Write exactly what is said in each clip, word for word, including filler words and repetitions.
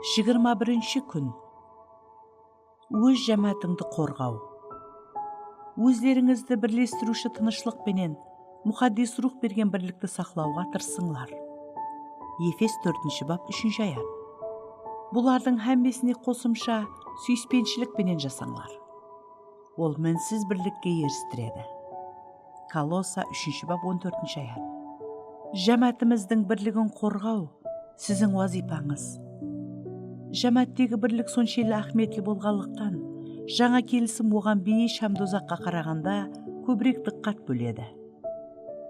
Jigirma birinshi kún. Óz jámátińdi qorǵaw. Ózlerińizdi birlestiriwshi tınıshlıq penen Muqaddes Ruwx bergen birlikti saqlawǵa tırısıńlar. Efes tórtinshi bap, úshinshi ayat. Bulardıń hámmesine qosımsha súyispenshilik penen jasańlar. Ol minsiz birlikke eristiredi. Kolossa úshinshi bap, on tórtinshi ayat. Jámátimizdiń birligin qorǵaw siziń wazıypańız. Jámáttegi birlik sonshelli áhmiyetli bolǵanlıqtan, jańa kelisim oǵan beyish hám dozaqqa qaraǵanda kóbirek dıqqat bóledi.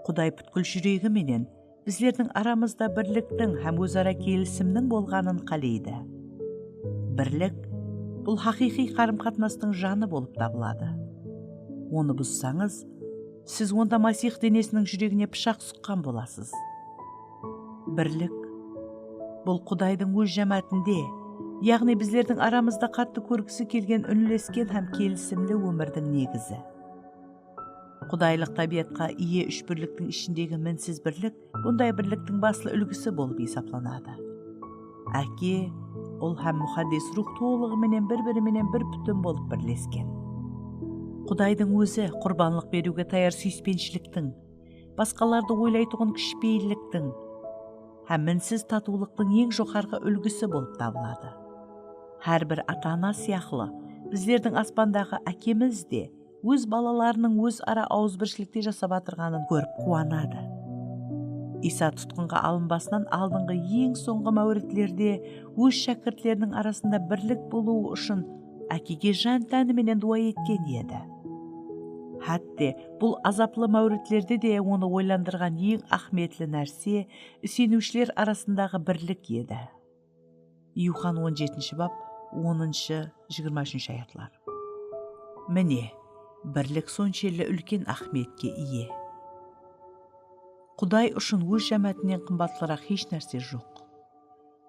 Quday pútkil júregi menen bizlerdiń aramızda birliktiń hám óz-ara kelisimniń bolǵanın qáleydi. Birlik, bul haqıyqıy qarım-qatnastıń janı bolıp tabıladı. Onı buzsańız, siz onda Masih denesiniń júregine pıshaq suqqan bolasız. Birlik, bul Qudaydıń óz jámáátinde, yaǵnıy bizlerdiń aramızda qattı kórgisi kelgen únlesken hám kelisimli ómirdiń negizi. Qudaylıq tábiyatqa iye úshbirliktiń ishindegi minsiz birlik bunday birliktiń baslı úlgisi bolıp esaplanadı. Áke, Ul hám Muqaddes Ruwx tolıǵı menen bir-biri menen bir pútin bolıp birlesken. Qudaydıń Ózi qurbanlıq beriwge tayar súyispenshiliktiń, basqalardı oylaytuǵın kishipeyilliktiń hám minsiz tatıwlıqtıń eń joqarǵı úlgisi bolıp tabıladı. Hár bir ata-ana sıyaqlı, bizlerdiń aspandaǵı Ákemiz de óz balalarınıń óz-ara awızbirshilikte jasap atırǵanın kórip quwanadı. Iysa tutqınǵa alınbasınan aldınǵı eń sońǵı máwritlerde óz shákirtleriniń arasında birlik bolıwı ushın Ákege jan-táni menen duwa etken edi. Hátte, bul azaplı máwritlerde de onı oylandırǵan eń áhmiyetli nárse iseniwshiler arasındaǵı birlik edi. Yuxan on jetinshi bap, onınshı, jigirma úshinshi ayatlar. Mine, birlik sonshelli úlken áhmiyetke iye. Quday ushın óz jámáátinen qımbatlıraq hesh nárse joq.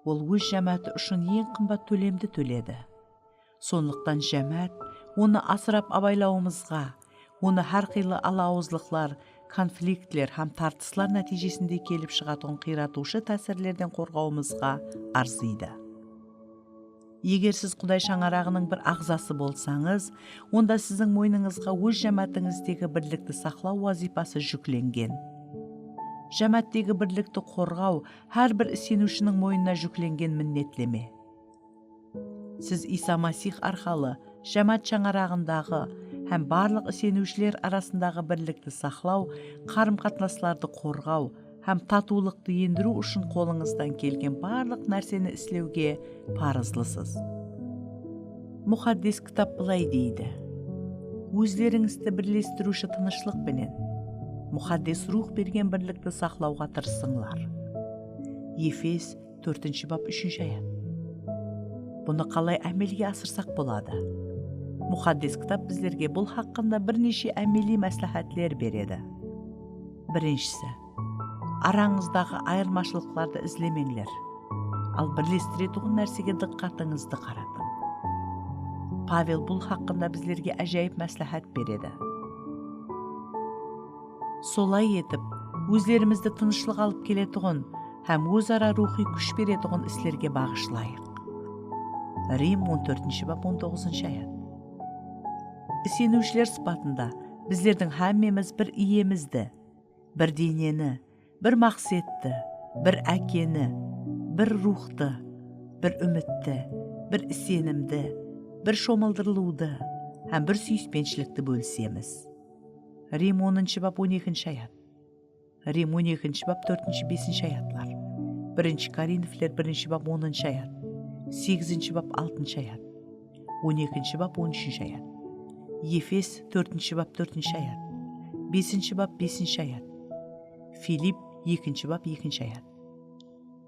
Ol óz jámááti ushın eń qımbat tólemdi tóledi. Sonlıqtan jámáát, onı asırap-abaylawımızǵa, onı hár qıylı alawızlıqlar, konfliktler hám tartıslar nátiyjesinde kelip shıǵatuǵın qıyratıwshı tásirlerden qorǵawımızǵa arzıydı. Eger siz Quday shańaraǵınıń bir aǵzası bolsańız, onda siziń moynıńızǵa óz jámáátińizdegi birlikti saqlaw wazıypası júklengen. Jámááttegi birlikti qorǵaw hár bir iseniwshiniń moynına júklengen minnetleme. Siz Iysa Masih arqalı jámáát shańaraǵındaǵı hám barlıq iseniwshiler arasındaǵı birlikti saqlaw, qarım-qatnaslardı qorǵaw hám tatıwlıqtı endiriw ushın qolıńızdan kelgen barlıq nárseni islewge parızlısız. Muqaddes Kitap bılay deydi: Ózlerińizdi birlestiriwshi tınıshlıq penen Muqaddes Ruwx bergen birlikti saqlawǵa tırısıńlar. Efes tórtinshi bap, úshinshi ayat. Bunı qalay ámelge asırsaq boladı? Muqaddes Kitap bizlerge bul haqqında bir neshe ámeliy másláhátler beredi. Birinshisi, arańızdaǵı ayırmashılıqlardı izlemeńler, al birlestiretuǵın nársege dıqqatıńızdı qaratıń. Pavel bul haqqında bizlerge ájayıp másláhát beredi. Solay etip, ózlerimizdi tınıshlıq alıp keletuǵın hám óz-ara ruwxıy kúsh beretuǵın islerge baǵıshlayıq. Rim on tórtinshi bap, on toǵızınshı ayat. Iseniwshiler sıpatında bizlerdiń hámmemiz bir Iyemizdi, bir deneni, bir maqsetti, bir Ákeni, bir Ruwxtı, bir úmitti, bir isenimdi, bir shomıldırılıwdı hám bir súyispenshilikti bólisemiz. Rim onınshı bap, on ekinshi ayat. Rim on ekinshi bap, tórtinshi, besinshi ayatlar. Birinshi Korinfler birinshi bap, onınshı ayat. Segizinshi bap, altınshı ayat. On ekinshi bap, on úshinshi ayat. Efes tórtinshi bap, tórtinshi ayat. Besinshi bap, besinshi ayat. Filipp ekinshi bap, ekinshi ayat.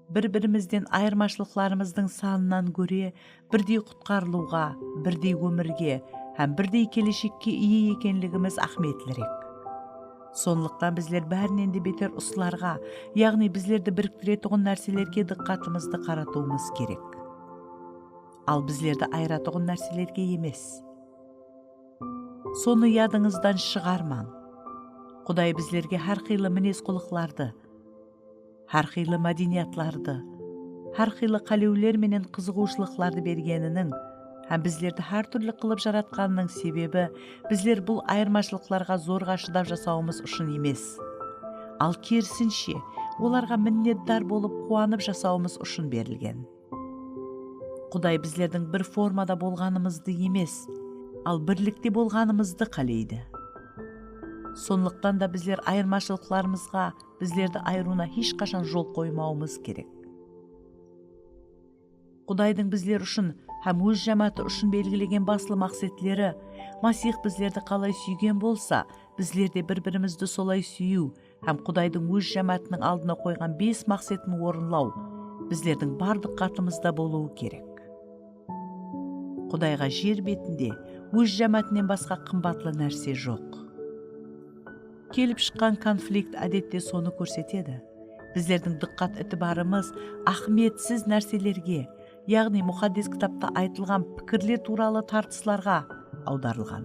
Bir-birimizden ayırmashılıqlarımızdıń sanınan góre birdey qutqarılıwǵa, birdey ómirge hám birdey keleshekke iye ekenligimiz áhmiyetlirek. Sonlıqtan bizler bárinen de beter usılarǵa, yaǵnıy bizlerdi biriktiretuǵın nárselerge dıqqatımızdı qaratıwımız kerek. Al bizlerdi ayıratuǵın nárselerge emes. Sonı yadıńızdan shıǵarmań. Quday bizlerge hár qıylı minez-qullıqlardı, hár qıylı mádeniyatlardı hár qıylı qálewler menen qızıǵıwshılıqlardı bergeniniń hám bizlerdi hár túrli qılıp jaratqanınıń sebebi bizler bul ayırmashılıqlarǵa zorǵa shıdap jasawımız ushın emes, al kerisinshe, olarǵa minnetdar bolıp quwanıp jasawımız ushın berilgen. Quday bizlerdiń bir formada bolǵanımızdı emes, al birlikte bolǵanımızdı qáleydi. Sonlıqtan da bizler ayırmashılıqlarımızǵa bizlerdi ayırıwına hesh qashan jol qoymawımız kerek. Qudaydıń bizler ushın hám Óz jámááti ushın belgilegen baslı maqsetleri, Masih bizlerdi qalay súygen bolsa, bizler de bir-birimizdi solay súyiw hám Qudaydıń Óz jámáátiniń aldına qoyǵan bes maqsetin orınlaw bizlerdiń bar dıqqatımızda bolıwı kerek. Qudayǵa jer betinde Óz jámáátinen basqa qımbatlı nárse joq. Kelip shıqqan konflikt, ádette, sonı kórsetedi. Bizlerdiń dıqqat-itibarımız áhmiyetsiz nárselerge, yaǵnıy Muqaddes Kitapta aytılǵan pikirler tuwralı tartıslarǵa awdarılǵan.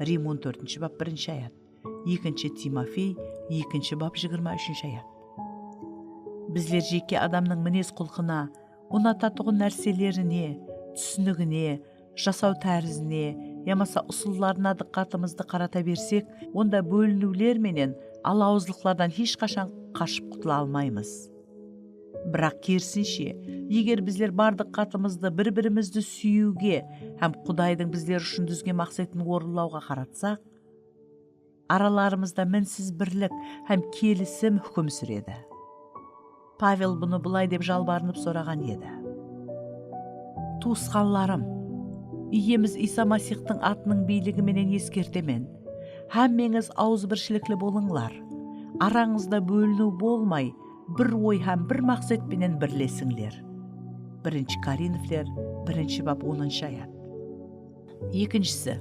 Rim on tórtinshi bap, birinshi ayat. Ekinshi Timofey, ekinshi bap, jigirma úshinshi ayat. Bizler jeke adamnıń minez-qulqına, unatatuǵın nárselerine, túsinigine, jasaw tárizine yamasa usıllarına dıqqatımızdı qarata bersek, onda bóliniwler menen alawızlıqlardan hesh qashan qashıp qutula almaymız. Biraq, kerisinshe, eger bizler bar dıqqatımızdı bir-birimizdi súyiwge hám Qudaydıń bizler ushın dúzgen maqsetin orınlawǵa qaratsaq, aralarımızda minsiz birlik hám kelisim húkim súredi. Pavel bunı bılay dep jalbarınıp soraǵan edi: Tuwısqanlarım, Iyemiz Iysa Masihtıń atınıń biyligi menen eskertemen, hámmeńiz awızbirshilikli bolıńlar. Arańızda bóliniw bolmay, bir oy hám bir maqset penen birlesińler. Birinshi Korinfler, birinshi bap, onınshı ayat. Ekinshisi,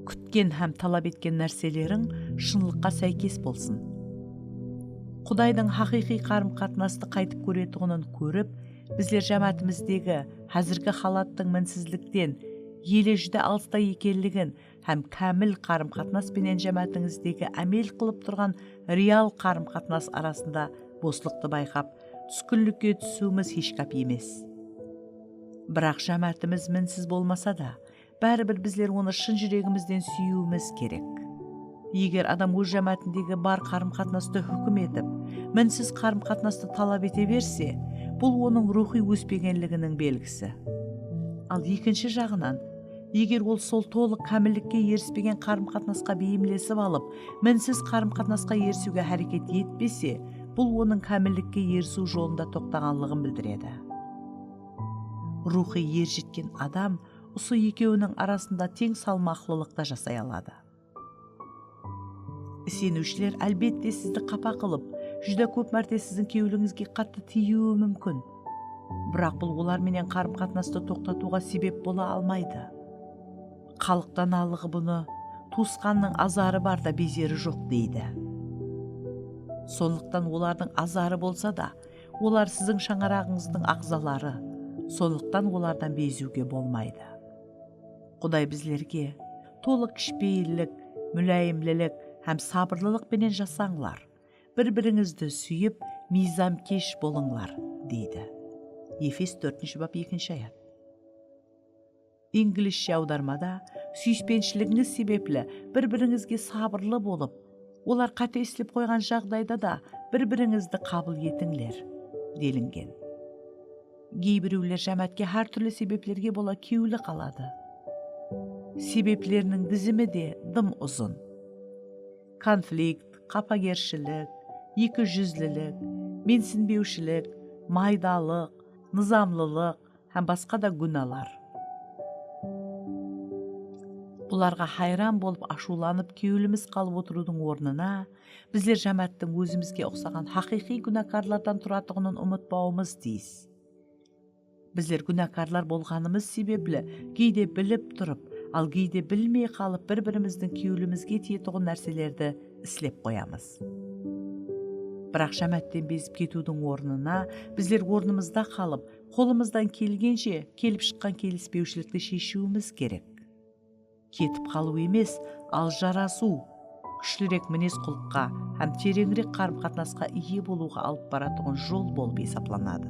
kútken hám talap etken nárseleriń shınlıqqa sáykes bolsın. Qudaydıń haqıyqıy qarım-qatnastı qaytıp kóretuǵının kórip, bizler jámáátimizdegi házirgi halattıń minsizlikten ele júdá alısta ekenligin hám kámil qarım-qatnas penen jámáátińizdegi ámel qılıp turǵan real qarım-qatnas arasında boslıqtı bayqap, túskillikke túsiwimiz hesh gáp emes. Biraq jámáátimiz minsiz bolmasa da, báribir bizler onı shın júregimizden súyiwimiz kerek. Eger adam óz jámáátindegi bar qarım-qatnastı húkim etip, minsiz qarım-qatnastı talap ete berse, bul onıń ruwxıy óspegenliginiń belgisi. Al ekinshi jaǵınan, eger ol sol tolıq kámillikke erispegen qarım-qatnasqa beyimlesip alıp, minsiz qarım-qatnasqa erisiwge háreket etpese, bul onıń kámillikke erisiw jolında toqtaǵanlıǵın bildiredi. Ruwxıy er jetken adam usı ekewiniń arasında teń salmaqlılıqta jasay aladı. Iseniwshiler, álbette, sizdi qapa qılıp, júdá kóp márte siziń kewlińizge qattı tiyiwi múmkin. Biraq bul olar menen qarım-qatnastı toqtatıwǵa sebep bola almaydı. Xalıq danalıǵı bunı, "Tuwısqannıń azarı barda bezeri joq," deydi. Sonlıqtan olardıń azarı bolsa da, olar siziń shańaraǵıńızdıń aǵzaları, sonlıqtan olardan beziwge bolmaydı. Quday bizlerge: "Tolıq kishipeyillik, múláyimlilik hám sabırlılıq penen jasańlar. Bir-birińizdi súyip, miyzamkesh bolıńlar," deydi. Efes tórtinshi bap, ekinshi ayat. Inglizshe awdarmada, "Súyispenshiliginiz sebepli bir-birińizge sabırlı bolıp, olar qáte islep qoyǵan jaǵdayda da bir-birińizdi qabıl etińler," delingen. Geybirewler jámáátke hár túrli sebeplerge bola kewli qaladı. Sebepleriniń dizimi de dım uzın. Konflikt, qapagershilik, eki júzlilik, mensinbewshilik, maydalıq, nızamlılıq hám basqa da gúnalar. Bularǵa hayran bolıp, ashıwlanıp, kewlimiz qalıp otırıwdıń ornına, bizler jámááttiń ózimizge uqsaǵan haqıyqıy gúnakarlardan turatuǵının umıtpawımız tiyis. Bizler gúnakarlar bolǵanımız sebepli, geyde bilip turıp, al geyde bilmey qalıp, bir-birimizdiń kewlimizge tiyetuǵın nárselerdi islep qoyamız. Biraq jámáátten bezip ketiwdiń ornına, bizler ornımızda qalıp, qolımızdan kelgenshe kelip shıqqan kelispewshilikti sheshiwimiz kerek. Ketip qalıw emes, al jarasıw, kúshlirek minez-qulıqqa hám tereńirek qarım-qatnasqa iye bolıwǵa alıp baratuǵın jol bolıp esaplanadı.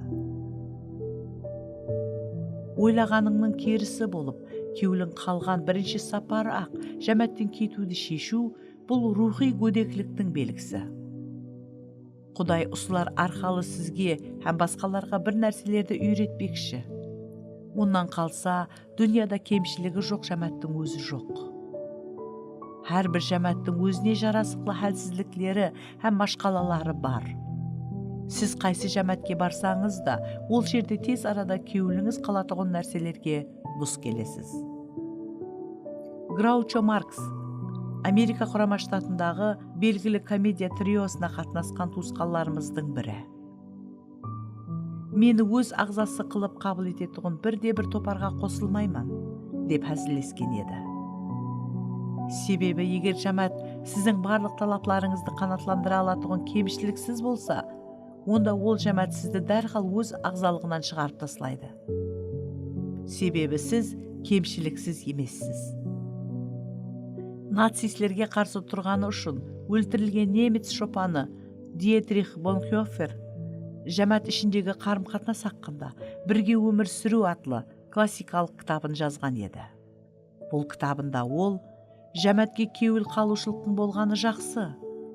Oylaǵanıńnıń kerisi bolıp, kewliń qalǵan birinshi saparı-aq jámátten ketiwdi sheshiw, bul ruwxıy gódekliktiń belgisi. Quday usılar arqalı sizge hám basqalarǵa bir nárselerdi úyretpekshi. Onnan qalsa, dúnyada kemshiligi joq jámáttiń ózi joq. Hár bir jámáttiń ózine jarasıqlı hálsizlikleri hám mashqalaları bar. Siz qaysı jámátke barsańız da, ol jerde tez arada kewlińiz qalatuǵın nárselerge dus kelesiz. Groucho Marks, Amerika Qurama Shtatındaǵı belgili komediya triosına qatnasqan tuwısqanlarımızdıń biri. Meni óz aǵzası qılıp qabıl etetuǵın birde-bir toparǵa qosılmayman, dep házillesken edi. Sebebi, eger jámát siziń barlıq talaplarıńızdı qanaatlandıra alatuǵın kemshiliksiz bolsa, onda ol jámát sizdi dárhal óz aǵzalıǵınan shıǵarıp taslaydı. Sebebi siz kemshiliksiz emessiz. Nacistlerge qarsı turǵanı ushın óltirilgen nemec shopanı Dietrix Bonhoeffer jámát ishindegi qarım-qatnas haqqında Birge ómir súriw atlı klassikalıq kitabın jazǵan edi. Bul kitabında ol jámátke kewil qalıwshılıqtıń bolǵanı jaqsı,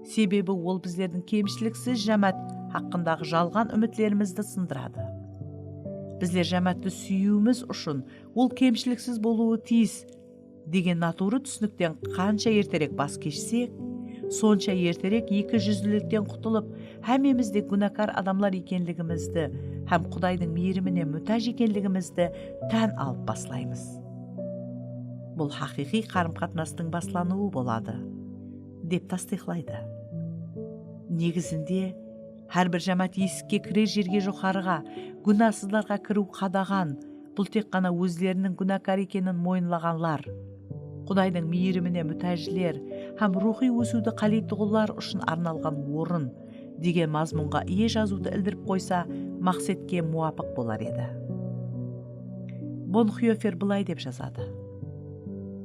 sebebi ol bizlerdiń kemshiliksiz jámát haqqındaǵı jalǵan úmitlerimizdi sındıradı. Bizler jámátti súyiwimiz ushın ol kemshiliksiz bolıwı tiyis degen naturı túsinikten qansha erterek bas keshsek, sonsha erterek eki júzlilikten qutılıp, hámmemiz de gúnakar adamlar ekenligimizdi hám Qudaydıń miyrimine mútáj ekenligimizdi tán alıp baslaymız. Bul haqıyqıy qarım-qatnastıń baslanıwı boladı, dep tastıyıqlaydı. Negizinde, hár bir jámát esikke kirer jerge joqarıǵa, gúnasızlarǵa kiriw qadaǵan, bul tek ǵana ózleriniń gúnakar ekenin moyınlaǵanlar, Qudaydıń miyirimine mútájler hám ruwxıy ósiwdi qáleytuǵınlar ushın arnalǵan orın degen mazmunǵa iye jazıwdı ildirip qoysa, maqsetke muwapıq bolar edi. Bonhoeffer bılay dep jazadı.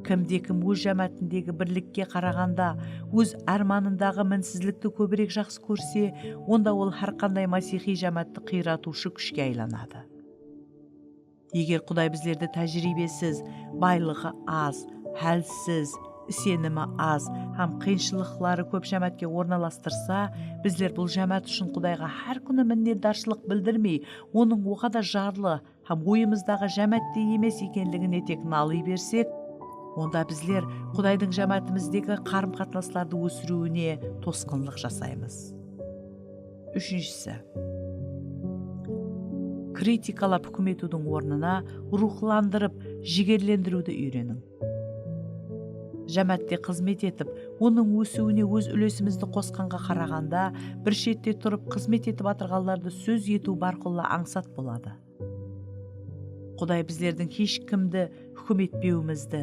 Kimde-kim óz jámátindegi birlikke qaraǵanda óz ármanındaǵı minsizlikti kóbirek jaqsı kórse, onda ol hár qanday masiyxıy jámátti qıyratıwshı kúshke aylanadı. Eger Quday bizlerdi tájiriybesiz, baylıǵı az, hálsiz, isenimi az hám qıyınshılıqları kóp jámátke ornalastırsa, bizler bul jámát ushın Qudayǵa hár kúni minnetdarshılıq bildirmey, onıń oǵada jarlı hám oyımızdaǵı jámáttey emes ekenligine tek nalıy bersek, onda bizler Qudaydıń jámátimizdegi qarım-qatnaslardı ósiriwine tosqınlıq jasaymız. Úshinshisi, kritikalap húkim etiwdiń ornına ruwxlandırıp, jigerlendiriwdi úyreniń. Jámátte xızmet etip, onıń ósiwine óz úlesimizdi qosqanǵa qaraǵanda, bir shette turıp xızmet etip atırǵanlardı sóz etiw bárqulla ańsat boladı. Quday bizlerdiń hesh kimdi húkim etpewimizdi,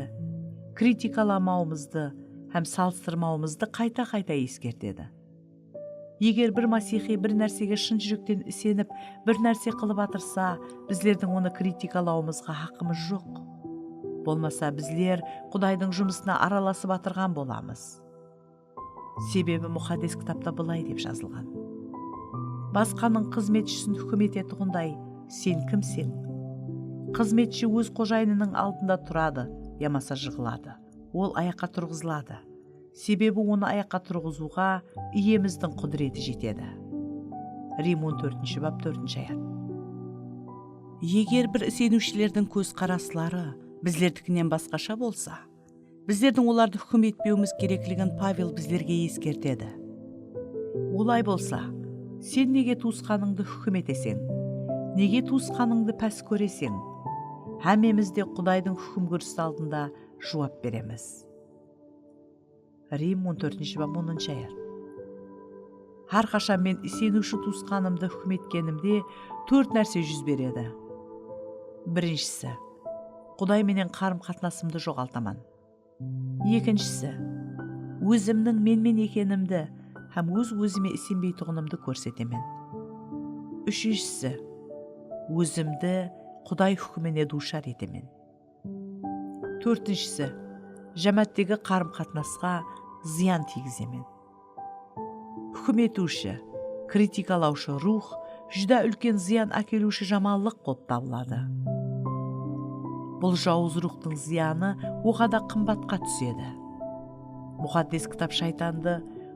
kritikalamawımızdı hám salıstırmawımızdı qayta-qayta eskertedi. Eger bir masiyxıy bir nársege shın júrekten isenip, bir nárse qılıp atırsa, bizlerdiń onı kritikalawımızǵa haqqımız joq. Bolmasa, bizler Qudaydıń jumısına aralasıp atırǵan bolamız. Sebebi Muqaddes Kitapta bılay dep jazılǵan: "Basqanıń xızmetshisin húkim etetuǵınday, sen kimseń?" Xızmetshi óz xojayınınıń aldında turadı yamasa jıǵıladı. Ol ayaqqa turǵızıladı. Sebebi onı ayaqqa turǵızıwǵa Iyemizdiń qúdireti jetedi. Rim on tórtinshi bap, tórtinshi ayat. Eger bir iseniwshilerdiń kózqarasları bizlerdikinen basqasha bolsa, bizlerdiń olardı húkim etpewimiz kerekligin Pavel bizlerge eskertedi. Olay bolsa, sen nege tuwısqanıńdı húkim eteseń? Nege tuwısqanıńdı pás kóreseń? Hámmemiz de Qudaydıń húkim kúrisi aldında juwap beremiz. Rim on tórtinshi bap, onınshı ayat. Hár qashan men iseniwshi tuwısqanımdı húkim etkenimde tórt nárse júz beredi. Birinshisi, Quday menen qarım-qatnasımdı joǵaltaman. Ekinshisi, ózimniń menmen ekenimdi hám óz-ózime isenbeytuǵınımdı kórsetemen. Úshinshisi, ózimdi Quday húkimine duwshar etemen. Tórtinshisi, jámáttegi qarım-qatnasqa zıyan tiygizemen. Húkim etiwshi, kritikalawshı ruwx júdá úlken zıyan ákeliwshi jamanlıq bolıp tabıladı. Bul jawız ruwxtıń zıyanı oǵada qımbatqa túsedi. Muqaddes kitap shaytandı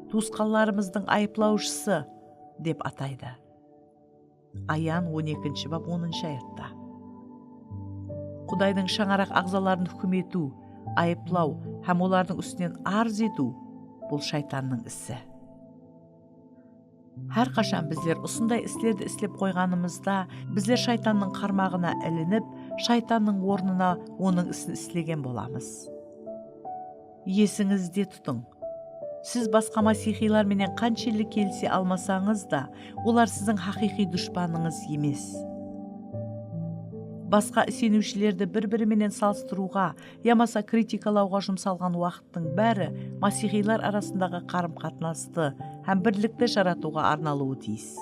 tuwısqanlarımızdıń ayıplawshısı dep ataydı. Ayan on ekinshi bap onınshı ayatta. Qudaydıń shańaraq aǵzaların húkim etiw, ayıplaw hám olardıń ústinen arız etiw, bul shaytannıń isi. Hár qashan bizler usınday islerdi islep qoyǵanımızda, bizler shaytannıń qarmaǵına ilinip, shaytannıń ornına onıń isin islegen bolamız. Esińizde tutıń, siz basqa masiyxiylar menen qanshelli kelise almasańız da, olar siziń haqıyqıy dushpanıńız emes. Basqa iseniwshilerdi bir-biri menen salıstırıwǵa yamasa kritikalawǵa jumsalǵan waqıt Bunıń bári masiyxiylar arasındaǵı qarım-qatnastı hám birlikti jaratıwǵa arnalıwı tiyis.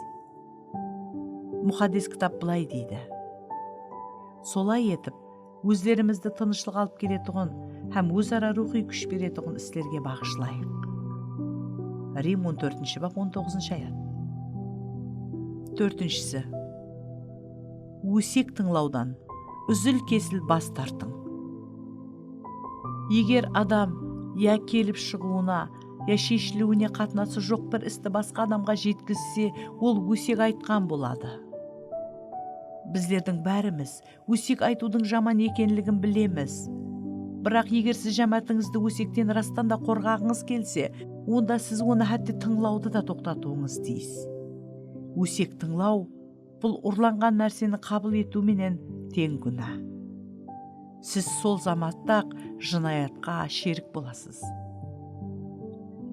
Muqaddes kitap bılay deydi: "Solay etip, ózlerimizdi tınıshlıq alıp keletuǵın hám óz-ara ruwxıy kúsh beretuǵın islerge baǵıshlayıq." Rim on tórtinshi bap, on toǵızınshı ayat. Tórtinshisi, ósek tıńlawdan úzil-kesil bas tartıń. Eger adam ya kelip shıǵıwına, ya sheshiliwine qatnası joq bir isti basqa adamǵa jetkizse, ol ósek aytqan boladı. Bizlerdiń bárimiz ósek aytıwdıń jaman ekenligin bilemiz. Biraq eger siz jámáátińizdi ósekten rastan da qorǵaǵıńız kelse, onda siz onı hátte tıńlawdı da toqtatıwıńız tiyis. Ósek tıńlaw, bul urlanǵan nárseni qabıl etiw menen teń gúna. Siz sol zamatta-aq jınayatqa sherik bolasız.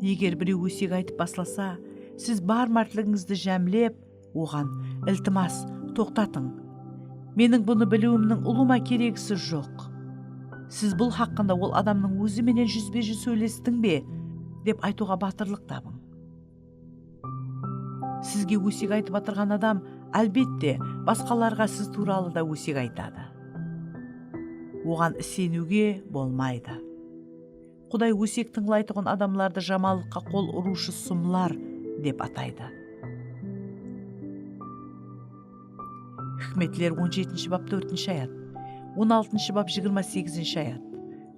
Eger birew ósek aytıp baslasa, siz bar mártligińizdi jámlep, oǵan: "Iltimas, toqtatıń. Meniń bunı biliwimniń ulıwma keregisi joq. Siz bul haqqında ol adamnıń ózi menen júzbe-júz sóylestiń be?" dep aytıwǵa batırlıq tabıń. Sizge ósek aytıp atırǵan adam, álbette, basqalarǵa siz tuwralı da ósek aytadı. Oǵan iseniwge bolmaydı. Quday ósek tıńlaytuǵın adamlardı jamanlıqqa qol urıwshı sumlar dep ataydı. Hikmetler on jetinshi bap, tórtinshi ayat, on altınshı bap, jigirma segizinshi ayat,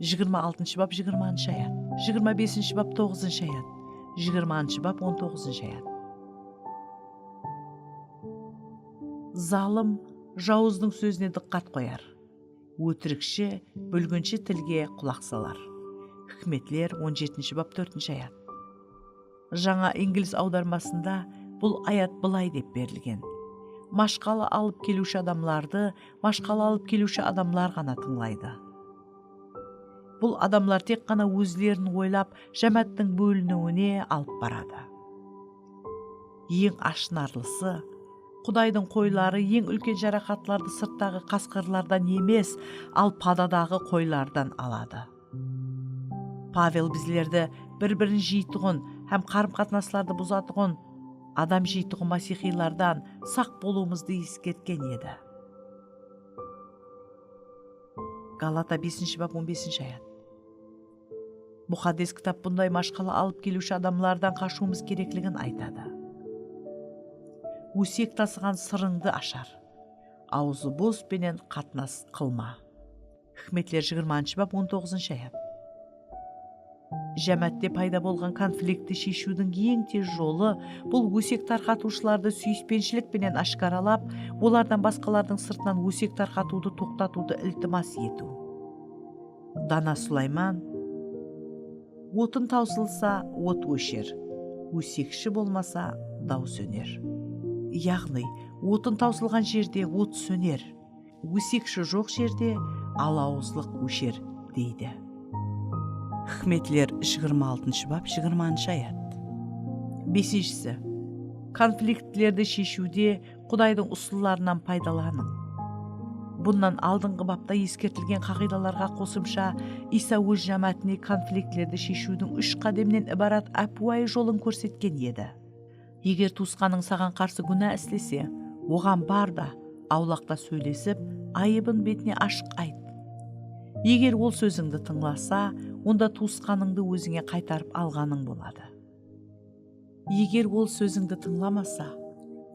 jigirma altınshı bap, jigirmanshı ayat, jigirma besinshi bap, toǵızınshı ayat, jigirmanshı bap, on toǵızınshı ayat. Zalım jawızdıń sózine dıqqat qoyar. Ótirikshi búlginshi tilge qulaq salar. Hikmetler on jetinshi bap, tórtinshi ayat. Jańa inglis awdarmasında bul ayat bılay dep berilgen: "Mashqala alıp keliwshi adamlardı mashqala alıp keliwshi adamlar ǵana tıńlaydı." Bul adamlar tek ǵana ózlerin oylap, jámááttiń bóliniwine alıp baradı. Eń ashınarlısı, Qudaydıń qoyları eń úlken jaraqatlardı sırttaǵı qasqırlardan emes, al padadaǵı qoylardan aladı. Pavel bizlerdi bir-birin jeytuǵın hám qarım-qatnaslardı buzatuǵın, adam jeytuǵın masiyxiylardan saq bolıwımızdı eskertken edi. Galata besinshi bap, on besinshi ayat. Muqaddes kitap bunday mashqala alıp keliwshi adamlardan qashıwımız kerekligin aytadı. Ósek tasıǵan sırıńdı ashar. Awzı bos penen qatnas qılma. Hikmetler jigirmanshı bap, on toǵızınshı ayat. Jámáátte payda bolǵan konfliktti sheshiwdiń eń tez jolı, bul ósek tarqatıwshılardı súyispenshilik penen áshkaralap, olardan basqalardıń sırtınan ósek tarqatıwdı toqtatıwdı iltimas etiw. Dana Sulayman: "Otın tawsılsa, ot ósher, ósekshi bolmasa, daw sóner." Yaǵnıy, otın tawsılǵan jerde ot sóner, ósekshi joq jerde alawızlıq ósher, deydi. Hikmetler jigirma altınshı bap, jigirmanshı ayat. Besinshisi, konfliktlerdi sheshiwde Qudaydıń usıllarınan paydalanıń. Bunnan aldınǵı bapta eskertilgen qaǵıydalarǵa qosımsha, Iysa óz jámáátine konfliktlerdi sheshiwdiń úsh qádemnen ibarat ápiwayı jolın kórsetken edi. Eger tuwısqanıń saǵan qarsı gúna islese, oǵan bar da, awlaqta sóylesip, ayıbın betine ashıq ayt. Eger ol sózińdi tıńlasa, onda tuwısqanıńdı ózińe qaytarıp alǵanıń boladı. Eger ol sózińdi tıńlamasa,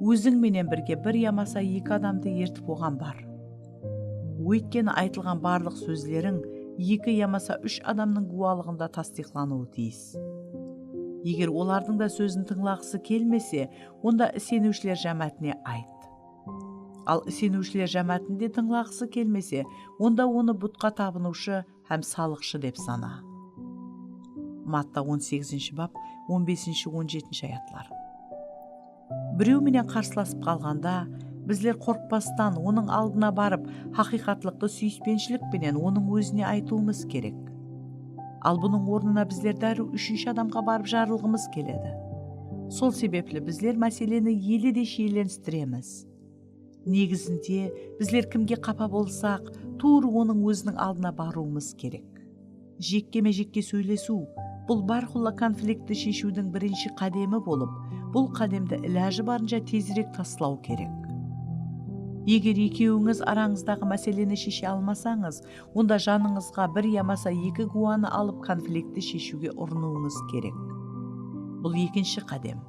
óziń menen birge bir yamasa eki adamdı ertip oǵan bar. Óytkeni aytılǵan barlıq sózleriń eki yamasa úsh adamnıń gúwalıǵında tastıyıqlanıwı tiyis. Eger olardıń da sózin tıńlaǵısı kelmese, onda iseniwshiler jámáátine ayt. Al iseniwshiler jámáátinde tıńlaǵısı kelmese, onda onı butqa tabınıwshı hám salıqshı dep sana. Matta on segizinshi bap, on besinshi, on jetinshi ayatlar. Birew menen qarsılasıp qalǵanda, bizler qorqpastan, onıń aldına barıp, haqıyqatlıqtı súyispenshilik penen onıń ózine aytıwımız kerek. Al bunıń ornına bizler dárriw úshinshi adamǵa barıp jarılǵımız keledi. Sol sebepli bizler máseleni ele de shiyelenstiremiz. Negizinde, bizler kimge qapa bolsaq, tuwrı onıń óziniń aldına barıwımız kerek. Jekkeme-jekke sóylesiw, bul bárqulla konfliktti sheshiwdiń birinshi qádemi bolıp, bul qádemdi ilajı barınsha tezirek taslaw kerek. Eger ekewińiz arańızdaǵı máseleni sheshe almasańız, onda janıńızǵa bir yamasa eki gúwanı alıp konfliktti sheshiwge urınıwıńız kerek. Bul ekinshi qádem.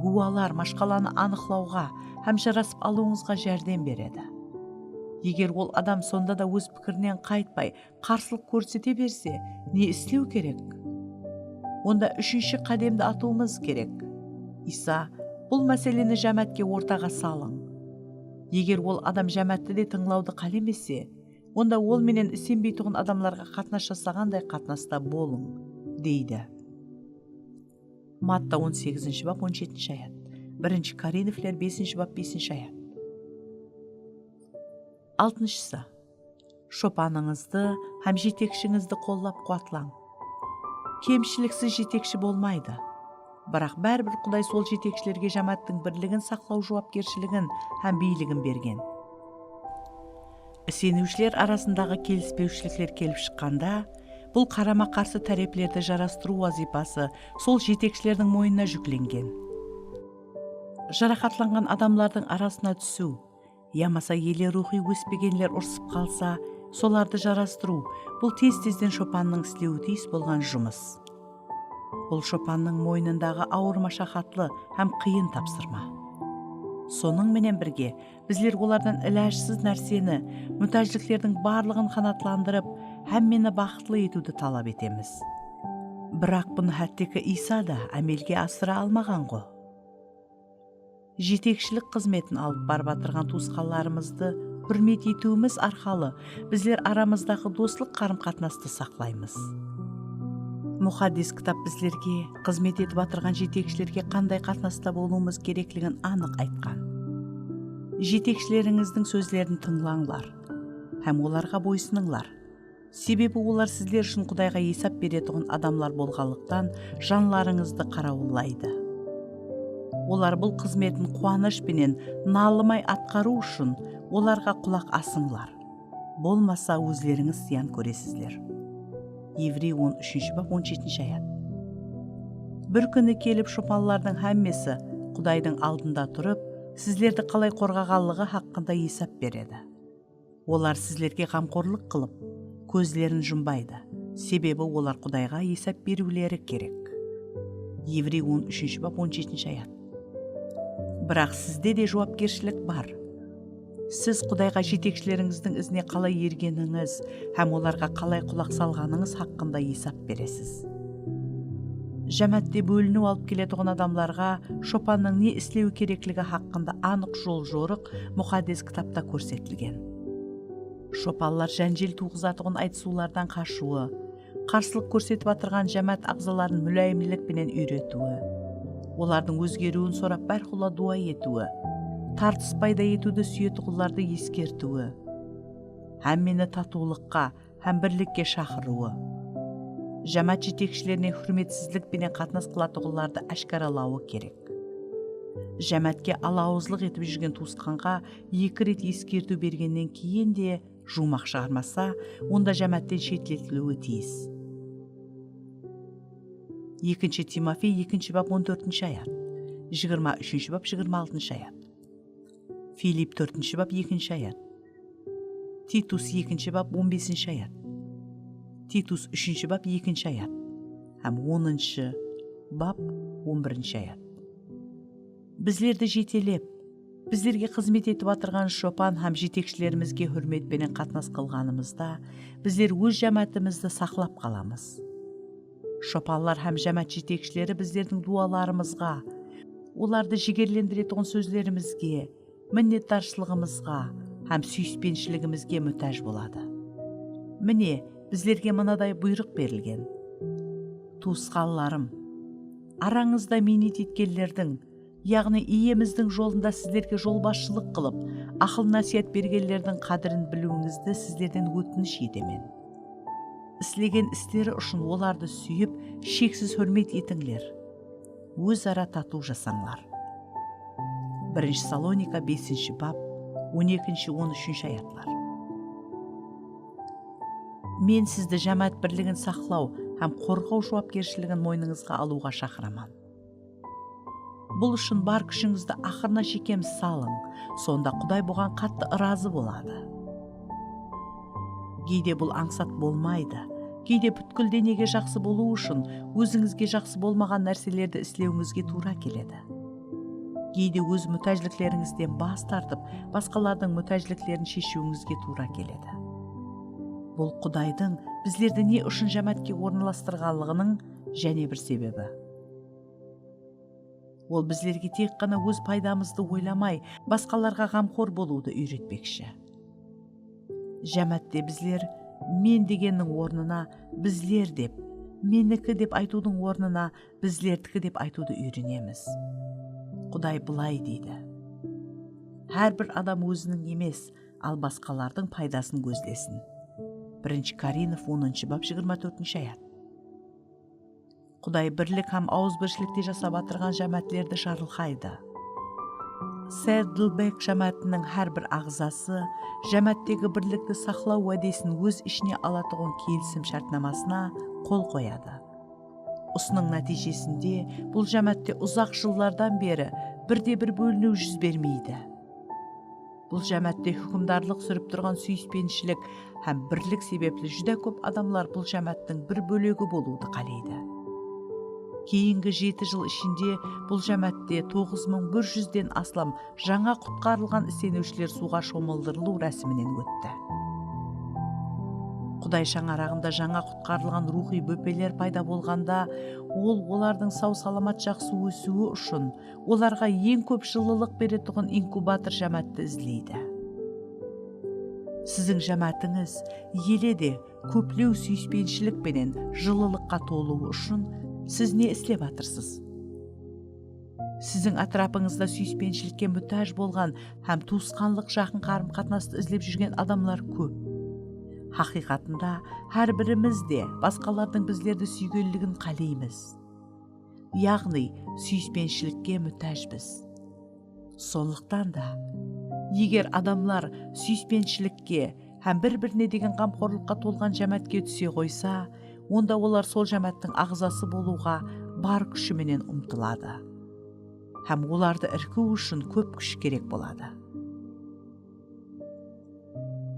Gúwalar mashqalanı anıqlawǵa hám jarasıp alıwıńızǵa járdem beredi. Eger ol adam sonda da óz pikirinen qaytpay, qarsılıq kórsete berse, ne islew kerek? Onda úshinshi qádemdi atıwımız kerek. Iysa, bul máseleni jámáátke ortaǵa salıń. Eger ol adam jámáátti de tıńlawdı qálemese, onda ol menen isenbeytuǵın adamlarǵa qatnas jasaǵanday qatnasta bolıń, deydi. Matta on segizinshi bap, on jetinshi ayat. Birinshi Korinfler besinshi bap, besinshi ayat. Altınshısı, shopanıńızdı hám jetekshińizdi qollap-quwatlań. Kemshiliksiz jetekshi bolmaydı. Biraq báribir Quday sol jetekshilerge jámááttiń birligin saqlaw juwapkershiligin hám biyligin bergen. Iseniwshiler arasındaǵı kelispewshilikler kelip shıqqanda, bul qarama-qarsı táreplerdi jarastırıw wazıypası sol jetekshilerdiń moynına júklengen. Jaraqatlanǵan adamlardıń arasına túsiw, yamasa ele ruwxıy óspegenler urısıp qalsa, solardı jarastırıw, bul tez-tezden shopannıń islewi tiyis bolǵan jumıs. Bul shopannıń moynındaǵı awır mashaqatlı hám qıyın tapsırma. Sonıń menen birge, bizler olardan ilajsız nárseni, mútájliklerdiń barlıǵın qanaatlandırıp, hámmeni baxıtlı etiwdi talap etemiz. Biraq bunı hátteki Iysa da ámelge asıra almaǵan-ǵo. Jetekshilik xızmetin alıp barıp atırǵan tuwısqanlarımızdı húrmet etiwimiz arqalı bizler aramızdaǵı doslıq qarım-qatnastı saqlaymız. Muqaddes Kitap bizlerge xızmet etip atırǵan jetekshilerge qanday qatnasta bolıwımız kerekligin anıq aytqan. Jetekshilerińizdiń sózlerin tıńlańlar hám olarǵa boysınıńlar. Sebebi olar sizler ushın Qudayǵa esap beretuǵın adamlar bolǵanlıqtan, janlarıńızdı qarawıllaydı. Olar bul xızmetin quwanısh penen nalımay atqarıw ushın olarǵa qulaq asıńlar. Bolmasa, ózlerińiz zıyan kóresizler. Evrey on úshinshi bap, on jetinshi ayat. Bir kúni kelip, shopanlardıń hámmesi Qudaydıń aldında turıp, sizlerdi qalay qorǵaǵanlıǵı haqqında esap beredi. Olar sizlerge ǵamqorlıq qılıp, kózlerin jumbaydı, sebebi olar Qudayǵa esap beriwleri kerek. Evrey on úshinshi bap, on jetinshi ayat. Biraq sizde de juwapkershilik bar. Siz Qudayǵa jetekshilerińizdiń izine qalay ergenińiz hám olarǵa qalay qulaq salǵanıńız haqqında esap beresiz. Jámáátte bóliniw alıp keletuǵın adamlarǵa shopannıń ne islewi kerekligi haqqında anıq jol-jorıq Muqaddes Kitapta kórsetilgen. Shopanlar jánjel tuwǵızatuǵın aytısıwlardan qashıwı, qarsılıq kórsetip atırǵan jámáát aǵzaların múláyimlilik penen úyretiwi, olardıń ózgeriwin sorap bárqulla duwa etiwi, tartıs payda etiwdi súyetuǵınlardı eskertiwi, hámmeni tatıwlıqqa hám birlikke shaqırıwı, jámáát jetekshilerine húrmetsizlik penen qatnas qılatuǵınlardı áshkaralawı kerek. Jámáátke alawızlıq etip júrgen tuwısqanǵa eki ret eskertiw bergennen keyin de juwmaq shıǵarmasa, onda jámáátten shetletiliwi tiyis. Ekinshi Timofey ekinshi bap, on tórtinshi ayat, jigirma úshinshi bap, jigirma altınshı ayat. Filipp tórtinshi bap, ekinshi ayat. Titus ekinshi bap, on besinshi ayat. Titus úshinshi bap, ekinshi ayat. Hám onınshı bap, on birinshi ayat. Bizlerdi jetelep, Bizlerge xızmet etip atırǵan shopan hám jetekshilerimizge húrmet penen qatnas qılǵanımızda, bizler óz jámáátimizdi saqlap qalamız. Shopanlar hám jámáát jetekshileri bizlerdiń duwalarımızǵa, olardı jigerlendiretuǵın sózlerimizge, minnetdarshılıǵımızǵa hám súyispenshiligimizge mútáj boladı. Mine, bizlerge mınaday buyrıq berilgen: Tuwısqanlarım, arańızda miynet etkenlerdiń, yaǵnıy Iyemizdiń jolında sizlerge jolbasshılıq qılıp, aqıl-násiyat bergenlerdiń qádirin biliwińizdi sizlerden ótinish etemen. Islegen isleri ushın olardı súyip, sheksiz húrmet etińler. Óz-ara tatıw jasańlar. Birinshi Salonika besinshi bap, on ekinshi, on úshinshi ayatlar. Men sizdi jámáát birligin saqlaw hám qorǵaw juwapkershiligin moynıńızǵa alıwǵa shaqıraman. Bul ushın bar kúshińizdi aqırına shekem salıń, sonda Quday buǵan qattı ırazı boladı. Geyde bul ańsat bolmaydı. Geyde pútkil denege jaqsı bolıw ushın ózińizge jaqsı bolmaǵan nárselerdi islewińizge tuwra keledi. Geyde óz mútájliklerińizden bas tartıp, basqalardıń mútájliklerin sheshiwińizge tuwra keledi. Bul Qudaydıń bizlerdi ne ushın jámáátke orınlastırǵanlıǵınıń jáne bir sebebi. Ol bizlerge tek ǵana óz paydamızdı oylamay, basqalarǵa ǵamxor bolıwdı úyretpekshi. Jámáátte bizler "men" degenniń ornına "bizler" dep, "meniki" dep aytıwdıń ornına "bizlerdiki" dep aytıwdı úyrenemiz. Quday bılay deydi: "Hár bir adam óziniń emes, al basqalardıń paydasın gózlesin". Birinshi Korinf onınshı bap, jigirma tórtinshi ayat. Quday birlik hám awızbirshilikte jasap atırǵan jámáátlerdi jarılqaydı. Saddleback jámáátiniń hár bir aǵzası jámááttegi birlikti saqlaw wádesin óz ishine alatuǵın kelisim shártnamasına qol qoyadı. Usınıń nátiyjesinde bul jámáátte uzaq jıllardan beri birde-bir bóliniw júz bermeydi. Bul jámáátte húkimdarlıq súrip turǵan súyispenshilik hám birlik sebepli júdá kóp adamlar bul jámááttiń bir bólegi bolıwdı qáleydi. Keyingi jeti jıl ishinde bul jámáátte toǵız mıń bir júzden aslam jańa qutqarılǵan iseniwshiler suwǵa shomıldırılıw rásiminen ótti. Quday shańaraǵında jańa qutqarılǵan ruwxıy bópeler payda bolǵanda, Ol olardıń saw-salamat jaqsı ósiwi ushın olarǵa eń kóp jıllılıq beretuǵın inkubator jámáátti izleydi. Siziń jámáátińiz ele de kóplew súyispenshilik penen jıllılıqqa tolıwı ushın siz ne islep atırsız? Siziń átirapıńızda súyispenshilikке mútáj bolǵan hám tuwısqanlıq jaqın qarım-qatnastı izlep júrgen adamlar kóp. Haqıyqatında, hár birimiz de basqalardıń bizlerdi súygenligin qáleymiz. Yaǵnıy, súyispenshilikge mútájbiz. Sonlıqtan da, eger adamlar súyispenshilikge hám bir-birine degen ǵamxorlıqqa tolǵan jámáátke túse ǵoysa, onda olar sol jámááttiń aǵzası bolıwǵa bar kúshi menen umtıladı. Hám olardı irkiw ushın kóp kúsh kerek boladı.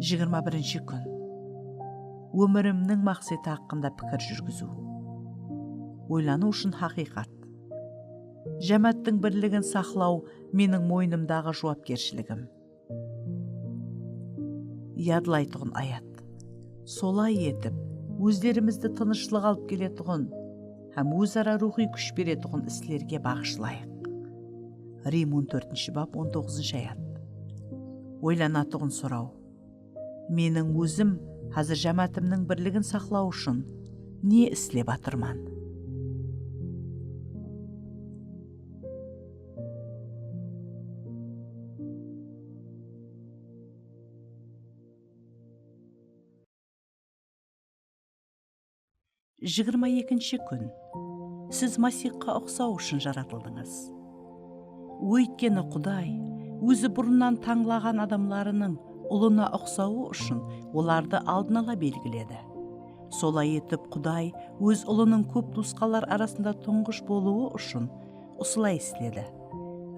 Jigirma birinshi kún. Ómirimniń maqseti haqqında pikir júrgiziw. Oylanıw ushın haqıyqat. Jámááttiń birligin saqlaw meniń moynımdaǵı juwapkershiligim. Yadlaytuǵın ayat. Solay etip, ózlerimizdi tınıshlıq alıp keletuǵın hám óz-ara ruwxıy kúsh beretuǵın islerge baǵıshlayıq. Rim on tórtinshi bap, on toǵızınshı ayat. Oylanatuǵın soraw. Meniń ózim házir jámáátimniń birligin saqlaw ushın ne islep atırman? Jigirma ekinshi kún. Siz Masihqa uqsaw ushın jaratıldıńız. Óytkeni Quday Ózi burınnan tańlaǵan adamlarınıń Ulına uqsawı ushın olardı aldın ala belgiledi. Solay etip, Quday Óz Ulınıń kóp tuwısqanlar arasında tuńǵısh bolıwı ushın usılay isledi.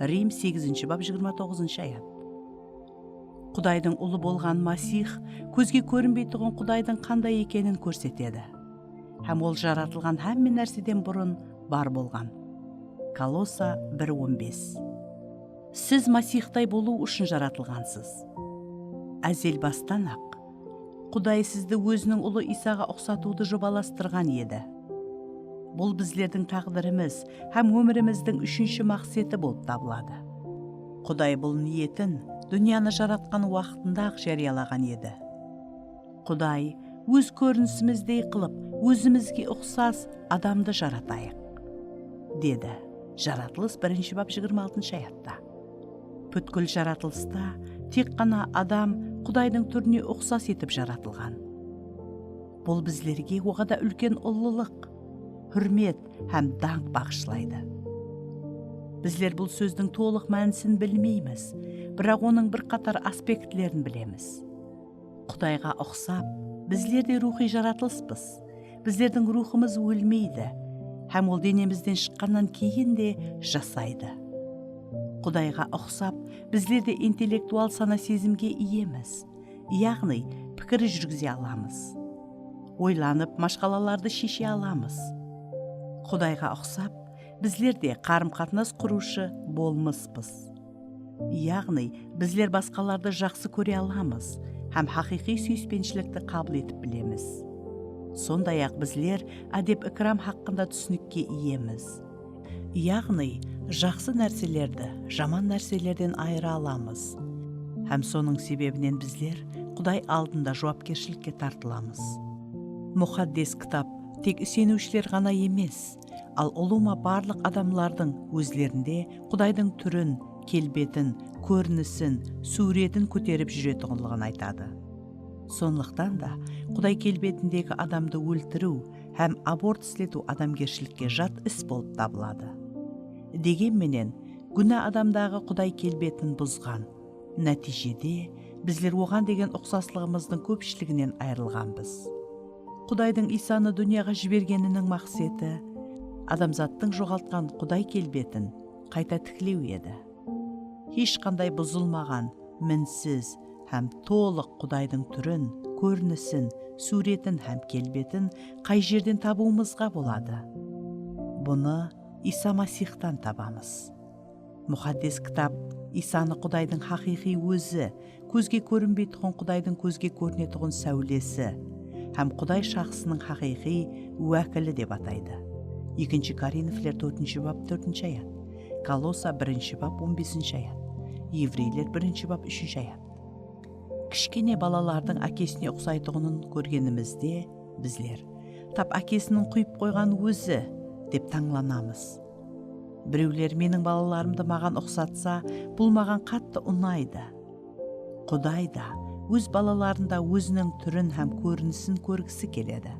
Rim segizinshi bap, jigirma toǵızınshı ayat. Qudaydıń Ulı bolǵan Masih kózge kórinbeytuǵın Qudaydıń qanday ekenin kórsetedi. Hám Ol jaratılǵan hámme nárseden burın bar bolǵan. Kolossa bir on bes. Siz Masiyxtay bolıw ushın jaratılǵansız. Ázel bastan-aq, Quday sizdi Óziniń Ulı Iysaǵa uqsatıwdı jobalastırǵan edi. Bul bizlerdiń táǵdirimiz hám ómirimizdiń úshinshi maqseti bolıp tabıladı. Quday bul niyetin dúnyanı jaratqan waqtında-aq járiyalaǵan edi. Quday, Óz kórinisizdey qılıp, ózimizge uqsas adamdı jaratayıq, dedi. Jaratılıs birinshi bap jigirma altınshı ayatta. Pútkil jaratılısta tek ǵana adam Qudaydıń túrine uqsas etip jaratılǵan. Bul bizlerge oǵada úlken ullılıq, húrmet hám dańq baǵıshlaydı. Bizler bul sózdiń tolıq mánisin bilmeymiz, biraq onıń bir qatar aspektlerin bilemiz. Qudayǵa uqsap, bizler de ruwxıy jaratılıspız. Bizlerdiń ruwxımız ólmeydi hám ol denemizden shıqqannan keyin de jasaydı. Qudayǵa uqsap, bizler de intellektual sana-sezimge iyemiz, yaǵnıy pikir júrgize alamız. Oylanıp, mashqalalardı sheshe alamız. Qudayǵa uqsap, bizler de qarım-qatnas qurıwshı bolmıspız. Yaǵnıy, bizler basqalardı jaqsı kóre alamız hám haqıyqıy súyispenshilikti qabıl etip bilemiz. Sonday-aq, bizler ádep-ikram haqqında túsinikke iyemiz. Yaǵnıy, jaqsı nárselerdi jaman nárselerden ayıra alamız. Hám sonıń sebebinen bizler Quday aldında juwapkershilikke tartılamız. Muqaddes Kitap tek iseniwshiler ǵana emes, al ulıwma barlıq adamlardıń ózlerinde Qudaydıń túrin, kelbetin, kórinisin, súwretin kóterip júretuǵınlıǵın aytadı. Sonlıqtan da, Quday kelbetindegi adamdı óltiriw hám abort isletiw adamgershilikke jat is bolıp tabıladı. Degen menen, gúná adamdaǵı Quday kelbetin buzǵan. Nátiyjede, bizler oǵan degen uqsaslıǵımızdıń kópshiliginen ayırılǵanbız. Qudaydıń Iysanı dúnyaǵa jibergeniniń maqseti adamzattıń joǵaltqan Quday kelbetin qayta tiklew edi. Hesh qanday buzılmaǵan, minsiz hám tolıq Qudaydıń túrin, kórinisin, súwretin hám kelbetin qay jerden tabıwımızǵa boladı? Bunı Iysa Masiyxtan tabamız. Muqaddes Kitap Iysanı Qudaydıń haqıyqıy Ózi, kózge kórinbeytuǵın Qudaydıń kózge kórinetuǵın sáwlesi hám Quday shaxsınıń haqıyqıy wákili dep ataydı. Ekinshi Korinfler tórtinshi bap tórtinshi ayat, Kolossa birinshi bap on besinshi ayat, Evreyler birinshi bap úshinshi ayat. Kishkene balalardıń ákesine uqsaytuǵının kórgenimizde, bizler, "Tap ákesiniń quyıp qoyǵan ózi", dep tańlanamız. Birewler meniń balalarımdı maǵan uqsatsa, bul maǵan qattı unaydı. Quday da óz balalarında óziniń túrin hám kórinisin kórgisi keledi.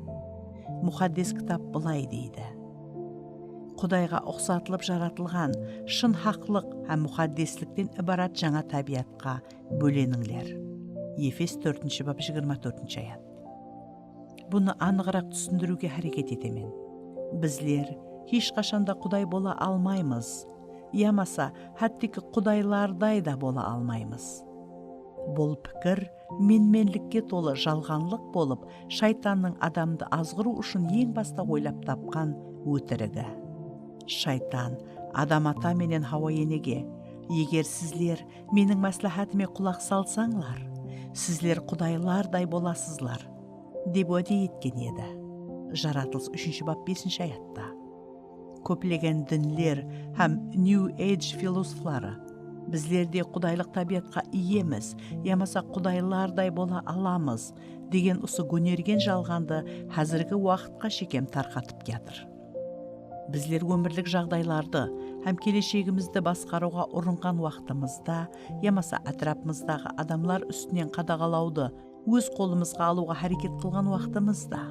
Muqaddes Kitap bılay deydi, "Qudayǵa uqsatılıp jaratılǵan shın haqlıq hám muqaddeslikten ibarat jańa tábiyatqa bólenińler." Efes tórtinshi bap jigirma tórtinshi ayat. Bunı anıǵıraq túsindiriwge háreket etemen. Bizler hesh qashan da Quday bola almaymız, yamasa hátteki qudaylarday da bola almaymız. Bul pikir menmenlikke tolı jalǵanlıq bolıp, shaytannıń adamdı azǵırıw ushın eń basta oylap tapqan ótirigi. Shaytan Adam ata menen Hawa enege, "Eger sizler meniń másláhátimge qulaq salsańlar, sizler qudaylarday bolasızlar", dep wáde etken edi. Jaratılıs úshinshi bap besinshi ayatta. Kóplegen dinler hám New Age filosofları "Bizler de qudaylıq tábiyatqa iyemiz, yamasa qudaylarday bola alamız" degen usı gónergen jalǵandı házirgi waqıtqa shekem tarqatıp kiyatır. Bizler ómirlik jaǵdaylardı hám keleshegimizdi basqarıwǵa urınǵan waqtımızda yamasa átirapımızdaǵı adamlar ústinen qadaǵalawdı óz qolımızǵa alıwǵa háreket qılǵan waqtımızda,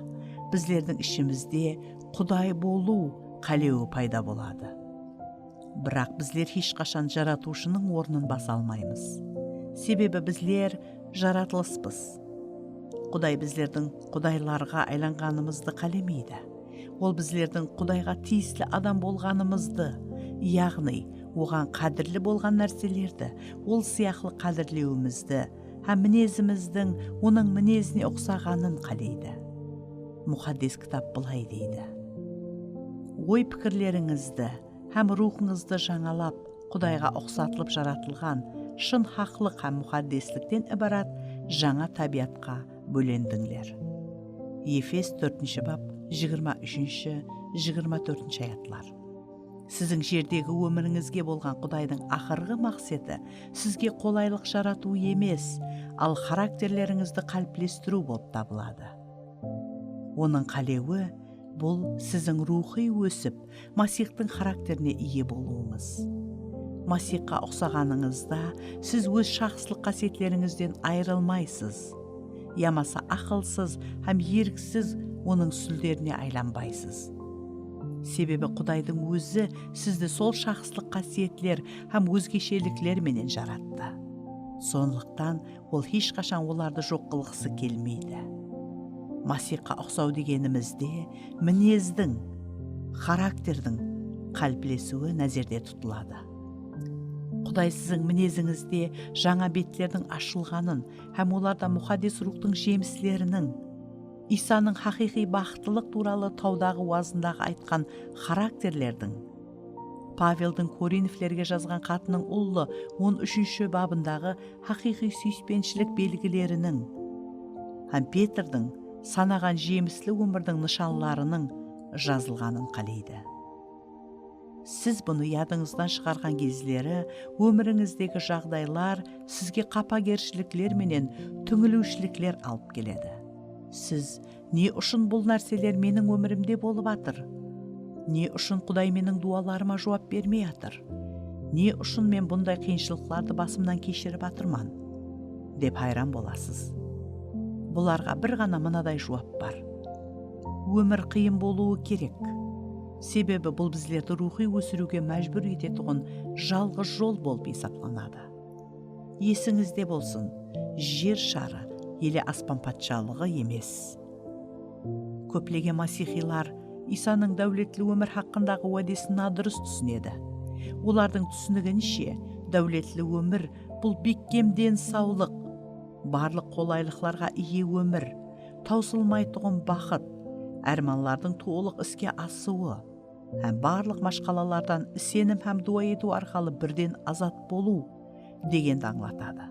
bizlerdiń ishimizde quday bolıw qálewi payda boladı. Biraq bizler hesh qashan Jaratıwshınıń ornın basa almaymız. Sebebi bizler jaratılıspız. Quday bizlerdiń qudaylarǵa aylanǵanımızdı qálemeydi. Ol bizlerdiń Qudayǵa tiyisli adam bolǵanımızdı, yaǵnıy, Oǵan qádirli bolǵan nárselerdi, ol sıyaqlı qádirlewimizdi hám minezimizdiń Onıń minezine uqsaǵanın qáleydi. Muqaddes Kitap bılay deydi, "Oy-pikirlerińizdi hám ruwxıńızdı jańalap, Qudayǵa uqsatılıp jaratılǵan shın haqlıq hám muqaddeslikten ibarat jańa tábiyatqa bólendińler. Efes tórtinshi bap, jigirma úshinshi, jigirma tórtinshi ayatlar. Siziń jerdegi ómirińizge bolǵan Qudaydıń aqırǵı maqseti sizge qolaylıq jaratıw emes, al xarakterlerińizdi qáliplestiriw bolıp tabıladı. Onıń qálewi, bul siziń ruwxıy ósip, Masiyxtıń xarakterine iye bolıwıńız. Masiyxqa uqsaǵanıńızda siz óz shaxslıq qásiyetlerińizden ayırılmaysız. Yamasa aqılsız hám eriksiz onıń súlderine aylanbaysız. Sebebi Qudaydıń ózi sizdi sol shaxslıq qásiyetler hám ózgeshelikler menen jarattı. Sonlıqtan Ol hesh qashan olardı joq qılǵısı kelmeydi. Masiyxqa uqsaw degenimizde minezdiń, xarakterdiń qáliplesiwi názerde tutıladı. Quday siziń minezińizde jańa betlerdiń ashılǵanın hám olarda Muqaddes Ruwxtıń jemisleriniń, Iysanıń haqıyqıy baxıtlılıq tuwralı tawdaǵı wazındaǵı aytqan xarakterlerdiń, Paveldiń Korinflerge jazǵan xatınıń ullı on úshinshi babındaǵı haqıyqıy súyispenshilik belgileriniń hám Petrdiń sanaǵan jemisli ómirdiń nıshanlarınıń jazılǵanın qáleydi. Siz bunı yadıńızdan shıǵarǵan gezleri ómirińizdegi jaǵdaylar sizge qapagershilikler menen túńiliwshilikler alıp keledi. Siz, "Ne ushın bul nárseler meniń ómirimde bolıp atır? Ne ushın Quday meniń duwalarıma juwap bermey atır? Ne ushın men bunday qıyınshılıqlardı basımnan keshirip atırman?" dep hayran bolasız. Bularǵa bir ǵana mınaday juwap bar. Ómir qıyın bolıwı kerek. Sebebi bul bizlerdi ruwxıy ósiriwge májbúr etetuǵın jalǵız jol bolıp esaplanadı. Esińizde bolsın, jer sharı ele aspan patshalıǵı emes. Kóplegen masiyxıylar Iysanıń dáwletli ómir haqqındaǵı wádesin nadurıs túsinedi. Olardıń túsinigininshe, dáwletli ómir bul bekkem densawlıq, barlıq qolaylıqlarǵa iye ómir, tawsılmaytuǵın baxıt, ármanlardıń tolıq iske asıwı hám barlıq mashqalalardan isenim hám duwa etiw arqalı birden azat bolıw degendi ańlatadı.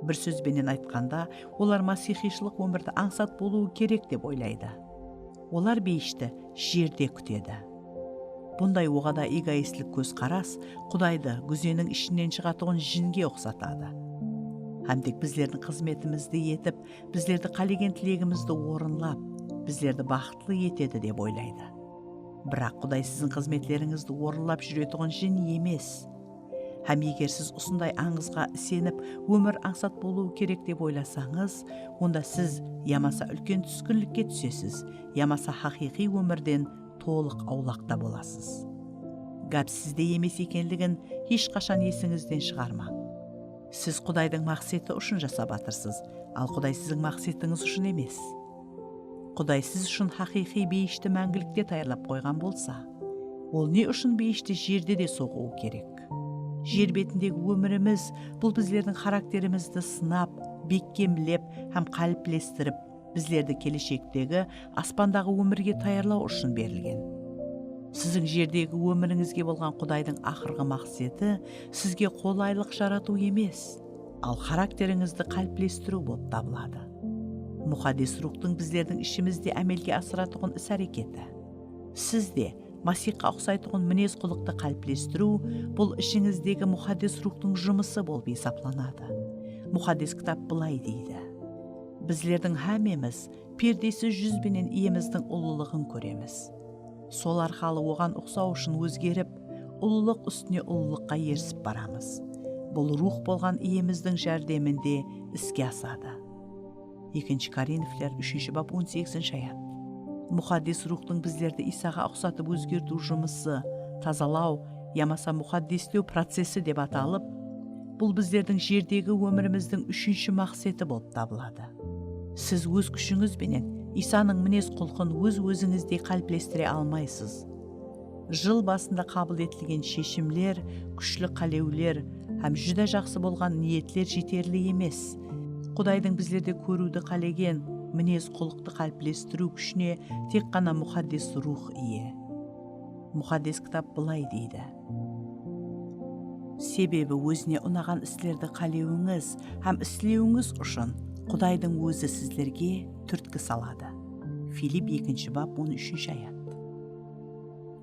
Bir sóz benen aytqanda, olar masiyxıyshılıq ómirdi ańsat bolıwı kerek dep oylaydı. Olar beyishti jerde kútedi. Bunday oǵada egoistlik kózqaras Qudaydı gúzeniń ishinen shıǵatuǵın jinge uqsatadı. Hám tek bizlerdiń xızmetimizdi etip, bizlerdi qálegen tilegimizdi orınlap, bizlerdi baxıtlı etedi dep oylaydı. Biraq Quday siziń xızmetlerińizdi orınlap júretuǵın jin emes. Hám eger siz usınday ańızǵa isenip, ómir ańsat bolıwı kerek dep oylasańız, onda siz yamasa úlken túskinlikke túsesiz, yamasa haqıyqıy ómirden tolıq awlaqta bolasız. Gáp sizde emes ekenligin hesh qashan esińizden shıǵarmań. Siz Qudaydıń maqseti ushın jasap atırsız, al Quday siziń maqsetińiz ushın emes. Quday siz ushın haqıyqıy beyishti máńgilikte tayarlap qoyǵan bolsa, Ol ne ushın beyishti jerde de soǵıwı kerek? Jer betindegi ómirimiz bul bizlerdiń xarakterimizdi sınap, bekkemlep hám qáliplestirip, bizlerdi keleshektegi aspandaǵı ómirge tayarlaw ushın berilgen. Siziń jerdegi ómirińizge bolǵan Qudaydıń aqırǵı maqseti sizge qolaylıq jaratıw emes, al xarakterińizdi qáliplestiriw bolıp tabıladı. Muqaddes Ruwxtıń bizlerdiń ishimizde ámelge asıratuǵın is-háreketi. Siz de Masiyxqa uqsaytuǵın minez-qulıqtı qáliplestiriw, bul ishińizdegi Muqaddes Ruwxtıń jumısı bolıp esaplanadı. Muqaddes Kitap bılay deydi, "Bizlerdiń hámmemiz perdesiz júz benen Iyemizdiń ullılıǵın kóremiz. Sol arqalı Oǵan uqsaw ushın ózgerip, ullılıq ústine ullılıqqa erisip baramız. Bul Ruwx bolǵan Iyemizdiń járdeminde iske asadı." Ekinshi Korinfler, úshinshi bap, on segizinshi ayat. Muqaddes Ruwxtıń bizlerdi Iysaǵa uqsatıp ózgertiw jumısı, tazalaw yamasa muqaddeslew procesi dep atalıp, bul bizlerdiń jerdegi ómirimizdiń úshinshi maqseti bolıp tabıladı. Siz óz kúshińiz benen Iysanıń minez-qulqın óz-ózińizdey qáliplestire almaysız. Jıl basında qabıl etilgen sheshimler, kúshli qálewler hám júdá jaqsı bolǵan niyetler jeterli emes. Qudaydıń bizlerde kóriwdi qálegen minez-qulıqtı qáliplestiriw kúshine tek ǵana Muqaddes Ruwx iye. Muqaddes Kitap bılay deydi, Sebebi ózine unaǵan islerdi qálewińiz hám islewińiz ushın Qudaydıń ózi sizlerge túrtki saladı. Filipp ekinshi bap, on úshinshi ayat.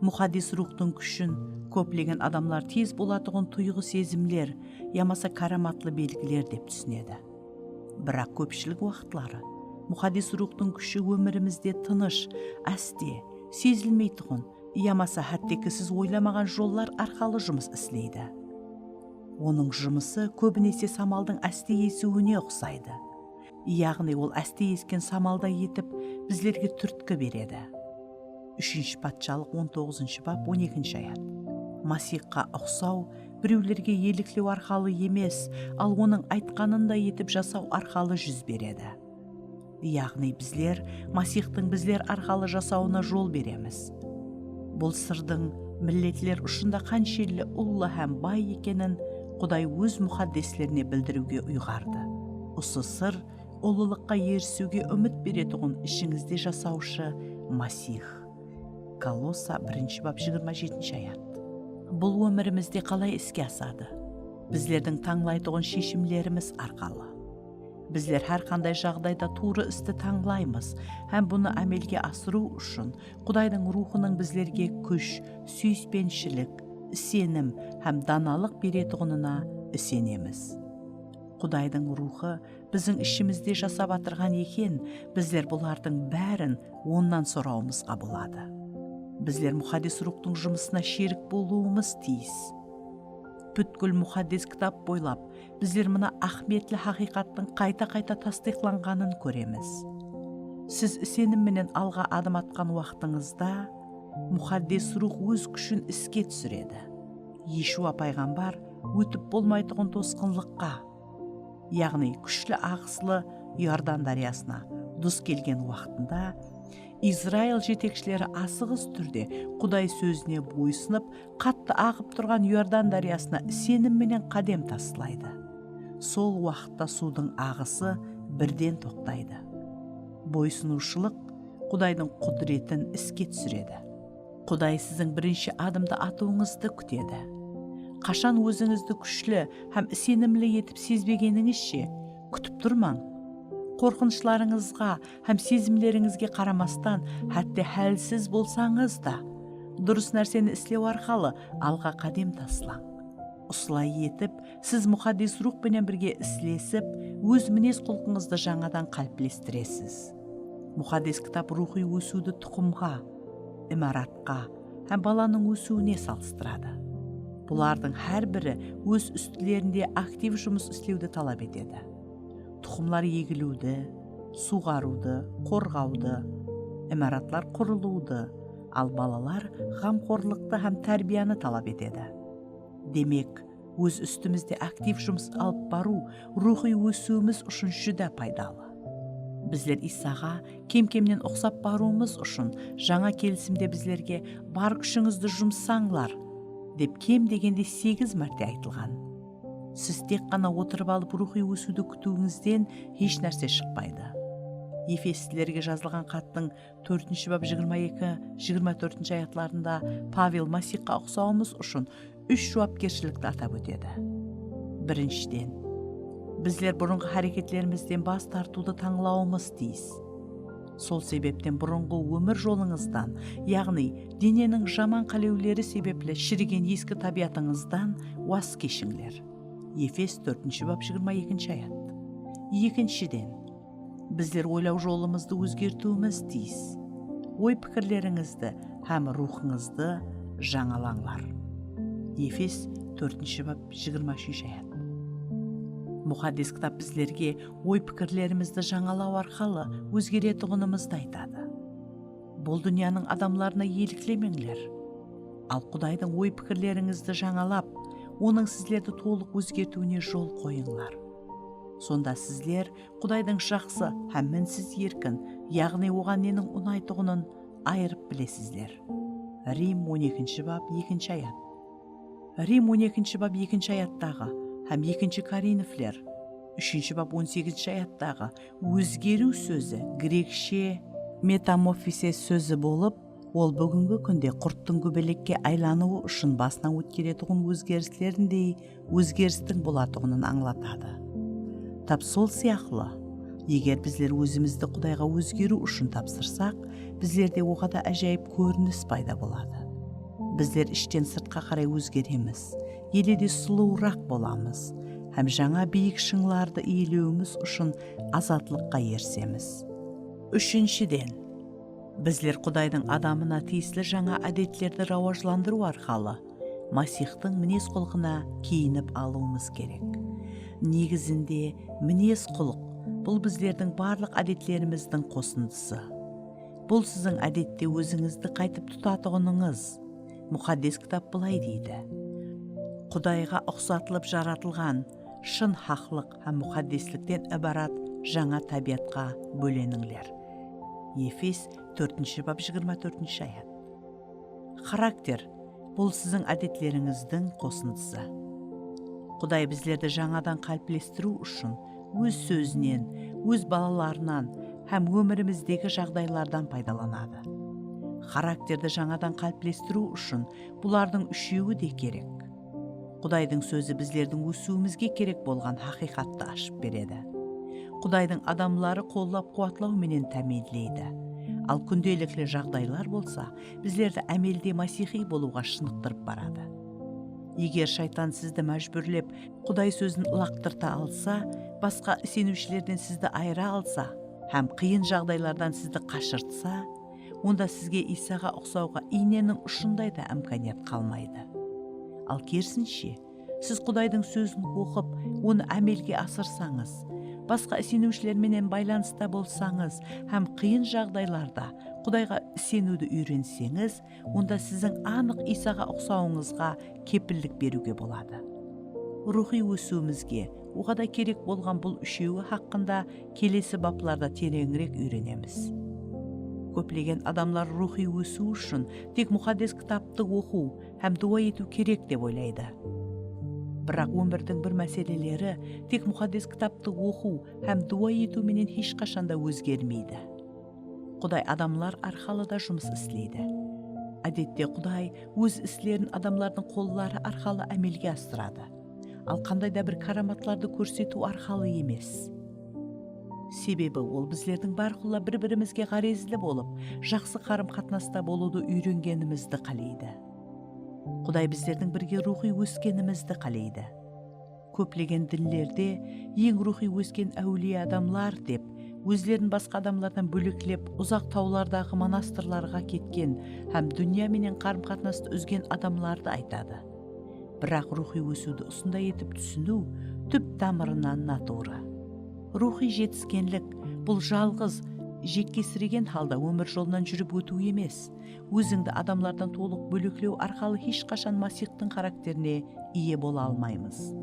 Muqaddes Ruwxtıń kúshin kóplegen adamlar tez bolatuǵın tuyǵı-sezimler yamasa káramatlı belgiler dep túsinedi. Biraq kópshilik waqıtları Muqaddes Ruwxtıń kúshi ómirimizde tınısh, áste, sezilmeytuǵın yamasa hátteki siz oylamaǵan jollar arqalı jumıs isleydi. Onıń jumısı kóbinese samaldıń áste esiwine uqsaydı. Yaǵnıy ol áste esken samalday etip bizlerge túrtki beredi. Úshinshi Patshalıq on toǵızınshı bap, on ekinshi ayat. Masiyxqa uqsaw birewlerge eliklew arqalı emes, al onıń aytqanınday etip jasaw arqalı júz beredi. Yaǵnıy bizler Masiyxtıń bizler arqalı jasawına jol beremiz. Bul sırdıń milletler ushın da qanshelli ullı hám bay ekenin Quday óz muqaddeslerine bildiriwge uyǵardı. Usı sır ullılıqqa erisiwge úmit beretuǵın ishińizde jasawshı Masiyx. Kolossa birinshi bap, jigirma jetinshi ayat. Bul ómirimizde qalay iske asadı? Bizlerdiń tańlaytuǵın sheshimlerimiz arqalı. Bizler hár qanday jaǵdayda tuwrı isti tańlaymız hám bunı ámelge asırıw ushın Qudaydıń Ruwxınıń bizlerge kúsh, súyispenshilik, isenim hám danalıq beretuǵınına isenemiz. Qudaydıń Ruwxı biziń ishimizde jasap atırǵan eken, bizler bulardıń bárin Onnan sorawımızǵa boladı. Bizler Muqaddes Ruwxtıń jumısına sherik bolıwımız tiyis. Pútkil Muqaddes Kitap boylap bizler mına áhmiyetli haqıyqattıń qayta-qayta tastıyıqlanǵanın kóremiz. Siz isenim menen alǵa adım atqan waqtıńızda Muqaddes Ruwx óz kúshin iske túsiredi. Eshuwa payǵambar ótip bolmaytuǵın tosqınlıqqa, yaǵnıy kúshli aǵıslı Iordan dáryasına dus kelgen waqtında Izrail jetekshileri asıǵıs túrde Quday sózine boysınıp, qattı aǵıp turǵan Iordan dáryasına isenim menen qádem taslaydı. Sol waqıtta suwdıń aǵısı birden toqtaydı. Boysınıwshılıq Qudaydıń qúdiretin iske túsiredi. Quday siziń birinshi adımdı atıwıńızdı kútedi. Qashan ózińizdi kúshli hám isenimli etip sezbegenińizshe, kútip turmań. Qorqınıshlarıńızǵa hám sezimlerińizge qaramastan, hátte hálsiz bolsańız da, durıs nárseni islew arqalı alǵa qádem taslań. Usılay etip, siz Muqaddes Ruwx penen birge islesip, óz minez-qulqıńızdı jańadan qáliplestiresiz. Muqaddes Kitap ruwxıy ósiwdi tuqımǵa, imaratqa hám balanıń ósiwine salıstıradı. Bulardıń hár biri óz ústilerinde aktiv jumıs islewdi talap etedi. Tuqımlar egiliwdi, suwǵarıwdı, qorǵawdı, imaratlar qurılıwdı, al balalar ǵamxorlıqtı hám tárbiyanı talap etedi. Demek, óz ústimizde aktiv jumıs alıp barıw ruwxıy ósiwimiz ushın júdá paydalı. Bizler Isaǵa kem-kemnen uqsap barıwımız ushın Jańa Kelisimde bizlerge "Bar kúshińizdi jumsańlar" dep kem degende segiz márte aytılǵan. Siz tek ǵana otırıp alıp ruwxıy ósiwdi kútiwińizden hesh nárse shıqpaydı. Efeslilerge jazılǵan xattıń tórtinshi bap jigirma eki, jigirma tórtinshi ayatlarında Pavel Masiyxqa uqsawımız ushın úsh juwapkershilikti atap ótedi. Birinshiden, bizler burınǵı háreketlerimizden bas tartıwdı tańlawımız tiyis. Sol sebepten burınǵı ómir jolıńızdan, yaǵnıy deneniń jaman qálewleri sebepli shirigen eski tábiyatıńızdan waz keshińler. Efes tórtinshi bap jigirma ekinshi ayat. Ekinshiden, bizler oylaw jolımızdı ózgertiwimiz tiyis. Oy-pikirlerińizdi hám ruwxıńızdı jańalańlar. Efes tórtinshi bap jigirma úshinshi ayat. Muqaddes Kitap bizlerge oy-pikirlerimizdi jańalaw arqalı ózgeretuǵınımızdı aytadı. Bul dúnyanıń adamlarına eliklemeńler. Al Qudaydıń oy-pikirlerińizdi jańalap, Onıń sizlerdi tolıq ózgertiwine jol qoyıńlar. Sonda sizler Qudaydıń jaqsı hám minsiz erkin, yaǵnıy Oǵan neniń unaytuǵının ayırıp bilesizler. Rim on ekinshi bap, ekinshi ayat. Rim on ekinshi bap, ekinshi ayattaǵı hám ekinshi Korinfler, úshinshi bap, on segizinshi ayattaǵı ózgeriw sózi grekshe metamorfizes sózi bolıp, Ol búgingi kúnde qurttıń gúbelekke aylanıwı ushın basınan ótkeretuǵın ózgerislerindey ózgeristiń bolatuǵının ańlatadı. Tap sol sıyaqlı, eger bizler ózimizdi Qudayǵa ózgeriw ushın tapsırsaq, bizlerde oǵada ájayıp kórinis payda boladı. Bizler ishten sırtqa qaray ózgeremiz, ele de sulıwıraq bolamız hám jańa biyik shıńlardı iyelewimiz ushın azatlıqqa erisemiz. Úshinshiden, bizler Qudaydıń adamına tiyisli jańa ádetlerdi rawajlandırıw arqalı Masixtıń minez-qulqına kiyinip alıwımız kerek. Negizinde, minez-qulıq, bul bizlerdiń barlıq ádetlerimizdiń qosındısı. Bul siziń ádette ózińizdi qaytıp tutatuǵınıńız. Muqaddes Kitap bılay deydi: Qudayǵa uqsatılıp jaratılǵan shın haqlıq hám muqaddeslikten ibarat jańa tábiyatqa bólenińler. Efes, tórtinshi bap, jigirma tórtinshi ayat. Xarakter, bul siziń ádetlerińizdiń qosındısı. Quday bizlerdi jańadan qáliplestiriw ushın Óz sózinen, Óz balalarınan hám ómirimizdegi jaǵdaylardan paydalanadı. Xarakterdi jańadan qáliplestiriw ushın bulardıń úshewi de kerek. Qudaydıń sózi bizlerdiń ósiwimizge kerek bolǵan haqıyqattı ashıp beredi. Qudaydıń adamları qollap-quwatlaw menen támiyinleydi. Al kúndelikli jaǵdaylar bolsa bizlerdi ámelde masiyxıy bolıwǵa shınıqtırıp baradı. Eger shaytan sizdi májbúrlep, Quday sózin ılaqtırta alsa, basqa iseniwshilerden sizdi ayıra alsa hám qıyın jaǵdaylardan sizdi qashırtsa, onda sizge Iysaǵa uqsawǵa iyneniń ushınday da imkaniyat qalmaydı. Al kerisinshe, siz Qudaydıń sózin oqıp, onı ámelge asırsańız, basqa iseniwshiler menen baylanısta bolsańız hám qıyın jaǵdaylarda Qudayǵa iseniwdi úyreniseńiz, onda siziń anıq Iysaǵa uqsawıńızǵa kepillik beriwge boladı. Ruwxıy ósiwimizge oǵada kerek bolǵan bul úshewi haqqında kelesi baplarda tereńirek úyrenemiz. Kóplegen adamlar ruwxıy ósiw ushın tek Muqaddes Kitaptı oqıw hám duwa etiw kerek dep oylaydı. Biraq ómirdiń bir máseleleri tek Muqaddes Kitaptı oqıw hám duwa etiw menen hesh qashan da ózgermeydi. Quday adamlar arqalı da jumıs isleydi. Ádette Quday Óz islerin adamlardıń qolları arqalı ámelge asıradı, al qanday da bir káramatlardı kórsetiw arqalı emes. Sebebi Ol bizlerdiń bárqulla bir-birimizge ǵárezli bolıp, jaqsı qarım-qatnasta bolıwdı úyrengenimizdi qáleydi. Quday bizlerdiń birge ruwxıy óskenimizdi qáleydi. Kóplegen dinlerde eń ruwxıy ósken áwliye adamlar dep, ózlerin basqa adamlardan bóleklep, uzaq tawlardaǵı monastırlarǵa ketken hám dúnya menen qarım-qatnastı úzgen adamlardı aytadı. Biraq ruwxıy ósiwdi usınday etip túsiniw túp tamırınan natuwrı. Ruwxıy jetiskenlik, bul jalǵız, jekkesiregen halda ómir jolınan júrip ótiw emes. Ózińdi adamlardan tolıq bóleklew arqalı hesh qashan Masixtıń xarakterine iye bola almaymız.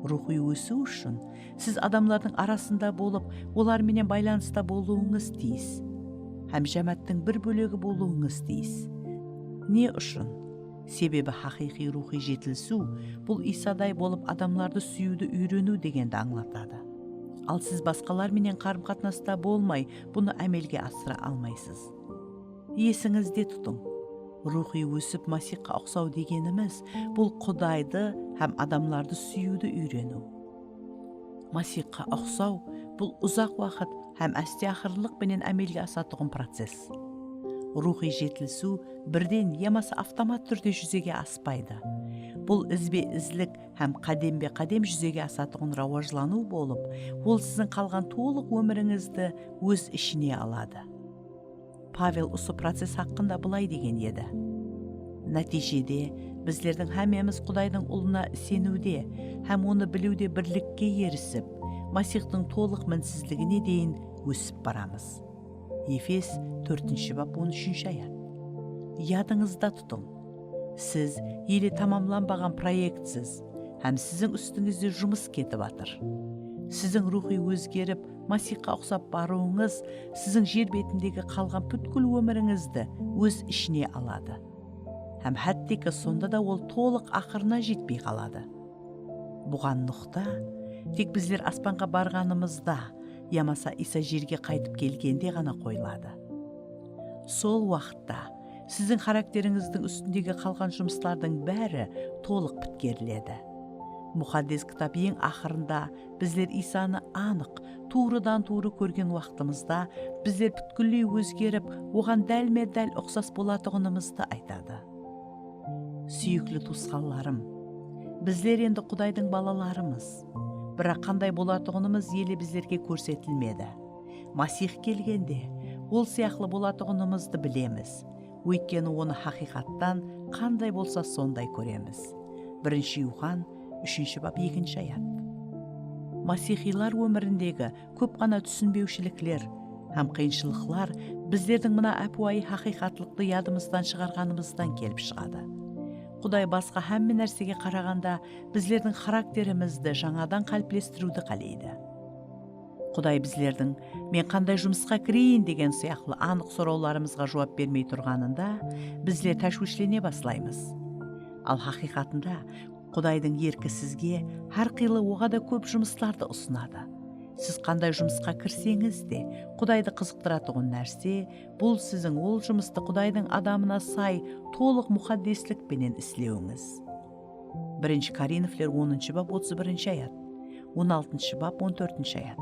Ruwxıy ósiw ushın siz adamlardıń arasında bolıp, olar menen baylanısta bolıwıńız tiyis hám jámááttiń bir bólegi bolıwıńız tiyis. Ne ushın? Sebebi haqıyqıy ruwxıy jetilisiw, bul Iysaday bolıp adamlardı súyiwdi úyreniw degendi ańlatadı. Al siz basqalar menen qarım-qatnasta bolmay, bunı ámelge asıra almaysız. Esińizde tutıń, ruwxıy ósip Masixqa uqsaw degenimiz, bul Qudaydı hám adamlardı súyiwdi úyreniw. Masixqa uqsaw, bul uzaq waqıt hám áste-aqırlılıq penen ámelge asatuǵın process. Ruwxıy jetilisiw birden yamasa avtomat túrde júzege aspaydı. Bul izbe-izlik hám qádembe-qádem júzege asatuǵın rawajlanıw bolıp, ol siziń qalǵan tolıq ómirińizdi óz ishine aladı. Pavel usı process haqqında bılay degen edi: Nátiyjede, bizlerdiń hámmemiz Qudaydıń Ulına iseniwde hám Onı biliwde birlikke erisip, Masixtıń tolıq minsizligine deyin ósip baramız. Efes, tórtinshi bap, on úshinshi ayat. Yadıńızda tutıń, siz ele tamamlanbaǵan proektsiz hám siziń ústińizde jumıs ketip atır. Siziń ruwxıy ózgerip, Masixqa uqsap barıwıńız siziń jer betindegi qalǵan pútkil ómirińizdi óz ishine aladı. Hám hátteki sonda da ol tolıq aqırına jetpey qaladı. Buǵan nuqta tek bizler aspanǵa barǵanımızda yamasa Iysa jerge qaytıp kelgende ǵana qoyıladı. Sol waqıtta Siziń xarakterińizdiń ústindegi qalǵan jumıslardıń bári tolıq pitkeriledi. Muqaddes Kitap eń aqırında bizler Iysanı anıq, tuwrıdan-tuwrı kórgen waqtımızda, bizler pútkilley ózgerip, Oǵan dálme-dál uqsas bolatuǵınımızdı aytadı. Súyikli tuwısqanlarım, bizler endi Qudaydıń balalarımız. Biraq qanday bolatuǵınımız ele bizlerge kórsetilmedi. Masih kelgende, Ol sıyaqlı bolatuǵınımızdı bilemiz. Óytkeni Onı haqıyqattan qanday bolsa, sonday kóremiz. Birinshi Yuxan, úshinshi bap, ekinshi ayat. Masihiylar ómirindegi kóp ǵana túsinbewshilikler hám qıyınshılıqlar bizlerdiń mına ápiwayı haqıyqatlıqtı yadımızdan shıǵarǵanımızdan kelip shıǵadı. Quday basqa hámme nársege qaraǵanda bizlerdiń xarakterimizdi jańadan qáliplestiriwdi qáleydi. Quday bizlerdiń "Men qanday jumısqa kireyin?" degen sıyaqlı anıq sorawlarımızǵa juwap bermey turǵanında, bizler táshwishlene baslaymız. Al haqıyqatında Qudaydıń erki sizge hár qıylı oǵada kóp jumıslardı usınadı. Siz qanday jumısqa kirseńiz de, Qudaydı qızıqtıratuǵın nárse, bul siziń ol jumıstı Qudaydıń adamına say, tolıq muqaddeslik penen islewińiz. Birinshi Korinfler onınshı bap, otız birinshi ayat, on altınshı bap, on tórtinshi ayat,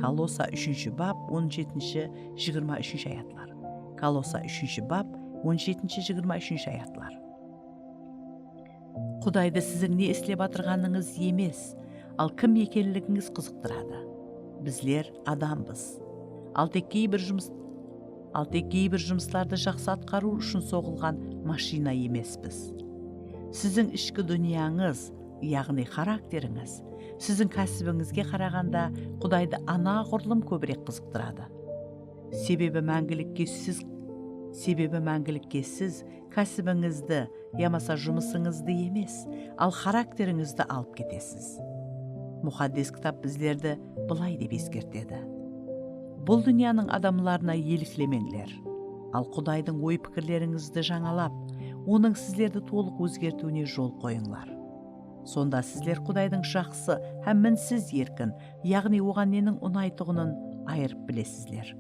Kolosa úshinshi bap, on jetinshi, jigirma úshinshi ayatlar, Kolosa úshinshi bap, on jetinshi, jigirma úshinshi ayatlar. Qudaydı siziń ne islep atırǵanıńız emes, al kim ekenligińiz qızıqtıradı. Bizler adambız. Al tek keybir jumıs, al tek keybir jumıslardı jaqsı atqarıw ushın soǵılǵan mashina emespiz. Siziń ishki dúnyańız, yaǵnıy xarakterińiz, siziń kásibińizge qaraǵanda Qudaydı anaǵurlım kóbirek qızıqtıradı. Sebebi máńgilikke siz, sebebi máńgilikke siz kásibińizdi yamasa jumısıńızdı emes, al xarakterińizdi alıp ketesiz. Muqaddes Kitap bizlerdi bılay dep eskertedi: "Bul dúnyanıń adamlarına eliklemeńler, al Qudaydıń oy-pikirlerińizdi jańalap, Onıń sizlerdi tolıq ózgertiwine jol qoyıńlar. Sonda sizler Qudaydıń jaqsı hám minsiz erkin, yaǵnıy Oǵan neniń unaytuǵının ayırıp bilesizler."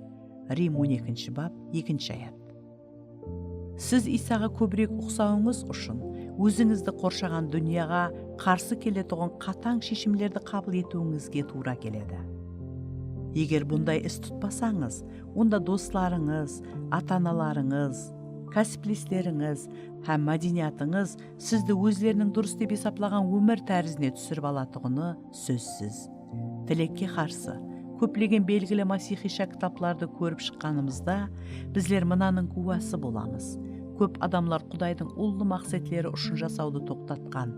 Rim on ekinshi bap, ekinshi ayat. Siz Iysaǵa kóbirek uqsawıńız ushın ózińizdi qorshaǵan dúnyaǵa qarsı keletuǵın qatań sheshimlerdi qabıl etiwińizge tuwra keledi. Eger bunday is tutpasańız, onda doslarıńız, ata-analarıńız, kásiplesterińiz hám mádeniyatıńız sizdi ózleriniń durıs dep esaplaǵan ómir tárizine túsirip alatuǵını sózsiz. Tilekke qarsı, kóplegen belgili masiyxıysha kitaplardı kórip shıqqanımızda, bizler mınanıń gúwası bolamız. Kóp adamlar Qudaydıń ullı maqsetleri ushın jasawdı toqtatqan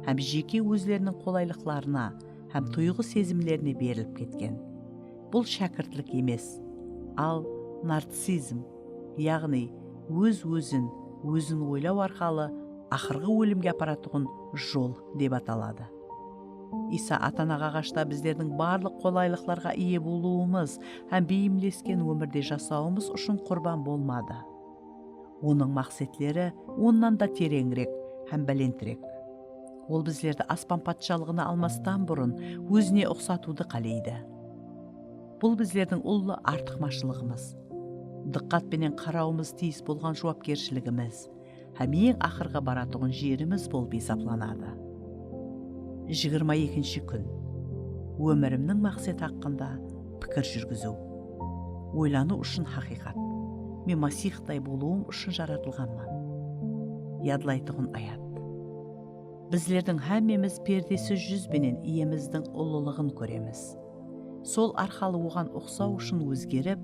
hám jeke ózleriniń qolaylıqlarına hám tuyǵı-sezimlerine berilip ketken. Bul shákirtlik emes, al narcissizm, yaǵnıy óz-ózin, ózin oylaw arqalı aqırǵı ólimge aparatuǵın jol dep ataladı. Iysa ata-anaǵa ǵashta bizlerdiń barlıq qolaylıqlarǵa iye bolıwımız hám beyimlesken ómirde jasawımız ushın qurban bolmadı. Onıń maqsetleri onnan da tereńirek hám bálentirek. Ol bizlerdi aspan patshalıǵına almastan burın ózine uqsatıwdı qáleydi. Bul bizlerdiń ullı artıqmashılıǵımız, dıqqat penen qarawımız tiyis bolǵan juwapkershiligimiz hám eń aqırǵa baratuǵın jerimiz bolıp esaplanadı. Jigirma ekinshi kún. Ómirimniń maqseti haqqında pikir júrgiziw. Oylanıw ushın haqıyqat. Men Masiyxtay bolıwım ushın jaratılǵanman. Yadlaytuǵın ayat. Bizlerdiń hámmemiz perdesiz júz benen Iyemizdiń ullılıǵın kóremiz. Sol arqalı Oǵan uqsaw ushın ózgerip,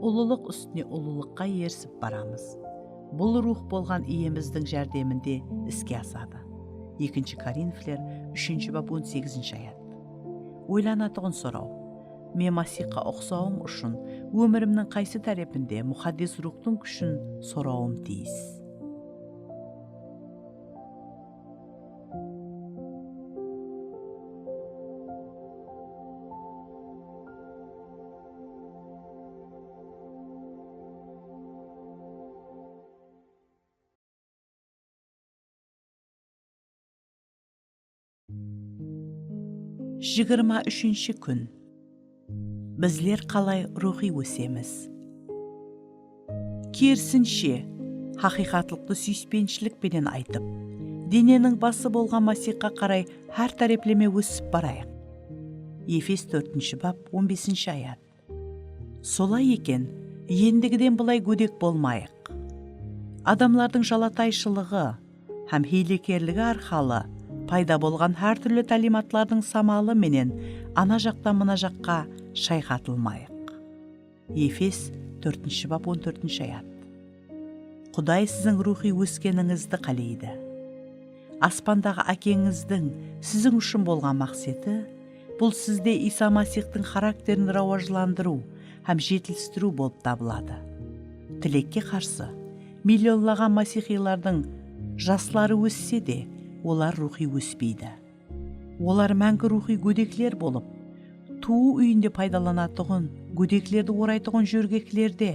ullılıq ústine ullılıqqa erisip baramız. Bul Ruwx bolǵan Iyemizdiń járdeminde iske asadı. Ekinshi Korinfler, úshinshi bap, on segizinshi ayat. Oylanatuǵın soraw. Men Masiyxqa uqsawım ushın ómirimniń qaysı tárepinde Muqaddes Ruwxtıń kúshin sorawım tiyis? Jigirma úshinshi kún. Bizler qalay ruwxıy ósemiz? Kerisinshe, haqıyqatlıqtı súyispenshilik penen aytıp, deneniń bası bolǵan Masihqa qaray hár tárepleme ósip barayıq. Efes tórtinshi bap, on besinshi ayat. Solay eken, endigiden bılay gódek bolmayıq. Adamlardıń jalatayshılıǵı hám hiylekerligi arqalı payda bolǵan hár túrli táliymatlardıń samalı menen ana jaqtan mına jaqqa shayqatılmayıq. Efes tórtinshi bap, on tórtinshi ayat. Quday siziń ruwxıy óskenińizdi qáleydi. Aspandaǵı Ákeńizdiń siziń ushın bolǵan maqseti, bul sizde Iysa Masixtıń xarakterin rawajlandırıw hám jetilistiriw bolıp tabıladı. Tilekke qarsı, millionlaǵan masixiylardıń jasları ósse de, olar ruwxıy óspeydi. Olar máńgi ruwxıy gódekler bolıp, tuwıw úyinde paydalanatuǵın gódeklerdi oraytuǵın jórgeklerde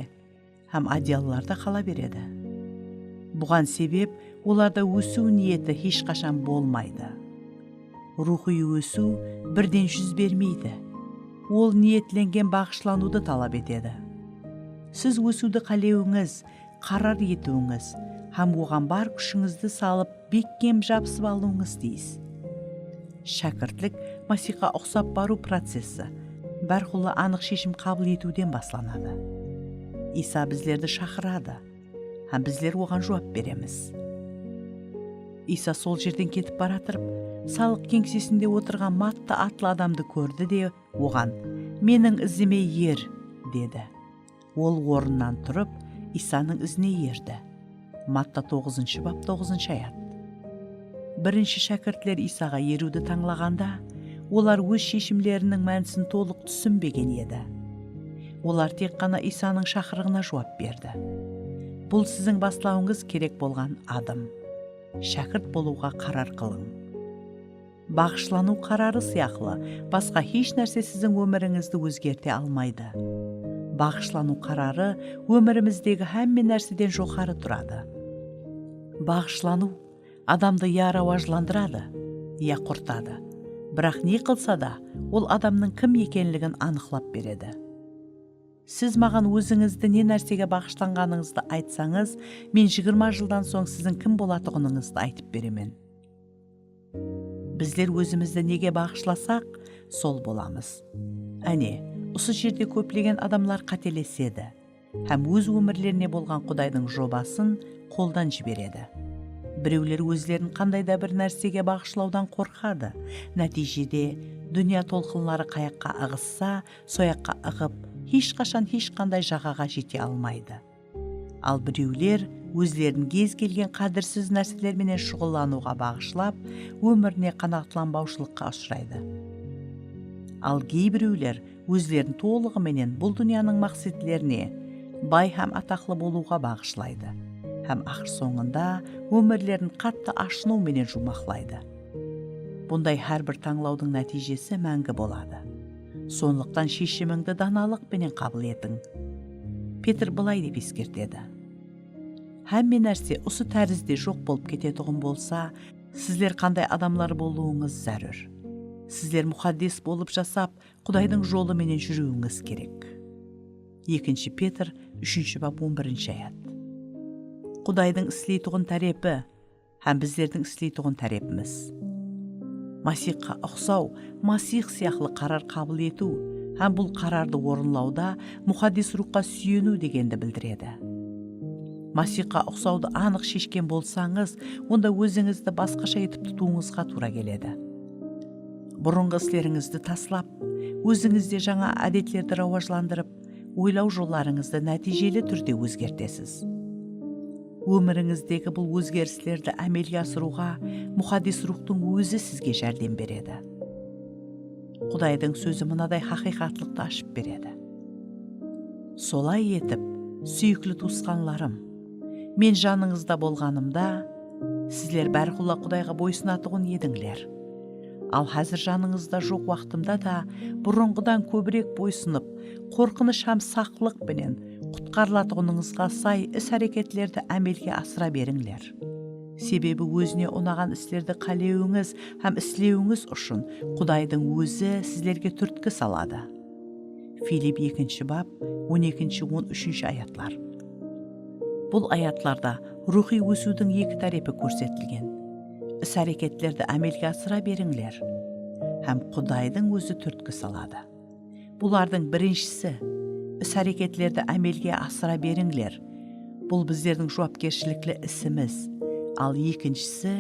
hám adyallarda qala beredi. Buǵan sebep, olarda ósiw niyeti hesh qashan bolmaydı. Ruwxıy ósiw birden júz bermeydi. Ol niyetlengen baǵıshlanıwdı talap etedi. Siz ósiwdi qálewińiz, qarar etiwińiz hám oǵan bar kúshińizdi salıp, bekkem jabısıp alıwıńız tiyis. Shákirtlik Masihqa uqsap barıw processi, bárqulla anıq sheshim qabıl etiwden baslanadı. Iysa bizlerdi shaqıradı hám bizler oǵan juwap beremiz. Iysa sol jerden ketip baratırıp, salıq keńsesinde otırǵan Matta atlı adamdı kórdi de, oǵan, "Meniń izime er," dedi. Ol ornınan turıp, Iysanıń izine erdi. Matta toǵızınshı bap, toǵızınshı ayat. Birinshi shákirtler Iysaǵa eriwdi tańlaǵanda, olar óz sheshimleriniń mánisin tolıq túsinbegen edi. Olar tek ǵana Iysanıń shaqırıǵına juwap berdi. Bul siziń baslawıńız kerek bolǵan adım. Shákirt bolıwǵa qarar qılıń. Baǵıshlanıw qararı sıyaqlı basqa hesh nárse siziń ómirińizdi ózgerte almaydı. Baǵıshlanıw qararı ómirimizdegi hámme nárseden joqarı turadı. Baǵıshlanıw adamdı ya rawajlandıradı, ya qurtadı. Biraq ne qılsa da, ol adamnıń kim ekenligin anıqlap beredi. Siz maǵan ózińizdi ne nársege baǵıshlanǵanıńızdı aytsańız, men jigirma jıldan soń siziń kim bolatuǵınıńızdı aytıp beremen. Bizler ózimizdi nege baǵıshlasaq, sol bolamız. Áne, usı jerde kóplegen adamlar qátelesedi hám óz ómirlerine bolǵan Qudaydıń jobasın qoldan jiberedi. Birewler ózlerin qanday da bir nársege baǵıshlawdan qorqadı. Nátiyjede, dúnya tolqınları qayaqqa ıǵıssa, soyaqqa ıǵıp, hesh qashan hesh qanday jaǵaǵa jete almaydı. Al birewler ózlerin gez kelgen qádirsiz nárseler menen shuǵıllanıwǵa baǵıshlap, ómirine qanaatlanbawshılıqqa ushıraydı. Al geybirewler ózlerin tolıǵı menen bul dúnyanıń maqsetlerine, bay hám ataqlı bolıwǵa baǵıshlaydı hám aqır sońında ómirlerin qattı ashınıw menen juwmaqlaydı. Bunday hár bir tańlawdıń nátiyjesi máńgi boladı. Sonlıqtan sheshimińdi danalıq penen qabıl etiń. Petr bılay dep eskertedi: Hámme nárse usı tárizde joq bolıp ketetuǵın bolsa, sizler qanday adamlar bolıwıńız zárúr? Sizler muqaddes bolıp jasap, Qudaydıń jolı menen júriwińiz kerek. Ekinshi Petr, úshinshi bap, on birinshi ayat. Qudaydıń isleytuǵın tárepi hám bizlerdiń isleytuǵın tárepimiz. Masihqa uqsaw, Masih sıyaqlı qarar qabıl etiw hám bul qarardı orınlawda Muqaddes Ruwxqa súyeniw degendi bildiredi. Masihqa uqsawdı anıq sheshken bolsańız, onda ózińizdi basqasha etip tutıwıńızǵa tuwra keledi. Burınǵı islerińizdi taslap, ózińizde jańa ádetlerdi rawajlandırıp, oylaw jollarıńızdı nátiyjeli túrde ózgertesiz. Ómirińizdegi bul ózgerislerdi ámelge asırıwǵa Muqaddes Ruwxtıń ózi sizge járdem beredi. Qudaydıń sózi mınaday haqıyqatlıqtı ashıp beredi: Solay etip, súyikli tuwısqanlarım, men janıńızda bolǵanımda, sizler bárqulla Qudayǵa boysınatuǵın edińler. Al házir janıńızda joq waqtımda da burınǵıdan kóbirek boysınıp, qorqınısh hám saqlıq penen qutqarılatuǵınıńızǵa say is-háreketlerdi ámelge asıra berińler. Sebebi ózine unaǵan islerdi qálewińiz hám islewińiz ushın Qudaydıń ózi sizlerge túrtki saladı. Filipp ekinshi bap, on ekinshi, on úshinshi ayatlar. Bul ayatlarda Ruwxıy ósiwdiń eki tárepi kórsetilgen. Is-háreketlerdi ámelge asıra berińler hám Qudaydıń ózi túrtki saladı. Bulardıń birinshisi, is-háreketlerdi ámelge asıra berińler. Bul bizlerdiń juwapkershilikli isimiz. Al ekinshisi,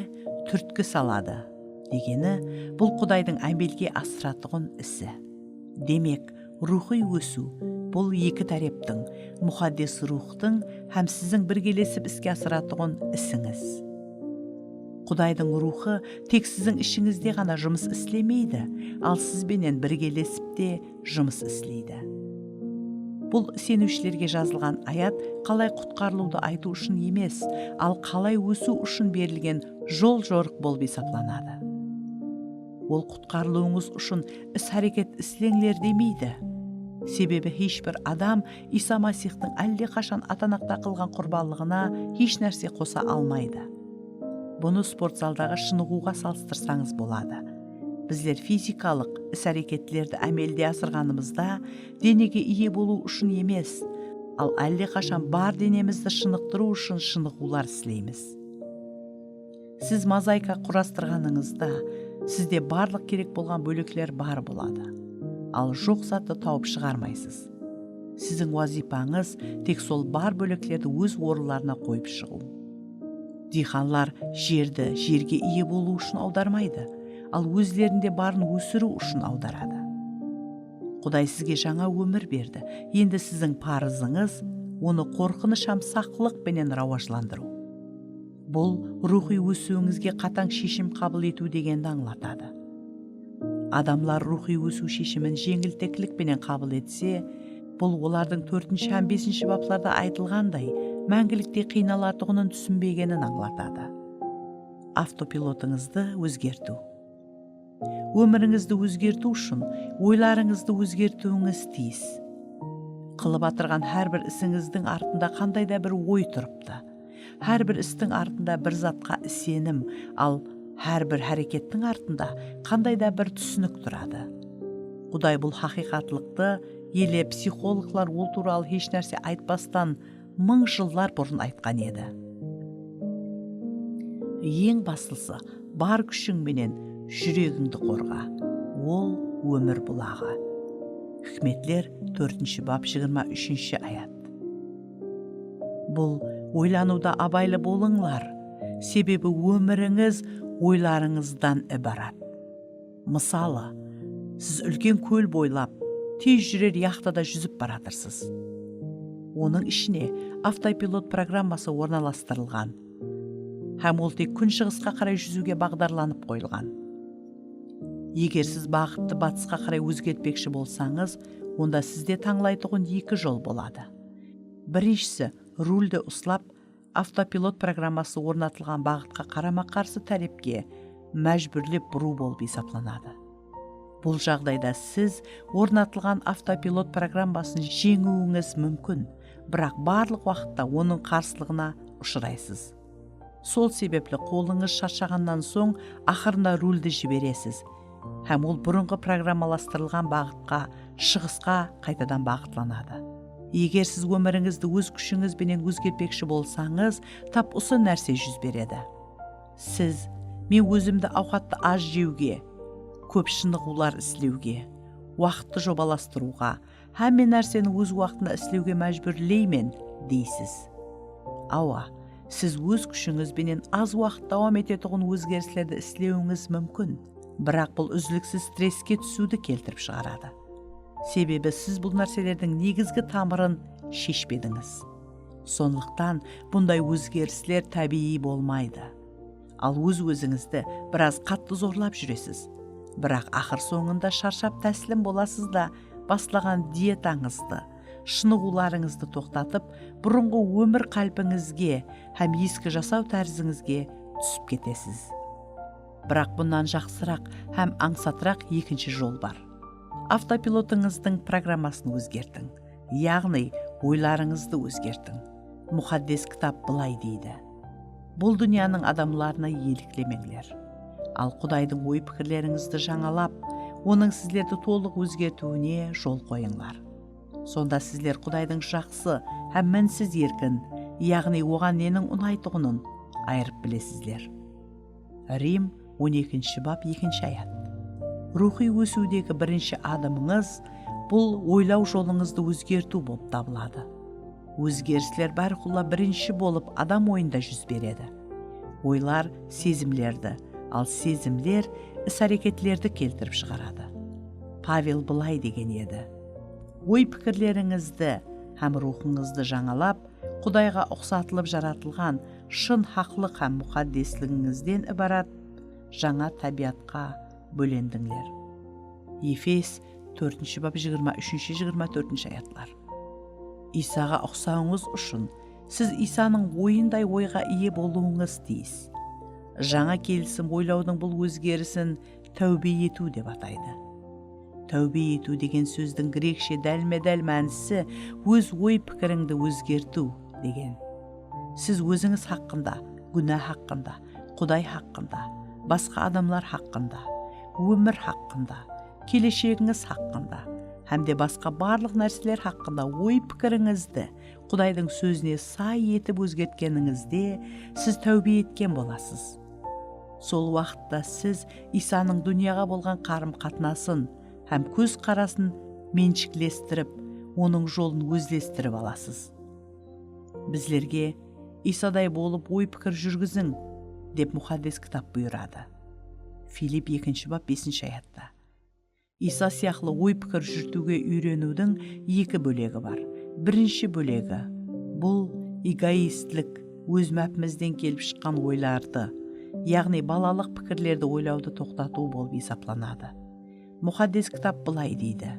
túrtki saladı. Degeni, bul Qudaydıń ámelge asıratuǵın isi. Demek, ruwxıy ósiw, bul eki táreptiń, Muqaddes Ruwxtıń hám siziń birgelesip iske asıratuǵın isińiz. Qudaydıń Ruwxı tek siziń ishińizde ǵana jumıs islemeydi, al siz benen birgelesip te jumıs isleydi. Bul iseniwshilerge jazılǵan ayat qalay qutqarılıwdı aytıw ushın emes, al qalay ósiw ushın berilgen jol-jorıq bolıp esaplanadı. Ol qutqarılıwıńız ushın is-háreket isleńler demeydi. Sebebi hesh bir adam Iysa Masiyxtıń álle qashan atanaqta qılǵan qurbanlıǵına hesh nárse qosa almaydı. Bunı sport zaldaǵı shınıǵıwǵa salıstırsańız boladı. Bizler fizikalıq is-háreketlerdi ámelde asırǵanımızda, denege iye bolıw ushın emes, al álle qashan bar denemizdi shınıqtırıw ushın shınıǵıwlar isleymiz. Siz mozaika qurastırǵanıńızda, sizde barlıq kerek bolǵan bólekler bar boladı. Al joq zattı tawıp shıǵarmaysız. Siziń wazıypańız tek sol bar bóleklerdi óz orınlarına qoyıp shıǵıw. Diyqanlar jerdi jerge iye bolıw ushın awdarmaydı, al ózlerinde barın ósiriw ushın awdaradı. Quday sizge jańa ómir berdi. Endi siziń parızıńız onı qorqınısh hám saqlıq penen rawajlandırıw. Bul ruwxıy ósiwińizge qatań sheshim qabıl etiw degendi ańlatadı. Adamlar ruwxıy ósiw sheshimin jeńilteklik penen qabıl etse, bul olardıń tórtinshi hám besinshi baplarda aytılǵanday, máńgiliktey qıynalatuǵının túsinbegenin ańlatadı. Avtopilotıńızdı ózgertiw. Ómirińizdi ózgertiw ushın oylarıńızdı ózgertiwińiz tiyis. Qılıp atırǵan hár bir isińizdiń artında qanday da bir oy turıptı. Hár bir istiń artında bir zatqa isenim, al hár bir hárekettiń artında qanday da bir túsinik turadı. Quday bul haqıyqatlıqtı ele psixologlar ol tuwralı hesh nárse aytpastan mıń jıllar burın aytqan edi. Eń baslısı, bar kúshiń menen júregińdi qorǵa. Ol ómir bulaǵı. Hikmetler, tórtinshi bap, jigirma úshinshi ayat. Bul oylanıwda abaylı bolıńlar, sebebi ómirińiz oylarıńızdan ibarat. Mısalı, siz úlken kól boylap, tez júrer yaxtada júzip baratırsız. Onıń ishine avtopilot programması ornalastırılǵan hám ol tek kúnshıǵısqa qaray júziwge baǵdarlanıp qoyılǵan. Eger siz baǵıttı batısqa qaray ózgertpekshi bolsańız, onda sizde tańlaytuǵın eki jol boladı. Birinshisi, ruldi uslap, avtopilot programması ornatılǵan baǵıtqa qarama-qarsı tárepke májbúrlep burıw bolıp esaplanadı. Bul jaǵdayda siz ornatılǵan avtopilot programmasın jeńiwińiz múmkin, biraq barlıq waqıtta onıń qarsılıǵına ushıraysız. Sol sebepli qolıńız sharshaǵannan soń, aqırında ruldi jiberesiz hám ol burınǵı programmalastırılǵan baǵıtqa, shıǵısqa qaytadan baǵıtlanadı. Eger siz ómirińizdi óz kúshińiz benen ózgertpekshi bolsańız, tap usı nárse júz beredi. Siz, "Men ózimdi awqattı az jewge, kóp shınıǵıwlar islewge, waqıttı jobalastırıwǵa, hámme nárseni óz waqtında islewge májbúrleymen", deysiz. Awa, siz óz kúshińiz benen az waqıt dawam etetuǵın ózgerislerdi islewińiz múmkin, biraq bul úzliksiz stresske túsiwdi keltirip shıǵaradı. Sebebi siz bul nárselerdiń negizgi tamırın sheshpedińiz. Sonlıqtan bunday ózgerisler tábiyiy bolmaydı. Al óz-ózińizdi biraz qattı zorlap júresiz. Biraq aqır sońında sharshap táslim bolasız da, baslaǵan dietańızdı, shınıǵıwlarıńızdı toqtatıp, burınǵı ómir qálpińizge hám eski jasaw tárizińizge túsip ketesiz. Biraq bunnan jaqsıraq hám ańsatıraq ekinshi jol bar. Avtopilotıńızdıń programmasın ózgertiń, yaǵnıy oylarıńızdı ózgertiń. Muqaddes Kitap bılay deydi, "Bul dúnyanıń adamlarına eliklemeńler. Al Qudaydıń oy-pikirlerińizdi jańalap, Onıń sizlerdi tolıq ózgertiwine jol qoyıńlar. Sonda sizler Qudaydıń jaqsı hám minsiz erkin, yaǵnıy oǵan neniń unaytuǵının ayırıp bilesizler. Rim on ekinshi bap, ekinshi ayat. Ruwxıy ósiwdegi birinshi adımıńız bul oylaw jolıńızdı ózgertiw bolıp tabıladı. Ózgerisler bárqulla birinshi bolıp adam oyında júz beredi. Oylar sezimlerdi, al sezimler is-háreketlerdi keltirip shıǵaradı. Pavel bılay degen edi: Oy-pikirlerińizdi hám ruwxıńızdı jańalap, Qudayǵa uqsatılıp jaratılǵan shın haqlıq hám muqaddesligińizden ibarat jańa tábiyatqa bólendińler. Efes tórtinshi bap, jigirma úshinshi, jigirma tórtinshi ayatlar. Iysaǵa uqsawıńız ushın siz Iysanıń oyınday oyǵa iye bolıwıńız tiyis. Jańa Kelisim oylawdıń bul ózgerisin táwbe etiw dep ataydı. Táwbe etiw degen sózdiń grekshe dálme-dál mánisi óz oy-pikirińdi ózgertiw degen. Siz ózińiz haqqında, gúna haqqında, Quday haqqında, basqa adamlar haqqında, ómir haqqında, keleshegińiz haqqında hám de basqa barlıq nárseler haqqında oy-pikirińizdi Qudaydıń sózine say etip ózgertkenińizde, siz táwbe etken bolasız. Sol waqıtta siz Iysanıń dúnyaǵa bolǵan qarım-qatnasın hám kózqarasın menshiklestirip, onıń jolın ózlestirip alasız. Bizlerge Iysaday bolıp oy-pikir júrgiziń, dep Muqaddes Kitap buyıradı. Filipp ekinshi bap, besinshi ayatta. Iysa sıyaqlı oy-pikir júritiwge úyreniwdiń eki bólegi bar. Birinshi bólegi, bul egoistlik, óz mápimizden kelip shıqqan oylardı, yaǵnıy balalıq pikirlerdi oylawdı toqtatıw bolıp esaplanadı. Muqaddes Kitap bılay deydi: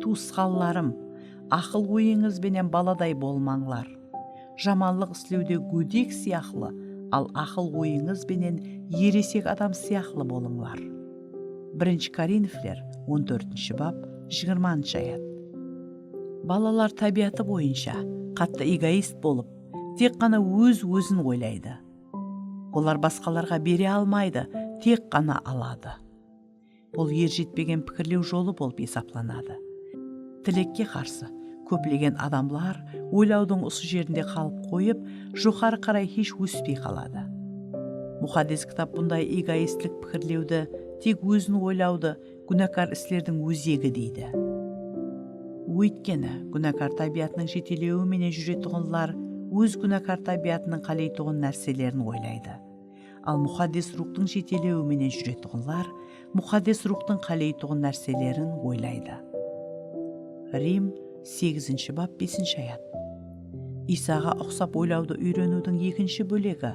Tuwısqanlarım, aqıl-oyıńız benen baladay bolmańlar. Jamanlıq islewde gódek sıyaqlı, al aqıl-oyıńız benen eresek adam sıyaqlı bolıńlar. Birinshi Korinfler on tórtinshi bap, jigirmanshı ayat. Balalar tábiyatı boyınsha qattı egoist bolıp, tek ǵana óz-ózin oylaydı. Olar basqalarǵa bere almaydı, tek ǵana aladı. Bul erjetpegen pikirlew jolı bolıp esaplanadı. Tilekke qarsı, kóplegen adamlar oylawdıń usı jerinde qalıp qoyıp, joqarı qaray hesh óspey qaladı. Muqaddes Kitap bunday egoistlik pikirlewdi, tek ózin oylawdı gúnakar islerdiń ózegi deydi. Óytkeni, gúnakar tábiyatınıń jetelewi menen júretuǵınlar óz gúnakar tábiyatınıń qáleytuǵın nárselerin oylaydı. Al Muqaddes Ruwxtıń jetelewi menen júretuǵınlar Muqaddes Ruwxtıń qáleytuǵın nárselerin oylaydı. Rim segizinshi bap, besinshi ayat. Iysaǵa uqsap oylawdı úyreniwdiń ekinshi bólegi,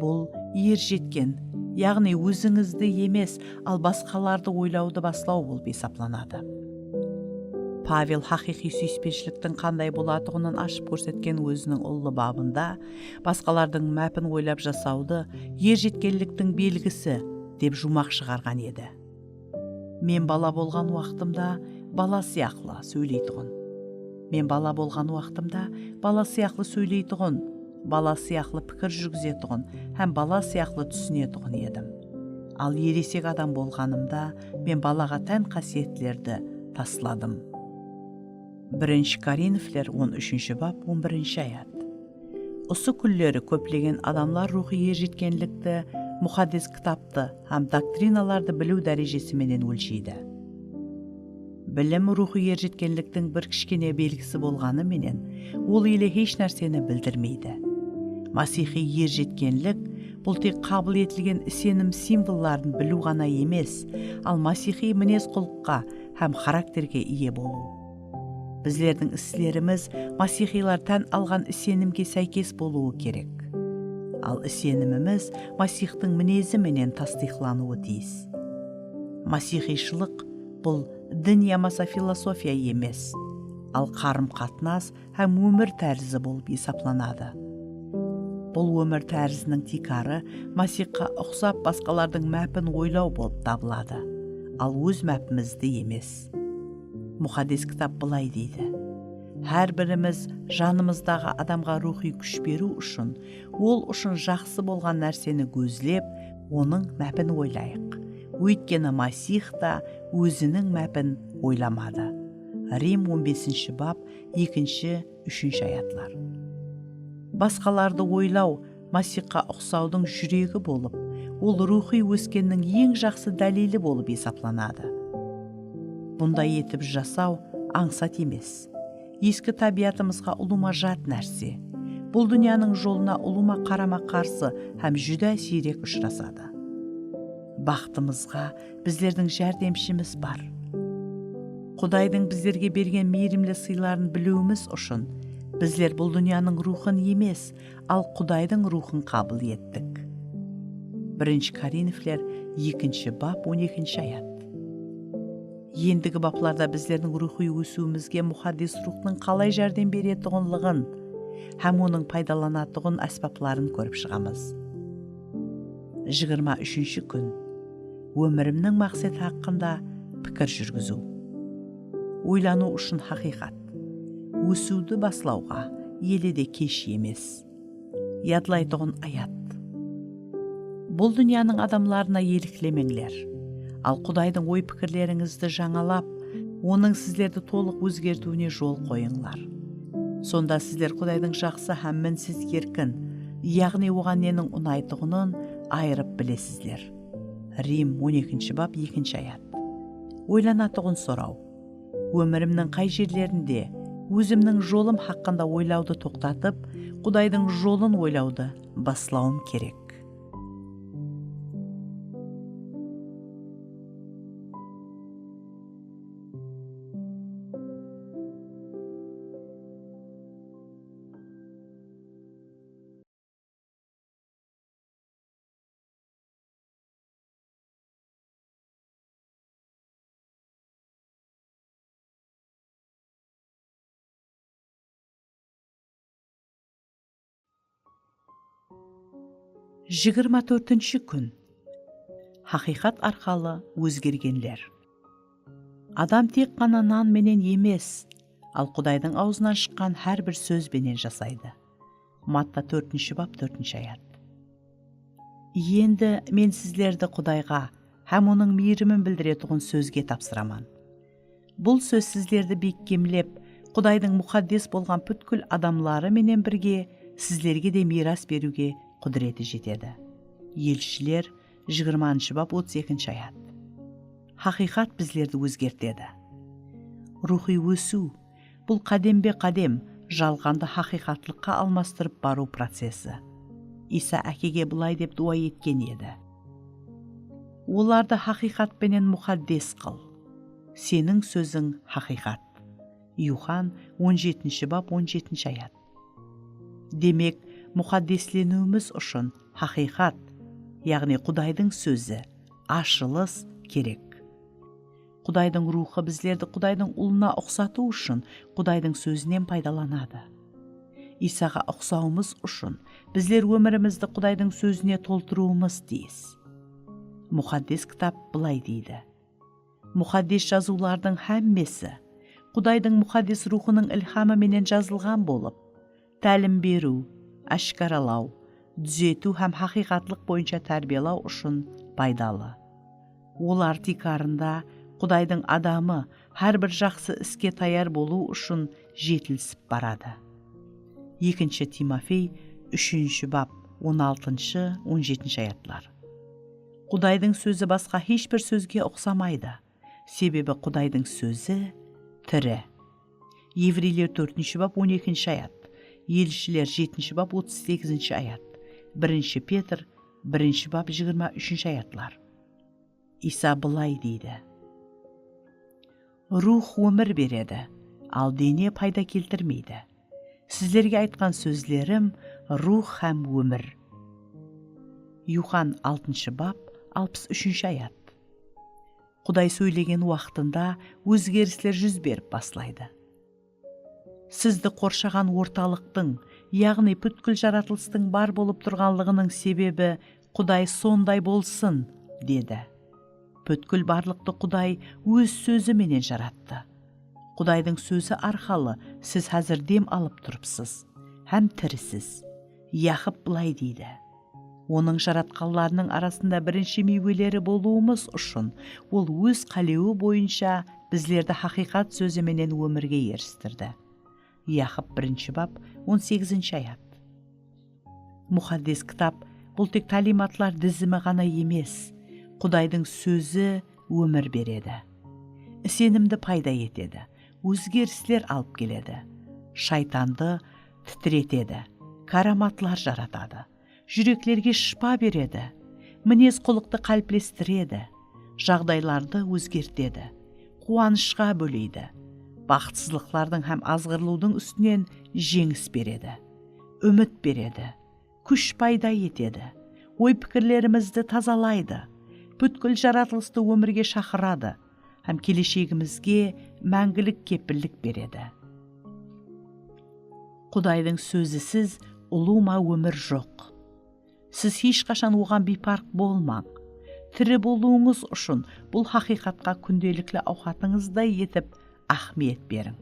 bul er jetken, yaǵnıy ózińizdi emes, al basqalardı oylawdı baslaw bolıp esaplanadı. Pavel haqıyqıy súyispenshiliktiń qanday bolatuǵının ashıp kórsetken óziniń ullı babında basqalardıń mápin oylap jasawdı er jetkenliktiń belgisi dep juwmaq shıǵarǵan edi. Men bala bolǵan waqtımda bala sıyaqlı sóyleytuǵın. Men bala bolǵan waqtımda bala sıyaqlı sóyleytuǵın, bala sıyaqlı pikir júrgizetuǵın hám bala sıyaqlı túsinetuǵın edim. Al eresek adam bolǵanımda men balaǵa tán qásiyetlerdi tasladım. Birinshi Korinfler on úshinshi bap, on birinshi ayat. Usı kúnleri kóplegen adamlar ruwxıy erjetkenlikti Muqaddes Kitaptı hám doktrinalardı biliw dárejesi menen ólsheydi. Bilim ruwxıy erjetkenliktiń bir kishkene belgisi bolǵanı menen, ol ele hesh nárseni bildirmeydi. Masiyxıy erjetkenlik, bul tek qabıl etilgen isenim simvolların biliw ǵana emes, al masiyxıy minez-qullıqqa hám xarakterge iye bolıw. Bizlerdiń islerimiz masiyxıylar tán alǵan isenimge sáykes bolıwı kerek. Al isenimimiz Masiyxtıń minezi menen tastıyıqlanıwı tiyis. Masiyxıyshılıq bul din yamasa filosofiya emes, al qarım-qatnas hám ómir tárizi bolıp esaplanadı. Bul ómir táriziniń tiykarı Masiyxqa uqsap basqalardıń mápin oylaw bolıp tabıladı, al óz mápimizdi emes. Muqaddes Kitap bılay deydi: Hár birimiz janımızdaǵı adamǵa ruwxıy kúsh beriw ushın, ol ushın jaqsı bolǵan nárseni gózlep, onıń mápin oylayıq. Óytkeni Masiyx ta óziniń mápin oylamadı. Rim on besinshi bap, ekinshi, úshinshi ayatlar. Basqalardı oylaw Masihqa uqsawdıń júregi bolıp, ol ruwxıy óskenniń eń jaqsı dálili bolıp esaplanadı. Bunday etip jasaw ańsat emes. Eski tábiyatımızǵa ulıwma jat nárse. Bul dúnyanıń jolına ulıwma qarama-qarsı hám júdá siyrek ushırasadı. Baxtımızǵa bizlerdiń járdemshimiz bar. Qudaydıń bizlerge bergen miyrimli sıyların biliwimiz ushın bizler bul dúnyanıń ruwxın emes, al Qudaydıń ruwxın qabıl ettik. Birinshi Korinfler ekinshi bap, on ekinshi ayat. Endigi baplarda bizlerdiń ruwxıy ósiwimizge Muxaddes Ruwxtıń qalay járdem beretuǵınlıǵın hám onıń paydalanatuǵın ásbapların kórip shıǵamız. Jigirma úshinshi kún. Ómirimniń maqseti haqqında pikir júrgiziw. Oylanıw ushın haqıyqat. Ósiwdi baslawǵa ele de kesh emes. Yadlaytuǵın ayat. Bul dúnyanıń adamlarına eliklemeńler. Al Qudaydıń oy-pikirlerińizdi jańalap, Onıń sizlerdi tolıq ózgertiwine jol qoyıńlar. Sonda sizler Qudaydıń jaqsı hám minsiz erkin, yaǵnıy Oǵan neniń unaytuǵının ayırıp bilesizler. Rim on ekinshi bap, ekinshi ayat. Oylanatuǵın soraw. Ómirimniń qay jerlerinde ózimniń jolım haqqında oylawdı toqtatıp, Qudaydıń jolın oylawdı baslawım kerek? Jigirma tórtinshi kún. Haqıyqat arqalı ózgergenler. Adam tek ǵana nan menen emes, al Qudaydıń awzınan shıqqan hár bir sóz benen jasaydı. Matta tórtinshi bap, tórtinshi ayat. Endi men sizlerdi Qudayǵa hám Onıń miyrimin bildiretuǵın sózge tapsıraman. Bul sóz sizlerdi bekkemlep, Qudaydıń muqaddes bolǵan pútkil adamları menen birge sizlerge de miyras beriwge qúdireti jetedi. Elshiler, jigirmanshı bap, otız ekinshi ayat. Haqıyqat bizlerdi ózgertedi. Ruwxıy ósiw, bul qádembe-qádem jalǵandı haqıyqatlıqqa almastırıp barıw procesi. Iysa Ákege bılay dep duwa etken edi. Olardı haqıyqat penen muqaddes qıl. Seniń sóziń haqıyqat. Yuxan on jetinshi bap, on jetinshi ayat. Demek, muqaddesleniwimiz ushın haqıyqat, yaǵnıy Qudaydıń sózi, ashılıs kerek. Qudaydıń Ruwxı bizlerdi Qudaydıń Ulına uqsatıw ushın Qudaydıń sózinen paydalanadı. Iysaǵa uqsawımız ushın bizler ómirimizdi Qudaydıń sózine toltırıwımız tiyis. Muqaddes Kitap bılay deydi: Muqaddes Jazıwlardıń hámmesi Qudaydıń Muqaddes Ruwxınıń ilhamı menen jazılǵan bolıp, tálim beriw, áshkaralaw, dúzetiw hám haqıyqatlıq boyınsha tárbiyalaw ushın paydalı. Olar tiykarında Qudaydıń adamı hár bir jaqsı iske tayar bolıw ushın jetilisip baradı. Ekinshi Timofey, úshinshi bap, on altınshı, on jetinshi ayatlar. Qudaydıń sózi basqa hesh bir sózge uqsamaydı. Sebebi Qudaydıń sózi tiri. Evreyler tórtinshi bap, on ekinshi ayat. Elshiler jetinshi bap, otız segizinshi ayat. Birinshi Petr, birinshi bap, jigirma úshinshi ayatlar. Iysa bılay deydi: Ruwx ómir beredi, al dene payda keltirmeydi. Sizlerge aytqan sózlerim ruwx hám ómir. Yuxan altınshı bap, alpıs úshinshi ayat. Quday sóylegen waqtında ózgerisler júz berip baslaydı. Sizdi qorshaǵan ortalıqtıń, yaǵnıy pútkil jaratılıstıń bar bolıp turǵanlıǵınıń sebebi Quday sonday bolsın, dedi. Pútkil barlıqtı Quday Óz sózi menen jarattı. Qudaydıń sózi arqalı siz házir dem alıp turıpsız hám tirisiz. Yaqıp bılay deydi: Onıń jaratqanlarınıń arasında birinshi miyweleri bolıwımız ushın Ol Óz qálewi boyınsha bizlerdi haqıyqat sózi menen ómirge eristirdi. Yaqıp birinshi bap, on segizinshi ayat. Muqaddes kitap bul tek táliymatlar dizimi ǵana emes, Qudaydıń sózi ómir beredi. Isenimdi payda etedi, ózgerisler alıp keledi. Shaytandı titiretedi, káramatlar jaratadı. Júreklerge shıpa beredi, minez-qulıqtı qáliplestiredi, jaǵdaylardı ózgertedi, quwanıshqa bóleydi, baxıtsızlıqlardıń hám azǵırılıwdıń ústinen jeńis beredi, úmit beredi, kúsh payda etedi, oy-pikirlerimizdi tazalaydı, pútkil jaratılıstı ómirge shaqıradı hám keleshegimizge máńgilik kepillik beredi. Qudaydıń sózisiz ulıwma ómir joq. Siz hesh qashan oǵan biyparq bolmań. Tiri bolıwıńız ushın bul haqıyqatqa kúndelikli awqatıńızday etip áhmiyet beriń.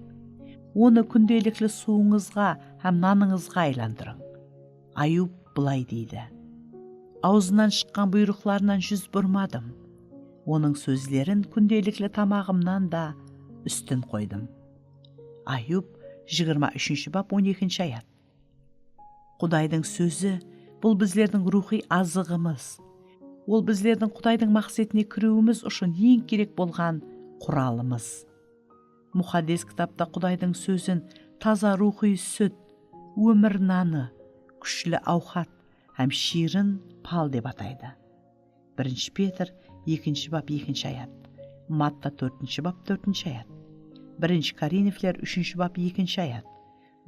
Onı kúndelikli suwıńızǵa hám nanıńızǵa aylandırıń. Ayub bılay deydi, Awzınan shıqqan buyrıqlarınan júz burmadım. Onıń sózlerin kúndelikli tamaǵımnan da ústin qoydım. Ayub, jigirma úshinshi bap, on ekinshi ayat. Qudaydıń sózi, bul bizlerdiń ruwxıy azıǵımız. Ol bizlerdiń Qudaydıń maqsetine kiriwimiz ushın eń kerek bolǵan quralımız. Muqaddes kitapta Qudaydıń sózin taza ruwxıy sút, ómir nanı, kúshli awqat hám shiyrin pal dep ataydı. Birinshi Petr, ekinshi bap, ekinshi ayat. Matta, tórtinshi bap, tórtinshi ayat. Birinshi Korinfler, úshinshi bap, ekinshi ayat.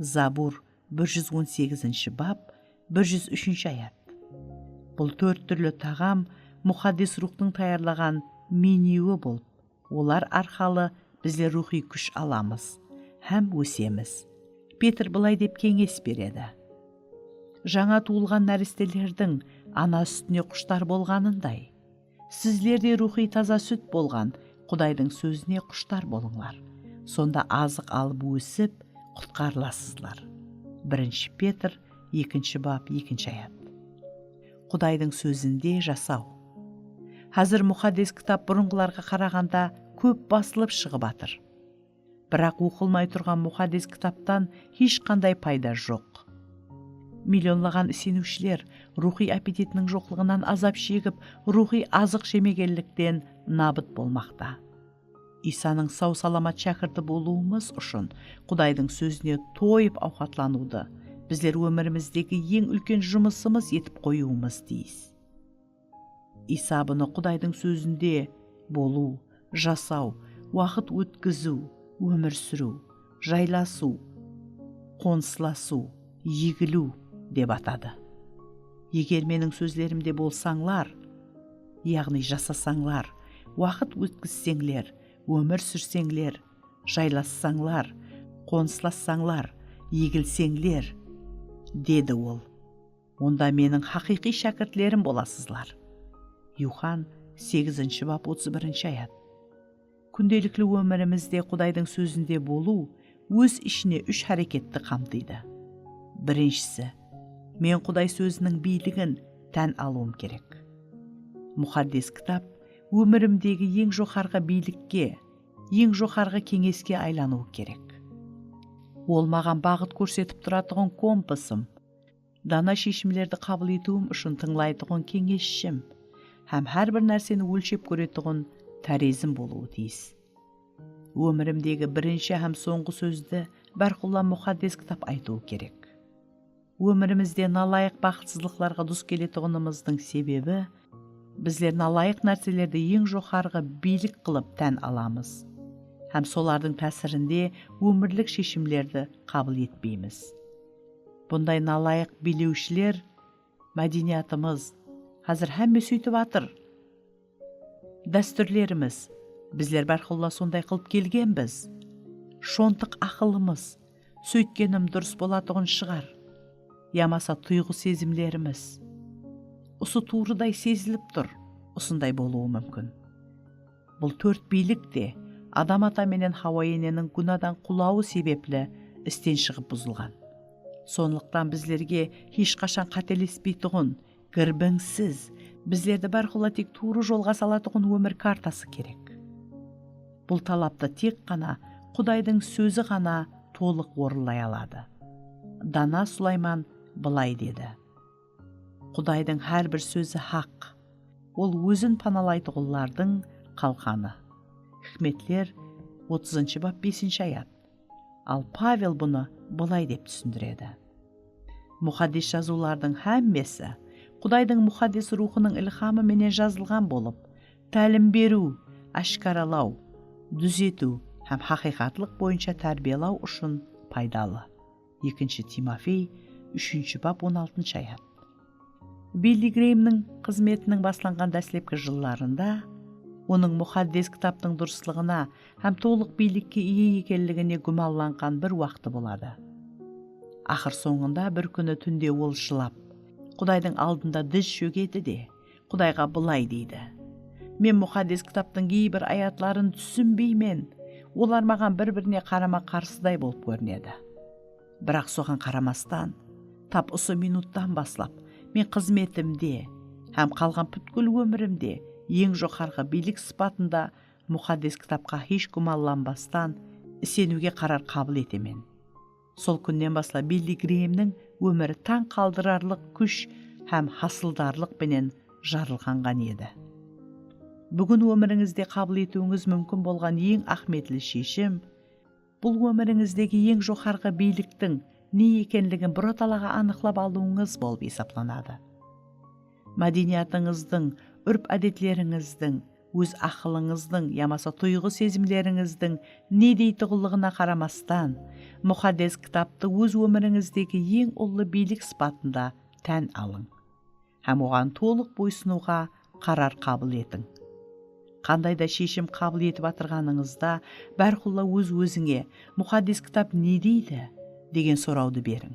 Zabur, bir júz on segizinshi bap, bir júz úshinshi ayat. Bul tórt túrli taǵam Muqaddes Ruwxtıń tayarlaǵan meniwi bolıp, olar arqalı bizler ruwxıy kúsh alamız hám ósemiz. Petr bılay dep keńes beredi, Jańa tuwılǵan nárestelerdiń ana sútine qushtар bolǵanınday, sizler de ruwxıy taza sút bolǵan Qudaydıń sózine qushtар bolıńlar. Sonda azıq alıp ósip, qutqarılasızlar. Birinshi Petr, ekinshi bap, ekinshi ayat. Qudaydıń sózinde jasaw. Házir Muqaddes kitap burınǵılarǵa qaraǵanda kóp basılıp shıǵıp atır. Biraq oqılmay turǵan Muqaddes kitaptan hesh qanday payda joq. Millionlaǵan iseniwshiler ruwxıy appetetiniń joqlıǵınan azap shegip, ruwxıy azıq jemegenlikten nabıt bolmaqta. Iysanıń saw-salamat shákirti bolıwımız ushın Qudaydıń sózine toyıp awqatlanıwdı bizler ómirimizdegi eń úlken jumısımız etip qoyıwımız tiyis. Iysa bunı Qudaydıń sózinde bolıw, jasaw, waqıt ótkiziw, ómir súriw, jaylasıw, qonıslasıw, egiliw dep atadı. Eger meniń sózlerimde bolsańlar, yaǵnıy jasasańlar, waqıt ótkizseńler, ómir súrseńler, jaylassańlar, qonıslassańlar, egilseńler, dedi ol. Onda meniń haqıyqıy shákirtlerim bolasızlar. Yuxan, segizinshi bap, otız birinshi ayat. Kúndelikli ómirimizde Qudaydıń sózinde bolıw óz ishine úsh háreketti qamtıydı. Birinshisi, men Quday sóziniń biyligin tán alıwım kerek. Muqaddes kitap ómirimdegi eń joqarǵı biylikke, eń joqarǵı keńeske aylanıwı kerek. Ol maǵan baǵıt kórsetip turatuǵın kompasım, dana sheshimlerdi qabıl etiwim ushın tıńlaytuǵın keńesshim hám hár bir nárseni ólshep kóretuǵın tárezim bolıwı tiyis. Ómirimdegi birinshi hám sońǵı sózdi bárqulla Muqaddes kitap aytıwı kerek. Ómirimizde nalayıq baxıtsızlıqlarǵa dus keletuǵınımızdıń sebebi, bizler nalayıq nárselerdi eń joqarǵı biylik qılıp tán alamız hám solardıń tásirinde ómirlik sheshimlerdi qabıl etpeymiz. Bunday nalayıq biylewshiler, mádeniyatımız, házir hámme sóytip atır. Dástúrlerimiz, bizler bárqulla sonday qılıp kelgenbiz. Shontiq aqılımız, sóytkenim durıs bolatuǵın shıǵar. Yamasa tuyǵı sezimlerimiz. Usı tuwrıday sezilip tur, usınday bolıwı múmkin. Bul tórt biylik te Adam ata menen Hawa eneniń gúnadan qulawı sebepli isten shıǵıp buzılǵan. Sonlıqtan bizlerge hesh qashan qátelespeytuǵın, girbińsiz, bizlerdi bárqulla tek tuwrı jolǵa salatuǵın ómir kartası kerek. Bul talaptı tek ǵana Qudaydıń sózi ǵana tolıq orınlay aladı. Dana Sulayman bılay dedi, Qudaydıń hár bir sózi haq. Ol ózin panalaytuǵınlardıń qalqanı. Hikmetler, otızınshı bap, besinshi ayat. Al Pavel bunı bılay dep túsindiredi. Muqaddes jazıwlardıń hámmesi Qudaydıń Muqaddes Ruwxınıń ilhamı menen jazılǵan bolıp, tálim beriw, áshkaralaw, dúzetiw hám haqıyqatlıq boyınsha tárbiyalaw ushın paydalı. Ekinshi Timofey, úshinshi bap, on altınshı ayat. Billi Greymniń xızmetiniń baslanǵan dáslepki jıllarında onıń Muqaddes Kitaptıń durıslıǵına hám tolıq biylikke iye ekenligine gúmanlanǵan bir waqtı boladı. Aqır sońında bir kúni túnde ol jılap, Qudaydıń aldında diz shógedi de, Qudayǵa bılay deydi: "Men Muqaddes Kitaptıń gey bir ayatların túsinbeymen, olar maǵan bir-birine qarama-qarsıday bolıp kórinedi. Biraq soǵan qaramastan, tap usı minuttan baslap men xızmetimde hám qalǵan pútkil ómirimde eń joqarǵı biylik sıpatında Muqaddes Kitapqa hesh gúmanlanbastan iseniwge qarar qabıl etemen." Sol kúnnen baslap Billi Greymniń ómiri tań qaldırarlıq kúsh hám hasıldarlıq penen jarlıǵanǵan edi. Búgin ómirińizde qabıl etiwińiz múmkin bolǵan eń áhmiyetli sheshim, bul ómirińizdegi eń joqarǵı biyliktiń ne ekenligin birotalaǵa anıqlap alıwıńız bolıp esaplanadı. Mádeniyatıńızdıń, úrp-ádetlerińizdiń, óz aqılıńızdıń yamasa tuyǵı-sezimlerińizdiń ne deytuǵınlıǵına qaramastan, Muqaddes Kitaptı óz ómirińizdegi eń ullı biylik sıpatında tán alıń hám oǵan tolıq boysınıwǵa qarar qabıl etiń. Qanday da sheshim qabıl etip atırǵanıńızda, bárqulla óz-ózińe, "Muqaddes Kitap ne deydi?" degen sorawdı beriń.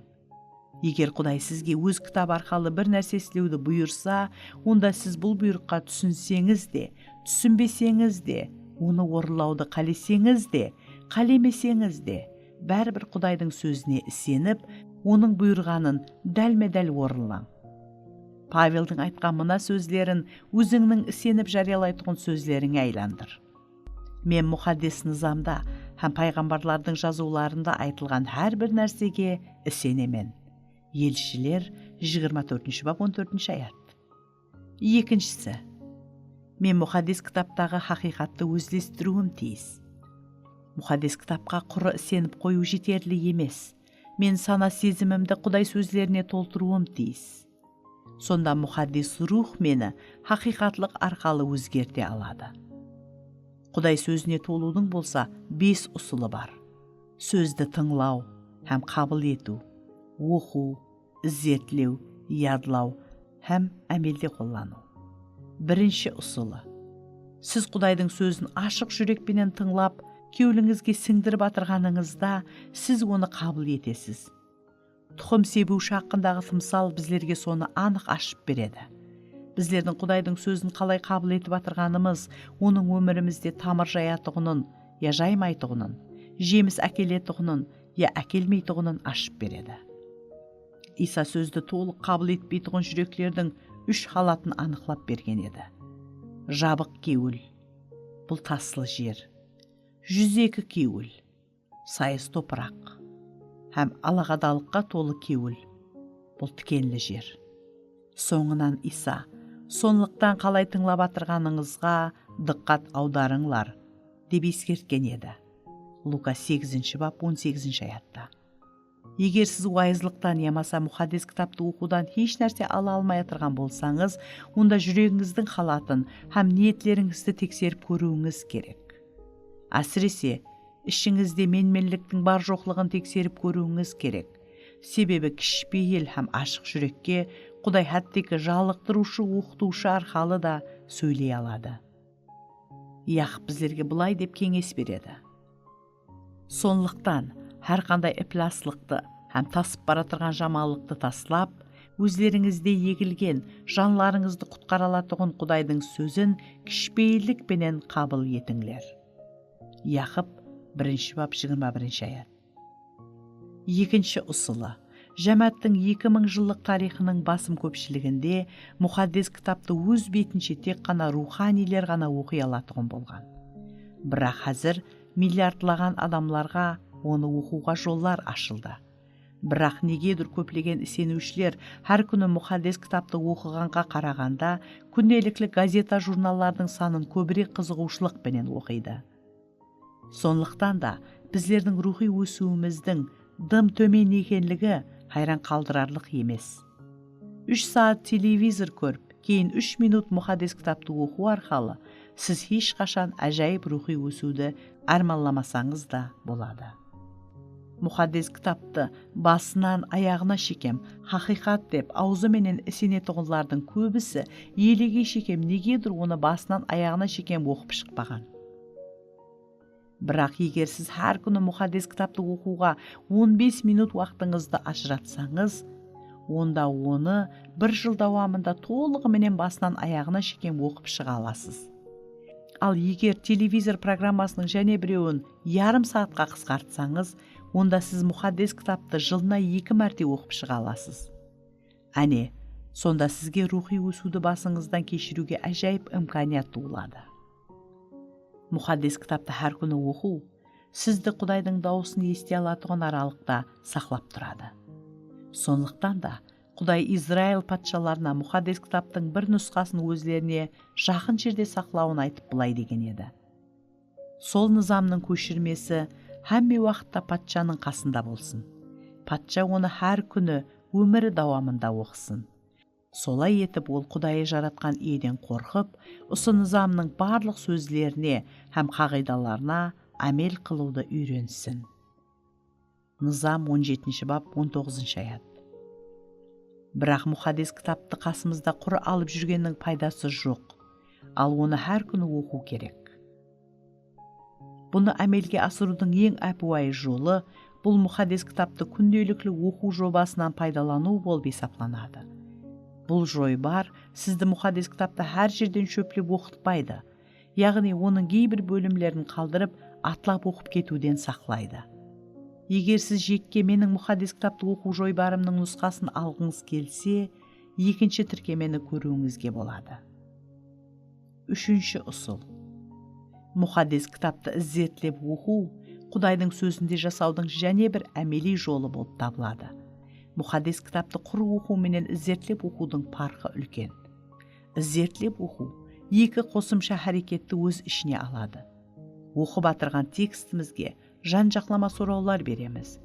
Eger Quday sizge óz kitabı arqalı bir nárse islewdi buyırsa, onda siz bul buyrıqqa túsinseńiz de, túsinbeseńiz de, onı orınlawdı qáleseńiz de, qálemeseńiz de, báribir Qudaydıń sózine isenip, onıń buyırǵanın dálme-dál orınlań. Paveldiń aytqan mına sózlerin ózińniń isenip járiyalaytuǵın sózlerińe aylandır. "Men Muqaddes Nızamda hám payǵambarlardıń jazıwlarında aytılǵan hár bir nársege isenemen." Elshiler, jigirma tórtinshi bap, on tórtinshi ayat. Ekinshisi, men Muqaddes Kitaptaǵı haqıyqattı ózlestiriwim tiyis. Muqaddes Kitapqa qurı isenip qoyıw jeterli emes. Men sana-sezimimdi Quday sózlerine toltırıwım tiyis. Sonda Muqaddes Ruwx meni haqıyqatlıq arqalı ózgerte aladı. Quday sózine tolıwdıń bolsa bes usılı bar. Sózdi tıńlaw hám qabıl etiw, oqıw, izertlew, yadlaw hám ámelde qollanıw. Birinshi usılı. Siz Qudaydıń sózin ashıq júrek penen tıńlap, kewlińizge sińdirip atırǵanıńızda, siz onı qabıl etesiz. Tuqım sebiwshi haqqındaǵı tımsal bizlerge sonı anıq ashıp beredi. Bizlerdiń Qudaydıń sózin qalay qabıl etip atırǵanımız, onıń ómirimizde tamır jayatuǵının ya jaymaytuǵının, jemis ákeletuǵının ya ákelmeytuǵının ashıp beredi. Iysa sózdi tolıq qabıl etpeytuǵın júreklerdiń úsh halatın anıqlap bergen edi. Jabıq kewil, bul taslı jer. Júzeki kewil, sayız topıraq, hám alaǵadalıqqa tolı kewil, bul tikenli jer. Sońınan Iysa, "Sonlıqtan qalay tıńlap atırǵanıńızǵa dıqqat awdarıńlar," dep eskertken edi. Luka segizinshi bap, on segizinshi ayatta. Eger siz wayızlıqtan yamasa Muqaddes Kitaptı oqıwdan hesh nárse ala almay atırǵan bolsańız, onda júregińizdiń halatın hám niyetlerińizdi tekserip kóriwińiz kerek. Ásirese, ishińizde menmenliktiń bar-joqlıǵın tekserip kóriwińiz kerek. Sebebi kishipeyil hám ashıq júrekke Quday hátteki jalıqtırıwshı oqıtıwshı arqalı da sóyley aladı. Yaqıp bizlerge bılay dep keńes beredi. Sonlıqtan, hár qanday iplaslıqtı hám tasıp baratırǵan jamanlıqtı taslap, ózlerińizde egilgen, janlarıńızdı qutqara alatuǵın Qudaydıń sózin kishipeyillik penen qabıl etińler. Yaqıp, birinshi bap, jigirma birinshi ayat. Ekinshi usılı. Jámááttiń eki mıń jıllıq tariyxınıń basım kópshiliginde Muqaddes Kitaptı óz betinshe tek ǵana ruwxaniyler ǵana oqıy alatuǵın bolǵan. Biraq házir milliardlaǵan adamlarǵa onı oqıwǵa jollar ashıldı. Biraq negedur kóplegen iseniwshiler hár kúni Muqaddes Kitaptı oqıǵanǵa qaraǵanda kúndelikli gazeta-jurnallardıń sanın kóbirek qızıǵıwshılıq penen oqıydı. Sonlıqtan da, bizlerdiń ruwxıy ósiwimizdiń dım tómen ekenligi hayran qaldırarlıq emes. Úsh saat televizor kórip, keyin úsh minut Muqaddes Kitaptı oqıw arqalı siz hesh qashan ájayıp ruwxıy ósiwdi ármanlamasańız da boladı. Muqaddes Kitaptı basınan ayaǵına shekem haqıyqat dep awzı menen isenetuǵınlardıń kóbisi elege shekem negedur onı basınan ayaǵına shekem oqıp shıqpaǵan. Biraq eger siz hár kúni Muqaddes Kitaptı oqıwǵa on bes minut waqtıńızdı ajıratsańız, onda onı bir jıl dawamında tolıǵı menen basınan ayaǵına shekem oqıp shıǵa alasız. Al eger televizor programmasınıń jáne birewin yarım saatqa qısqartsańız, onda siz Muqaddes Kitaptı jılına eki márte oqıp shıǵa alasız. Áne, sonda sizge ruwxıy ósiwdi basıńızdan keshiriwge ájayıp imkaniyat tuwıladı. Muqaddes Kitaptı hár kúni oqıw sizdi Qudaydıń dawısın esite alatuǵın aralıqta saqlap turadı. Sonlıqtan da, Quday Izrail patshalarına Muqaddes Kitaptıń bir nusqasın ózlerine jaqın jerde saqlawın aytıp bılay degen edi: "Sol nızamnıń kóshirmesi hámme waqıtta patshanıń qasında bolsın. Patsha onı hár kúni ómiri dawamında oqısın. Solay etip, ol Qudayı jaratqan Iyeden qorqıp, usı nızamnıń barlıq sózlerine hám qaǵıydalarına ámel qılıwdı úyrensin." Nızam, on jetinshi bap, on toǵızınshı ayat. Biraq Muqaddes Kitaptı qasımızda qurı alıp júrgenniń paydası joq. Al onı hár kúni oqıw kerek. Bunı ámelge asırıwdıń eń ápiwayı jolı, bul Muqaddes Kitaptı kúndelikli oqıw jobasınan paydalanıw bolıp esaplanadı. Bul joybar sizdi Muqaddes Kitaptı hár jerden shóplep oqıtpaydı, yaǵnıy onıń geybir bólimlerin qaldırıp, atlap oqıp ketiwden saqlaydı. Eger siz jekke Meniń Muqaddes Kitaptı oqıw joybarımnıń nusqasın alǵıńız kelse, ekinshi tirkemeni kóriwińizge boladı. Úshinshi usıl. Muqaddes Kitaptı izertlep oqıw Qudaydıń Sózinde jasawdıń jáne bir ámeliy jolı bolıp tabıladı. Muqaddes Kitaptı qurı oqıw menen izertlep oqıwdıń parqı úlken. Izertlep oqıw eki qosımsha háreketti óz ishine aladı. Oqıp atırǵan tekstimizge jan-jaqlama sorawlar beremiz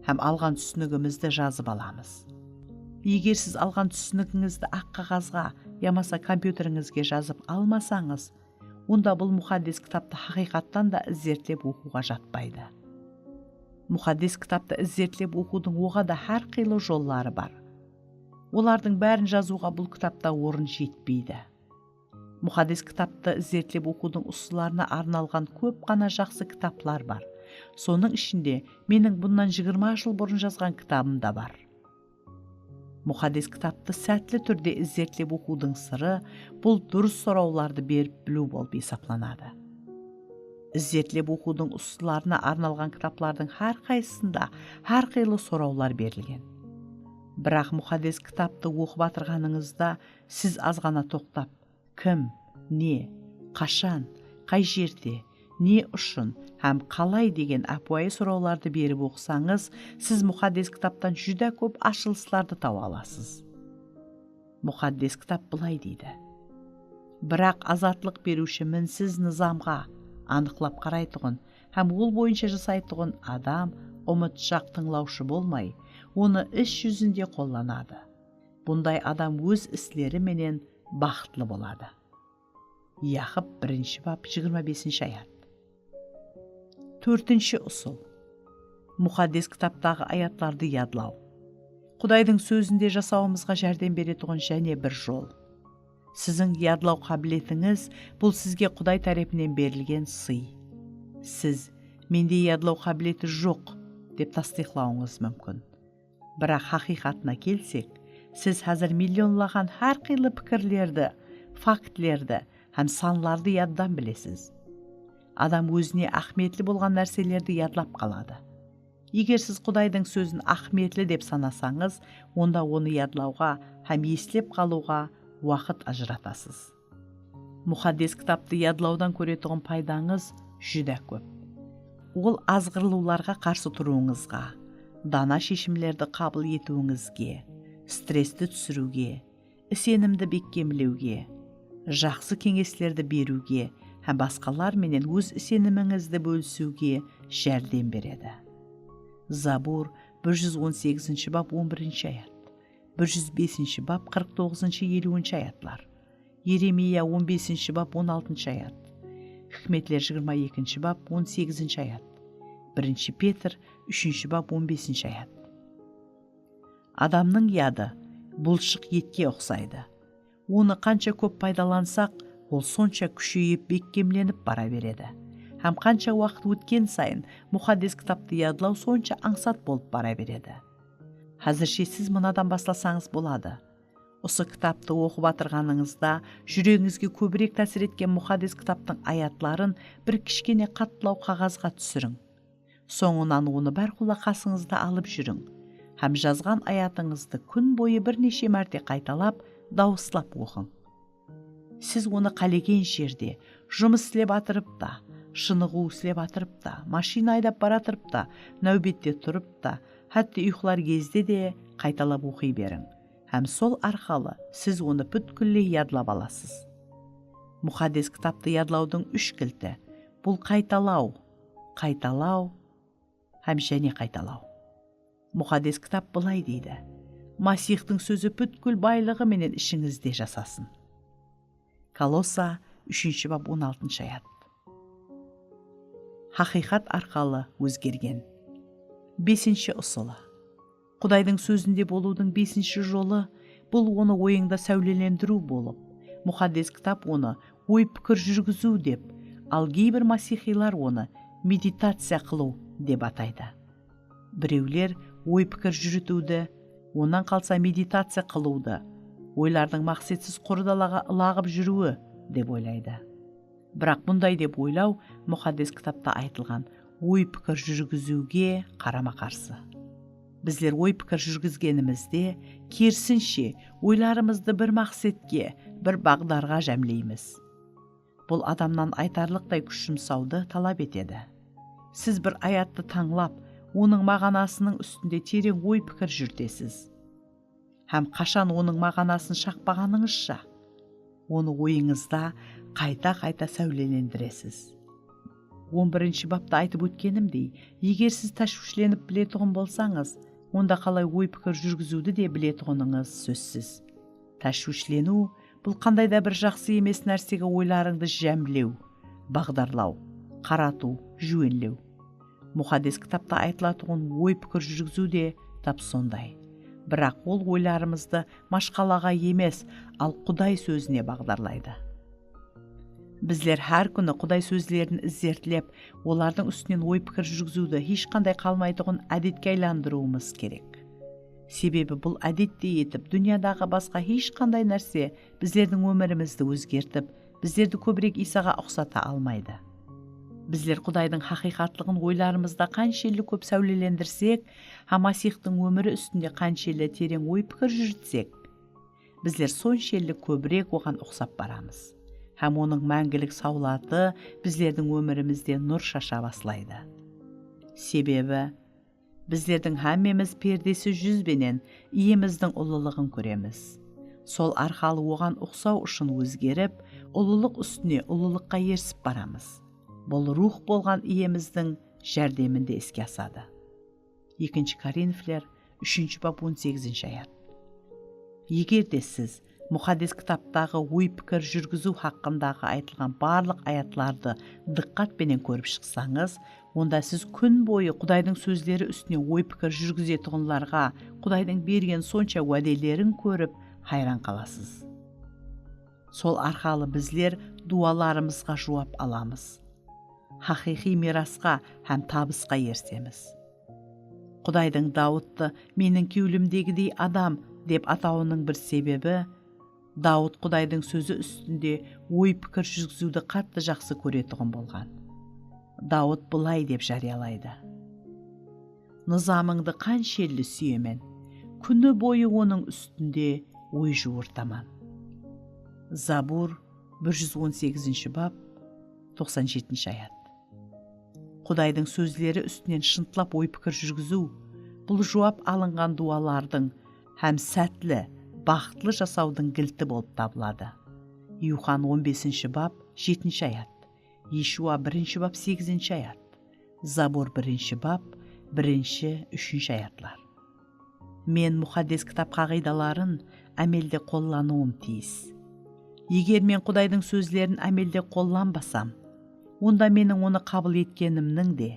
hám alǵan túsinigimizdi jazıp alamız. Eger siz alǵan túsinigińizdi aq qaǵazǵa yamasa kompyuterińizge jazıp almasańız, onda bul Muqaddes Kitaptı haqıyqattan da izertlep oqıwǵa jatpaydı. Muqaddes Kitaptı izertlep oqıwdıń oǵada hár qıylı jolları bar. Olardıń bárin jazıwǵa bul kitapta orın jetpeydi. Muqaddes Kitaptı izertlep oqıwdıń usılarına arnalǵan kóp ǵana jaqsı kitaplar bar. Sonıń ishinde meniń bunnan jigirma jıl burın jazǵan kitabım da bar. Muqaddes Kitaptı sátli túrde izertlep oqıwdıń sırı bul durıs sorawlardı berip biliw bolıp esaplanadı. Izertlep oqıwdıń usılarına arnalǵan kitaplardıń hár qaysısında hár qıylı sorawlar berilgen. Biraq Muqaddes Kitaptı oqıp atırǵanıńızda siz azǵana toqtap, kim, ne, qashan, qay jerde, ne ushın hám qalay degen ápiwayı sorawlardı berip oqısańız, siz Muqaddes Kitaptan júdá kóp ashılıslardı tawa alasız. Muqaddes Kitap bılay deydi: "Biraq azatlıq beriwshi minsiz nızamǵa, anıqlap qaraytuǵın hám ol boyınsha jasaytuǵın adam umıtshaq tıńlawshı bolmay, onı is júzinde qollanadı. Bunday adam óz isleri menen baxıtlı boladı." Yaqıp, birinshi bap, jigirma besinshi ayat. Tórtinshi usıl. Muqaddes Kitaptaǵı ayatlardı yadlaw. Qudaydıń Sózinde jasawımızǵa járdem beretuǵın jáne bir jol. Siziń yadlaw qábiletińiz, bul sizge Quday tárepinen berilgen sıy. Siz, "Mende yadlaw qábileti joq", dep tastıyıqlawıńız múmkin. Biraq haqıyqatına kelsek, siz házir millionlaǵan hár qıylı pikirlerdi, faktlerdi hám sanlardı yaddan bilesiz. Adam ózine áhmiyetli bolǵan nárselerdi yadlap qaladı. Eger siz Qudaydıń Sózin áhmiyetli dep sanasańız, onda onı yadlawǵa hám eslep qalıwǵa waqıt ajıratasız. Muqaddes Kitaptı yadlawdan kóretuǵın paydańız júdá kóp. Ol azǵırlıwlarǵa qarsı turıwıńızǵa, Dana sheshimlerdi qabıl etiwińizge, stressti túsiriwge, isenimdi bekkemlewge, jaqsı keńeslerdi beriwge hám basqalar menen óz isenimińizdi bólisiwge járdem beredi. Zabur bir júz on segizinshi bap, on birinshi ayat, bir júz besinshi bap, qırq toǵızınshı, eliwinshi ayatlar, Yeremiya on besinshi bap, on altınshı ayat, Hikmetler jigirma ekinshi bap, on segizinshi ayat, birinshi Petr úshinshi bap, on besinshi ayat. Adamnıń yadı bulshıq etke uqsaydı. Onı qansha kóp paydalansaq, ol sonsha kúsheyip, bekkemlenip bara beredi. Hám qansha waqıt ótken sayın, Muqaddes Kitaptı yadlaw sonsha ańsat bolıp bara beredi. Házirshe siz mınadan baslasańız boladı. Usı kitaptı oqıp atırǵanıńızda, júregińizge kóbirek tásir etken Muqaddes Kitaptıń ayatların bir kishkene qatlaw qaǵazǵa túsiriń. Sońınan onı bárqulla qasıńızda alıp júriń hám jazǵan ayatıńızdı kún boyı bir neshe márte qaytalap, dawıslap oqıń. Siz onı qálegen jerde, jumıs islep atırıp ta, shınıǵıw islep atırıp ta, mashina aydap baratırıp ta, náwbette turıp ta, hátte uyqılar gezde de qaytalap oqıy beriń. Hám sol arqalı siz onı pútkilley yadlap alasız. Muqaddes Kitaptı yadlawdıń úsh kilti, bul qaytalaw, qaytalaw hám jáne qaytalaw. Muqaddes Kitap bılay deydi: Masihtıń sózi pútkil baylıǵı menen ishińizde jasasın. Kolossa úshinshi bap, on altınshı ayat. Haqıyqat arqalı ózgergen. Besinshi usılı. Qudaydıń sózinde bolıwdıń besinshi jolı, bul onı oyıńda sáwlelendiriw bolıp, Muqaddes Kitap onı oy-pikir júrgiziw dep, al geybir masiyxiylar onı meditaciya qılıw dep ataydı. Birewler oy-pikir júritiwdi, onnan qalsa meditaciya qılıwdı, oylardıń maqsetsiz qurı dalaǵa ılaǵıp júriwi dep oylaydı. Biraq bunday dep oylaw Muqaddes Kitapta aytılǵan oy-pikir júrgiziwge qarama-qarsı. Bizler oy-pikir júrgizgenimizde, kerisinshe, oylarımızdı bir maqsetke, bir baǵdarǵa jámleymiz. Bul adamnan aytarlıqtay kúsh jumsawdı talap etedi. Siz bir ayattı tańlap, onıń maǵanasınıń ústinde tereń oy-pikir júritesiz. Hám qashan onıń maǵanasın shaqpaǵanıńızsha, onı oyıńızda qayta-qayta sáwlelendiresiz. On birinshi bapta aytıp ótkenimdey, eger siz táshwishlenip biletuǵın bolsańız, onda qalay oy-pikir júrgiziwdi de biletuǵınıńız sózsiz. Táshwishleniw, bul qanday da bir jaqsı emes nársege oylarıńdı jámlew, baǵdarlaw, qaratıw, júwenlew. Muqaddes Kitapta aytılatuǵın oy-pikir júrgiziw de tap sonday. Biraq ol oylarımızdı mashqalaǵa emes, al Quday sózine baǵdarlaydı. Bizler hár kúni Quday sózlerin izertlep, olardıń ústinen oy-pikir júrgiziwdi hesh qanday qalmaytuǵın ádetke aylandırıwımız kerek. Sebebi bul ádettey etip, dúnyadaǵı basqa hesh qanday nárse bizlerdiń ómirimizdi ózgertip, bizlerdi kóbirek Iysaǵa uqsata almaydı. Bizler Qudaydıń haqıyqatlıǵın oylarımızda qanshelli kóp sáwlelendirsek hám Masihtıń ómiri ústinde qanshelli tereń oy-pikir júritsek, bizler sonshelli kóbirek oǵan uqsap baramız. Hám onıń máńgilik sawlatı bizlerdiń ómirimizde nur shasha baslaydı. Sebebi, bizlerdiń hámmemiz perdesiz júz benen Iyemizdiń ullılıǵın kóremiz. Sol arqalı oǵan uqsaw ushın ózgerip, ullılıq ústine ullılıqqa erisip baramız. Bul Ruwx bolǵan Iyemizdiń járdeminde iske asadı. Ekinshi Korinfler, úshinshi bap, on segizinshi ayat. Eger de siz Muqaddes Kitaptaǵı oy-pikir júrgiziw haqqındaǵı aytılǵan barlıq ayatlardı dıqqat penen kórip shıqsańız, onda siz kún boyı Qudaydıń sózleri ústine oy-pikir júrgizetuǵınlarǵa Qudaydıń bergen sonsha wádelerin kórip hayran qalasız. Sol arqalı bizler duwalarımızǵa juwap alamız. Haqıyqıy miyrasqa hám tabısqa erisemiz. Qudaydıń Dawıttı "Meniń kewlimdegidey adam" dep atawınıń bir sebebi, Dawıt Qudaydıń sózi ústinde oy-pikir júrgiziwdi qattı jaqsı kóretuǵın bolǵan. Dawıt bılay dep járiyalaydı: "Nızamıńdı qanshelli súyemen, kúni boyı onıń ústinde oy juwırtaman." Zabur, bir júz on segizinshi bap, toqsan jetinshi ayat. Qudaydıń sózleri ústinen shıntlap oy-pikir júrgiziw, Bul juwap alınǵan duwalardıń hám sátli, baxıtlı jasawdıń gilti bolıp tabıladı. Yuxan on besinshi bap, jetinshi ayat. Yeshuwa birinshi bap, segizinshi ayat. Zabur birinshi bap, birinshi, úshinshi ayatlar. Men Muqaddes Kitap qaǵıydaların ámelde qollanıwım tiyis. Eger men Qudaydıń sózlerin ámelde qollanbasam, onda meniń onı qabıl etkenimniń de,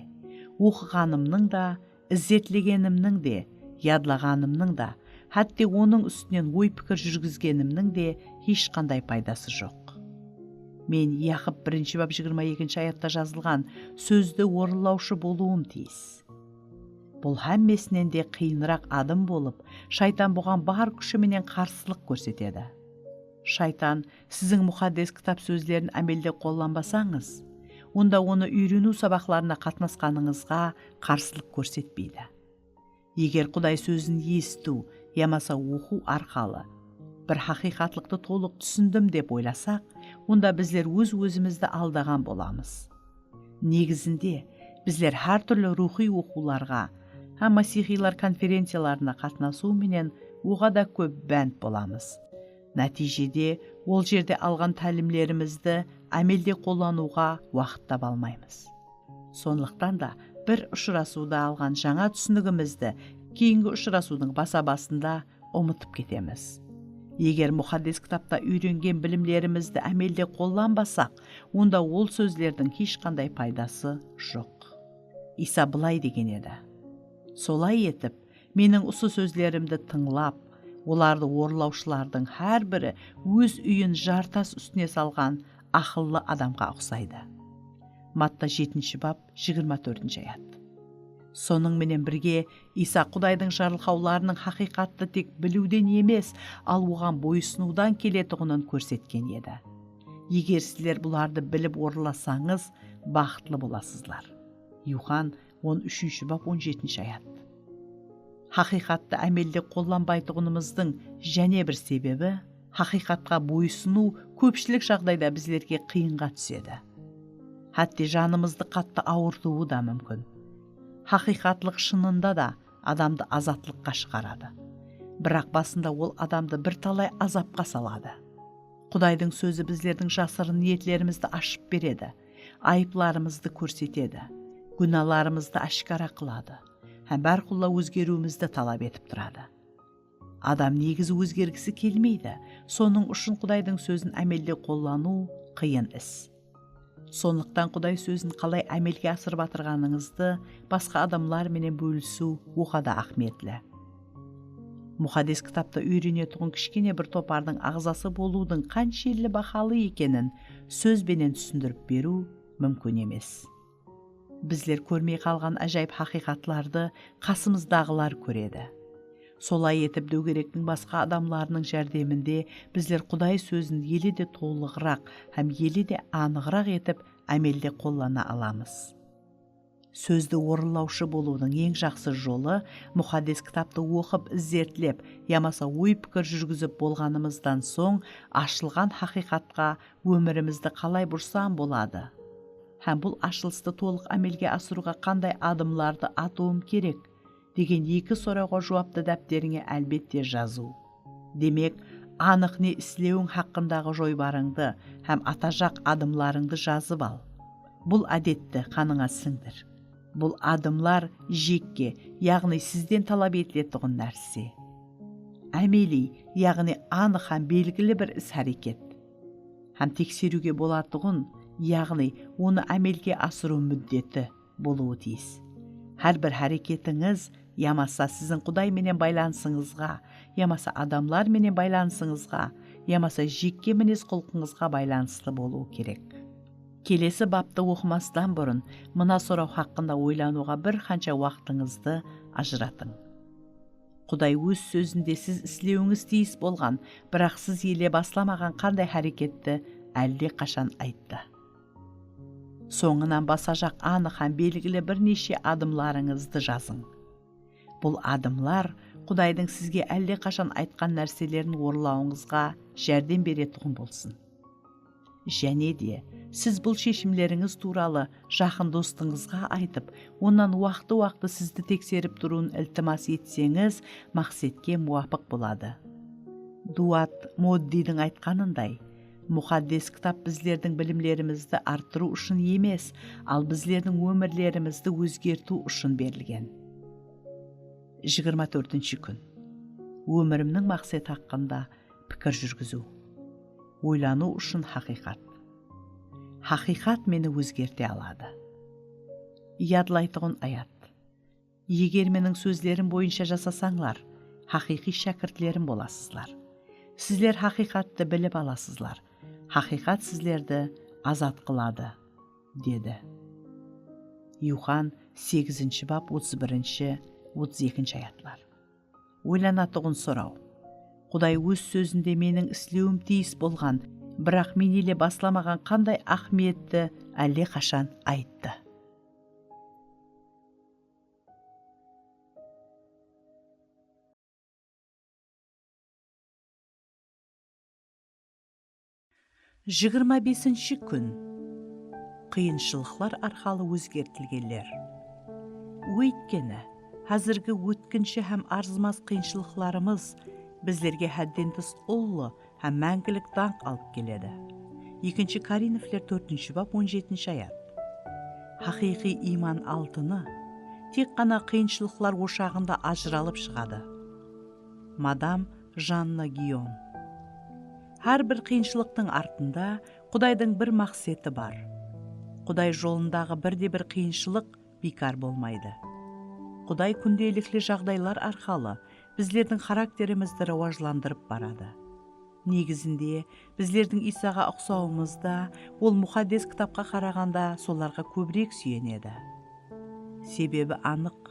oqıǵanımnıń da, izertlegenimniń de, yadlaǵanımnıń da, hátte onıń ústinen oy-pikir júrgizgenimniń de hesh qanday paydası joq. Men Yaqıp birinshi bap jigirma ekinshi ayatta jazılǵan sózdi orınlawshı bolıwım tiyis. Bul hámmesinen de qıyınıraq adım bolıp, shaytan buǵan bar kúshi menen qarsılıq kórsetedi. Shaytan siziń Muqaddes Kitap sózlerin ámelde qollanbasańız, onda onı úyreniw sabaqlarına qatnasqanıńızǵa qarsılıq kórsetpeydi. Eger Quday sózin esitiw yamasa oqıw arqalı bir haqıyqatlıqtı tolıq túsindim dep oylasaq, onda bizler óz-ózimizdi aldaǵan bolamız. Negizinde, bizler hár túrli ruwxıy oqıwlarǵa hám masihiylar konferenciyalarına qatnasıw menen oǵada kóp bánt bolamız. Nátiyjede, ol jerde alǵan tálimlerimizdi ámelde qollanıwǵa waqıt taba almaymız. Sonlıqtan da, bir ushırasıwda alǵan jańa túsinigimizdi keyingi ushırasıwdıń basa-basında umıtıp ketemiz. Eger Muqaddes Kitapta úyrengen bilimlerimizdi ámelde qollanbasaq, onda ol sózlerdiń hesh qanday paydası joq. Iysa bılay degen edi: "Solay etip, meniń usı sózlerimdi tıńlap, olardı orınlawshılardıń hár biri óz úyin jartas ústine salǵan aqıllı adamǵa uqsaydı." Matta jetinshi bap, jigirma tórtinshi ayat. Sonıń menen birge, Iysa Qudaydıń jarılqawlarınıń haqıyqattı tek biliwden emes, al oǵan boysınıwdan keletuǵının kórsetken edi. Eger sizler bulardı bilip orınlasańız, baxıtlı bolasızlar. Yuxan on úshinshi bap, on jetinshi ayat. Haqıyqattı ámelde qollanbaytuǵınımızdıń jáne bir sebebi, haqıyqatqa boysınıw kópshilik jaǵdayda bizlerge qıyınǵa túsedi. Hátte janımızdı qattı awırtıwı da múmkin. Haqıyqatlıq shınında da adamdı azatlıqqa shıǵaradı. Biraq basında ol adamdı bir talay azapqa saladı. Qudaydıń sózi bizlerdiń jasırın niyetlerimizdi ashıp beredi, ayıplarımızdı kórsetedi, gúnalarımızdı áshkara qıladı hám bárqulla ózgeriwimizdi talap etip turadı. Adam negizi ózgergisi kelmeydi, sonıń ushın Qudaydıń sózin ámelde qollanıw qıyın is. Sonlıqtan Quday sózin qalay ámelge asırıp atırǵanıńızdı basqa adamlar menen bólisiw oǵada áhmiyetli. Muqaddes Kitaptı úyrenetuǵın kishkene bir topardıń aǵzası bolıwdıń qanshelli bahalı ekenin sóz benen túsindirip beriw múmkin emes. Bizler kórmey qalǵan ájayıp haqıyqatlardı qasımızdaǵılar kóredi. Solay etip, dógerektiń basqa adamlarınıń járdeminde bizler Quday sózin ele de tolıǵıraq hám ele de anıǵıraq etip ámelde qollana alamız. Sózdi orınlawshı bolıwdıń eń jaqsı jolı Muqaddes Kitaptı oqıp, izertlep yamasa oy-pikir júrgizip bolǵanımızdan soń ashılǵan haqıyqatqa ómirimizdi qalay bursam boladı? Hám bul ashılıstı tolıq ámelge asırıwǵa qanday adımlardı atıwım kerek? Degen eki sorawǵa juwaptı dápterińe, álbette, jazıw. Demek, anıq ne islewiń haqqındaǵı joybarıńdı hám atajaq adımlarıńdı jazıp al. Bul ádetti qanıńa sińdir. Bul adımlar jekke, yaǵnıy sizden talap etiletuǵın nárse. Ámeliy, yaǵnıy anıq hám belgili bir is-háreket. Hám tekseriwge bolatuǵın, yaǵnıy onı ámelge asırıw múddeti bolıwı tiyis. Hár bir háreketińiz yamasa siziń Quday menen baylanısıńızǵa, yamasa adamlar menen baylanısıńızǵa, yamasa jekke minez-qulqıńızǵa baylanıslı bolıwı kerek. Kelesi baptı oqımastan burın mına soraw haqqında oylanıwǵa bir qansha waqtıńızdı ajıratıń. Quday Óz Sózinde siz islewińiz tiyis bolǵan, biraq siz ele baslamaǵan qanday háreketti álle qashan ayttı? Sońınan basajaq anıq hám belgili bir neshe adımlarıńızdı jazıń. Bul adımlar Qudaydıń sizge álle qashan aytqan nárselerin orınlawıńızǵa járdem beretuǵın bolsın. Jáne de, Siz bul sheshimlerińiz tuwralı jaqın dostıńızǵa aytıp, onnan waqtı-waqtı sizdi tekserip turıwın iltimas etseńiz, maqsetke muwapıq boladı. Duat Moddidiń aytqanınday, Muqaddes Kitap bizlerdiń bilimlerimizdi arttırıw ushın emes, al bizlerdiń ómirlerimizdi ózgertiw ushın berilgen. Jigirma tórtinshi kún. Ómirimniń maqseti haqqında pikir júrgiziw. Oylanıw ushın haqıyqat. Haqıyqat meni ózgerte aladı. Yadlaytuǵın ayat. Eger meniń sózlerim boyınsha jasasańlar, haqıyqıy shákirtlerim bolasızlar. Sizler haqıyqattı bilip alasızlar. Haqıyqat sizlerdi azat qıladı, dedi. Yuxan segizinshi bap, otız birinshi, otız ekinshi ayatlar. Oylanatuǵın soraw. Quday óz sózinde meniń islewim tiyis bolǵan, biraq men ele baslamaǵan qanday áhmiyetti álleqashan ayttı? Jigirma besinshi kún. Qıyınshılıqlar arqalı ózgertilgenler. Óytkeni, házirgi ótkinshi hám arzımas qıyınshılıqlarımız bizlerge hádden tıs ullı hám máńgilik dańq alıp keledi. Ekinshi Korinfler tórtinshi bap, on jetinshi ayat. Haqıyqıy iyman altını tek ǵana qıyınshılıqlar oshaǵında ajıralıp shıǵadı. Madam Janna Gion. Hár bir qıyınshılıqtıń artında Qudaydıń bir maqseti bar. Quday jolındaǵı bir de bir qıyınshılıq biykar bolmaydı. Quday kúndelikli jaǵdaylar arqalı bizlerdiń xarakterimizdi rawajlandırıp baradı. Negizinde, bizlerdiń Iysaǵa uqsawımızda, ol Muqaddes Kitapqa qaraǵanda solarǵa kóbirek súyenedi. Sebebi anıq,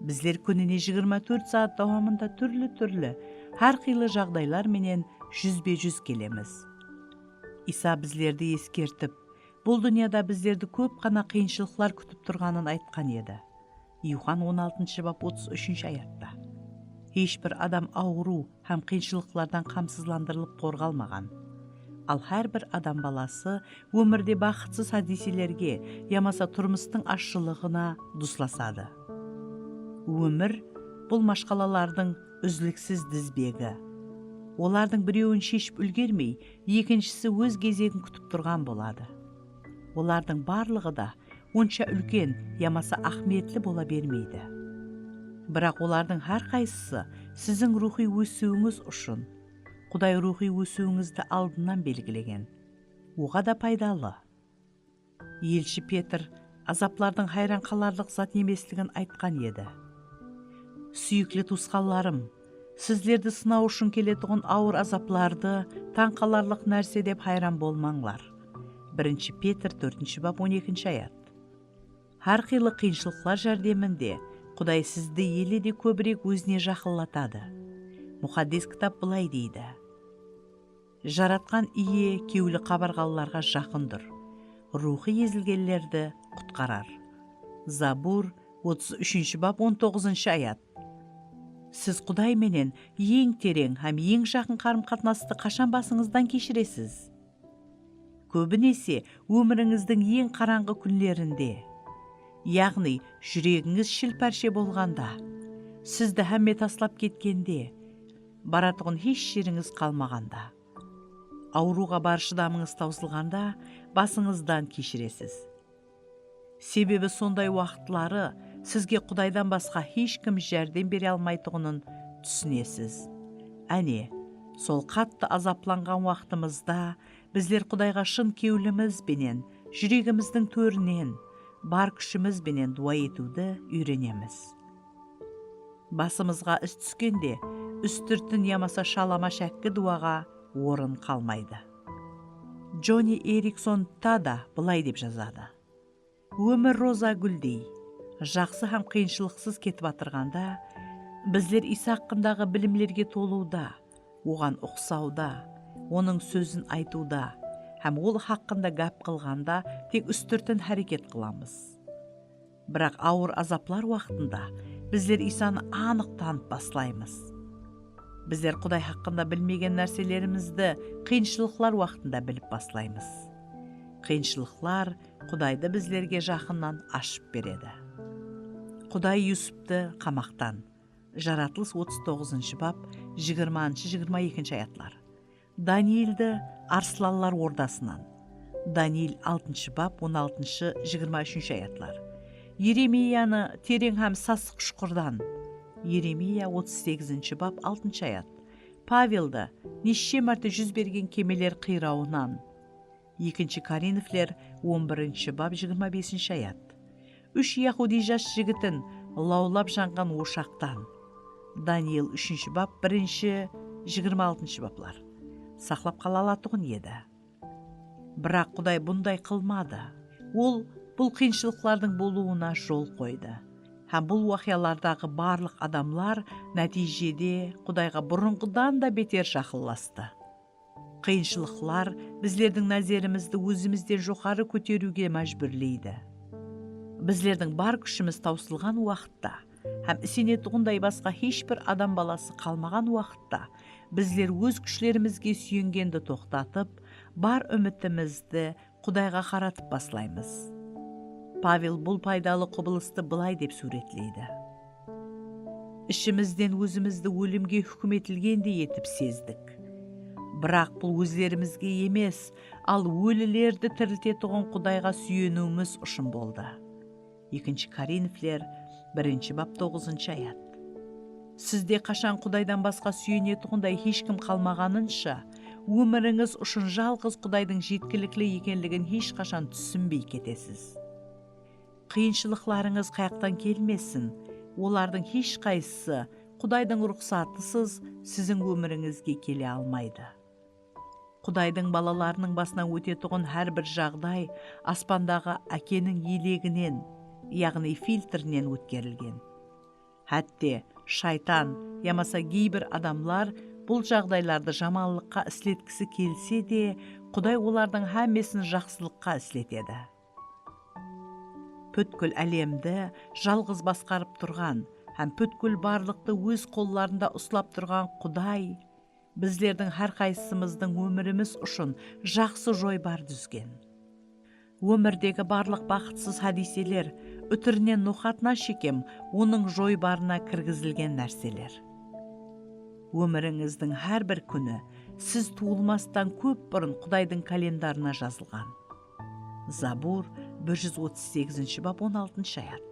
bizler kúnine jigirma tórt saat dawamında túrli-túrli, hár qıylı jaǵdaylar menen júzbe-júz kelemiz. Iysa bizlerdi eskertip, bul dúnyada bizlerdi kóp ǵana qıyınshılıqlar kútip turǵanın aytqan edi. Yuxan on altınshı bap, otız úshinshi ayatta. Hesh bir adam awırıw hám qıyınshılıqlardan qamsızlandırılıp qorǵalmaǵan. Al hár bir adam balası ómirde baxıtsız hádiyselerge yamasa turmıstıń ashshılıǵına duslasadı. Ómir, bul mashqalalardıń úzliksiz dizbegi. Olardıń birewin sheship úlgermey, ekinshisi óz gezegin kútip turǵan boladı. Olardıń barlıǵı da onsha úlken yamasa áhmiyetli bola bermeydi. Biraq olardıń hár qaysısı siziń ruwxıy ósiwińiz ushın. Quday ruwxıy ósiwińizdi aldınnan belgilegen. Oǵada paydalı. Elshi Petr azaplardıń hayran qalarlıq zat emesligin aytqan edi. Súyikli tuwısqanlarım, sizlerdi sınaw ushın keletuǵın awır azaplardı tań qalarlıq nárse dep hayran bolmańlar. Birinshi Petr tórtinshi bap, on ekinshi ayat. Hár qıylı qıyınshılıqlar járdeminde Quday sizdi ele de kóbirek ózine jaqınlatadı. Muqaddes Kitap bılay deydi. Jaratqan Iye kewli qabarǵanlarǵa jaqındur, ruwxı ezilgenlerdi qutqarar. Zabur, otız úshinshi bap, on toǵızınshı ayat. Siz Quday menen eń tereń hám eń jaqın qarım-qatnastı qashan basıńızdan keshiresiz? Kóbinese, ómirińizdiń eń qarańǵı kúnlerinde, yaǵnıy, júregińiz shil-párshe bolǵanda, sizdi hámme taslap ketkende, baratuǵın hesh jerińiz qalmaǵanda, awırıwǵa bar shıdamıńız tawsılǵanda basıńızdan keshiresiz. Sebebi sonday waqıtları sizge Qudaydan basqa hesh kim járdem bere almaytuǵının túsinesiz. Áne, sol qattı azaplanǵan waqtımızda bizler Qudayǵa shın kewlimiz benen, júregimizdiń tórinen, bar kúshimiz benen duwa etiwdi úyrenemiz. Basımızǵa is túskende, ústirtin yamasa shalama shákki duwaǵa orın qalmaydı. Joni Erikson Tada bılay dep jazadı. Ómir roza gúldey, jaqsı hám qıyınshılıqsız ketip atırǵanda, bizler Iysa haqqındaǵı bilimlerge tolıwda, Oǵan uqsawda, Onıń sózin aytıwda hám Ol haqqında gáp qılǵanda tek ústirtin háreket qılamız. Biraq awır azaplar waqtında bizler Iysanı anıq tanıp baslaymız. Bizler Quday haqqında bilmegen nárselerimizdi qıyınshılıqlar waqtında bilip baslaymız. Qıyınshılıqlar Qudaydı bizlerge jaqınnan ashıp beredi. Quday Yusuptı qamaqtan. Jaratılıs otız toǵızınshı bap, jigirmanshı, jigirma ekinshi ayatlar. Danieldi arıslanlar ordasınan. Daniel altınshı bap, on altınshı, jigirma úshinshi ayatlar. Yeremiyanı tereń hám sasıq shuqırdan. Yeremiya otız segizinshi bap, altınshı ayat. Paveldi neshshe márte júz bergen kemeler qıyrawınan. Ekinshi Korinfler on birinshi bap, jigirma besinshi ayat. Úsh yahudiy jas jigitin lawlap janǵan oshaqtan. Daniel úshinshi bap, birinshi, jigirma altınshı baplar. Saqlap qala alatuǵın edi. Biraq Quday bunday qılmadı. Ol bul qıyınshılıqlardıń bolıwına jol qoydı. Hám bul waqıyalardaǵı barlıq adamlar nátiyjede Qudayǵa burınǵıdan da beter jaqınlastı. Qıyınshılıqlar bizlerdiń názerimizdi ózimizden joqarı kóteriwge májbúrleydi. Bizlerdiń bar kúshimiz tawsılǵan waqıtta hám isenetuǵınday basqa hesh bir adam balası qalmaǵan waqıtta bizler óz kúshlerimizge súyengendi toqtatıp, bar úmitimizdi Qudayǵa qaratıp baslaymız. Pavel bul paydalı qubılıstı bılay dep súwretleydi. Ishimizden ózimizdi ólimge húkim etilgendey etip sezdik. Biraq bul ózlerimizge emes, al ólilerdi tiriltetuǵın Qudayǵa súyeniwimiz ushın boldı. Ekinshi Korinfler birinshi bap, toǵızınshı ayat. Sizde qashan Qudaydan basqa súyenetuǵınday hesh kim qalmaǵanınsha, ómirińiz ushın jalǵız Qudaydıń jetkilikli ekenligin hesh qashan túsinbey ketesiz. Qıyınshılıqlarıńız qayaqtan kelmesin, olardıń hesh qaysısı Qudaydıń ruxsatısız siziń ómirińizge kele almaydı. Qudaydıń balalarınıń basınan ótetuǵın hár bir jaǵday aspandaǵı Ákeniń eleginen, yaǵnıy filtrinen ótkerilgen. Hátte shaytan yamasa geyber adamlar bul jaǵdaylardı jamanlıqqa isletkisi kelse de, Quday olardıń hámmesin jaqsılıqqa isletedi. Pútkil álemdi jalǵız basqarıp turǵan hám pútkil barlıqtı óz qollarında uslap turǵan Quday bizlerdiń hár qaysısımızdıń ómirimiz ushın jaqsı joybar dúzgen. Ómirdegi barlıq baxıtsız hádiyseler, útirinen noqatına shekem, onıń joybarına kirgizilgen nárseler. Ómirińizdiń hár bir kúni siz tuwılmastan kóp burın Qudaydıń kalendarına jazılǵan. Zabur bir júz otız segizinshi bap, on altınshı ayat.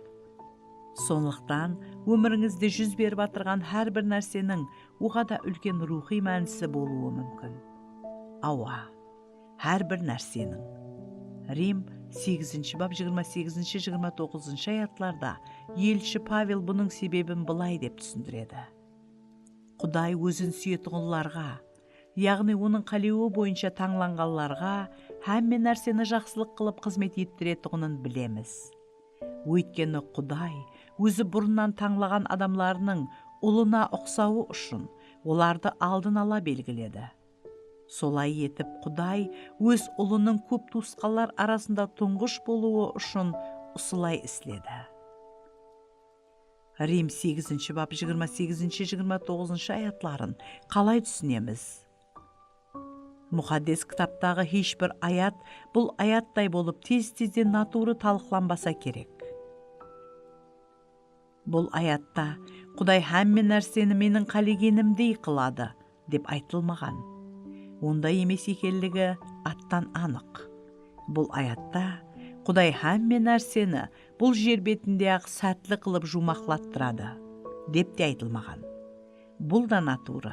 Sonlıqtan, ómirińizde júz berip atırǵan hár bir nárseniń oǵada úlken ruwxıy mánisi bolıwı múmkin. Awa, hár bir nárseniń. Rim segizinshi bap, jigirma segizinshi, jigirma toǵızınshı ayatlarda elshi Pavel bunıń sebebin bılay dep túsindiredi. Quday ózin súyetuǵınlarǵa, yaǵnıy onıń qálewi boyınsha tańlanǵanlarǵa hámme nárseni jaqsılıq qılıp xızmet ettiretuǵının bilemiz. Óytkeni Quday ózi burınnan tańlaǵan adamlarınıń ulına uqsawı ushın olardı aldın ala belgiledi. Solay etip, Quday óz ulınıń kóp tuwısqanlar arasında tuńǵısh bolıwı ushın usılay isledi. Rim segizinshi bap jigirma segizinshi, jigirma toǵızınshı ayatların qalay túsinemiz? Muqaddes Kitaptaǵı hesh bir ayat bul ayattay bolıp tez-tezden naturı talıqlanbasa kerek. Bul ayatta Quday hámme nárseni meniń qálegenimdey qıladı dep aytılmaǵan. Onday emes ekenligi attan anıq. Bul ayatta Quday hámme nárseni bul jer betinde-aq sátli qılıp juwmaqlattıradı, dep te aytılmaǵan. Bul da naturı.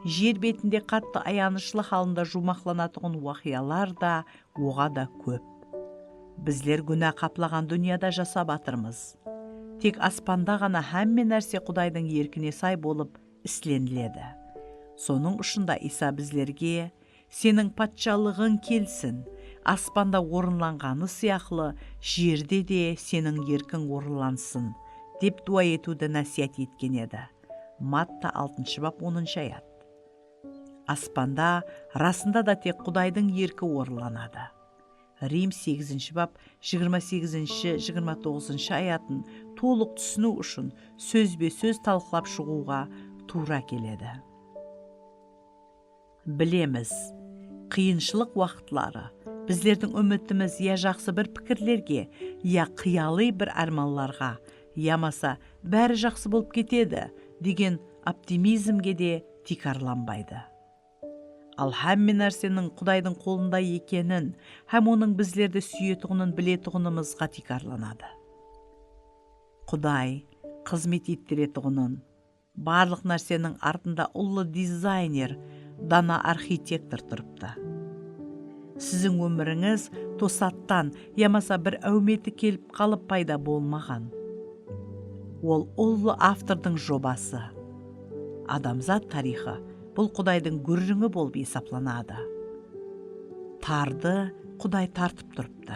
Jer betinde qattı ayanıshlı halında juwmaqlanatuǵın waqıyalar da oǵada kóp. Bizler gúna qaplaǵan dúnyada jasap atırmız. Tek aspanda ǵana hámme nárse Qudaydıń erkine say bolıp isleniledi. Sonıń ushın da Iysa bizlerge, "Seniń patshalıǵıń kelsin, aspanda orınlanǵanı sıyaqlı, jerde de seniń erkiń orınlansın," dep duwa etiwdi násiyat etken edi. Matta altınshı bap, onınshı ayat. Aspanda rasında da tek Qudaydıń erki orınlanadı. Rim segizinshi bap, jigirma segizinshi, jigirma toǵızınshı ayatın tolıq túsiniw ushın sózbe-sóz talıqlap shıǵıwǵa tuwra keledi. Bilemiz, qıyınshılıq waqıtları Bizlerdiń úmitimiz ya jaqsı bir pikirlerge, ya qıyalıy bir ármanlarǵa, yamasa bári jaqsı bolıp ketedi degen optimizmge de tiykarlanbaydı. Al hámme nárseniń Qudaydıń qolında ekenin hám Onıń bizlerdi súyetuǵının biletuǵınımızǵa tiykarlanadı. Quday xızmet ettiretuǵının, barlıq nárseniń artında ullı dizayner, dana arxitektor turıptı. Siziń ómirińiz tosattan yamasa bir áwmeti kelip qalıp payda bolmaǵan. Ol ullı avtordıń jobası. Adamzat tariyxı bul Qudaydıń gúrrińi bolıp esaplanadı. Tardı Quday tartıp turıptı.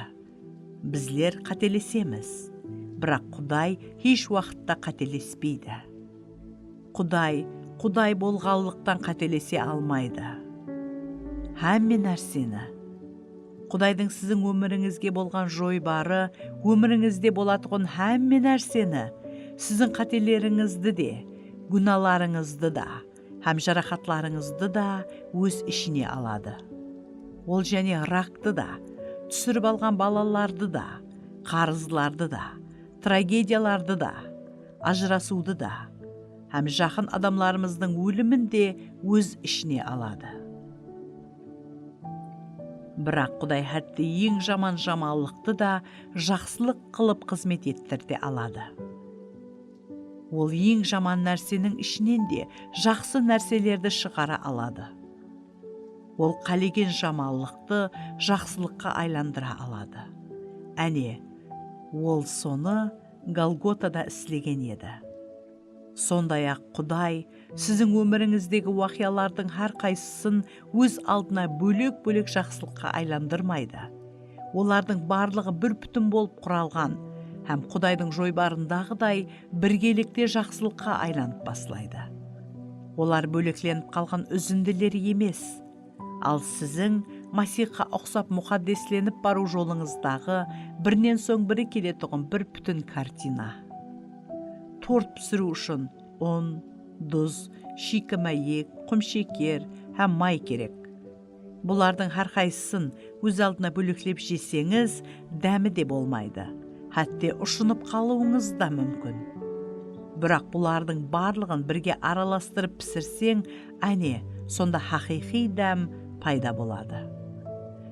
Bizler qátelesemiz, biraq Quday hesh waqıtta qátelespeydi. Quday, Quday bolǵanlıqtan qátelese almaydı. Hámme nárseni, Qudaydıń siziń ómirińizge bolǵan joybarı, ómirińizde bolatuǵın hámme nárseni, siziń qátelerińizdi de, gúnalarıńızdı da, hám jaraqatlarıńızdı da óz ishine aladı. Ol jáne raktı da, túsirip alǵan balalardı da, qarızlardı da, tragediyalardı da, ajırasıwdı da, hám jaqın adamlarımızdıń ólimin de óz ishine aladı. Biraq Quday hátte eń jaman jamanlıqtı da jaqsılıq qılıp xızmet ettire aladı. Ol eń jaman nárseniń ishinen de jaqsı nárselerdi shıǵara aladı. Ol qálegen jamanlıqtı jaqsılıqqa aylandıra aladı. Áne, Ol sonı Golgotada islegen edi. Sonday-aq, Quday siziń ómirińizdegi waqıyalardıń hár qaysısın óz aldına bólek-bólek jaqsılıqqa aylandırmaydı. Olardıń barlıǵı bir pútin bolıp quralǵan hám Qudaydıń joybarındaǵıday birgelikte jaqsılıqqa aylanıp baslaydı. Olar bóleklenip qalǵan úzindiler emes, al siziń Masiyxqa uqsap muqaddeslenip barıw jolıńızdaǵı birinen soń biri keletuǵın bir pútin kartina. Tort pisiriw ushın un, duz, shiyki máyek, qumsheker hám may kerek. Bulardıń hár qaysısın óz aldına bóleklep jeseńiz, dámi de bolmaydı. Hátte ushınıp qalıwıńız da múmkin. Biraq bulardıń barlıǵın birge aralastırıp pisirseń, áne, sonda haqıyqıy dám payda boladı.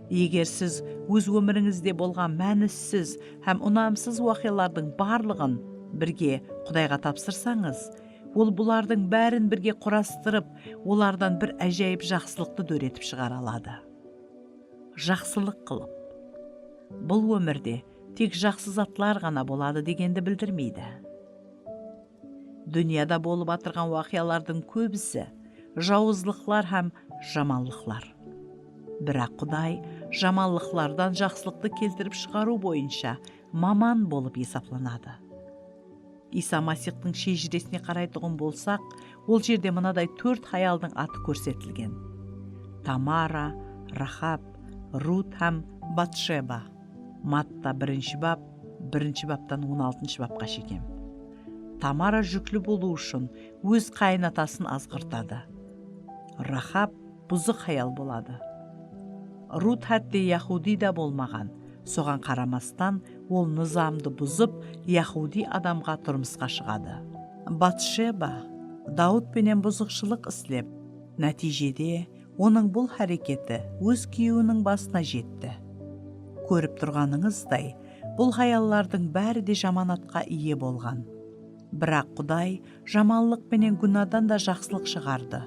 Eger siz óz ómirińizde bolǵan mánissiz hám unamsız waqıyalardıń barlıǵın birge Qudayǵa tapsırsańız, Ol bulardıń bárin birge qurastırıp, olardan bir ájayıp jaqsılıqtı dóretip shıǵara aladı. Jaqsılıq qılıp. Bul ómirde tek jaqsı zatlar ǵana boladı degendi bildirmeydi. Dúnyada bolıp atırǵan waqıyalardıń kóbisi jawızlıqlar hám jamanlıqlar. Biraq Quday jamanlıqlardan jaqsılıqtı keltirip shıǵarıw boyınsha maman bolıp esaplanadı. Iysa Masiyxtıń shejiresine qaraytuǵın bolsaq, ol jerde mınaday tórt hayaldıń atı kórsetilgen: Tamara, Rahab, Rut hám Batsheba. Matta birinshi bap, birinshi baptan on altınshı bapqa shekem. Tamara júkli bolıw ushın óz qayınatasın azǵırtadı. Rahab buzıq hayal boladı. Rut hátte yahudiy da bolmaǵan, soǵan qaramastan, ol nızamdı buzıp, yahudiy adamǵa turmısqa shıǵadı. Batsheba Dawıt penen buzıqshılıq islep, nátiyjede onıń bul háreketi óz kúyewiniń basına jetti. Kórip turǵanıńızday, bul hayallardıń bári de jamanatqa iye bolǵan. Biraq Quday jamanlıq penen gúnadan da jaqsılıq shıǵardı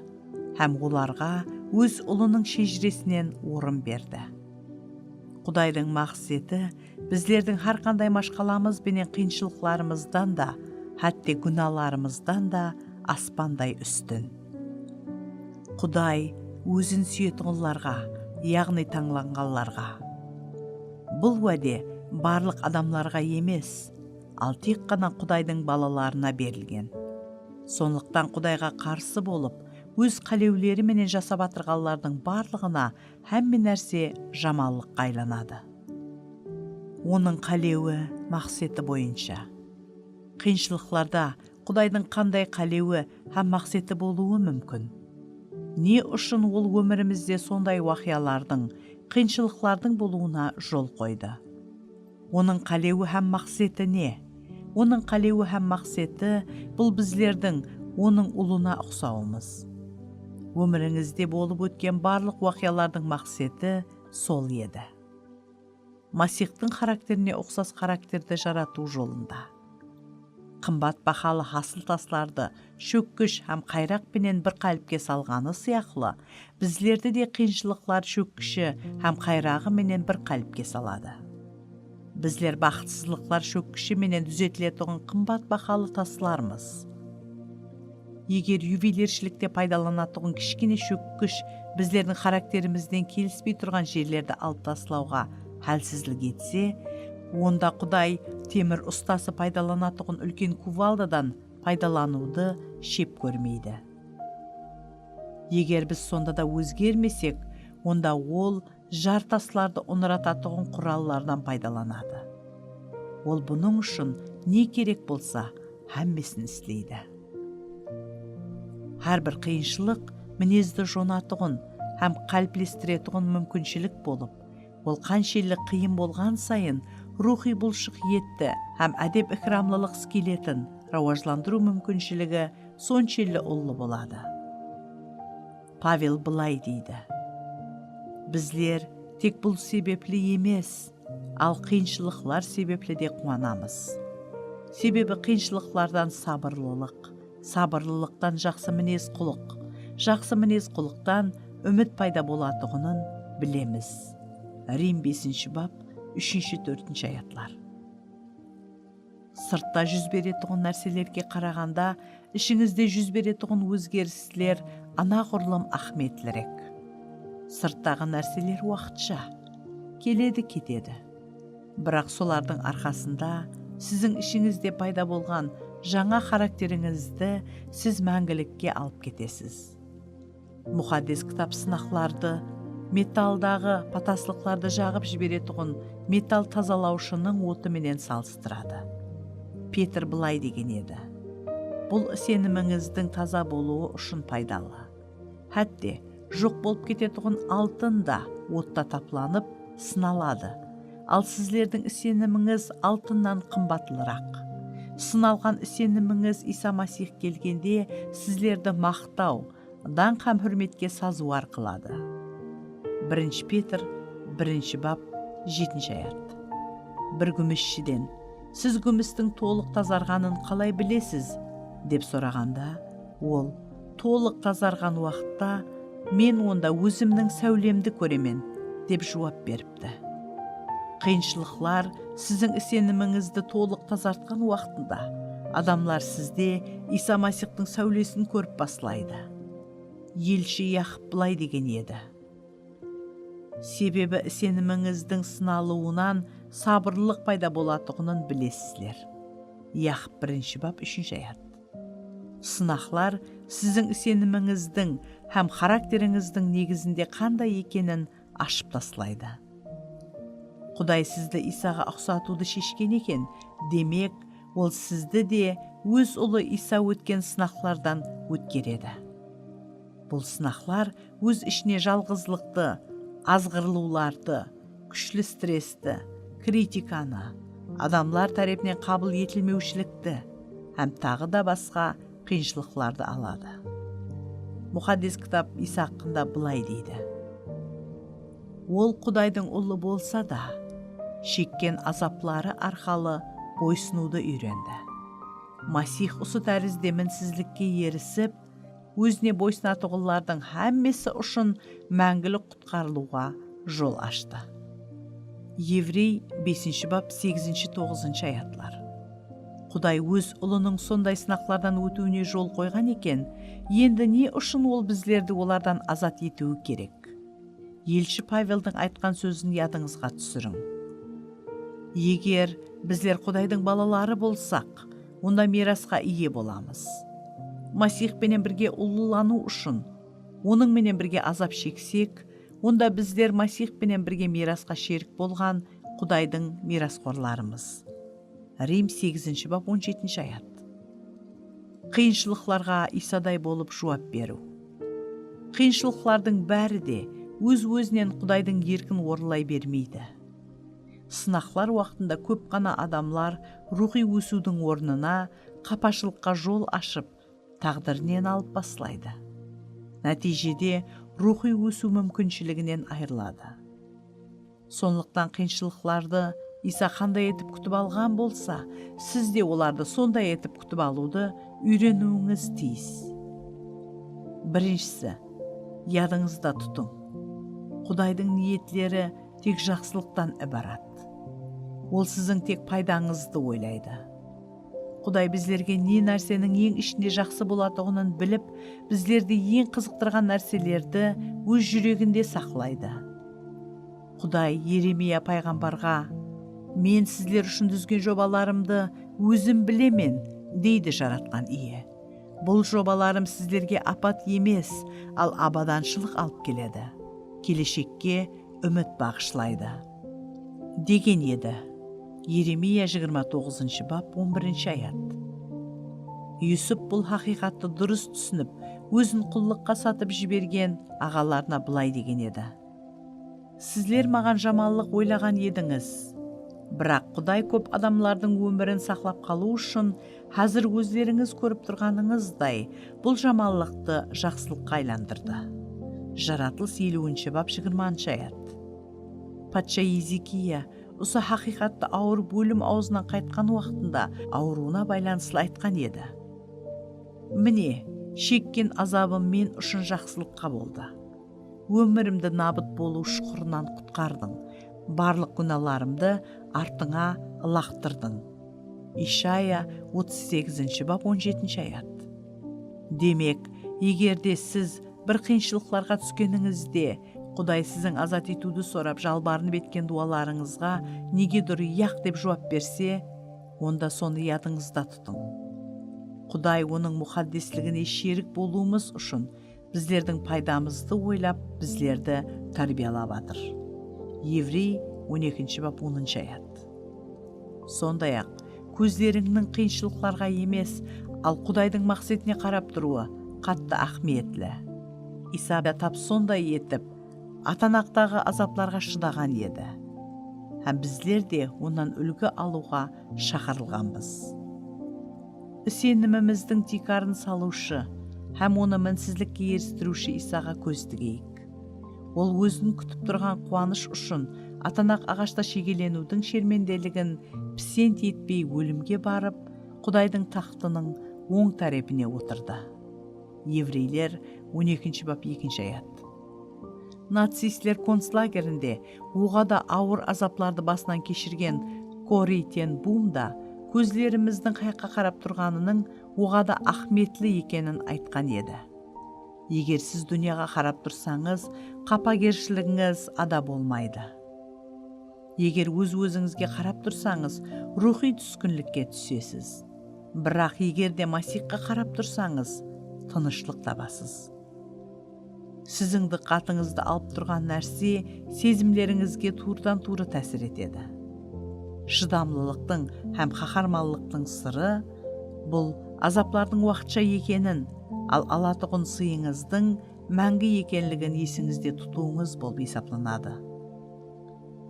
hám olarǵa óz Ulınıń shejiresinen orın berdi. Qudaydıń maqseti bizlerdiń hár qanday mashqalamız benen qıyınshılıqlarımızdan da, hátte gúnalarımızdan da aspanday ústin. Quday Ózin súyetuǵınlarǵa, yaǵnıy tańlanǵanlarǵa. Bul wáde barlıq adamlarǵa emes, al tek ǵana Qudaydıń balalarına berilgen. Sonlıqtan Qudayǵa qarsı bolıp, óz qálewleri menen jasap atırǵanlardıń barlıǵına hámme nárse jamanlıqqa aylanadı. Onıń qálewi, maqseti boyınsha. Qıyınshılıqlarda Qudaydıń qanday qálewi hám maqseti bolıwı múmkin? Ne ushın Ol ómirimizde sonday waqıyalardıń qıyınshılıqlardıń bolıwına jol qoydı. Onıń qálewi hám maqseti ne? Onıń qálewi hám maqseti, bul bizlerdiń Onıń ulına uqsawımız. Ómirińizde bolıp ótken barlıq waqıyalardıń maqseti sol edi. Masiyxtıń xarakterine uqsas xarakterdi jaratıw jolında. Qımbat bahalı hasıl taslardı shókkish hám qayraq penen bir qálipke salǵanı sıyaqlı, bizlerdi de qıyınshılıqlar shókkishi hám qayraǵı menen bir qálipke saladı. Bizler baxıtsızlıqlar shókkishi menen dúzetiletuǵın qımbat bahalı taslarmız. Eger yuvelerchilikte paydalanatuǵın kishkene shókkish bizlerdiń xarakterimizden kelispey turǵan jerlerdi alıp taslawǵa hálsizlik etse, onda Quday temir ustası paydalanatuǵın úlken kuvaldadan paydalanıwdı shep kórmeydi. Eger biz sonda da ózgermesek, onda Ol jar taslardı unıratatuǵın qurallardan paydalanadı. Ol bunıń ushın ne kerek bolsa, hámmesin isleydi. Hár bir qıyınshılıq minezdi jonatuǵın hám qáliplestiretuǵın múmkinshilik bolıp, ol qanshelli qıyın bolǵan sayın, ruwxıy bulshıq etti hám ádep-ikramlılıq skeletin rawajlandırıw múmkinshiligi sonshelli ullı boladı. Pavel bılay deydi, bizler tek bul sebepli emes, al qıyınshılıqlar sebepli de quwanamız. Sebebi qıyınshılıqlardan sabırlılıq, sabırlılıqtan jaqsı minez-qulıq, jaqsı minez-qulıqtan úmit payda bolatuǵının bilemiz. Rim besinshi bap, úshinshi, tórtinshi ayatlar. Sırtta júz beretuǵın nárselerge qaraǵanda, ishińizde júz beretuǵın ózgerisler anaǵurlım áhmiyetlirek. Sırttaǵı nárseler waqıtsha, keledi-ketedi. Biraq solardıń arqasında siziń ishińizde payda bolǵan jańa xarakterińizdi siz máńgilikke alıp ketesiz. Muqaddes Kitap sınaqlardı metaldaǵı pataslıqlardı jaǵıp jiberetuǵın metal tazalawshınıń otı menen salıstıradı. Petr bılay degen edi, bul isenimińizdiń taza bolıwı ushın paydalı. Hátte, joq bolıp ketetuǵın altın da otta taplanıp, sınaladı. Al sizlerdiń isenimińiz altınnan qımbatlıraq. Sınalǵan isenimińiz Iysa Masih kelgende sizlerdi maqtaw, dańq hám húrmetke sazıwar qıladı. Birinshi Petr, birinshi bap, jetinshi ayat. Bir gúmisshiden, siz gúmistiń tolıq tazarǵanın qalay bilesiz? Dep soraǵanda, ol, tolıq tazarǵan waqıtta men onda ózimniń sáwlemdi kóremen, dep juwap beripti. Qıyınshılıqlar siziń isenimińizdi tolıq tazartqan waqtında adamlar sizde Iysa Masihtıń sáwlesin kórip baslaydı. Elshi Yaqıp bılay degen edi, sebebi isenimińizdiń sınalıwınan sabırlılıq payda bolatuǵının bilesizler. Yaqıp birinshi bap, úshinshi ayat. Sınaqlar siziń isenimińizdiń hám xarakterińizdiń negizinde qanday ekenin ashıp taslaydı. Quday sizdi Iysaǵa uqsatıwdı sheshken eken, demek, Ol sizdi de Óz Ulı Iysa ótken sınaqlardan ótkeredi. Bul sınaqlar óz ishine jalǵızlıqtı, azǵırılıwlardı, kúshli stresti, kritikanı, adamlar tárepinen qabıl etilmewshilikti hám taǵı da basqa qıyınshılıqlardı aladı. Muqaddes Kitap Iysa haqqında bılay deydi, Ol Qudaydıń Ulı bolsa da, shekken azapları arqalı boysınıwdı úyrendi. Masih usı tárizde minsizlikke erisip, Ózine boysınatuǵınlardıń hámmesi ushın máńgilik qutqarılıwǵa jol ashtı. Evrey besinshi bap, segizinshi, toǵızınshı ayatlar. Quday Óz Ulınıń sonday sınaqlardan ótiwine jol qoyǵan eken, endi ne ushın Ol bizlerdi olardan azat etiwi kerek? Elshi Paveldiń aytqan sózin yadıńızǵa túsiriń. Eger bizler Qudaydıń balaları bolsaq, onda miyrasqa iye bolamız. Masih penen birge ullılanıw ushın, Onıń menen birge azap sheksek, onda bizler Masih penen birge miyrasqa sherik bolǵan Qudaydıń miyrasxorlarımız. Rim segizinshi bap, on jetinshi ayat. Qıyınshılıqlarǵa Iysaday bolıp juwap beriw. Qıyınshılıqlardıń bári de óz-ózinen Qudaydıń erkin orınlay bermeydi. Sınaqlar waqtında kóp ǵana adamlar ruwxıy ósiwdiń ornına qapashılıqqa jol ashıp, táǵdirinen alıp baslaydı. Nátiyjede ruwxıy ósiw múmkinshiliginen ayırıladı. Sonlıqtan qıyınshılıqlardı Iysa qanday etip kútip alǵan bolsa, siz de olardı sonday etip kútip alıwdı úyreniwińiz tiyis. Birinshisi, yadıńızda tutıń. Qudaydıń niyetleri tek jaqsılıqtan ibarat. Ol siziń tek paydańızdı oylaydı. Quday bizlerge ne nárseniń eń ishinde jaqsı bolatuǵının bilip, bizlerdi eń qızıqtırǵan nárselerdi óz júreginde saqlaydı. Quday Yeremiya payǵambarǵa, "Men sizler ushın dúzgen jobalarımdı ózim bilemen", deydi Jaratqan Iye. "Bul jobalarım sizlerge apat emes, al abadanshılıq alıp keledi, keleshekke úmit baǵıshlaydı", degen edi. Yeremiya jigirma toǵızınshı bap, on birinshi ayat. Yusup bul haqıyqattı durıs túsinip, ózin qullıqqa satıp jibergen aǵalarına bılay degen edi: "Sizler maǵan jamanlıq oylaǵan edińiz. Biraq Quday kóp adamlardıń ómirin saqlap qalıw ushın házir ózlerińiz kórip turǵanıńızday bul jamanlıqtı jaqsılıqqa aylandırdı." Jaratılıs eliwinshi bap, jigirmanshı ayat. Patsha Ezekiya usı haqıyqattı awırıp ólim awzınan qaytqan waqtında awırıwına baylanıslı aytqan edi: "Mine, shekken azabım men ushın jaqsılıqqa boldı. Ómirimdi nabıt bolıw shuqırınan qutqardıń, barlıq gúnalarımdı artıńa ılaqtırdıń." Ishaya otız segizinshi bap, on jetinshi ayat. Demek, eger de siz bir qıyınshılıqlarǵa túskenińizde, Quday siziń azat etiwdi sorap jalbarınıp etken duwalarıńızǵa negedur yaq dep juwap berse, onda sonı yadıńızda tutıń. Quday Onıń muqaddesligine sherik bolıwımız ushın bizlerdiń paydamızdı oylap, bizlerdi tárbiyalap atır. Evrey on ekinshi bap, onınshı ayat. Sonday-aq, kózlerińniń qıyınshılıqlarǵa emes, al Qudaydıń maqsetine qarap turıwı qattı áhmiyetli. Iysa da tap sonday etip, Atanaqtaǵı azaplarǵa shıdaǵan edi. Hám bizler de onnan úlgi alıwǵa shaqırılǵanbız. Isenimimizdiń tiykarın salıwshı hám onı minsizlikke eristiriwshi Iysaǵa kóz tigeyik. Ol ózin kútip turǵan quwanısh ushın atanaq aǵashta shegeleniwdiń shermendeligin pisent etpey ólimge barıp, Qudaydıń taxtınıń oń tárepine otırdı. Evreyler on ekinshi bap, ekinshi ayat. Nacistler konclagerinde oǵada awır azaplardı basınan keshirgen Korrey ten Bum da kózlerimizdiń qayaqqa qarap turǵanınıń oǵada áhmiyetli ekenin aytqan edi. Eger siz dúnyaǵa qarap tursańız, qapagershiligińiz ada bolmaydı. Eger óz-ózińizge qarap tursańız, ruwxıy túskinlikke túsesiz. Biraq eger de Masiyxqa qarap tursańız, tınıshlıq tabasız. Siziń dıqqatıńızdı alıp turǵan nárse sezimlerińizge tuwrıdan-tuwrı tásir etedi. Shıdamlılıqtıń hám qaharmanlıqtıń sırı, bul azaplardıń waqıtsha ekenin, al alatuǵın sıyıńızdıń máńgi ekenligin esińizde tutıwıńız bolıp esaplanadı.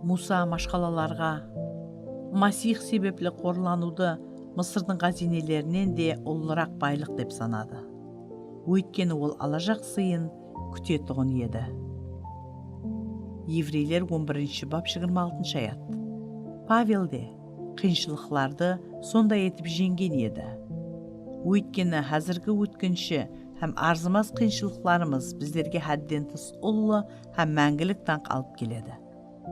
Musa mashqalalarǵa, Masiyx sebepli qorlanıwdı Mısırdıń ǵáziynelerinen de ullıraq baylıq dep sanadı. Óytkeni ol alajaq sıyın kútetuǵın edi. Evreyler on birinshi bap, jigirma altınshı ayat. Pavel de qıyınshılıqlardı sonday etip jeńgen edi. Óytkeni házirgi ótkinshi hám arzımas qıyınshılıqlarımız bizlerge hádden tıs ullı hám máńgilik dańq alıp keledi.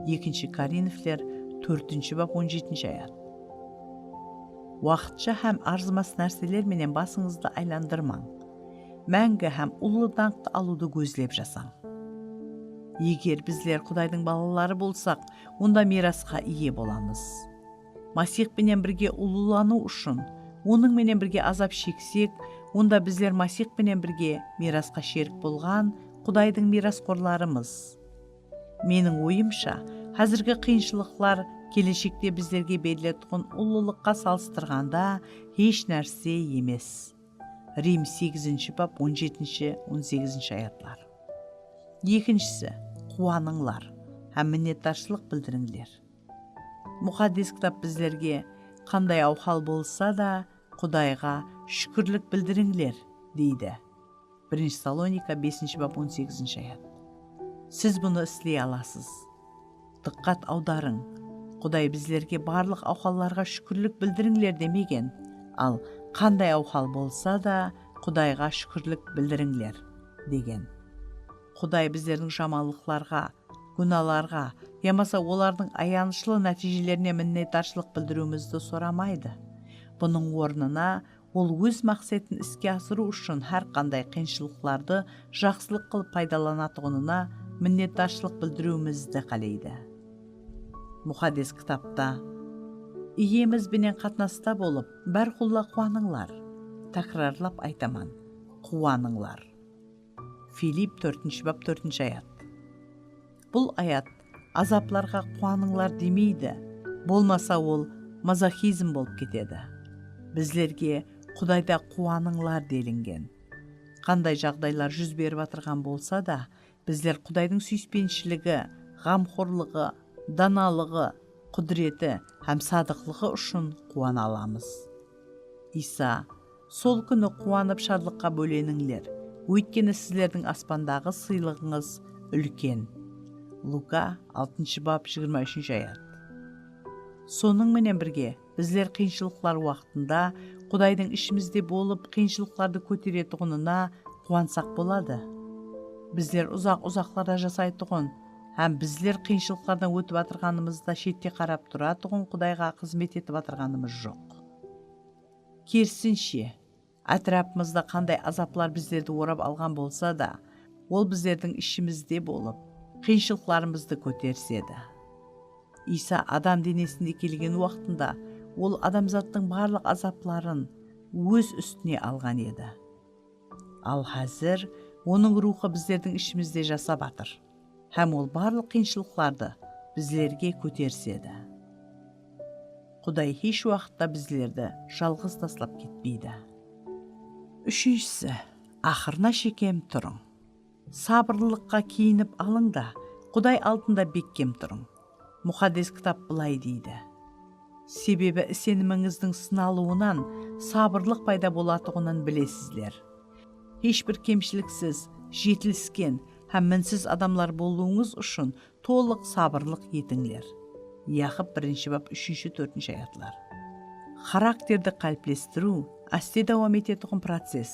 Ekinshi Korinfler tórtinshi bap, on jetinshi ayat. Waqıtsha hám arzımas nárseler menen basıńızdı aylandırmań. Máńgi hám ullı dańqtı alıwdı gózlep jasań. Eger bizler Qudaydıń balaları bolsaq, onda miyrasqa iye bolamız. Masiyx penen birge ullılanıw ushın, Onıń menen birge azap sheksek, onda bizler Masiyx penen birge miyrasqa sherik bolǵan Qudaydıń miyrasxorlarımız. Meniń oyımsha, házirgi qıyınshılıqlar keleshekte bizlerge beriletuǵın ullılıqqa salıstırǵanda hesh nárse emes. Rim segizinshi bap, on jetinshi, on segizinshi ayatlar. Ekinshisi, quwanıńlar hám minnetdarshılıq bildirińler. Muqaddes Kitap bizlerge, qanday awhal bolsa da, Qudayǵa shúkirlik bildirińler, deydi. Birinshi Salonika, besinshi bap, on segizinshi ayat. Siz bunı isley alasız. Dıqqat awdarıń, Quday bizlerge barlıq awhallarǵa shúkirlik bildirińler demegen, al, qanday awhal bolsa da, Qudayǵa shúkirlik bildirińler, degen. Quday bizlerdiń jamanlıqlarǵa, gúnalarǵa yamasa olardıń ayanıshlı nátiyjelerine minnetdarshılıq bildiriwimizdi soramaydı. Bunıń ornına, Ol Óz maqsetin iske asırıw ushın hár qanday qıyınshılıqlardı jaqsılıq qılıp paydalanatuǵınına minnetdarshılıq bildiriwimizdi qáleydi. Muqaddes Kitapta, "Iyemiz benen qatnasta bolıp, bárqulla quwanıńlar." Tákirarlap aytaman, quwanıńlar. Filipp, tórtinshi bap, tórtinshi ayat. Bul ayat azaplarǵa quwanıńlar demeydi, bolmasa ol mazoxizm bolıp ketedi. Bizlerge Qudayda quwanıńlar delingen. Qanday jaǵdaylar júz berip atırǵan bolsa da, bizler Qudaydıń súyispenshiligi, ǵamxorlıǵı, danalıǵı, qúdireti hám sadıqlıǵı ushın quwana alamız. Iysa, "Sol kúni quwanıp shadlıqqa bólenińler, óytkeni sizlerdiń aspandaǵı sıylıǵıńız úlken." Luka, altınshı bap, jigirma úshinshi ayat. Sonıń menen birge, bizler qıyınshılıqlar waqtında Qudaydıń ishimizde bolıp, qıyınshılıqlardı kóteretuǵınına quwansaq boladı. Bizler uzaq-uzaqlarda jasaytuǵın hám bizler qıyınshılıqlardan ótip atırǵanımızda shette qarap turatuǵın Qudayǵa xızmet etip atırǵanımız joq. Kerisinshe, átirapımızda qanday azaplar bizlerdi orap alǵan bolsa da, ol bizlerdiń ishimizde bolıp, qıyınshılıqlarımızdı kóterisedi. Iysa adam denesinde kelgen waqtında ol adamzattıń barlıq azapların óz ústine alǵan edi. Al házir Onıń Ruwxı bizlerdiń ishimizde jasap atır hám Ol barlıq qıyınshılıqlardı bizlerge kóterisedi. Quday hesh waqıtta bizlerdi jalǵız taslap ketpeydi. Úshinshisi, aqırına shekem turıń. Sabırlılıqqa kiyinip alıń da, Quday aldında bekkem turıń. Muqaddes Kitap bılay deydi, "Sebebi isenimińizdiń sınalıwınan sabırlıq payda bolatuǵının bilesizler. Hesh bir kemshiliksiz, jetilisken hám minsiz adamlar bolıwıńız ushın tolıq sabırlıq etińler." Yaqıp, birinshi bap, úshinshi, tórtinshi ayatlar. Xarakterdi qáliplestiriw áste dawam etetuǵın process.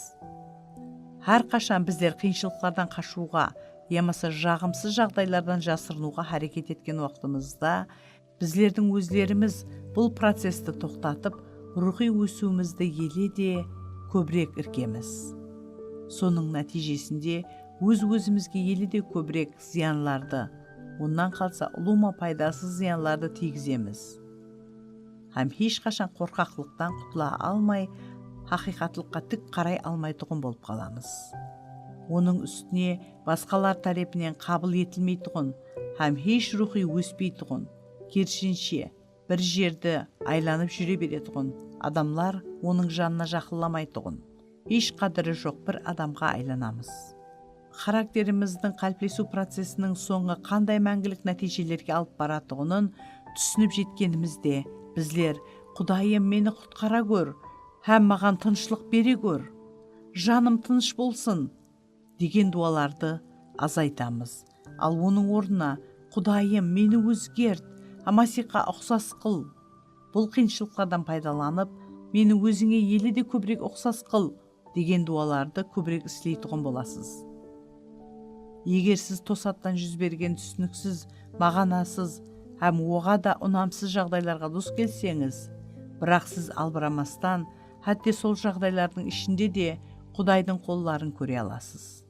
Hár qashan bizler qıyınshılıqlardan qashıwǵa yamasa jaǵımsız jaǵdaylardan jasırınıwǵa háreket etken waqtımızda, bizlerdiń ózlerimiz bul processti toqtatıp, ruwxıy ósiwimizdi ele de kóbirek irkemiz. Sonıń nátiyjesinde óz-ózimizge ele de kóbirek zıyanlardı, onnan qalsa ulıwma paydasız zıyanlardı tiygizemiz. Hám hesh qashan qorqaqlıqtan qutıla almay, haqıyqatlıqqa tik qaray almaytuǵın bolıp qalamız. Onıń ústine basqalar tárepinen qabıl etilmeytuǵın hám hesh ruwxıy óspeytuǵın, kerisinshe, bir jerdi aylanıp júre beretuǵın adamlar onıń janına jaqınlamaytuǵın, hesh qádiri joq bir adamǵa aylanamız. Xarakterimizdiń qáliplesiw procesiniń sońı qanday máńgilik nátiyjelerge alıp baratuǵının túsinip jetkenimizde, bizler, "Qudayım, meni qutqara gór hám maǵan tınıshlıq bere gór. Janım tınısh bolsın," degen duwalardı azaytamız. Al onıń ornına, "Qudayım, meni ózgert hám Masiyxqa uqsas qıl. Bul qıyınshılıqlardan paydalanıp, meni ózińe ele de kóbirek uqsas qıl," degen duwalardı kóbirek isleytuǵın bolasız. Eger siz tosattan júz bergen túsiniksiz, maǵanasız hám oǵada unamsız jaǵdaylarǵa dus kelseńiz, biraq siz albıramastan, hátte sol jaǵdaylardıń ishinde de Qudaydıń qolların kóre alasız.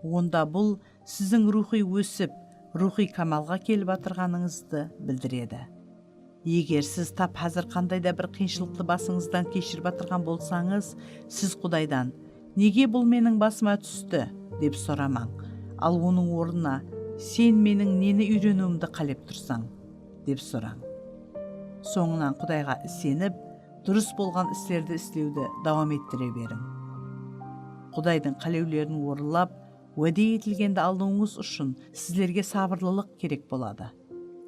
Onda bul siziń ruwxıy ósip, ruwxıy kamalǵa kelip atırǵanıńızdı bildiredi. Eger siz tap házir qanday da bir qıyınshılıqtı basıńızdan keshirip atırǵan bolsańız, siz Qudaydan, "Nege bul meniń basıma tústi?" dep soramań. Al onıń ornına, "Sen meniń neni úyreniwimdi qálep tursań?" dep sorań. Sońınan Qudayǵa isenip, durıs bolǵan islerdi islewdi dawam ettire beriń. Qudaydıń qálewlerin orınlap, Wáde etilgendi alıwıńız ushın sizlerge sabırlılıq kerek boladı.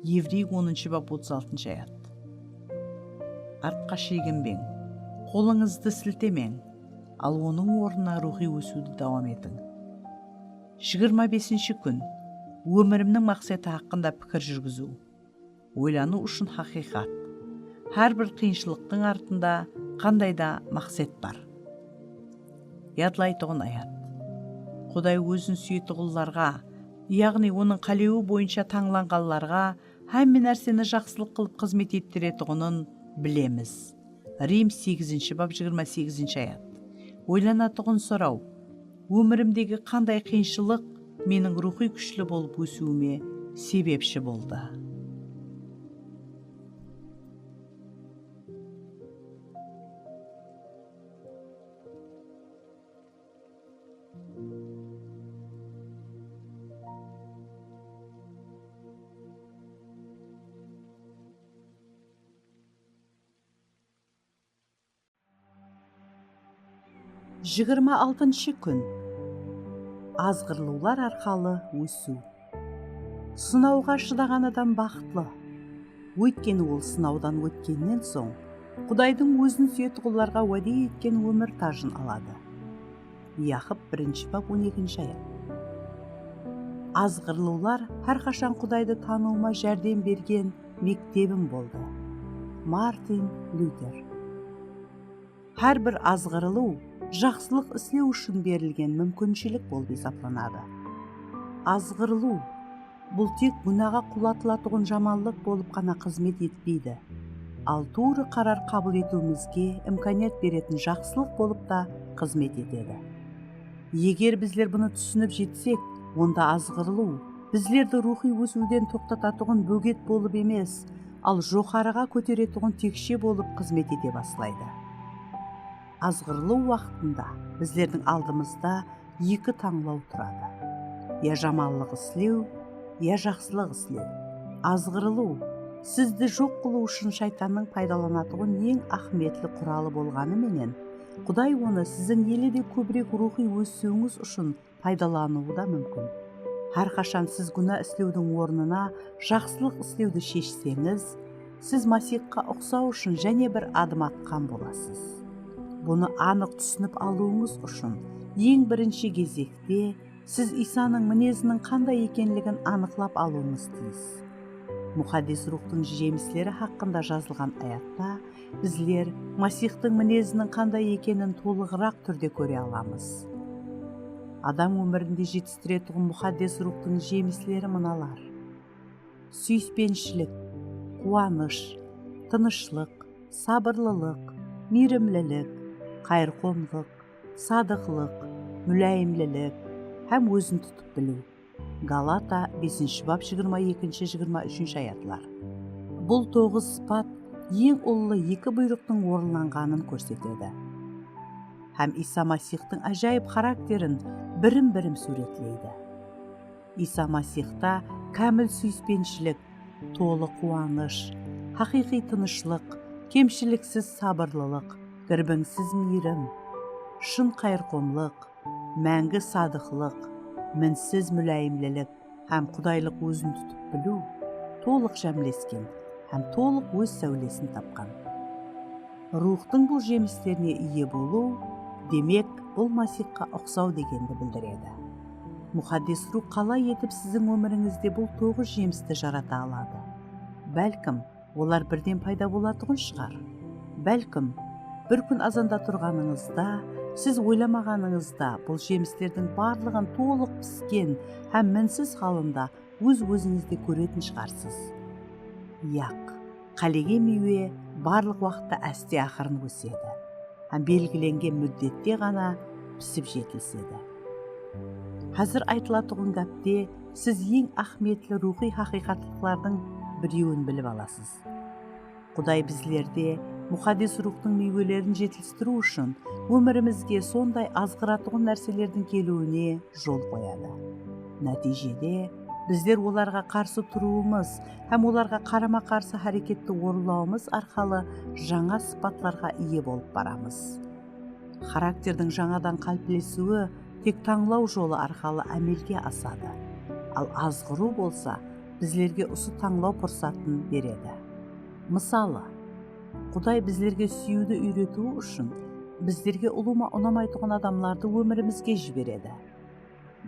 Evrey onınshı bap otız altınshı ayat. Artqa sheginbeń. Qolıńızdı siltemeń, al onıń ornına ruwxıy ósiwdi dawam etiń. Jigirma besinshi kún. Ómirimniń maqseti haqqında pikir júrgiziw. Oylanıw ushın haqıyqat. Hár bir qıyınshılıqtıń artında qanday da maqset bar. Yadlaytuǵın ayat. Quday ózin súyetuǵınlarǵa, yaǵnıy Onıń qálewi boyınsha tańlanǵanlarǵa hámme nárseni jaqsılıq qılıp xızmet ettiretuǵının bilemiz. Rim segizinshi bap, jigirma segizinshi ayat. Oylanatuǵın soraw, ómirimdegi qanday qıyınshılıq meniń ruwxıy kúshli bolıp ósiwime sebepshi boldı? Jigirma altınshı kún. Azǵırılıwlar arqalı ósiw. Sınawǵa shıdaǵan adam baxıtlı. Óytkeni ol sınawdan ótkennen soń, Qudaydıń ózin súyetuǵınlarǵa wáde etken ómir tajın aladı. Yaqıp birinshi bap, on ekinshi ayat. Azǵırılıwlar hár qashan Qudaydı tanıwıma járdem bergen mektebim boldı. Martin Luter. Hár bir azǵırılıw jaqsılıq islew ushın berilgen múmkinshilik bolıp esaplanadı. Azǵırılıw, bul tek gúnaǵa qul atılatuǵın jamanlıq bolıp ǵana xızmet etpeydi, al tuwrı qarar qabıl etiwimizge imkaniyat beretin jaqsılıq bolıp ta xızmet etedi. Eger bizler bunı túsinip jetsek, onda azǵırılıw bizlerdi ruwxıy ósiwden toqtatatuǵın bóget bolıp emes, al joqarıǵa kóteretuǵın tekshe bolıp xızmet ete baslaydı. Azǵırılıw waqtında bizlerdiń aldımızda eki tańlaw turadı. Ya jamanlıq islew, ya jaqsılıq islew. Azǵırılıw sizdi joq qılıw ushın shaytannıń paydalanatuǵın eń áhmiyetli quralı bolǵanı menen, Quday onı siziń ele de kóbirek ruwxıy ósiwińiz ushın paydalanıwı da múmkin. Hár qashan siz gúna islewdiń ornına jaqsılıq islewdi sheshseńiz, siz Masihqa uqsaw ushın jáne bir adım atqan bolasız. Bunı anıq túsinip alıwıńız ushın eń birinshi gezekte siz Iysanıń mineziniń qanday ekenligin anıqlap alıwıńız tiyis. Muqaddes Ruwxtıń jemisleri haqqında jazılǵan ayatta bizler Masihtıń mineziniń qanday ekenin tolıǵıraq túrde kóre alamız. Adam ómirinde jetistiretuǵın Muqaddes Ruwxtıń jemisleri mınalar: súyispenshilik, quwanısh, tınıshlıq, sabırlılıq, miyrimlilik, qayırqomlıq, sadıqlıq, múláyimlilik hám ózin tutıp biliw. Galata besinshi bap, jigirma ekinshi, jigirma úshinshi ayatlar. Bul toǵız sıpat eń ullı eki buyrıqtıń orınlanǵanın kórsetedi hám Iysa Masihtıń ájayıp xarakterin birim-birim súwretleydi. Iysa Masihta kámil súyispenshilik, tolı quwanısh, haqıyqıy tınıshlıq, kemshiliksiz sabırlılıq, girbińsiz miyrim, shın qayırqomlıq, máńgi sadıqlıq, minsiz múláyimlilik hám qudaylıq ózin tutıp biliw tolıq jámlesken hám tolıq óz sáwlesin tapqan. Ruwxtıń bul jemislerine iye bolıw, demek, bul Masihqa uqsaw degendi bildiredi. Muqaddes Ruwx qalay etip siziń ómirińizde bul toǵız jemisti jarata aladı? Bálkim, olar birden payda bolatuǵın shıǵar. Bálkim, bir kún azanda turǵanıńızda, siz oylamaǵanıńızda bul jemislerdiń barlıǵın tolıq pisken hám minsiz halında óz-ózińizde kóretin shıǵarsız. Yaq, qálegen miywe barlıq waqıtta áste-aqırın ósedi hám belgilengen múddette ǵana pisip jetilisedi. Házir aytılatuǵın gápte siz eń áhmiyetli ruwxıy haqıyqatlıqlardıń birewin bilip alasız. Quday bizlerde Muqaddes Ruwxtıń miywelerin jetilistiriw ushın ómirimizge sonday azǵıratuǵın nárselerdiń keliwine jol qoyadı. Nátiyjede, bizler olarǵa qarsı turıwımız hám olarǵa qarama-qarsı háreketti orınlawımız arqalı jańa sıpatlarǵa iye bolıp baramız. Xarakterdiń jańadan qáliplesiwi tek tańlaw jolı arqalı ámelge asadı. Al azǵırıw bolsa bizlerge usı tańlaw pursatın beredi. Mısalı, Quday bizlerge súyiwdi úyretiw ushın bizlerge ulıwma unamaytuǵın adamlardı ómirimizge jiberedi.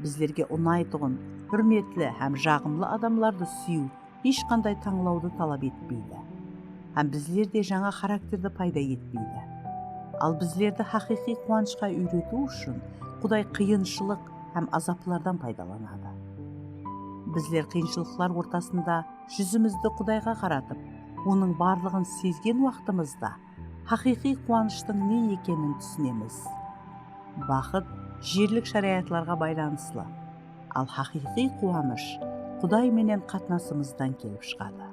Bizlerge unaytuǵın, húrmetli hám jaǵımlı adamlardı súyiw hesh qanday tańlawdı talap etpeydi. Hám bizlerde jańa xarakterdi payda etpeydi. Al bizlerdi haqıyqıy quwanıshqa úyretiw ushın Quday qıyınshılıq hám azaplardan paydalanadı. Bizler qıyınshılıqlar ortasında júzimizdi Qudayǵa qaratıp, Onıń barlıǵın sezgen waqtımızda haqıyqıy quwanıshtıń ne ekenin túsinemiz. Baxıt jerlik sharayatlarǵa baylanıslı, al haqıyqıy quwanısh Quday menen qatnasımızdan kelip shıǵadı.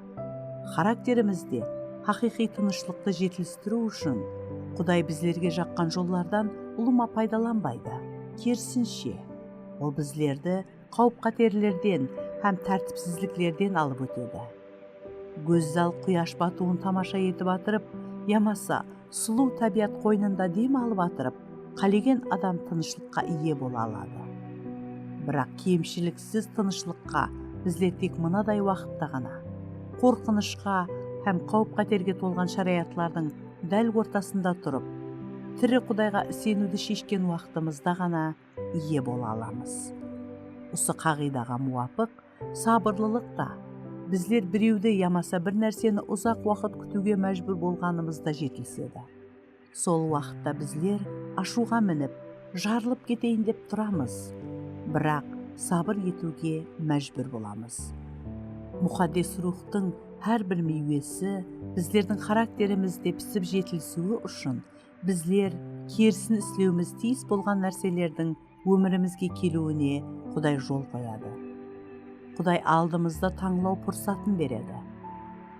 Xarakterimizde haqıyqıy tınıshlıqtı jetilistiriw ushın Quday bizlerge jaqqan jollardan ulıwma paydalanbaydı. Kerisinshe, Ol bizlerdi qáwip-qáterlerden hám tártipsizliklerden alıp ótedi. Gózzal quyash batıwın tamasha etip atırıp, yamasa sulıw tábiyat qoynında dem alıp atırıp, qálegen adam tınıshlıqqa iye bola aladı. Biraq kemshiliksiz tınıshlıqqa bizler tek mınaday waqıtta ǵana, qorqınıshqa hám qáwip-qáterge tolǵan sharayatlardıń dál ortasında turıp, tiri Qudayǵa iseniwdi sheshken waqtımızda ǵana iye bola alamız. Usı qaǵıydaǵa muwapıq, sabırlılıq ta bizler birewdi yamasa bir nárseni uzaq waqıt kútiwge májbúr bolǵanımızda jetilisedi. Sol waqıtta bizler ashıwǵa minip, jarılıp keteyin dep turamız. Biraq sabır etiwge májbúr bolamız. Muqaddes Ruwxtıń hár bir miywesi bizlerdiń xarakterimizde pisip jetilisiwi ushın bizler kerisin islewimiz tiyis bolǵan nárselerdiń ómirimizge keliwine Quday jol qoyadı. Quday aldımızda tańlaw pursatın beredi.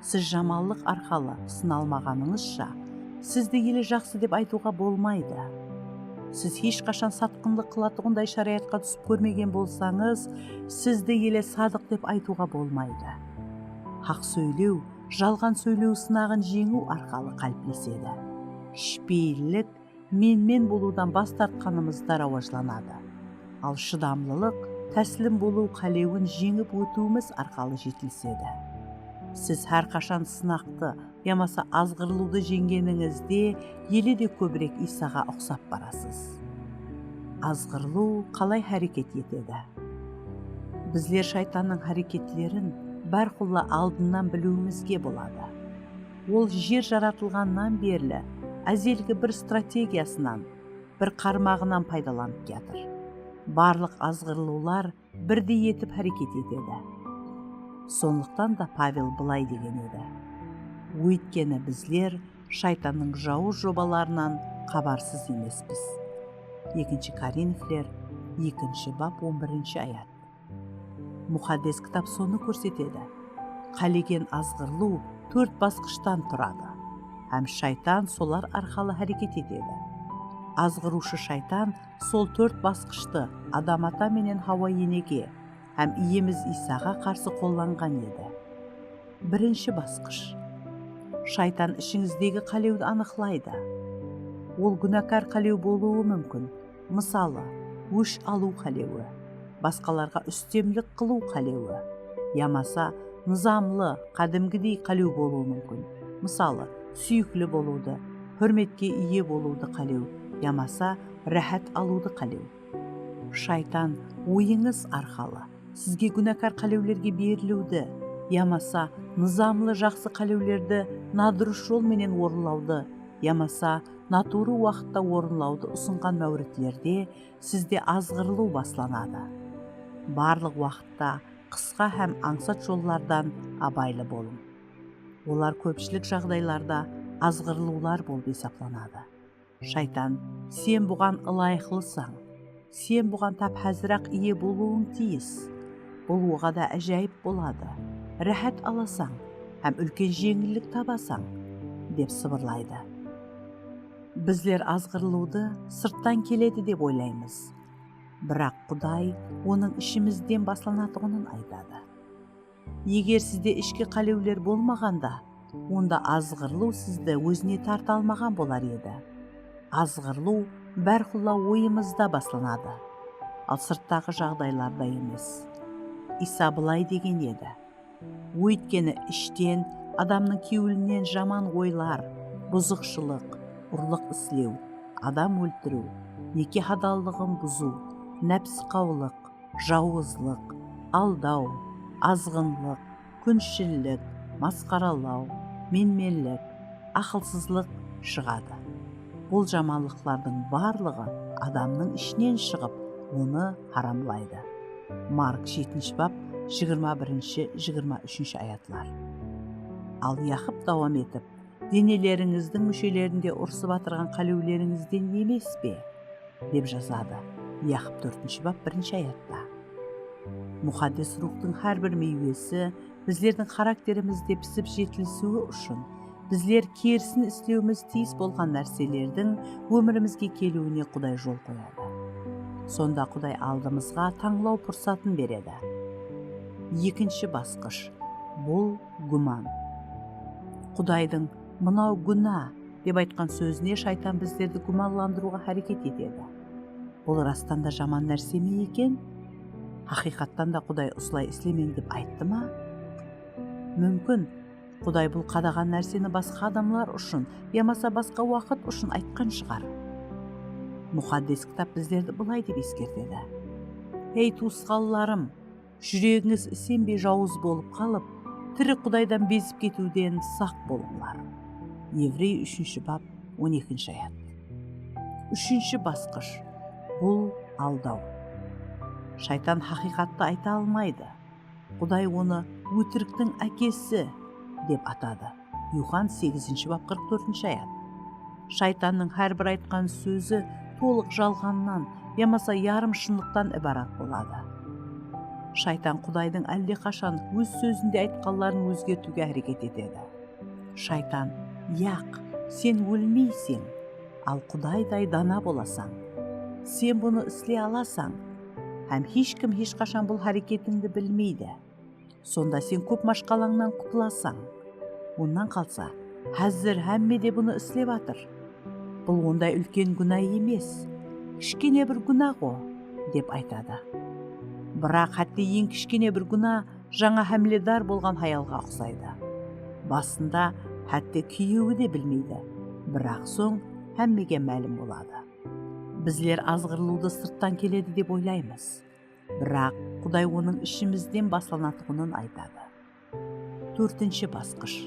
Siz jamanlıq arqalı sınalmaǵanıńızsha, sizdi ele jaqsı dep aytıwǵa bolmaydı. Siz hesh qashan satqınlıq qılatuǵınday sharayatqa túsip kórmegen bolsańız, sizdi ele sadıq dep aytıwǵa bolmaydı. Haq sóylew jalǵan sóylew sınaǵın jeńiw arqalı qáliplesedi. Ishpeyillik menmen bolıwdan bas tartqanımızda rawajlanadı. Al shıdamlılıq táslim bolıw qálewin jeńip ótiwimiz arqalı jetilisedi. Siz hár qashan sınaqtı yamasa azǵırılıwdı jeńgenińizde ele de kóbirek Iysaǵa uqsap barasız. Azǵırılıw qalay háreket etedi? Bizler shaytannıń háreketlerin bárqulla aldınnan biliwimizge boladı. Ol jer jaratılǵannan berli ázelgi bir strategiyasınan, bir qarmaǵınan paydalanıp kiyatır. Barlıq azǵırılıwlar birdey etip háreket etedi. Sonlıqtan da Pavel bılay degen edi: Óytkeni bizler shaytannıń jawız jobalarınan xabarsız emespiz. Ekinshi Korinfler, ekinshi bap, on birinshi ayat. Muqaddes Kitap sonı kórsetedi. Qálegen azǵırılıw tórt basqıshtan turadı hám shaytan solar arqalı háreket etedi. Azǵırıwshı shaytan sol tórt basqıshtı Adam ata menen Hawa enege hám Iyemiz Iysaǵa qarsı qollanǵan edi. Birinshi basqısh. Shaytan ishińizdegi qálewdi anıqlaydı. Ol gúnakar qálew bolıwı múmkin. Mısalı, ósh alıw qálewi, basqalarǵa ústemlik qılıw qálewi, yamasa nızamlı, qádimgidey qálew bolıwı múmkin. Mısalı, súyikli bolıwdı, húrmetke iye bolıwdı qálew, yamasa ráhát alıwdı qálew. Shaytan oyıńız arqalı sizge gúnakar qálewlerge beriliwdi, yamasa nızamlı jaqsı qálewlerdi nadurıs jol menen orınlawdı, yamasa natuwrı waqıtta orınlawdı usınǵan máwritlerde sizde azǵırılıw baslanadı. Barlıq waqıtta qısqa hám ańsat jollardan abaylı bolıń. Olar kópshilik jaǵdaylarda azǵırılıwlar bolıp esaplanadı. Shaytan, "Sen buǵan ılayıqlısań, sen buǵan tap házir-aq iye bolıwıń tiyis. Bul oǵada ájayıp boladı. Ráhát alasań hám úlken jeńillik tabasań," dep sıbırlaydı. Bizler azǵırılıwdı sırttan keledi dep oylaymız. Biraq Quday onıń ishimizden baslanatuǵının aytadı. Eger sizde ishki qálewler bolmaǵanda, onda azǵırılıw sizdi ózine tarta almaǵan bolar edi. Azǵırılıw bárqulla oyımızda baslanadı. al sırttaǵı jaǵdaylarda emes. Iysa bılay degen edi: Óytkeni ishten adamnıń kewlinen jaman oylar, buzıqshılıq, urlıq islew, adam óltiriw, neke hadallıǵın buzıw, nápsqawlıq, jawızlıq, aldaw, azǵınlıq, kúnshillik, masqaralaw, menmenlik, aqılsızlıq shıǵadı. Bul jamanlıqlardıń barlıǵı adamnıń ishinen shıǵıp, onı haramlaydı. Mark jetinshi bap, jigirma birinshi, jigirma úshinshi ayatlar. Al Yaqıp dawam etip, "Denelerińizdiń múshelerinde urısıp atırǵan qálewlerińizden emes pe?" dep jazadı. Yaqıp tórtinshi bap, birinshi ayatta. Muqaddes Ruwxtıń hár bir miywesi bizlerdiń xarakterimizde pisip jetilisiwi ushın bizler kerisin islewimiz tiyis bolǵan nárselerdiń ómirimizge keliwine Quday jol qoyadı. Sonda Quday aldımızǵa tańlaw pursatın beredi. Ekinshi basqısh, bul gúman. Qudaydıń "Mınaw gúna" dep aytqan sózine shaytan bizlerdi gúmanlandırıwǵa háreket etedi. Bul rastan da jaman nárse me eken? Haqıyqattan da Quday usılay islemeń dep ayttı ma? Múmkin, Quday bul qadaǵan nárseni basqa adamlar ushın yamasa basqa waqıt ushın aytqan shıǵar. Muqaddes Kitap bizlerdi bılay dep eskertedi: "Ey tuwısqanlarım, júregińiz isenbey jawız bolıp qalıp, tiri Qudaydan bezip ketiwden saq bolıńlar." Evrey úshinshi bap, on ekinshi ayat. Úshinshi basqısh, bul aldaw. Shaytan haqıyqattı ayta almaydı. Quday onı "ótiriktiń ákesi" dep atadı. Yuxan segizinshi bap, qırq tórtinshi ayat. Shaytannıń hár bir aytqan sózi tolıq jalǵannan yamasa yarım shınlıqtan ibarat boladı. Shaytan Qudaydıń álleqashan óz sózinde aytqanların ózgertiwge háreket etedi. Shaytan: "Yaq, sen ólmeyseń, al Qudayday dana bolasań. Sen bunı isley alasań, hám hesh kim hesh qashan bul háreketińdi bilmeydi. Sonda sen kóp mashqalańnan qutılasań. Onnan qalsa, házir hámme de bunı islep atır. Bul onday úlken gúna emes, kishkene bir gúna ǵo", dep aytadı. Biraq hátte eń kishkene bir gúna jańa hámiledar bolǵan hayalǵa uqsaydı. Basında hátte kúyewi de bilmeydi, biraq soń hámmege málim boladı. Bizler azǵırılıwdı sırttan keledi dep oylaymız. Biraq Quday onıń ishimizden baslanatuǵının aytadı. Tórtinshi basqısh.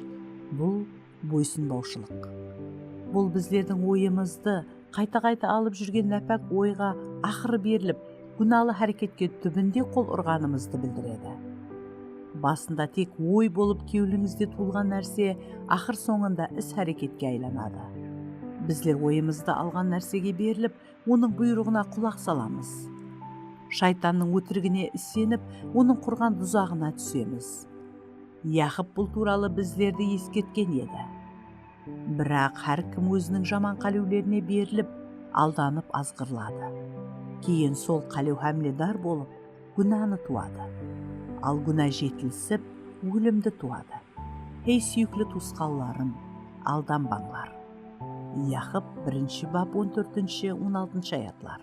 Bul boysınbawshılıq. Bul bizlerdiń oyımızdı qayta-qayta alıp júrgen nápák oyǵa aqırı berilip, gúnalı háreketke túbinde qol urǵanımızdı bildiredi. Basında tek oy bolıp kewlińizde tuwılǵan nárse aqır sońında is-háreketke aylanadı. Bizler oyımızdı alǵan nársege berilip, onıń buyrıǵına qulaq salamız. Shaytannıń ótirigine isenip, onıń qurǵan duzaǵına túsemiz. Yaqıp bul tuwralı bizlerdi eskertken edi. Biraq hár kim óziniń jaman qálewlerine berilip, aldanıp azǵırıladı. Keyin sol qálew hámiledar bolıp, gúnanı tuwadı. Al gúna jetilisip, ólimdi tuwadı. Hey, súyikli tuwısqanlarım, aldanbańlar. Yaqıp birinshi bap, on tórtinshi, on altınshı ayatlar.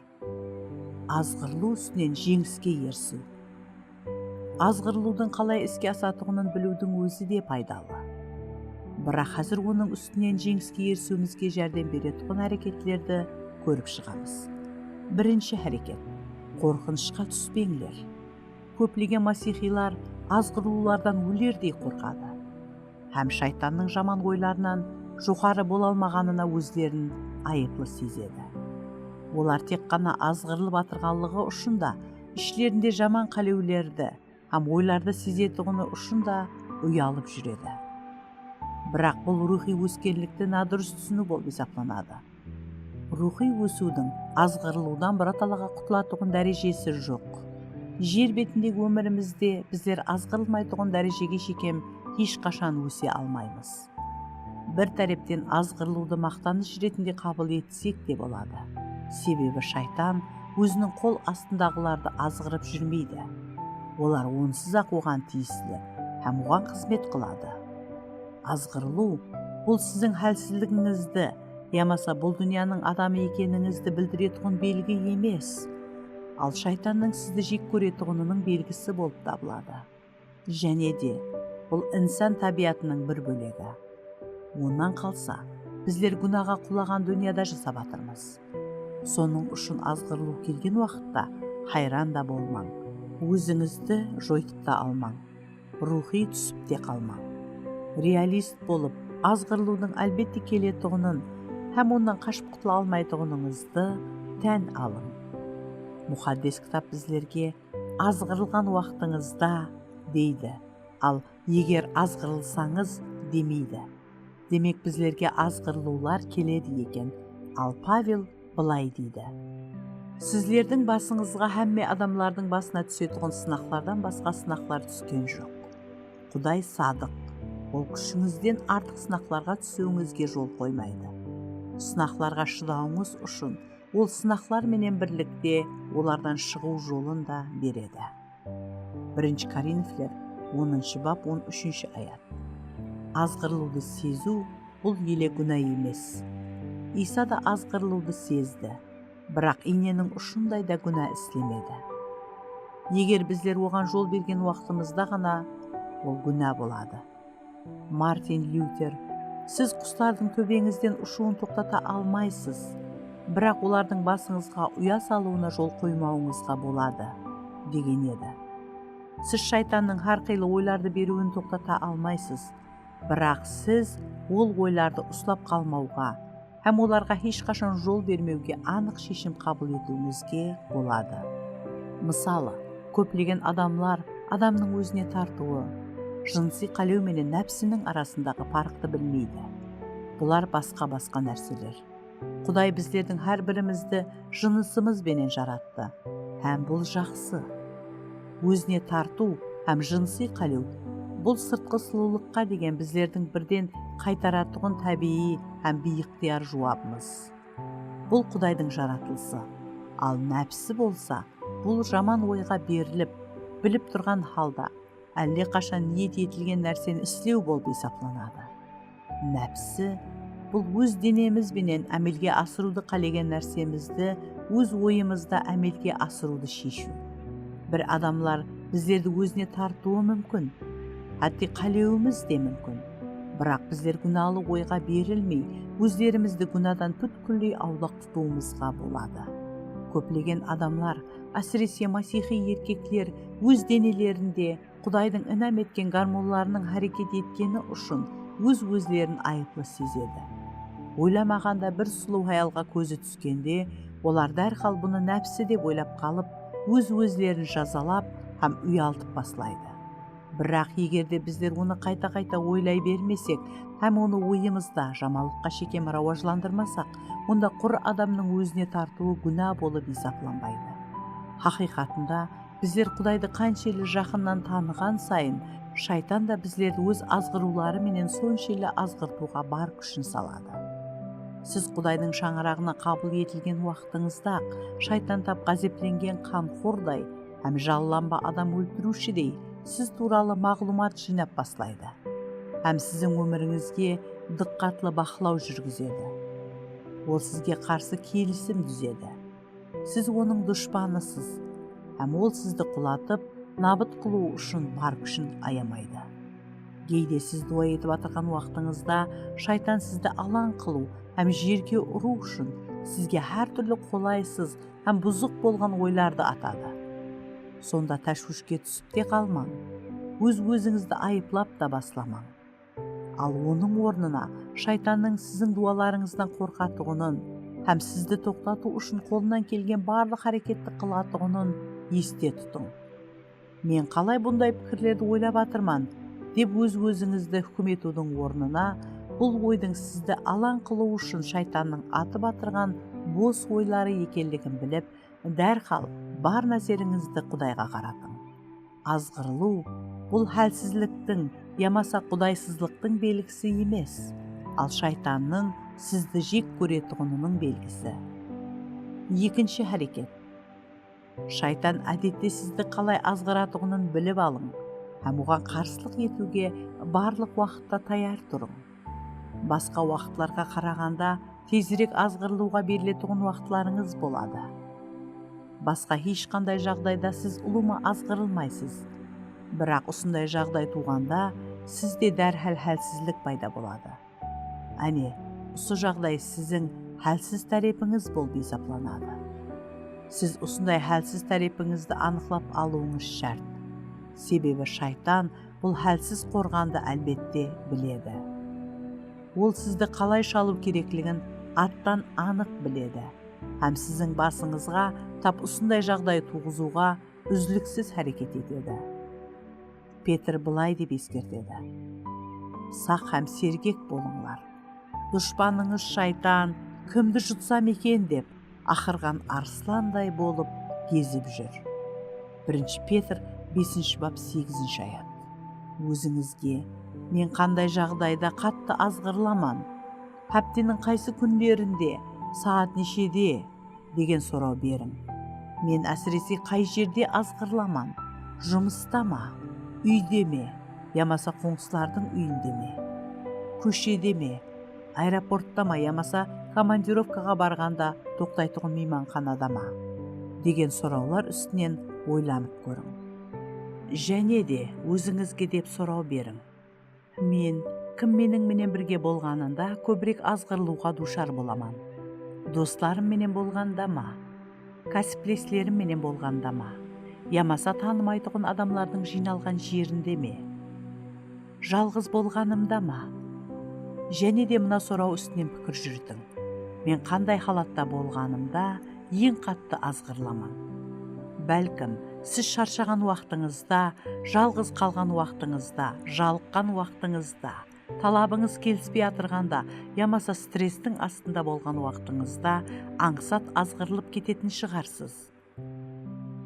Azǵırılıw ústinen jeńiske erisiw. Azǵırılıwdıń qalay iske asatuǵının biliwdiń ózi de paydalı. Biraq házir onıń ústinen jeńiske erisiwimizge járdem beretuǵın háreketlerdi kórip shıǵamız. Birinshi háreket. Qorqınıshqa túspeńler. Kóplegen masiyxiylar azǵırılıwlardan ólerdey qorqadı hám shaytannıń jaman oylarınan joqarı bola almaǵanına ózlerin ayıplı sezedi. Olar tek ǵana azǵırılıp atırǵanlıǵı ushın da, ishlerinde jaman qálewlerdi hám oylardı sezetuǵını ushın da uyalıp júredi. Biraq bul ruwxıy óskenlikti nadurıs túsiniw bolıp esaplanadı. Ruwxıy ósiwdiń azǵırılıwdan biratalaǵa qutılatuǵın dárejesi joq. Jer betindegi ómirimizde bizler azǵırılmaytuǵın dárejege shekem hesh qashan óse almaymız. Bir tárepten azǵırılıwdı maqtanısh retinde qabıl etsek te boladı. Sebebi shaytan óziniń qol astındaǵılardı azǵırıp júrmeydi. Olar onsız-aq oǵan tiyisli hám oǵan xızmet qıladı. Azǵırılıw, bul siziń hálsizligińizdi yamasa bul dúnyanıń adamı ekenińizdi bildiretuǵın belgi emes. Al shaytannıń sizdi jek kóretuǵınınıń belgisi bolıp tabıladı. Jáne de, bul insan tábiyatınıń bir bólegi. Onnan qalsa, bizler gúnaǵa qulaǵan dúnyada jasap atırmız. Sonıń ushın azǵırılıw kelgen waqıtta hayran da bolmań, ózińizdi joytıp ta almań, ruwxıy túsip te qalmań. Realist bolıp, azǵırılıwdıń álbette keletuǵının hám onnan qashıp qutula almaytuǵınıńızdı tán alıń. Muqaddes Kitap bizlerge "Azǵırılǵan waqtıńızda" deydi, al "Eger azǵırılsańız" demeydi. Demek, bizlerge azǵırılıwlar keledi eken. Al Pavel bılay deydi: "Sizlerdiń basıńızǵa hámme adamlardıń basına túsetuǵın sınaqlardan basqa sınaqlar túsken joq. Quday sadıq. Ol kúshińizden artıq sınaqlarǵa túsiwińizge jol qoymaydı. Sınaqlarǵa shıdawıńız ushın Ol sınaqlar menen birlikte olardan shıǵıw jolın da beredi." Birinshi Korinfler, onınshı bap, on úshinshi ayat. Azǵırılıwdı seziw, bul ele gúna emes. Iysa da azǵırılıwdı sezdi, biraq iyneniń ushınday da gúna islemedi. Eger bizler oǵan jol bergen waqtımızda ǵana, ol gúna boladı. Martin Luther, "Siz quslardıń tóbeńizden ushıwın toqtata almaysız, biraq olardıń basıńızǵa uya salıwına jol qoymawıńızǵa boladı," degen edi. Siz shaytannıń hár qıylı oylardı beriwin toqtata almaysız, biraq siz ol oylardı uslap qalmawǵa, hám olarǵa hesh qashan jol bermewge anıq sheshim qabıl etiwińizge boladı. Mısalı, kóplegen adamlar adamnıń ózine tartıwı, jınısıy qálew menen nápsiniń arasındaǵı parıqtı bilmeydi. Bular basqa-basqa nárseler. Quday bizlerdiń hár birimizdi jınısımız benen jarattı, hám bul jaqsı. Ózine tartıw hám jınısıy qálew, bul sırtqı sulıwlıqqa degen bizlerdiń birden qaytaratuǵın tábiyiy hám biyıqtıyar juwabımız. Bul Qudaydıń jaratılısı. Al nápsi bolsa, bul jaman oyǵa berilip, bilip turǵan halda, álleqashan niyet etilgen nárseni islew bolıp esaplanadı. Nápsi, bul óz denemiz benen ámelge asırıwdı qálegen nársemizdi óz oyımızda ámelge asırıwdı sheshiw. Bir adamlar bizlerdi ózine tartıwı múmkin, hátte qálewimiz de múmkin. Biraq bizler gúnalı oyǵa berilmey, ózlerimizdi gúnadan pútkilley awlaq tutıwımızǵa boladı. Kóplegen adamlar, ásirese masiyxıy erkekler, óz denelerinde Qudaydıń inam etken gormonlarınıń háreket etkeni ushın óz-ózlerin ayıplı sezedi. Oylamaǵanda bir sulıw hayalǵa kózi túskende, olar dárhal bunı nápsi dep oylap qalıp, óz-ózlerin jazalap hám uyaltıp baslaydı. Biraq eger de bizler onı qayta-qayta oylay bermesek hám onı oyımızda jamanlıqqa shekem rawajlandırmasaq, onda qur adamnıń ózine tartıwı gúna bolıp esaplanbaydı. Haqıyqatında, bizler Qudaydı qanshelli jaqınnan tanıǵan sayın, shaytan da bizlerdi óz azǵırıwları menen sonshelli azǵırtıwǵa bar kúshin saladı. Siz Qudaydıń shańaraǵına qabıl etilgen waqtıńızda-aq, shaytan tap ǵázeplengen qanxorday hám jallanba adam óltiriwshidey siz tuwralı maǵlıwmat jıynap baslaydı. Hám siziń ómirińizge dıqqatlı baqlaw júrgizedi. Ol sizge qarsı kelisim dúzedi. Siz onıń dushpanısız, hám ol sizdi qulatıp, nabıt qılıw ushın bar kúshin ayamaydı. Geyde siz duwa etip atırǵan waqtıńızda shaytan sizdi alań qılıw hám jerge urıw ushın sizge hár túrli qolaysız hám buzıq bolǵan oylardı atadı. Sonda táshwishke túsip te qalmań, óz-ózińizdi ayıplap ta baslamań. Al onıń ornına shaytannıń siziń duwalarıńızdan qorqatuǵının hám sizdi toqtatıw ushın qolınan kelgen barlıq háreketti qılatuǵının este tutıń. "Men qalay bunday pikirlerdi oylap atırman?" dep óz-ózińizdi húkim etiwdiń ornına, bul oydıń sizdi alań qılıw ushın shaytannıń atıp atırǵan bos oyları ekenligin bilip, dárhal bar názerińizdi Qudayǵa qaratıń. Azǵırılıw, bul hálsizliktiń yamasa qudaysızlıqtıń belgisi emes, al shaytannıń sizdi jek kóretuǵınınıń belgisi. Ekinshi háreket. Shaytan, ádette, sizdi qalay azǵıratuǵının bilip alıń hám oǵan qarsılıq etiwge barlıq waqıtta tayar turıń. Basqa waqıtlarǵa qaraǵanda tezirek azǵırılıwǵa beriletuǵın waqıtlarıńız boladı. Basqa hesh qanday jaǵdayda siz ulıwma azǵırılmaysız. Biraq usınday jaǵday tuwǵanda sizde dárhál hálsizlik payda boladı. Áne, usı jaǵday siziń hálsiz tárepińiz bolıp esaplanadı. Siz usınday hálsiz tárepińizdi anıqlap alıwıńız shárt. Sebebi shaytan bul hálsiz qorǵandı, álbette, biledi. Ol sizdi qalay shalıw kerekligin attan anıq biledi hám siziń basıńızǵa tap usınday jaǵday tuwǵızıwǵa úzliksiz háreket etedi. Petr bılay dep eskertedi: Saq hám sergek bolıńlar. Dushpanıńız shaytan kimdi jutsam eken dep, aqırǵan arıslanday bolıp gezip júr. Birinshi Petr besinshi bap, segizinshi ayat. Ózińizge, men qanday jaǵdayda qattı azǵırılaman? Hápteniń qaysı kúnlerinde, saat neshede? Degen soraw beriń. Men, ásirese, qay jerde azǵırılaman? Jumısta ma? Úyde me? Yamasa qońsılardıń úyinde me? Kóshede me? Aeroportta ma yamasa komandirovkaǵa barǵanda toqtaytuǵın miymanxanada ma? Degen sorawlar ústinen oylanıp kóriń. Jáne de ózińizge dep soraw beriń. Men kim meniń menen birge bolǵanında kóbirek azǵırılıwǵa duwshar bolaman? Doslarım menen bolǵanda ma? Kásipleslerim menen bolǵanda ma? Yamasa tanımaytuǵın adamlardıń jıynalǵan jerinde me? Jalǵız bolǵanımda ma? Jáne de mına soraw ústinen pikir júritiń. Men qanday halatta bolǵanımda eń qattı azǵırılaman? Bálkim, siz sharshaǵan waqtıńızda, jalǵız qalǵan waqtıńızda, jalıqqan waqtıńızda, talabıńız kelispey atırǵanda yamasa strestiń astında bolǵan waqtıńızda ańsat azǵırılıp ketetin shıǵarsız.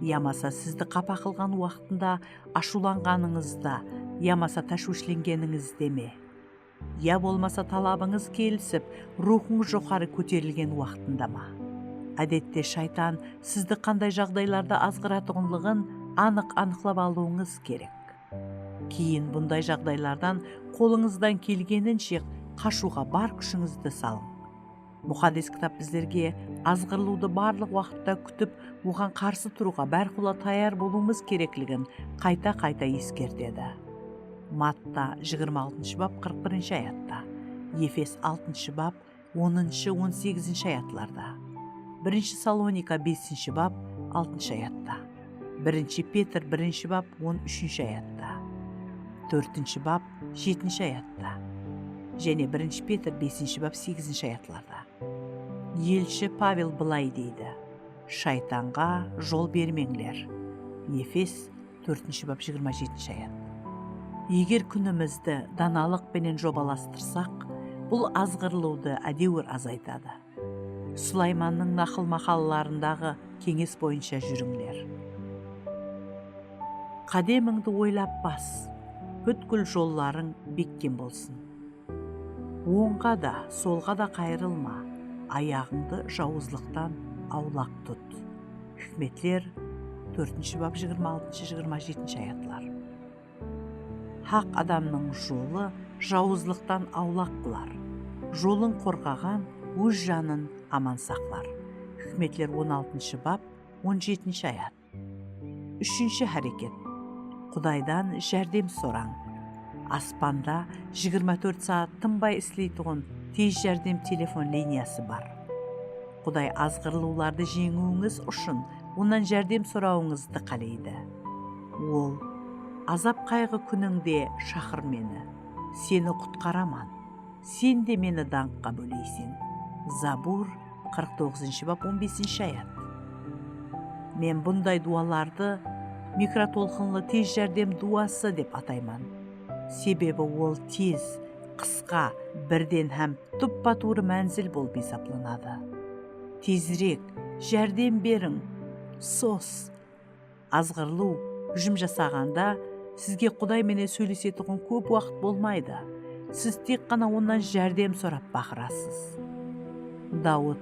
Yamasa sizdi qapa qılǵan waqtında, ashıwlanǵanıńızda yamasa táshwishleнгenińizde me? Ya bolmasa talabıńız kelisip, ruwxıńız joqarı kóterilgen waqtında ma? Ádette shaytan sizdi qanday jaǵdaylarda azǵıratuǵınlıǵın anıq anıqlap alıwıńız kerek. Keyin bunday jaǵdaylardan qolıńızdan kelgeninshe qashıwǵa bar kúshińizdi salıń. Muqaddes Kitap bizlerge azǵırılıwdı barlıq waqıtta kútip, oǵan qarsı turıwǵa bárqulla tayar bolıwımız kerekligin qayta-qayta eskertedi. Matta jigirma altınshı bap, qırq birinshi ayatta, Efes altınshı bap, onınshı, on segizinshi ayatlarda, birinshi Salonika besinshi bap, altınshı ayatta, birinshi Petr birinshi bap, on úshinshi ayatta, tórtinshi bap, jetinshi ayatta, jáne birinshi Petr besinshi bap, segizinshi ayatlarda. Elshi Pavel bılay deydi: Shaytanǵa jol bermeńler. Efes tórtinshi bap, jigirma jetinshi ayat. Eger kúnimizdi danalıq penen jobalastirsaq, bul azǵırılıwdı ádewir azaytadı. Sulaymannıń naqıl-maqallarındaǵı keńes boyınsha júrińler. Qádemińdi oylap bas, pútkil jollarıń bekkem bolsın. Ońǵa da, solǵa da qayrılma, ayaǵıńdı jawızlıqtan awlaq tut. Hikmetler, tórtinshi bap, jigirma altınshı, jigirma jetinshi ayatlar. Haq adamnıń jolı jawızlıqtan awlaq qılar. Jolın qorǵaǵan óz janın aman saqlar. Hikmetler on altınshı bap, on jetinshi ayat. Úshinshi háreket. Qudaydan járdem sorań. Aspanda jigirma tórt saat tınbay isleytuǵın tez járdem telefon liniyası bar. Quday azǵırılıwlardı jeńiwińiz ushın onnan járdem sorawıńızdı qáleydi. Ol: Azap-qayǵı kúnińde shaqır meni, seni qutqaraman, sen de meni dańqqa bóleyseń. Zabur, qırq toǵızınshı bap, on besinshi ayat. Men bunday duwalardı mikrotolqınlı tez járdem duwası dep atayman. Sebebi ol tez, qısqa, birden hám tuppa-tuwrı mánzil bolıp esaplanadı. Tezirek, járdem beriń! Sos! Azǵırılıw hújim jasaǵanda, sizge Quday menen sóylesetuǵın kóp waqıt bolmaydı. Siz tek ǵana onnan járdem sorap baqırasız. Dawıt,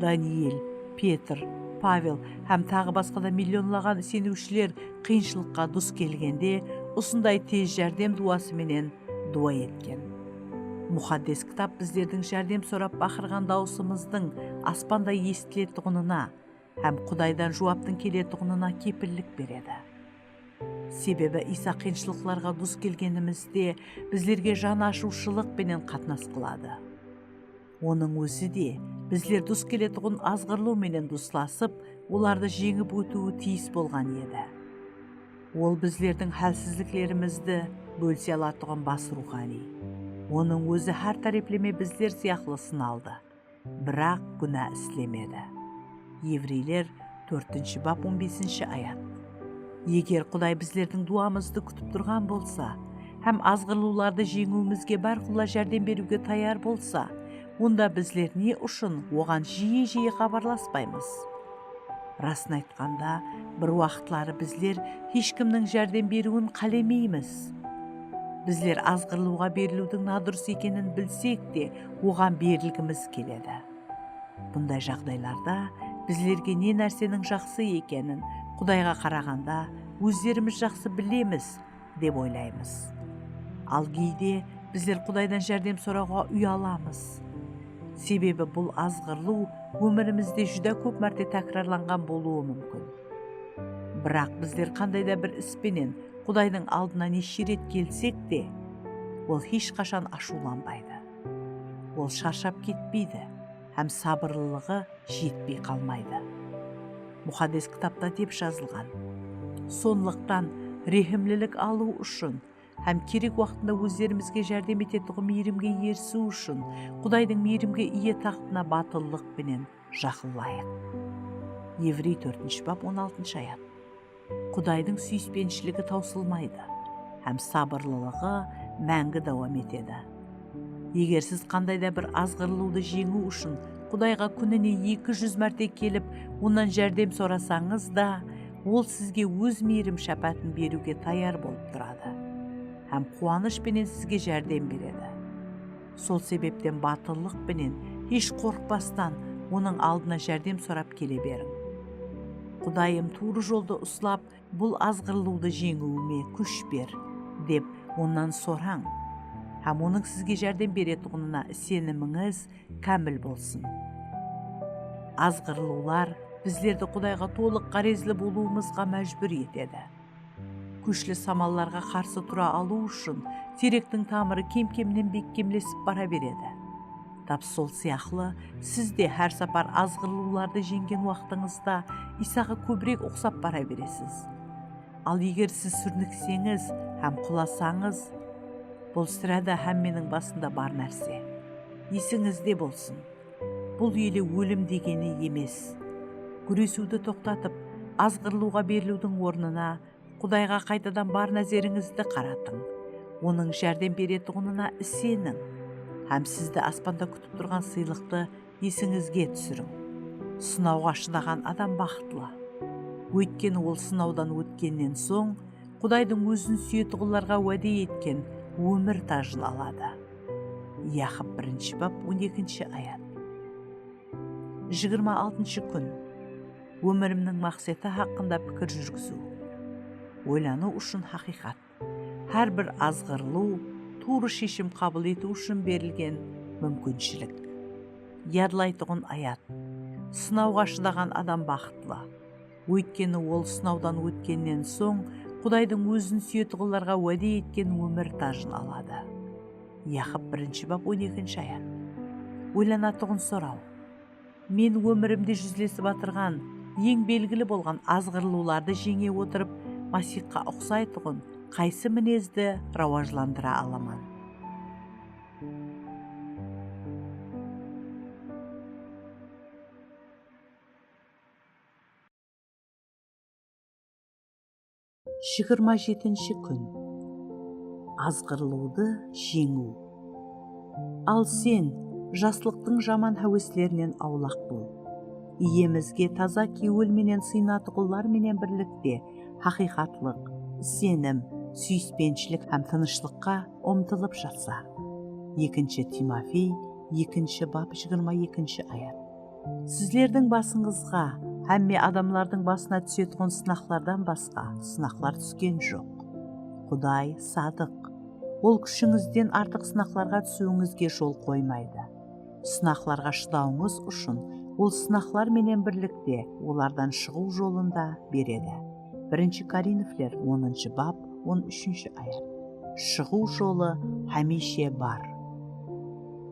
Daniel, Petr, Pavel hám taǵı basqa da millionlaǵan iseniwshiler qıyınshılıqqa dus kelgende usınday tez járdem duwası menen duwa etken. Muqaddes Kitap bizlerdiń járdem sorap baqırǵan dawısımızdıń aspanda esitiletuǵınına, hám Qudaydan juwaptıń keletuǵınına kepillik beredi. Sebebi Iysa qıyınshılıqlarǵa dus kelgenimizde bizlerge jan ashıwshılıq penen qatnas qıladı. Onıń ózi de bizler dus keletuǵın azǵırlıw menen duslasıp, olardı jeńip ótiwi tiyis bolǵan edi. Ol bizlerdiń hálsizliklerimizdi bólise alatuǵın bas ruwxaniy. Onıń ózi hár tárepleme bizler sıyaqlı sınaldı, biraq gúna islemedi. Evreyler, tórtinshi bap, on besinshi ayat. Eger Quday bizlerdiń duwamızdı kútip turǵan bolsa hám azǵırlıwlardı jeńiwimizge bárqulla járdem beriwge tayar bolsa, onda bizler ne ushın Oǵan jiyi-jiyi xabarlaspaymız? Rasın aytqanda, bir waqıtları bizler hesh kimniń járdem beriwin qálemeymiz. Bizler azǵırlıwǵa beriliwdiń nadurıs ekenin bilsek te, oǵan berilgimiz keledi. Bunday jaǵdaylarda bizlerge ne nárseniń jaqsı ekenin Qudayǵa qaraǵanda ózlerimiz jaqsı bilemiz, dep oylaymız. Al geyde bizler Qudaydan járdem sorawǵa uyalamız. Sebebi bul azǵırılıw ómirimizde júdá kóp márte tákirarlanǵan bolıwı múmkin. Biraq bizler qanday da bir is penen Qudaydıń aldına neshe ret kelsek te, ol hesh qashan ashıwlanbaydı. Ol sharshap ketpeydi hám sabırlılıǵı jetpey qalmaydı. Muqaddes Kitapta dep jazılǵan: Sonlıqtan, rehimlilik alıw ushın hám kerek waqtında ózlerimizge járdem etetuǵın miyrimge erisiw ushın Qudaydıń miyrimge iye taxtına batıllıq penen jaqınlayıq. Evrey, tórtinshi bap, on altınshı ayat. Qudaydıń súyispenshiligi tawsılmaydı hám sabırlılıǵı máńgi dawam etedi. Eger siz qanday da bir azǵırılıwdı jeńiw ushın Qudayǵa kúnine eki júz márte kelip, Onnan járdem sorasańız da, Ol sizge Óz miyrim-shápáátın beriwge tayar bolıp turadı hám quwanısh penen sizge járdem beredi. Sol sebepten batıllıq penen, hesh qorqpastan Onıń aldına járdem sorap kele beriń. Qudayım, tuwrı joldı uslap, bul azǵırılıwdı jeńiwime kúsh ber, dep Onnan sorań hám Onıń sizge járdem beretuǵınına isenimińiz kámil bolsın. Azǵırılıwlar bizlerdi Qudayǵa tolıq ǵárezli bolıwımızǵa májbúr etedi. Kúshli samallarǵa qarsı tura alıw ushın terektiń tamırı kem-kemnen bekkemlesip bara beredi. Tap sol sıyaqlı, siz de hár sapar azǵırılıwlardı jeńgen waqtıńızda Iysaǵa kóbirek uqsap bara beresiz. Al eger siz súrnikseńiz hám qulasańız, bul sirá da hámmeniń basında bar nárse. Esińizde bolsın, bul ele ólim degeni emes. Gúresiwdi toqtatıp, azǵırılıwǵa beriliwdiń ornına Qudayǵa qaytadan bar názerińizdi qaratıń, Onıń járdem beretuǵınına iseniń hám sizdi aspanda kútip turǵan sıylıqtı esińizge túsiriń. Sınawǵa shıdaǵan adam baxıtlı. Óytkeni ol sınawdan ótkennen soń, Qudaydıń ózin súyetuǵınlarǵa wáde etken ómir tajın aladı. Yaqıp, birinshi bap, on ekinshi ayat. Jigirma altınshı kún. Ómirimniń maqseti haqqında pikir júrgiziw. Oylanıw ushın haqıyqat. Hár bir azǵırılıw tuwrı sheshim qabıl etiw ushın berilgen múmkinshilik. Yadlaytuǵın ayat. Sınawǵa shıdaǵan adam baxıtlı. Óytkeni ol sınawdan ótkennen soń, Qudaydıń ózin súyetuǵınlarǵa wáde etken ómir tajın aladı. Yaqıp, birinshi bap, on ekinshi ayat. Oylanatuǵın soraw. Men ómirimde júzlesip atırǵan, eń belgili bolǵan azǵırılıwlardı jeńe otırıp, Masiyxqa uqsaytuǵın qaysı minezdi rawajlandıra alaman? Jigirma jetinshi kún. Azǵırılıwdı jeńiw. Al sen, jaslıqtıń jaman háweslerinen awlaq bol. Iyemizge taza kewil menen sıyınatuǵınlar menen birlikte haqıyqatlıq, isenim, súyispenshilik hám tınıshlıqqa umtılıp jasa. Ekinshi Timofey, ekinshi bap, jigirma ekinshi ayat. Sizlerdiń basıńızǵa hámme adamlardıń basına túsetuǵın sınaqlardan basqa sınaqlar túsken joq. Quday sadıq. Ol kúshińizden artıq sınaqlarǵa túsiwińizge jol qoymaydı. Sınaqlarǵa shıdawıńız ushın Ol sınaqlar menen birlikte olardan shıǵıw jolın da beredi. Birinshi Korinfler onınshı bap, on úshinshi ayat. Shıǵıw jolı hámiyshe bar.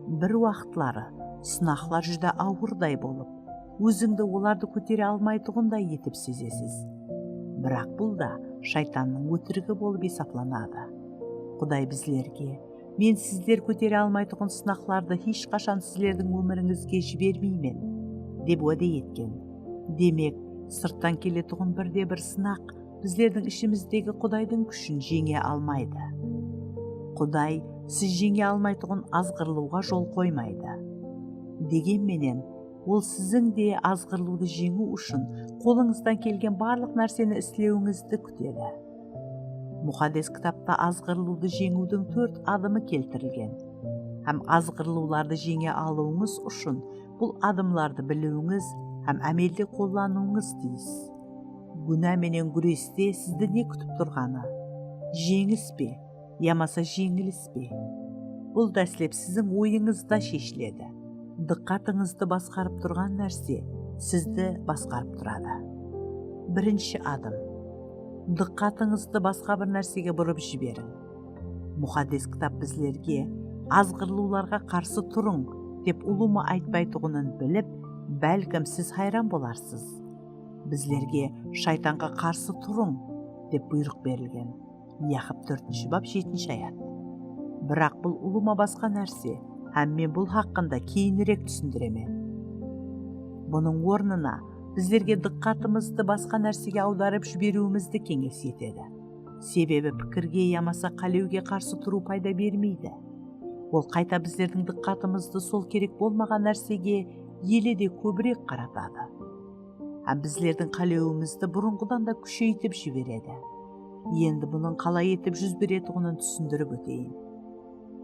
Bir waqıtları sınaqlar júdá awırday bolıp, ózińdi olardı kótere almaytuǵınday etip sezesiz. Biraq bul da shaytannıń ótirigi bolıp esaplanadı. Quday bizlerge, "Men sizler kótere almaytuǵın sınaqlardı hesh qashan sizlerdiń ómirińizge jibermeymen," dep wáde etken. Demek, sırttan keletuǵın birde-bir sınaq bizlerdiń ishimizdegi Qudaydıń kúshin jeńe almaydı. Quday siz jeńe almaytuǵın azǵırılıwǵa jol qoymaydı. Degen menen, Ol siziń de azǵırılıwdı jeńiw ushın qolıńızdan kelgen barlıq nárseni islewińizdi kútedi. Muqaddes Kitapta azǵırılıwdı jeńiwdiń tórt adımı keltirilgen. Hám azǵırılıwlardı jeńe alıwıńız ushın bul adımlardı biliwińiz hám ámelde qollanıwıńız tiyis. Gúna menen gúreste sizdi ne kútip turǵanı? Jeńis pe, yamasa jeńilis pe? Bul dáslep siziń oyıńızda sheshiledi. Dıqqatıńızdı basqarıp turǵan nárse sizdi basqarıp turadı. Birinshi adım. Dıqqatıńızdı basqa bir nársege burıp jiberiń. Muqaddes Kitap bizlerge "Azǵırılıwlarǵa qarsı turıń," dep ulıwma aytpaytuǵının bilip, bálkim siz hayran bolarsız. Bizlerge "Shaytanǵa qarsı turıń," dep buyrıq berilgen. Yaqıp tórtinshi bap, jetinshi ayat. Biraq bul ulıwma basqa nárse, hám men bul haqqında keyinirek túsindiremen. Bunıń ornına bizlerge dıqqatımızdı basqa nársege awdarıp jiberiwimizdi keńes etedi. Sebebi pikirge yamasa qálewge qarsı turıw payda bermeydi. Ol qayta bizlerdiń dıqqatımızdı sol kerek bolmaǵan nársege ele de kóbirek qaratadı. Hám bizlerdiń qálewimizdi burınǵıdan da kúsheytip jiberedi. Endi bunıń qalay etip júz beretuǵının túsindirip óteyin.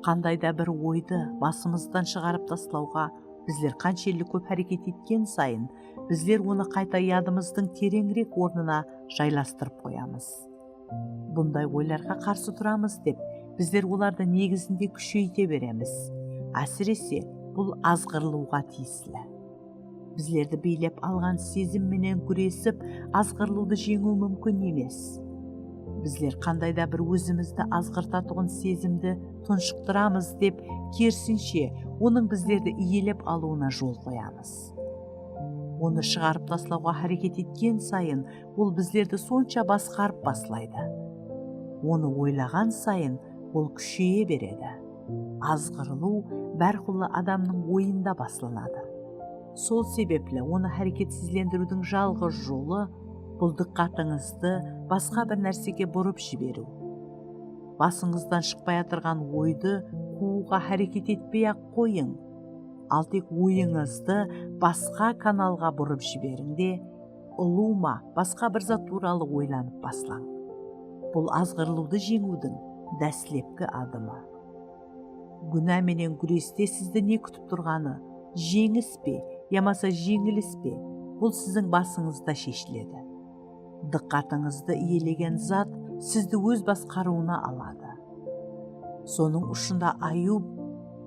Qanday da bir oydı basımızdan shıǵarıp taslawǵa bizler qanshelli kóp háreket etken sayın, bizler onı qayta yadımızdıń tereńirek ornına jaylastırıp qoyamız. Bunday oylarǵa qarsı turamız dep, bizler olardı negizinde kúsheyte beremiz. Ásirese, bul azǵırılıwǵa tiyisli. Bizlerdi biylep alǵan sezim menen gúresip, azǵırılıwdı jeńiw múmkin emes. Bizler qanday da bir ózimizdi azǵırtatuǵın sezimdi tunshıqtıramız dep, kerisinshe, onıń bizlerdi iyelep alıwına jol qoyamız. Onı shıǵarıp taslawǵa háreket etken sayın, ol bizlerdi sonsha basqarıp baslaydı. Onı oylaǵan sayın, ol kúsheye beredi. Azǵırılıw bárqulla adamnıń oyında baslanadı. Sol sebepli onı háreketsizlendiriwdiń jalǵız jolı, bul dıqqatıńızdı basqa bir nársege burıp jiberiw. Basıńızdan shıqpay atırǵan oydı quwıwǵa háreket etpey-aq qoyıń. Al tek oyıńızdı basqa kanalǵa burıp jiberiń de, ulıwma basqa bir zat tuwralı oylanıp baslań. Bul azǵırılıwdı jeńiwdiń dáslepki adımı. Gúna menen gúreste sizdi ne kútip turǵanı, jeńis pe, yamasa jeńilis pe, bul siziń basıńızda sheshiledi. Dıqqatıńızdı iyelegen zat sizdi óz basqarıwına aladı. Sonıń ushın da Ayub,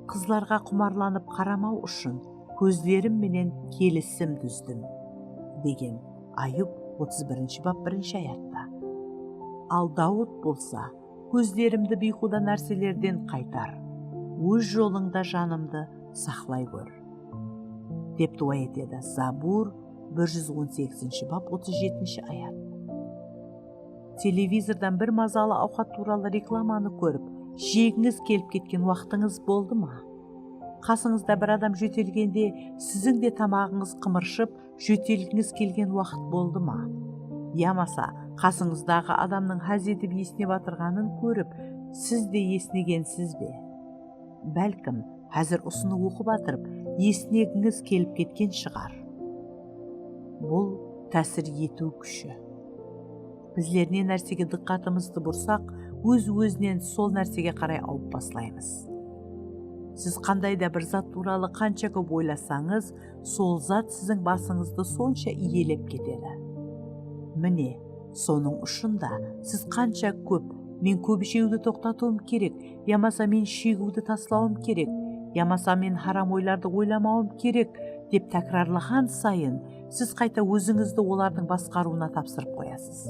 "Qızlarǵa qumarlanıp qaramaw ushın kózlerim menen kelisim dúzdim," degen. Ayub otız birinshi bap, birinshi ayatta. Al Dawıt bolsa, "Kózlerimdi biyhuda nárselerden qaytar, óz jolıńda janımdı saqlay gór," dep duwa etedi. Zabur bir júz on segizinshi bap, otız jetinshi ayat. Televizordan bir mazalı awqat tuwralı reklamanı kórip, jegińiz kelip ketken waqtıńız boldı ma? Qasıńızda bir adam jótelgende, siziń de tamaǵıńız qımırshıp, jótelgińiz kelgen waqıt boldı ma? Yamasa qasıńızdaǵı adamnıń ház etip esinep atırǵanın kórip, siz de esinegensiz be? Bálkim, házir usını oqıp atırıp, esinegińiz kelip ketken shıǵar. Bul tásir etiw kúshi. Bizler ne nársege dıqqatımızdı bursaq, óz-ózinen sol nársege qaray awıp baslaymız. Siz qanday da bir zat tuwralı qansha kóp oylasańız, sol zat siziń basıńızdı sonsha iyelep ketedi. Mine, sonıń ushın da siz qansha kóp, "Men kóp jewdi toqtatıwım kerek, yamasa men shegiwdi taslawım kerek, yamasa men haram oylardı oylamawım kerek," dep tákirarlaǵan sayın, siz qayta ózińizdi olardıń basqarıwına tapsırıp qoyasız.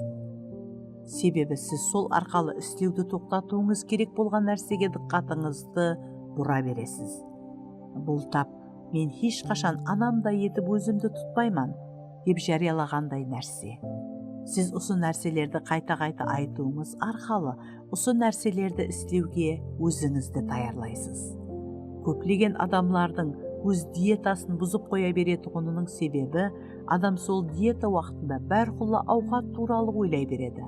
Sebebi siz sol arqalı islewdi toqtatıwıńız kerek bolǵan nársege dıqqatıńızdı bura beresiz. Bul tap, men hesh qashan anamday etip ózimdi tutpayman, dep járiyalaǵanday nárse. Siz usı nárselerdi qayta-qayta aytıwıńız arqalı usı nárselerdi islewge ózińizdi tayarlaysız. Kóplegen adamlardıń óz dietasın buzıp qoya beretuǵınınıń sebebi, adam sol dieta waqtında bárqulla awqat tuwralı oylay beredi.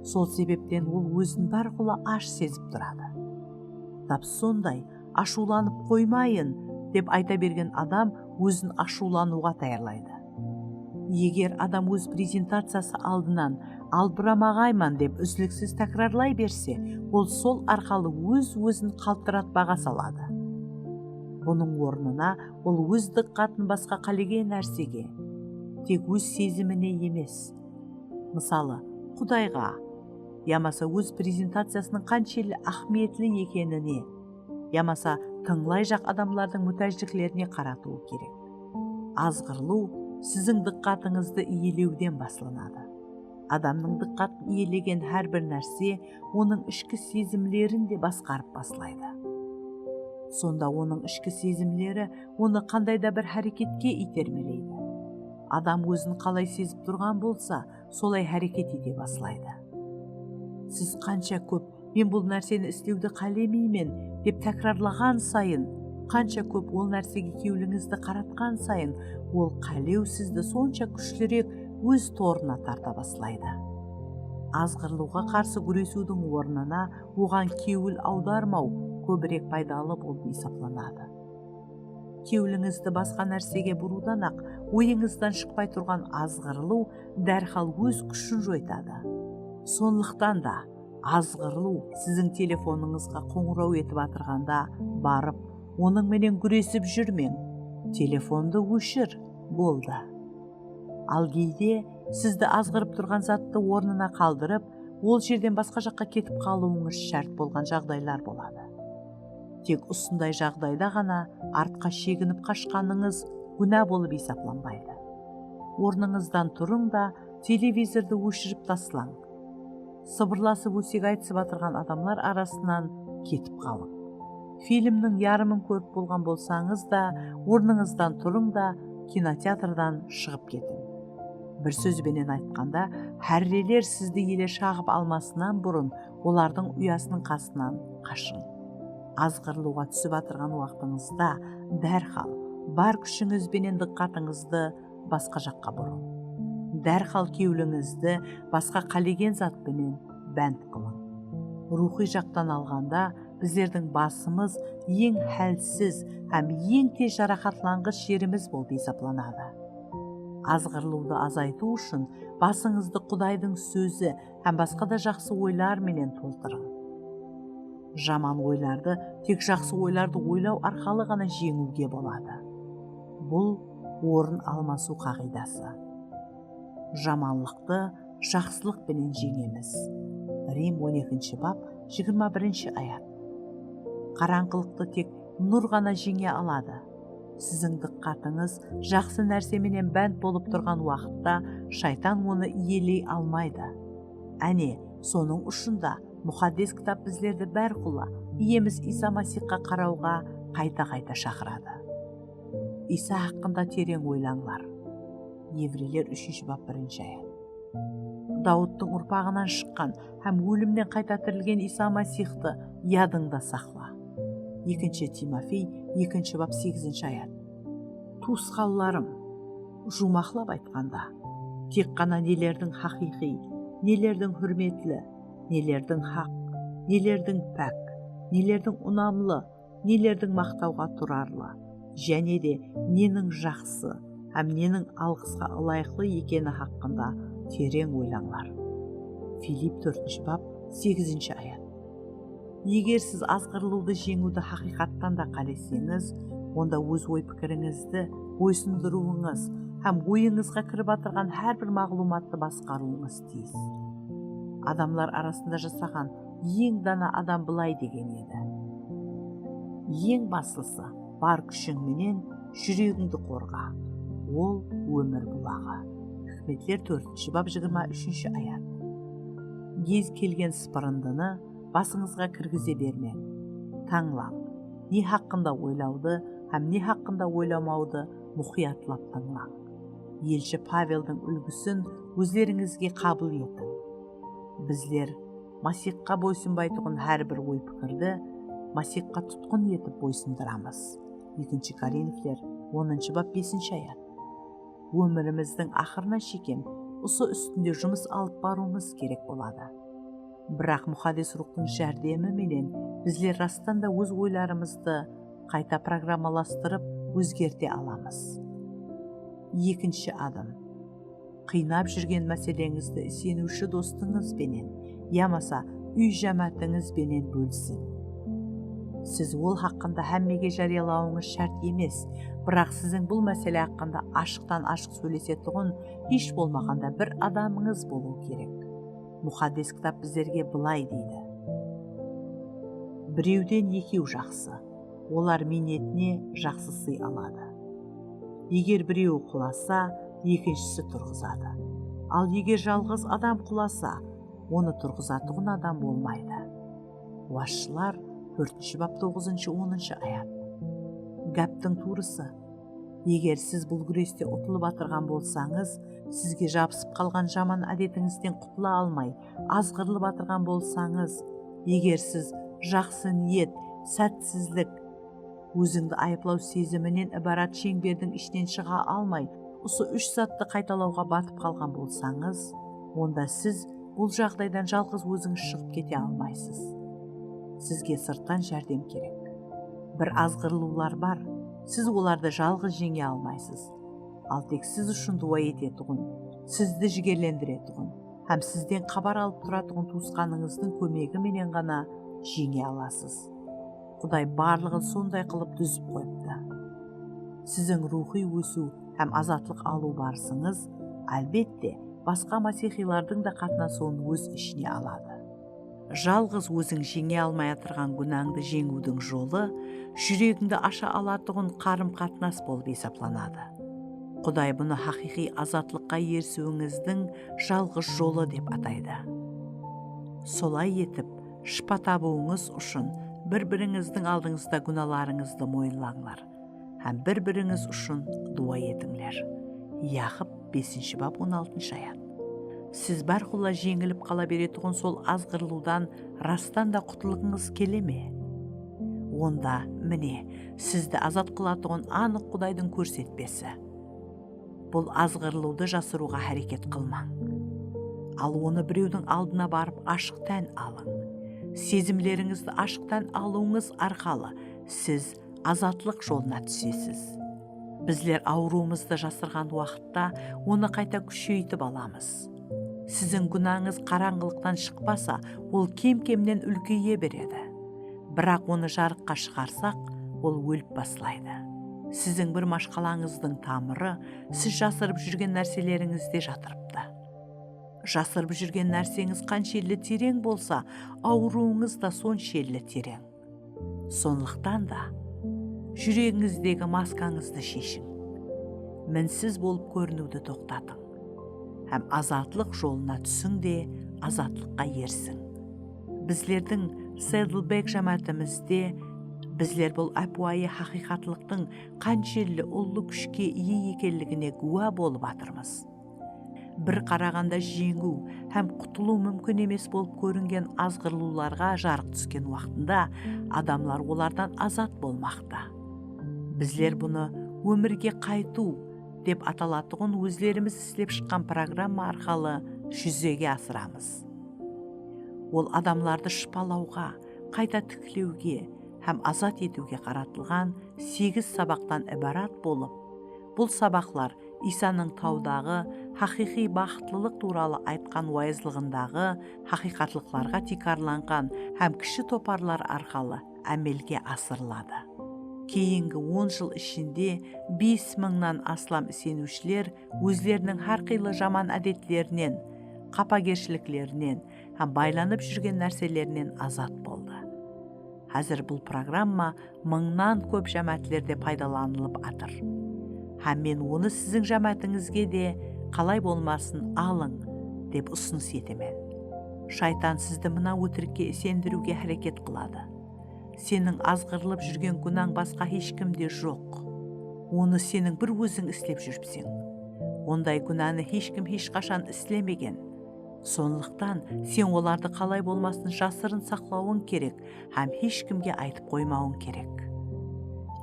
Sol sebepten ol ózin bárqulla ash sezip turadı. Tap sonday, ashıwlanıp qoymayın, dep ayta bergen adam ózin ashıwlanıwǵa tayarlaydı. Eger adam óz prezentaciyası aldınan albıramaǵayman dep úzliksiz tákirarlay berse, ol sol arqalı óz-ózin qaltıratpaǵa saladı. Bunıń ornına ol óz dıqqatın basqa qálegen nársege, tek óz sezimine emes, mısalı, Qudayǵa, yamasa óz prezentaciyasınıń qanshelli áhmiyetli ekenine, yamasa tıńlayjaq adamlardıń mútájliklerine qaratıwı kerek. Azǵırılıw siziń dıqqatıńızdı iyelewden baslanadı. Adamnıń dıqqatın iyelegen hár bir nárse onıń ishki sezimlerin de basqarıp baslaydı. Sonda onıń ishki sezimleri onı qanday da bir háreketke iytermeleydi. Adam ózin qalay sezip turǵan bolsa, solay háreket ete baslaydı. Siz qansha kóp "Men bul nárseni islewdi qálemeymen" dep tákirarlaǵan sayın, qansha kóp ol nársege kewlińizdi qaratqan sayın, ol qálew sizdi sonsha kúshlirek óz torına tarta baslaydı. Azǵırılıwǵa qarsı gúresiwdiń ornına oǵan kewil awdarmaw kóbirek paydalı bolıp esaplanadı. Kewlińizdi basqa nársege burıwdan-aq, oyıńızdan shıqpay turǵan azǵırılıw dárhal óz kúshin joytadı. Sonlıqtan da, azǵırılıw siziń telefonıńızǵa qońıraw etip atırǵanda barıp, onıń menen gúresip júrmeń. Telefondı óshir, boldı. Al geyde sizdi azǵırıp turǵan zattı ornına qaldırıp, ol jerden basqa jaqqa ketip qalıwıńız shárt bolǵan jaǵdaylar boladı. Tek usınday jaǵdayda ǵana artqa sheginip qashqanıńız gúna bolıp esaplanbaydı. Ornıńızdan turıń da, televizordı óshirip taslań. Sıbırlasıp ósek aytısıp atırǵan adamlar arasınan ketip qalıń. Filmniń yarımın kórip bolǵan bolsańız da, ornıńızdan turıń da, kinoteatrdan shıǵıp ketiń. Bir sóz benen aytqanda, hárreler sizdi ele shaǵıp almasınan burın olardıń uyasınıń qasınan qashıń. Azǵırılıwǵa túsip atırǵan waqtıńızda dárhal bar kúshińiz benen dıqqatıńızdı basqa jaqqa burıń. Dárhal kewlińizdi basqa qálegen zat penen bánt qılıń. Ruwxıy jaqtan alǵanda, bizlerdiń basımız eń hálsiz hám eń tez jaraqatlanǵısh jerimiz bolıp esaplanadı. Azǵırılıwdı azaytıw ushın basıńızdı Qudaydıń sózi hám basqa da jaqsı oylar menen toltırıń. Jaman oylardı tek jaqsı oylardı oylaw arqalı ǵana jeńiwge boladı. Bul orın almasıw qaǵıydası. Jamanlıqtı jaqsılıq penen jeńemiz. Rim on ekinshi bap, jigirma birinshi ayat. Qarańǵılıqtı tek nur ǵana jeńe aladı. Siziń dıqqatıńız jaqsı nárse menen bánt bolıp turǵan waqıtta shaytan onı iyeley almaydı. Áne, sonıń ushın da Muqaddes Kitap bizlerdi bárqulla Iyemiz Iysa Masiyxqa qarawǵa qayta-qayta shaqıradı. Iysa haqqında tereń oylańlar. Evreyler úshinshi bap, birinshi ayat. Dawıttıń urpaǵınan shıqqan hám ólimnen qayta tirilgen Iysa Masiyxtı yadıńda saqla. Ekinshi Timofey, ekinshi bap, segizinshi ayat. Tuwısqanlarım, juwmaqlap aytqanda, tek ǵana nelerdiń haqıyqıy, nelerdiń húrmetli, nelerdiń haq, nelerdiń pák, nelerdiń unamlı, nelerdiń maqtawǵa turarlı, jáne de neniń jaqsı hám neniń alǵısqa ılayıqlı ekeni haqqında tereń oylańlar. Filipp tórtinshi bap, segizinshi ayat. Eger siz azǵırılıwdı jeńiwdi haqıyqattan da qáleseńiz, onda óz oy-pikirińizdi boysındırıwıńız hám oyıńızǵa kirip atırǵan hár bir maǵlıwmattı basqarıwıńız tiyis. Adamlar arasında jasaǵan eń dana adam bılay degen edi: Eń baslısı, bar kúshiń menen Júregińdi qorǵa. Ol ómir bulaǵı. Hikmetler tórtinshi bab jigirma úshinshi ayat. Gez kelgen sıpırındını basıńızǵa kirgize bermeń. Tańlań. Ne haqqında oylawdı hám ne haqqında oylamawdı muqıyatlap tıńlań. Elshi Paveldiń úlgisin ózlerińizge qabıl etiń. Bizler Masiyxqa boysınbaytuǵın hár bir oy-pikirdi Masiyxqa tutqın etip boysındıramız. Ekinshi Korinfler onınshı bap besinshi ayat. Ómirimizdiń aqırına shekem usı ústinde jumıs alıp barıwımız kerek boladı. Biraq Muqaddes Ruwxtıń járdemi menen bizler rastan da óz oylarımızdı qayta programmalastırıp ózgerte alamız. Ekinshi adım. Qıynap júrgen máseleńizdi iseniwshi dostıńız benen yamasa úy jámátińiz benen bólisiń. Siz ol haqqında hámmege járiyalawıńız shárt emes, biraq siziń bul másele haqqında ashıqtan-ashıq sóylesetuǵın hesh bolmaǵanda bir adamıńız bolıwı kerek. Muqaddes Kitap bizlerge bılay deydi. Birewden ekew jaqsı. Olar miynetine jaqsı sıy aladı. Eger birewi qulasa, ekinshisi turǵızadı. Al eger jalǵız adam qulasa, onı turǵızatuǵın adam bolmaydı. Wasshılar tórtinshi bap toǵızınshı, onınshı ayat. Gáptiń tuwrısı, eger siz bul gúreste utılıp atırǵan bolsańız, sizge jabısıp qalǵan jaman ádetińizden qutula almay, azǵırılıp atırǵan bolsańız, eger siz jaqsı niyet, sátsizlik, ózińdi ayıplaw seziminen ibarat sheńberdiń ishinen shıǵa almay, usı úsh zattı qaytalawǵa batıp qalǵan bolsańız, onda siz bul jaǵdaydan jalǵız ózińiz shıǵıp kete almaysız. Sizge sırttan járdem kerek. Bir azǵırılıwlar bar, siz olardı jalǵız jeńe almaysız. Al tek siz ushın duwa etetuǵın, sizdi jigerlendiretuǵın hám sizden xabar alıp turatuǵın tuwısqanıńızdıń kómegi menen ǵana jeńe alasız. Quday barlıǵın sonday qılıp dúzip qoyıptı. Siziń ruwxıy ósiw hám azatlıq alıw barısıńız, álbette, basqa masiyxıylardıń da qatnasıwın óz ishine aladı. Jalǵız óziń jeńe almay atırǵan gúnańdı jeńiwdiń jolı, júregińdi asha alatuǵın qarım-qatnas bolıp esaplanadı. Quday bunı haqıyqıy azatlıqqa erisiwińizdiń jalǵız jolı dep ataydı. Solay etip, shıpa tabıwıńız ushın bir-birińizdiń aldıńızda gúnalarıńızdı moyınlańlar hám bir-birińiz ushın duwa etińler. Yaqıp besinshi bap on altınshı ayat. Siz bárqulla jeńilip qala beretuǵın sol azǵırılıwdan rastan da qutılǵıńız kele me? Onda, mine, sizdi azat qılatuǵın anıq Qudaydıń kórsetpesi. Bul azǵırılıwdı jasırıwǵa háreket qılmań. Al onı birewdiń aldına barıp ashıq tán alıń. Sezimlerińizdi ashıq tán alıwıńız arqalı siz azatlıq jolına túsesiz. Bizler awırıwımızdı jasırǵan waqıtta onı qayta kúsheytip alamız. Siziń gúnańız qarańǵılıqtan shıqpasa, ol kem-kemnen úlkeye beredi. Biraq onı jarıqqa shıǵarsaq, ol ólip baslaydı. Siziń bir mashqalańızdıń tamırı siz jasırıp júrgen nárselerińizde jatırıptı. Jasırıp júrgen nárseńiz qanshelli tereń bolsa, awırıwıńız da sonshelli tereń. Sonlıqtan da, júregińizdegi maskańızdı sheshiń. Minsiz bolıp kóriniwdi toqtatıń. Hám azatlıq jolına túsiń de, azatlıqqa erisiń. Bizlerdiń Saddleback jámáátimizde bizler bul ápiwayı haqıyqatlıqtıń qanshelli ullı kúshke iye ekenligine gúwa bolıp atırmız. Bir qaraǵanda jeńiw hám qutılıw múmkin emes bolıp kóringen azǵırılıwlarǵa jarıq túsken waqtında adamlar olardan azat bolmaqta. Bizler bunı ómirge qaytıw dep atalatuǵın ózlerimiz islep shıqqan programma arqalı júzege asıramız. Ol adamlardı shıpalawǵa, qayta tiklewge hám azat etiwge qaratılǵan segiz sabaqtan ibarat bolıp, bul sabaqlar Iysanıń tawdaǵı haqıyqıy baxıtlılıq tuwralı aytqan wayızlıǵındaǵı haqıyqatlıqlarǵa tiykarlanǵan hám kishi toparlar arqalı ámelge asırıladı. Keyingi on jıl ishinde bes mıńnan aslam iseniwshiler ózleriniń hár qıylı jaman ádetlerinen, qapagershiliklerinen hám baylanıp júrgen nárselerinen azat boldı. Házir bul programma mıńnan kóp jámáátlerde paydalanılıp atır. Hám men onı siziń jámáátińizge de qalay bolmasın alıń, dep usınıs etemen. Shaytan sizdi mına ótirikke isendiriwge háreket qıladı. Seniń azǵırılıp júrgen gúnań basqa hesh kimde joq. Onı seniń bir óziń islep júripseń. Onday gúnanı hesh kim hesh qashan islemegen. Sonlıqtan sen olardı qalay bolmasın jasırın saqlawıń kerek hám hesh kimge aytıp qoymawıń kerek.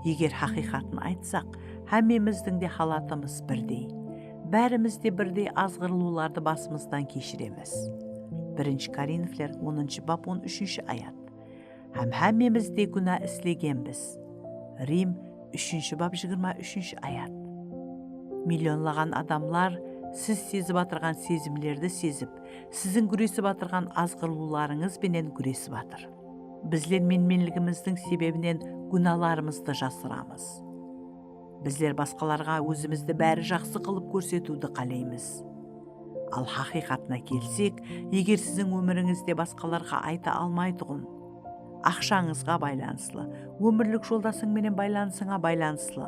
Eger haqıyqatın aytsaq, hámmemizdiń de halatımız birdey. Bárimiz de birdey azǵırılıwlardı basımızdan keshiremiz. Birinshi Korinfler onınshı bap on úshinshi ayat. Hám hámmemiz de gúna islegenbiz. Rim úshinshi bap jigirma úshinshi ayat. Millionlaǵan adamlar siz sezip atırǵan sezimlerdi sezip, siziń gúresip atırǵan azǵırılıwlarıńız benen gúresip atır. Bizler menmenligimizdiń sebebinen gúnalarımızdı jasıramız. Bizler basqalarǵa ózimizdi bári jaqsı qılıp kórsetiwdi qáleymiz. Al haqıyqatına kelsek, eger siziń ómirińizde basqalarǵa ayta almaytuǵın, aqshańızǵa baylanıslı, ómirlik joldasıń menen baylanısıńa baylanıslı,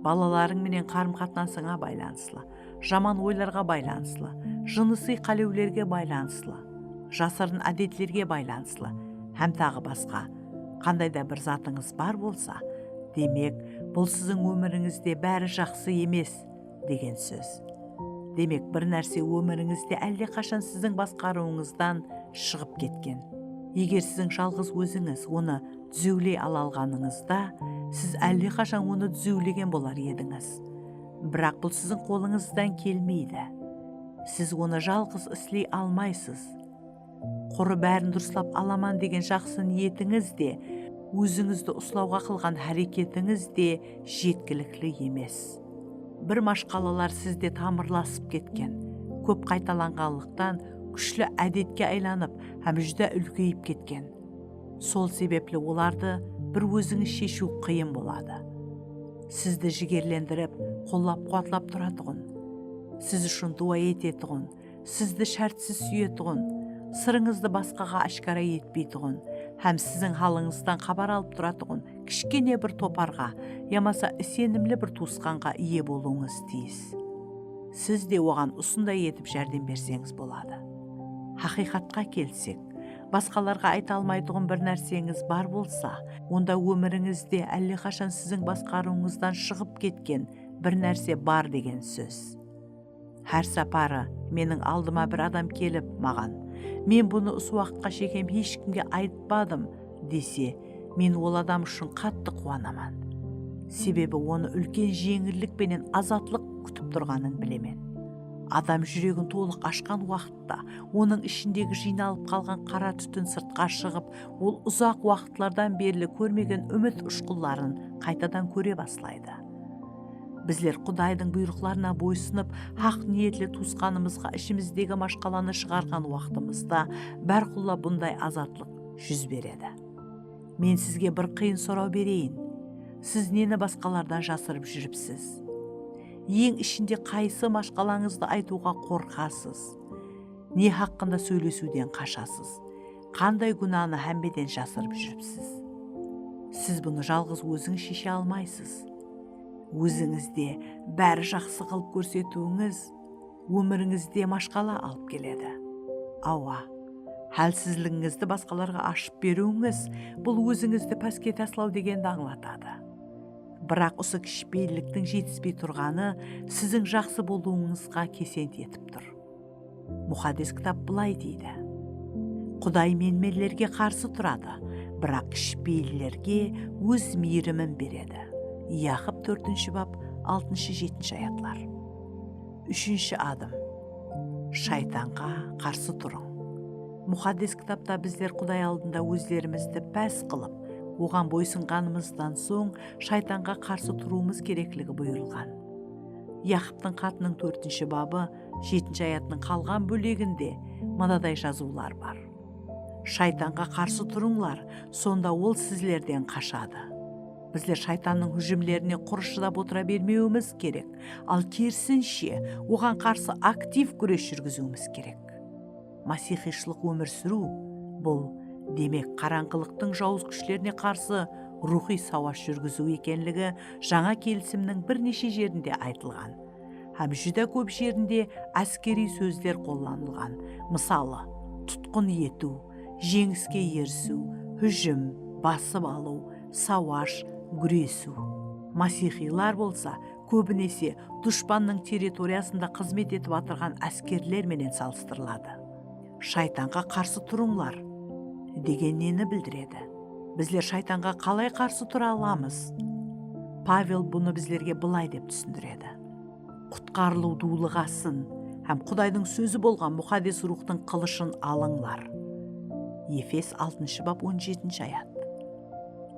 balalarıń menen qarım-qatnasıńa baylanıslı, jaman oylarǵa baylanıslı, jınısıy qálewlerge baylanıslı, jasırın ádetlerge baylanıslı hám taǵı basqa qanday da bir zatıńız bar bolsa, demek, bul siziń ómirińizde bári jaqsı emes degen sóz. Demek, bir nárse ómirińizde álle qashan siziń basqarıwıńızdan shıǵıp ketken. Eger siziń jalǵız ózińiz onı dúzewley ala alǵanıńızda, siz álle qashan onı dúzewlegen bolar edińiz. Biraq bul siziń qolıńızdan kelmeydi. Siz onı jalǵız isley almaysız. Qurı bárin durıslap alaman degen jaqsı niyetińiz de, ózińizdi uslawǵa qılǵan háreketińiz de jetkilikli emes. Bir mashqalalar sizde tamırlasıp ketken, kóp qaytalanǵanlıqtan kúshli ádetke aylanıp hám júdá úlkeyip ketken. Sol sebepli olardı bir ózińiz sheshiw qıyın boladı. Sizdi jigerlendirip, qollap-quwatlap turatuǵın, siz ushın duwa etetuǵın, sizdi shártsiz súyetuǵın, sırıńızdı basqaǵa áshkara etpeytuǵın hám siziń halıńızdan xabar alıp turatuǵın kishkene bir toparǵa yamasa isenimli bir tuwısqanǵa iye bolıwıńız tiyis. Siz de oǵan usınday etip járdem berseńiz boladı. Haqıyqatqa kelsek, basqalarǵa ayta almaytuǵın bir nárseńiz bar bolsa, onda ómirińizde álle qashan siziń basqarıwıńızdan shıǵıp ketken bir nárse bar degen sóz. Hár saparı meniń aldıma bir adam kelip maǵan, "Men bunı usı waqıtqa shekem hesh kimge aytpadım," dese, men ol adam ushın qattı quwanaman. Sebebi onı úlken jeńillik penen azatlıq kútip turǵanın bilemen. Adam júregin tolıq ashqan waqıtta, onıń ishindegi jıynalıp qalǵan qara tútin sırtqa shıǵıp, ol uzaq waqıtlardan berli kórmegen úmit ushqınların qaytadan kóre baslaydı. Bizler Qudaydıń buyrıqlarına boysınıp, haq niyetli tuwısqanımızǵa ishimizdegi mashqalanı shıǵarǵan waqtımızda, bárqulla bunday azatlıq júz beredi. Men sizge bir qıyın soraw bereyin. Siz neni basqalardan jasırıp júripsiz? Eń ishinde qaysı mashqalańızdı aytıwǵa qorqasız? Ne haqqında sóylesiwden qashasız? Qanday gúnanı hámmeden jasırıp júripsiz? Siz bunı jalǵız ózińiz sheshe almaysız. Ózińizde bári jaqsı qılıp kórsetiwińiz ómirińizde mashqala alıp keledi. Awa, hálsizligińizdi basqalarǵa ashıp beriwińiz, bul ózińizdi páske taslaw degendi ańlatadı. Biraq usı kishipeyilliktiń jetispey turǵanı siziń jaqsı bolıwıńızǵa kesent etip tur. Muqaddes Kitap bılay deydi, "Quday menmenlerge qarsı turadı, biraq kishipeyillerge óz miyrimin beredi." Yaqıp tórtinshi bap, altınshı, jetinshi ayatlar. Úshinshi adım. Shaytanǵa qarsı turıń. Muqaddes Kitapta bizler Quday aldında ózlerimizdi pás qılıp, oǵan boysınǵanımızdan soń, shaytanǵa qarsı turıwımız kerekligi buyırılǵan. Yaqıptıń xatınıń tórtinshi babı, jetinshi ayatınıń qalǵan bóleginde mınaday jazıwlar bar. Shaytanǵa qarsı turıńlar, sonda ol sizlerden qashadı. Bizler shaytannıń hújimlerine qurı shıdap otıra bermewimiz kerek, al kerisinshe, oǵan qarsı aktiv gúres júrgiziwimiz kerek. Masiyxıyshlıq ómir súriw, bul Demek, qarańǵılıqtıń jawız kúshlerine qarsı ruwxıy sawash júrgiziw ekenligi Jańa Kelisimniń bir neshe jerinde aytılǵan hám júdá kóp jerinde áskeriy sózler qollanılǵan. Mısalı, tutqın etiw, jeńiske erisiw, hújim, basıp alıw, sawash, gúresiw. Masihiylar bolsa kóbinese dushpannıń territoriyasında xızmet etip atırǵan áskerler menen salıstırıladı. Shaytanǵa qarsı turıńlar degen neni bildiredi? Bizler shaytanǵa qalay qarsı tura alamız? Pavel bunı bizlerge bılay dep túsindiredi. Qutqarılıw duwlıǵasın hám Qudaydıń sózi bolǵan Muqaddes Ruwxtıń qılıshın alıńlar. Efes altınshı bap, on jetinshi ayat.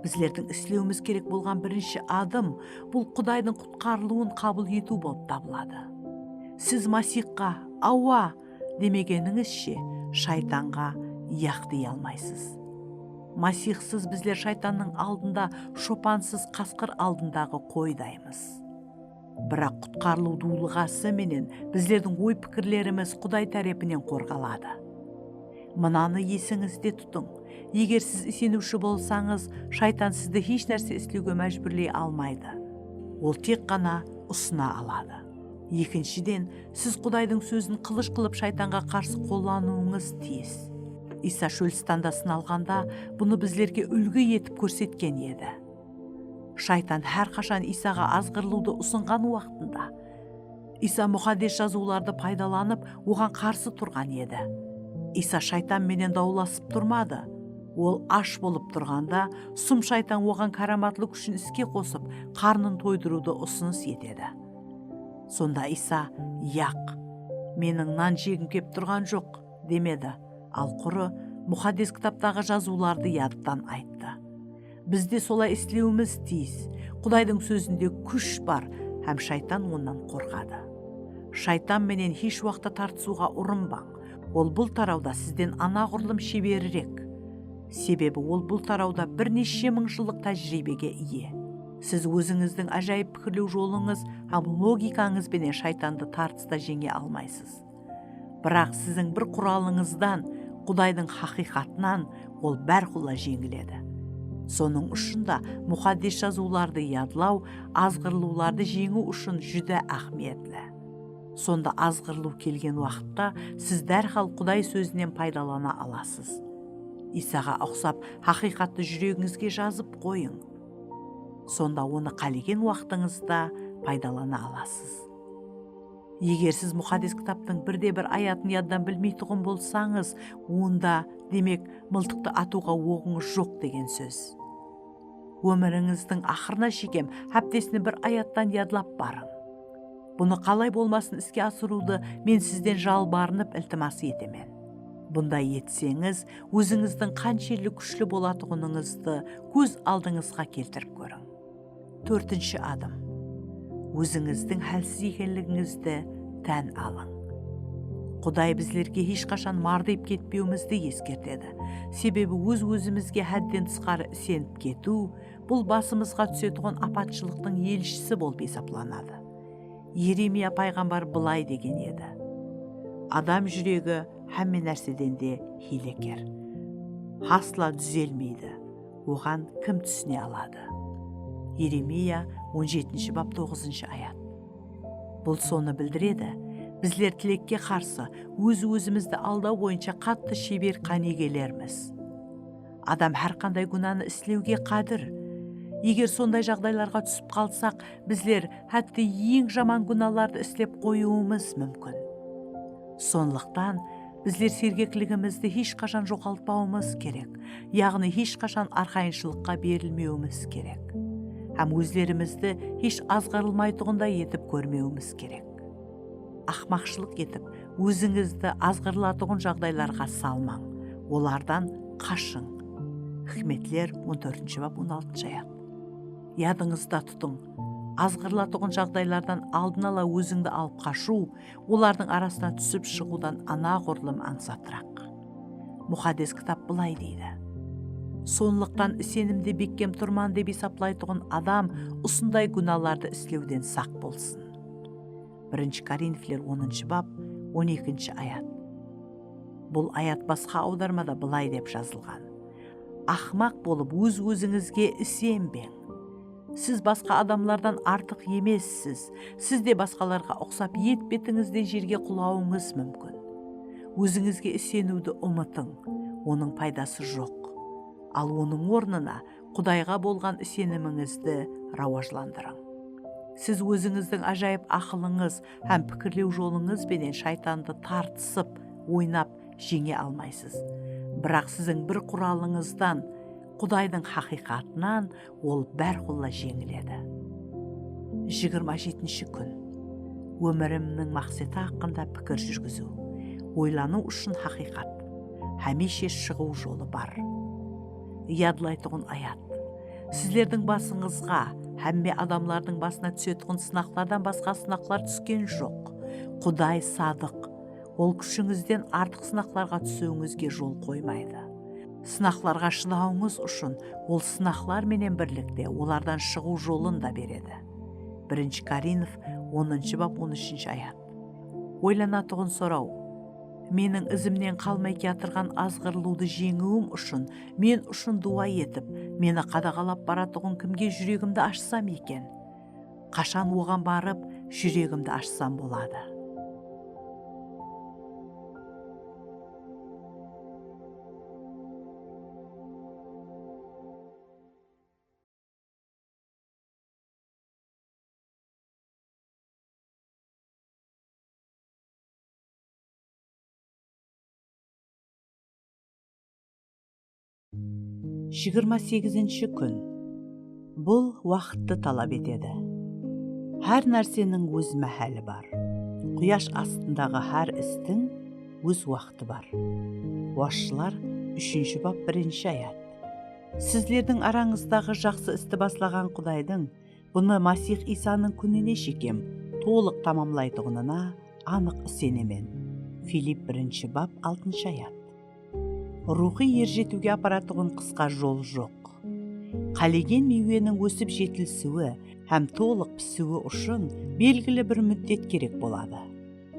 Bizlerdiń islewimiz kerek bolǵan birinshi adım, bul Qudaydıń qutqarılıwın qabıl etiw bolıp tabıladı. Siz Masihqa "Awa!" demegenińizshe, shaytanǵa "Yaq!" dey almaysız. Masihsız bizler shaytannıń aldında shopansız qasqır aldındaǵı qoydaymız. Biraq qutqarılıw duwlıǵası menen bizlerdiń oy-pikirlerimiz Quday tárepinen qorǵaladı. Mınanı esińizde tutıń. Eger siz iseniwshi bolsańız, shaytan sizdi hesh nárse islewge májbúrley almaydı. Ol tek ǵana usına aladı. Ekinshiden, siz Qudaydıń sózin qılısh qılıp shaytanǵa qarsı qollanıwıńız tiyis. Iysa shól standa sınalǵanda bunı bizlerge úlgi etip kórsetken edi. Shaytan hár qashan Iysaǵa azǵırılıwdı usınǵan waqtında, Iysa Muqaddes Jazıwlardı paydalanıp, oǵan qarsı turǵan edi. Iysa shaytan menen dawlasıp turmadı. Ol ash bolıp turǵanda, sum shaytan oǵan káramatlı kúshin iske qosıp, qarnın toydırıwdı usınıs etedi. Sonda Iysa, "Yaq, meniń nan jegim kep turǵan joq," demedi, al qurı Muqaddes Kitaptaǵı jazıwlardı yadtan ayttı. Biz de solay islewimiz tiyis. Qudaydıń sózinde kúsh bar hám shaytan onnan qorqadı. Shaytan menen hesh waqıtta tartısıwǵa urınbań. Ol bul tarawda sizden anaǵurlım sheberirek. Sebebi ol bul tarawda bir neshe mıń jıllıq tájiriybege iye. Siz ózińizdiń ájayıp pikirlew jolıńız hám logikańız benen shaytandı tartısta jeńe almaysız. Biraq siziń bir quralıńızdan, Qudaydıń haqıyqatınan ol bárqulla jeńiledi. Sonıń ushın da Muqaddes Jazıwlardı yadlaw azǵırılıwlardı jeńiw ushın júdá áhmiyetli. Sonda azǵırılıw kelgen waqıtta siz dárhal Quday sózinen paydalana alasız. Iysaǵa uqsap, haqıyqattı júregińizge jazıp qoyıń. Sonda onı qálegen waqtıńızda paydalana alasız. Eger siz Muqaddes Kitaptıń bir de bir ayatın yaddan bilmeytuǵın bolsańız, onda, demek, mıltıqtı atıwǵa oǵıńız joq degen sóz. Ómirińizdiń aqırına shekem háptesine bir ayattan yadlap barıń. Bunı qalay bolmasın iske asırıwdı men sizden jalbarınıp iltimas etemen. Bunday etseńiz, ózińizdiń qanshelli kúshli bolatuǵınıńızdı kóz aldıńızǵa keltirip kóriń. Tórtinshi adım. Ózińizdiń hálsiz ekenligińizdi tán alıń. Quday bizlerge hesh qashan mardıyıp ketpewimizdi eskertedi. Sebebi óz-ózimizge hádden tısqarı isenip ketiw, bul basımızǵa túsetuǵın apatshılıqtıń elshisi bolıp esaplanadı. Yeremiya payǵambar bılay degen edi: "Adam júregi hámme nárseden de hiyleker. Hasla dúzelmeydi. Oǵan kim túsine aladı?" Yeremiya on jetinshi bap, toǵızınshı ayat. Bul sonı bildiredi, bizler tilekke qarsı, óz-ózimizdi aldaw boyınsha qattı sheber qánigelermiz. Adam hár qanday gúnanı islewge qádir. Eger sonday jaǵdaylarǵa túsip qalsaq, bizler hátte eń jaman gúnalardı islep qoyıwımız múmkin. Sonlıqtan, bizler sergekligimizdi hesh qashan joǵaltpawımız kerek, yaǵnıy hesh qashan arqayınshılıqqa berilmewimiz kerek. Hám ózlerimizdi hesh azǵarılmaytuǵınday etip kórmewimiz kerek. Aqmaqshılıq etip, ózińizdi azǵırılatuǵın jaǵdaylarǵa salmań, olardan qashıń. Hikmetler on tórtinshi bap, on altınshı ayat. Yadıńızda tutıń, azǵırılatuǵın jaǵdaylardan aldın ala ózińdi alıp qashıw, olardıń arasına túsip shıǵıwdan anaǵurlım ańsatıraq. Muqaddes Kitap bılay deydi: "Sonlıqtan isenimde bekkem turman dep esaplaytuǵın adam usınday gúnalardı islewden saq bolsın." Birinshi Korinfler onınshı bap, on ekinshi ayat. Bul ayat basqa awdarmada bılay dep jazılǵan: Aqmaq bolıp, óz-ózińizge isenbeń. Siz basqa adamlardan artıq emessiz. Siz de basqalarǵa uqsap, et-betińizden jerge qulawıńız múmkin. Ózińizge iseniwdi umıtıń, onıń paydası joq. Al, onıń ornına Qudayǵa bolǵan isenimińizdi rawajlandırıń. Siz ózińizdiń ájayıp aqılıńız hám pikirlew jolıńız benen shaytandı tartısıp, oynap, jeńe almaysız. Biraq siziń bir quralıńızdan, Qudaydıń haqıyqatınan, ol bárqulla jeńiledi. Jigirma jetinshi kún. Ómirimniń maqseti haqqında pikir júrgiziw. Oylanıw ushın haqıyqat. Hámiyshe shıǵıw jolı bar. Yadlaytuǵın ayat. Sizlerdiń basıńızǵa, hámme adamlardıń basına túsetuǵın sınaqlardan basqa sınaqlar túsken joq. Quday sadıq. Ol kúshińizden artıq sınaqlarǵa túsiwińizge jol qoymaydı. Sınaqlarǵa shıdawıńız ushın ol sınaqlar menen birlikte olardan shıǵıw jolın da beredi. Birinshi Korinf, onınshı bap, on úshinshi ayat. Oylanatuǵın soraw. Meniń izimnen qalmay kiyatırǵan azǵırılıwdı jeńiwim ushın men ushın duwa etip, meni qadaǵalap baratuǵın kimge júregimdi ashsam eken? Qashan oǵan barıp, júregimdi ashsam boladı? Jigirma segizinshi kún. Bul waqıttı talap etedi. Hár nárseniń óz máháli bar. Quyash astındaǵı hár istiń óz waqtı bar. Basshılar, úshinshi bap, birinshi ayat. Sizlerdiń arańızdaǵı jaqsı isti baslaǵan Qudaydıń bunı Masih Iysanıń kúnine shekem tolıq tamamlaytuǵınına anıq isenemen. Filipp, birinshi bap, altınshı ayat. Ruwxıy erjetiwge aparatuǵın qısqa jol joq. Qálegen miyweniń ósip jetilisiwi hám tolıq pisiwi ushın belgili bir múddet kerek boladı.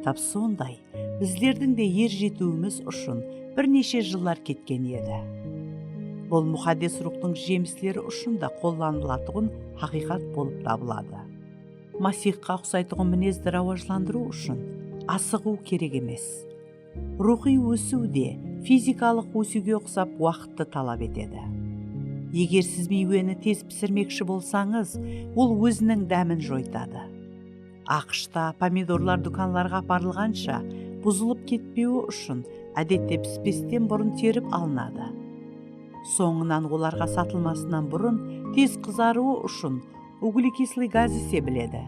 Tap sonday, bizlerdiń de erjetiwimiz ushın bir neshe jıllar ketken edi. Bul Muqaddes Ruwxtıń jemisleri ushın da qollanılatuǵın haqıyqat bolıp tabıladı. Masihqa uqsaytuǵın minezdi rawajlandırıw ushın asıǵıw kerek emes. Ruwxıy ósiw de fizikalıq ósiwge uqsap waqıttı talap etedi. Eger siz miyweni tez pisirmekshi bolsańız, ol óziniń dámin joytadı. AQShta pomidorlar dúkanlarǵa aparılǵansha buzılıp ketpewi ushın, ádette, pispesten burın terip alınadı. Sońınan olarǵa satılmasınan burın tez qızarıwı ushın uglekislый gaz isebiledi.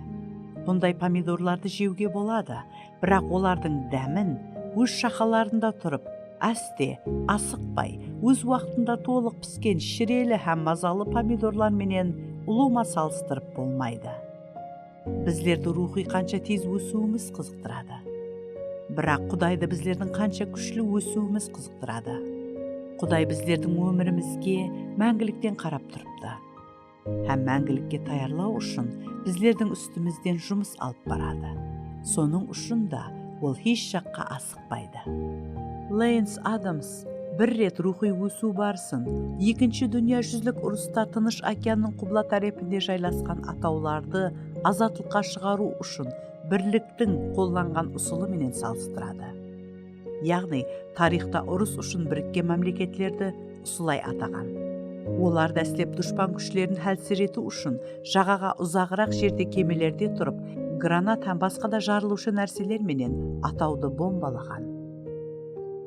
Bunday pomidorlardı jewge boladı, biraq olardıń dámin óz shaqalarında turıp, áste, asıqpay, óz waqtında tolıq pisken shireli hám mazalı pomidorlar menen ulıwma salıstırıp bolmaydı. Bizlerdi ruwxıy qansha tez ósiwimiz qızıqtıradı. Biraq Qudaydı bizlerdiń qansha kúshli ósiwimiz qızıqtıradı. Quday bizlerdiń ómirimizge máńgilikten qarap turıptı. Hám máńgilikke tayarlaw ushın bizlerdiń ústimizden jumıs alıp baradı. Sonıń ushın da ol hesh jaqqa asıqpaydı. Lance Adams bir ret ruwxıy ósiw barısın Ekinshi dúnya júzilik urısta Tınısh okeannıń qubla tárepinde jaylasqan atawlardı azatlıqqa shıǵarıw ushın birliktiń qollanǵan usılı menen salıstıradı. Yaǵnıy, tariyxta urıs ushın birikken mámleketlerdi usılay ataǵan. Olar dáslep dushpan kúshlerin hálsiretiw ushın jaǵaǵa uzaǵıraq jerde kemelerde turıp, granat hám basqa da jarılıwshı nárseler menen atawdı bombalaǵan.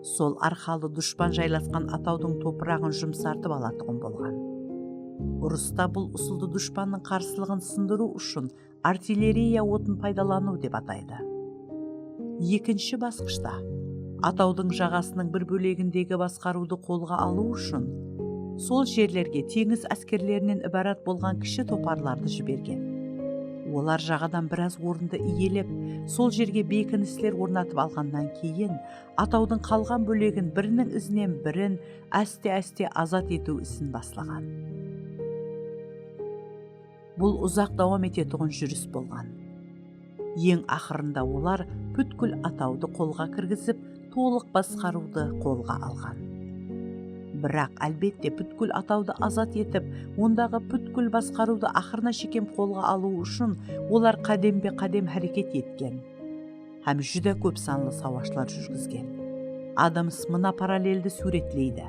Sol arqalı dushpan jaylasqan atawdıń topıraǵın jumsartıp alatuǵın bolǵan. Urısta bul usıldı dushpannıń qarsılıǵın sındırıw ushın artilleriya otın paydalanıw dep ataydı. Ekinshi basqıshta, atawdıń jaǵasınıń bir bólegindegi basqarıwdı qolǵa alıw ushın, sol jerlerge teńiz áskerlerinen ibarat bolǵan kishi toparlardı jibergen. Olar jaǵadan biraz orındı iyelep, sol jerge bekinisler ornatıp alǵannan keyin, atawdıń qalǵan bólegin biriniń izinen birin áste-áste azat etiw isin baslaǵan. Bul uzaq dawam etetuǵın júris bolǵan. Eń aqırında olar pútkil atawdı qolǵa kirgizip, tolıq basqarıwdı qolǵa alǵan. Biraq, álbette, pútkil atawdı azat etip, ondaǵı pútkil basqarıwdı aqırına shekem qolǵa alıw ushın olar qádembe-qádem háreket etken hám júdá kóp sanlı sawashlar júrgizgen. Adams mına paralleldi súwretleydi.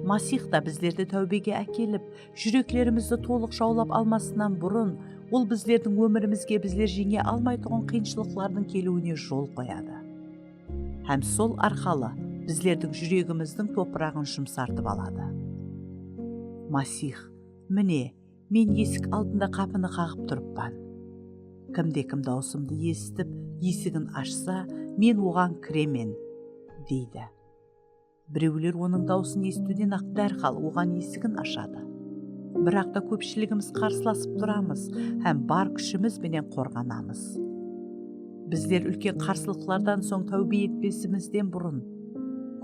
Masih ta bizlerdi táwbege ákelip, júreklerimizdi tolıq jawlap almasınan burın, Ol bizlerdiń ómirimizge bizler jeńe almaytuǵın qıyınshılıqlardıń keliwine jol qoyadı. Hám sol arqalı bizlerdiń júregimizdiń topıraǵın jumsartıp aladı. Masih, "Mine, men esik aldında qapını qaǵıp turıppan. Kimde-kim dawısımdı esitip, esigin ashsa, men oǵan kiremen," deydi. Birewler onıń dawısın esitiwden-aq dárhal oǵan esigin ashadı. Biraq ta kópshiligimiz qarsılasıp turamız hám bar kúshimiz benen qorǵanamız. Bizler úlken qarsılıqlardan soń táwbe etpesimizden burın,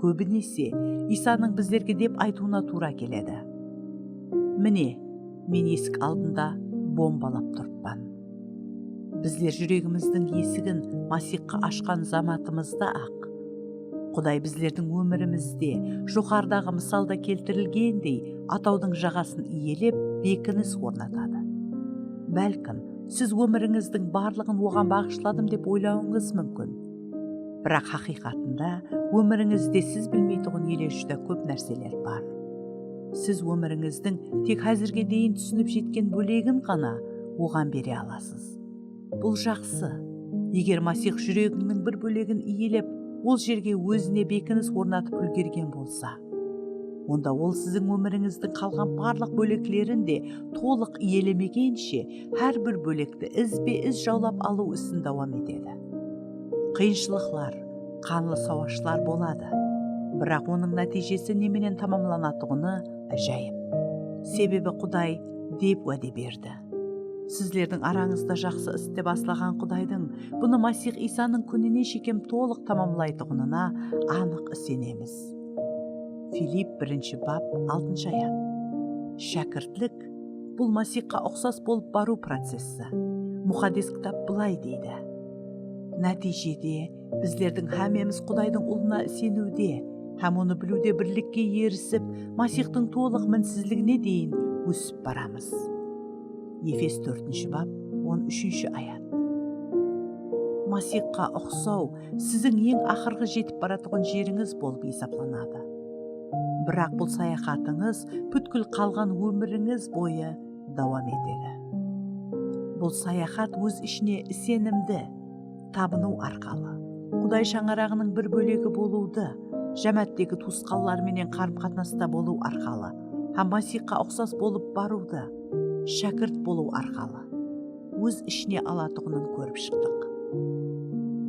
kóbinese Iysanıń bizlerge dep aytıwına tuwra keledi. "Mine, men esik aldında bombalap turıppan." Bizler júregimizdiń esigin Masihqa ashqan zamatımızda-aq, Quday bizlerdiń ómirimizde joqarıdaǵı mısalda keltirilgendey atawdıń jaǵasın iyelep, bekinis ornatadı. Bálkim, siz ómirińizdiń barlıǵın oǵan baǵıshladım dep oylawıńız múmkin. Biraq haqıyqatında ómirińizde siz bilmeytuǵın ele júdá kóp nárseler bar. Siz ómirińizdiń tek házirge deyin túsinip jetken bólegin ǵana oǵan bere alasız. Bul jaqsı. Eger Masih júregińniń bir bólegin iyelep, ol jerge ózine bekinis ornatıp úlgergen bolsa, onda ol siziń ómirińizdiń qalǵan barlıq bóleklerin de tolıq iyelemegenshe hár bir bólekti izbe-iz jawlap alıw isin dawam etedi. Qıyınshılıqlar, qanlı sawashlar boladı. Biraq onıń nátiyjesi ne menen tamamlanatuǵını ájayıp. Sebebi Quday dep wáde berdi. Sizlerdiń arańızda jaqsı isti baslaǵan Qudaydıń bunı Masih Iysanıń kúnine shekem tolıq tamamlaytuǵınına anıq isenemiz. Filipp birinshi bap, altınshı ayat. Shákirtlik, bul Masihqa uqsas bolıp barıw processi. Muqaddes Kitap bılay deydi: Nátiyjede, bizlerdiń hámmemiz Qudaydıń Ulına iseniwde hám Onı biliwde birlikke erisip, Masihtıń tolıq minsizligine deyin ósip baramız. Efes tórtinshi bap, on úshinshi ayat. Masihqa uqsaw siziń eń aqırǵı jetip baratuǵın jerińiz bolıp esaplanadı. Biraq bul sayaxatıńız pútkil qalǵan ómirińiz boyı dawam etedi. Bul sayaxat óz ishine isenimdi, tabınıw arqalı, Quday shańaraǵınıń bir bólegi bolıwdı, jámááttegi tuwısqanlar menen qarım-qatnasta bolıw arqalı hám Masihqa uqsas bolıp barıwdı, shákirt bolıw arqalı óz ishine alatuǵının kórip shıqtıq.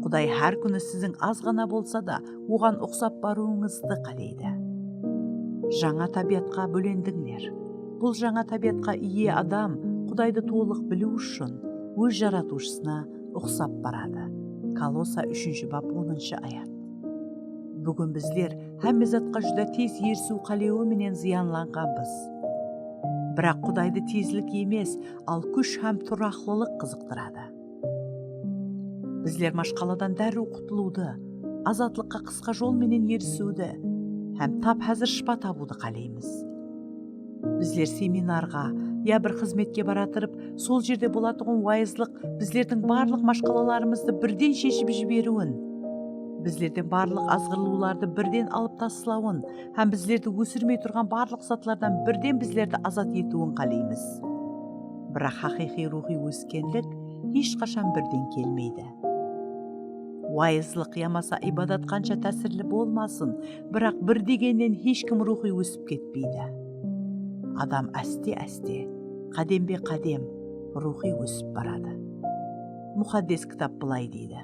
Quday hár kúni siziń az ǵana bolsa da Oǵan uqsap barıwıńızdı qáleydi. Jańa tábiyatqa bólendińler. Bul jańa tábiyatqa iye adam Qudaydı tolıq biliw ushın óz Jaratıwshısına uqsap baradı. Kolossa úshinshi bap, onınshı ayat. Búgin bizler hámme zatqa júdá tez erisiw qálewi menen zıyanlanǵanbız. Biraq Qudaydı tezlik emes, al kúsh hám turaqlılıq qızıqtıradı. Bizler mashqaladan dárriw qutılıwdı, azatlıqqa qısqa jol menen erisiwdi hám tap házir shıpa tabıwdı qáleymiz. Bizler seminarǵa ya bir xızmetke baratırıp, sol jerde bolatuǵın wayızlıq bizlerdiń barlıq mashqalalarımızdı birden sheship jiberiwin, bizlerden barlıq azǵırlıwlardı birden alıp taslawın hám bizlerdi ósirmey turǵan barlıq zatlardan birden bizlerdi azat etiwin qáleymiz. Biraq haqıyqıy ruwxıy óskenlik hesh qashan birden kelmeydi. Wayızlıq yamasa ibadat qansha tásirli bolmasın, biraq bir degennen hesh kim ruwxıy ósip ketpeydi. Adam áste-áste, qádembe-qádem ruwxıy ósip baradı. Muqaddes Kitap bılay deydi: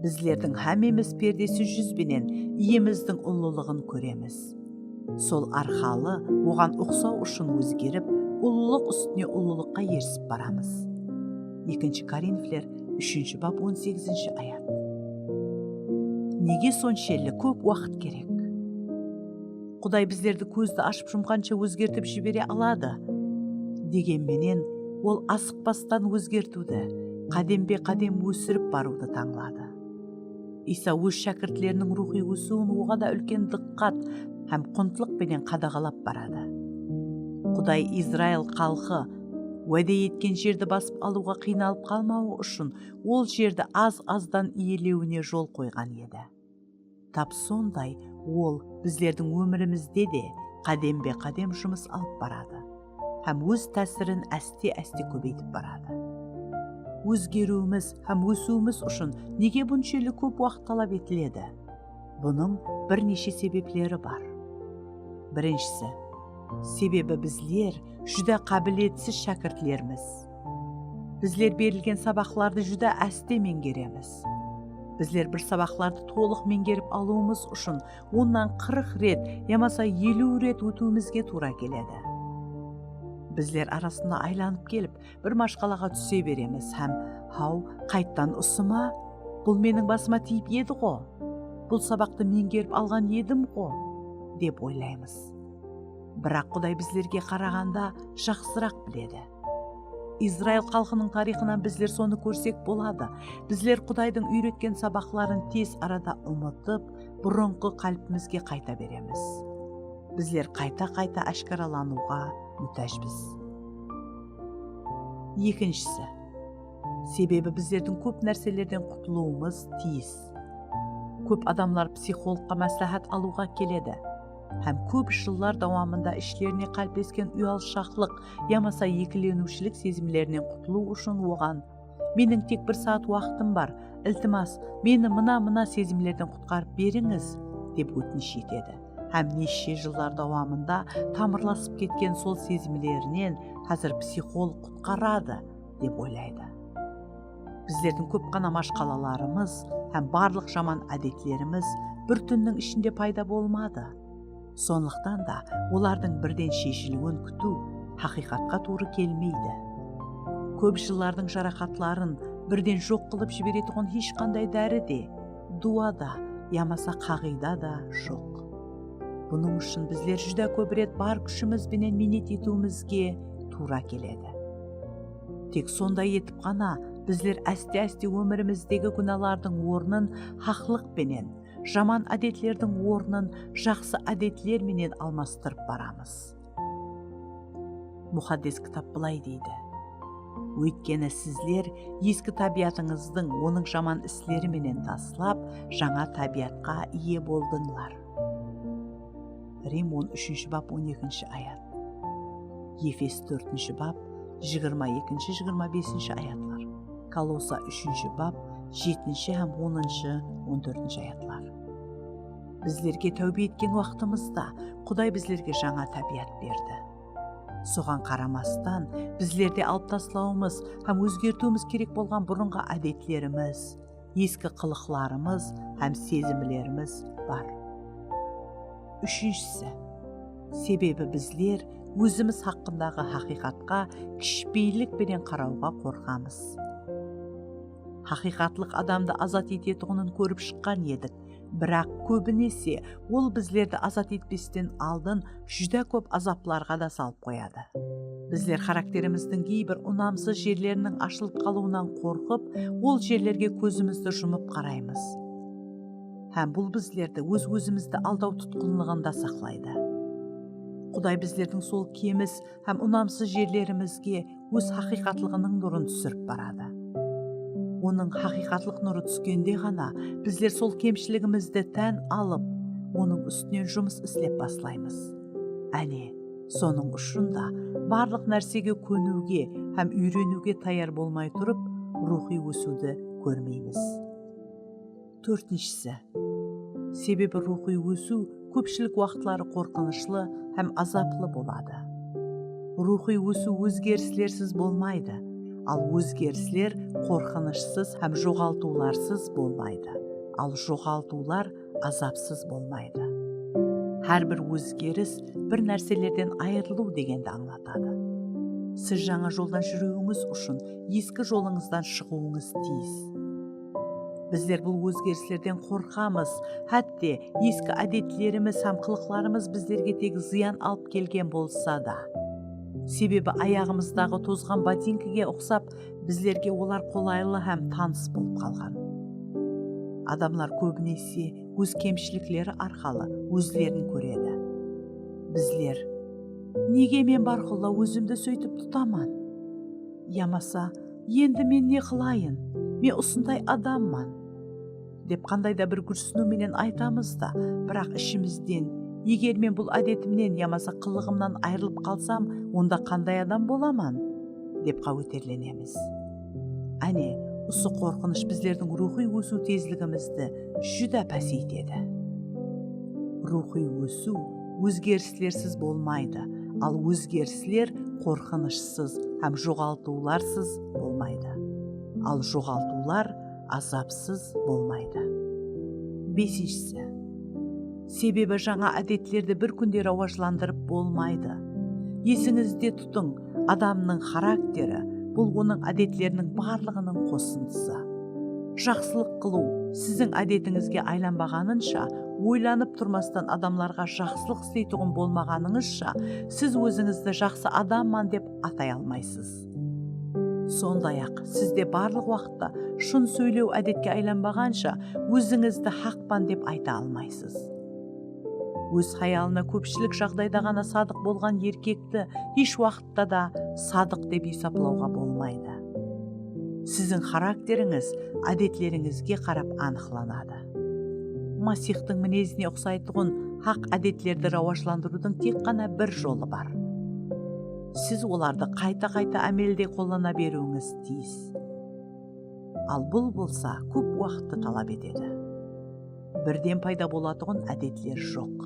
Bizlerdiń hámmemiz perdesiz júz benen Iyemizdiń ullılıǵın kóremiz. Sol arqalı Oǵan uqsaw ushın ózgerip, ullılıq ústine ullılıqqa erisip baramız. Ekinshi Korinfler úshinshi bap, on segizinshi ayat. Nege sonshelli kóp waqıt kerek? Quday bizlerdi kózdi ashıp jumǵansha ózgertip jibere aladı. Degen menen, Ol asıqpastan ózgertiwdi, qádembe-qádem ósirip barıwdı tańladı. Iysa Óz shákirtleriniń ruwxıy ósiwin oǵada úlken dıqqat, hám quntlıq penen qadaǵalap baradı. Quday Izrail xalqı wáde etken jerdi basıp alıwǵa qıynalıp qalmawı ushın ol jerdi az-azdan iyelewine jol qoyǵan edi. Tap sonday Ol bizlerdiń ómirimizde de qádembe-qádem jumıs alıp baradı hám Óz tásirin áste-áste kóbeytip baradı. Ózgeriwimiz hám ósiwimiz ushın nege bunshelli kóp waqıt talap etiledi? Bunıń bir neshe sebepleri bar. Birinshisi, sebebi bizler júdá qábiletsiz shákirtlermiz. Bizler berilgen sabaqlardı júdá áste meńgeremiz. Bizler bir sabaqlardı tolıq meńgerip alıwımız ushın onnan qırq ret yamasa eliw ret ótiwimizge tuwra keledi. Bizler arasında aylanıp kelip, bir mashqalaǵa túse beremiz hám, "Haw, qayttan usı ma? Bul meniń basıma tiyip edi-ǵo. Bul sabaqtı meńgerip alǵan edim-ǵo", dep oylaymız. Biraq Quday bizlerge qaraǵanda jaqsıraq biledi. Izrail xalqınıń tariyxınan bizler sonı kórsek boladı. Bizler Qudaydıń úyretken sabaqların tez arada umıtıp, burınǵı qálpimizge qayta beremiz. Bizler qayta-qayta áshkaralanıwǵa mútájbiz. Ekinshisi, sebebi bizlerdiń kóp nárselerden qutılıwımız tiyis. Kóp adamlar psixologqa másláhát alıwǵa keledi hám kóp jıllar dawamında ishlerine qáliplesken uyalshaqlıq yamasa ekileniwshilik sezimlerinen qutılıw ushın oǵan, "Meniń tek bir saat waqtım bar, iltimas, meni mına-mına sezimlerden qutqarıp berińiz", dep ótinish etedi. Hám neshshe jıllar dawamında tamırlasıp ketken sol sezimlerinen házir psixolog qutqaradı, dep oylaydı. Bizlerdiń kóp ǵana mashqalalarımız hám barlıq jaman ádetlerimiz bir túnniń ishinde payda bolmadı. Sonlıqtan da olardıń birden sheshiliwin kútiw haqıyqatqa tuwrı kelmeydi. Kóp jıllardıń jaraqatların birden joq qılıp jiberetuǵın hesh qanday dári de, duwa da yamasa qaǵıyda da joq. Bunıń ushın bizler júdá kóp ret bar kúshimiz benen miynet etiwimizge tuwra keledi. Tek sonday etip ǵana bizler áste-áste ómirimizdegi gúnalardıń ornın haqlıq penen, jaman ádetlerdiń ornın jaqsı ádetler menen almastırıp baramız. Muqaddes Kitap bılay deydi: "Óytkeni sizler eski tábiyatıńızdıń, onıń jaman isleri menen taslap, jańa tábiyatqa iye boldıńlar." Rim on úshinshi bap, on ekinshi ayat. Efes tórtinshi bap, jigirma ekinshi, jigirma besinshi ayatlar. Kolossa úshinshi bap, jetinshi hám onınshı, on tórtinshi ayatlar. Bizlerge táwbe etken waqtımızda Quday bizlerge jańa tábiyat berdi. Soǵan qaramastan, bizlerde alıp taslawımız hám ózgertiwimiz kerek bolǵan burınǵı ádetlerimiz, eski qılıqlarımız hám sezimlerimiz bar. Úshinshisi, sebebi bizler ózimiz haqqındaǵı haqıyqatqa kishipeyillik penen qarawǵa qorqamız. Haqıyqatlıq adamdı azat etetuǵının kórip shıqqan edik, biraq kóbinese ol bizlerdi azat etpesten aldın júdá kóp azaplarǵa da salıp qoyadı. Bizler xarakterimizdiń geybir unamsız jerleriniń ashılıp qalıwınan qorqıp, ol jerlerge kózimizdi jumıp qaraymız. Hám bul bizlerdi óz-ózimizdi aldaw tutqınlıǵında saqlaydı. Quday bizlerdiń sol kemis hám unamsız jerlerimizge óz haqıyqatlıǵınıń nurın túsirip baradı. Onıń haqıyqatlıq nurı túskende ǵana bizler sol kemshiligimizdi tán alıp, onıń ústinen jumıs islep baslaymız. Áne, sonıń ushın da barlıq nársege kóniwge hám úyreniwge tayar bolmay turıp, ruwxıy ósiwdi kórmeymiz. Tórtinshisi, sebebi ruwxıy ósiw kópshilik waqıtları qorqınıshlı hám azaplı boladı. Ruwxıy ósiw ózgerislersiz bolmaydı, al ózgerisler qorqınıshsız hám joǵaltıwlarsız bolmaydı, al joǵaltıwlar azapsız bolmaydı. Hár bir ózgeris bir nárselerden ayırılıw degendi ańlatadı. Siz jańa joldan júriwińiz ushın eski jolıńızdan shıǵıwıńız tiyis. Bizler bul ózgerislerden qorqamız, hátte eski ádetlerimiz hám qılıqlarımız bizlerge tek zıyan alıp kelgen bolsa da. Sebebi ayaǵımızdaǵı tozǵan botinkige uqsap, bizlerge olar qolaylı hám tanıs bolıp qalǵan. Adamlar kóbinese óz kemshilikleri arqalı ózlerin kóredi. Bizler, "Nege men bárqulla ózimdi sóytip tutaman? Yamasa, endi men ne qılayın? Men usınday adamman," dep qanday da bir gúrsiniw menen aytamız da, biraq ishimizden, "Eger men bul ádetimnen yamasa qılıǵımnan ayırılıp qalsam, onda qanday adam bolaman?" dep qáweterlenemiz. Áne, usı qorqınısh bizlerdiń ruwxıy ósiw tezligimizdi júdá páseytedi. Ruwxıy ósiw ózgerislersiz bolmaydı, al ózgerisler qorqınıshsız hám joǵaltıwlarsız bolmaydı. Al joǵaltıwlar azapsız bolmaydı. Besinshisi, sebebi jańa ádetlerdi bir kúnde rawajlandırıp bolmaydı. Esińizde tutıń, adamnıń xarakteri, bul onıń ádetleriniń barlıǵınıń qosındısı. Jaqsılıq qılıw siziń ádetińizge aylanbaǵanınsha, oylanıp turmastan adamlarǵa jaqsılıq isleytuǵın bolmaǵanıńızsha, siz ózińizdi jaqsı adamman dep atay almaysız. Sonday-aq, siz de barlıq waqıtta shın sóylew ádetke aylanbaǵansha, ózińizdi haqpan dep ayta almaysız. Óz hayalına kópshilik jaǵdayda ǵana sadıq bolǵan erkekti hesh waqıtta da sadıq dep esaplawǵa bolmaydı. Siziń xarakterińiz ádetlerińizge qarap anıqlanadı. Masihtıń minezine uqsaytuǵın haq ádetlerdi rawajlandırıwdıń tek ǵana bir jolı bar. Siz olardı qayta-qayta ámelde qollana beriwińiz tiyis. Al bul bolsa kóp waqıttı talap etedi. Birden payda bolatuǵın ádetler joq.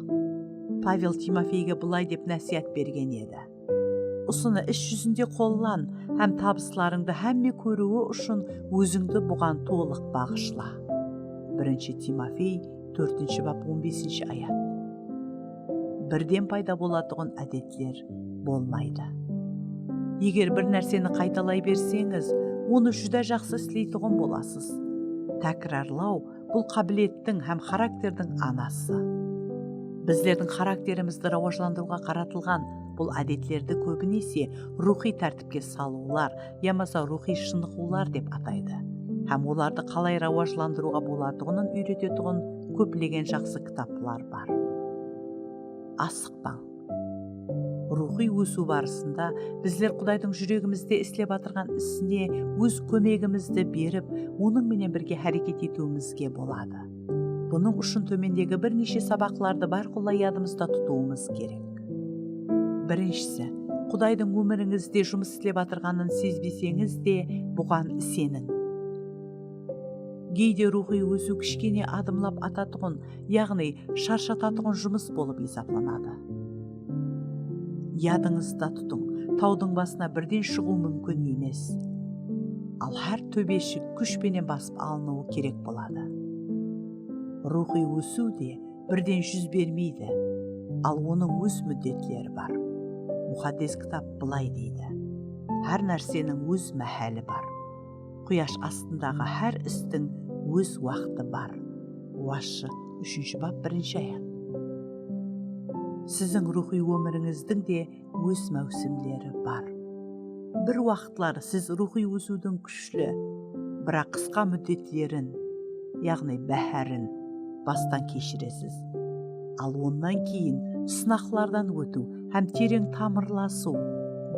Pavel Timofeyge bılay dep násiyat bergen edi. Usını is júzinde qollan hám tabıslarıńdı hámme kóriwi ushın ózińdi buǵan tolıq baǵıshla. Birinshi Timofey, tórtinshi bap, on besinshi ayat. Birden payda bolatuǵın ádetler bolmaydı. Eger bir nárseni qaytalay berseńiz, onı júdá jaqsı isleytuǵın bolasız. Tákirarlaw bul qábilettiń hám xarakterdiń anası. Bizlerdiń xarakterimizdi rawajlandırıwǵa qaratılǵan bul ádetlerdi kóbinese ruwxıy tártipke salıwlar yamasa ruwxıy shınıǵıwlar dep ataydı. Hám olardı qalay rawajlandırıwǵa bolatuǵının úyretetuǵın kóplegen jaqsı kitaplar bar. Asıqpań. Ruwxıy ósiw barısında bizler Qudaydıń júregimizde islep atırǵan isine óz kómegimizdi berip, onıń menen birge háreket etiwimizge boladı. Bunıń ushın tómendegi bir neshe sabaqlardı bárqulla yadımızda tutıwımız kerek. Birinshisi, Qudaydıń ómirińizde jumıs islep atırǵanın sezbeseńiz de, buǵan iseniń. Geyde ruwxıy ósiw kishkene adımlap atatuǵın, yaǵnıy sharshatatıǵın jumıs bolıp esaplanadı. Yadıńızda tutıń, tawdıń basına birden shıǵıw múmkin emes. Al hár tóbeshik kúsh penen basıp alınıwı kerek boladı. Ruwxıy ósiw de birden júz bermeydi, al onıń óz múddetleri bar. Muqaddes Kitap bılay deydi: "Hár nárseniń óz máháli bar. Quyash astındaǵı hár istiń óz waqtı bar." Washı, úshinshi bap, birinshi ayat. Siziń ruwxıy ómirińizdiń de óz máwsimleri bar. Bir waqıtlar siz ruwxıy ósiwdiń kúshli, biraq qısqa múddetlerin, yaǵnıy báhárin bastan keshiresiz. Al onnan keyin sınaqlardan ótiw hám tereń tamırlasıw,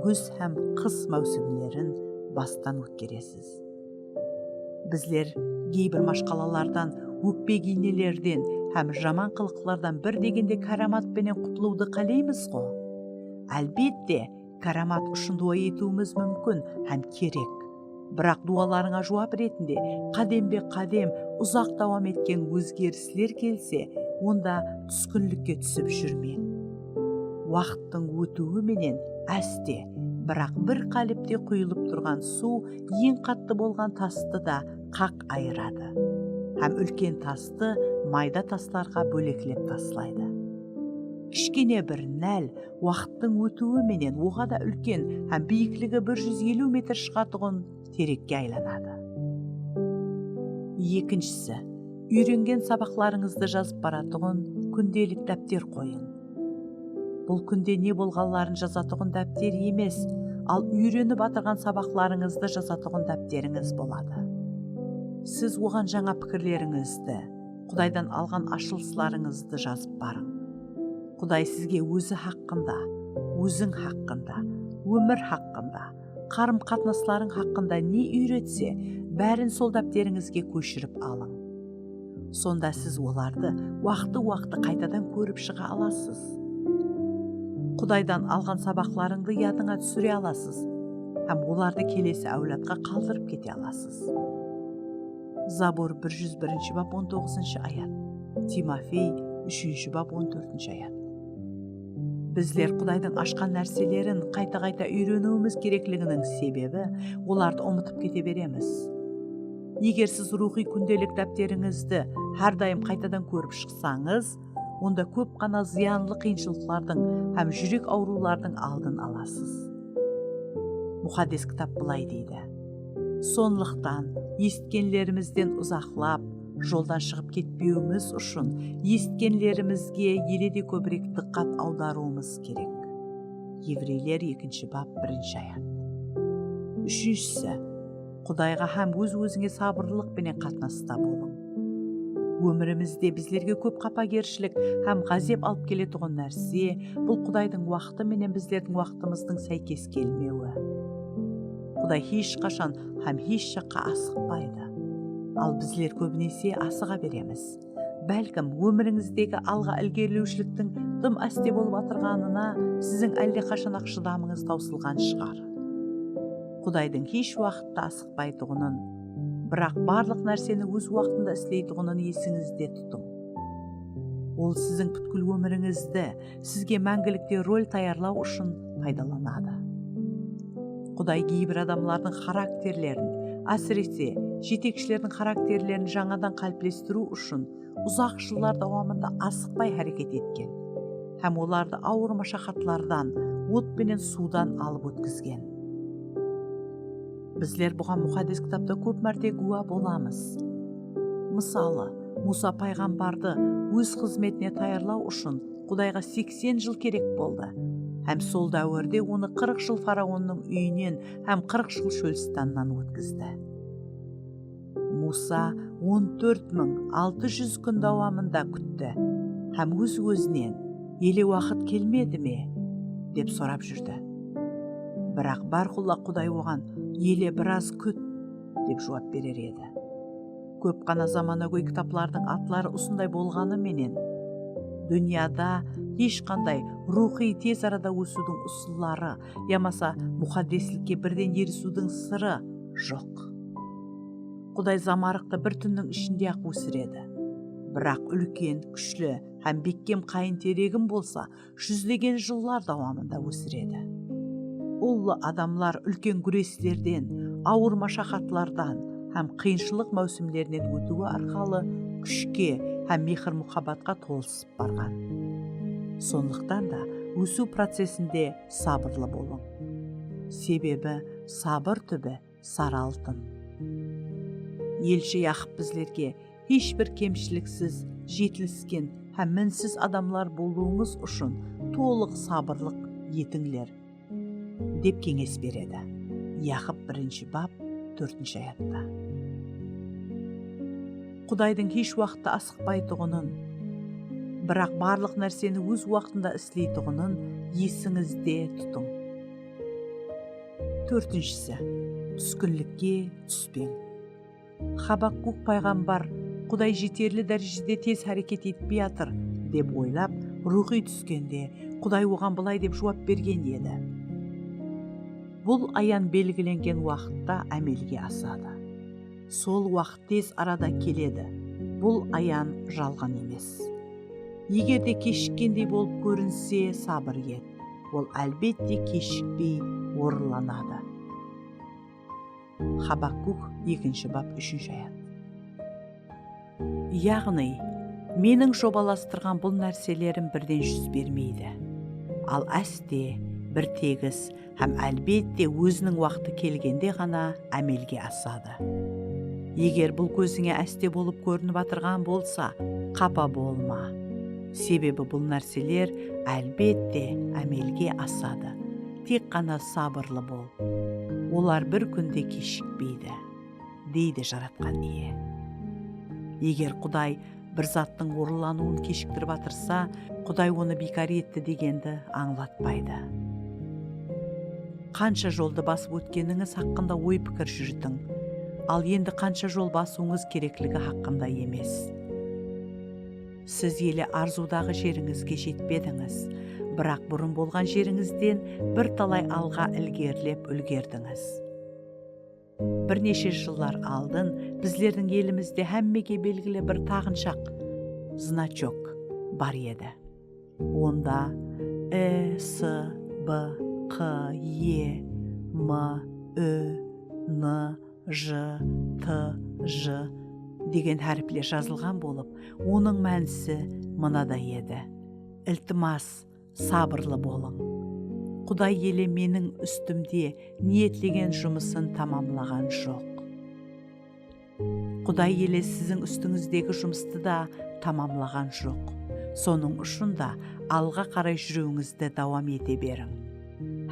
gúz hám qıs máwsimlerin bastan ótkeresiz. Bizler geybir mashqalalardan, ókpegiynelerden hám jaman qılıqlardan bir degende káramat penen qutılıwdı qáleymiz-ǵo. Álbette, káramat ushın duwa etiwimiz múmkin hám kerek. Biraq duwalarıńa juwap retinde qádembe-qádem uzaq dawam etken ózgerisler kelse, onda túskinlikke túsip júrmeń. Waqıttıń ótiwi menen áste, biraq bir qálipte quyılıp turǵan suw eń qattı bolǵan tastı da qaq ayıradı hám úlken tastı mayda taslarǵa bóleklep taslaydı. Kishkene bir nál waqıttıń ótiwi menen oǵada úlken hám biyikligi bir júz eliw metr shıǵatuǵın terekke aylanadı. Ekinshisi, úyrengen sabaqlarıńızdı jazıp baratuǵın kúndelik dápter qoyıń. Bul kúnde ne bolǵanların jazatuǵın dápter emes, al úyrenip atırǵan sabaqlarıńızdı jazatuǵın dápterińiz boladı. Siz oǵan jańa pikirlerińizdi, Qudaydan alǵan ashılıslarıńızdı jazıp barıń. Quday sizge ózi haqqında, óziń haqqında, ómir haqqında, qarım-qatnaslarıń haqqında ne úyretse, bárin sol dápterińizge kóshirip alıń. Sonda siz olardı waqtı-waqtı qaytadan kórip shıǵa alasız. Qudaydan alǵan sabaqlarıńdı yadıńa túsire alasız hám olardı kelesi áwladqa qaldırıp kete alasız. Zabur bir júz birinshi bap, on toǵızınshı ayat. Timofey, úshinshi bap, on tórtinshi ayat. Bizler Qudaydıń ashqan nárselerin qayta-qayta úyreniwimiz kerekliginiń sebebi, olardı umıtıp kete beremiz. Eger siz ruwxıy kúndelik dápterińizdi hár dayım qaytadan kórip shıqsańız, onda kóp ǵana zıyanlı qıyınshılıqlardıń hám júrek awırıwlardıń aldın alasız. Muqaddes Kitap bılay deydi: Sonlıqtan, esitkenlerimizden uzaqlap, joldan shıǵıp ketpewimiz ushın esitkenlerimizge ele de kóbirek dıqqat awdarıwımız kerek. Evreyler, ekinshi bap, birinshi ayat. Úshinshisi, Qudayǵa hám óz-ózińe sabırlılıq penen qatnasta bolıń. Ómirimizde bizlerge kóp qapagershilik hám ǵázep alıp keletuǵın nárse, bul Qudaydıń waqtı menen bizlerdiń waqtımızdıń sáykes kelmewi. Quday hesh qashan hám hesh jaqqa asıqpaydı. Al bizler kóbinese asıǵa beremiz. Bálkim, ómirińizdegi alǵa ilgerilewshiliktiń dım áste bolıp atırǵanına siziń álle qashan-aq shıdamıńız tawsılǵan shıǵar. Qudaydıń hesh waqıtta asıqpaytuǵının, biraq barlıq nárseni óz waqtında isleytuǵının esińizde tutıń. Ol siziń pútkil ómirińizdi sizge máńgilikte rol tayarlaw ushın paydalanadı. Quday geybir adamlardıń xarakterlerin, ásirese, jetekshilerdiń xarakterlerin jańadan qáliplestiriw ushın uzaq jıllar dawamında asıqpay háreket etken hám olardı awır mashaqatlardan, ot penen suwdan alıp ótkizgen. Bizler buǵan Muqaddes Kitapta kóp márte gúwa bolamız. Mısalı, Muwsa payǵambardı óz xızmetine tayarlaw ushın Qudayǵa seksen jıl kerek boldı hám sol dáwirde onı qırıq jıl faraonnıń úyinen hám qırıq jıl shólistannan ótkizdi. Muwsa on tórt mıń altı júz kún dawamında kútti hám óz-ózinen, "Ele waqıt kelmedi me?" dep sorap júrdi. Biraq Bárqulla Quday oǵan, "Ele biraz kút," dep juwap berer edi. Kóp ǵana zamanagóy kitaplardıń atları usınday bolǵanı menen, dúnyada hesh qanday ruwxıy tez arada ósiwdiń usılları yamasa muqaddeslikke birden erisiwdiń sırı joq. Quday zamarıqtı bir túnniń ishinde-aq ósiredi. Biraq úlken, kúshli hám bekkem qayın teregin bolsa júzlegen jıllar dawamında ósiredi. Ullı adamlar úlken gúreslerden, awır mashaqatlardan hám qıyınshılıq máwsimlerinen ótiwi arqalı kúshke hám mehir-muhabbatqa tolısıp barǵan. Sonlıqtan da, ósiw procesinde sabırlı bolıń. Sebebi sabır túbi sarı altın. Elshi Yaqıp bizlerge hesh bir kemshiliksiz, jetilisken hám minsiz adamlar bolıwıńız ushın tolıq sabırlıq etińler, dep keńes beredi. Yaqıp birinshi bap, tórtinshi ayatta. Qudaydıń hesh waqıtta asıqpaytuǵının, biraq barlıq nárseni óz waqtında isleytuǵının esińizde tutıń. Tórtinshisi, túskinlikke túspeń. Xabakkuk payǵambar Quday jeterli dárejede tez háreket etpey atır, dep oylap, ruwxıy túskende, Quday oǵan bılay dep juwap bergen edi: "Bul ayan belgilengen waqıtta ámelge asadı. Sol waqıt tez arada keledi. Bul ayan jalǵan emes. Eger de keshikkendey bolıp kórinse, sabır et. Ol, álbette, keshikpey orınlanadı." Xabakkuk, ekinshi bap, úshinshi ayat. Yaǵnıy, meniń jobalastırǵan bul nárselerim birden júz bermeydi. Al áste, bir tegis hám, álbette, óziniń waqtı kelgende ǵana ámelge asadı. Eger bul kózińe áste bolıp kórinip atırǵan bolsa, qapa bolma. Sebebi bul nárseler, álbette, ámelge asadı. Tek ǵana sabırlı bol. Olar bir kún de keshikpeydi, deydi Jaratqan Iye. Eger Quday Bir zattıń orınlanıwın keshiktirip atırsa, Quday onı biykar etti degendi ańlatpaydı. Qansha joldı basıp ótkenińiz haqqında oy-pikir júritiń, al endi qansha jol basıwıńız kerekligi haqqında emes. Siz ele arzıwdaǵı jerińizge jetpedińiz, biraq burın bolǵan jerińizden bir talay alǵa ilgerilep úlgerdińiz. Bir neshe jıllar aldın bizlerdiń elimizde hámmege belgili bir taǵınshaq, значок, bar edi. Onda E, S, B, Q, E, M, Ö, N, J, T, J degen háripler jazılǵan bolıp, onıń mánisi mınaday edi: Iltimas, sabırlı bolıń. Quday ele meniń ústimde niyetlegen jumısın tamamlaǵan joq. Quday ele siziń ústińizdegi jumıstı da tamamlaǵan joq. Sonıń ushın da alǵa qaray júriwińizdi dawam ete beriń.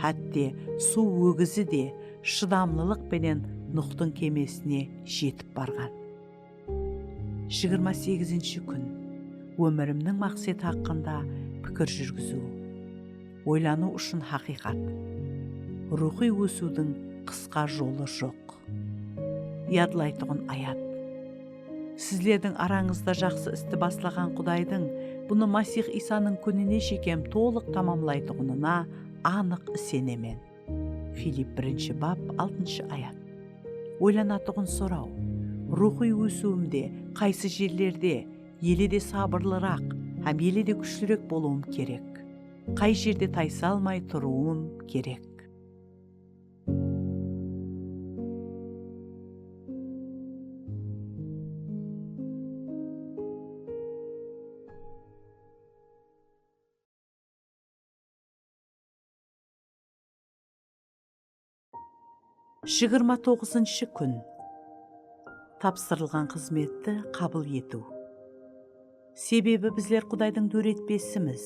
Hátte suw ógizi de shıdamlılıq penen Nuxtıń kemesine jetip barǵan. Jigirma segizinshi kún. Ómirimniń maqseti haqqında pikir júrgiziw. Oylanıw ushın haqıyqat. Ruwxıy ósiwdiń qısqa jolı joq. Yadlaytuǵın ayat. Sizlerdiń arańızda jaqsı isti baslaǵan Qudaydıń bunı Masih Iysanıń kúnine shekem tolıq tamamlaytuǵınına anıq isenemen. Filipp birinshi bap, altınshı ayat. Oylanatuǵın soraw: ruwxıy ósiwimde qaysı jerlerde ele de sabırlıraq hám ele de kúshlirek bolıwım kerek? Qay jerde taysalmay turıwım kerek? Jigirma toǵızınshı kún. Tapsırılǵan xızmetti qabıl etiw. Sebebi bizler Qudaydıń dóretpesimiz.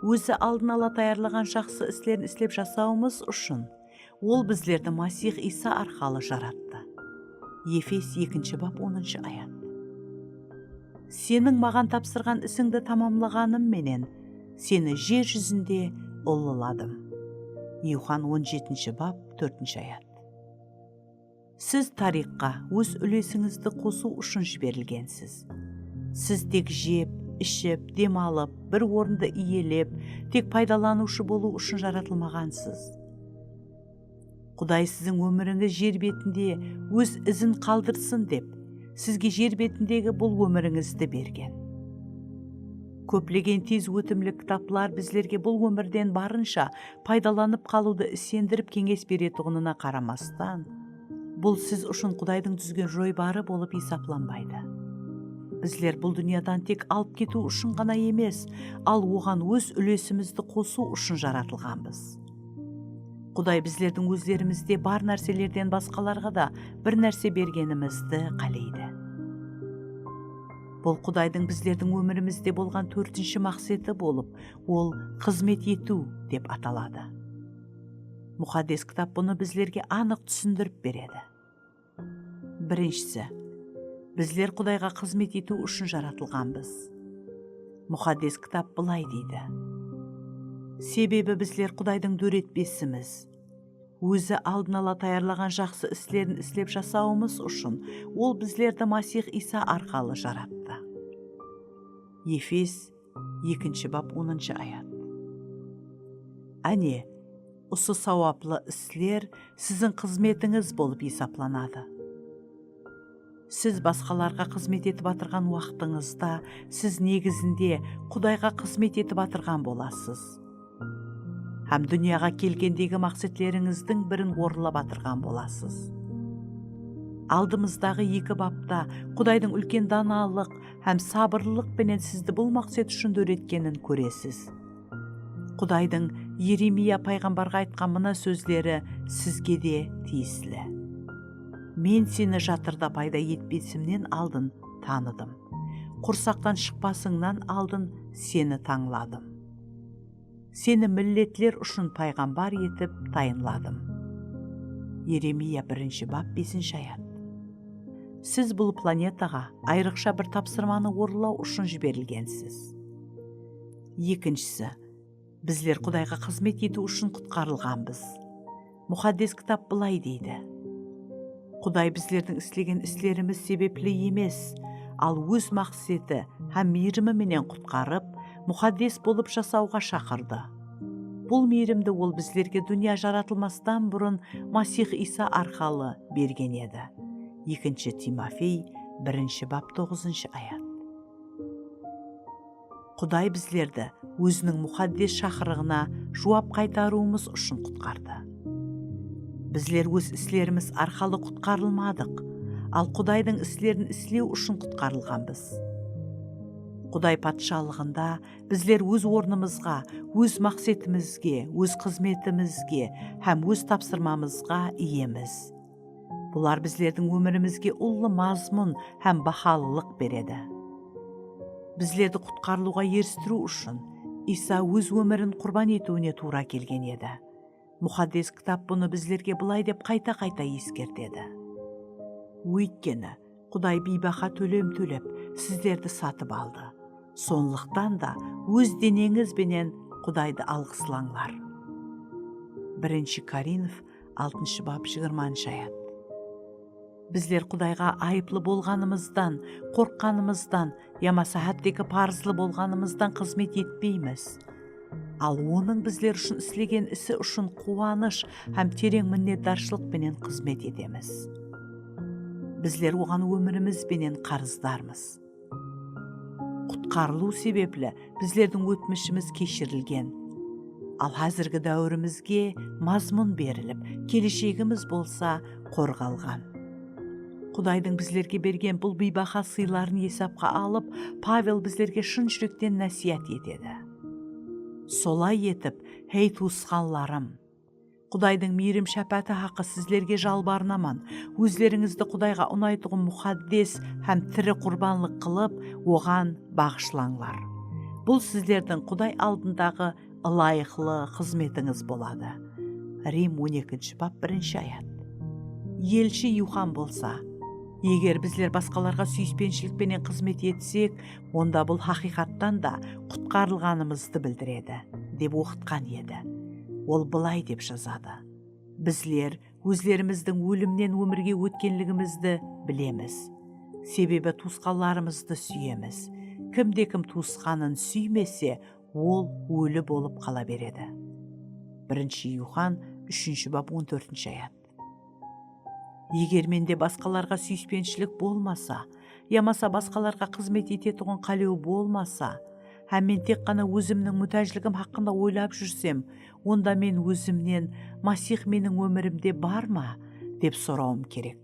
Ózi aldın ala tayarlaǵan jaqsı islerin islep jasawımız ushın Ol bizlerdi Masih Iysa arqalı jarattı. Efes ekinshi bap, onınshı ayat. Seniń maǵan tapsırǵan isińdi tamamlaǵanım menen seni jer júzinde ullıladım. Yuxan on jetinshi bap, tórtinshi ayat. Siz tariyxqa óz úlesińizdi qosıw ushın jiberilgensiz. Siz tek jep, iship, dem alıp, bir orındı iyelep, tek paydalanıwshı bolıw ushın jaratılmaǵansız. Quday siziń ómirińiz jer betinde óz izin qaldırsın dep, sizge jer betindegi bul ómirińizdi bergen. Kóplegen tez ótimli kitaplar bizlerge bul ómirden barınsha paydalanıp qalıwdı isendirip keńes beretuǵınına qaramastan, bul siz ushın Qudaydıń dúzgen joybarı bolıp esaplanbaydı. Bizler bul dúnyadan tek alıp ketiw ushın ǵana emes, al oǵan óz úlesimizdi qosıw ushın jaratılǵanbız. Quday bizlerdiń ózlerimizde bar nárselerden basqalarǵa da bir nárse bergenimizdi qáleydi. Bul Qudaydıń bizlerdiń ómirimizde bolǵan tórtinshi maqseti bolıp, ol xızmet etiw dep ataladı. Muqaddes Kitap bunı bizlerge anıq túsindirip beredi. Birinshisi, bizler Qudayǵa xızmet etiw ushın jaratılǵanbız. Muqaddes Kitap bılay deydi: Sebebi bizler Qudaydıń dóretpesimiz. Ózi aldın ala tayarlaǵan jaqsı islerin islep jasawımız ushın Ol bizlerdi Masih Iysa arqalı jarattı. Efes ekinshi bap, onınshı ayat. Áne, usı sawaplı isler siziń xızmetińiz bolıp esaplanadı. Siz basqalarǵa xızmet etip atırǵan waqtıńızda siz negizinde Qudayǵa xızmet etip atırǵan bolasız. Hám dúnyaǵa kelgendegi maqsetlerińizdiń birin orınlap atırǵan bolasız. Aldımızdaǵı eki bapta Qudaydıń úlken danalıq hám sabırlılıq penen sizdi bul maqset ushın dóretkenin kóresiz. Qudaydıń Yeremiya payǵambarǵa aytqan mına sózleri sizge de tiyisli: Men seni jatırda payda etpesimnen aldın tanıdım. Qursaqtan shıqpasıńnan aldın seni tańladım. Seni milletler ushın payǵambar etip tayınladım. Yeremiya birinshi bap, besinshi ayat. Siz bul planetaǵa ayrıqsha bir tapsırmanı orınlaw ushın jiberilgensiz. Ekinshisi, bizler Qudayǵa xızmet etiw ushın qutqarılǵanbız. Muqaddes Kitap bılay deydi: "Quday bizlerdiń islegen islerimiz sebepli emes, al Óz maqseti hám miyrimi menen qutqarıp, muqaddes bolıp jasawǵa shaqırdı. Bul miyrimdi Ol bizlerge dúnya jaratılmastan burın Masih Iysa arqalı bergen edi." Ekinshi Timofey, birinshi bap, toǵızınshı ayat. Quday bizlerdi Óziniń muqaddes shaqırıǵına juwap qaytarıwımız ushın qutqardı. Bizler óz islerimiz arqalı qutqarılmadıq, al Qudaydıń islerin islew ushın qutqarılǵanbız. Quday patshalıǵında bizler óz ornımızǵa, óz maqsetimizge, óz xızmetimizge hám óz tapsırmamızǵa iyemiz. Bular bizlerdiń ómirimizge ullı mazmun hám bahalılıq beredi. Bizlerdi qutqarılıwǵa eristiriw ushın Iysa Óz ómirin qurban etiwine tuwra kelgen edi. Muqaddes Kitap bunı bizlerge bılay dep qayta-qayta eskertedi: "Óytkeni, Quday biybaha tólem tólep, sizlerdi satıp aldı. Sonlıqtan da óz deneńiz benen Qudaydı alǵıslańlar." Birinshi Korinf, altınshı bap, jigirmanshı ayat. Bizler Qudayǵa ayıplı bolǵanımızdan, qorqqanımızdan yamasa hátteki parızlı bolǵanımızdan xızmet etpeymiz. Al Onıń bizler ushın islegen isi ushın quwanısh hám tereń minnetdarshılıq penen xızmet etemiz. Bizler Oǵan ómirimiz benen qarızdarmız. Qutqarılıw sebepli bizlerdiń ótmishimiz keshirilgen. Al házirgi dáwirimizge mazmun berilip, keleshegimiz bolsa qorǵalǵan. Qudaydıń bizlerge bergen bul biybaha sıyların esapqa alıp, Pavel bizlerge shın júrekten násiyat etedi. Solay etip, hey tuwısqanlarım, Qudaydıń miyrim-shápááti haqqı sizlerge jalbarınaman, ózlerińizdi Qudayǵa unaytuǵın muqaddes hám tiri qurbanlıq qılıp, Oǵan baǵıshlańlar. Bul sizlerdiń Quday aldındaǵı ılayıqlı xızmetińiz boladı. Rim on ekinshi bap, birinshi ayat. Elshi Yuxan bolsa: "Eger bizler basqalarǵa súyispenshilik penen xızmet etsek, onda bul haqıyqattan da qutqarılǵanımızdı bildiredi", dep oqıtqan edi. Ol bılay dep jazadı: "Bizler ózlerimizdiń ólimnen ómirge ótkenligimizdi bilemiz. Sebebi tuwısqanlarımızdı súyemiz. Kimde-kim tuwısqanın súymese, ol óli bolıp qala beredi." Birinshi Yuxan, úshinshi bap, on tórtinshi ayat. Eger mende basqalarǵa súyispenshilik bolmasa, yamasa basqalarǵa xızmet etetuǵın qálew bolmasa, hám men tek ǵana ózimniń mútájligim haqqında oylap júrsem, onda men ózimnen, "Masih meniń ómirimde bar ma?" dep sorawım kerek.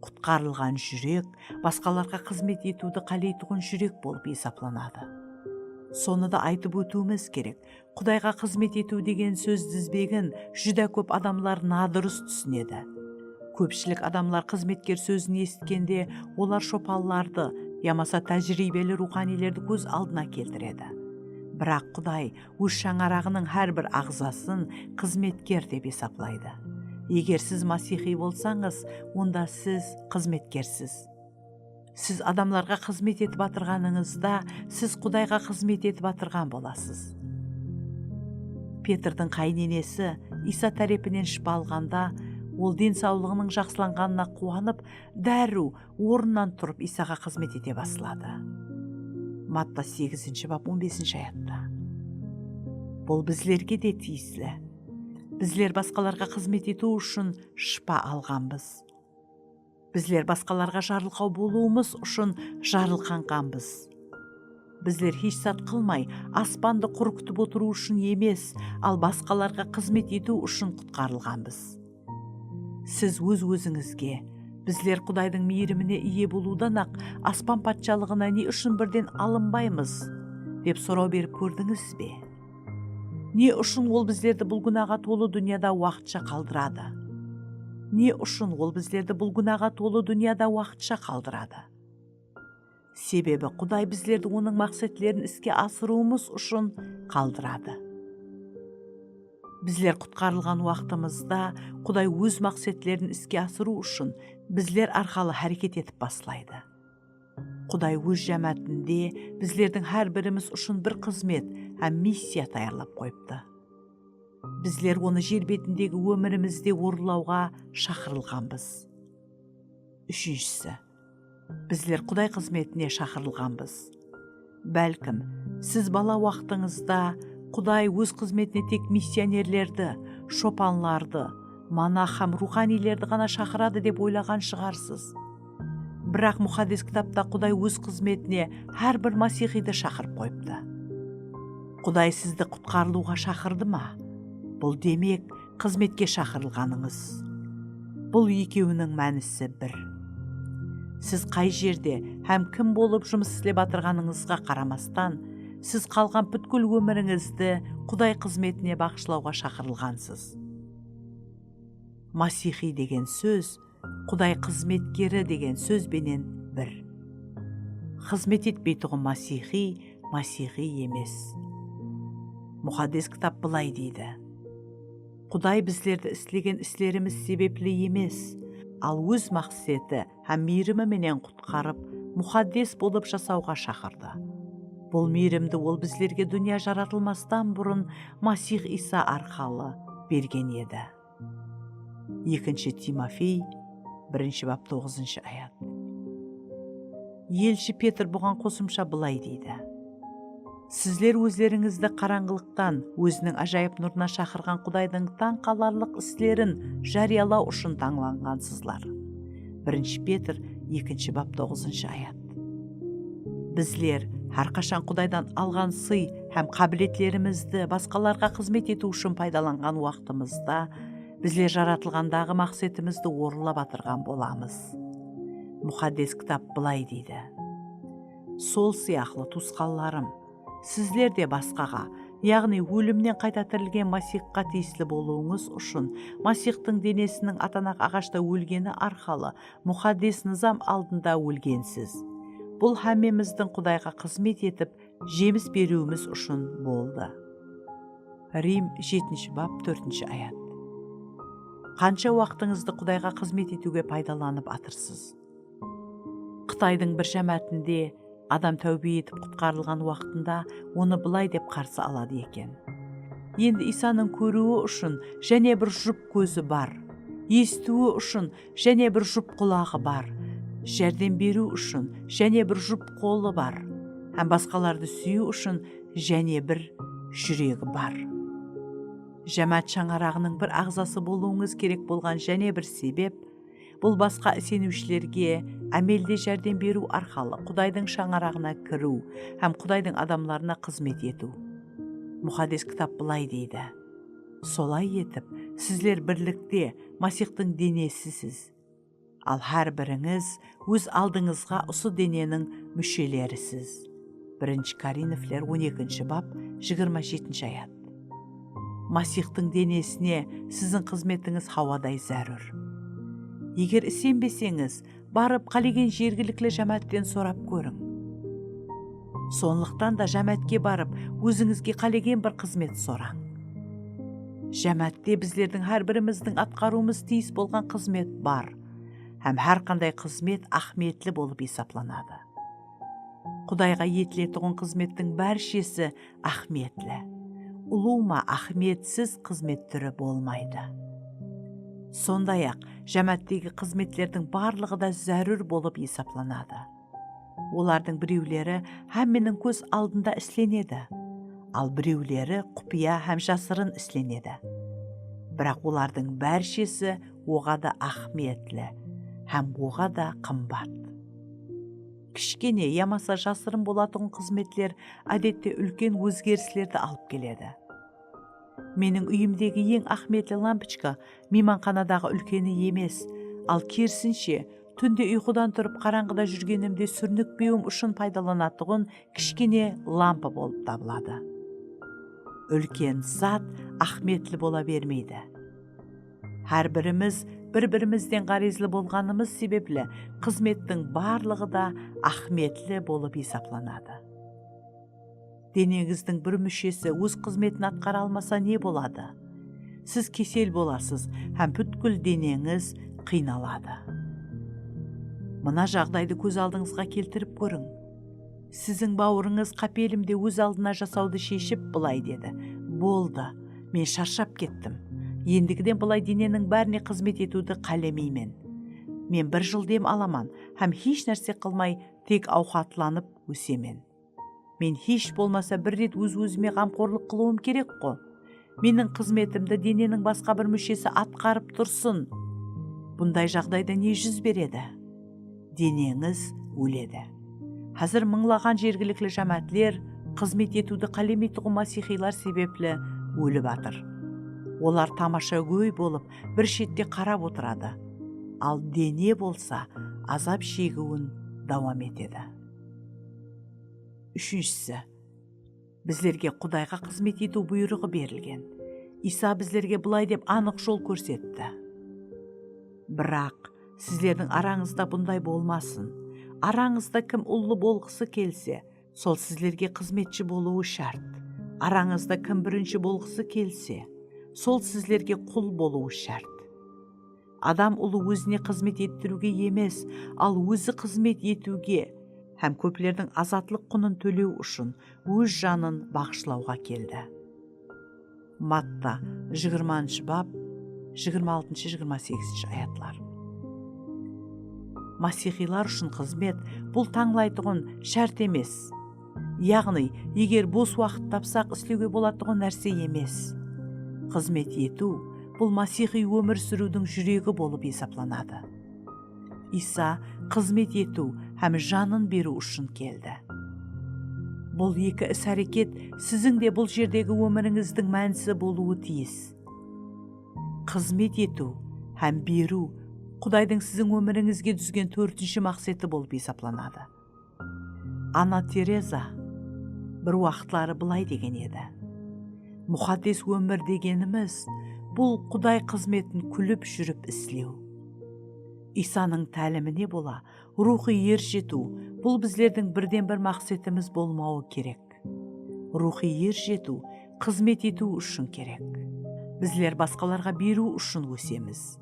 Qutqarılǵan júrek basqalarǵa xızmet etiwdi qáleytuǵın júrek bolıp esaplanadı. Sonı da aytıp ótiwimiz kerek, Qudayǵa xızmet etiw degen sóz dizbegin júdá kóp adamlar nadurıs túsinedi. Kópshilik adamlar xızmetker sózin esitkende, olar shopanlardı yamasa tájiriybeli ruwxaniylerdi kóz aldına keltiredi. Biraq Quday Óz shańaraǵınıń hár bir aǵzasın xızmetker dep esaplaydı. Eger siz masiyxiy bolsańız, onda siz xızmetkersiz. Siz adamlarǵa xızmet etip atırǵanıńızda, siz Qudayǵa xızmet etip atırǵan bolasız. Petrdiń qáyinenesi Iysa tárepinen shıpa alǵanda, ol densawlıǵınıń jaqsılanǵanına quwanıp, dárriw ornınan turıp Iysaǵa xızmet ete basladı. Matta segizinshi bap, on besinshi ayatta. Bul bizlerge de tiyisli. Bizler basqalarǵa xızmet etiw ushın shıpa alǵanbız. Bizler basqalarǵa jarılqaw bolıwımız ushın jarılqanǵanbız. Bizler hesh zat qılmay, aspandı qur kútip otırıw ushın emes, al basqalarǵa xızmet etiw ushın qutqarılǵanbız. Siz óz-ózińizge, "Bizler Qudaydıń miyirimine iye bolıwdan-aq, aspan patshalıǵına ne ushın birden alınbaymız?" dep soraw berip kórdińiz be? Ne ushın Ol bizlerdi bul gúnaǵa tolı dúnyada waqıtsha qaldıradı? Ne ushın Ol bizlerdi bul gúnaǵa tolı dúnyada waqıtsha qaldıradı? Sebebi Quday bizlerdi Onıń maqsetlerin iske asırıwımız ushın qaldıradı. Bizler qutqarılǵan waqtımızda Quday Óz maqsetlerin iske asırıw ushın bizler arqalı háreket etip baslaydı. Quday óz jámátinde bizlerdiń hár birimiz ushın bir xızmet hám missiya tayarlap qoyıptı. Bizler onı jer betindegi ómirimizde orınlawǵa shaqırılǵanbız. Úshinshisi, bizler Quday xızmetine shaqırılǵanbız. Bálkim, siz bala waqtıńızda Quday óz xızmetine tek missionerlerdi, shopanlardı, monax hám ruwxaniylerdi ǵana shaqıradı dep oylaǵan shıǵarsız. Biraq Muqaddes Kitapta Quday óz xızmetine hár bir masiyxiydi shaqırıp qoyıptı. Quday sizdi qutqarılıwǵa shaqırdı ma? Bul demek, xızmetke shaqırılǵanıńız. Bul ekewiniń mánisi bir. Siz qay jerde hám kim bolıp jumıs islep atırǵanıńızǵa qaramastan, siz qalǵan pútkil ómirińizdi Quday xızmetine baǵıshlawǵa shaqırılǵansız. Masiyxiy degen sóz Quday xızmetkeri degen sóz benen bir. Xızmet etpeytuǵın masiyxiy, masiyxiy emes. Muqaddes Kitap bılay deydi, Quday bizlerdi islegen islerimiz sebepli emes, al óz maqseti hám miyrimi menen qutqarıp, muqaddes bolıp jasawǵa shaqırdı. Bul miyrimdi Ol bizlerge dúnya jaratılmastan burın Masih Iysa arqalı bergen edi. Ekinshi Timofey, birinshi bap, toǵızınshı ayat. Elshi Petr buǵan qosımsha bılay deydi, Sizler ózlerińizdi qarańǵılıqtan óziniń ájayıp nurına shaqırǵan Qudaydıń tań qalarlıq islerin járiyalaw ushın tańlanǵansızlar. Birinshi Petr, ekinshi bap, toǵızınshı ayat. Bizler hár qashan Qudaydan alǵan sıy hám qábiletlerimizdi basqalarǵa xızmet etiw ushın paydalanǵan waqtımızda, bizler jaratılǵandaǵı maqsetimizdi orınlap atırǵan bolamız. Muqaddes Kitap bılay deydi, Sol sıyaqlı, tuwısqanlarım, sizler de basqaǵa, yaǵnıy ólimnen qayta tirilgen Masihqa tiyisli bolıwıńız ushın Masihtıń denesiniń atanaq aǵashta ólgeni arqalı muqaddes nızam aldında ólgensiz. Bul hámmemizdiń Qudayǵa xızmet etip, jemis beriwimiz ushın boldı. Rim, jetinshi bap, tórtinshi ayat. Qansha waqtıńızdı Qudayǵa xızmet etiwge paydalanıp atırsız? Qıtaydıń bir jámátinde adam táwbe etip qutqarılǵan waqtında onı bılay dep qarsı aladı eken. Endi Iysanıń kóriwi ushın jáne bir jup kózi bar, esitiwi ushın jáne bir jup qulaǵı bar, járdem beriw ushın jáne bir jup qolı bar hám basqalardı súyiw ushın jáne bir júregi bar. Jámáát shańaraǵınıń bir aǵzası bolıwıńız kerek bolǵan jáne bir sebep, bul basqa iseniwshilerge ámelde járdem beriw arqalı Qudaydıń shańaraǵına kiriw hám Qudaydıń adamlarına xızmet etiw. Muqaddes Kitap bılay deydi, Solay etip, sizler birlikte Masihtıń denesisiz. Al hár birińiz óz aldıńızǵa usı deneniń múshelerisiz. Birinshi Korinfler on ekinshi bap, jigirma jetinshi ayat. Masihtıń denesine siziń xızmetińiz hawaday zárúr. Eger isenbeseńiz, barıp qálegen jergilikli jámáátten sorap kóriń. Sonlıqtan da jámáátke barıp, ózińizge qálegen bir xızmet sorań. Jámáátte bizlerdiń hár birimizdiń atqarıwımız tiyis bolǵan xızmet bar. Hám hár qanday xızmet áhmiyetli bolıp esaplanadı. Qudayǵa etiletuǵın xızmettiń bárshesi áhmiyetli. Ulıwma áhmiyetsiz xızmet túri bolmaydı. Sonday-aq, jámááttegi xızmetlerdiń barlıǵı da zárúr bolıp esaplanadı. Olardıń birewleri hámmeniń kóz aldında islenedi, al birewleri qupıya hám jasırın islenedi. Biraq olardıń bárshesi oǵada áhmiyetli hám oǵada qımbat. Kishkene yamasa jasırın bolatuǵın xızmetler, ádette, úlken ózgerislerdi alıp keledi. Meniń úyimdegi eń áhmiyetli lampochka miymanxanadaǵı úlkeni emes, al kerisinshe, túnde uyqıdan turıp qarańǵıda júrgenimde súrnikpewim ushın paydalanatuǵın kishkene lampa bolıp tabıladı. Úlken zat áhmiyetli bola bermeydi. Hár birimiz bir-birimizden ǵárezli bolǵanımız sebepli xızmettiń barlıǵı da áhmiyetli bolıp esaplanadı. Deneńizdiń bir múshesi óz xızmetin atqara almasa ne boladı? Siz kesel bolasız hám pútkil deneńiz qıynaladı. Mına jaǵdaydı kóz aldıńızǵa keltirip kóriń. Siziń bawırıńız qapelimde óz aldına jasawdı sheship, bılay dedi: "Boldı, men sharshap kettim. Endigiden bılay deneniń bárine xızmet etiwdi qálemeymen. Men bir jıl dem alaman hám hesh nárse qılmay, tek awqatlanıp ósemen. Men hesh bolmasa bir ret óz-ózime ǵamqorlıq qılıwım kerek-ǵo. Meniń xızmetimdi deneniń basqa bir múshesi atqarıp tursın. Bunday jaǵdayda ne júz beredi? Deneńiz óledi." Házir mıńlaǵan jergilikli jámáátler xızmet etiwdi qálemeytuǵın masiyxıylar sebepli ólip atır. Olar tamashagóy bolıp, bir shette qarap otıradı. Al dene bolsa, azap shegiwin dawam etedi. Úshinshisi, bizlerge Qudayǵa xızmet etiw buyrıǵı berilgen. Iysa bizlerge bılay dep anıq jol kórsetti: "Biraq sizlerdiń arańızda bunday bolmasın. Arańızda kim ullı bolǵısı kelse, sol sizlerge xızmetshi bolıwı shárt. Arańızda kim birinshi bolǵısı kelse, sol sizlerge qul bolıwı shárt. Adam ulı ózine xızmet ettiriwge emes, al ózi xızmet etiwge hám kóplerdiń azatlıq qunın tólew ushın óz janın baǵıshlawǵa keldi." Matta, jigirmanshı bab, jigirma altınshı, jigirma segizinshi ayatlar. Masiyxıylar ushın xızmet, bul tańlaytuǵın shárt emes. Yaǵnıy, eger bos waqıt tapsaq, islewge bolatuǵın nárse emes. Xızmet etiw, bul masiyxıy ómir súriwdiń júregi bolıp esaplanadı. Iysa xızmet etiw hám janın beriw ushın keldi. Bul eki is-háreket siziń de bul jerdegi ómirińizdiń mánisi bolıwı tiyis. Xızmet etiw hám beriw Qudaydıń siziń ómirińizge dúzgen tórtinshi maqseti bolıp esaplanadı. Ana Tereza bir waqıtları bılay degen edi: "Muqaddes ómir degenimiz, bul Quday xızmetin kúlip júrip islew." Iysanıń tálimine bola, ruwxıy er jetiw, bul bizlerdiń birden-bir maqsetimiz bolmawı kerek. Ruwxıy er jetiw xızmet etiw ushın kerek. Bizler basqalarǵa beriw ushın ósemiz.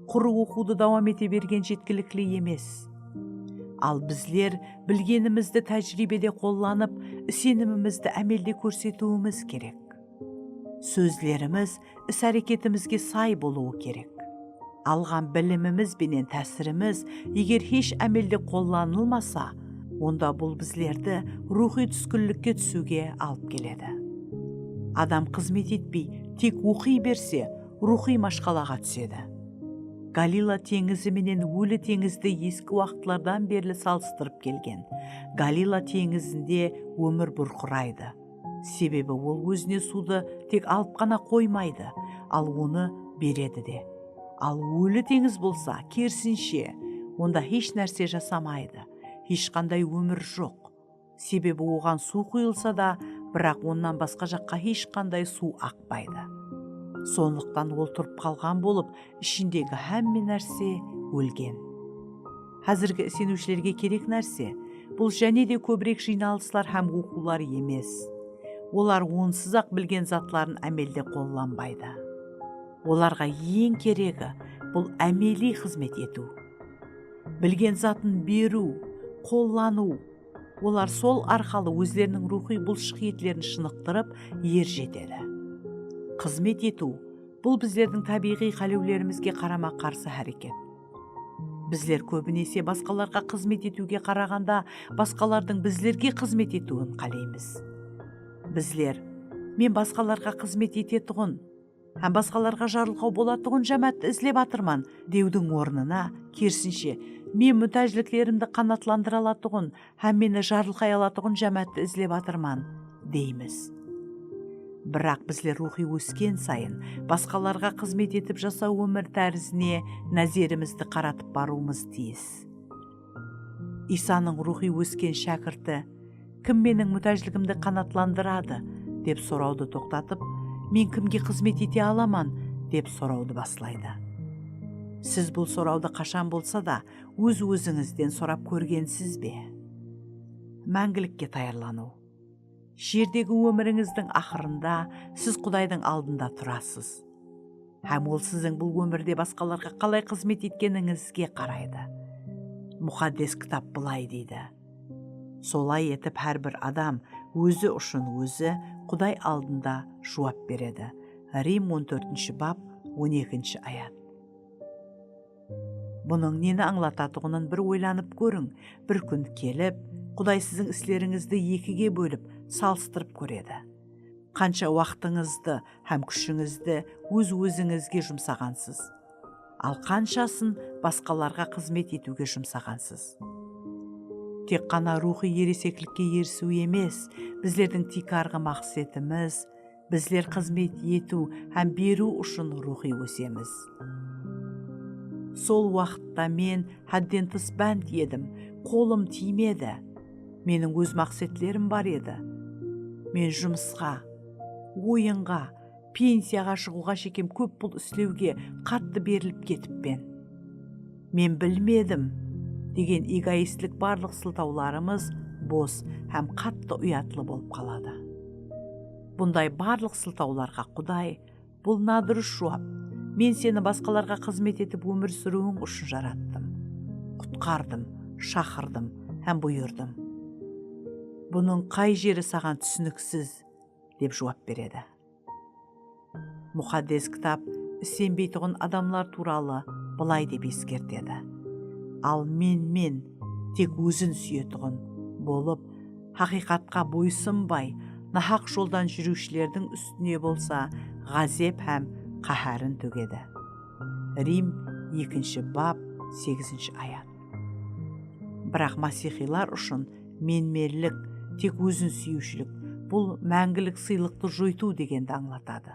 Qurı oqıwdı dawam ete bergen jetkilikli emes. Al bizler bilgenimizdi tájiriybede qollanıp, isenimimizdi ámelde kórsetiwimiz kerek. Sózlerimiz is-háreketimizge say bolıwı kerek. Alǵan bilimimiz benen tásirimiz eger hesh ámelde qollanılmasa, onda bul bizlerdi ruwxıy túskinlikke túsiwge alıp keledi. Adam xızmet etpey, tek oqıy berse, ruwxıy mashqalaǵa túsedi. Galila teńizi menen Óli teńizdi eski waqıtlardan berli salıstırıp kelgen. Galila teńizinde ómir burqıraydı. Sebebi ol ózine suwdı tek alıp ǵana qoymaydı, al onı beredi de. Al Óli teńiz bolsa, kerisinshe, onda hesh nárse jasamaydı, hesh qanday ómir joq. Sebebi oǵan suw quyılsa da, biraq onnan basqa jaqqa hesh qanday suw aqpaydı. Sonlıqtan ol turıp qalǵan bolıp, ishindegi hámme nárse ólgen. Házirgi iseniwshilerge kerek nárse, bul jáne de kóbirek jıynalıslar hám oqıwlar emes. Olar onsız-aq bilgen zatların ámelde qollanbaydı. Olarǵa eń keregi, bul ámeliy xızmet etiw. Bilgen zatın beriw, qollanıw. Olar sol arqalı ózleriniń ruwxıy bulshıq etlerin shınıqtırıp, er jetedi. Xızmet etiw, bul bizlerdiń tábiyǵıy qálewlerimizge qarama-qarsı háreket. Bizler kóbinese basqalarǵa xızmet etiwge qaraǵanda, basqalardıń bizlerge xızmet etiwin qáleymiz. Bizler, "Men basqalarǵa xızmet etetuǵın hám basqalarǵa jarılqaw bolatuǵın jámáátti izlep atırman" dewdiń ornına, kerisinshe, "Men mútájliklerimdi qanaatlandıra alatuǵın hám meni jarılqay alatuǵın jámáátti izlep atırman" deymiz. Biraq bizler ruwxıy ósken sayın, basqalarǵa xızmet etip jasaw ómir tárizine názerimizdi qaratıp barıwımız tiyis. Iysanıń ruwxıy ósken shákirti, "Kim meniń mútájligimdi qanaatlandıradı?" dep sorawdı toqtatıp, "Men kimge xızmet ete alaman?" dep sorawdı baslaydı. Siz bul sorawdı qashan bolsa da óz-ózińizden sorap kórgensiz be? Máńgilikke tayarlanıw. Jerdegi ómirińizdiń aqırında siz Qudaydıń aldında turasız. Hám ol siziń bul ómirde basqalarǵa qalay xızmet etkenińizge qaraydı. Muqaddes Kitap bılay deydi: "Solay etip, hár bir adam ózi ushın ózi Quday aldında juwap beredi." Rim on tórtinshi bap, on ekinshi ayat. Bunıń neni ańlatatuǵının bir oylanıp kóriń. Bir kún kelip, Quday siziń islerińizdi ekige bólip, salıstırıp kóredi. Qansha waqtıńızdı hám kúshińizdi óz-ózińizge jumsaǵansız? Al qanshasın basqalarǵa xızmet etiwge jumsaǵansız? Tek ǵana ruwxıy ereseklikke erisiw emes, bizlerdiń tiykarǵı maqsetimiz, bizler xızmet etiw hám beriw ushın ruwxıy ósemiz. Sol waqıtta men hádden tıs bánt edim, qolım tiymedi. Meniń óz maqsetlerim bar edi. Men jumısqa, oyınǵa, pensiyaǵa shıǵıwǵa shekem kóp pul islewge qattı berilip ketippen. Men bilmedim degen egoistlik barlıq sıltawlarımız bos hám qattı uyatlı bolıp qaladı. Bunday barlıq sıltawlarǵa Quday, "Bul nadurıs juwap. Men seni basqalarǵa xızmet etip ómir súriwiń ushın jarattım. Qutqardım, shaqırdım hám buyırdım. Bunıń qay jeri saǵan túsiniksiz?" dep juwap beredi. Muqaddes Kitap isenbeytuǵın adamlar tuwralı bılay dep eskertedi: "Al menmen, tek ózin súyetuǵın bolıp, haqıyqatqa boysınbay, nahaq joldan júriwshilerdiń ústine bolsa ǵázep hám qáhárin tógedi." Rim ekinshi bap, segizinshi ayat. Biraq masiyxıylar ushın menmenlik, tek ózin súyiwshilik, bul máńgilik sıylıqtı joytıw degendi ańlatadı.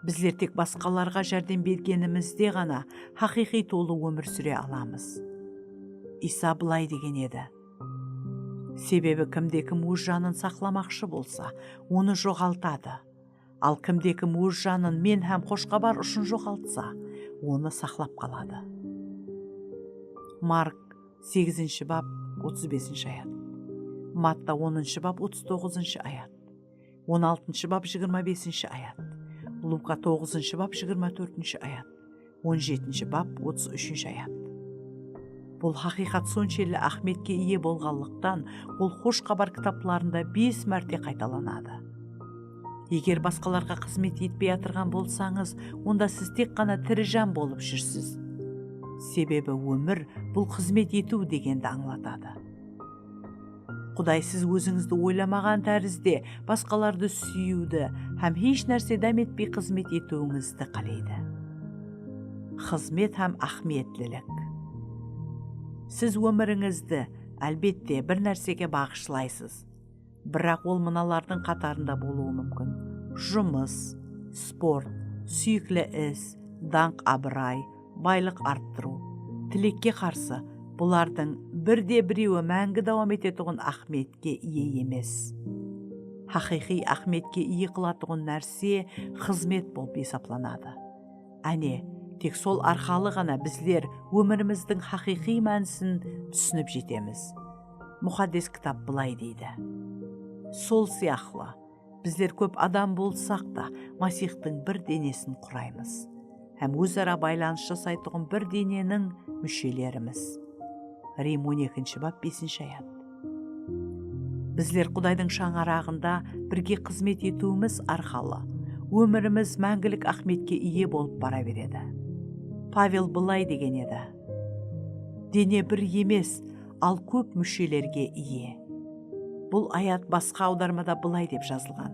Bizler tek basqalarǵa járdem bergenimizde ǵana haqıyqıy tolı ómir súre alamız. Iysa bılay degen edi: "Sebebi kimde-kim óz janın saqlamaqshı bolsa, onı joǵaltadı. Al kimde-kim óz janın men hám xoshxabar ushın joǵaltsa, onı saqlap qaladı." Mark segizinshi bap, otız besinshi ayat. Matta onınshı bap, otız toǵızınshı ayat. On altınshı bap, jigirma besinshi ayat. Luka toǵızınshı bap, jigirma tórtinshi ayat. On jetinshi bap, otız úshinshi ayat. Bul haqıyqat sonshelli áhmiyetke iye bolǵanlıqtan, ol Xosh Xabar kitaplarında bes márte qaytalanadı. Eger basqalarǵa xızmet etpey atırǵan bolsańız, onda siz tek ǵana tiri jan bolıp júrsiz. Sebebi ómir, bul xızmet etiw degendi ańlatadı. Quday siz ózińizdi oylamaǵan tárizde basqalardı súyiwdi hám hesh nárse dám etpey xızmet etiwińizdi qáleydi. Xızmet hám áhmiyetlilik. Siz ómirińizdi, álbette, bir nársege baǵıshlaysız. Biraq ol mınalardıń qatarında bolıwı múmkin: jumıs, sport, súyikli is, dańq-abıray, baylıq arttırıw. Tilekke qarsı, bulardıń bir de birewi máńgi dawam etetuǵın áhmiyetke iye emes. Haqıyqıy áhmiyetke iye qılatuǵın nárse xızmet bolıp esaplanadı. Áne, tek sol arqalı ǵana bizler ómirimizdiń haqıyqıy mánisin túsinip jetemiz. Muqaddes Kitap bılay deydi: "Sol sıyaqlı, bizler kóp adam bolsaq ta, Masiyxtıń bir denesin quraymız hám óz-ara baylanıs jasaytuǵın bir deneniń múshelerimiz." Rim on ekinshi bap, besinshi ayat. Bizler Qudaydıń shańaraǵında birge xızmet etiwimiz arqalı ómirimiz máńgilik áhmiyetke iye bolıp bara beredi. Pavel bılay degen edi: "Dene bir emes, al kóp múshelerge iye." Bul ayat basqa awdarmada bılay dep jazılǵan: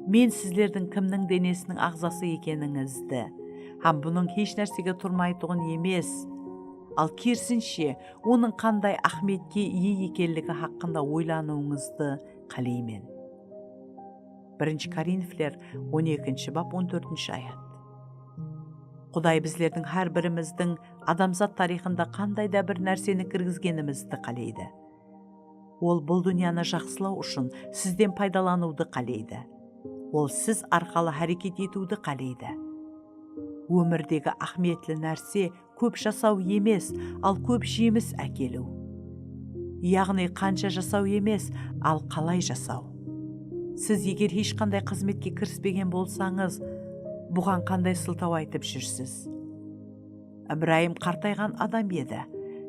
"Men sizlerdiń kimniń denesiniń aǵzası ekenińizdi hám bunıń hesh nársege turmaytuǵın emes, al kerisinshe, onıń qanday áhmiyetke iye ekenligi haqqında oylanıwıńızdı qáleymen." Birinshi Korinfler on ekinshi bap, on tórtinshi ayat. Quday bizlerdiń hár birimizdiń adamzat tariyxında qanday da bir nárseni kirgizgenimizdi qáleydi. Ol bul dúnyanı jaqsılaw ushın sizden paydalanıwdı qáleydi. Ol siz arqalı háreket etiwdi qáleydi. Ómirdegi áhmiyetli nárse kóp jasaw emes, al kóp jemis ákeliw. Yaǵnıy qansha jasaw emes, al qalay jasaw. Siz eger hesh qanday xızmetke kirispegen bolsańız, buǵan qanday sıltaw aytıp júrsiz? Ibrayım qartayǵan adam edi.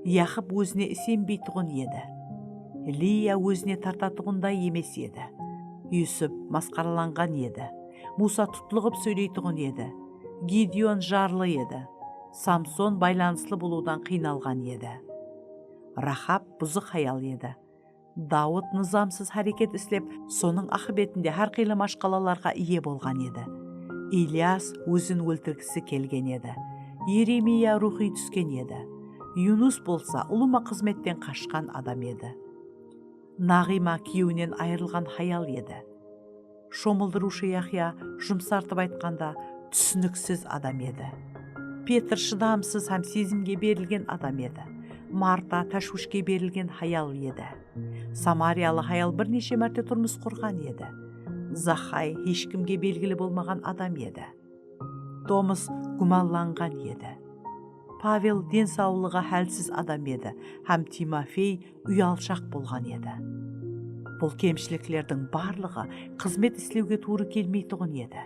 Yaqıp ózine isenbeytuǵın edi. Liya ózine tartatuǵınday emes edi. Yusup masqaralanǵan edi. Musa tutlıǵıp sóyleytuǵın edi. Gideon jarlı edi. Samson baylanıslı bolıwdan qıynalǵan edi. Rahab buzıq hayal edi. Dawıt nızamsız háreket islep, sonıń aqıbetinde hár qıylı mashqalalarǵa iye bolǵan edi. Ilyas ózin óltirgisi kelgen edi. Yeremiya ruwxıy túsken edi. Yunus bolsa ulıwma xızmetten qashqan adam edi. Naǵıyma kúyewinen ayırılǵan hayal edi. Shomıldırıwshı Yahya, jumsartıp aytqanda, túsiniksiz adam edi. Petr shıdamsız hám sezimge berilgen adam edi. Marta táshwishke berilgen hayal edi. Samariyalı hayal bir neshe márte turmıs qurǵan edi. Zaxay hesh kimge belgili bolmaǵan adam edi. Tomas gúmanlanǵan edi. Pavel densawlıǵı hálsiz adam edi hám Timofey uyalshaq bolǵan edi. Bul kemshiliklerdiń barlıǵı xızmet islewge tuwrı kelmeytuǵın edi.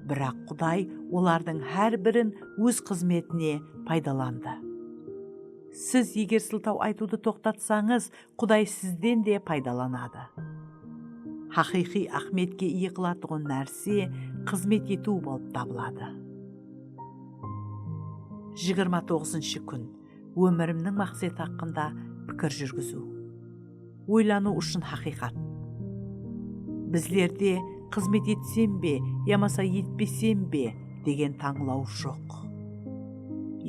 Biraq Quday olardıń hár birin óz xızmetine paydalandı. Siz eger sıltaw aytıwdı toqtatsańız, Quday sizden de paydalanadı. Haqıyqıy áhmiyetke iye qılatuǵın nárse xızmet etiw bolıp tabıladı. Jigirma toǵızınshı kún. Ómirimniń maqseti haqqında pikir júrgiziw. Oylanıw ushın haqıyqat. Bizlerde xızmet etsem be yamasa etpesem be degen tańlaw joq.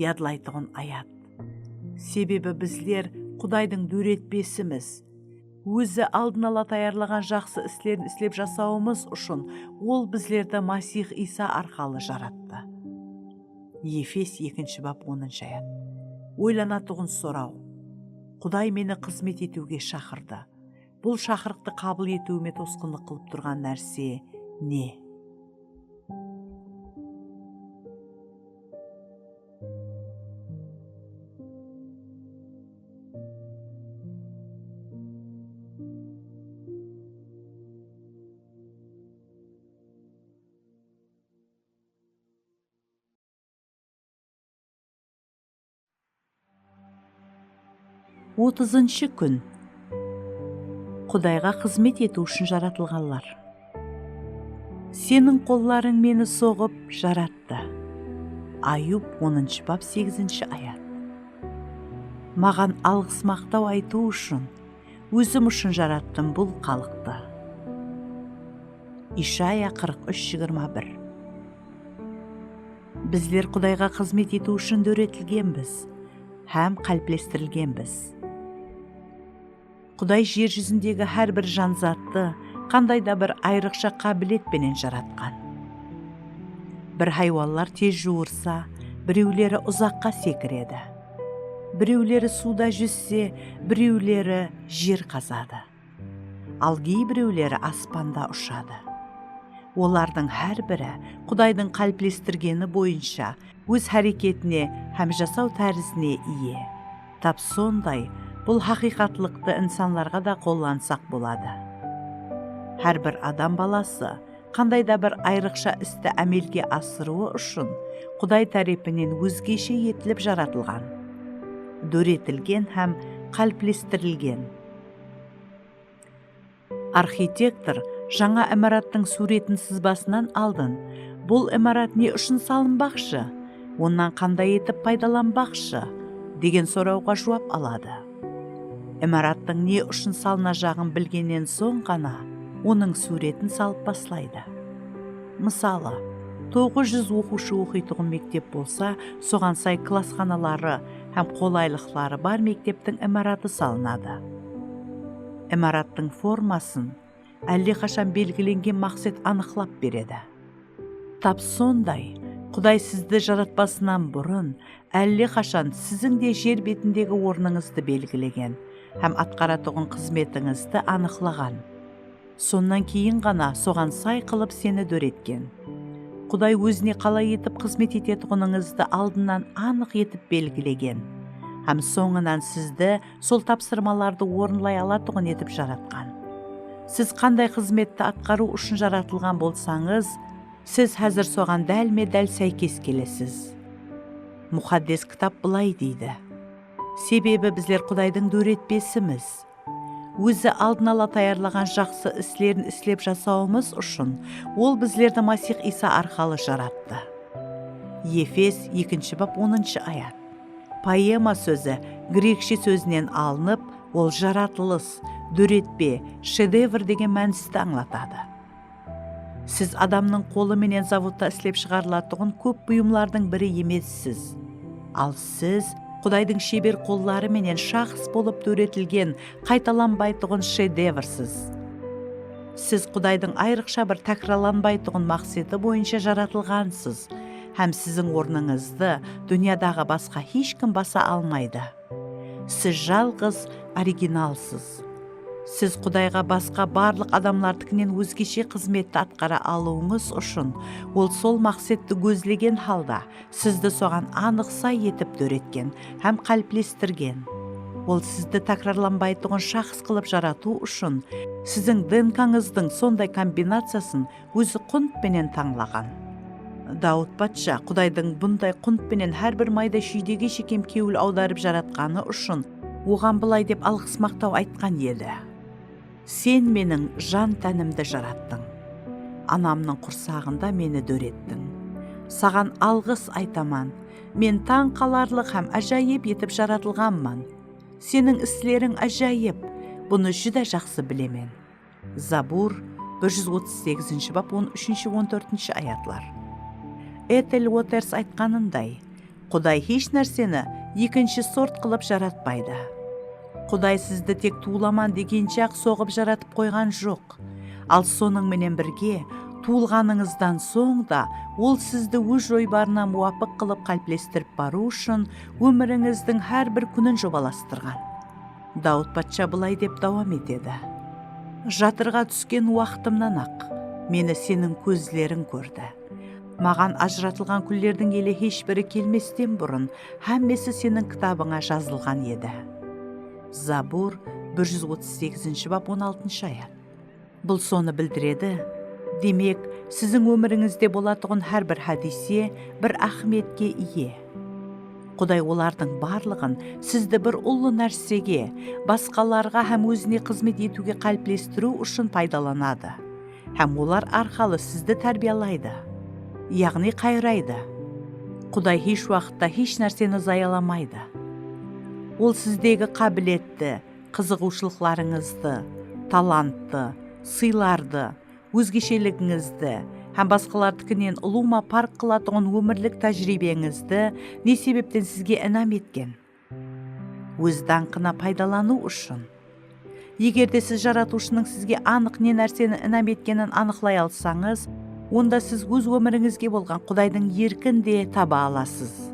Yadlaytuǵın ayat. Sebebi bizler Qudaydıń dóretpesimiz. Ózi aldın ala tayarlaǵan jaqsı islerin islep jasawımız ushın Ol bizlerdi Masih Iysa arqalı jarattı. Efes ekinshi bap, onınshı ayat. Oylanatuǵın soraw. Quday meni xızmet etiwge shaqırdı. Bul shaqırıqtı qabıl etiwime tosqınlıq qılıp turǵan nárse ne? Otızınshı kún. Qudayǵa xızmet etiw ushın jaratılǵanlar. Seniń qollarıń meni soǵıp jarattı. Ayub onınshı bap, segizinshi ayat. Maǵan alǵıs-maqtaw aytıw ushın, ózim ushın jarattıń bul xalıqtı. Ishaya qırq úsh, jigirma bir. Bizler Qudayǵa xızmet etiw ushın dóretilgenbiz hám qáliplestirilgenbiz. Quday jer júzindegi hár bir janzattı qanday da bir ayrıqsha qábilet penen jaratqan. Bir haywanlar tez juwırsa, birewleri uzaqqa sekiredi. Birewleri suwda júzse, birewleri jer qazadı. Al geybirewleri aspanda ushadı. Olardıń hár biri Qudaydıń qáliplestirgeni boyınsha óz háreketine hám jasaw tárizine iye. Tap sonday, bul haqıyqatlıqtı insanlarǵa da qollansaq boladı. Hár bir adam balası qanday da bir ayrıqsha isti ámelge asırıwı ushın Quday tárepinen ózgeshe etilip jaratılǵan, dóretilgen hám qáliplestirilgen. Arxitektor jańa imarattıń súwretin sızbasınan aldın, "Bul imarat ne ushın salınbaqshı? Onnan qanday etip paydalanbaqshı?" degen sorawǵa juwap aladı. Imarattıń ne ushın salınajaǵın bilgennen soń ǵana onıń súwretin salıp baslaydı. Mısalı, toǵız júz oqıwshı oqıytuǵın mektep bolsa, soǵan say klassxanaları hám qolaylıqları bar mekteptiń imaratı salınadı. Imarattıń formasın álleqashan belgilengen maqset anıqlap beredi. Tap sonday, Quday sizdi jaratpasınan burın, álleqashan siziń de jer betindegi ornıńızdı belgilegen hám atqaratuǵın xızmetińizdi anıqlaǵan. Sonnan keyin ǵana soǵan say qılıp seni dóretken. Quday ózine qalay etip xızmet etetuǵınıńızdı aldınnan anıq etip belgilegen hám sońınan sizdi sol tapsırmalardı orınlay alatuǵın etip jaratqan. Siz qanday xızmetti atqarıw ushın jaratılǵan bolsańız, siz házir soǵan dálme-dál sáykes kelesiz. Muqaddes Kitap bılay deydi, Sebebi bizler Qudaydıń dóretpesimiz. Ózi aldın ala tayarlaǵan jaqsı islerin islep jasawımız ushın Ol bizlerdi Masih Iysa arqalı jarattı. Efes, ekinshi bap, onınshı ayat. Poema sózi grekshe sózinen alınıp, ol jaratılıs, dóretpe, shedevr degen mánisti ańlatadı. Siz adamnıń qolı menen zavodta islep shıǵarılatuǵın kóp buyımlardıń biri emessiz. Al siz Qudaydıń sheber qolları menen shaxs bolıp dóretilgen qaytalanbaytuǵın shedevrsiz. Siz Qudaydıń ayrıqsha bir tákirarlanbaytuǵın maqseti boyınsha jaratılǵansız hám siziń ornıńızdı dúnyadaǵı basqa hesh kim basa almaydı. Siz jalǵız originalsız. Siz Qudayǵa basqa barlıq adamlardıkinen ózgeshe xızmetti atqara alıwıńız ushın Ol sol maqsetti gózlegen halda sizdi soǵan anıq say etip dóretken hám qáliplestirgen. Ol sizdi tákirarlanbaytuǵın shaxs qılıp jaratıw ushın siziń DNKńızdıń sonday kombinaciyasın Ózi qunt penen tańlaǵan. Dawıt patsha Qudaydıń bunday qunt penen hár bir mayda-shúydege shekem kewil awdarıp jaratqanı ushın Oǵan bılay dep alǵıs-maqtaw aytqan edi: Sen meniń jan-tánimdi jarattıń. Anamnıń qursaǵında meni dórettiń. Saǵan alǵıs aytaman. Men tań qalarlıq hám ájayıp etip jaratılǵanman. Seniń isleriń ájayıp. Bunı júdá jaqsı bilemen. Zabur, bir júz otız segizinshi bap, on úshinshi, on tórtinshi ayatlar. Ethel Uoters aytqanınday, Quday hesh nárseni ekinshi sort qılıp jaratpaydı. Quday sizdi tek tuwılaman degenshe-aq soǵıp jaratıp qoyǵan joq. Al sonıń menen birge, tuwılǵanıńızdan soń da Ol sizdi Óz joybarına muwapıq qılıp qáliplestirip barıw ushın ómirińizdiń hár bir kúnin jobalastırǵan. Dawıt patsha bılay dep dawam etedi: Jatırǵa túsken waqtımnan-aq meni seniń kózleriń kórdi. Maǵan ajıratılǵan kúnlerdiń ele hesh biri kelmesten burın hámmesi seniń kitabıńa jazılǵan edi. Zabur, bir júz otız segizinshi bap, on altınshı ayat. Bul sonı bildiredi, demek, siziń ómirińizde bolatuǵın hár bir hádiyse bir áhmiyetke iye. Quday olardıń barlıǵın sizdi bir ullı nársege, basqalarǵa hám Ózine xızmet etiwge qáliplestiriw ushın paydalanadı hám olar arqalı sizdi tárbiyalaydı, yaǵnıy qayraydı. Quday hesh waqıtta hesh nárseni zayalamaydı. Ol sizdegi qábiletti, qızıǵıwshılıqlarıńızdı, talanttı, sıylardı, ózgesheligińizdi hám basqalardikinen ulıwma parq qılatuǵın ómirlik tájiriybeńizdi ne sebepten sizge inam etken? Óz dańqına paydalanıw ushın. Eger de siz Jaratıwshınıń sizge anıq ne nárseni inam etkenin anıqlay alsańız, onda siz óz ómirińizge bolǵan Qudaydıń erkin de taba alasız.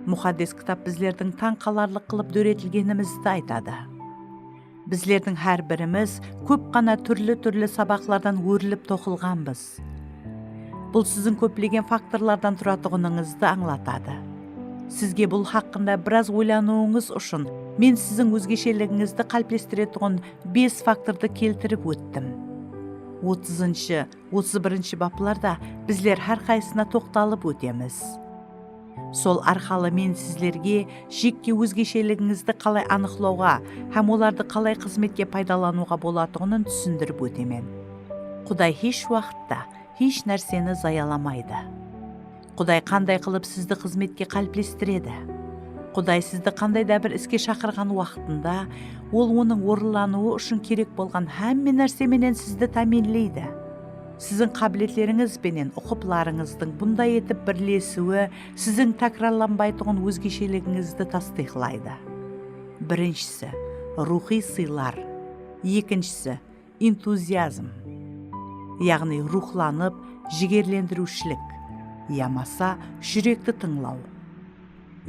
Muqaddes Kitap bizlerdiń tań qalarlıq qılıp dóretilgenimizdi aytadı. Bizlerdiń hár birimiz kóp ǵana túrli-túrli sabaqlardan órilip toqılǵanbız. Bul siziń kóplegen faktorlardan turatuǵınıńızdı ańlatadı. Sizge bul haqqında biraz oylanıwıńız ushın men siziń ózgesheligińizdi qáliplestiretuǵın bes faktordı keltirip óttim. Otızınshı, otız birinshi baplarda bizler hár qaysısına toqtalıp ótemiz. Sol arqalı men sizlerge jekke ózgesheligińizdi qalay anıqlawǵa hám olardı qalay xızmetke paydalanıwǵa bolatuǵının túsindirip ótemen. Quday hesh waqıtta hesh nárseni zayalamaydı. Quday qanday qılıp sizdi xızmetke qáliplestiredi? Quday sizdi qanday da bir iske shaqırǵan waqtında, Ol onıń orınlanıwı ushın kerek bolǵan hámme nárse menen sizdi támiyinleydi. Siziń qábiletlerińiz benen uqıplarıńızdıń bunday etip birlesiwi siziń tákirarlanbaytuǵın ózgesheligińizdi tastıyıqlaydı. Birinshisi, ruwxıy sıylar. Ekinshisi, entuziazm, yaǵnıy ruwxlanıp, jigerlendiriwshilik yamasa júrekti tıńlaw.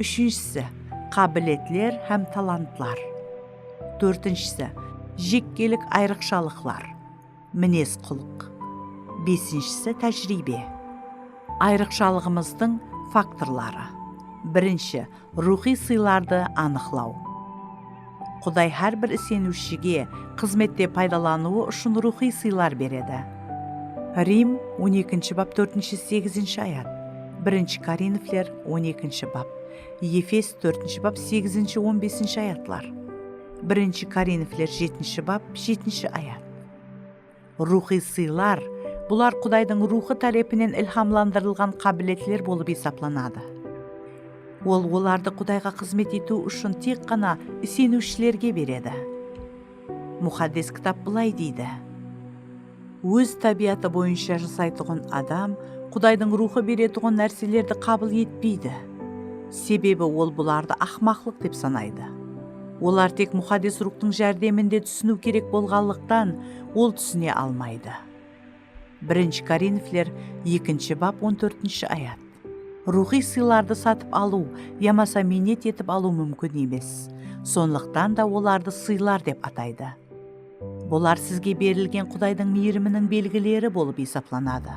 Úshinshisi, qábiletler hám talantlar. Tórtinshisi, jekkelik ayrıqshalıqlar, minez-qulıq. Besinshisi, tájiriybe. Ayrıqshalıǵımızdıń faktorları. Birinshi, ruwxıy sıylardı anıqlaw. Quday hár bir iseniwshige xızmette paydalanıwı ushın ruwxıy sıylar beredi. Rim, on ekinshi bap, tórtinshi, segizinshi ayat. Birinshi Korinfler on ekinshi bap, Efes tórtinshi bap segizinshi, on besinshi ayatlar. Birinshi Korinfler jetinshi bap, jetinshi ayat. Ruwxıy sıylar, bular Qudaydıń Ruwxı tárepinen ilhamlandırılǵan qábiletler bolıp esaplanadı. Ol olardı Qudayǵa xızmet etiw ushın tek ǵana iseniwshilerge beredi. Muqaddes Kitap bılay deydi: Óz tábiyatı boyınsha jasaytuǵın adam Qudaydıń Ruwxı beretuǵın nárselerdi qabıl etpeydi. Sebebi ol bulardı aqmaqlıq dep sanaydı. Olar tek Muqaddes Ruwxtıń járdeminde túsiniw kerek bolǵanlıqtan, ol túsine almaydı. Birinshi Korinfler ekinshi bap, on tórtinshi ayat. Ruwxıy sıylardı satıp alıw yamasa miynet etip alıw múmkin emes. Sonlıqtan da olardı sıylar dep ataydı. Bular sizge berilgen Qudaydıń miyriminiń belgileri bolıp esaplanadı.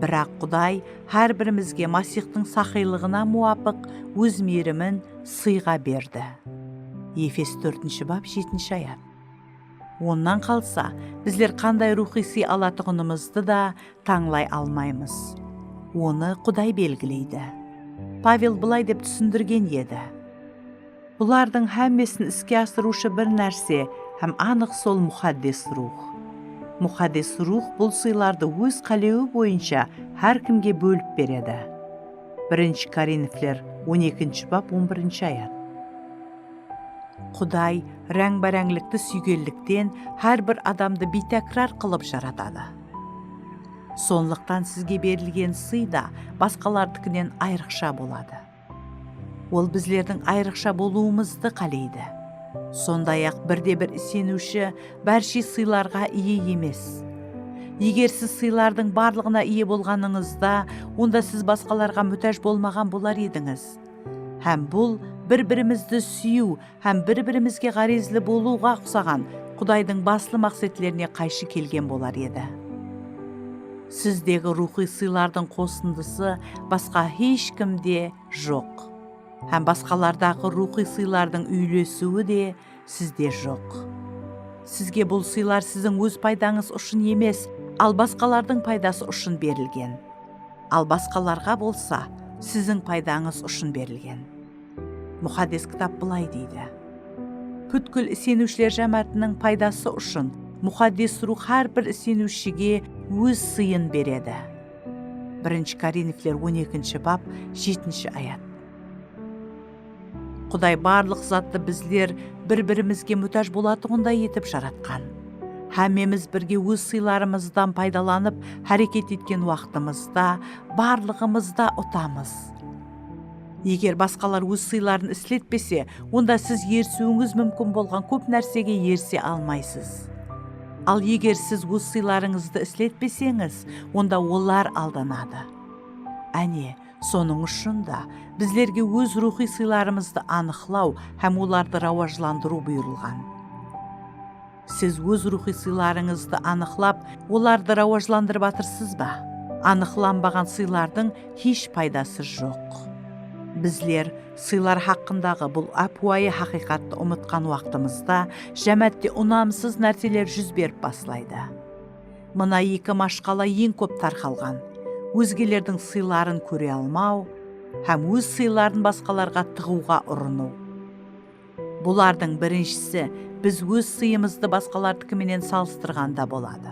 Biraq Quday hár birimizge Masixtıń saqıylıǵına muwapıq óz miyrimin sıyǵa berdi. Efes tórtinshi bap, jetinshi ayat. Onnan qalsa, bizler qanday ruwxıy sıy alatuǵınımızdı da tańlay almaymız. Onı Quday belgileydi. Pavel bılay dep túsindirgen edi: Bulardıń hámmesin iske asırıwshı bir nárse hám anıq sol Muqaddes Ruwx. Muqaddes Ruwx bul sıylardı óz qálewi boyınsha hár kimge bólip beredi. Birinshi Korinfler on ekinshi bap, on birinshi ayat. Quday ráńbe-ráńlikti súygenlikten hár bir adamdı biytákirar qılıp jaratadı. Sonlıqtan sizge berilgen sıy da basqalardikinen ayrıqsha boladı. Ol bizlerdiń ayrıqsha bolıwımızdı qáleydi. Sonday-aq, birde-bir iseniwshi bárshe sıylarǵa iye emes. Eger siz sıylardıń barlıǵına iye bolǵanıńızda, onda siz basqalarǵa mútáj bolmaǵan bolar edińiz. Hám bul bir-birimizdi súyiw hám bir-birimizge ǵárezli bolıwǵa uqsaǵan Qudaydıń baslı maqsetlerine qayshı kelgen bolar edi. Sizdegi ruwxıy sıylardıń qosındısı basqa hesh kimde joq. Hám basqalardaǵı ruwxıy sıylardıń úylesiwi de sizde joq. Sizge bul sıylar siziń óz paydańız ushın emes, al basqalardıń paydası ushın berilgen. Al basqalarǵa bolsa siziń paydańız ushın berilgen. Muqaddes Kitap bılay deydi: Pútkil iseniwshiler jámáátiniń paydası ushın Muqaddes Ruwx hár bir iseniwshige óz sıyın beredi. Birinshi Korinfler on ekinshi bap, jetinshi ayat. Quday barlıq zattı bizler bir-birimizge mútáj bolatuǵınday etip jaratqan. Hámmemiz birge óz sıylarımızdan paydalanıp háreket etken waqtımızda barlıǵımız da utamız. Eger basqalar óz sıyların isletpese, onda siz erisiwińiz múmkin bolǵan kóp nársege erise almaysız. Al eger siz óz sıylarıńızdı isletpeseńiz, onda olar aldanadı. Áne, sonıń ushın da bizlerge óz ruwxıy sıylarımızdı anıqlaw hám olardı rawajlandırıw buyırılǵan. Siz óz ruwxıy sıylarıńızdı anıqlap, olardı rawajlandırıp atırsız ba? Anıqlanbaǵan sıylardıń hesh paydası joq. Bizler sıylar haqqındaǵı bul ápiwayı haqıyqattı umıtqan waqtımızda, jámáátte unamsız nárseler júz berip baslaydı. Mına eki mashqala eń kóp tarqalǵan: ózgelerdiń sıyların kóre almaw hám óz sıyların basqalarǵa tıǵıwǵa urınıw. Bulardıń birinshisi biz óz sıyımızdı basqalardiki menen salıstırǵanda boladı.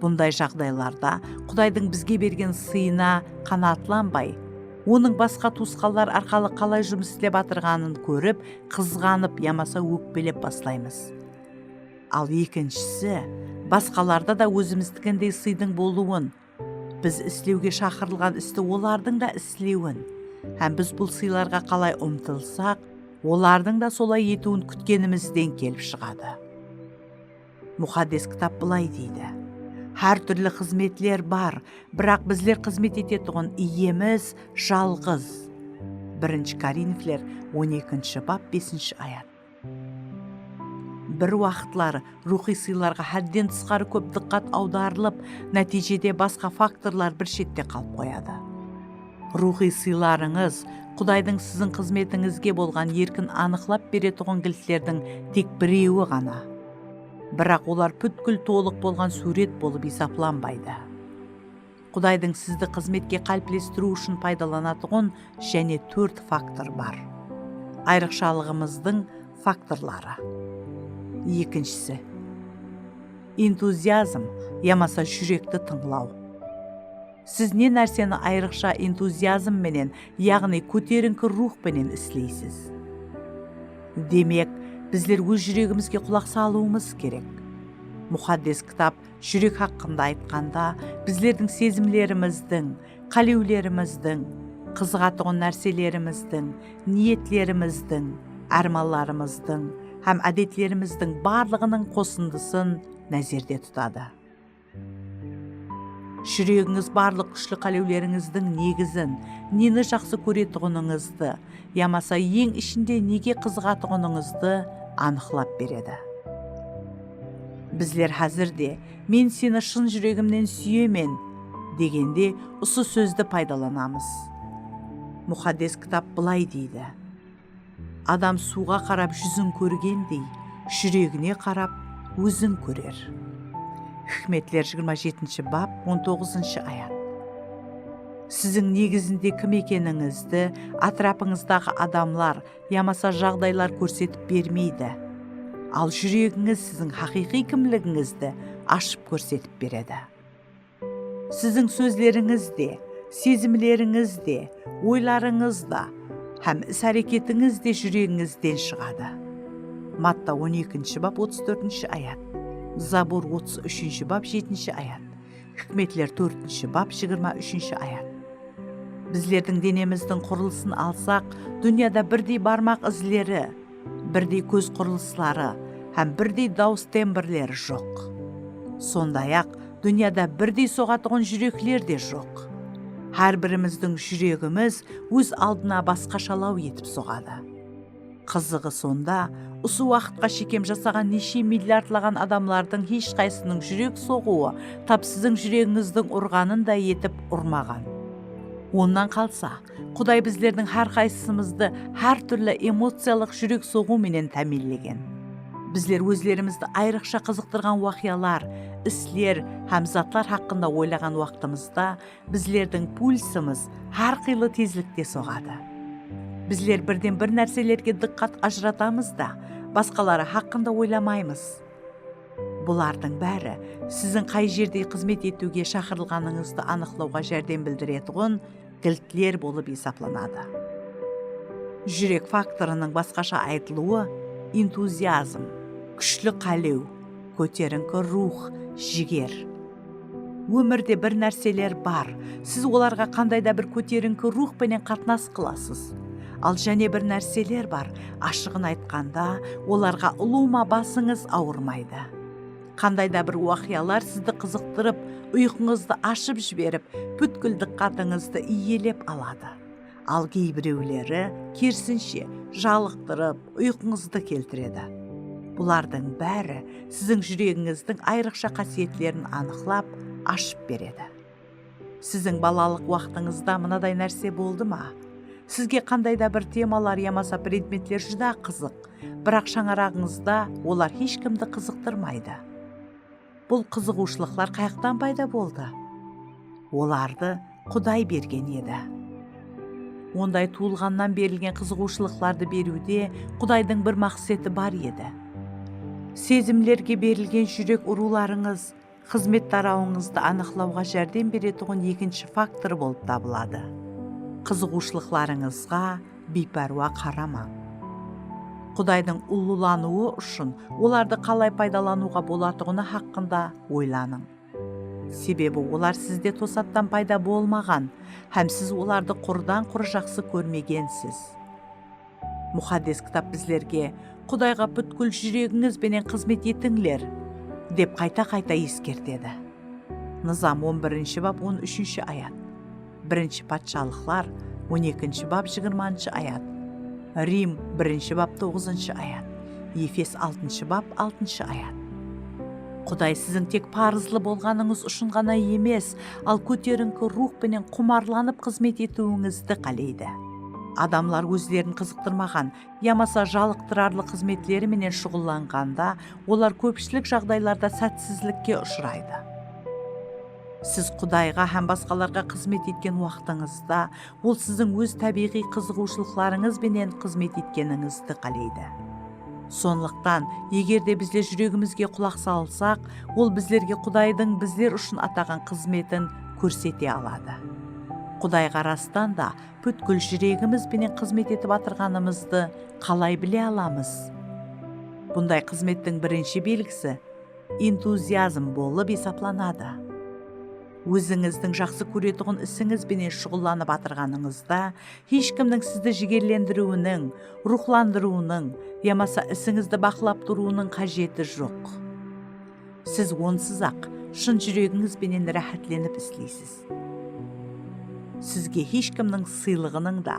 Bunday jaǵdaylarda Qudaydıń bizge bergen sıyına qanaatlanbay, onıń basqa tuwısqanlar arqalı qalay jumıs islep atırǵanın kórip, qızǵanıp yamasa ókpelep baslaymız. Al ekinshisi, basqalarda da ózimiznikindey sıydıń bolıwın, biz islewge shaqırılǵan isti olardıń da islewin hám biz bul sıylarǵa qalay umtılsaq, olardıń da solay etiwin kútkenimizden kelip shıǵadı. Muqaddes Kitap bılay deydi: Hár túrli xızmetler bar, biraq bizler xızmet etetuǵın Iyemiz jalǵız. Birinshi Korinfler on ekinshi bap, besinshi ayat. Bir waqıtlar ruwxıy sıylarǵa hádden tısqarı kóp dıqqat awdarılıp, nátiyjede basqa faktorlar bir shette qalıp qoyadı. Ruwxıy sıylarıńız Qudaydıń siziń xızmetińizge bolǵan erkin anıqlap beretuǵın giltlerdiń tek birewi ǵana. Biraq olar pútkil tolıq bolǵan súwret bolıp esaplanbaydı. Qudaydıń sizdi xızmetke qáliplestiriw ushın paydalanatuǵın jáne tórt faktor bar. Ayrıqshalıǵımızdıń faktorları. Ekinshisi, entuziazm yamasa júrekti tıńlaw. Siz ne nárseni ayrıqsha entuziazm menen, yaǵnıy kóterińki ruwx penen isleysiz? Demek, bizler óz júregimizge qulaq salıwımız kerek. Muqaddes Kitap júrek haqqında aytqanda, bizlerdiń sezimlerimizdiń, qálewlerimizdiń, qızıǵatuǵın nárselerimizdiń, niyetlerimizdiń, ármanlarımızdıń hám ádetlerimizdiń barlıǵınıń qosındısın názerde tutadı. Júregińiz barlıq kúshli qálewlerińizdiń negizin, neni jaqsı kóretuǵınıńızdı, yamasa eń ishinde nege qızıǵatuǵınıńızdı anıqlap beredi. Bizler házir de, "Men seni shın júregimnen súyemen" degende, usı sózdi paydalanamız. Muqaddes Kitap bılay deydi: "Adam suwǵa qarap júzin kórgendey, júregine qarap ózin kórer." Hikmetler jigirma jetinshi bap, on toǵızınshı ayat. Siziń negizinde kim ekenińizdi átirapıńızdaǵı adamlar yamasa jaǵdaylar kórsetip bermeydi. Al júregińiz siziń haqıyqıy kimligińizdi ashıp kórsetip beredi. Siziń sózlerińiz de, sezimlerińiz de, oylarıńız da hám is-háreketińiz de júregińizden shıǵadı. Matta on ekinshi bap, otız tórtinshi ayat. Zabur otız úshinshi bap, jetinshi ayat. Hikmetler tórtinshi bap, jigirma úshinshi ayat. Bizlerdiń denemizdiń qurılısın alsaq, dúnyada birdey barmaq izleri, birdey kóz qurılısları hám birdey dawıs tembrleri joq. Sonday-aq, dúnyada birdey soǵatuǵın júrekler de joq. Hár birimizdiń júregimiz óz aldına basqashalaw etip soǵadı. Qızıǵı sonda, usı waqıtqa shekem jasaǵan neshe milliardlaǵan adamlardıń hesh qaysısınıń júrek soǵıwı tap siziń júregińizdiń urǵanınday etip urmaǵan. Onnan qalsa, Quday bizlerdiń hár qaysısımızdı hár túrli emociyalıq júrek soǵıw menen támiyinlegen. Bizler ózlerimizdi ayrıqsha qızıqtırǵan waqıyalar, isler hám zatlar haqqında oylaǵan waqtımızda bizlerdiń pulsımız hár qıylı tezlikte soǵadı. Bizler birden-bir nárselerge dıqqat ajıratamız da, basqaları haqqında oylamaymız. Bulardıń bári siziń qay jerde xızmet etiwge shaqırılǵanıńızdı anıqlawǵa járdem bildiretuǵın giltler bolıp esaplanadı. Júrek faktorınıń basqasha aytılıwı entuziazm, kúshli qálew, kóterińki ruwx, jiger. Ómirde bir nárseler bar, siz olarǵa qanday da bir kóterińki ruwx penen qatnas qılasız. Al jáne bir nárseler bar, ashıǵın aytqanda, olarǵa ulıwma basıńız awırmaydı. Qanday da bir waqıyalar sizdi qızıqtırıp, uyqıńızdı ashıp jiberip, pútkil dıqqatıńızdı iyelep aladı. Al geybirewleri, kerisinshe, jalıqtırıp, uyqıńızdı keltiredi. Bulardıń bári siziń júregińizdiń ayrıqsha qásiyetlerin anıqlap, ashıp beredi. Siziń balalıq waqtıńızda mınaday nárse boldı ma? Sizge qanday da bir temalar yamasa predmetler júdá qızıq, biraq shańaraǵıńızda olar hesh kimdi qızıqtırmaydı. Bul qızıǵıwshılıqlar qayaqtan payda boldı? Olardı Quday bergen edi. Onday tuwılǵannan berilgen qızıǵıwshılıqlardı beriwde Qudaydıń bir maqseti bar edi. Sezimlerge berilgen júrek urıwlarıńız xızmet tarawıńızdı anıqlawǵa járdem beretuǵın ekinshi faktor bolıp tabıladı. Qızıǵıwshılıqlarıńızǵa biypárwa qaramań. Qudaydıń ullılanıwı ushın olardı qalay paydalanıwǵa bolatuǵını haqqında oylanıń. Sebebi olar sizde tosattan payda bolmaǵan hám siz olardı qurıdan-qurı jaqsı kórmegensiz. Muqaddes Kitap bizlerge, "Qudayǵa pútkil júregińiz benen xızmet etińler," dep qayta-qayta eskertedi. Nızam on birinshi bap, on úshinshi ayat. Birinshi Patshalıqlar, on ekinshi bap, jigirmanshı ayat. Rim, birinshi bap, toǵızınshı ayat. Efes, altınshı bap, altınshı ayat. Quday siziń tek parızlı bolǵanıńız ushın ǵana emes, al kóterińki ruwx penen qumarlanıp xızmet etiwińizdi qáleydi. Adamlar ózlerin qızıqtırmaǵan yamasa jalıqtırarlı xızmetleri menen shuǵıllanǵanda, olar kópshilik jaǵdaylarda sátsizlikke ushıraydı. Siz Qudayǵa hám basqalarǵa xızmet etken waqtıńızda Ol siziń óz tábiyǵıy qızıǵıwshılıqlarıńız benen xızmet etkenińizdi qáleydi. Sonlıqtan, eger de bizler júregimizge qulaq salsaq, Ol bizlerge Qudaydıń bizler ushın ataǵan xızmetin kórsete aladı. Qudayǵa rastan da pútkil júregimiz benen xızmet etip atırǵanımızdı qalay bile alamız? Bunday xızmettiń birinshi belgisi entuziazm bolıp esaplanadı. Ózińizdiń jaqsı kóretuǵın isińiz benen shuǵıllanıp atırǵanıńızda, hesh kimniń sizdi jigerlendiriwiniń, ruwxlandırıwınıń yamasa isińizdi baqlap turıwınıń qájeti joq. Siz onsız-aq shın júregińiz benen ráhátlenip isleysiz. Sizge hesh kimniń sıylıǵınıń da,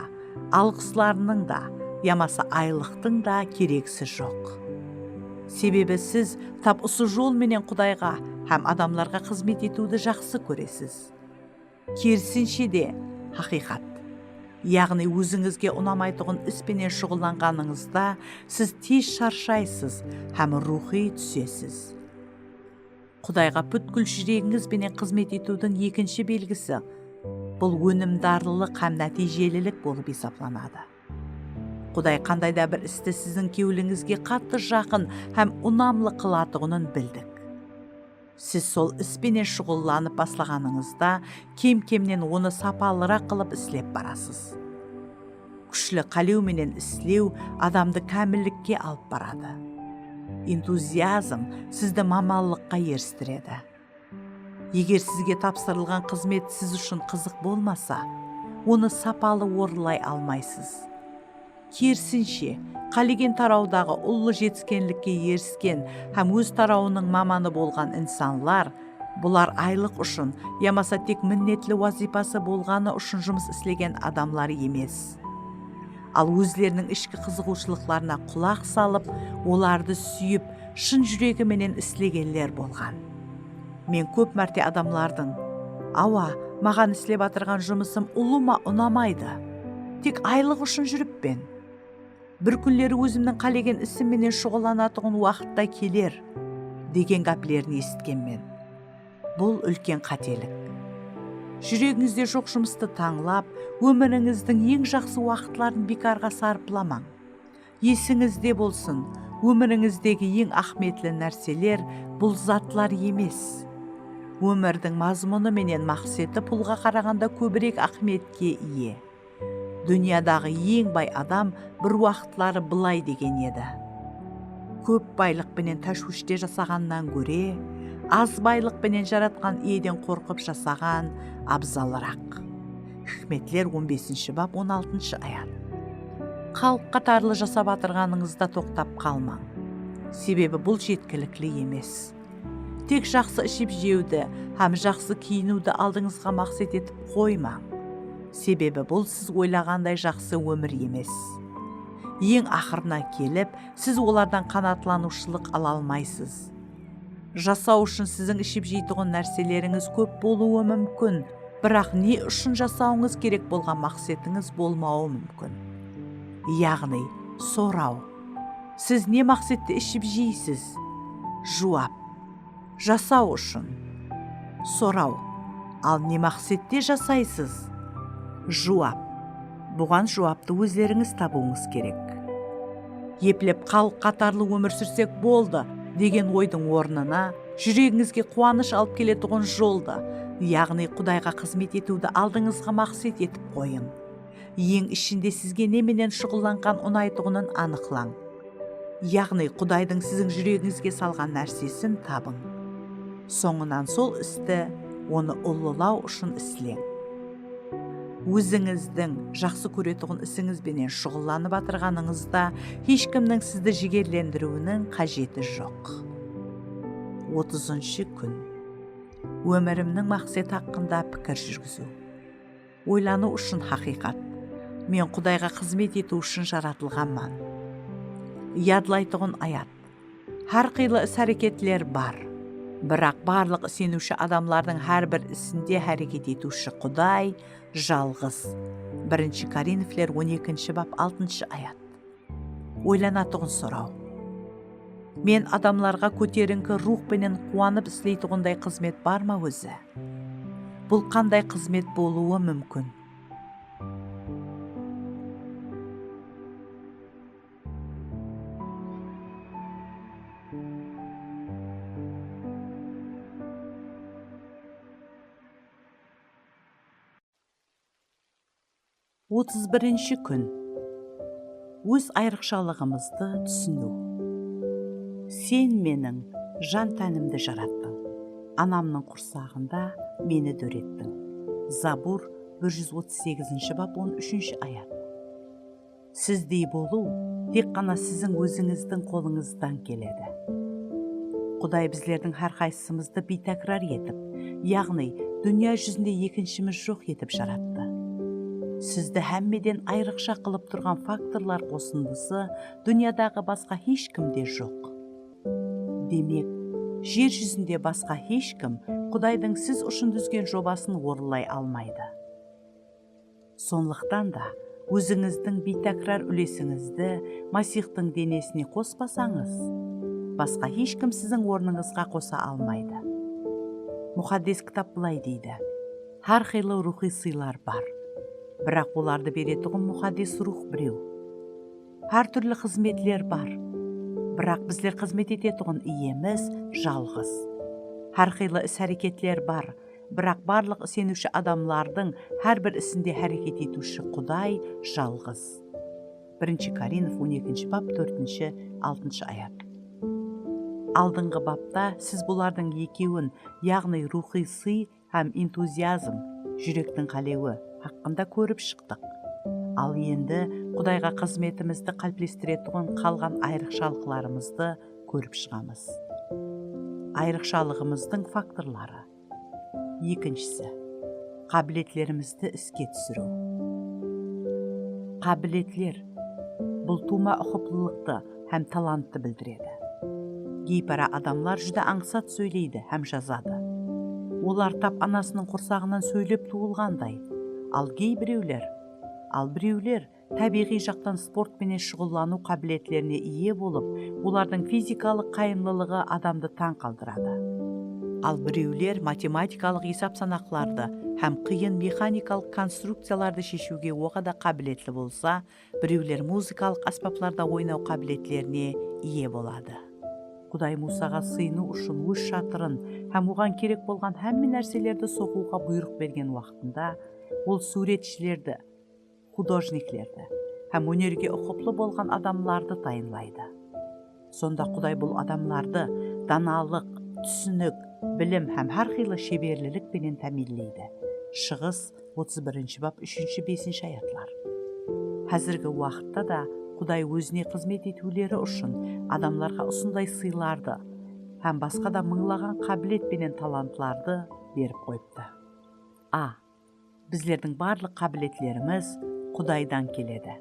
alǵıslarınıń da yamasa aylıqtıń da keregi joq. Sebebi siz tap usı jol menen Qudayǵa hám adamlarǵa xızmet etiwdi jaqsı kóresiz. Kerisinshe de, haqıyqat. Yaǵnıy, ózińizge unamaytuǵın is penen shuǵıllanǵanıńızda siz tez sharshaysız hám ruwxıy túsesiz. Qudayǵa pútkil júregińiz benen xızmet etiwdiń ekinshi belgisi, bul ónimdarlılıq hám nátiyjelilik bolıp esaplanadı. Quday qanday da bir isti siziń kewlińizge qattı jaqın hám unamlı qılatuǵının bildik. Siz sol is penen shuǵıllanıp baslaǵanıńızda, kem-kemnen onı sapalıraq qılıp islep barasız. Kúshli qálew menen islew adamdı kámillikke alıp baradı. Entuziazm sizdi mamanlıqqa eristiredi. Eger sizge tapsırılǵan xızmet siz ushın qızıq bolmasa, onı sapalı orınlay almaysız. Kerisinshe, qálegen tarawdaǵı ullı jetiskenlikke erisken hám óz tarawınıń mamanı bolǵan insanlar, bular aylıq ushın yamasa tek minnetli wazıypası bolǵanı ushın jumıs islegen adamlar emes. Al ózleriniń ishki qızıǵıwshılıqlarına qulaq salıp, olardı súyip, shın júregi menen islegenler bolǵan. Men kóp márte adamlardıń, "Awa, maǵan islep atırǵan jumısım ulıwma unamaydı. Tek aylıq ushın júrippen. Bir kúnleri ózimniń qálegen isim menen shuǵıllanatuǵın waqıt ta keler," degen gáplerin esitkenmen. Bul úlken qátelik. Júregińizde joq jumıstı tańlap, ómirińizdiń eń jaqsı waqıtların biykarǵa sarıplamań. Esińizde bolsın, ómirińizdegi eń áhmiyetli nárseler bul zatlar emes. Ómirdiń mazmunı menen maqseti pulǵa qaraǵanda kóbirek áhmiyetke iye. Dúnyadaǵı eń bay adam bir waqıtları bılay degen edi: "Kóp baylıq penen táshwishte jasaǵannan góre, az baylıq penen Jaratqan Iyeden qorqıp jasaǵan abzalıraq." Hikmetler on besinshi bap, on altınshı ayat. Xalıq qatarlı jasap atırǵanıńızda toqtap qalmań. Sebebi bul jetkilikli emes. Tek jaqsı iship-jewdi hám jaqsı kiyiniwdi aldıńızǵa maqset etip qoymań. Sebebi bul siz oylaǵanday jaqsı ómir emes. Eń aqırına kelip, siz olardan qanaatlanıwshılıq ala almaysız. Jasaw ushın siziń iship-jeytuǵın nárselerińiz kóp bolıwı múmkin, biraq ne ushın jasawıńız kerek bolǵan maqsetińiz bolmawı múmkin. Yaǵnıy, soraw. Siz ne maqsette iship-jeysiz? Juwap. Jasaw ushın. Soraw. Al ne maqsette jasaysız? Juwap. Buǵan juwaptı ózlerińiz tabıwıńız kerek. Eplep xalıq qatarlı ómir súrsek boldı, degen oydıń ornına, júregińizge quwanısh alıp keletuǵın joldı, yaǵnıy Qudayǵa xızmet etiwdi aldıńızǵa maqset etip qoyıń. Eń ishinde sizge ne menen shuǵıllanǵan unaytuǵının anıqlań. Yaǵnıy Qudaydıń siziń júregińizge salǵan nársesin tabıń. Sońınan sol isti, onı ullılaw ushın isleń. Ózińizdiń jaqsı kóretuǵın isińiz benen shuǵıllanıp atırǵanıńızda, hesh kimniń sizdi jigerlendiriwiniń qájeti joq. Otızınshı kún. Ómirimniń maqseti haqqında pikir júrgiziw. Oylanıw ushın haqıyqat. Men Qudayǵa xızmet etiw ushın jaratılǵanman. Yadlaytuǵın ayat. Hár qıylı is-háreketler bar. Biraq barlıq iseniwshi adamlardıń hár bir isinde háreket etiwshi Quday jalǵız. Birinshi Korinfler on ekinshi bap, altınshı ayat. Oylanatuǵın soraw. Men adamlarǵa kóterińki ruwx penen quwanıp isleytuǵınday xızmet bar ma ózi? Bul qanday xızmet bolıwı múmkin? Otız birinshi kún. Óz ayrıqshalıǵımızdı túsiniw. Sen meniń jan-tánimdi jarattıń. Anamnıń qursaǵında meni dórettiń. Zabur, bir júz otız segizinshi bap, on úshinshi ayat. Sizdey bolıw tek ǵana siziń ózińizdiń qolıńızdan keledi. Quday bizlerdiń hár qaysımızdı biytákirar etip, yaǵnıy dúnya júzinde ekinshimiz joq etip jarattı. Sizdi hámmeden ayrıqsha qılıp turǵan faktorlar qosındısı dúnyadaǵı basqa hesh kimde joq. Demek, jer júzinde basqa hesh kim Qudaydıń siz ushın dúzgen jobasın orınlay almaydı. Sonlıqtan da, ózińizdiń biytákirar úlesińizdi Masihtıń denesine qospasańız, basqa hesh kim siziń ornıńızǵa qosa almaydı. Muqaddes Kitap bılay deydi: Hár qıylı ruwxıy sıylar bar, biraq olardı beretuǵın Muqaddes Ruwx birew. Hár túrli xızmetler bar, biraq bizler xızmet etetuǵın Iyemiz jalǵız. Hár qıylı is-háreketler bar, biraq barlıq iseniwshi adamlardıń hár bir isinde háreket etiwshi Quday jalǵız. Birinshi Korinf on ekinshi bap, tórtinshi, altınshı ayat. Aldınǵı bapta siz bulardıń ekewin, yaǵnıy ruwxıy sıy hám entuziazm, júrektiń qálewi, haqqında kórip shıqtıq. Al endi Qudayǵa xızmetimizdi qáliplestiretuǵın qalǵan ayrıqshalıqlarımızdı kórip shıǵamız. Ayrıqshalıǵımızdıń faktorları. Ekinshisi, qábiletlerimizdi iske túsiriw. Qábiletler, bul tuwma uqıplılıqtı hám talanttı bildiredi. Geypara adamlar júdá ańsat sóyleydi hám jazadı. Olar tap anasınıń qursaǵınan sóylep tuwılǵanday. Al geybirewler, al birewler tábiyǵıy jaqtan sport penen shuǵıllanıw qábiletlerine iye bolıp, olardıń fizikalıq qayımlılıǵı adamdı tań qaldıradı. Al birewler matematikalıq esap-sanaqlardı hám qıyın mexanikalıq konstrukciyalardı sheshiwge oǵada qábiletli bolsa, birewler muzıkalıq ásbaplarda oynaw qábiletlerine iye boladı. Quday Muwsaǵa sıyınıw ushın óz shatırın hám oǵan kerek bolǵan hámme nárselerdi soǵıwǵa buyrıq bergen waqtında, ol súwretshilerdi, xudojniklerdi hám ónerge uqıplı bolǵan adamlardı tayınlaydı. Sonda Quday bul adamlardı danalıq, túsinik, bilim hám hár qıylı sheberlilik penen támiyinleydi. Shıǵıs, otız birinshi bap, úshinshi, besinshi ayatlar. Házirgi waqıtta da Quday ózine xızmet etiwleri ushın adamlarǵa usınday sıylardı hám basqa da mıńlaǵan qábilet penen talantlardı berip qoyıptı. A. Bizlerdiń barlıq qábiletlerimiz Qudaydan keledi.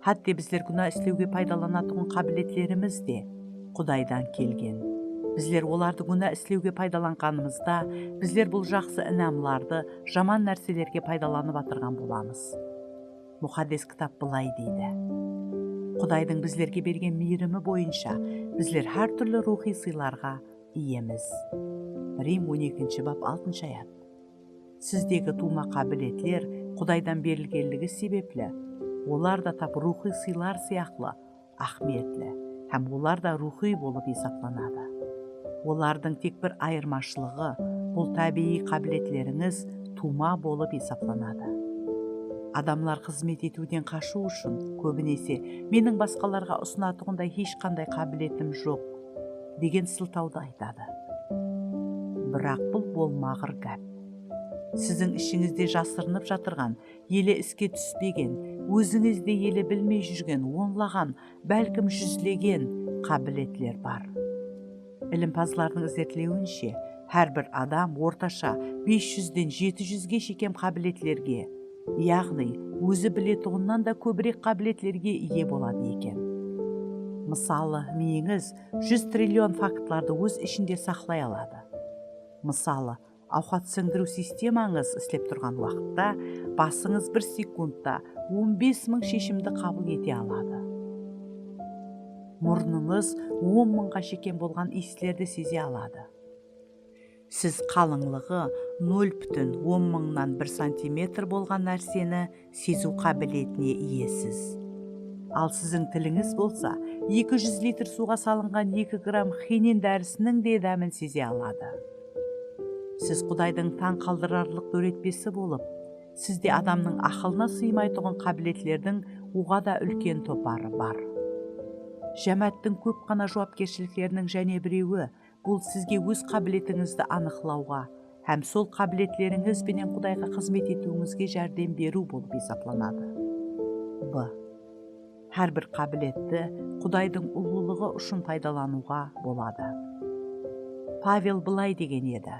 Hátte bizler gúna islewge paydalanatuǵın qábiletlerimiz de Qudaydan kelgen. Bizler olardı gúna islewge paydalanǵanımızda, bizler bul jaqsı inamlardı jaman nárselerge paydalanıp atırǵan bolamız. Muqaddes Kitap bılay deydi: Qudaydıń bizlerge bergen miyirimi boyınsha bizler hár túrli ruwxıy sıylarǵa iyemiz. Rim on ekinshi bap, altınshı ayat. Sizdegi tuwma qábiletler Qudaydan berilgenligi sebepli, olar da tap ruwxıy sıylar sıyaqlı áhmiyetli hám olar da ruwxıy bolıp esaplanadı. Olardıń tek bir ayırmashılıǵı, bul tábiyiy qábiletlerińiz tuwma bolıp esaplanadı. Adamlar xızmet etiwden qashıw ushın kóbinese "Meniń basqalarǵa usınatuǵınday hesh qanday qábiletim joq" degen sıltawdı aytadı. Biraq bul bolmaǵır gáp. Siziń ishińizde jasırınıp jatırǵan, ele iske túspegen, ózińiz de ele bilmey júrgen onlaǵan, bálkim júzlegen qábiletler bar. Ilimpazlardıń izertlewinshe, hár bir adam ortasha bes júzden jeti júzge shekem qábiletlerge, yaǵnıy ózi biletuǵınnan da kóbirek qábiletlerge iye boladı eken. Mısalı, miyińiz júz trillion faktlardı óz ishinde saqlay aladı. Mısalı, awqat sińdiriw sistemańız islep turǵan waqıtta basıńız bir sekundta on bes mıń sheshimdi qabıl ete aladı. Murnıńız on mıńǵa shekem bolǵan iyislerdi seze aladı. Siz qalıńlıǵı nol pútin on mıńnan bir santimetr bolǵan nárseni seziw qábiletine iyesiz. Al siziń tilińiz bolsa eki júz litr suwǵa salınǵan eki gram xinen dárisiniń de dámin seze aladı. Siz Qudaydıń tań qaldırarlıq dóretpesi bolıp, sizde adamnıń aqılına sıymaytuǵın qábiletlerdiń oǵada úlken toparı bar. Jámááttiń kóp ǵana juwapkershilikleriniń jáne birewi, bul sizge óz qábiletińizdi anıqlawǵa hám sol qábiletlerińiz benen Qudayǵa xızmet etiwińizge járdem beriw bolıp esaplanadı. B. Hár bir qábiletti Qudaydıń ullılıǵı ushın paydalanıwǵa boladı. Pavel bılay degen edi: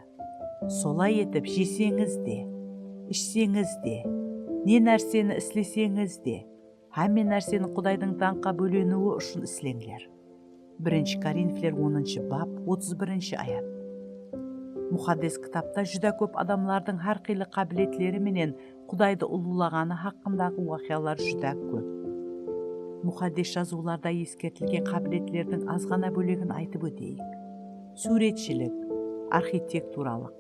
"Solay etip, jeseńiz de, ishseńiz de, ne nárseni isleseńiz de, hámme nárseni Qudaydıń dańqqa bóleniwi ushın isleńler." Birinshi Korinfler onınshı bap, otız birinshi ayat. Muqaddes Kitapta júdá kóp adamlardıń hár qıylı qábiletleri menen Qudaydı ullılaǵanı haqqındaǵı waqıyalar júdá kóp. Muqaddes Jazıwlarda eskertilgen qábiletlerdiń azǵana bólegin aytıp óteyik. Súwretshilik, arxitekturalıq,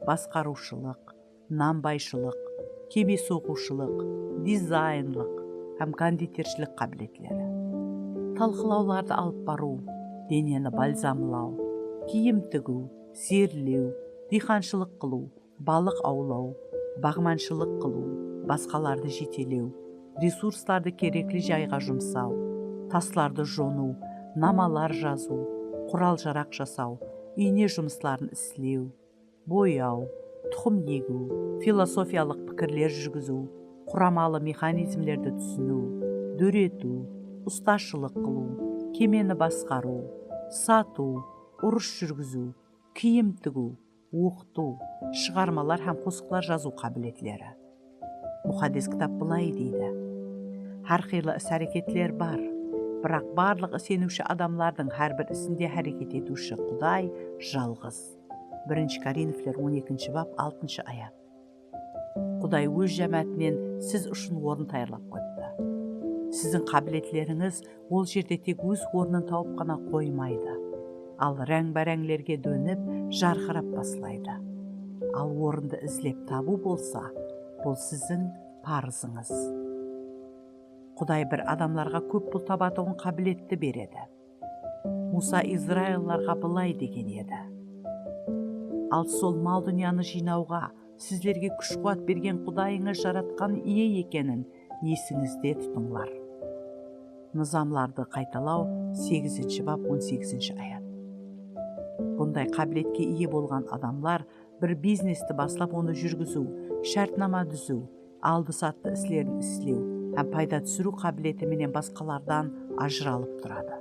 basqarıwshılıq, nambayshılıq, keme soǵıwshılıq, dizaynlıq hám konditershilik qábiletleri, talqılawlardı alıp barıw, deneni balzamlaw, kiyim tigiw, zerlew, diyqanshılıq qılıw, balıq awlaw, baǵmanshılıq qılıw, basqalardı jetelew, resurslardı kerekli jayǵa jumsaw, taslardı jonıw, namalar jazıw, qural-jaraq jasaw, iyne jumısların islew, boyaw, tuqım egiw, filosofiyalıq pikirler júrgiziw, quramalı mexanizmlerdi túsiniw, dóretiw, ustashılıq qılıw, kemeni basqarıw, satıw, urıs júrgiziw, kiyim tigiw, oqıtıw, shıǵarmalar hám qosıqlar jazıw qábiletleri. Muqaddes Kitap bılay deydi: "Hár qıylı is-háreketler bar, biraq barlıq iseniwshi adamlardıń hár bir isinde háreket etiwshi Quday jalǵız." Birinshi Korinfler on ekinshi bap, altınshı ayat. Quday óz jámáátinen siz ushın orın tayarlap qoyıptı. Siziń qábiletlerińiz ol jerde tek óz ornın tawıp ǵana qoymaydı, al, ráńbe-ráńlerge dónip, jarqırap baslaydı. Al orındı izlep tabıw bolsa, bul siziń parızıńız. Quday bir adamlarǵa kóp pul tabatuǵın qábiletti beredi. Musa izraillılarǵa bılay degen edi: "Al sol mal-dúnyanı jıynawǵa sizlerge kúsh-quwat bergen Qudayıńız Jaratqan Iye ekenin esińizde tutıńlar." Nızamlardı qaytalaw, segizinshi bap, on segizinshi ayat. Bunday qábiletke iye bolǵan adamlar bir biznesti baslap, onı júrgiziw, shártnama dúziw, aldı-sattı islerin islew hám payda túsiriw qábileti menen basqalardan ajıralıp turadı.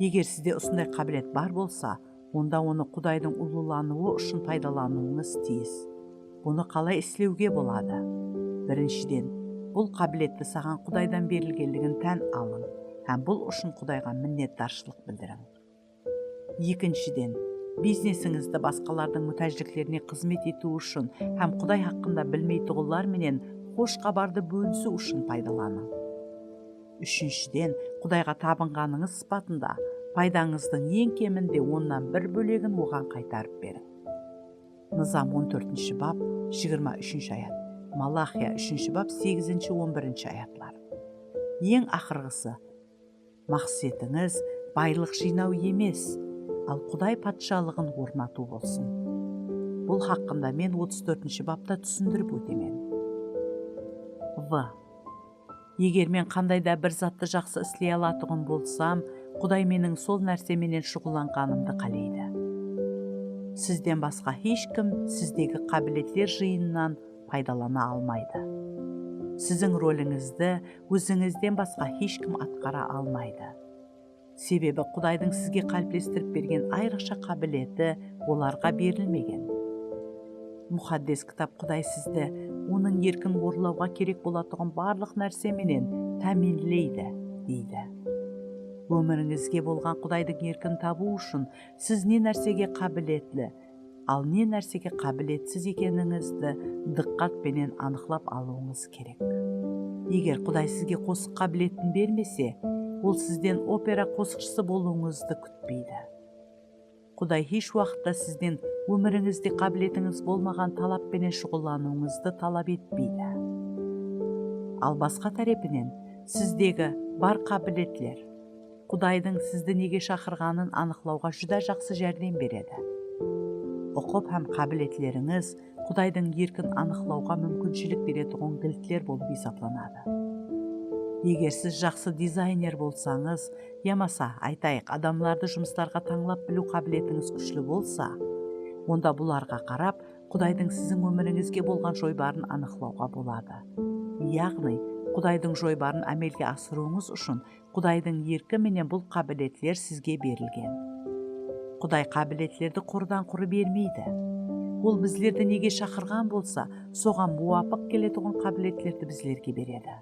Eger sizde usınday qábilet bar bolsa, onda onı Qudaydıń ullılanıwı ushın paydalanıwıńız tiyis. Bunı qalay islewge boladı? Birinshiden, bul qábiletti saǵan Qudaydan berilgenligin tán alıń hám bul ushın Qudayǵa minnetdarshılıq bildiriń. Ekinshiden, biznesińizdi basqalardıń mútájliklerine xızmet etiw ushın hám Quday haqqında bilmeytuǵınlar menen xosh xabardı bólisiw ushın paydalanıń. Úshinshiden, Qudayǵa tabınǵanıńız sıpatında paydańızdıń eń keminde onnan bir bólegin oǵan qaytarıp beriń. Nızam on tórtinshi bap, jigirma úshinshi ayat. Malaxiya úshinshi bap, segizinshi, on birinshi ayatlar. Eń aqırǵısı, maqsetińiz baylıq jıynaw emes, al Quday patshalıǵın ornatıw bolsın. Bul haqqında men otız tórtinshi bapta túsindirip ótemen. V. Eger men qanday da bir zattı jaqsı isley alatuǵın bolsam, Quday meniń sol nárse menen shuǵıllanǵanımdı qáleydi. Sizden basqa hesh kim sizdegi qábiletler jıyınınan paydalana almaydı. Siziń rolińizdi ózińizden basqa hesh kim atqara almaydı. Sebebi Qudaydıń sizge qáliplestirip bergen ayrıqsha qábileti olarǵa berilmegen. Muqaddes Kitap Quday sizdi Onıń erkin orınlawǵa kerek bolatuǵın barlıq nárse menen támiyinleydi, deydi. Ómirińizge bolǵan Qudaydıń erkin tabıw ushın siz ne nársege qábiletli, al ne nársege qábiletsiz ekenińizdi dıqqat penen anıqlap alıwıńız kerek. Eger Quday sizge qosıq qábiletin bermese, Ol sizden opera qosıqshısı bolıwıńızdı kútpeydi. Quday hesh waqıtta sizden ómirińizde qábiletińiz bolmaǵan talap penen shuǵıllanıwıńızdı talap etpeydi. Al basqa tárepinen, sizdegi bar qábiletler Qudaydıń sizdi nege shaqırǵanın anıqlawǵa júdá jaqsı járdem beredi. Uqıp hám qábiletlerińiz Qudaydıń erkin anıqlawǵa múmkinshilik beretuǵın giltler bolıp esaplanadı. Eger siz jaqsı dizayner bolsańız, yamasa, aytayıq, adamlardı jumıslarǵa tańlap biliw qábiletińiz kúshli bolsa, onda bularǵa qarap, Qudaydıń siziń ómirińizge bolǵan joybarın anıqlawǵa boladı. Yaǵnıy, Qudaydıń joybarın ámelge asırıwıńız ushın Qudaydıń erki menen bul qábiletler sizge berilgen. Quday qábiletlerdi qurıdan qurı bermeydi. Ol bizlerdi nege shaqırǵan bolsa, soǵan muwapıq keletuǵın qábiletlerdi bizlerge beredi.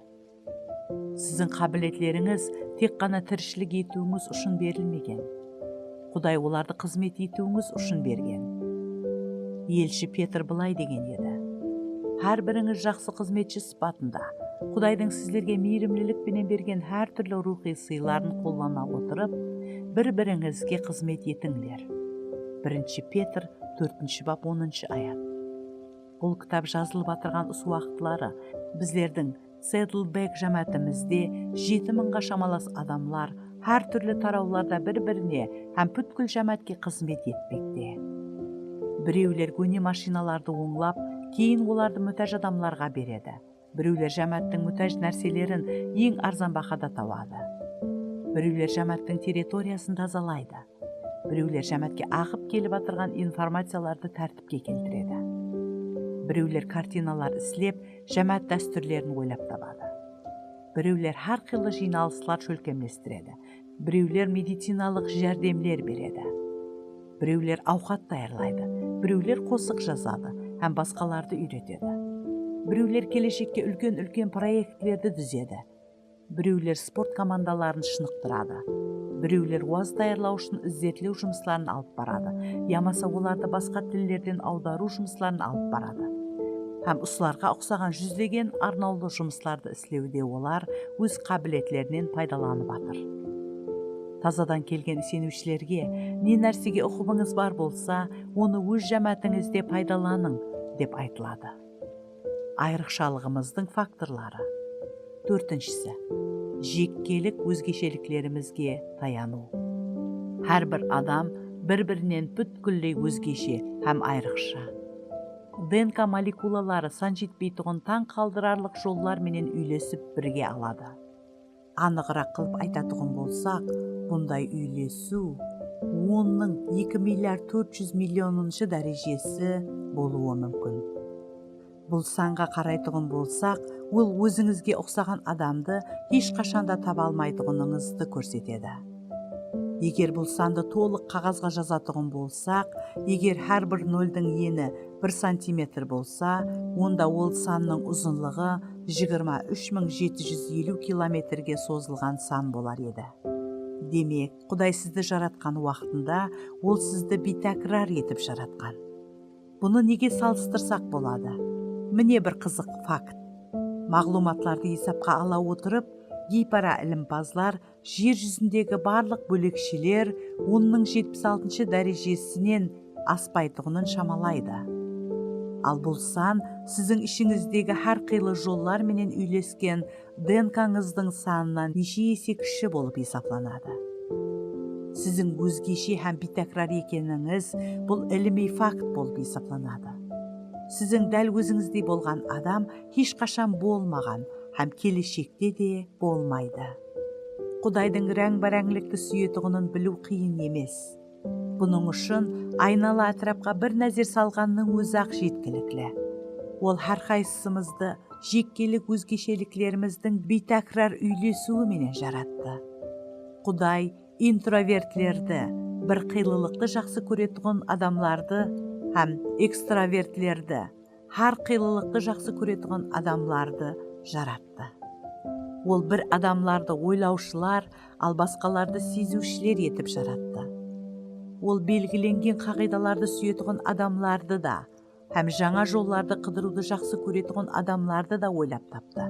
Siziń qábiletlerińiz tek ǵana tirishilik etiwińiz ushın berilmegen. Quday olardı xızmet etiwińiz ushın bergen. Elshi Petr bılay degen edi: Hár birińiz jaqsı xızmetshi sıpatında Qudaydıń sizlerge miyrimlilik penen bergen hár túrli ruwxıy sıyların qollana otırıp, bir-birińizge xızmet etińler. Birinshi Petr, tórtinshi bap, onınshı ayat. Bul kitap jazılıp atırǵan usı waqıtları bizlerdiń Saddleback jámáátimizde jeti mıńǵa shamalas adamlar hár túrli tarawlarda bir-birine hám pútkil jámáátke xızmet etpekte. Birewler góne mashinalardı ońlap, keyin olardı mútáj adamlarǵa beredi. Birewler jámááttiń mútáj nárselerin eń arzan bahada tawadı. Birewler jámááttiń territoriyasın tazalaydı. Birewler jámáátke aǵıp kelip atırǵan informaciyalardı tártipke keltiredi. Birewler kartinalar islep, jámáát dástúrlerin oylap tabadı. Birewler hár qıylı jıynalıslar shólkemlestiredi. Birewler medicinalıq járdemler beredi. Birewler awqat tayarlaydı. Birewler qosıq jazadı hám basqalardı úyretedi. Birewler keleshekke úlken-úlken proektlerdi dúzedi. Birewler sport komandaların shınıqtıradı. Birewler waz tayarlaw ushın izertlew jumısların alıp baradı, yamasa olardı basqa tillerden awdarıw jumısların alıp baradı. Hám usılarǵa uqsaǵan júzlegen arnawlı jumıslardı islewde olar óz qábiletlerinen paydalanıp atır. Tazadan kelgen iseniwshilerge ne nársege uqıbıńız bar bolsa, onı óz jámáátińizde paydalanıń, dep aytıladı. Ayrıqshalıǵımızdıń faktorları. Tórtinshisi, jekkelik ózgesheliklerimizge tayanıw. Hár bir adam bir-birinen pútkilley ózgeshe hám ayrıqsha. D N K molekulaları san jetpeytuǵın tań qaldırarlıq jollar menen úylesip birge aladı. Anıǵıraq qılıp aytatuǵın bolsaq, bunday úylesiw onnıń eki milliard tórt júz millionınshı dárejesi bolıwı múmkin. Bul sanǵa qaraytuǵın bolsaq, ol ózińizge uqsaǵan adamdı hesh qashan da taba almaytuǵınıńızdı kórsetedi. Eger bul sandı tolıq qaǵazǵa jazatuǵın bolsaq, eger hár bir noldiń eni bir santimetr bolsa, onda ol sannıń uzınlıǵı jigirma úsh mıń jeti júz eliw kilometrge sozılǵan san bolar edi. Demek, Quday sizdi jaratqan waqtında Ol sizdi biytákirar etip jaratqan. Bunı nege salıstırsaq boladı? Mine bir qızıq fakt. Maǵlıwmatlardı esapqa ala otırıp, geypara ilimpazlar jer júzindegi barlıq bóleksheler onnıń jetpis altınshı dárejesinen aspaytuǵının shamalaydı. Al bul san siziń ishińizdegi hár qıylı jollar menen úylesken D N K-ńızdıń sanınan neshe ese kishi bolıp esaplanadı. Siziń ózgeshe hám biytákirar ekenińiz bul ilimiy fakt bolıp esaplanadı. Siziń dál ózińizdey bolǵan adam hesh qashan bolmaǵan hám keleshekte de bolmaydı. Qudaydıń ráń-báráńlikti súyetuǵının biliw qıyın emes. Bunıń ushın aynala átirapqa bir názer salǵannıń ózi-aq jetkilikli. Ol hár qaysısımızdı jekkelik ózgesheliklerimizdiń biytákirar úylesiwi menen jarattı. Quday introvertlerdi, bir qıylılıqtı jaqsı kóretuǵın adamlardı hám ekstravertlerdi, hár qıylılıqtı jaqsı kóretuǵın adamlardı jarattı. Ol bir adamlardı oylawshılar, al basqalardı seziwshiler etip jarattı. Ol belgilengen qaǵıydalardı súyetuǵın adamlardı da hám jańa jollardı qıdırıwdı jaqsı kóretuǵın adamlardı da oylap taptı.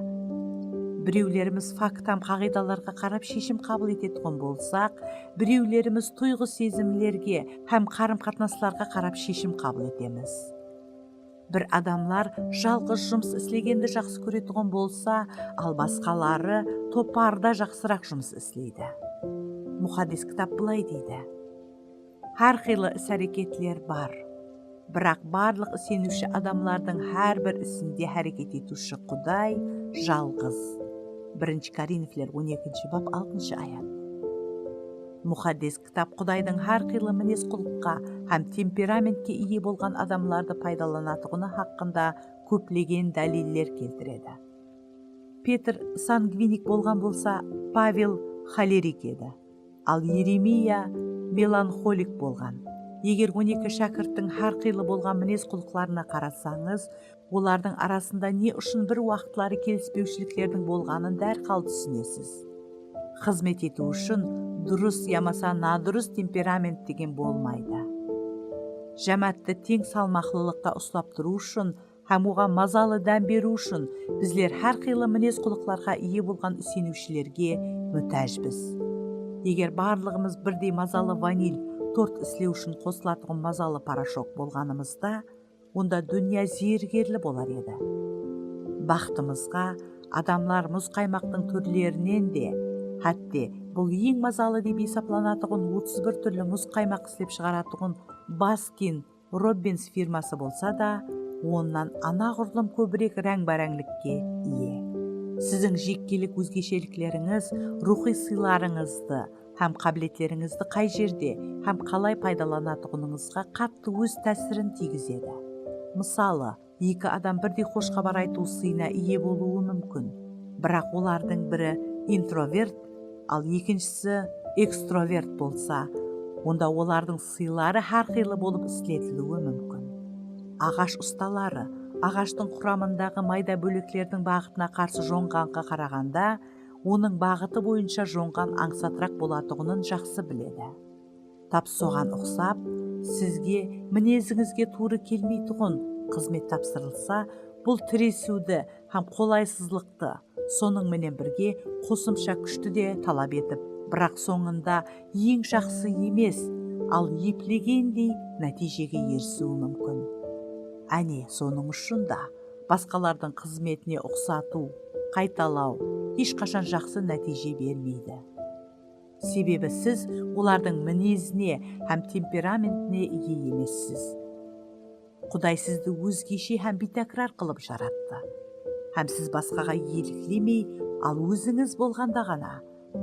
Birewlerimiz fakt hám qaǵıydalarǵa qarap sheshim qabıl etetuǵın bolsaq, birewlerimiz tuyǵı-sezimlerge hám qarım-qatnaslarǵa qarap sheshim qabıl etemiz. Bir adamlar jalǵız jumıs islegendi jaqsı kóretuǵın bolsa, al basqaları toparda jaqsıraq jumıs isleydi. Muqaddes Kitap bılay deydi: Hár qıylı is-háreketler bar. Biraq barlıq iseniwshi adamlardıń hár bir isinde háreket etiwshi Quday jalǵız. Birinshi Korinfler on ekinshi bab, altınshı ayat. Muqaddes Kitap Qudaydıń hár qıylı minez-qulıq hám temperamentke iye bolǵan adamlardı paydalanatuǵını haqqında kóplegen dáliller keltiredi. Petr sangvinik bolǵan bolsa, Pavel xolerik edi. Al Yeremiya melanxolik bolǵan. Eger on eki shákirttiń hár qıylı bolǵan minez-qulıqlarına qarasańız, olardıń arasında ne ushın bir waqıtları kelispewshiliklerdiń bolǵanın dárhal túsinesiz. Xızmet etiw ushın durıs yamasa nadurıs temperament degen bolmaydı. Jámáátti teń salmaqlılıqta uslap turıw ushın hám oǵan mazalı dám beriw ushın bizler hár qıylı minez-qulıqlarǵa iye bolǵan iseniwshilerge mútájbiz. Eger barlıǵımız birdey mazalı vanil tort islew ushın qosılatuǵın mazalı poroshok bolǵanımızda, onda dúnya zerigerli bolar edi. Baxtımızǵa, adamlar muz qaymaqtıń túrlerinen de, hátte bul eń mazalı dep esaplanatuǵın otız bir túrli muz qaymaq islep shıǵaratuǵın Baskin Robbins firması bolsa da, onnan anaǵurlım kóbirek ráń-báráńlikke iye. Siziń jekkelik ózgesheliklerińiz ruwxıy sıylarıńızdı hám qábiletlerińizdi qay jerde hám qalay paydalanatuǵınıńızǵa qattı óz tásirin tiygizedi. Mısalı, eki adam birdey xosh xabar aytıw sıyına iye bolıwı múmkin, biraq olardıń biri introvert, al ekinshisi ekstrovert bolsa, onda olardıń sıyları hár qıylı bolıp isletiliwi múmkin. Aǵash ustaları aǵashtıń quramındaǵı mayda bóleklerdiń baǵıtına qarsı jonǵanǵa qaraǵanda, onıń baǵıtı boyınsha jonǵan ańsatıraq bolatuǵının jaqsı biledi. Tap soǵan uqsap, sizge minezińizge tuwrı kelmeytuǵın xızmet tapsırılsa, bul tiresiwdi hám qolaysızlıqtı, sonıń menen birge qosımsha kúshti de talap etip, biraq sońında eń jaqsı emes, al eplegendey nátiyjege erisiwi múmkin. Áne, sonıń ushın da basqalardıń xızmetine uqsatıw, qaytalaw hesh qashan jaqsı nátiyje bermeydi. Sebebi siz olardıń minezine hám temperamentine iye emessiz. Quday sizdi ózgeshe hám biytákirar qılıp jarattı. Hám siz basqaǵa eliklemey, al ózińiz bolǵanda ǵana,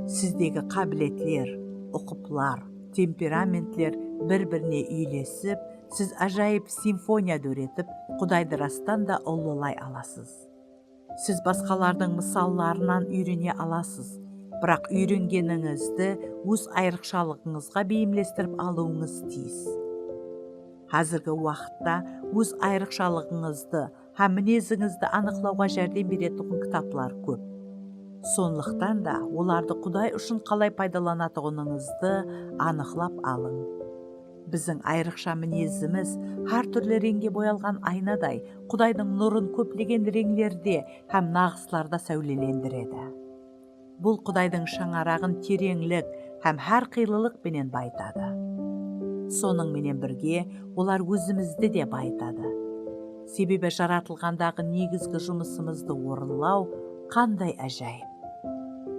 sizdegi qábiletler, uqıplar, temperamentler bir-birine úyilesip, siz ájayıp simfoniya dóretip, Qudaydı rastan da ullılay alasız. Siz basqalardıń mısallarınan úyrene alasız, biraq úyrengenińizdi óz ayrıqshalıǵıńızǵa beyimlestirip alıwıńız tiyis. Házirgi waqıtta óz ayrıqshalıǵıńızdı hám minezińizdi anıqlawǵa járdem beretuǵın kitaplar kóp. Sonlıqtan da olardı Quday ushın qalay paydalanatuǵınıńızdı anıqlap alıń. Biziń ayrıqsha minezimiz hár túrli reńge boyalǵan aynaday Qudaydıń nurın kóplegen reńlerde hám naǵıslarda sáwlelendiredi. Bul Qudaydıń shańaraǵın tereńlik hám hár qıylılıq penen bayıtadı. Sonıń menen birge, olar ózimizdi de bayıtadı. Sebebi jaratılǵandaǵı negizgi jumısımızdı orınlaw qanday ájayıp!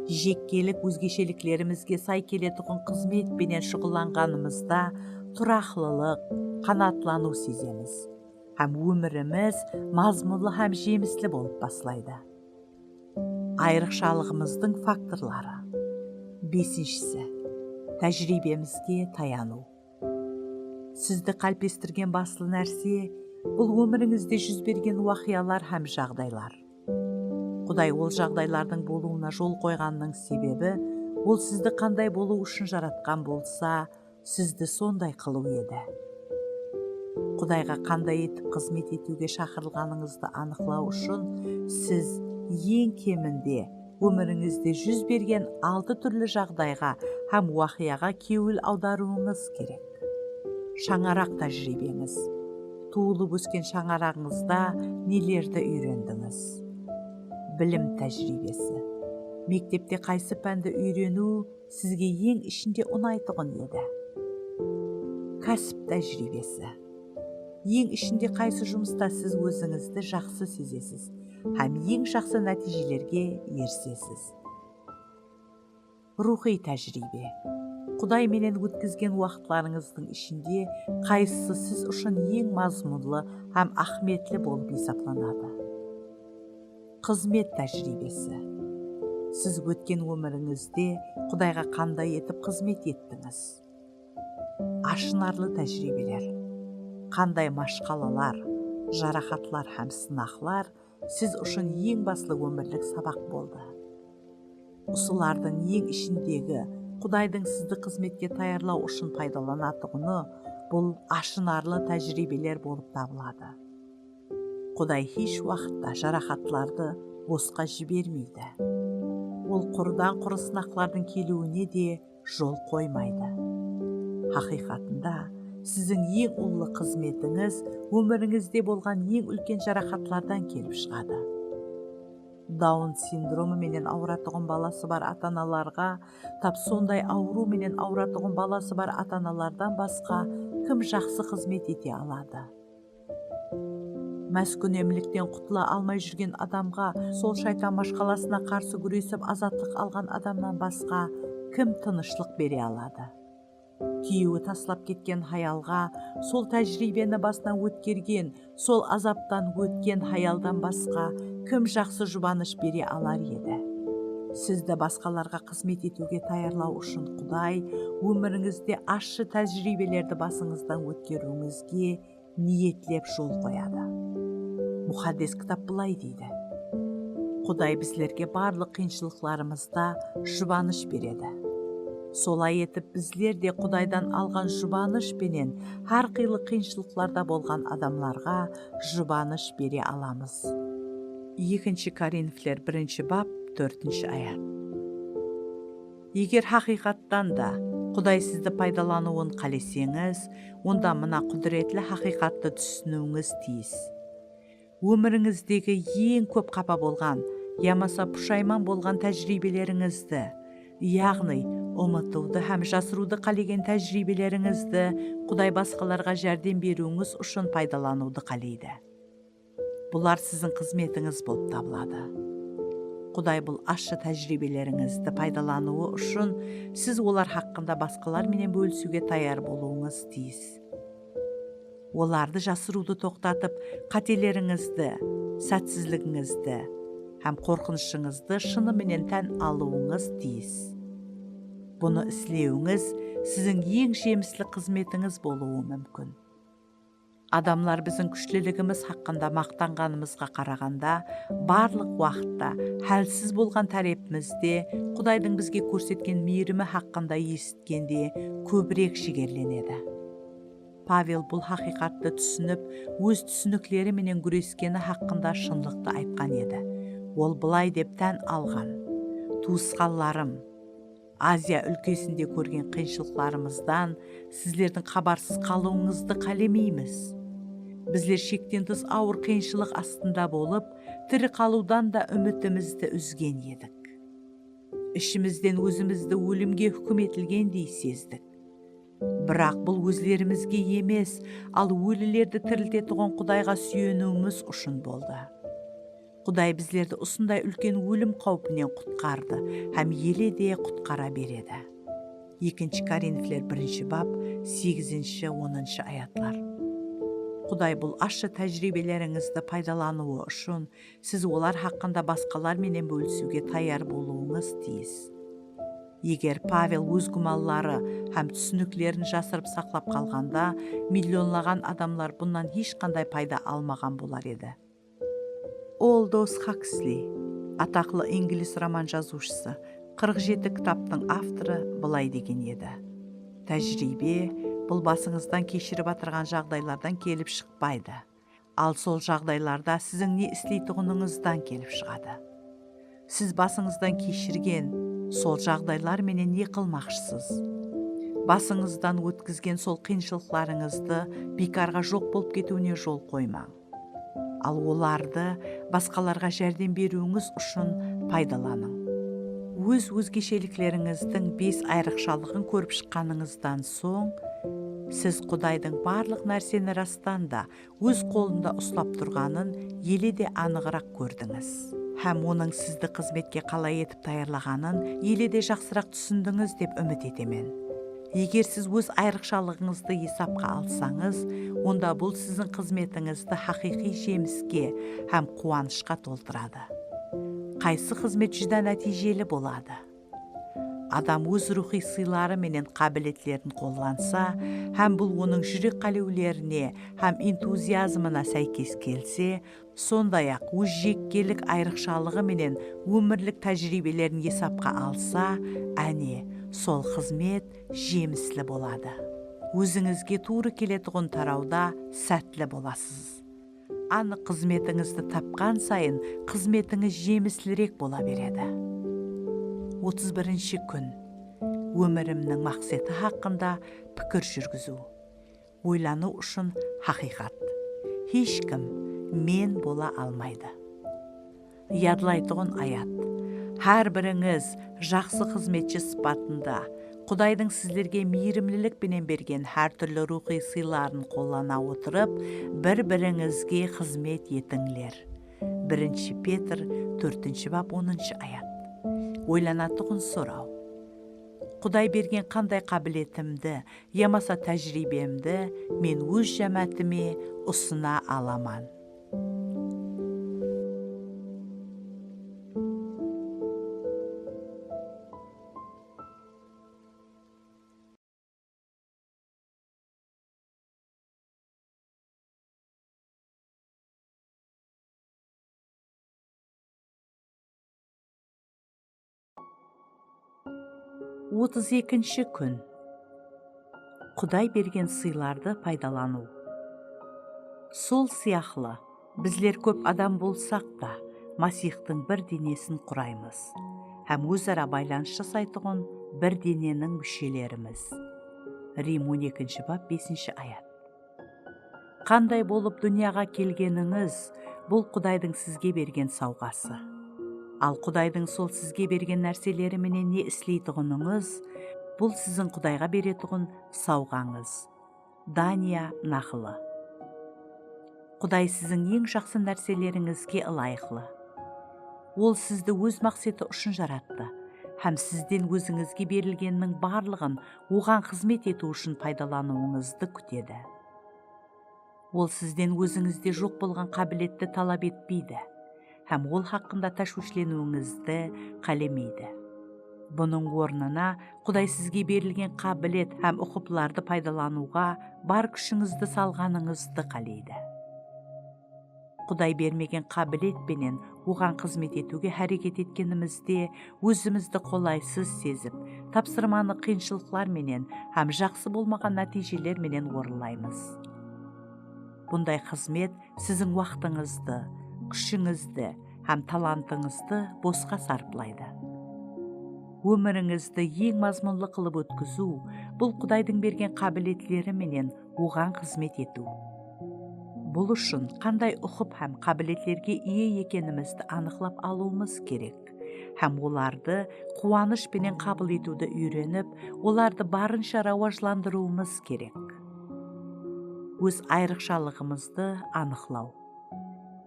Jekkelik ózgesheliklerimizge say keletuǵın xızmet penen shuǵıllanǵanımızda turaqlılıq, qanaatlanıw sezemiz hám ómirimiz mazmunlı hám jemisli bolıp baslaydı. Ayrıqshalıǵımızdıń faktorları. Besinshisi, tájiriybemizge tayanıw. Sizdi qáliplestirgen baslı nárse, bul ómirińizde júz bergen waqıyalar hám jaǵdaylar. Quday ol jaǵdaylardıń bolıwına jol qoyǵanınıń sebebi, ol sizdi qanday bolıw ushın jaratqan bolsa, sizdi sonday qılıw edi. Qudayǵa qanday etip xızmet etiwge shaqırılǵanıńızdı anıqlaw ushın siz eń keminde ómirińizde júz bergen altı túrli jaǵdayǵa hám waqıyaǵa kewil awdarıwıńız kerek. Shańaraq tájiriybeńiz. Tuwılıp ósken shańaraǵıńızda nelerdi úyrendińiz? Bilim tájiriybesi. Mektepte qaysı pándi úyreniw sizge eń ishinde unaytuǵın edi? Kásip tájiriybesi. Eń ishinde qaysı jumısta siz ózińizdi jaqsı sezesiz hám eń jaqsı nátiyjelerge erisesiz? Ruwxıy tájiriybe. Quday menen ótkizgen waqıtlarıńızdıń ishinde qaysısı siz ushın eń mazmunlı hám áhmiyetli bolıp esaplanadı? Xızmet tájiriybesi. Siz ótken ómirińizde Qudayǵa qanday etip xızmet ettińiz? Ashınarlı tájiriybeler. Qanday mashqalalar, jaraqatlar hám sınaqlar siz ushın eń baslı ómirlik sabaq boldı? Usılardıń eń ishindegi, Qudaydıń sizdi xızmetke tayarlaw ushın paydalanatuǵını bul ashınarlı tájiriybeler bolıp tabıladı. Quday hesh waqıtta jaraqatlardı bosqa jibermeydi. Ol qurıdan-qurı sınaqlardıń keliwine de jol qoymaydı. Haqıyqatında, siziń eń ullı xızmetińiz ómirińizde bolǵan eń úlken jaraqatlardan kelip shıǵadı. Daun sindromı menen awıratuǵın balası bar ata-analarǵa, tap sonday awırıw menen awıratuǵın balası bar ata-analardan basqa kim jaqsı xızmet ete aladı? Máskúnemlikten qutıla almay júrgen adamǵa sol shaytan mashqalasına qarsı gúresip azatlıq alǵan adamnan basqa kim tınıshlıq bere aladı? Kúyewi taslap ketken hayalǵa sol tájiriybeni basınan ótkergen, sol azaptan ótken hayaldan basqa kim jaqsı jubanısh bere alar edi? Sizdi basqalarǵa xızmet etiwge tayarlaw ushın Quday ómirińizde ashshı tájiriybelerdi basıńızdan ótkeriwińizge niyetlep jol qoyadı. Muqaddes Kitap bılay deydi: Quday bizlerge barlıq qıyınshılıqlarımızda jubanısh beredi. Solay etip, bizler de Qudaydan alǵan jubanısh penen hár qıylı qıyınshılıqlarda bolǵan adamlarǵa jubanısh bere alamız. Ekinshi Korinfler birinshi bap, tórtinshi ayat. Eger haqıyqattan da Quday sizdi paydalanıwın qáleseńiz, onda mına qúdiretli haqıyqattı túsiniwińiz tiyis. Ómirińizdegi eń kóp qapa bolǵan yamasa pushayman bolǵan tájiriybelerińizdi, yaǵnıy, umıtıwdı hám jasırıwdı qálegen tájiriybelerińizdi Quday basqalarǵa járdem beriwińiz ushın paydalanıwdı qáleydi. Bular siziń xızmetińiz bolıp tabıladı. Quday bul ashshı tájiriybelerińizdi paydalanıwı ushın siz olar haqqında basqalar menen bólisiwge tayar bolıwıńız tiyis. Olardı jasırıwdı toqtatıp, qátelerińizdi, sátsizligińizdi hám qorqınıshıńızdı shını menen tán alıwıńız tiyis. Bunı islewińiz siziń eń jemisli xızmetińiz bolıwı múmkin. Adamlar biziń kúshliligimiz haqqında maqtanǵanımızǵa qaraǵanda, barlıq waqıtta hálsiz bolǵan tárepimizde Qudaydıń bizge kórsetken miyrimi haqqında esitip kende kóbirek jigerlenedi. Pavel bul haqıyqattı túsinip, óz túsinikleri menen gúreskeni haqqında shınlıqtı aytqan edi. Ol bılay dep tán alǵan: Tuwısqanlarım, Aziya úlkesinde kórgen qıyınshılıqlarımızdan sizlerdiń xabarsız qalıwıńızdı qálemeymiz. Bizler shekten tıs awır qıyınshılıq astında bolıp, tiri qalıwdan da úmitimizdi úzgen edik. Ishimizden ózimizdi ólimge húkim etilgendey sezdik. Biraq bul ózlerimizge emes, al ólilerdi tiriltetuǵın Qudayǵa súyeniwimiz ushın boldı. Quday bizlerdi usınday úlken ólim qáwpinen qutqardı hám ele de qutqara beredi. Ekinshi Korinfler birinshi bap, segizinshi, onınshı ayatlar. Quday bul ashshı tájiriybelerińizdi paydalanıwı ushın siz olar haqqında basqalar menen bólisiwge tayar bolıwıńız tiyis. Eger Pavel óz gúmanları hám túsiniklerin jasırıp saqlap qalǵanda, millionlaǵan adamlar bunnan hesh qanday payda almaǵan bolar edi. Aldous Xaksli, ataqlı inglis roman jazıwshısı, qırq jeti kitaptıń avtorı bılay degen edi: Tájiriybe bul basıńızdan keshirip atırǵan jaǵdaylardan kelip shıqpaydı. Al sol jaǵdaylarda siziń ne isleytuǵınıńızdan kelip shıǵadı. Siz basıńızdan keshirgen sol jaǵdaylar menen ne qılmaqshısız? Basıńızdan ótkizgen sol qıyınshılıqlarıńızdı biykarǵa joq bolıp ketiwine jol qoymań. Al olardı basqalarǵa járdem beriwińiz ushın paydalanıń. Óz ózgesheliklerińizdiń bes ayrıqshalıǵın kórip shıqqanıńızdan soń, siz Qudaydıń barlıq nárseni rastan da óz qolında uslap turǵanın ele de anıǵıraq kórdińiz. Hám Onıń sizdi xızmetke qalay etip tayarlaǵanın ele de jaqsıraq túsindińiz dep úmit etemen. Eger siz óz ayrıqshalıǵıńızdı esapqa alsańız, onda bul siziń xızmetińizdi haqıyqıy jemiske hám quwanıshqa toltıradı. Qaysı xızmet júdá nátiyjeli boladı? Adam óz ruwxıy sıyları menen qábiletlerin qollansa hám bul onıń júrek qálewlerine hám entuziazmına sáykes kelse, sonday-aq, óz jekkelik ayrıqshalıǵı menen ómirlik tájiriybelerin esapqa alsa, áne, sol xızmet jemisli boladı. Ózińizge tuwrı keletuǵın tarawda sátli bolasız. Anıq xızmetińizdi tapqan sayın, xızmetińiz jemislirek bola beredi. Otız birinshi kún. Ómirimniń maqseti haqqında pikir júrgiziw. Oylanıw ushın haqıyqat. Hesh kim men bola almaydı. Yadlaytuǵın ayat. Hár birińiz jaqsı xızmetshi sıpatında Qudaydıń sizlerge miyrimlilik penen bergen hár túrli ruwxıy sıyların qollana otırıp, bir-birińizge xızmet etińler. Birinshi Petr, tórtinshi bap, onınshı ayat. Oylanatuǵın soraw. Quday bergen qanday qábiletimdi yamasa tájiriybemdi men óz jámáátime usına alaman? Otız ekinshi kún. Quday bergen sıylardı paydalanıw. Sol sıyaqlı, bizler kóp adam bolsaq ta, Masiyxtıń bir denesin quraymız hám óz-ara baylanıs jasaytuǵın bir deneniń múshelerimiz. Rim on ekinshi bap, besinshi ayat. Qanday bolıp dúnyaǵa kelgenińiz, bul Qudaydıń sizge bergen sawǵası. Al Qudaydıń sol sizge bergen nárseleri menen ne isleytuǵınıńız, bul siziń Qudayǵa beretuǵın sawǵańız. Daniya naqılı. Quday siziń eń jaqsı nárselerińizge ılayıqlı. Ol sizdi óz maqseti ushın jarattı hám sizden ózińizge berilgenniń barlıǵın oǵan xızmet etiw ushın paydalanıwıńızdı kútedi. Ol sizden ózińizde joq bolǵan qábiletti talap etpeydi hám ol haqqında táshwishleniwińizdi qálemeydi. Bunıń ornına Quday sizge berilgen qábilet hám uqıplardı paydalanıwǵa bar kúshińizdi salǵanıńızdı qáleydi. Quday bermegen qábilet penen oǵan xızmet etiwge háreket etkenimizde, ózimizdi qolaysız sezip, tapsırmanı qıyınshılıqlar menen hám jaqsı bolmaǵan nátiyjeler menen orınlaymız. Bunday xızmet siziń waqtıńızdı, kúshińizdi hám talantıńızdı bosqa sarıplaydı. Ómirińizdi eń mazmunlı qılıp ótkiziw, bul Qudaydıń bergen qábiletleri menen oǵan xızmet etiw. Bul ushın qanday uqıp hám qábiletlerge iye ekenimizdi anıqlap alıwımız kerek hám olardı quwanısh penen qabıl etiwdi úyrenip, olardı barınsha rawajlandırıwımız kerek. Óz ayrıqshalıǵımızdı anıqlaw.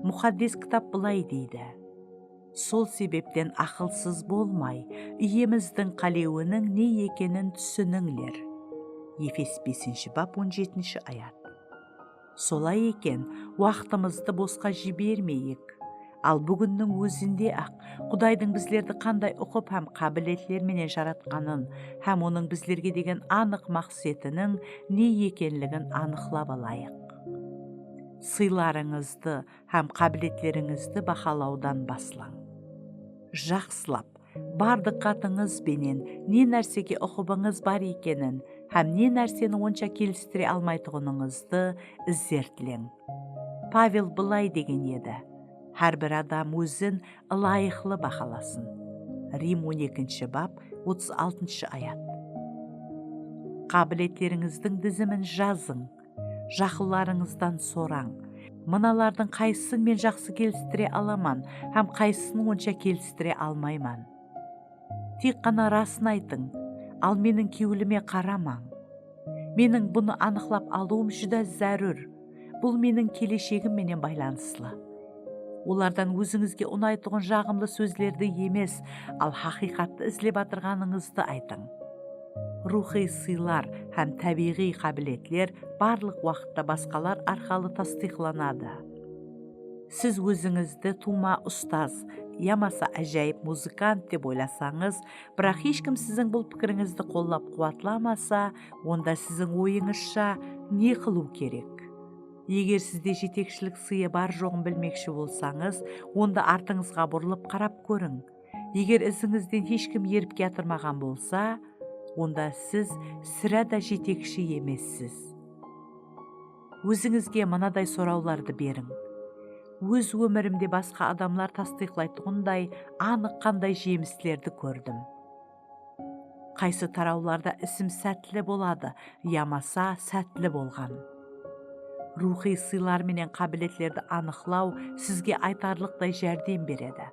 Muqaddes Kitap bılay deydi, "Sol sebepten aqılsız bolmay, Iyemizdiń qálewiniń ne ekenin túsinińler." Efes besinshi bap, on jetinshi ayat. Solay eken, waqtımızdı bosqa jibermeyik. Al búginniń ózinde-aq Qudaydıń bizlerdi qanday uqıp hám qábiletler menen jaratqanın hám Onıń bizlerge degen anıq maqsetiniń ne ekenligin anıqlap alayıq. Sıylarıńızdı hám qábiletlerińizdi bahalawdan baslań. Jaqsılap, bar dıqqatıńız benen ne nársege uqıbıńız bar ekenin hám ne nárseni onsha kelistire almaytuǵınıńızdı izertleń. Pavel bılay degen edi, "Hár bir adam ózin ılayıqlı bahalasın." Rim on ekinshi bap, otız altınshı ayat. Qábiletlerińizdiń dizimin jazıń. Jaqınlarıńızdan sorań, "Mınalardıń qaysısın men jaqsı kelistire alaman hám qaysısın onsha kelistire almayman?" Tek ǵana rasın aytıń, al meniń kewlime qaramań. Meniń bunı anıqlap alıwım júdá zárúr. Bul meniń keleshegim menen baylanıslı. Olardan ózińizge unaytuǵın jaǵımlı sózlerdi emes, al haqıyqattı izlep atırǵanıńızdı aytıń. Ruwxıy sıylar hám tábiyǵıy qábiletler barlıq waqıtta basqalar arqalı tastıyıqlanadı. Siz ózińizdi tuwma ustaz yamasa ájayıp muzıkant dep oylasańız, biraq hesh kim siziń bul pikirińizdi qollap-quwatlamasa, onda siziń oyıńızsha ne qılıw kerek? Eger sizde jetekshilik sıyı bar-joǵın bilmekshi bolsańız, onda artıńızǵa burılıp qarap kóriń. Eger izińizden hesh kim erip kiyatırmaǵan bolsa, onda siz sirá da jetekshi emessiz. Ózińizge mınaday sorawlardı beriń. Óz ómirimde basqa adamlar tastıyıqlaytuǵınday anıq qanday jemislerdi kórdim? Qaysı tarawlarda isim sátli boladı yamasa sátli bolǵan? Ruwxıy sıylar menen qábiletlerdi anıqlaw sizge aytarlıqtay járdem beredi,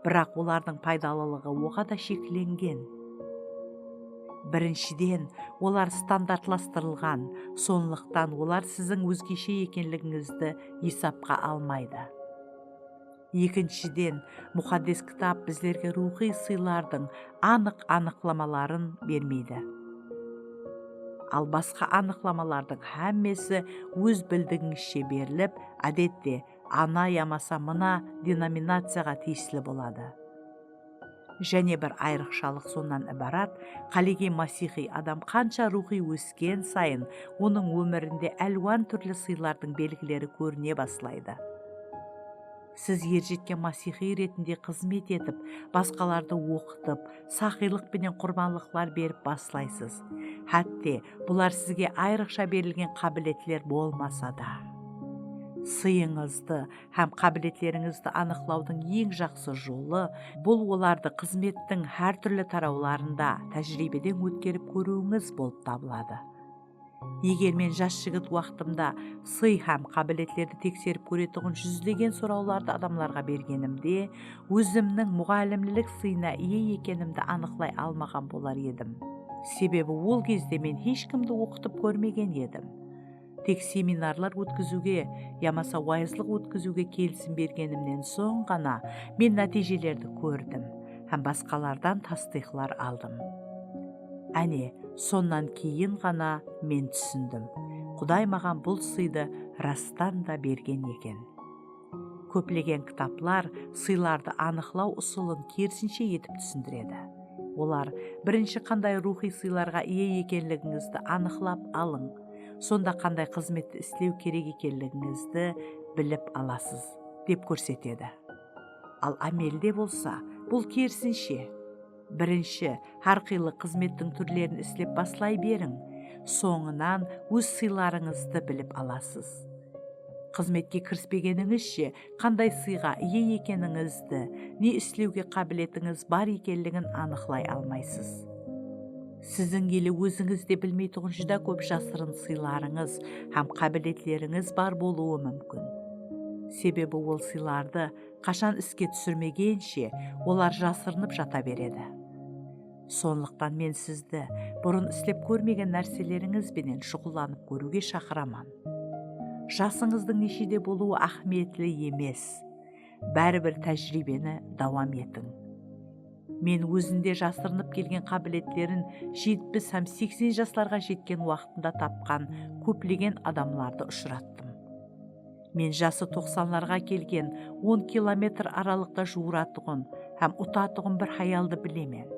biraq olardıń paydalılıǵı oǵada sheklengen. Birinshiden, olar standartlastırılǵan, sonlıqtan olar siziń ózgeshe ekenligińizdi esapqa almaydı. Ekinshiden, Muqaddes Kitap bizlerge ruwxıy sıylardıń anıq anıqlamaların bermeydi. Al basqa anıqlamalardıń hámmesi óz bildigińizshe berilip, ádette, ana yamasa mına denominaciyaǵa tiyisli boladı. Jáne bir ayrıqshalıq sonnan ibarat, qálegen masiyxıy adam qansha ruwxıy ósken sayın, onıń ómirinde álwan túrli sıylardıń belgileri kórine baslaydı. Siz erjetken masiyxıy retinde xızmet etip, basqalardı oqıtıp, saqıylıq penen qurbanlıqlar berip baslaysız. Hátte, bular sizge ayrıqsha berilgen qábiletler bolmasa da. Sıyıńızdı hám qábiletlerińizdi anıqlawdıń eń jaqsı jolı, bul olardı xızmettiń hár túrli tarawlarında tájiriybeden ótkerip kóriwińiz bolıp tabıladı. Eger men jas jigit waqtımda sıy hám qábiletlerdi tekserip kóretuǵın júzlegen sorawlardı adamlarǵa bergenimde, ózimniń muǵallimlilik sıyına iye ekenimdi anıqlay almaǵan bolar edim. Sebebi ol gezde men hesh kimdi oqıtıp kórmegen edim. Tek seminarlar ótkiziwge yamasa wayızlıq ótkiziwge kelisim bergenimnen soń ǵana men nátiyjelerdi kórdim hám basqalardan tastıyıqlar aldım. Áne, sonnan keyin ǵana men túsindim, Quday maǵan bul sıydı rastan da bergen eken. Kóplegen kitaplar sıylardı anıqlaw usılın kerisinshe etip túsindiredi. Olar, birinshi qanday ruwxıy sıylarǵa iye ekenligińizdi anıqlap alıń, sonda qanday xızmetti islew kerek ekenligińizdi bilip alasız, dep kórsetedi. Al ámelde bolsa, bul kerisinshe. Birinshi, hár qıylı xızmettiń túrlerin islep baslay beriń. Sońınan óz sıylarıńızdı bilip alasız. Xızmetke kirispegenińizshe, qanday sıyǵa iye ekenińizdi, ne islewge qábiletińiz bar ekenligin anıqlay almaysız. Siziń ele ózińiz de bilmeytuǵın júdá kóp jasırın sıylarıńız hám qábiletlerińiz bar bolıwı múmkin. Sebebi ol sıylardı qashan iske túsirmegenshe, olar jasırınıp jata beredi. Sonlıqtan men sizdi burın islep kórmegen nárselerińiz benen shuǵıllanıp kóriwge shaqıraman. Jasıńızdıń neshede bolıwı áhmiyetli emes. Báribir tájiriybeni dawam etiń. Men ózinde jasırınıp kelgen qábiletlerin jetpis hám seksen jaslarǵa jetken waqtında tapqan kóplegen adamlardı ushırattım. Men jası toqsanlarǵa kelgen, on kilometr aralıqta juwıratuǵın hám utatuǵın bir hayaldı bilemen.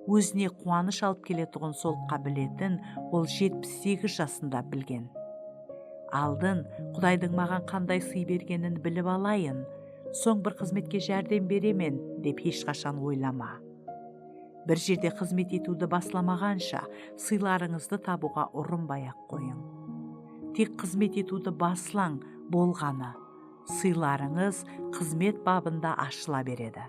Ózine quwanısh alıp keletuǵın sol qábiletin ol jetpis segiz jasında bilgen. Aldın Qudaydıń maǵan qanday sıy bergenin bilip alayın, soń bir xızmetke járdem beremen, dep hesh qashan oylama. Bir jerde xızmet etiwdi baslamaǵansha, sıylarıńızdı tabıwǵa urınbay-aq qoyıń. Tek xızmet etiwdi baslań, bolǵanı. Sıylarıńız xızmet babında ashıla beredi.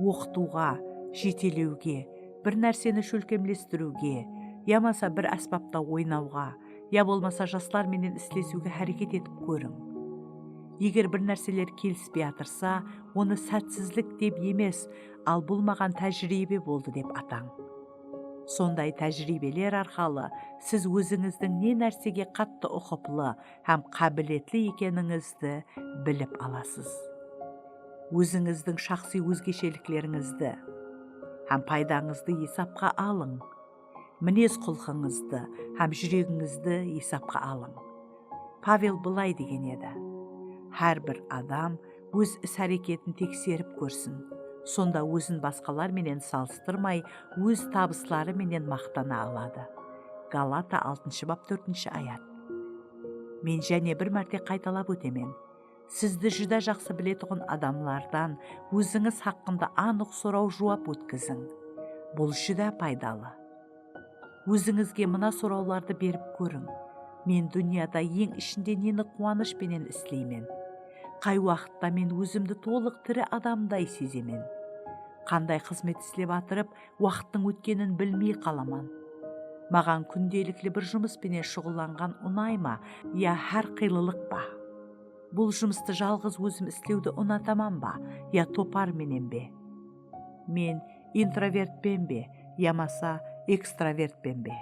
Oqıtıwǵa, jetelewge, bir nárseni shólkemlestiriwge yamasa bir ásbapta oynawǵa, ya bolmasa jaslar menen islesiwge háreket etip kóriń. Eger bir nárseler kelispey atırsa, onı sátsizlik dep emes, al bul maǵan tájiriybe boldı dep atań. Sonday tájiriybeler arqalı siz ózińizdiń ne nársege qattı uqıplı hám qábiletli ekenińizdi bilip alasız. Ózińizdiń shaxsiy ózgesheliklerińizdi hám paydańızdı esapqa alıń. Minez-qulqıńızdı hám júregińizdi esapqa alıń. Pavel bılay degen edi: Hár bir adam óz is-háreketin tekserip kórsin. Sonda ózin basqalar menen salıstırmay, óz tabısları menen maqtana aladı. Galata altınshı bap, tórtinshi ayat. Men jáne bir márte qaytalap ótemen. Sizdi júdá jaqsı biletuǵın adamlardan ózińiz haqqında anıq soraw-juwap ótkiziń. Bul júdá paydalı. Ózińizge mına sorawlardı berip kóriń: Men dúnyada eń ishinde neni quwanısh penen isleymen? Qay waqıtta men ózimdi tolıq tiri adamday sezemen? Qanday xızmet islep atırıp, waqıttıń ótkenin bilmey qalaman? Maǵan kúndelikli bir jumıs penen shuǵıllanǵan unay ma, ya hár qıylılıq pa? Bul jumıstı jalǵız ózim islewdi unataman ba, ya topar menen be? Men introvertpen be, yamasa ekstravertpen be?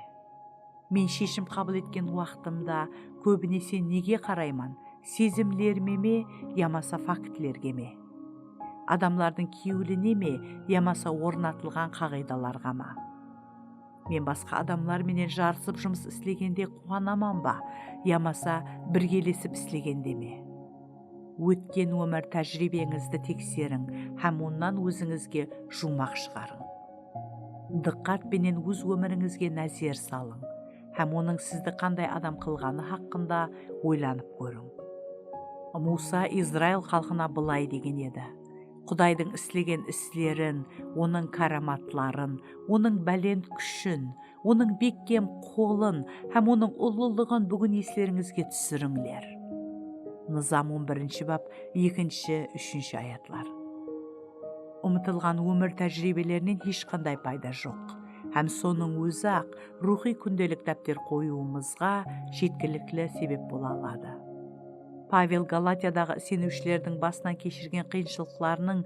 Men sheshim qabıl etken waqtımda kóbinese nege qarayman, sezimlerime me, yamasa faktlerge me? Adamlardıń kewline me, yamasa ornatılǵan qaǵıydalarǵa ma? Men basqa adamlar menen jarısıp jumıs islegende quwanaman ba, yamasa birgelesip islegende me? Ótken ómir tájiriybeńizdi tekseriń hám onnan ózińizge juwmaq shıǵarıń. Dıqqat penen óz ómirińizge názer salıń hám onıń sizdi qanday adam qılǵanı haqqında oylanıp kóriń. Musa Izrail xalqına bılay degen edi: Qudaydıń islegen islerin, onıń káramatların, onıń bálent kúshin, onıń bekkem qolın hám onıń ullılıǵın búgin eslerińizge túsirińler. Nızam on birinshi bap, ekinshi, úshinshi ayatlar. Umıtılǵan ómir tájiriybelerinen hesh qanday payda joq. Hám sonıń ózi-aq ruwxıy kúndelik dápter qoyıwımızǵa jetkilikli sebep bola aladı. Pavel Galatiyadaǵı iseniwshilerdiń basınan keshirgen qıyınshılıqlarınıń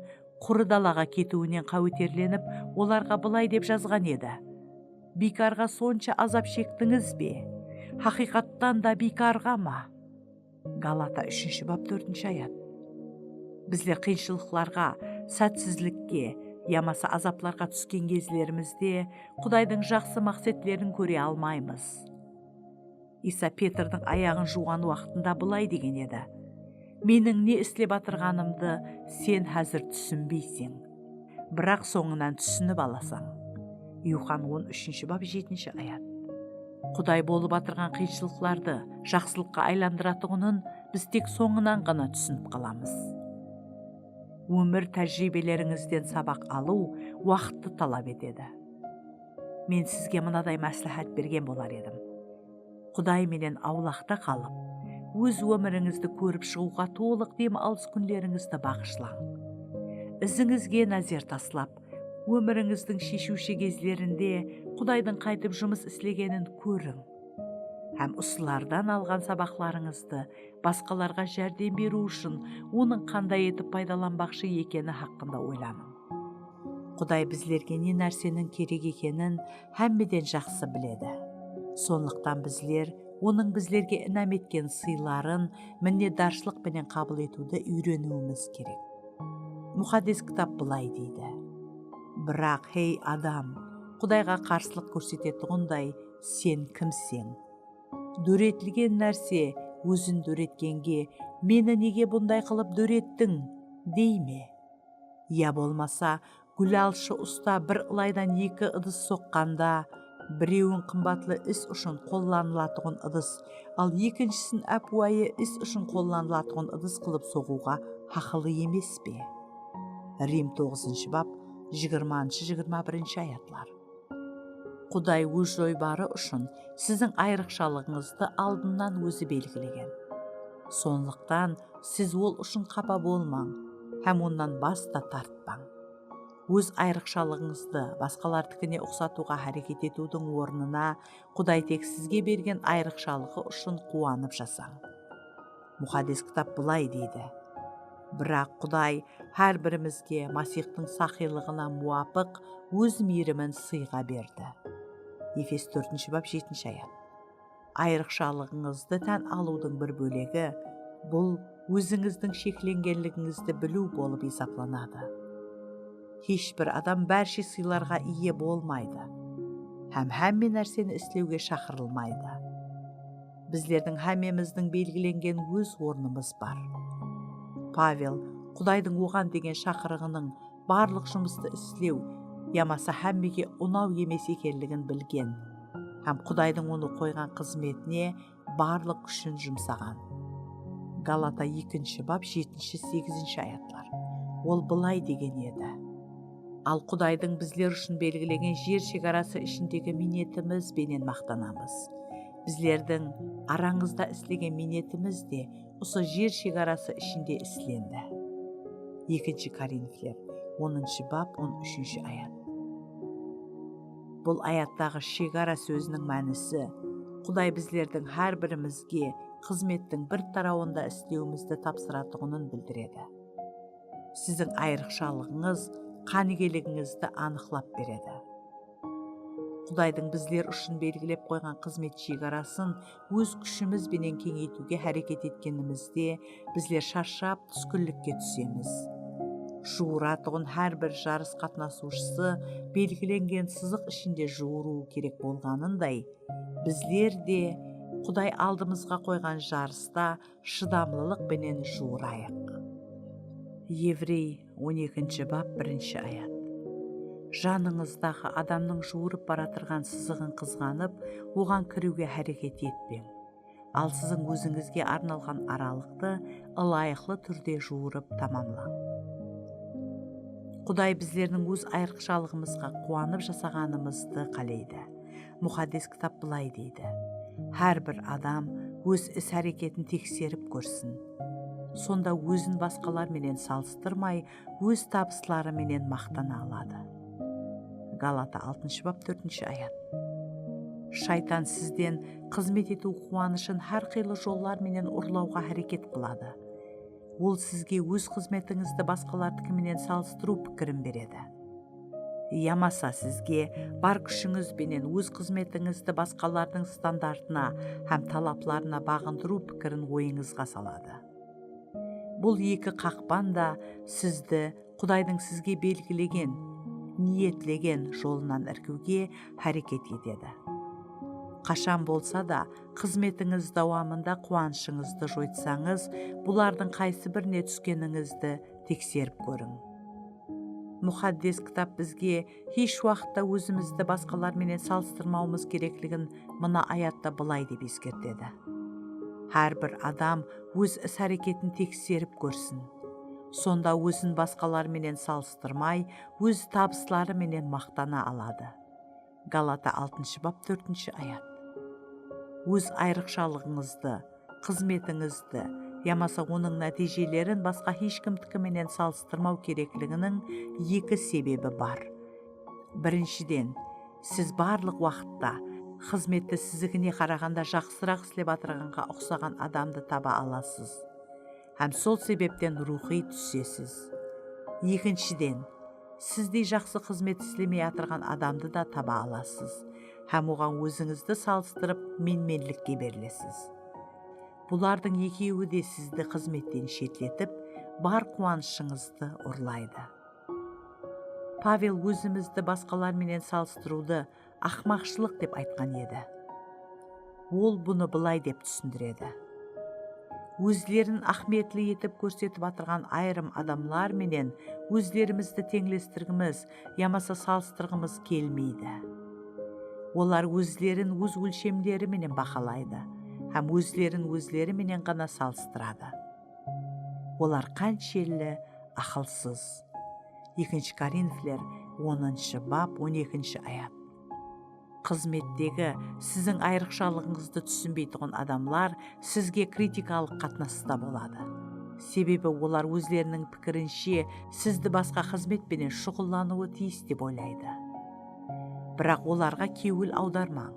qurı dalaǵa ketiwinen qáweterlenip, olarǵa bılay dep jazǵan edi: Biykarǵa sonsha azap shektińiz be? Haqıyqattan da biykarǵa ma? Galata úshinshi bap, tórtinshi ayat. Bizler qıyınshılıqlarǵa, sátsizlikke yamasa azaplarǵa túsken gezlerimizde Qudaydıń jaqsı maqsetlerin kóre almaymız. Iysa Petrdiń ayaǵın juwǵan waqtında bılay degen edi: Meniń ne islep atırǵanımdı sen házir túsinbeyseń, biraq sońınan túsinip alasań. Yuxan on úshinshi bap, jetinshi ayat. Quday bolıp atırǵan qıyınshılıqlardı jaqsılıqqa aylandıratuǵının biz tek sońınan ǵana túsinip qalamız. Ómir tájiriybelerińizden sabaq alıw waqıttı talap etedi. Men sizge mınaday másláhát bergen bolar edim: Quday menen awlaqta qalıp, óz ómirińizdi kórip shıǵıwǵa tolıq dem alıs kúnlerińizdi baǵıshlań. Izińizge názer taslap, ómirińizdiń sheshiwshi gezlerinde Qudaydıń qaytıp jumıs islegenin kóriń. Hám usılardan alǵan sabaqlarıńızdı basqalarǵa járdem beriw ushın onıń qanday etip paydalanbaqshı ekeni haqqında oylanıń. Quday bizlerge ne nárseniń kerek ekenin hámmeden jaqsı biledi. Sonlıqtan bizler Onıń bizlerge inam etken sıyların minnetdarshılıq penen qabıl etiwdi úyreniwimiz kerek. Muqaddes Kitap bılay deydi: Biraq, hey adam, Qudayǵa qarsılıq kórsetetuǵınday sen kimseń? Dóretilgen nárse ózin dóretkenge, meni nege bunday qılıp dórettiń, dey me? Ya bolmasa, gúlalshı usta bir ılaydan eki ıdıs soqqanda, birewin qımbatlı is ushın qollanılatuǵın ıdıs, al ekinshisin ápiwayı is ushın qollanılatuǵın ıdıs qılıp soǵıwǵa haqılı emes pe? Rim toǵızınshı bap, jigirmanshı, jigirma birinshi ayatlar. Quday óz joybarı ushın siziń ayrıqshalıǵıńızdı aldınnan ózi belgilegen. Sonlıqtan siz ol ushın qapa bolmań hám onnan bas ta tartpań. Óz ayrıqshalıǵıńızdı basqalardıkine uqsatıwǵa háreket etiwdiń ornına, Quday tek sizge bergen ayrıqshalıǵı ushın quwanıp jasań. Muqaddes Kitap bılay deydi: "Biraq Quday hár birimizge Masiyxtıń saqıylıǵına muwapıq óz miyrimin sıyǵa berdi." Efes tórtinshi bap, jetinshi ayat. Ayrıqshalıǵıńızdı tán alıwdıń bir bólegi, bul ózińizdiń sheklengenligińizdi biliw bolıp esaplanadı. Hesh bir adam bárshe sıylarǵa iye bolmaydı hám hámme nárseni islewge shaqırılmaydı. Bizlerdiń hámmemizdiń belgilengen óz ornımız bar. Pavel Qudaydıń oǵan degen shaqırıǵınıń barlıq jumıstı islew yamasa hámmege unaw emes ekenligin bilgen hám Qudaydıń onı qoyǵan xızmetine barlıq kúshin jumsaǵan. Galata ekinshi bap, jetinshi, segizinshi ayatlar. Ol bılay degen edi: "Al Qudaydıń bizler ushın belgilegen jer shegarası ishindegi miynetimiz benen maqtanamız. Bizlerdiń arańızda islegen miynetimiz de usı jer shegarası ishinde islendi." Ekinshi Korinfler, onınshı bap, on úshinshi ayat. Bul ayattaǵı shegara sóziniń mánisi Quday bizlerdiń hár birimizge xızmettiń bir tarawında islewimizdi tapsıratuǵının bildiredi. Siziń ayrıqshalıǵıńız qánigeligińizdi anıqlap beredi. Qudaydıń bizler ushın belgilep qoyǵan xızmet shegarasın óz kúshimiz benen keńeytiwge háreket etkenimizde, bizler sharshap, túskinlikke túsemiz. Juwıratuǵın hár bir jarıs qatnasıwshısı belgilengen sızıq ishinde juwırıwı kerek bolǵanınday, bizler de Quday aldımızǵa qoyǵan jarısta shıdamlılıq penen juwırayıq. Evrey on ekinshi bap, birinshi ayat. Janıńızdaǵı adamnıń juwırıp baratırǵan sızıǵın qızǵanıp, oǵan kiriwge háreket etpeń. Al siziń ózińizge arnalǵan aralıqtı ılayıqlı túrde juwırıp tamamlań. Quday bizlerdiń óz ayrıqshalıǵımızǵa quwanıp jasaǵanımızdı qáleydi. Muqaddes Kitap bılay deydi: "Hár bir adam óz is-háreketin tekserip kórsin. Sonda ózin basqalar menen salıstırmay, óz tabısları menen maqtana aladı." Galata altınshı bap, tórtinshi ayat. Shaytan sizden xızmet etiw quwanıshın hár qıylı jollar menen urlawǵa háreket qıladı. Ol sizge óz xızmetińizdi basqalardiki menen salıstırıw pikirin beredi. Yamasa sizge bar kúshińiz benen óz xızmetińizdi basqalardıń standartına hám talaplarına baǵındırıw pikirin oyıńızǵa saladı. Bul eki qaqpan da sizdi Qudaydıń sizge belgilegen, niyetlegen jolınan irkiwge háreket etedi. Qashan bolsa da xızmetińiz dawamında quwanıshıńızdı joytsańız, bulardıń qaysı birine túskenińizdi tekserip kóriń. Muqaddes Kitap bizge hesh waqıtta ózimizdi basqalar menen salıstırmawımız kerekligin mına ayatta bılay dep eskertedi: "Hár bir adam óz is-háreketin tekserip kórsin. Sonda ózin basqalar menen salıstırmay, óz tabısları menen maqtana aladı." Galata altınshı bap, tórtinshi ayat. Óz ayrıqshalıǵıńızdı, xızmetińizdi yamasa onıń nátiyjelerin basqa hesh kimdiki menen salıstırmaw kerekliginiń eki sebebi bar. Birinshiden, siz barlıq waqıtta xızmetti sizigine qaraǵanda jaqsıraq islep atırǵanǵa uqsaǵan adamdı taba alasız hám sol sebepten ruwxıy túsesiz. Ekinshiden, sizdey jaqsı xızmet islemey atırǵan adamdı da taba alasız hám oǵan ózińizdi salıstırıp, menmenlikke berilesiz. Bulardıń ekewi de sizdi xızmetten shetletip, bar quwanıshıńızdı urlaydı. Pavel ózimizdi basqalar menen salıstırıwdı aqmaqshılıq dep aytqan edi. Ol bunı bılay dep túsindiredi: "Ózlerin áhmiyetli etip kórsetip atırǵan ayırım adamlar menen ózlerimizdi teńlestirgimiz yamasa salıstırǵımız kelmeydi. Olar ózlerin óz ólshemleri menen bahalaydı hám ózlerin ózleri menen ǵana salıstıradı. Olar qanshelli aqılsız." Ekinshi Korinfler onınshı bap, on ekinshi ayat. Xızmettegi siziń ayrıqshalıǵıńızdı túsinbeytuǵın adamlar sizge kritikalıq qatnasısta boladı. Sebebi olar ózleriniń pikirinshe sizdi basqa xızmet penen shuǵıllanıwı tiyis dep oylaydı. Biraq olarǵa kewil awdarmań.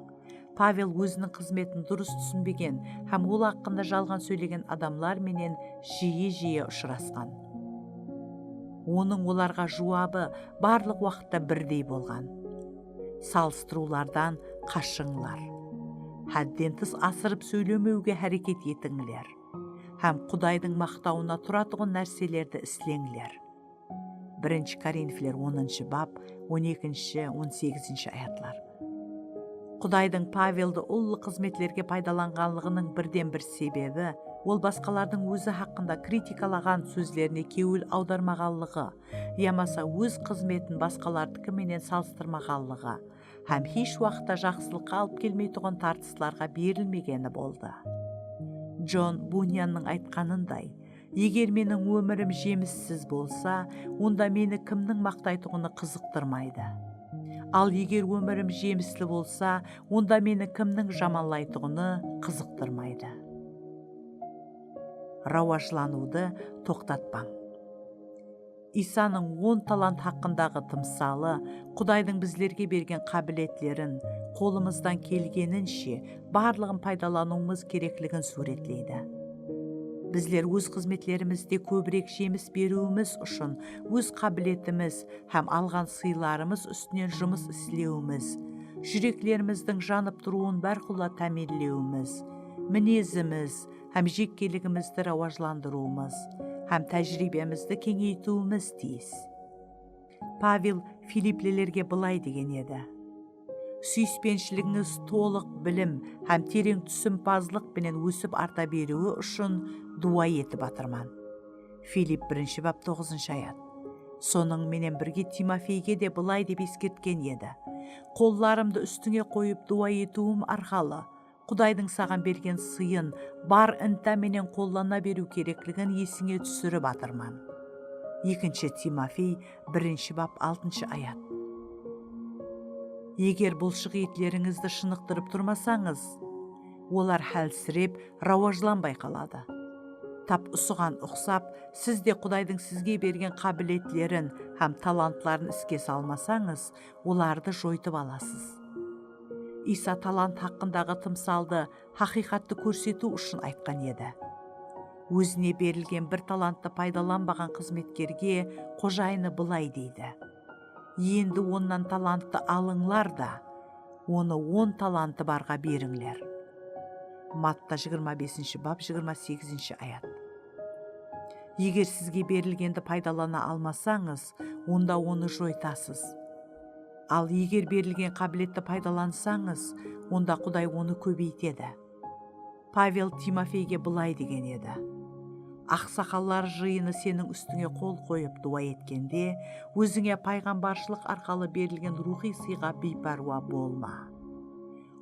Pavel óziniń xızmetin durıs túsinbegen hám ol haqqında jalǵan sóylegen adamlar menen jiyi-jiyi ushırasqan. Onıń olarǵa juwabı barlıq waqıtta birdey bolǵan: salıstırıwlardan qashıńlar. Hádden tıs asırıp sóylemewge háreket etińler. Hám Qudaydıń maqtawına turatuǵın nárselerdi isleńler. Birinshi Korinfler onınshı bap, on ekinshi, on segizinshi ayatlar. Qudaydıń Paveldi ullı xızmetlerge paydalanǵanlıǵınıń birden-bir sebebi, ol basqalardıń ózi haqqında kritikalaǵan sózlerine kewil awdarmaǵanlıǵı yamasa óz xızmetin basqalardiki menen salıstırmaǵanlıǵı hám hesh waqıtta jaqsılıqqa alıp kelmeytuǵın tartıslarǵa berilmegeni boldı. Jon Bunyannıń aytqanınday, "Eger meniń ómirim jemissiz bolsa, onda meni kimniń maqtaytuǵını qızıqtırmaydı. Al, eger ómirim jemisli bolsa, onda meni kimniń jamanlaytuǵını qızıqtırmaydı." Rawajlanıwdı toqtatpań. Isanıń on talant haqqındaǵı tımsalı Qudaydıń bizlerge bergen qábiletlerin qolımızdan kelgeninshe barlıǵın paydalanıwımız kerekligin súwretleydi. Bizler óz xızmetlerimizde kóbirek jemis beriwimiz ushın óz qábiletimiz hám alǵan sıylarımız ústinen jumıs islewimiz, júreklerimizdiń janıp turıwın bárqulla támiyinlewimiz, minezimiz hám jekkeligimizdi rawajlandırıwımız hám tájiriybemizdi keńeytiwimiz tiyis. Pavel filiplilerge bılay degen edi: "Súyispenshiliginiz tolıq bilim hám tereń túsimpazlıq penen ósip arta beriwi ushın duwa etip atırman." Filip birinshi bap, toǵızınshı ayat. Sonıń menen birge Timofeyge de bılay dep eskertken edi: "Qollarımdı ústińe qoyıp duwa etiwim arqalı Qudaydıń saǵan bergen sıyın bar inta menen qollana beriw kerekligin esińe túsirip atırman." Ekinshi Timofey birinshi bap, altınshı ayat. Eger bulshıq etlerińizdi shınıqtırıp turmasańız, olar hálsirep, rawajlanbay qaladı. Tap usıǵan uqsap, siz de Qudaydıń sizge bergen qábiletlerin hám talantların iske salmasańız, olardı joytıp alasız. Iysa talant haqqındaǵı tımsaldı haqıyqattı kórsetiw ushın aytqan edi. Ózine berilgen bir talanttı paydalanbaǵan xızmetkerge qojayını bılay deydi: "Endi onnan talanttı alıńlar da, onı on talantı barǵa berińler." Matta jigirma besinshi bap, jigirma segizinshi ayat. Eger sizge berilgendi paydalana almasańız, onda onı joytasız. Al, eger berilgen qábiletti paydalansańız, onda Quday onı kóbeytedi. Pavel Timofeyge bılay degen edi: "Aqsaqallar jıyını seniń ústińe qol qoyıp duwa etkende, ózińe payǵambarshılıq arqalı berilgen ruwxıy sıyǵa biypárwa bolma.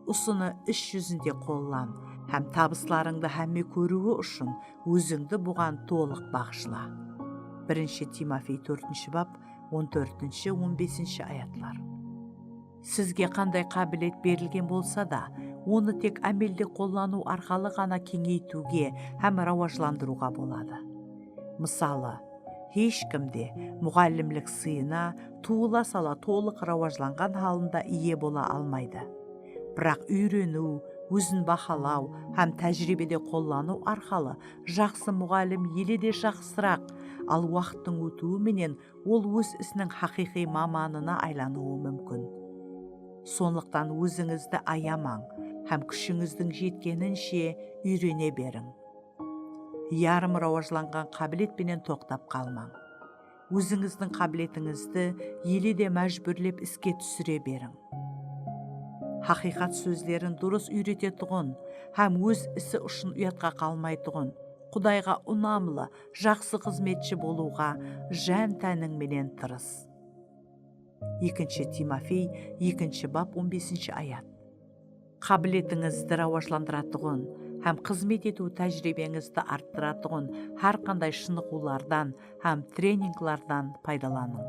Usını is júzinde qollan hám tabıslarıńdı hámme kóriwi ushın ózińdi buǵan tolıq baǵıshla." Birinshi Timofey tórtinshi bap, on tórtinshi, on besinshi ayatlar. Sizge qanday qábilet berilgen bolsa da, onı tek ámelde qollanıw arqalı ǵana keńeytiwge hám rawajlandırıwǵa boladı. Mısalı, hesh kim de muǵallimlik sıyına tuwıla sala tolıq rawajlanǵan halında iye bola almaydı. Biraq úyreniw, ózin bahalaw hám tájiriybede qollanıw arqalı jaqsı muǵallim ele de jaqsıraq, al waqıttıń ótiwi menen ol óz isiniń haqıyqıy mamanına aylanıwı múmkin. Sonlıqtan ózińizdi ayamań hám kúshińizdiń jetkeninshe úyrene beriń. Yarım rawajlanǵan qábilet penen toqtap qalmań. Ózińizdiń qábiletińizdi ele de májbúrlep iske túsire beriń. Haqıyqat sózlerin durıs úyretetuǵın hám óz isi ushın uyatqa qalmaytuǵın, Qudayǵa unamlı, jaqsı xızmetshi bolıwǵa ján-tániń menen tırıs. Ekinshi Timofey, ekinshi bap, on besinshi ayat. Qábiletińizdi rawajlandıratuǵın hám xızmet etiw tájiriybeńizdi arttıratuǵın hár qanday shınıǵıwlardan hám treninglardan paydalanıń.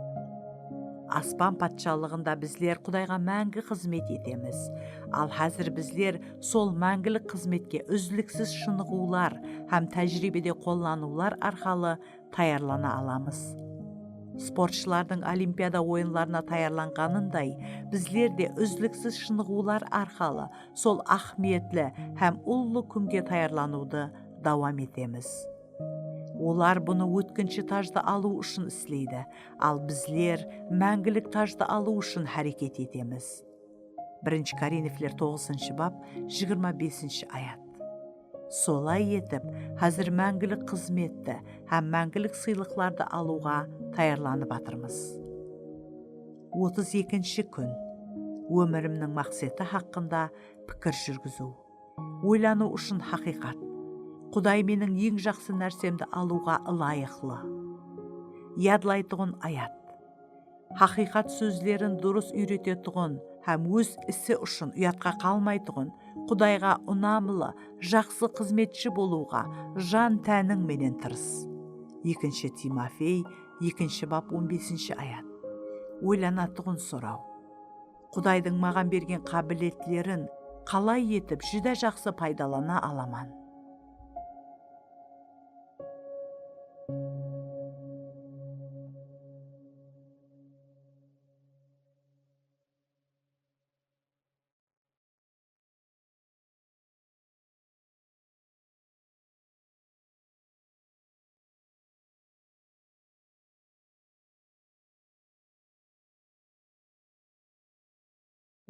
Aspan patshalıǵında bizler Qudayǵa máńgi xızmet etemiz. Al házir bizler sol máńgilik xızmetke úzliksiz shınıǵıwlar hám tájiriybede qollanıwlar arqalı tayarlana alamız. Sportshılardıń Olimpiada oyınlarına tayarlanǵanınday, bizler de úzliksiz shınıǵıwlar arqalı sol áhmiyetli hám ullı kúnge tayarlanıwdı dawam etemiz. Olar bunı ótkinshi tajdı alıw ushın isleydi, al bizler máńgilik tajdı alıw ushın háreket etemiz. Birinshi Korinfler toǵızınshı bap, jigirma besinshi ayat. Solay etip, házir máńgilik xızmetti hám máńgilik sıylıqlardı alıwǵa tayarlanıp atırmız. Otız ekinshi kún. Ómirimniń maqseti haqqında pikir júrgiziw. Oylanıw ushın haqıyqat. Quday meniń eń jaqsı nársemdi alıwǵa ılayıqlı. Yadlaytuǵın ayat. Haqıyqat sózlerin durıs úyretetuǵın hám óz isi ushın uyatqa qalmaytuǵın, Qudayǵa unamlı, jaqsı xızmetshi bolıwǵa jan-tániń menen tırıs. Ekinshi Timofey, ekinshi bap, on besinshi ayat. Oylanatuǵın soraw. Qudaydıń maǵan bergen qábiletlerin qalay etip júdá jaqsı paydalana alaman?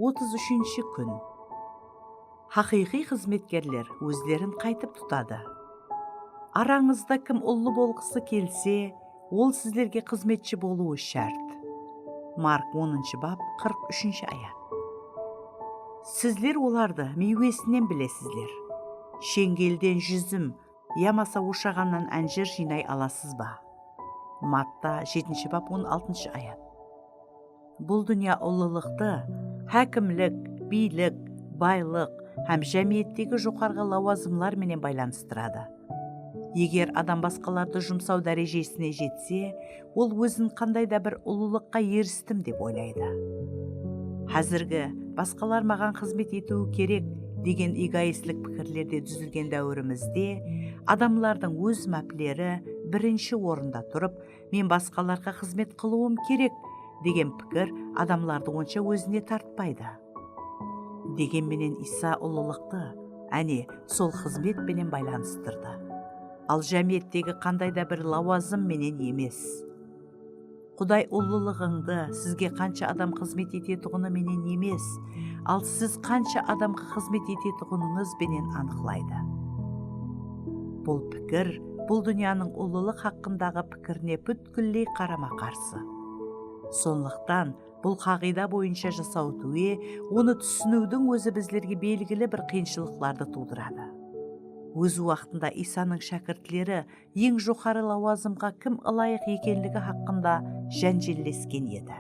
Otız úshinshi kún. Haqıyqıy xızmetkerler ózlerin qaytıp tutadı. Arańızda kim ullı bolǵısı kelse, ol sizlerge xızmetshi bolıwı shárt. Mark onınshı bap, qırq úshinshi ayat. Sizler olardı miywesinen bilesizler. Sheńgelden júzim yamasa oshaǵannan ánjir jıynay alasız ba? Matta jetinshi bap, on altınshı ayat. Bul dúnya ullılıqtı hákimlik, biylik, baylıq hám jámiyettegi joqarǵı lawazımlar menen baylanıstıradı. Eger adam basqalardı jumsaw dárejesine jetse, ol ózin qanday da bir ullılıqqa eristim dep oylaydı. Házirgi "Basqalar maǵan xızmet etiwi kerek" degen egoistlik pikirlerde dúzilgen dáwirimizde adamlardıń óz mápleri birinshi orında turıp, "Men basqalarǵa xızmet qılıwım kerek" degen pikir adamlardı onsha ózine tartpaydı. Degen menen, Iysa ullılıqtı, áne, sol xızmet penen baylanıstırdı. Al jámiyettegi qanday da bir lawazım menen emes. Quday ullılıǵıńdı sizge qansha adam xızmet etetuǵını menen emes, al siz qansha adamǵa xızmet etetuǵınıńız benen anıqlaydı. Bul pikir bul dúnyanıń ullılıq haqqındaǵı pikirine pútkilley qarama-qarsı. Sonlıqtan, bul qaǵıyda boyınsha jasaw túwe, onı túsiniwdiń ózi bizlerge belgili bir qıyınshılıqlardı tuwdıradı. Óz waqtında Iysanıń shákirtleri eń joqarı lawazımǵa kim ılayıq ekenligi haqqında jánjellesken edi.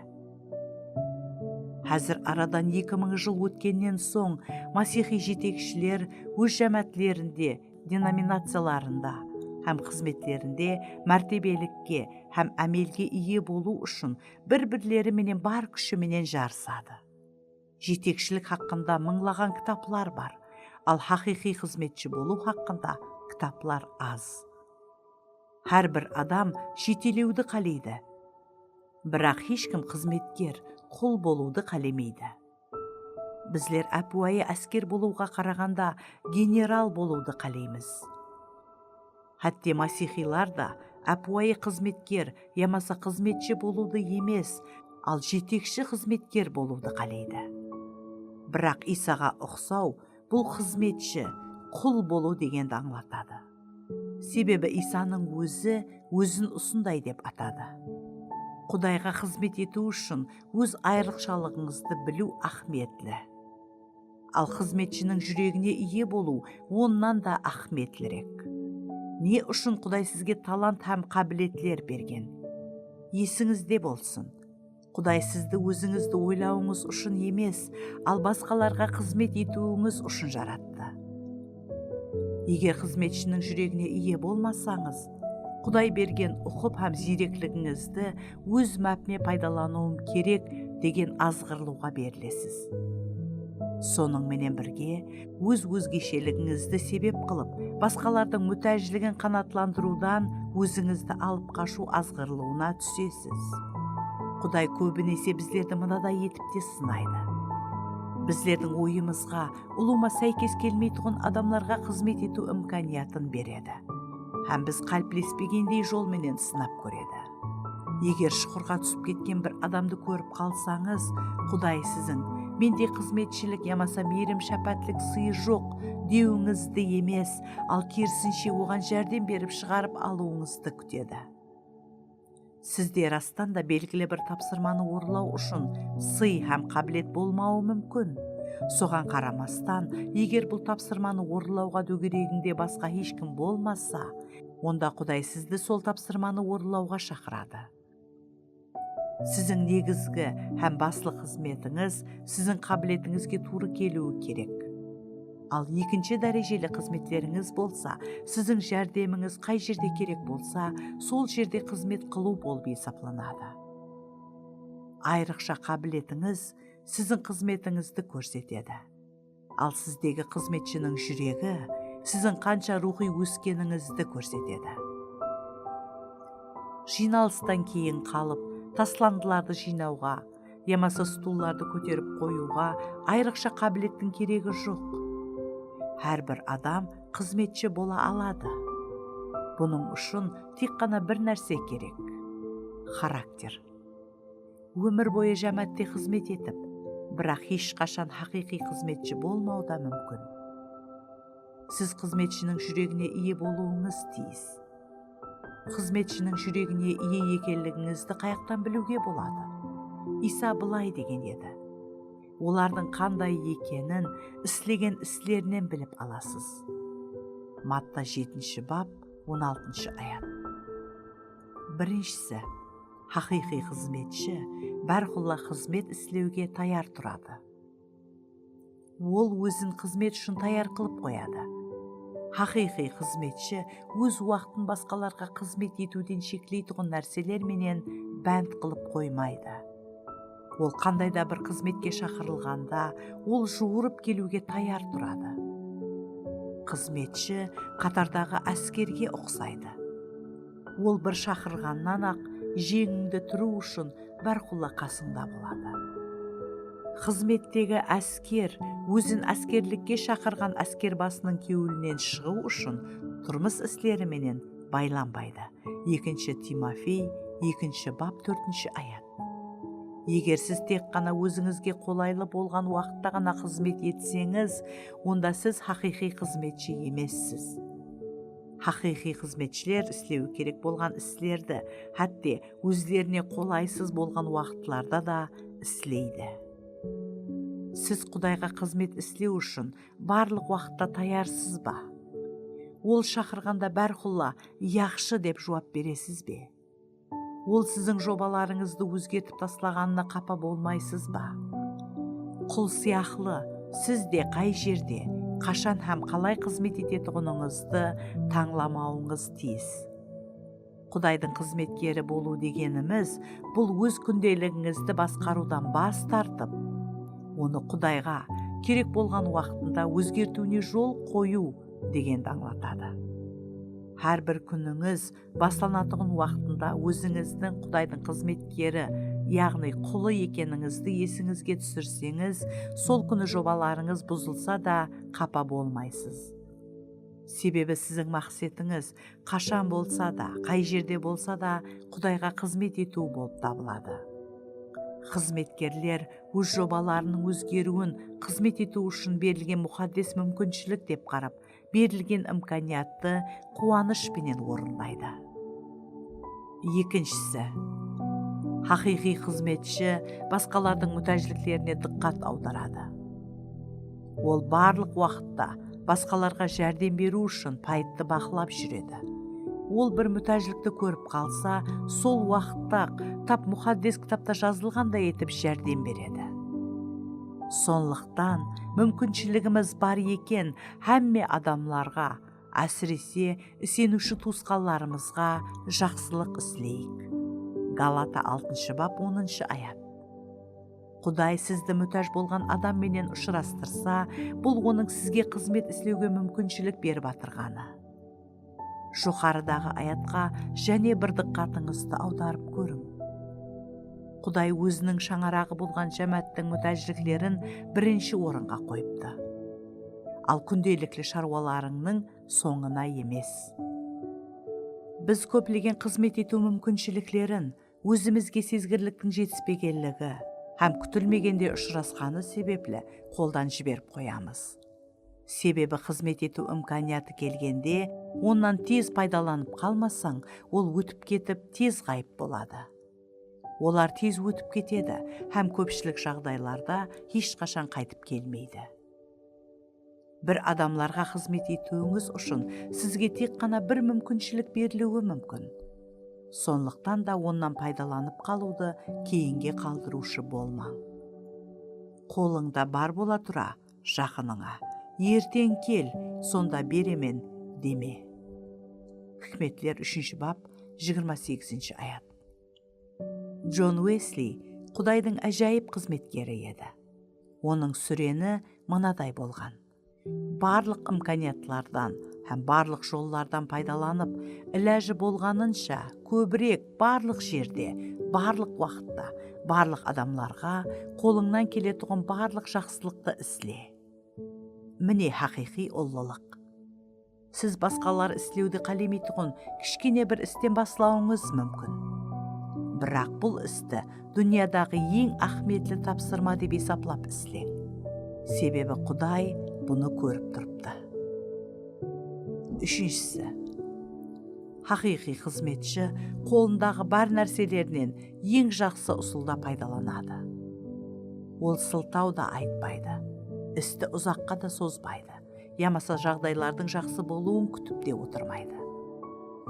Házir aradan eki mıń jıl ótkennen soń, masiyxıy jetekshiler óz jámáátlerinde, denominaciyalarında hám xızmetlerinde mártebelikke hám ámelge iye bolıw ushın bir-birleri menen bar kúshi menen jarısadı. Jetekshilik haqqında mıńlaǵan kitaplar bar, al haqıyqıy xızmetshi bolıw haqqında kitaplar az. Hár bir adam jetelewdi qáleydi. Biraq hesh kim xızmetker, qul bolıwdı qálemeydi. Bizler ápiwayı ásker bolıwǵa qaraǵanda general bolıwdı qáleymiz. Hátte masiyxıylar da ápiwayı xızmetker yamasa xızmetshi bolıwdı emes, al jetekshi xızmetker bolıwdı qáleydi. Biraq Iysaǵa uqsaw, bul xızmetshi, qul bolıw degendi ańlatadı. Sebebi Iysanıń ózi ózin usınday dep atadı. Qudayǵa xızmet etiw ushın óz ayrıqshalıǵıńızdı biliw áhmiyetli. Al xızmetshiniń júregine iye bolıw onnan da áhmiyetlirek. Ne ushın Quday sizge talant hám qábiletler bergen? Esińizde bolsın, Quday sizdi ózińizdi oylawıńız ushın emes, al basqalarǵa xızmet etiwińiz ushın jarattı. Eger xızmetshiniń júregine iye bolmasańız, Quday bergen uqıp hám ziyrekligińizdi óz mápime paydalanıwım kerek degen azǵırlıwǵa berilesiz. Sonıń menen birge, óz ózgesheligińizdi sebep qılıp, basqalardıń mútájligin qanaatlandırıwdan ózińizdi alıp qashıw azǵırlıwına túsesiz. Quday kóbinese bizlerdi mınaday etip te sınaydı. Bizlerdiń oyımızǵa, ulıwma sáykes kelmeytuǵın adamlarǵa xızmet etiw imkaniyatın beredi. Hám biz qáliplespegendey jol menen sınap kóredi. Eger shuqırǵa túsip ketken bir adamdı kórip qalsańız, Quday siziń, "Mendey xızmetshilik yamasa miyrim-shápátlik sıyı joq," dewińizdi emes, al kerisinshe, oǵan járdem berip shıǵarıp alıwıńızdı kútedi. Sizde rastan da belgili bir tapsırmanı orınlaw ushın sıy hám qábilet bolmawı múmkin. Soǵan qaramastan, eger bul tapsırmanı orınlawǵa dógeregińde basqa hesh kim bolmasa, onda Quday sizdi sol tapsırmanı orınlawǵa shaqıradı. Siziń negizgi hám baslı xızmetińiz siziń qábiletińizge tuwrı keliwi kerek. Al ekinshi dárejeli xızmetlerińiz bolsa, siziń járdemińiz qay jerde kerek bolsa, sol jerde xızmet qılıw bolıp esaplanadı. Ayrıqsha qábiletińiz siziń xızmetińizdi kórsetedi. Al sizdegi xızmetshiniń júregi siziń qansha ruwxıy óskenińizdi kórsetedi. Jıynalıstan keyin qalıp, taslandılardı jıynawǵa yamasa stullardı kóterip qoyıwǵa ayrıqsha qábilettiń keregi joq. Hár bir adam xızmetshi bola aladı. Bunıń ushın tek ǵana bir nárse kerek. Xarakter. Ómir boyı jámáátte xızmet etip, biraq hesh qashan haqıyqıy xızmetshi bolmaw da múmkin. Siz xızmetshiniń júregine iye bolıwıńız tiyis. Xızmetshiniń júregine iye ekenligińizdi qayaqtan biliwge boladı? Iysa bılay degen edi: "Olardıń qanday ekenin islegen islerinen bilip alasız." Matta jetinshi bap, on altınshı ayat. Birinshisi, haqıyqıy xızmetshi bárqulla xızmet islewge tayar turadı. Ol ózin xızmet ushın tayar qılıp qoyadı. Haqıyqıy xızmetshi óz waqtın basqalarǵa xızmet etiwden shekleytuǵın nárseler menen bánt qılıp qoymaydı. Ol qanday da bir xızmetke shaqırılǵanda, ol juwırıp keliwge tayar turadı. Xızmetshi qatardaǵı áskerge uqsaydı. Ol bir shaqırǵannan-aq jeńińde turıw ushın bárqulla qasıńda boladı. Xızmettegi ásker ózin áskerlikke shaqırǵan áskerbasınıń kewlinen shıǵıw ushın turmıs isleri menen baylanbaydı. Ekinshi Timofey, ekinshi bap, tórtinshi ayat. Eger siz tek ǵana ózińizge qolaylı bolǵan waqıtta ǵana xızmet etseńiz, onda siz haqıyqıy xızmetshi emessiz. Haqıyqıy xızmetshiler islewi kerek bolǵan islerdi, hátte ózlerine qolaysız bolǵan waqıtlarda da isleydi. Siz Qudayǵa xızmet islew ushın barlıq waqıtta tayarsız ba? Ol shaqırǵanda bárqulla "Yaqshı" dep juwap beresiz be? Ol siziń jobalarıńızdı ózgertip taslaǵanına qapa bolmaysız ba? Qul sıyaqlı, siz de qay jerde, qashan hám qalay xızmet etetuǵınıńızdı tańlamawıńız tiyis. Qudaydıń xızmetkeri bolıw degenimiz, bul óz kúndeligińizdi basqarıwdan bas tartıp, onı Qudayǵa kerek bolǵan waqtında ózgertiwine jol qoyıw degendi ańlatadı. Hár bir kúnińiz baslanatuǵın waqtında ózińizdiń Qudaydıń xızmetkeri, yaǵnıy qulı ekenińizdi esińizge túsirseńiz, sol kúni jobalarıńız buzılsa da, qapa bolmaysız. Sebebi siziń maqsetińiz qashan bolsa da, qay jerde bolsa da Qudayǵa xızmet etiw bolıp tabıladı. Xızmetkerler óz jobalarınıń ózgeriwin xızmet etiw ushın berilgen muqaddes múmkinshilik dep qarap, berilgen imkaniyattı quwanısh penen orınlaydı. Ekinshisi, haqıyqıy xızmetshi basqalardıń mútájliklerine dıqqat awdaradı. Ol barlıq waqıtta basqalarǵa járdem beriw ushın payıttı baqlap júredi. Ol bir mútájlikti kórip qalsa, sol waqıtta-aq tap Muqaddes Kitapta jazılǵanday etip járdem beredi. Sonlıqtan, múmkinshiligimiz bar eken, hámme adamlarǵa, ásirese, iseniwshi tuwısqanlarımızǵa jaqsılıq isleyik. Galata altınshı bap, onınshı ayat. Quday sizdi mútáj bolǵan adam menen ushırastırsa, bul onıń sizge xızmet islewge múmkinshilik berip atırǵanı. Joqarıdaǵı ayatqa jáne bir dıqqatıńızdı awdarıp kóriń. Quday Óziniń shańaraǵı bolǵan jámááttiń mútájliklerin birinshi orınǵa qoyıptı. Al kúndelikli sharwalarıńnıń sońına emes. Biz kóplegen xızmet etiw múmkinshiliklerin ózimizge sezgirliktiń jetispegenligi hám kútilmegende ushırasqanı sebepli qoldan jiberip qoyamız. Sebebi xızmet etiw imkaniyatı kelgende onnan tez paydalanıp qalmasań, ol ótip ketip, tez ǵayıp boladı. Olar tez ótip ketedi hám kópshilik jaǵdaylarda hesh qashan qaytıp kelmeydi. Bir adamlarǵa xızmet etiwińiz ushın sizge tek ǵana bir múmkinshilik beriliwi múmkin. Sonlıqtan da onnan paydalanıp qalıwdı keyinge qaldırıwshı bolmań. Qolıńda bar bola tura, jaqınıńa, "Erteń kel, sonda beremen," deme. Hikmetler, úshinshi bap, jigirma segizinshi ayat. Jon Uesliy Qudaydıń ájayıp xızmetkeri edi. Onıń súreni mınaday bolǵan: barlıq imkaniyatlardan hám barlıq jollardan paydalanıp, ilajı bolǵanınsha kóbirek barlıq jerde, barlıq waqıtta, barlıq adamlarǵa qolıńnan keletuǵın barlıq jaqsılıqtı isle. Mine haqıyqıy ullılıq. Siz basqalar islewdi qálemeytuǵın kishkene bir isten baslawıńız múmkin. Biraq bul isti dúnyadaǵı eń áhmiyetli tapsırma dep esaplap isleń. Sebebi Quday bunı kórip turıptı. Úshinshisi, haqıyqıy xızmetshi qolındaǵı bar nárselerinen eń jaqsı usılda paydalanadı. Ol sıltaw da aytpaydı, isti uzaqqa da sozbaydı, yamasa jaǵdaylardıń jaqsı bolıwın kútip te otırmaydı.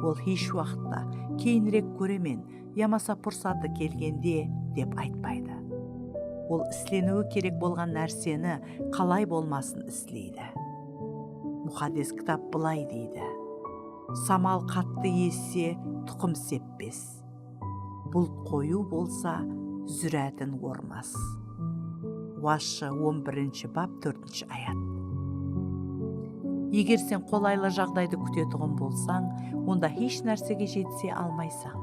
Ol hesh waqıtta "Keyinirek kóremen" yamasa "Pursatı kelgende" dep aytpaydı. Ol isleniwi kerek bolǵan nárseni qalay bolmasın isleydi. Muqaddes Kitap bılay deydi: "Samal qattı esse, tuqım seppes. Bult qoyıw bolsa, zúrátin ormas." Wasshı, on birinshi bap, tórtinshi ayat. Eger sen qolaylı jaǵdaydı kútetuǵın bolsań, onda hesh nársege jetise almaysań.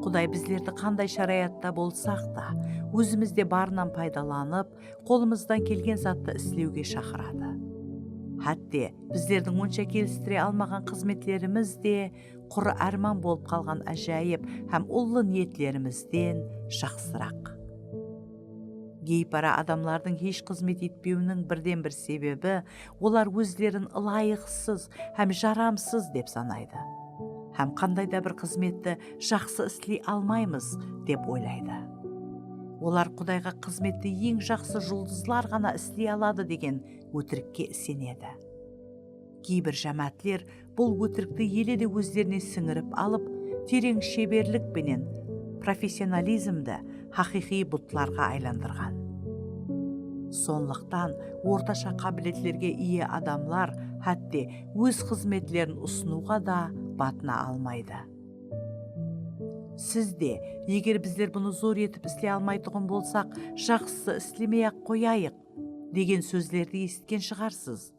Quday bizlerdi qanday sharayatta bolsaq ta, ózimizde barınan paydalanıp, qolımızdan kelgen zattı islewge shaqıradı. Hátte, bizlerdiń onsha kelistire almaǵan xızmetlerimiz de qurı árman bolıp qalǵan ájayıp hám ullı niyetlerimizden jaqsıraq. Geypara adamlardıń hesh xızmet etpewiniń birden-bir sebebi, olar ózlerin ılayıqsız hám jaramsız dep sanaydı. Hám qanday da bir xızmetti jaqsı isley almaymız, dep oylaydı. Olar Qudayǵa xızmetti eń jaqsı juldızlar ǵana isley aladı degen ótirikke isenedi. Keybir jámáátler bul ótirikti ele de ózlerine sińirip alıp, tereń sheberlik penen professionalizmdi haqıyqıy butlarǵa aylandırǵan. Sonlıqtan, ortasha qábiletlerge iye adamlar hátte óz xızmetlerin usınıwǵa da batına almaydı. Siz de, "Eger bizler bunı zor etip isley almaytuǵın bolsaq, jaqsısı islemey-aq qoyayıq," degen sózlerdi esitken shıǵarsız.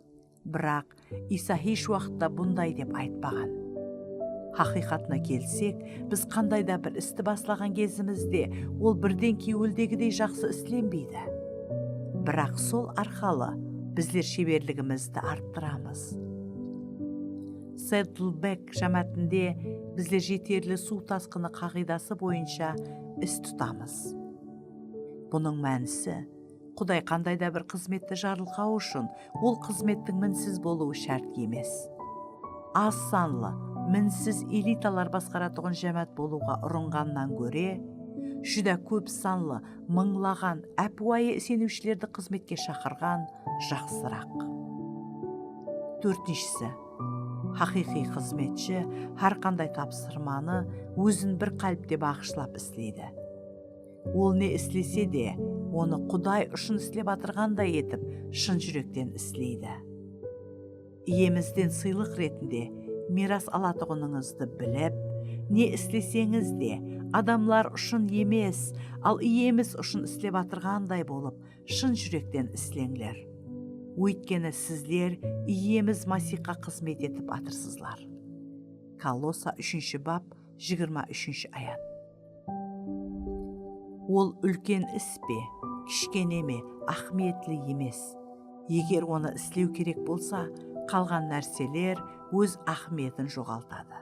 Biraq Iysa hesh waqıtta bunday dep aytpaǵan. Haqıyqatına kelsek, biz qanday da bir isti baslaǵan gezimizde, ol birden kewildegidey jaqsı islenbeydi. Biraq sol arqalı bizler sheberligimizdi arttıramız. Saddleback jámáátinde bizler jeterli suw tasqını qaǵıydası boyınsha is tutamız. Bunıń mánisi, Quday qanday da bir xızmetti jarılqaw ushın ol xızmettiń minsiz bolıwı shárt emes. Az sanlı, minsiz elitalar basqaratuǵın jámáát bolıwǵa urınǵannan góre, júdá kóp sanlı, mıńlaǵan ápiwayı iseniwshilerdi xızmetke shaqırǵan jaqsıraq. Tórtinshisi, haqıyqıy xızmetshi hár qanday tapsırmanı ózin bir qálipte baǵıshlap isleydi. Ol ne islese de, onı Quday ushın islep atırǵanday etip, shın júrekten isleydi. Iyemizden sıylıq retinde miyras alatuǵınıńızdı bilip, ne isleseńiz de, Adamlar ushın emes, al Iyemiz ushın islep atırǵanday bolıp, shın júrekten isleńler. Óytkeni sizler Iyemiz Masiyxqa xızmet etip atırsızlar. Kollosa úshinshi bap, jigirma úshinshi ayat. Ol úlken is pe, kishkene me, áhmiyetli emes. Eger onı islew kerek bolsa, qalǵan nárseler óz áhmiyetin joǵaltadı.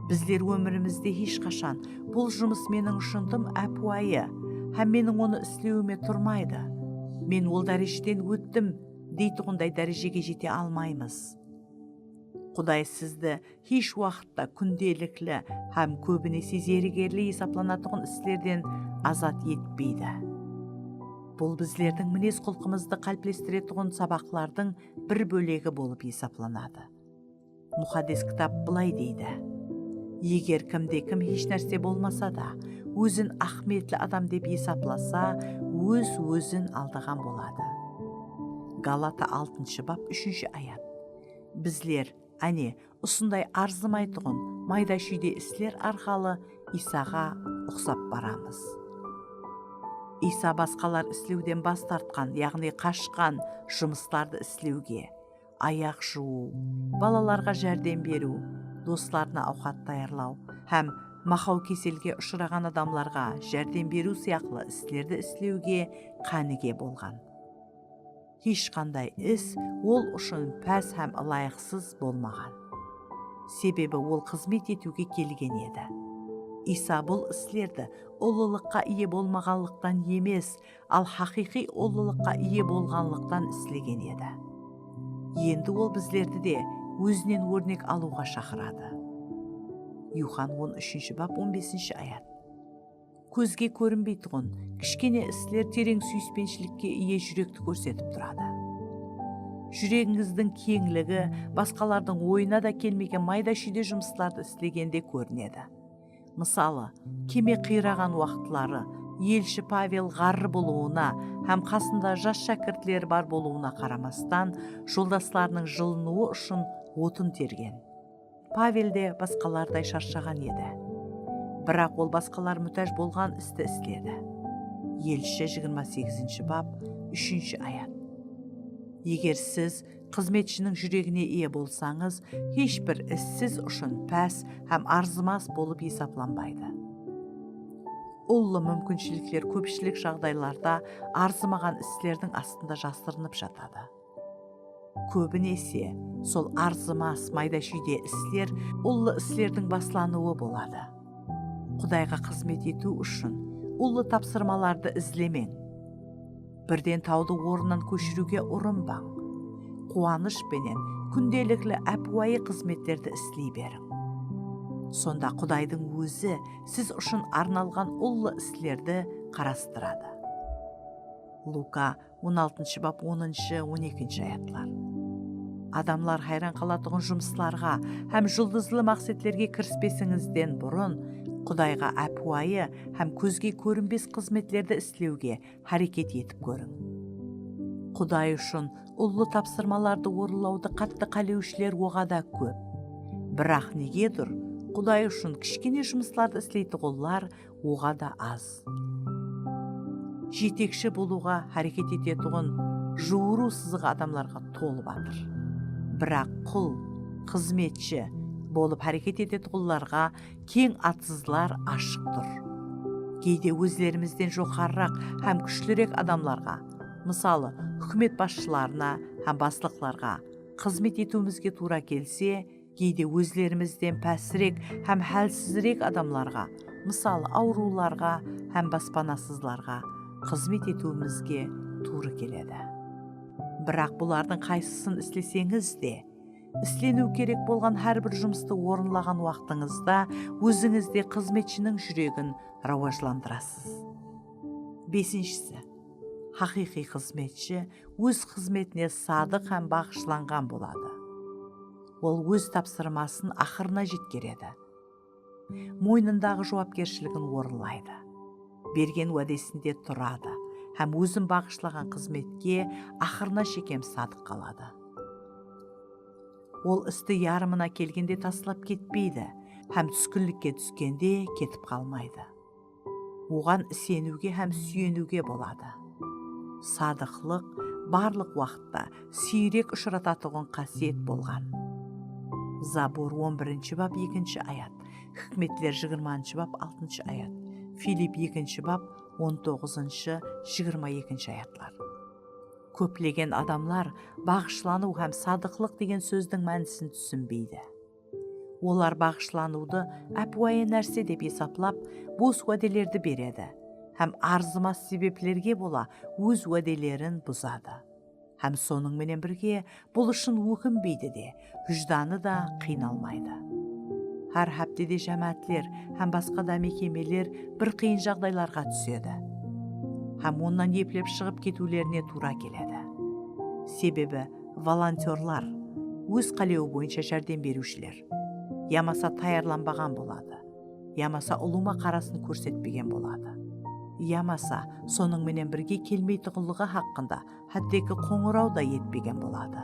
Bizler ómirimizde hesh qashan, "Bul jumıs meniń ushın dım ápiwayı hám meniń onı islewime turmaydı. Men ol dárejeden óttim," deytuǵınday dárejege jete almaymız. Quday sizdi hesh waqıtta kúndelikli hám kóbinese zerigerli esaplanatuǵın islerden azat etpeydi. Bul bizlerdiń minez-qulqımızdı qáliplestiretuǵın sabaqlardıń bir bólegi bolıp esaplanadı. Muqaddes Kitap bılay deydi: "Eger kimde kim hesh nárse bolmasa da, ózin áhmiyetli adam dep esaplasa, óz-ózin aldaǵan boladı." Galata altınshı bap, úshinshi ayat. Bizler, áne, usınday arzımaytuǵın mayda-shúyde isler arqalı Iysaǵa uqsap baramız. Iysa basqalar islewden bas tartqan, yaǵnıy qashqan jumıslardı islewge, ayaq juwıw, balalarǵa járdem beriw, doslarına awqat tayarlaw hám maqaw keselge ushıraǵan adamlarǵa járdem beriw sıyaqlı islerdi islewge qánige bolǵan. Hesh qanday is ol ushın pás hám ılayıqsız bolmaǵan. Sebebi ol xızmet etiwge kelgen edi. Iysa bul islerdi ullılıqqa iye bolmaǵanlıqtan emes, al haqıyqıy ullılıqqa iye bolǵanlıqtan islegen edi. Endi ol bizlerdi de ózinen órnek alıwǵa shaqıradı. Yuxan on úshinshi bap, on besinshi ayat. Kózge kórinbeytuǵın kishkene isler tereń súyispenshilikke iye júrekti kórsetip turadı. Júregińizdiń keńligi basqalardıń oyına da kelmegen mayda-shúyde jumıslardı islegende kórinedi. Mısalı, keme qıyraǵan waqıtları elshi Pavel ǵarrı bolıwına hám qasında jas shákirtleri bar bolıwına qaramastan, joldaslarınıń jılınıwı ushın otın tergen. Pavel de basqalarday sharshaǵan edi. Biraq ol basqalar mútáj bolǵan isti isledi. Elshi jigirma segizinshi bap, úshinshi ayat. Eger siz xızmetshiniń júregine iye bolsańız, hesh bir is siz ushın pás hám arzımas bolıp esaplanbaydı. Ullı múmkinshilikler kópshilik jaǵdaylarda arzımaǵan islerdiń astında jasırınıp jatadı. Kóbinese, sol arzımas mayda-shúyde isler ullı islerdiń baslanıwı boladı. Qudayǵa xızmet etiw ushın ullı tapsırmalardı izlemeń. Birden tawdı ornınan kóshiriwge urınbań. Quwanısh penen kúndelikli ápiwayı xızmetlerdi isley beriń. Sonda Qudaydıń Ózi siz ushın arnalǵan ullı islerdi qarastıradı. Luka on altınshı bap, onınshı, on ekinshi ayatlar. Adamlar hayran qalatuǵın jumıslarǵa hám juldızlı maqsetlerge kirispesińizden burın, Qudayǵa ápiwayı hám kózge kórinbes xızmetlerdi islewge háreket etip kóriń. Quday ushın ullı tapsırmalardı orınlawdı qattı qálewshiler oǵada kóp. Biraq negedur, Quday ushın kishkene jumıslardı isleytuǵınlar oǵada az. Jetekshi bolıwǵa háreket etetuǵın juwırıw sızıǵı adamlarǵa tolıp atır. Biraq qul, xızmetshi bolıp háreket etetuǵınlarǵa keń atızlar ashıq tur. Geyde ózlerimizden joqarıraq hám kúshlirek adamlarǵa, mısalı, húkimet basshılarına hám baslıqlarǵa xızmet etiwimizge tuwra kelse, geyde ózlerimizden pásirek hám hálsizirek adamlarǵa, mısalı, awırıwlarǵa hám baspanasızlarǵa xızmet etiwimizge tuwrı keledi. Biraq bulardıń qaysısın isleseńiz de, isleniw kerek bolǵan hár bir jumıstı orınlaǵan waqtıńızda ózińizde xızmetshiniń júregin rawajlandırasız. Besinshisi, haqıyqıy xızmetshi óz xızmetine sadıq hám baǵıshlanǵan boladı. Ol óz tapsırmasın aqırına jetkeredi. Moynındaǵı juwapkershiligin orınlaydı. Bergen wádesinde turadı hám ózin baǵıshlaǵan xızmetke aqırına shekem sadıq qaladı. Ol isti yarımına kelgende taslap ketpeydi. hám túskinlikke túskende ketip qalmaydı. Oǵan iseniwge hám súyeniwge boladı. Sadıqlıq barlıq waqıtta siyrek ushıratatuǵın qásiyet bolǵan. Zabur on birinshi bap ekinshi ayat, Hikmetler jigirmanshı bap altınshı ayat, Filipp ekinshi bap on toǵızınshı, jigirma ekinshi ayatlar. Kóplegen adamlar baǵıshlanıw hám sadıqlıq degen sózdiń mánisin túsinbeydi. Olar baǵıshlanıwdı ápiwayı nárse dep esaplap, bos wádelerdi beredi hám arzımas sebeplerge bola óz wádelerin buzadı. Hám sonıń menen birge, bul ushın ókinbeydi de, wíjdanı da qıynalmaydı. Hár háptede jámáátler hám basqa da mekemeler bir qıyın jaǵdaylarǵa túsedi hám onnan eplep shıǵıp ketiwlerine tuwra keledi. Sebebi volontyorlar, óz qálewi boyınsha járdem beriwshiler, yamasa tayarlanbaǵan boladı, yamasa ulıwma qarasın kórsetpegen boladı, yamasa sonıń menen birge kelmeytuǵınlıǵı haqqında hátteki qońıraw da etpegen boladı.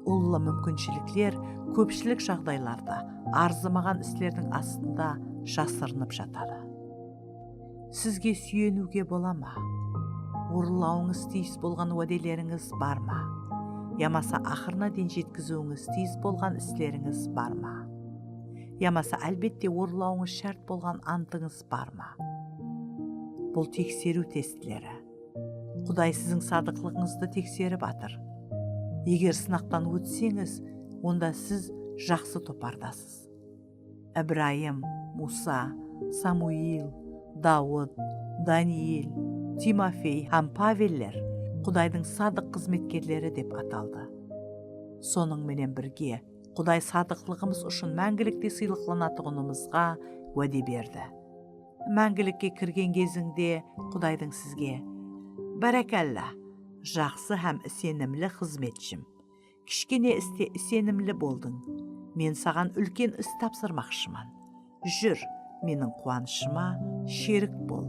Ullı múmkinshilikler kópshilik jaǵdaylarda arzımaǵan islerdiń astında jasırınıp jatadı. Sizge súyeniwge bola ma? Orınlawıńız tiyis bolǵan wádelerińiz bar ma? Yamasa aqırına deyin jetkiziwińiz tiyis bolǵan islerińiz bar ma? Yamasa, álbette, orınlawıńız shárt bolǵan antıńız bar ma? Bul tekseriw testleri. Quday siziń sadıqlıǵıńızdı tekserip atır. Eger sınaqtan ótseńiz, onda siz jaqsı topardasız. Ibrayım, Musa, Samuil, Dawıd, Daniel, Timofey hám Paveller Qudaydıń sadıq xızmetkerleri dep ataldı. Sonıń menen birge, Quday sadıqlıǵımız ushın máńgiliktey sıylıqlanatuǵınımızǵa wáde berdi. Máńgilikke kirgen gezińde Qudaydıń sizge: "Bárákalla, jaqsı hám isenimli xızmetshim. Kishkene iste isenimli boldıń. Men saǵan úlken is tapsırmaqshıman. Júr, meniń quwanıshıma sherik bol",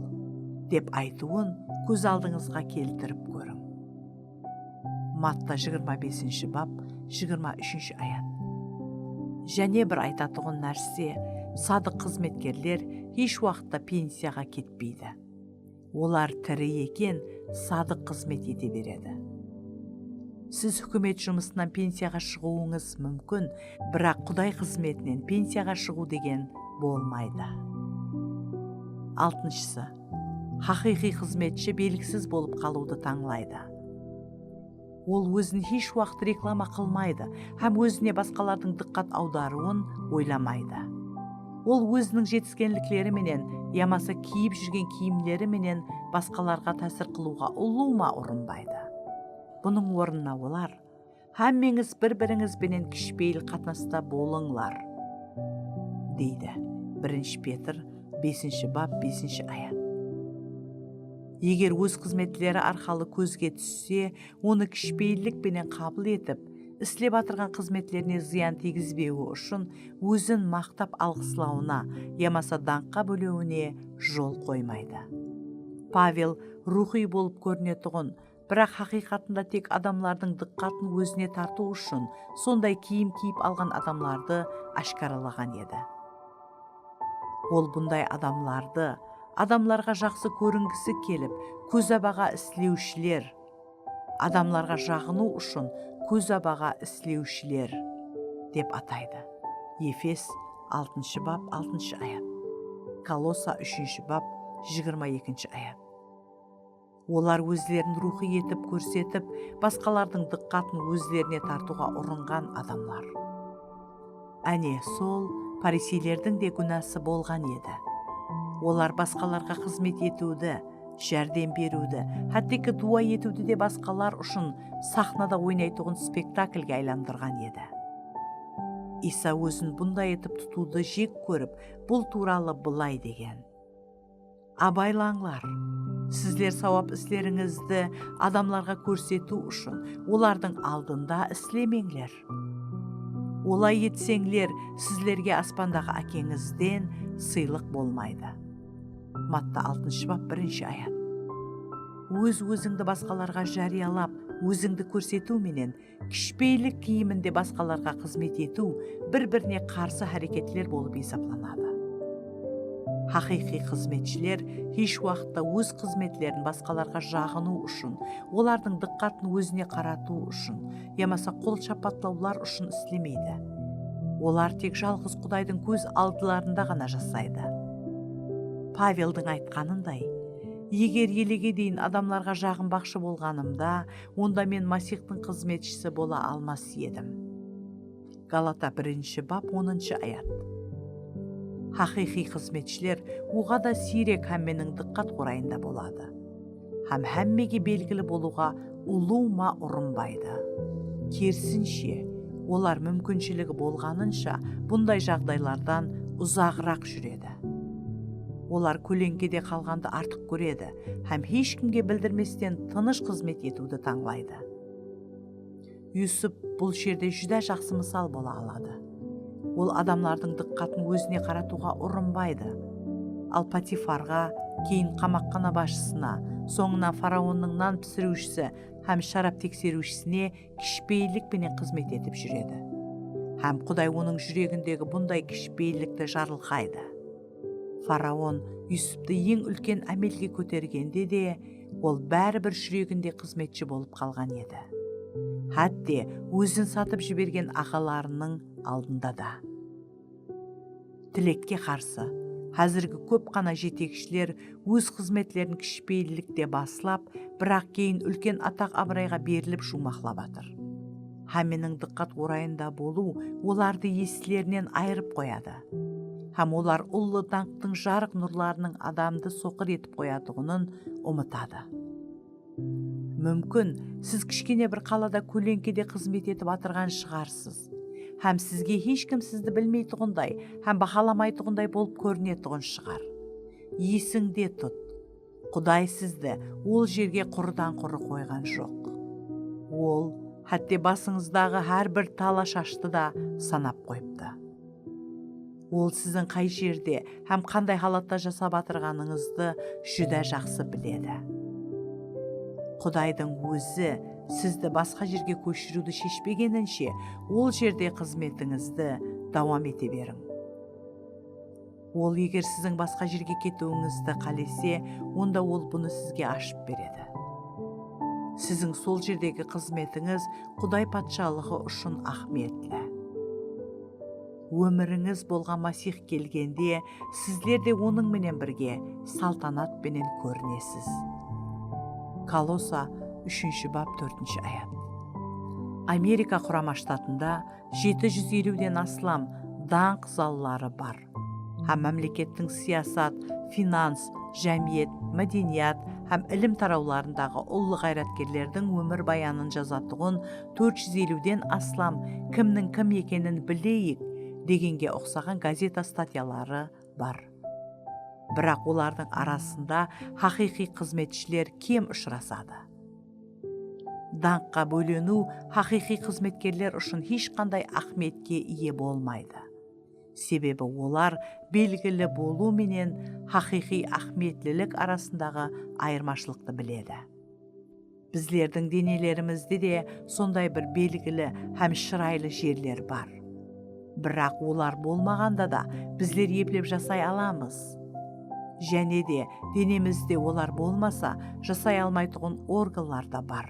dep aytıwın kóz aldıńızǵa keltirip kóriń. Matta jigirma besinshi bap, jigirma úshinshi ayat. Jáne bir aytatuǵın nárse, sadıq xızmetkerler hesh waqıtta pensiyaǵa ketpeydi. Olar tiri eken, sadıq xızmet ete beredi. Siz húkimet jumısınan pensiyaǵa shıǵıwıńız múmkin, biraq Quday xızmetinen pensiyaǵa shıǵıw degen bolmaydı. Altınshısı, haqıyqıy xızmetshi belgisiz bolıp qalıwdı tańlaydı. Ol ózin hesh waqıt reklama qılmaydı hám ózine basqalardıń dıqqat awdarıwın oylamaydı. Ol óziniń jetiskenlikleri menen yamasa kiyip júrgen kiyimleri menen basqalarǵa tásir qılıwǵa ulıwma urınbaydı. Bunıń ornına olar, "Hámmeńiz bir-birińiz benen kishpeyil qatnasta bolıńlar", deydi. Birinshi Petr besinshi bap, besinshi ayat. Eger óz xızmetleri arqalı kózge tússe, onı kishpeyillik penen qabıl etip, islep atırǵan xızmetlerine zıyan tiygizbewi ushın ózin maqtap alǵıslawına yamasa dańqqa bólewine jol qoymaydı. Pavel ruwxıy bolıp kórinetuǵın, biraq haqıyqatında tek adamlardıń dıqqatın ózine tartıw ushın sonday kiyim kiyip alǵan adamlardı áshkaralaǵan edi. Ol bunday adamlardı, adamlarǵa jaqsı kóringisi kelip, kózabaǵa islewshiler, adamlarǵa jaǵınıw ushın kózabaǵa islewshiler, dep ataydı. Efes altınshı bap, altınshı ayat. Kolossa úshinshi bap, jigirma ekinshi ayat. Olar ózlerin ruwxıy etip kórsetip, basqalardıń dıqqatın ózlerine tartıwǵa urınǵan adamlar. Áne, sol fariseylerdiń de gúnası bolǵan edi. Olar basqalarǵa xızmet etiwdi, járdem beriwdi, hátteki duwa etiwdi de basqalar ushın saxnada oynaytuǵın spektaklge aylandırǵan edi. Iysa ózin bunday etip tutıwdı jek kórip, bul tuwralı bılay degen: Abaylańlar, sizler sawap islerińizdi adamlarǵa kórsetiw ushın olardıń aldında islemeńler. Olay etseńler, sizlerge aspandaǵı Ákeńizden sıylıq bolmaydı. Matta altınshı bap, birinshi ayat. Óz-ózińdi basqalarǵa járiyalap, Ózińdi kórsetiw menen kishipeyillik kiyiminde basqalarǵa xızmet etiw bir-birine qarsı háreketler bolıp esaplanadı. Haqıyqıy xızmetshiler hesh waqıtta óz xızmetlerin basqalarǵa jaǵınıw ushın, olardıń dıqqatın ózine qaratıw ushın yamasa qol shapatlawlar ushın islemeydi. Olar tek jalǵız Qudaydıń kóz aldılarında ǵana jasaydı. Paveldiń aytqanınday, "Eger elege deyin adamlarǵa jaǵınbaqshı bolǵanımda, onda men Masixtıń xızmetshisi bola almas edim." Galata birinshi bap, onınshı ayat. Haqıyqıy xızmetshiler oǵada siyrek hámmeniń dıqqat orayında boladı hám hámmege belgili bolıwǵa ulıwma urınbaydı. Kerisinshe, olar múmkinshiligi bolǵanınsha bunday jaǵdaylardan uzaǵıraq júredi. Olar kóleńkede qalǵandı artıq kóredi hám hesh kimge bildirmesten tınısh xızmet etiwdi tańlaydı. Yusip bul jerde júdá jaqsı mısal bola aladı. Ol adamlardıń dıqqatın ózine qaratıwǵa urınbaydı. Al Potifarǵa, keyin qamaqxana basshısına, sońınan faraonnıń nan pisiriwshisi hám sharap tekseriwshisine kishipeyillik penen xızmet etip júredi. Hám Quday onıń júregindegi bunday kishipeyillikti jarılqaydı. Faraon Yusipti eń úlken ámelge kótergende de, ol báribir júreginde xızmetshi bolıp qalǵan edi. Hátte ózin satıp jibergen aǵalarınıń aldında da. Tilekke qarsı, házirgi kóp ǵana jetekshiler óz xızmetlerin kishipeyillikte baslap, biraq keyin úlken ataq-abırayǵa berilip juwmaqlap atır. Hámmeniń dıqqat orayında bolıw olardı eslerinen ayırıp qoyadı. Hám olar ullı dańqtıń jarıq nurlarınıń adamdı soqır etip qoyatuǵının umıtadı. Múmkin, siz kishkene bir qalada kóleńkede xızmet etip atırǵan shıǵarsız. Hám sizge hesh kim sizdi bilmeytuǵınday hám bahalamaytuǵınday bolıp kórinetuǵın shıǵar. Esińde tut, Quday sizdi ol jerge qurıdan-qurı qoyǵan joq. Ol hátte basıńızdaǵı hár bir tala shashtı da sanap qoyıptı. Ol siziń qay jerde hám qanday halatta jasap atırǵanıńızdı júdá jaqsı biledi. Qudaydıń Ózi sizdi basqa jerge kóshiriwdi sheshpegeninshe, ol jerde xızmetińizdi dawam ete beriń. Ol eger siziń basqa jerge ketiwińizdi qálese, onda Ol bunı sizge ashıp beredi. Siziń sol jerdegi xızmetińiz Quday Patshalıǵı ushın áhmiyetli. Ómirińiz bolǵan Masih kelgende, sizler de Onıń menen birge saltanat penen kórinesiz. Kolosa, úshinshi bap, tórtinshi ayat. Amerika Qurama Shtatında jeti júz eliwden aslam dańq zalları bar. Hám mámlekettiń siyasat, finans, jámiyet, mádeniyat hám ilim tarawlarındaǵı ullı ǵayratkerlerdiń ómirbayanın jazatuǵın tórt júz eliwden aslam "Kimniń kim ekenin bileyik" degenge uqsaǵan gazeta statyaları bar. Biraq olardıń arasında haqıyqıy xızmetshiler kem ushırasadı. Dańqqa bóleniw haqıyqıy xızmetkerler ushın hesh qanday áhmiyetke iye bolmaydı. Sebebi olar belgili bolıw menen haqıyqıy áhmiyetlilik arasındaǵı ayırmashılıqtı biledi. Bizlerdiń denelerimizde de sonday bir belgili hám shıraylı jerler bar. Biraq olar bolmaǵanda da bizler eplep jasay alamız. Jáne de, denemizde olar bolmasa, jasay almaytuǵın organlar da bar.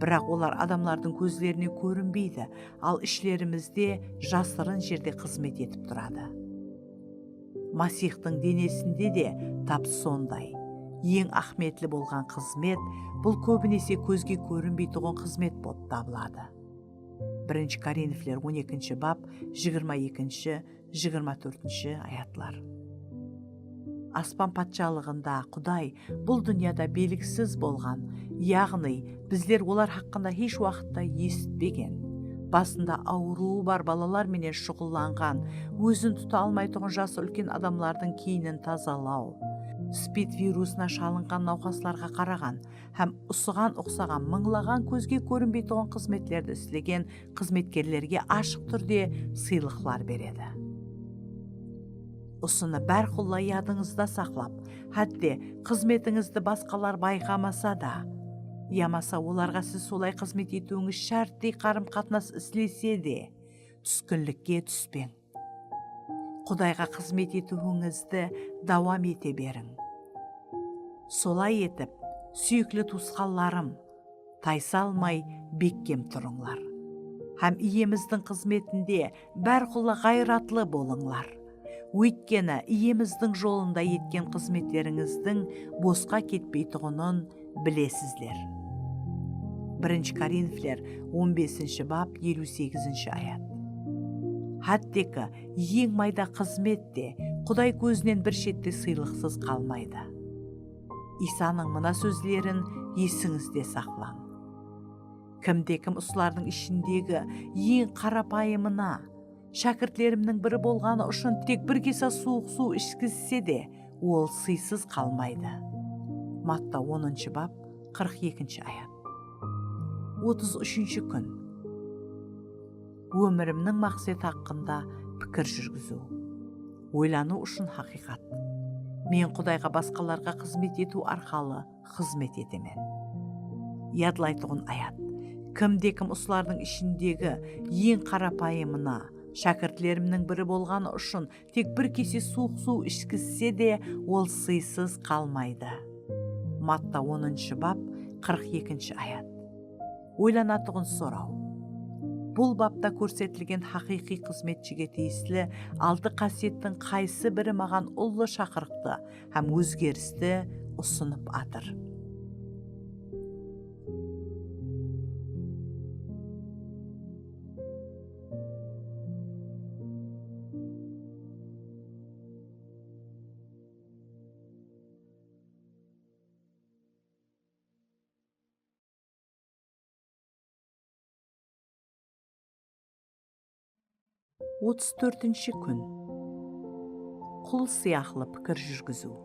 Biraq olar adamlardıń kózlerine kórinbeydi, al ishlerimizde jasırın jerde xızmet etip turadı. Masihtıń denesinde de tap sonday. Eń áhmiyetli bolǵan xızmet, bul kóbinese kózge kórinbeytuǵın xızmet bolıp tabıladı. Birinshi Korinfler on ekinshi bap, jigirma ekinshi, jigirma tórtinshi ayatlar. Aspan patshalıǵında Quday bul dúnyada belgisiz bolǵan, yaǵnıy bizler olar haqqında hesh waqıtta esitpegen, basında awırıwı bar balalar menen shuǵıllanǵan, ózin tuta almaytuǵın jası úlken adamlardıń kiyinin tazalaw, spid virusına shalınǵan nawqaslarǵa qaraǵan hám usıǵan uqsaǵan mıńlaǵan kózge kórinbeytuǵın xızmetlerdi islegen xızmetkerlerge ashıq túrde sıylıqlar beredi. Usını bárqulla yadıńızda saqlap, hátte xızmetińizdi basqalar bayqamasa da, Yamasa olarǵa siz solay xızmet etiwińiz shárttey qarım-qatnas islese de, túskinlikke túspeń. Qudayǵa xızmet etiwińizdi dawam ete beriń. Solay etip, súyikli tuwısqanlarım, taysalmay bekkem turıńlar. Hám Iyemizdiń xızmetinde bárqulla ǵayratlı bolıńlar. Óytkeni Iyemizdiń jolında etken xızmetlerińizdiń bosqa ketpeytuǵının bilesizler. Birinshi Korinfler on besinshi bap, eliw segizinshi ayat. Hátteki eń mayda xızmet te Quday kózinen bir shette sıylıqsız qalmaydı. Iysanıń mına sózlerin esińizde saqlań. Kimde-kim usılardıń ishindegi eń qarapayımına, shákirtlerimniń biri bolǵanı ushın tek bir kese suwıq suw ishkizse de, ol sıysız qalmaydı. Matta onınshı bap, qırq ekinshi ayat. Otız úshinshi kún. Ómirimniń maqseti haqqında pikir júrgiziw. Oylanıw ushın haqıyqat. Men Qudayǵa basqalarǵa xızmet etiw arqalı xızmet etemen. Yadlaytuǵın ayat. Kimde-kim usılardıń ishindegi eń qarapayımına, shákirtlerimniń biri bolǵanı ushın tek bir kese suwıq suw ishkizse de, ol sıysız qalmaydı. Matta onınshı bap, qırq ekinshi ayat. Oylanatuǵın soraw. Bul bapta kórsetilgen haqıyqıy xızmetshige tiyisli altı qásiyettiń qaysı biri maǵan ullı shaqırıqtı hám ózgeristi usınıp atır? Otız tórtinshi kún. Qul sıyaqlı pikir júrgiziw.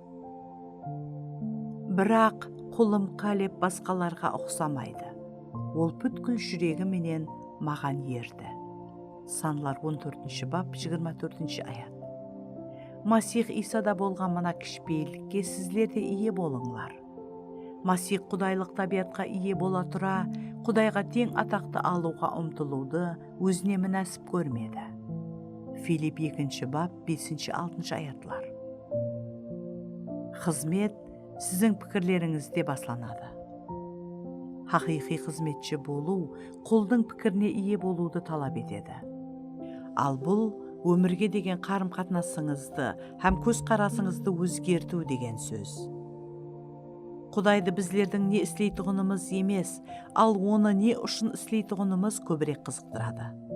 Biraq qulım Kaleb basqalarǵa uqsamaydı. Ol pútkil júregi menen maǵan erdi. Sanlar on tórtinshi bap, jigirma tórtinshi ayat. Masih Iysada bolǵan mına kishipeyillikke sizler de iye bolıńlar. Masih qudaylıq tábiyatqa iye bola tura, Qudayǵa teń ataqtı alıwǵa umtılıwdı ózine múnásip kórmedi. Filipp ekinshi bap, besinshi, altınshı ayatlar. Xızmet siziń pikirlerińizde baslanadı. Haqıyqıy xızmetshi bolıw quldıń pikirine iye bolıwdı talap etedi. Al bul ómirge degen qarım-qatnasıńızdı hám kózqarasıńızdı ózgertiw degen sóz. Qudaydı bizlerdiń ne isleytuǵınımız emes, al Onı ne ushın isleytuǵınımız kóbirek qızıqtıradı.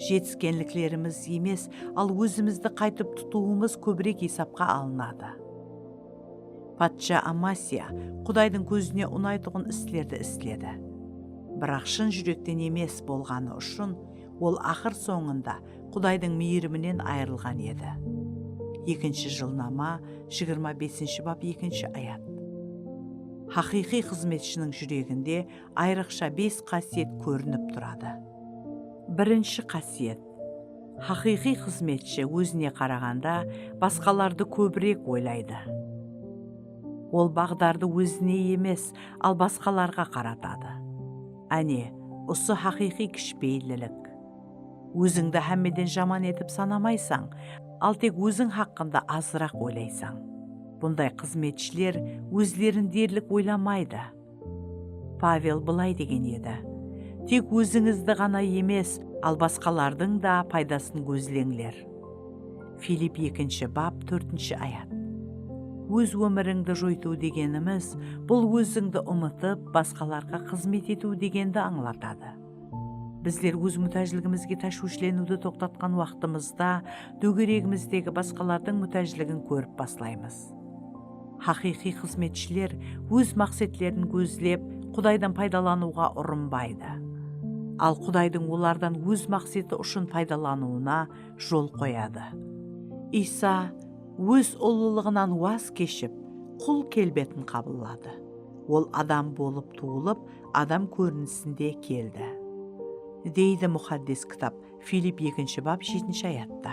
Jetiskenliklerimiz emes, al ózimizdi qaytıp tutıwımız kóbirek esapqa alınadı. Patsha Amasiya Qudaydıń kózine unaytuǵın islerdi isledi. Biraq shın júrekten emes bolǵanı ushın ol aqır sońında Qudaydıń miyiriminen ayırılǵan edi. Ekinshi Jılnama, jigirma besinshi bap, ekinshi ayat. Haqıyqıy xızmetshiniń júreginde ayrıqsha bes qásiyet kórinip turadı. Birinshi qásiyet. Haqıyqıy xızmetshi ózine qaraǵanda basqalardı kóbirek oylaydı. Ol baǵdardı ózine emes, al basqalarǵa qaratadı. Áne, usı haqıyqıy kishipeyillilik. Ózińdi hámmeden jaman etip sanamaysań, al tek óziń haqqında azıraq oylaysań. Bunday xızmetshiler ózlerin derlik oylamaydı. Pavel bılay degen edi, tek ózińizdi ǵana emes, al basqalardıń da paydasın gózleńler. Filipp ekinshi bap, tórtinshi ayat. Óz ómirińdi joytıw degenimiz, bul ózińdi umıtıp, basqalarǵa xızmet etiw degendi ańlatadı. Bizler óz mútájligimizge táshwishleniwdi toqtatqan waqtımızda, dógeregimizdegi basqalardıń mútájligin kórip baslaymız. Haqıyqıy xızmetshiler óz maqsetlerin gózlep, Qudaydan paydalanıwǵa urınbaydı. Al Qudaydıń olardan óz maqseti ushın paydalanıwına jol qoyadı. Iysa óz ullılıǵınan waz keship, qul kelbetin qabılladı. Ol adam bolıp tuwılıp, adam kórinisinde keldi, deydi Muqaddes Kitap Filipp ekinshi bap, jetinshi ayatta.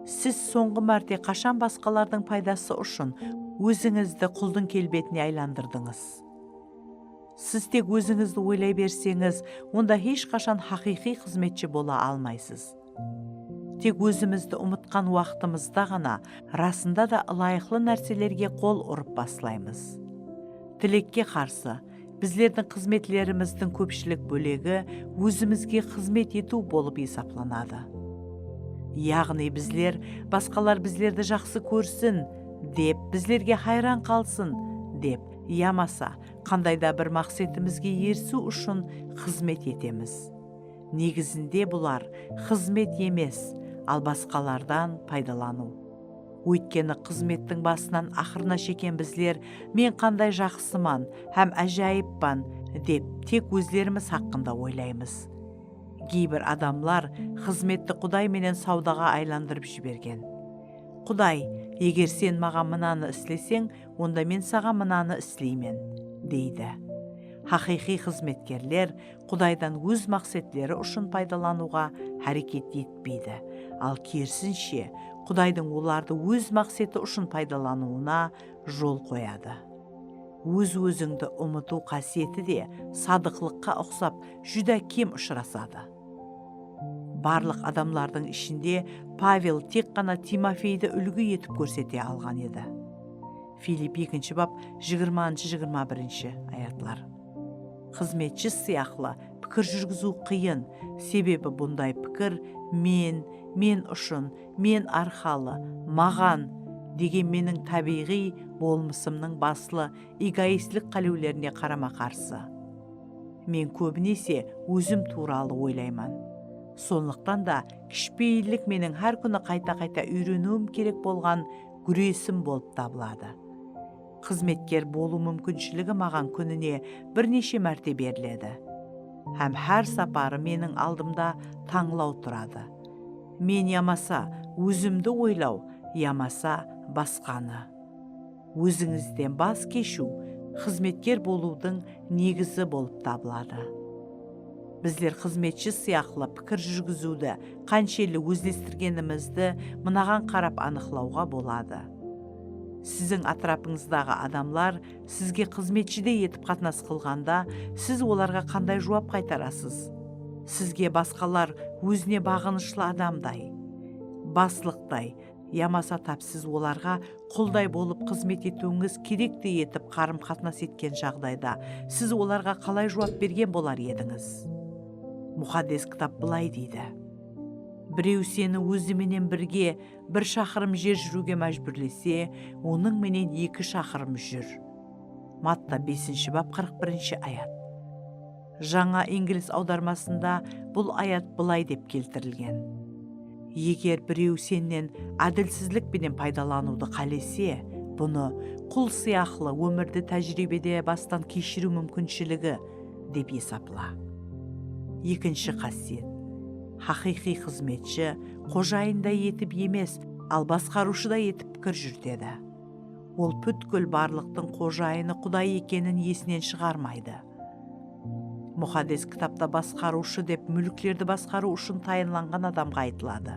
Siz sońǵı márte qashan basqalardıń paydası ushın ózińizdi quldıń kelbetine aylandırdıńız? Siz tek ózińizdi oylay berseńiz, onda hesh qashan haqıyqıy xızmetshi bola almaysız. Tek ózimizdi umıtqan waqtımızda ǵana rasında da ılayıqlı nárselerge qol urıp baslaymız. Tilekke qarsı, bizlerdiń xızmetlerimizdiń kópshilik bólegi ózimizge xızmet etiw bolıp esaplanadı. Yaǵnıy bizler basqalar bizlerdi jaqsı kórsin dep, bizlerge hayran qalsın dep, yamasa qanday da bir maqsetimizge erisiw ushın xızmet etemiz. Negizinde bular xızmet emes, al basqalardan paydalanıw. Óytkeni xızmettiń basınan aqırına shekem bizler "Men qanday jaqsıman hám ájayıppan" dep tek ózlerimiz haqqında oylaymız. Geybir adamlar xızmetti Quday menen sawdaǵa aylandırıp jibergen. "Quday, eger sen maǵan mınanı isleseń, onda men saǵan mınanı isleymen", deydi. Haqıyqıy xızmetkerler Qudaydan óz maqsetleri ushın paydalanıwǵa háreket etpeydi, al kerisinshe, Qudaydıń olardı óz maqseti ushın paydalanıwına jol qoyadı. Óz-ózińdi umıtıw qásiyeti de sadıqlıqqa uqsap júdá kem ushırasadı. Barlıq adamlardıń ishinde Pavel tek ǵana Timofeydi úlgi etip kórsete alǵan edi. Filipp ekinshi bap, jigirmanshı, jigirma birinshi ayatlar. Xızmetshi sıyaqlı pikir júrgiziw qıyın, sebebi bunday pikir "men, men ushın, men arqalı, maǵan" degen meniń tábiyǵıy bolmısımnıń baslı egoistlik qálewlerine qarama-qarsı. Men kóbinese ózim tuwralı oylayman. Sonlıqtan da kishipeyillik meniń hár kúni qayta-qayta úyreniwim kerek bolǵan gúresim bolıp tabıladı. Xızmetker bolıw múmkinshiligi maǵan kúnine bir neshe márte beriledi. Hám hár saparı meniń aldımda tańlaw turadı. Men yamasa ózimdi oylaw, yamasa basqanı. Ózińizden bas keshiw xızmetker bolıwdıń negizi bolıp tabıladı. Bizler xızmetshi sıyaqlı pikir júrgiziwdi qanshelli ózlestirgenimizdi mınaǵan qarap anıqlawǵa boladı. Siziń átirapıńızdaǵı adamlar sizge xızmetshidey etip qatnas qılǵanda, siz olarǵa qanday juwap qaytarasız? Sizge basqalar ózine baǵınıshlı adamday, baslıqtay, yamasa tap siz olarǵa qulday bolıp xızmet etiwińiz kerektey etip qarım-qatnas etken jaǵdayda, siz olarǵa qalay juwap bergen bolar edińiz? Muqaddes Kitap bılay deydi, "Birew seni ózi menen birge bir shaqırım jer júriwge májbúrlese, onıń menen eki shaqırım júr." Matta besinshi bap, qırq birinshi ayat. Jańa inglis awdarmasında bul ayat bılay dep keltirilgen: "Eger birew sennen ádilsizlik penen paydalanıwdı qálese, bunı qul sıyaqlı ómirdi tájiriybede bastan keshiriw múmkinshiligi dep esapla." Ekinshi qásiyet. Haqıyqıy xızmetshi xojayınday etip emes, al basqarıwshıday etip pikir júritedi. Ol pútkil barlıqtıń xojayını Quday ekenin esinen shıǵarmaydı. Muqaddes Kitapta basqarıwshı dep múlklerdi basqarıw ushın tayınlanǵan adamǵa aytıladı.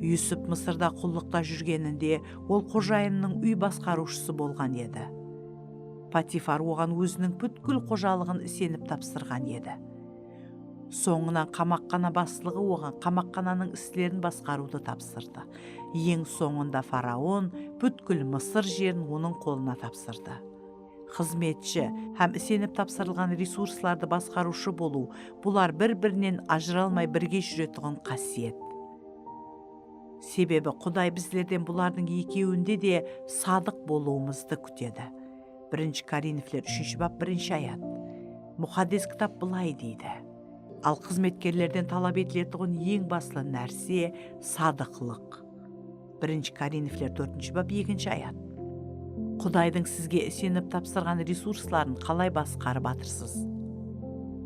Yusip Mısırda qullıqta júrgeninde ol xojayınınıń úy basqarıwshısı bolǵan edi. Potifar oǵan óziniń pútkil xojalıǵın isenip tapsırǵan edi. Sońınan qamaqxana baslıǵı oǵan qamaqxananıń islerin basqarıwdı tapsırdı. Eń sońında faraon pútkil Mısır jerin onıń qolına tapsırdı. Xızmetshi hám isenip tapsırılǵan resurslardı basqarıwshı bolıw, bular bir-birinen ajıralmay birge júretuǵın qásiyet. Sebebi Quday bizlerden bulardıń ekewinde de sadıq bolıwımızdı kútedi. Birinshi Korinfler úshinshi bap, birinshi ayat. Muqaddes Kitap bılay deydi: "Al xızmetkerlerden talap etiletuǵın eń baslı nárse sadıqlıq." Birinshi Korinfler tórtinshi bap, ekinshi ayat. Qudaydıń sizge isenip tapsırǵan resursların qalay basqarıp atırsız?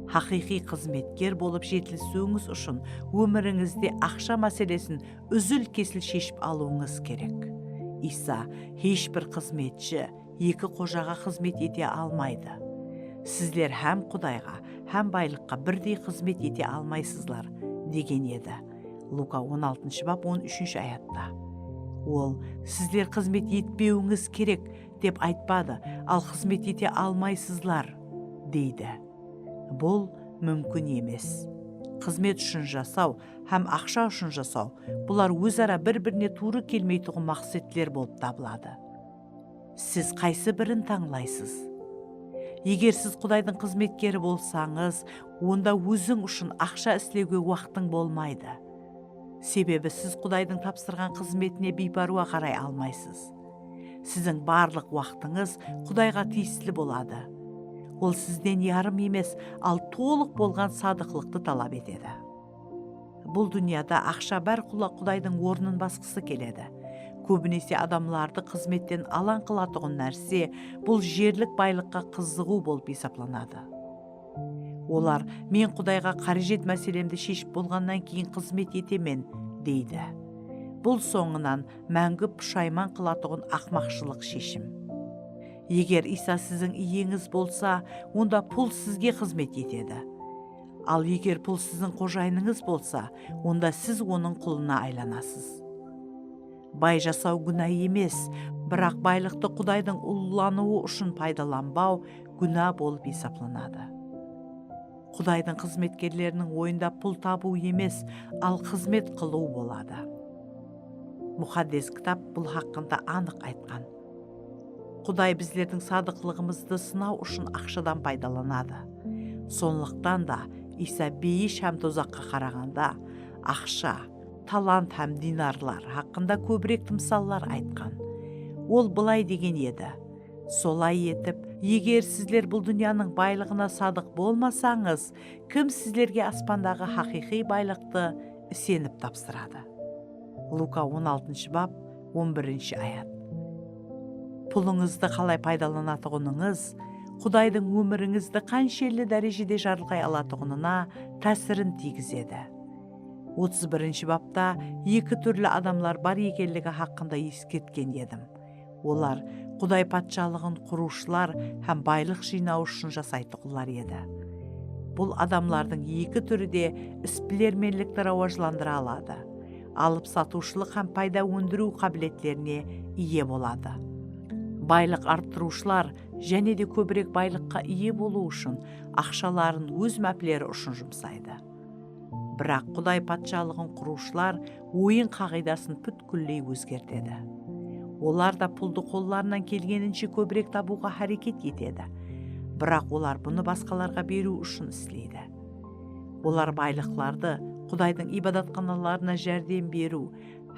Haqıyqıy xızmetker bolıp jetilisiwińiz ushın ómirińizde aqsha máselesin úzil-kesil sheship alıwıńız kerek. Iysa, "Hesh bir xızmetshi eki xojaǵa xızmet ete almaydı. Sizler hám Qudayǵa, hám baylıqqa birdey xızmet ete almaysızlar," degen edi. Luka on altınshı bap, on úshinshi ayatta. Ol, "Sizler xızmet etpewińiz kerek," dep aytpadı, al, "Xızmet ete almaysızlar," deydi. Bul múmkin emes. Xızmet ushın jasaw hám aqsha ushın jasaw, bular óz-ara bir-birine tuwrı kelmeytuǵın maqsetler bolıp tabıladı. Siz qaysı birin tańlaysız? Eger siz Qudaydıń xızmetkeri bolsańız, onda óziń ushın aqsha islewge waqtıń bolmaydı. Sebebi siz Qudaydıń tapsırǵan xızmetine biypárwa qaray almaysız. Siziń barlıq waqtıńız Qudayǵa tiyisli boladı. Ol sizden yarım emes, al tolıq bolǵan sadıqlıqtı talap etedi. Bul dúnyada aqsha bárqulla Qudaydıń ornın basqısı keledi. Kóbinese adamlardı xızmetten alań qılatuǵın nárse bul jerlik baylıqqa qızıǵıw bolıp esaplanadı. Olar, "Men Qudayǵa qárejet máselemdi sheship bolǵannan keyin xızmet etemen," deydi. Bul sońınan máńgi pushayman qılatuǵın aqmaqshılıq sheshim. Eger Iysa siziń iyeńiz bolsa, onda pul sizge xızmet etedi. Al eger pul siziń xojayınıńız bolsa, onda siz onıń qulına aylanasız. Bay jasaw gúna emes, biraq baylıqtı Qudaydıń ullanıwı ushın paydalanbaw gúna bolıp esaplanadı. Qudaydıń xızmetkerleriniń oyında pul tabıw emes, al xızmet qılıw boladı. Muqaddes Kitap bul haqqında anıq aytqan. Quday bizlerdiń sadıqlıǵımızdı sınaw ushın aqshadan paydalanadı. Sonlıqtan da, Iysa beyish hám dozaqqa qaraǵanda, aqsha, talant hám dinarlar haqqında kóbirek mısallar aytqan. Ol bılay degen edi, "Solay etip, eger sizler bul dúnyanıń baylıǵına sadıq bolmasańız, kim sizlerge aspandaǵı haqıyqıy baylıqtı isenip tapsıradı?" Luka on altınshı bap, on birinshi ayat. Pulıńızdı qalay paydalanatuǵınıńız Qudaydıń ómirińizdi qanshelli dárejede jarlıqay alatuǵınına tásirin tiygizedi. Otız birinshi bapta eki túrli adamlar bar ekenligi haqqında eskertken edim. Olar Quday patshalıǵın qurıwshılar hám baylıq jıynaw ushın jasaytuǵınlar edi. Bul adamlardıń eki túri de isbilermenlikti rawajlandıra aladı, alıp-satıwshılıq hám payda óndiriw qábiletlerine iye boladı. Baylıq arttırıwshılar jáne de kóbirek baylıqqa iye bolıw ushın aqshaların óz mápleri ushın jumsaydı. Biraq Quday patshalıǵın qurıwshılar oyın qaǵıydasın pútkilley ózgertedi. Olar da puldı qollarınan kelgeninshe kóbirek tabıwǵa háreket etedi. Biraq olar bunı basqalarǵa beriw ushın isleydi. Olar baylıqlardı Qudaydıń ibadatxanalarına járdem beriw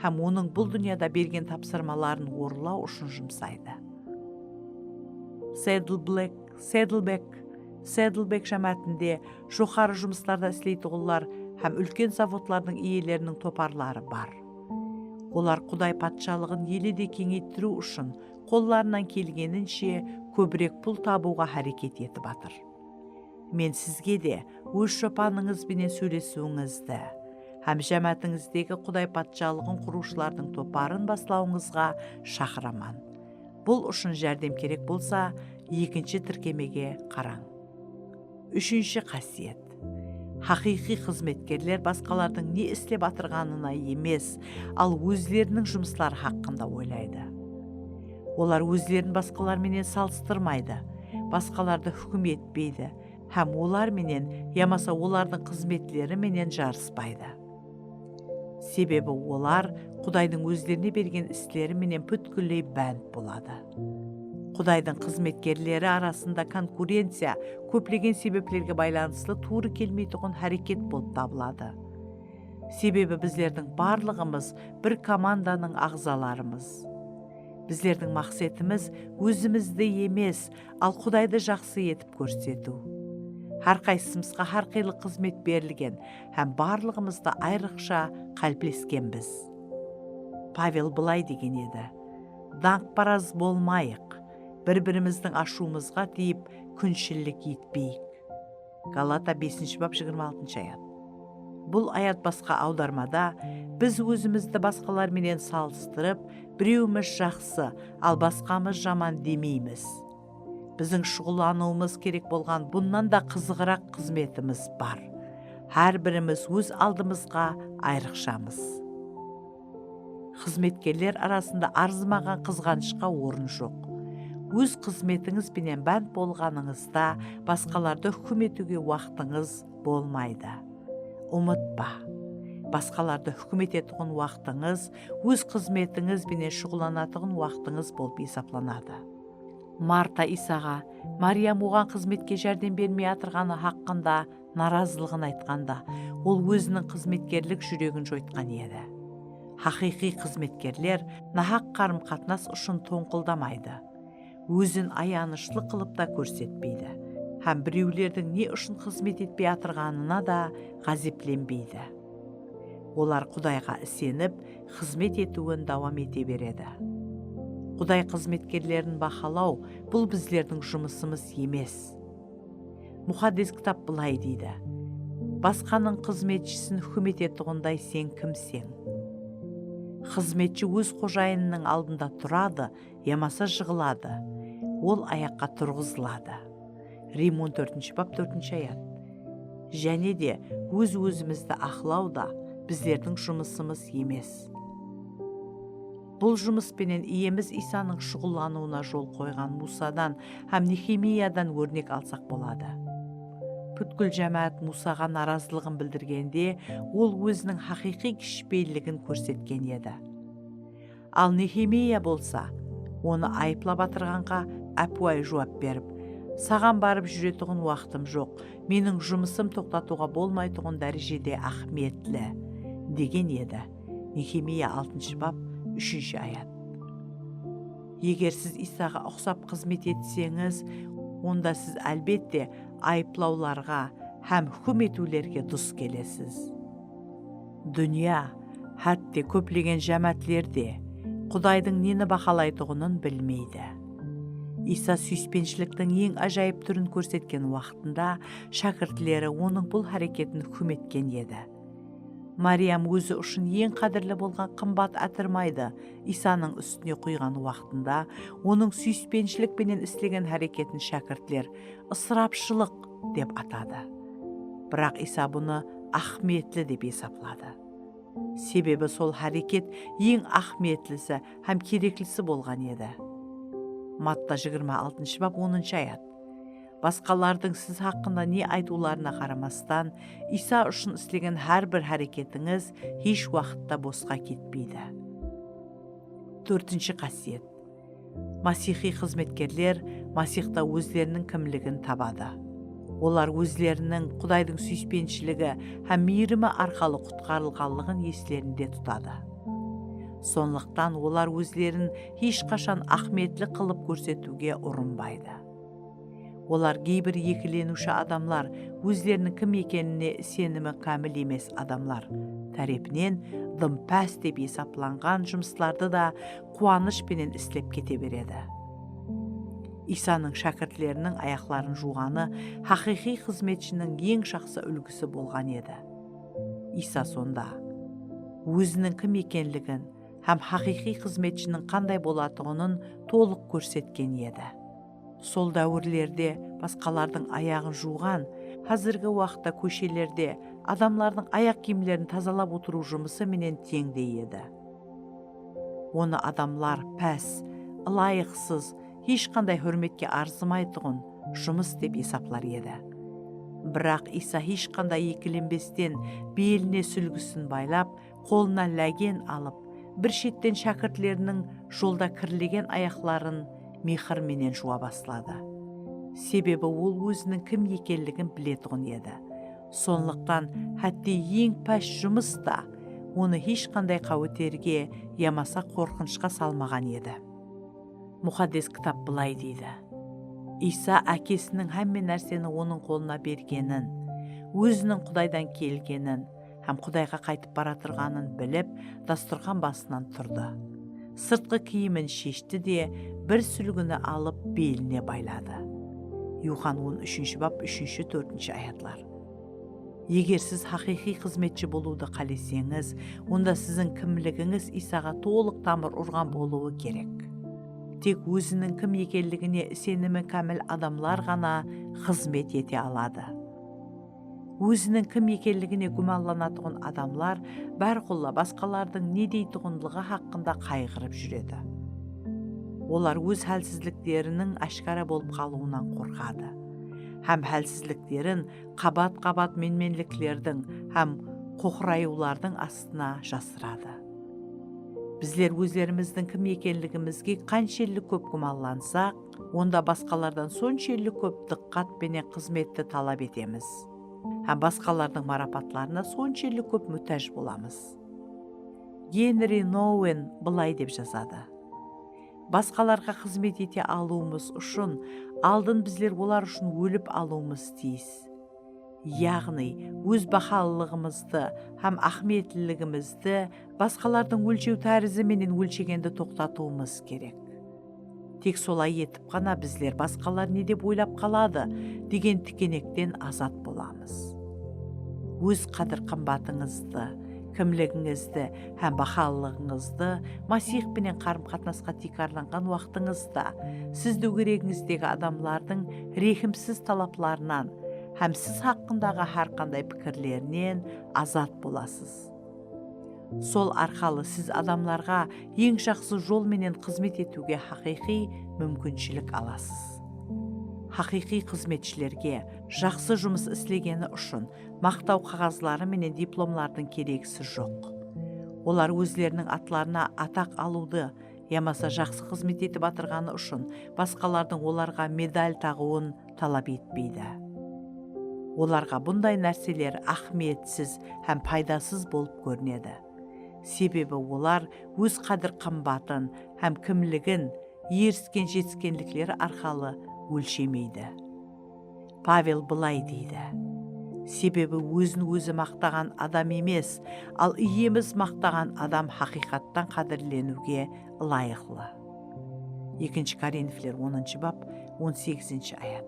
hám Onıń bul dúnyada bergen tapsırmaların orınlaw ushın jumsaydı. Saddleback, Saddleback, Saddleback jámáátinde joqarı jumıslarda isleytuǵınlar hám úlken zavodlardıń iyeleriniń toparları bar. Olar Quday patshalıǵın ele de keńeyttiriw ushın qollarınan kelgeninshe kóbirek pul tabıwǵa háreket etip atır. Men sizge de óz shopanıńız benen sóylesiwińizdi hám jámáátińizdegi Quday patshalıǵın qurıwshılardıń toparın baslawıńızǵa shaqıraman. Bul ushın járdem kerek bolsa, ekinshi tirkemege qarań. Úshinshi qásiyet. Haqıyqıy xızmetkerler basqalardıń ne islep atırǵanına emes, al ózleriniń jumısları haqqında oylaydı. Olar ózlerin basqalar menen salıstırmaydı, basqalardı húkim etpeydi hám olar menen yamasa olardıń xızmetleri menen jarıspaydı. Sebebi olar Qudaydıń ózlerine bergen isleri menen pútkilley bánt boladı. Qudaydıń xızmetkerleri arasında konkurenciya kóplegen sebeplerge baylanıslı tuwrı kelmeytuǵın háreket bolıp tabıladı. Sebebi bizlerdiń barlıǵımız bir komandanıń aǵzalarımız. Bizlerdiń maqsetimiz ózimizdi emes, al Qudaydı jaqsı etip kórsetiw. Hár qaysımızǵa hár qıylı xızmet berilgen hám barlıǵımız da ayrıqsha qálipleskenbiz. Pavel bılay degen edi, "Dańqparaz bolmayıq, bir-birimizdiń ashıwımızǵa tiyip, kúnshillik etpeyik." Galata besinshi bap, jigirma altınshı ayat. Bul ayat basqa awdarmada, "Biz ózimizdi basqalar menen salıstırıp, birewimiz jaqsı, al basqamız jaman demeymiz. Biziń shuǵıllanıwımız kerek bolǵan bunnan da qızıǵıraq xızmetimiz bar. Hár birimiz óz aldımızǵa ayrıqshamız." Xızmetkerler arasında arzımaǵan qızǵanıshqa orın joq. Óz xızmetińiz benen bánt bolǵanıńızda basqalarda húkim etiwge waqtıńız bolmaydı. Umıtpa, basqalarda húkim etetuǵın waqtıńız óz xızmetińiz benen shuǵıllanatuǵın waqtıńız bolıp esaplanadı. Marta Iysaǵa Mariyam oǵan xızmetke járdem bermey atırǵanı haqqında narazılıǵın aytqanda, ol óziniń xızmetkerlik júregin joytqan edi. Haqıyqıy xızmetkerler nahaq qarım-qatnas ushın tońqıldamaydı. Ózin ayanıshlı qılıpta kórsetpeydi hám birewlerdiń ne ushın xızmet etpey atırǵanına da ǵázeplenbeydi. Olar Qudayǵa isenip, xızmet etiwin dawam ete beredi. Quday xızmetkerlerin bahalaw, bul bizlerdiń jumısımız emes. Muqaddes Kitap bılay deydi: "Basqanıń xızmetshisin húkim etetuǵınday sen kimseń?" Xızmetshi óz xojayınınıń aldında turadı yamasa jıǵıladı, ol ayaqqa turǵızıladı. Rim on tórtinshi bap, tórtinshi ayat. Jáne de, óz-ózimizdi aqlaw da bizlerdiń jumısımız emes. Bul jumıs penen Iyemiz Iysanıń shuǵıllanıwına jol qoyǵan Muwsadan hám Nexemiyadan órnek alsaq boladı. Pútkil jámáát Muwsaǵa narazılıǵın bildirgende, ol óziniń haqıyqıy kishipeyilligin kórsetken edi. Al Nexemiya bolsa, onı ayıplap atırǵanǵa ápiwayı juwap berip, "Saǵan barıp júretuǵın waqtım joq, meniń jumısım toqtatıwǵa bolmaytuǵın dárejede áhmiyetli," degen edi. Nexemiya altınshı bap, úshinshi ayat. Eger siz Iysaǵa uqsap xızmet etseńiz, onda siz, álbette, ayıplawlarǵa hám húkim etiwlerge dus kelesiz. Dúnya, hátte kóplegen jámáátler de Qudaydıń neni bahalaytuǵının bilmeydi. Iysa súyispenshiliktiń eń ájayıp túrin kórsetken waqtında shákirtleri onıń bul háreketin húkim etken edi. Mariyam ózi ushın eń qádirli bolǵan qımbat átirmaydı Iysanıń ústine quyǵan waqtında onıń súyispenshilik penen islegen háreketin shákirtler ısırapshılıq dep atadı. Biraq Iysa bunı áhmiyetli dep esapladı. Sebebi sol háreket eń áhmiyetlisi hám kereklisi bolǵan edi. Matta jigirma altınshı bap, onınshı ayat. Basqalardıń siz haqqında ne aytıwlarına qaramastan, Iysa ushın islegen hár bir háreketińiz hesh waqıtta bosqa ketpeydi. Tórtinshi qásiyet. Masiyxıy xızmetkerler Masiyxta ózleriniń kimligin tabadı. Olar ózleriniń Qudaydıń súyispenshiligin hám miyrimi arqalı qutqarılǵanlıǵın eslerinde tutadı. Sonlıqtan olar ózlerin hesh qashan áhmiyetli qılıp kórsetiwge urınbaydı. Olar geybir ekileniwshi adamlar, ózleriniń kim ekenine isenimi kámil emes adamlar tárepinen dım pás dep esaplanǵan jumıslardı da quwanısh penen islep kete beredi. Iysanıń shákirtleriniń ayaqların juwǵanı haqıyqıy xızmetshiniń eń jaqsı úlgisi bolǵan edi. Iysa sonda óziniń kim ekenligin hám haqıyqıy xızmetshiniń qanday bolatuǵının tolıq kórsetken edi. Sol dáwirlerde basqalardıń ayaǵın juwǵan, házirgi waqıtta kóshelerde adamlardıń ayaq kiyimlerin tazalap otırıw jumısı menen teńdey edi. Onı adamlar pás, ılayıqsız, hesh qanday húrmetke arzımaytuǵın jumıs dep esaplar edi. Biraq Iysa hesh qanday ekilenbesten beline súlgisin baylap, qolına lágen alıp, bir shetten shákirtleriniń jolda kirlegen ayaqların mehir menen juwa basladı. Sebebi ol óziniń kim ekenligin biletuǵın edi. Sonlıqtan hátte eń pás jumıs ta onı hesh qanday qáweterge yamasa qorqınıshqa salmaǵan edi. Muqaddes Kitap bılay deydi: Iysa Ákesiniń hámme nárseni onıń qolına bergenin, óziniń Qudaydan kelgenin hám Qudayǵa qaytıp baratırǵanın bilip, dasturxan basınan turdı. Sırtqı kiyimin sheshti de, bir súlgini alıp, beline bayladı. Yuxan on úshinshi bap, úshinshi, tórtinshi ayatlar. Eger siz haqıyqıy xızmetshi bolıwdı qáleseńiz, onda siziń kimligińiz Iysaǵa tolıq tamır urǵan bolıwı kerek. Tek óziniń kim ekenligine isenimi kámil adamlar ǵana xızmet ete aladı. Óziniń kim ekenligine gúmanlanatuǵın adamlar bárqulla basqalardıń ne deytuǵınlıǵı haqqında qayǵırıp júredi. Olar óz hálsizlikleriniń áshkara bolıp qalıwınan qorqadı hám hálsizliklerin qabat-qabat menmenliklerdiń hám qoqırayıwlardıń astına jasıradı. Bizler ózlerimizdiń kim ekenligimizge qanshelli kóp gúmanlansaq, onda basqalardan sonshelli kóp dıqqat penen xızmetti talap etemiz hám basqalardıń marapatlarına sonshelli kóp mútáj bolamız. Genri Nouen bılay dep jazadı: Basqalarǵa xızmet ete alıwımız ushın aldın bizler olar ushın ólip alıwımız tiyis. Yaǵnıy, óz bahalılıǵımızdı hám áhmiyetliligimizdi basqalardıń ólshew tárizi menen ólshegendi toqtatıwımız kerek. Tek solay etip ǵana bizler basqalar ne dep oylap qaladı degen tikenekten azat bolamız. Óz qádir-qımbatıńızdı, kimligińizdi hám bahalılıǵıńızdı Masih penen qarım-qatnasqa tiykarlanǵan waqtıńızda siz dógeregińizdegi adamlardıń rehimsiz talaplarınan hám siz haqqındaǵı hár qanday pikirlerinen azat bolasız. Sol arqalı siz adamlarǵa eń jaqsı jol menen xızmet etiwge haqıyqıy múmkinshilik alasız. Haqıyqıy xızmetshilerge jaqsı jumıs islegeni ushın maqtaw qaǵazları menen diplomlardıń keregisi joq. Olar ózleriniń atlarına ataq alıwdı yamasa jaqsı xızmet etip atırǵanı ushın basqalardıń olarǵa medal taǵıwın talap etpeydi. Olarǵa bunday nárseler áhmiyetsiz hám paydasız bolıp kórinedi. Sebebi olar óz qádir-qımbatın hám kimligin erisken jetiskenlikleri arqalı ólshemeydi. Pavel bılay deydi: Sebebi ózin-ózi maqtaǵan adam emes, al Iyemiz maqtaǵan adam haqıyqattan qádirleniwge ılayıqlı. Ekinshi Korinfler onınshı bap, on segizinshi ayat.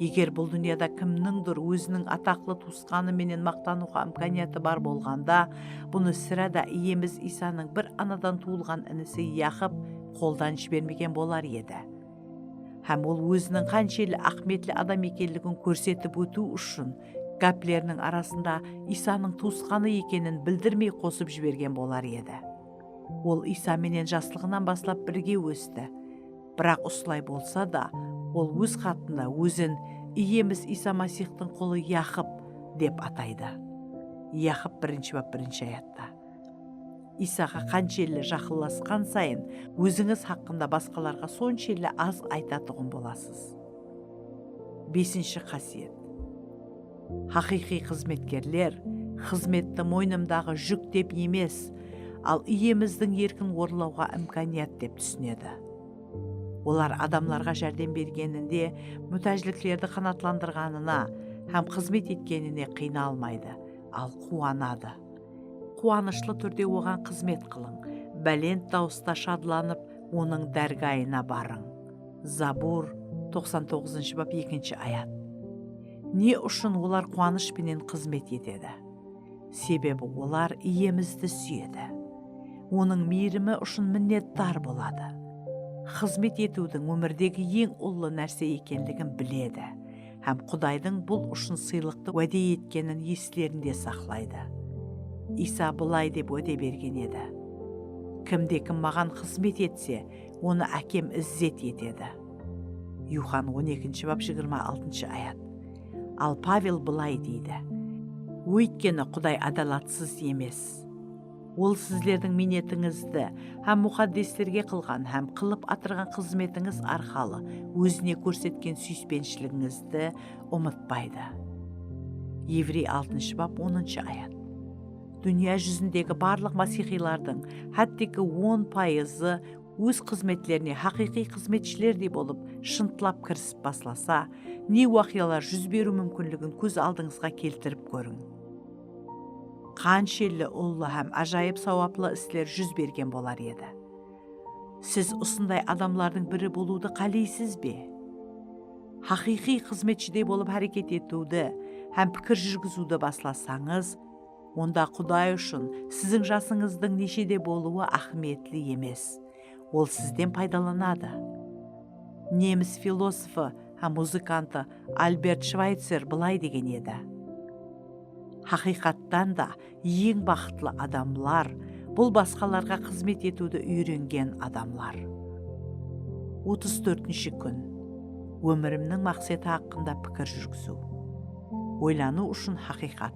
Eger bul dúnyada kimnińdur óziniń ataqlı tuwısqanı menen maqtanıwǵa imkaniyatı bar bolǵanda, bunı sirá da Iyemiz Iysanıń bir anadan tuwılǵan inisi Yaqıp qoldan jibermegen bolar edi. Hám ol óziniń qanshelli áhmiyetli adam ekenligin kórsetip ótiw ushın gápleriniń arasında Iysanıń tuwısqanı ekenin bildirmey qosıp jibergen bolar edi. Ol Iysa menen jaslıǵınan baslap birge ósti. Biraq usılay bolsa da, ol óz xatında ózin Iyemiz Iysa Masihtıń qulı Yaqıp dep ataydı. Yaqıp birinshi bap birinshi ayatta. Iysaǵa qanshelli jaqınlasqan sayın, ózińiz haqqında basqalarǵa sonshelli az aytatuǵın bolasız. Besinshi qásiyet. Haqıyqıy xızmetkerler xızmetti moynımdaǵı júk dep emes, al Iyemizdiń erkin orınlawǵa imkaniyat dep túsinedi. Olar adamlarǵa járdem bergeninde mútájliklerdi qanaatlandırǵanına hám xızmet etkenine qıynalmaydı, al quwanadı. Quwanıshlı túrde oǵan xızmet qılıń, bálent dawısta shadlanıp, onıń dárgayına barıń. Zabur, toqsan toǵızınshı bap, ekinshi ayat. Ne ushın olar quwanısh penen xızmet etedi? Sebebi olar Iyemizdi súyedi. Onıń miyrimi ushın minnetdar boladı. Xızmet etiwdiń ómirdegi eń ullı nárse ekenligin biledi hám Qudaydıń bul ushın sıylıqtı wáde etkenin eslerinde saqlaydı. Iysa bılay dep wáde bergen edi: Kimde-kim maǵan xızmet etse, onı Ákem izzet etedi. Yuxan on ekinshi bap, jigirma altınshı ayat. Al Pavel bılay deydi: Óytkeni Quday ádalatsız emes. Ol sizlerdiń miynetińizdi hám muqaddeslerge qılǵan hám qılıp atırǵan xızmetińiz arqalı ózine kórsetken súyispenshiligingizdi umıtpaydı. Evrey altınshı bap, onınshı ayat. Dúnya júzindegi barlıq masihiylardıń hátteki on payızı óz xızmetlerine haqıyqıy xızmetshilerdey bolıp shıntlap kirisip baslasa, ne waqıyalar júz beriw múmkinligin kóz aldıńızǵa keltirip kóriń. Qanshelli ullı hám ájayıp sawaplı isler júz bergen bolar edi. Siz usınday adamlardıń biri bolıwdı qáleysiz be? Haqıyqıy xızmetshidey bolıp háreket etiwdi hám pikir júrgiziwdi baslasańız, onda Quday ushın siziń jasıńızdıń neshede bolıwı áhmiyetli emes. Ol sizden paydalanadı. Nemis filosofı hám muzıkantı Albert Shvaytser bılay degen edi: Haqıyqattan da, eń baxıtlı adamlar, bul basqalarǵa xızmet etiwdi úyrengen adamlar. Otız tórtinshi kún. Ómirimniń maqseti haqqında pikir júrgiziw. Oylanıw ushın haqıyqat.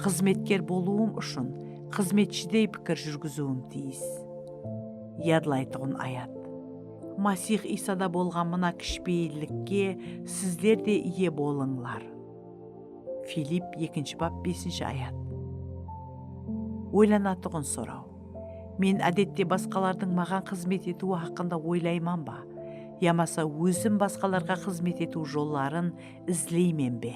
Xızmetker bolıwım ushın xızmetshidey pikir júrgiziwim tiyis. Yadlaytuǵın ayat. Masih Iysada bolǵan mına kishipeyillikke sizler de iye bolıńlar. Filipp ekinshi bap, besinshi ayat. Oylanatuǵın soraw. Men, ádette, basqalardıń maǵan xızmet etiwi haqqında oylayman ba? Yamasa ózim basqalarǵa xızmet etiw jolların izleymen be?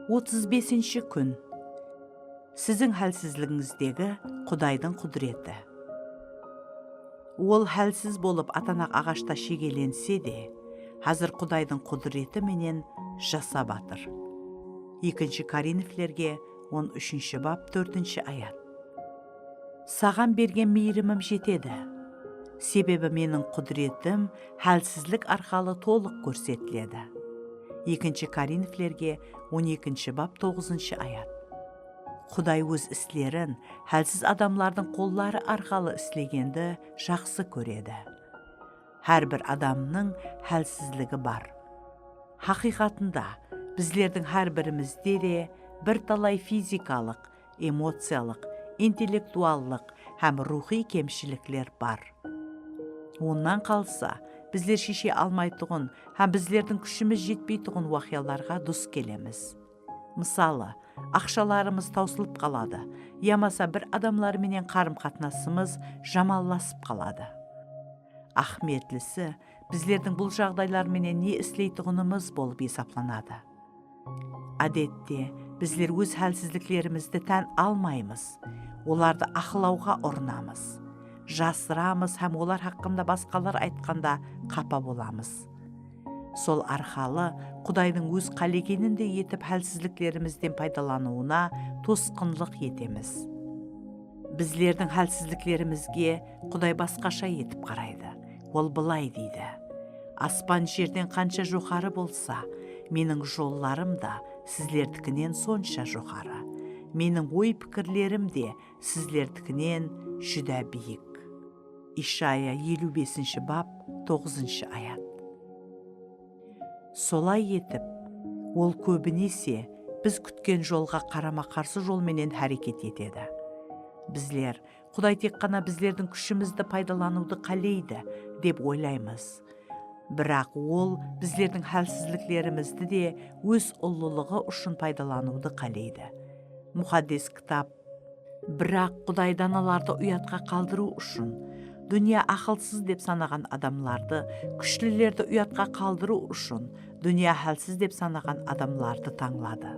Otız besinshi kún. Siziń hálsizligińizdegi Qudaydıń qúdireti. Ol hálsiz bolıp, atanaq aǵashta shegelense de, házir Qudaydıń qúdireti menen jasap atır. Ekinshi Korinflerge on úshinshi bap, tórtinshi ayat. Saǵan bergen miyirimim jetedi. Sebebi meniń qúdiretim hálsizlik arqalı tolıq kórsetiledi. Ekinshi Korinflerge on ekinshi bap, toǵızınshı ayat. Quday óz islerin hálsiz adamlardıń qolları arqalı islegendi jaqsı kóredi. Hár bir adamnıń hálsizligi bar. Haqıyqatında, bizlerdiń hár birimizde de bir talay fizikalıq, emociyalıq, intellektuallıq hám ruwxıy kemshilikler bar. Onnan qalsa, bizler sheshe almaytuǵın hám bizlerdiń kúshimiz jetpeytuǵın waqıyalarǵa dus kelemiz. Mısalı, aqshalarımız tawsılıp qaladı, yamasa bir adamlar menen qarım-qatnasımız jamanlasıp qaladı. Áhmiyetlisi, bizlerdiń bul jaǵdaylar menen ne isleytuǵınımız bolıp esaplanadı. Ádette, bizler óz hálsizliklerimizdi tán almaymız, olardı aqlawǵa urınamız, jasıramız hám olar haqqında basqalar aytqanda qapa bolamız. Sol arqalı Qudaydıń óz qálegenindey etip hálsizliklerimizden paydalanıwına tosqınlıq etemiz. Bizlerdiń hálsizliklerimizge Quday basqasha etip qaraydı. Ol bılay deydi: "Aspan jerden qansha joqarı bolsa, meniń jollarım da sizlerdikinen sonsha joqarı. Meniń oy-pikirlerim de sizlerdikinen júdá biyik." Ishaya eliw besinshi bap, toǵızınshı ayat. Solay etip, ol kóbinese biz kútken jolǵa qarama-qarsı jol menen háreket etedi. Bizler, Quday tek ǵana bizlerdiń kúshimizdi paydalanıwdı qáleydi, dep oylaymız. Biraq Ol bizlerdiń hálsizliklerimizdi de Óz ullılıǵı ushın paydalanıwdı qáleydi. Muqaddes Kitap, Biraq Quday danalardı uyatqa qaldırıw ushın, dúnya aqılsız dep sanaǵan adamlardı, kúshlilerdi uyatqa qaldırıw ushın, dúnya hálsiz dep sanaǵan adamlardı tańladı,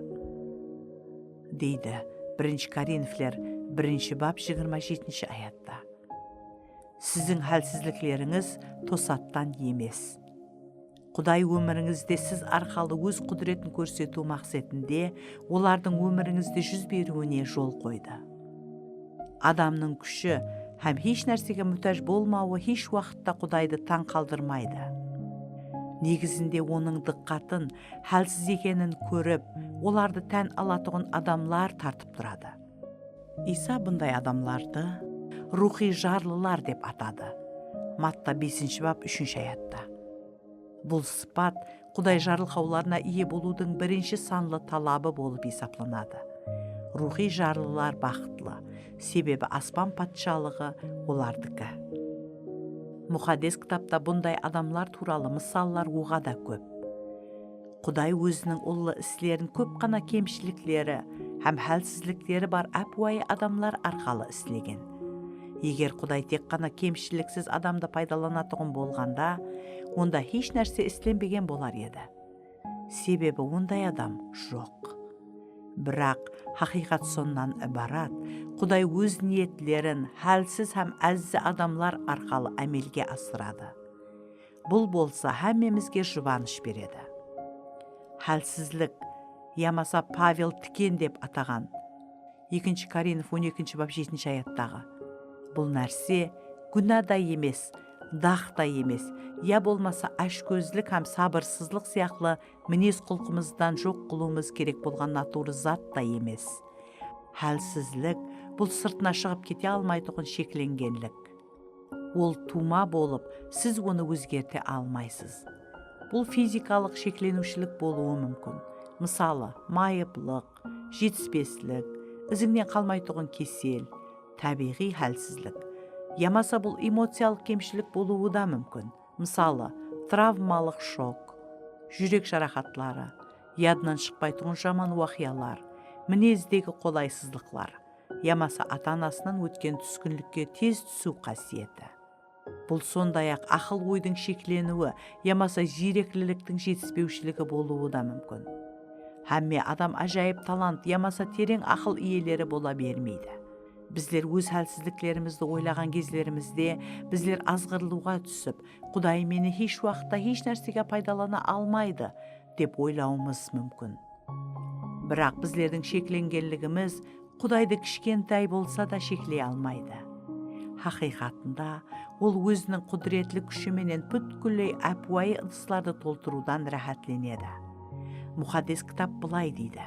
deydi birinshi Korinfler birinshi bap jigirma jetinshi ayatta. Siziń hálsizliklerińiz tosattan emes. Quday ómirińizde siz arqalı Óz qúdiretin kórsetiw maqsetinde olardıń ómirińizde júz beriwine jol qoydı. Adamnıń kúshi hám hesh nársege mútáj bolmawı hesh waqıtta Qudaydı tań qaldırmaydı. Negizinde Onıń dıqqatın hálsiz ekenin kórip, olardı tán alatuǵın adamlar tartıp turadı. Iysa bunday adamlardı ruwxıy jarlılar dep atadı. Matta besinshi bap, úshinshi ayatta. Bul sıpat Quday jarılqawlarına iye bolıwdıń birinshi sanlı talabı bolıp esaplanadı. Ruwxıy jarlılar baxıtlı, sebebi aspan patshalıǵı olardiki. Muqaddes Kitapta bunday adamlar tuwralı mısallar oǵada kóp. Quday Óziniń ullı islerin kóp ǵana kemshilikleri hám hálsizlikleri bar ápiwayı adamlar arqalı islegen. Eger Quday tek ǵana kemshiliksiz adamdı paydalanatuǵın bolǵanda, onda hesh nárse islenbegen bolar edi. Sebebi onday adam joq. Biraq, haqıyqat sonnan ibarat, Quday Óz niyetlerin hálsiz hám ázzi adamlar arqalı ámelge asıradı. Bul bolsa hámmemizge jubanısh beredi. Hálsizlik, yamasa Pavel tiken dep ataǵan Ekinshi Korinf on ekinshi bap jetinshi ayattaǵı. Bul nárse gúna da emes, dax ta emes, ya bolmasa áshkózlik hám sabırsızlıq sıyaqlı minez-qulqımızdan joq qılıwımız kerek bolǵan naturı zat ta emes. Hálsizlik, bul sırtına shıǵıp kete almaytuǵın sheklengenlik. Ol tuwma bolıp, siz onı ózgerte almaysız. Bul fizikalıq shekleniwshilik bolıwı múmkin. Mısalı, mayıplıq, jetispeslik, izińnen qalmaytuǵın kesel, tábiyǵıy hálsizlik. Yamasa bul emociyalıq kemshilik bolıwı da múmkin. Mısalı, travmalıq shok, júrek jaraqatları, yadınan shıqpaytuǵın jaman waqıyalar, minezdegi qolaysızlıqlar, yamasa ata-anasınan ótken túskinlikke tez túsiw qásiyeti. Bul sonday-aq aqıl-oydıń shekleniwi yamasa ziyrekliliktiń jetispewshiligi bolıwı da múmkin. Hámme adam ájayıp talant yamasa tereń aqıl iyeleri bola bermeydi. Bizler óz hálsizliklerimizdi oylaǵan gezlerimizde, bizler azǵırlıwǵa túsip, Quday meni hesh waqıtta hesh nársege paydalana almaydı, dep oylawımız múmkin. Biraq bizlerdiń sheklengenligimiz Qudaydı kishkentay bolsa da shekley almaydı. Haqıyqatında, Ol Óziniń qúdiretli kúshi menen pútkilley ápiwayı ıdıslardı toltırıwdan ráhátlenedi. Muqaddes Kitap bılay deydi,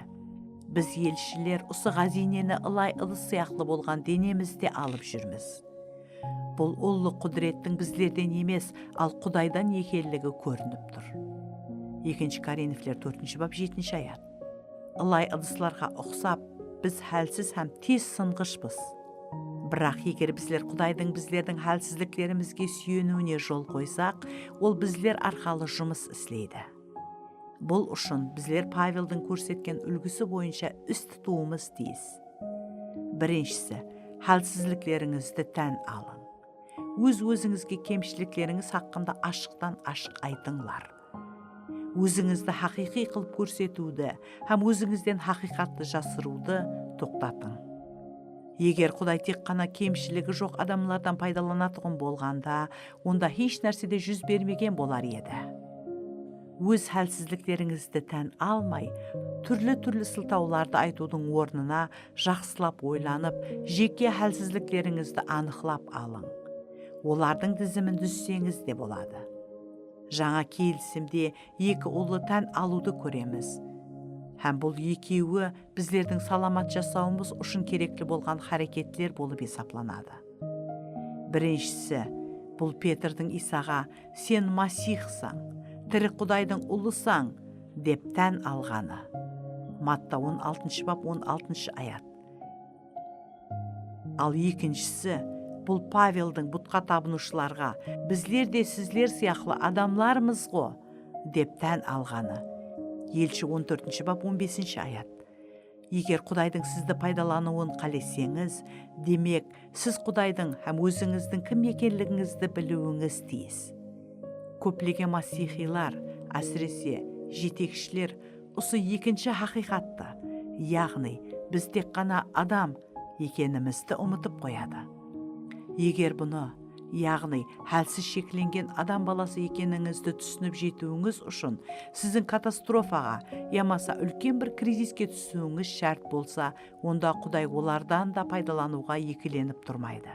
"Biz, elshiler, usı ǵáziyneni ılay ıdıs sıyaqlı bolǵan denemizde alıp júrmiz." Bul ullı qúdirettiń bizlerden emes, al Qudaydan ekenligi kórinip tur. Ekinshi Korinfler tórtinshi bap, jetinshi ayat. Ilay ıdıslarǵa uqsap, biz hálsiz hám tez sınǵıshpız. Biraq eger bizler Qudaydıń bizlerdiń hálsizliklerimizge súyeniwine jol qoysaq, Ol bizler arqalı jumıs isleydi. Bul ushın bizler Paveldiń kórsetken úlgisi boyınsha is tutıwımız tiyis. Birinshisi, hálsizliklerińizdi tán alıń. Óz-ózińizge kemshiliklerińiz haqqında ashıqtan-ashıq aytıńlar. Ózińizdi haqıyqıy qılıp kórsetiwdi hám ózińizden haqıyqattı jasırıwdı toqtatıń. Eger Quday tek ǵana kemshiligi joq adamlardan paydalanatuǵın bolǵanda, onda hesh nárse de júz bermegen bolar edi. Óz hálsizliklerińizdi tán almay, túrli-túrli sıltawlardı aytıwdıń ornına jaqsılap oylanıp, jeke hálsizliklerińizdi anıqlap alıń. Olardıń dizimin dúzseńiz de boladı. Jańa Kelisimde eki ullı tán alıwdı kóremiz. Hám bul ekewi bizlerdiń salamat jasawımız ushın kerekli bolǵan háreketler bolıp esaplanadı. Birinshisi, bul Petrdiń Iysaǵa, "Sen Masihsań, tiri Qudaydıń Ulısań," dep tán alǵanı. Matta on altınshı bap, on altınshı ayat. Al ekinshisi, bul Paveldiń butqa tabınıwshılarǵa, "Bizler de sizler sıyaqlı adamlarmız ǵo," dep tán alǵanı. Elshi on tórtinshi bap, on besinshi ayat. Eger Qudaydıń sizdi paydalanıwın qáleseńiz, demek, siz Qudaydıń hám ózińizdiń kim ekenligińizdi biliwińiz tiyis. Kóplegen masihiylar, ásirese, jetekshiler usı ekinshi haqıyqattı, yaǵnıy, biz tek ǵana adam ekenimizdi umıtıp qoyadı. Eger bunı, yaǵnıy, hálsiz sheklengen adam balası ekenińizdi túsinip jetiwińiz ushın siziń katastrofaǵa yamasa úlken bir kriziske túsiwińiz shárt bolsa, onda Quday olardan da paydalanıwǵa ekelenip turmaydı.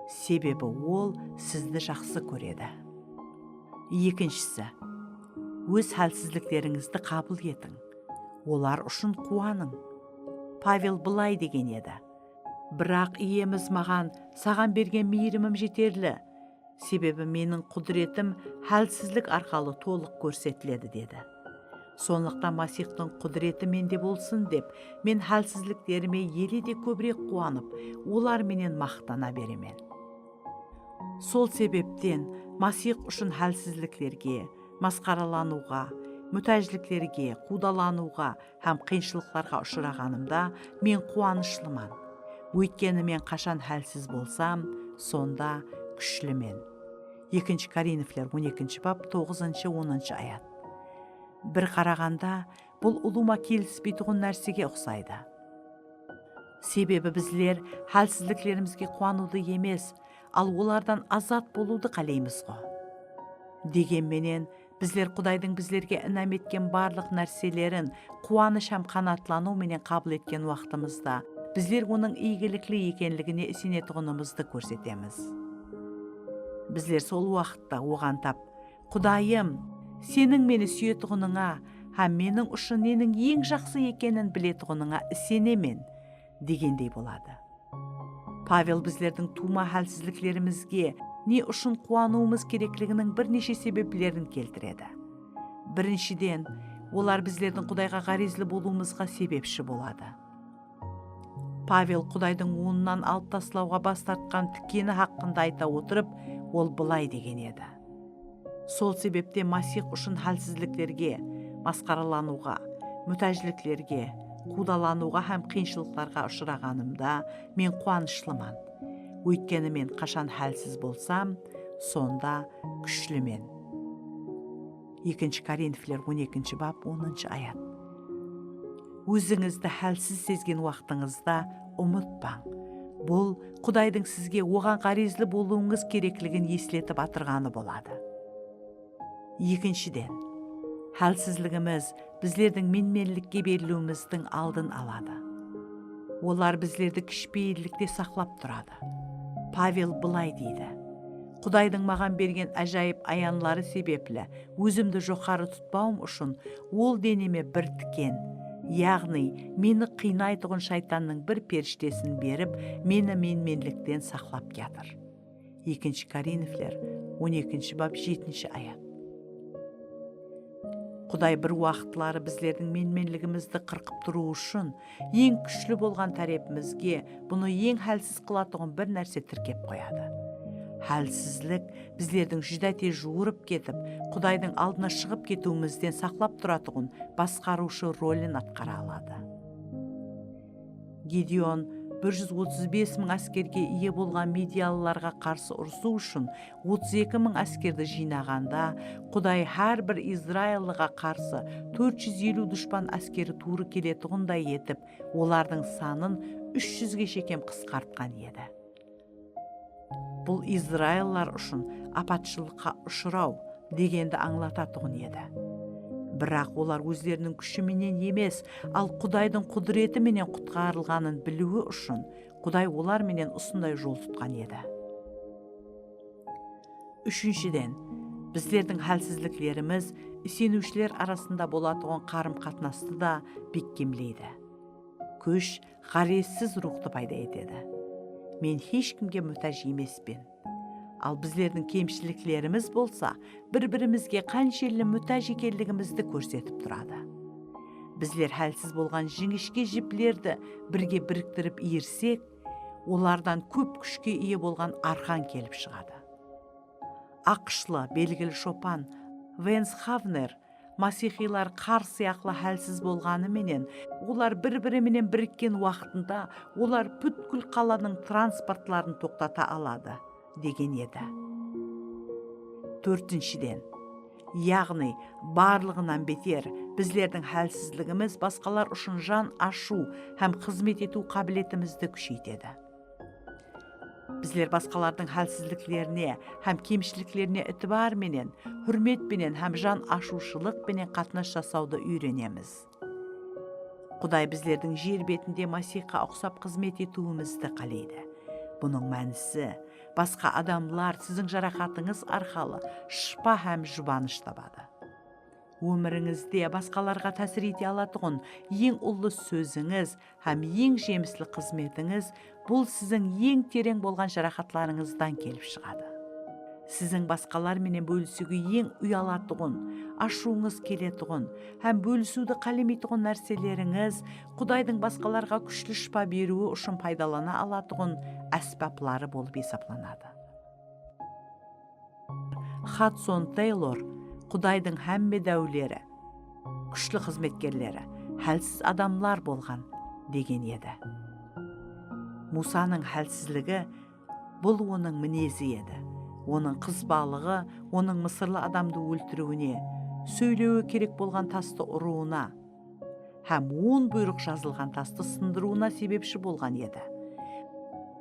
Sebebi Ol sizdi jaqsı kóredi. Ekinshisi, óz hálsizliklerińizdi qabıl etiń. Olar ushın quwanıń. Pavel bılay degen edi, "Biraq Iyemiz maǵan saǵan bergen miyirimim jeterli. Sebebi meniń qúdiretim hálsizlik arqalı tolıq kórsetiledi," dedi. Sonlıqtan Masihtıń qúdireti mende bolsın dep, men hálsizliklerime ele de kóbirek quwanıp, olar menen maqtana beremen. Sol sebepten Masih ushın hálsizliklerge, masqaralanıwǵa, mútájliklerge, quwdalanıwǵa hám qıyınshılıqlarǵa ushıraǵanımda men quwanıshlıman. Óytkeni men qashan hálsiz bolsam, sonda kúshlimen. Ekinshi Korinfler on ekinshi bap, toǵızınshı, onınshı ayat. Bir qaraǵanda, bul ulıwma kelispeytuǵın nársege uqsaydı. Sebebi bizler hálsizliklerimizge quwanıwdı emes, al olardan azat bolıwdı qáleymiz ǵo. Degen menen, bizler Qudaydıń bizlerge inam etken barlıq nárselerin quwanısh hám qanaatlanıw menen qabıl etken waqtımızda, bizler onıń iygilikli ekenligine isenetuǵınımızdı kórsetemiz. Bizler sol waqıtta oǵan tap, "Qudayım, seniń meni súyetuǵınıńa hám meniń ushın neniń eń jaqsı ekenin biletuǵınıńa isenemen," degendey boladı. Pavel bizlerdiń tuwma hálsizliklerimizge ne ushın quwanıwımız kerekliginiń bir neshe sebeplerin keltiredi. Birinshiden, olar bizlerdiń Qudayǵa ǵárezli bolıwımızǵa sebepshi boladı. Pavel Qudaydıń onınan alıp taslawǵa bas tartqan tikeni haqqında ayta otırıp, ol bılay degen edi. Sol sebepten Masih ushın hálsizliklerge, masqaralanıwǵa, mútájliklerge, quwdalanıwǵa hám qıyınshılıqlarǵa ushıraǵanımda men quwanıshlıman. Óytkeni men qashan hálsiz bolsam, sonda kúshlimen. Ekinshi Korinfler on ekinshi bap, onınshı ayat. Ózińizdi hálsiz sezgen waqtıńızda umıtpań. Bul Qudaydıń sizge oǵan ǵárezli bolıwıńız kerekligin esletip atırǵanı boladı. Ekinshiden, hálsizligimiz bizlerdiń menmenlikke beriliwimizdiń aldın aladı. Olar bizlerdi kishipeyillikte saqlap turadı. Pavel bılay deydi, "Qudaydıń maǵan bergen ájayıp ayanları sebepli ózimdi joqarı tutpawım ushın ol deneme bir tiken, yaǵnıy meni qıynaytuǵın shaytannıń bir perishtesin berip, meni menmenlikten saqlap kiyatır." Ekinshi Korinfler on ekinshi bap, jetinshi ayat. Quday bir waqıtları bizlerdiń menmenligimizdi qırqıp turıw ushın eń kúshli bolǵan tárepimizge bunı eń hálsiz qılatuǵın bir nárse tirkep qoyadı. Hálsizlik bizlerdiń júdá tez juwırıp ketip, Qudaydıń aldına shıǵıp ketiwimizden saqlap turatuǵın basqarıwshı rolin atqara aladı. Gideon bir júz otız bes mıń áskerge iye bolǵan midiyalılarǵa qarsı urısıw ushın otız eki mıń áskerdi jıynaǵanda, Quday hár bir izraillıǵa qarsı tórt júz eliw dushpan áskeri tuwrı keletuǵınday etip, olardıń sanın úsh júzge shekem qısqartqan edi. Bul izraillılar ushın apatshılıqqa ushıraw degendi ańlatatuǵın edi. Biraq olar ózleriniń kúshi menen emes, al Qudaydıń qúdireti menen qutqarılǵanın biliwi ushın Quday olar menen usınday jol tutqan edi. Úshinshiden, bizlerdiń hálsizliklerimiz iseniwshiler arasında bolatuǵın qarım-qatnastı da bekkemleydi. Kúsh ǵárezsiz ruwxtı payda etedi. Men hesh kimge mútáj emespen. Al bizlerdiń kemshiliklerimiz bolsa bir-birimizge qanshelli mútáj ekenligimizdi kórsetip turadı. Bizler hálsiz bolǵan jińishke jiplerdi birge biriktirip iyirsek, olardan kóp kúshke iye bolǵan arqan kelip shıǵadı. AQShlı belgili shopan Vens Havner masiyxiylar qar sıyaqlı hálsiz bolǵanı menen, olar bir-biri menen birikken waqtında olar pútkil qalanıń transportların toqtata aladı, degen edi. Tórtinshiden, yaǵnıy, barlıǵınan beter, bizlerdiń hálsizligimiz basqalar ushın jan ashıw hám xızmet etiw qábiletimizdi kúsheytedi. Bizler basqalardıń hálsizliklerine hám kemshiliklerine itibar menen, húrmet penen hám jan ashıwshılıq penen qatnas jasawdı úyrenemiz. Quday bizlerdiń jer betinde Masiyxqa uqsap xızmet etiwimizdi qáleydi. Bunıń mánisi, basqa adamlar siziń jaraqatıńız arqalı shıpa hám jubanısh tabadı. Ómirińizde basqalarǵa tásir ete alatuǵın eń ullı sózińiz hám eń jemisli xızmetińiz, bul siziń eń tereń bolǵan jaraqatlarıńızdan kelip shıǵadı. Siziń basqalar menen bólisiwge eń uyalatuǵın, ashıwıńız keletuǵın hám bólisiwdi qálemeytuǵın nárselerińiz Qudaydıń basqalarǵa kúshli shıpa beriwi ushın paydalana alatuǵın ásbapları bolıp esaplanadı. Xadson Teylor Qudaydıń hámme dáwleri, kúshli xızmetkerleri hálsiz adamlar bolǵan, degen edi. Musanıń hálsizligi, bul onıń minezi edi. Onıń qızbalıǵı onıń mısırlı adamdı óltiriwine, sóylewi kerek bolǵan tastı urıwına, hám on buyrıq jazılǵan tastı sındırıwına sebepshi bolǵan edi.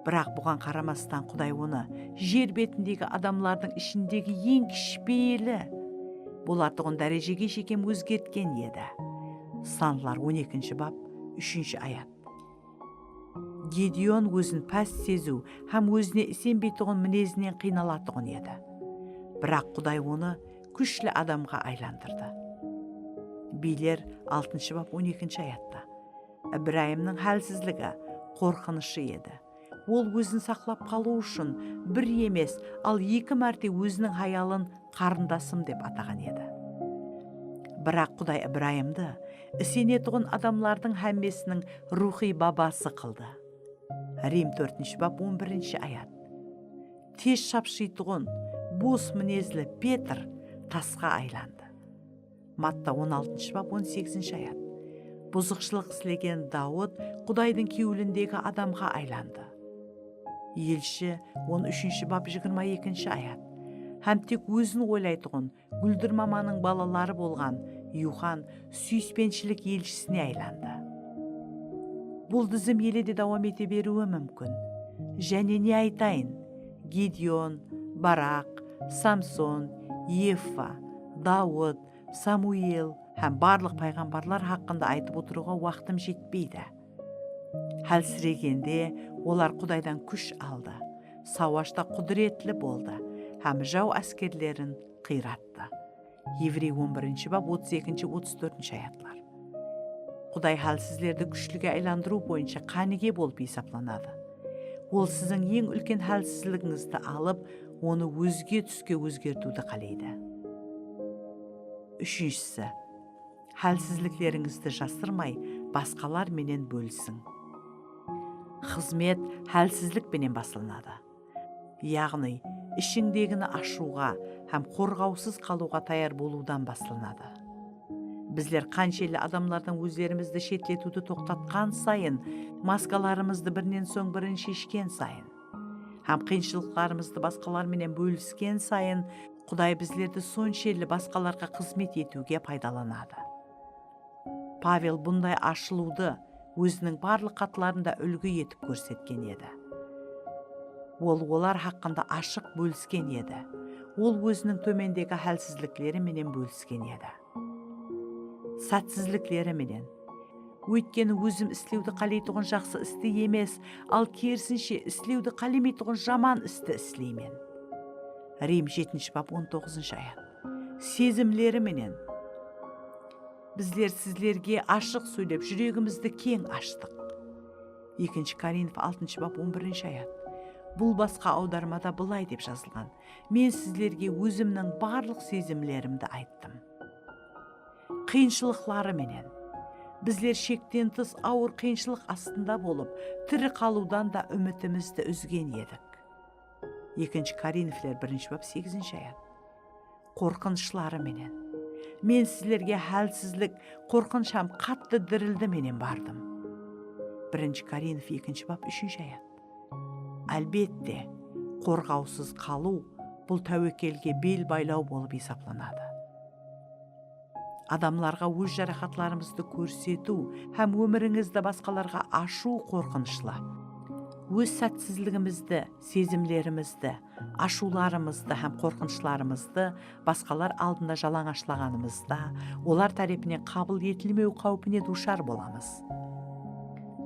Biraq buǵan qaramastan Quday onı jer betindegi adamlardıń ishindegi eń kishipeyili bolatuǵın dárejege shekem ózgertken edi. Sanlar on ekinshi bap, úshinshi ayat. Gideon ózin pás seziw hám ózine isenbeytuǵın minezinen qıynalatuǵın edi. Biraq Quday onı kúshli adamǵa aylandırdı. Biyler, altınshı bap, on ekinshi ayatta. Ibrayımnıń hálsizligi, qorqınıshı edi. Ol ózin saqlap qalıw ushın bir emes, al eki márte óziniń hayalın qarındasım dep ataǵan edi. Biraq Quday Ibrayımdı isenetuǵın adamlardıń hámmesiniń ruwxıy babası qıldı. Rim, tórtinshi bap, on birinshi ayat. Tez shapshıytuǵın, bos minezli Petr tasqa aylandı. Matta, on altınshı bap, on segizinshi ayat. Buzıqshılıq islegen Dawıt Qudaydıń kewlindegi adamǵa aylandı. Elshi, on úshinshi bap, jigirma ekinshi ayat. Hám tek ózin oylaytuǵın Gúldir mamanıń balaları bolǵan Yuxan súyispenshilik elshisine aylandı. Bul dizim ele de dawam ete beriwi múmkin. Jáne ne aytayın? Gideon, Baraq, Samson, Yeffa, Dawıt, Samuel hám barlıq payǵambarlar haqqında aytıp otırıwǵa waqtım jetpeydi. Hálsiregende olar Qudaydan kúsh aldı, sawashta qúdiretli boldı hám jaw áskerlerin qıyrattı. Evrey on birinshi bap, otız ekinshi, otız tórtinshi ayatlar. Quday hálsizlerdi kúshlige aylandırıw boyınsha qánige bolıp esaplanadı. Ol siziń eń úlken hálsizligińizdi alıp, onı ózge túske ózgertiwdi qáleydi. Úshinshisi, hálsizliklerińizdi jasırmay, basqalar menen bólisiń. Xızmet hálsizlik penen baslanadı. Yaǵnıy, ishińdegini ashıwǵa hám qorǵawsız qalıwǵa tayar bolıwdan baslanadı. Bizler qanshelli adamlardan ózlerimizdi shetletiwdi toqtatqan sayın, maskalarımızdı birinen soń birin sheshken sayın hám qıyınshılıqlarımızdı basqalar menen bólisken sayın, Quday bizlerdi sonshelli basqalarǵa xızmet etiwge paydalanadı. Pavel bunday ashılıwdı óziniń barlıq xatlarında úlgi etip kórsetken edi. Ol olar haqqında ashıq bólisken edi. Ol óziniń tómendegi hálsizlikleri menen bólisken edi. Sátsizlikleri menen. Óytkeni ózim islewdi qáleytuǵın jaqsı isti emes, al kerisinshe, islewdi qálemeytuǵın jaman isti isleymen. Rim, jetinshi bap, on toǵızınshı ayat. Sezimleri menen. Bizler sizlerge ashıq sóylep, júregimizdi keń ashtıq. Ekinshi Korinf, altınshı bap, on birinshi ayat. Bul basqa awdarmada bılay dep jazılǵan: Men sizlerge ózimniń barlıq sezimlerimdi ayttım. Qıyınshılıqları menen. Bizler shekten tıs awır qıyınshılıq astında bolıp, tiri qalıwdan da úmitimizdi úzgen edik. Ekinshi Korinfler, birinshi bap, segizinshi ayat. Qorqınıshları menen. Men sizlerge hálsizlik, qorqınısh hám qattı dirildi menen bardım. Birinshi Korinf, ekinshi bap, úshinshi ayat. Álbette, qorǵawsız qalıw, bul táwekkelge bel baylaw bolıp esaplanadı. Adamlarǵa óz jaraqatlarımızdı kórsetiw hám ómirińizdi basqalarǵa ashıw qorqınıshlı. Óz sátsizligimizdi, sezimlerimizdi, ashıwlarımızdı hám qorqınıshlarımızdı basqalar aldında jalańashlaǵanımızda, olar tárepinen qabıl etilmew qáwpine duwshar bolamız.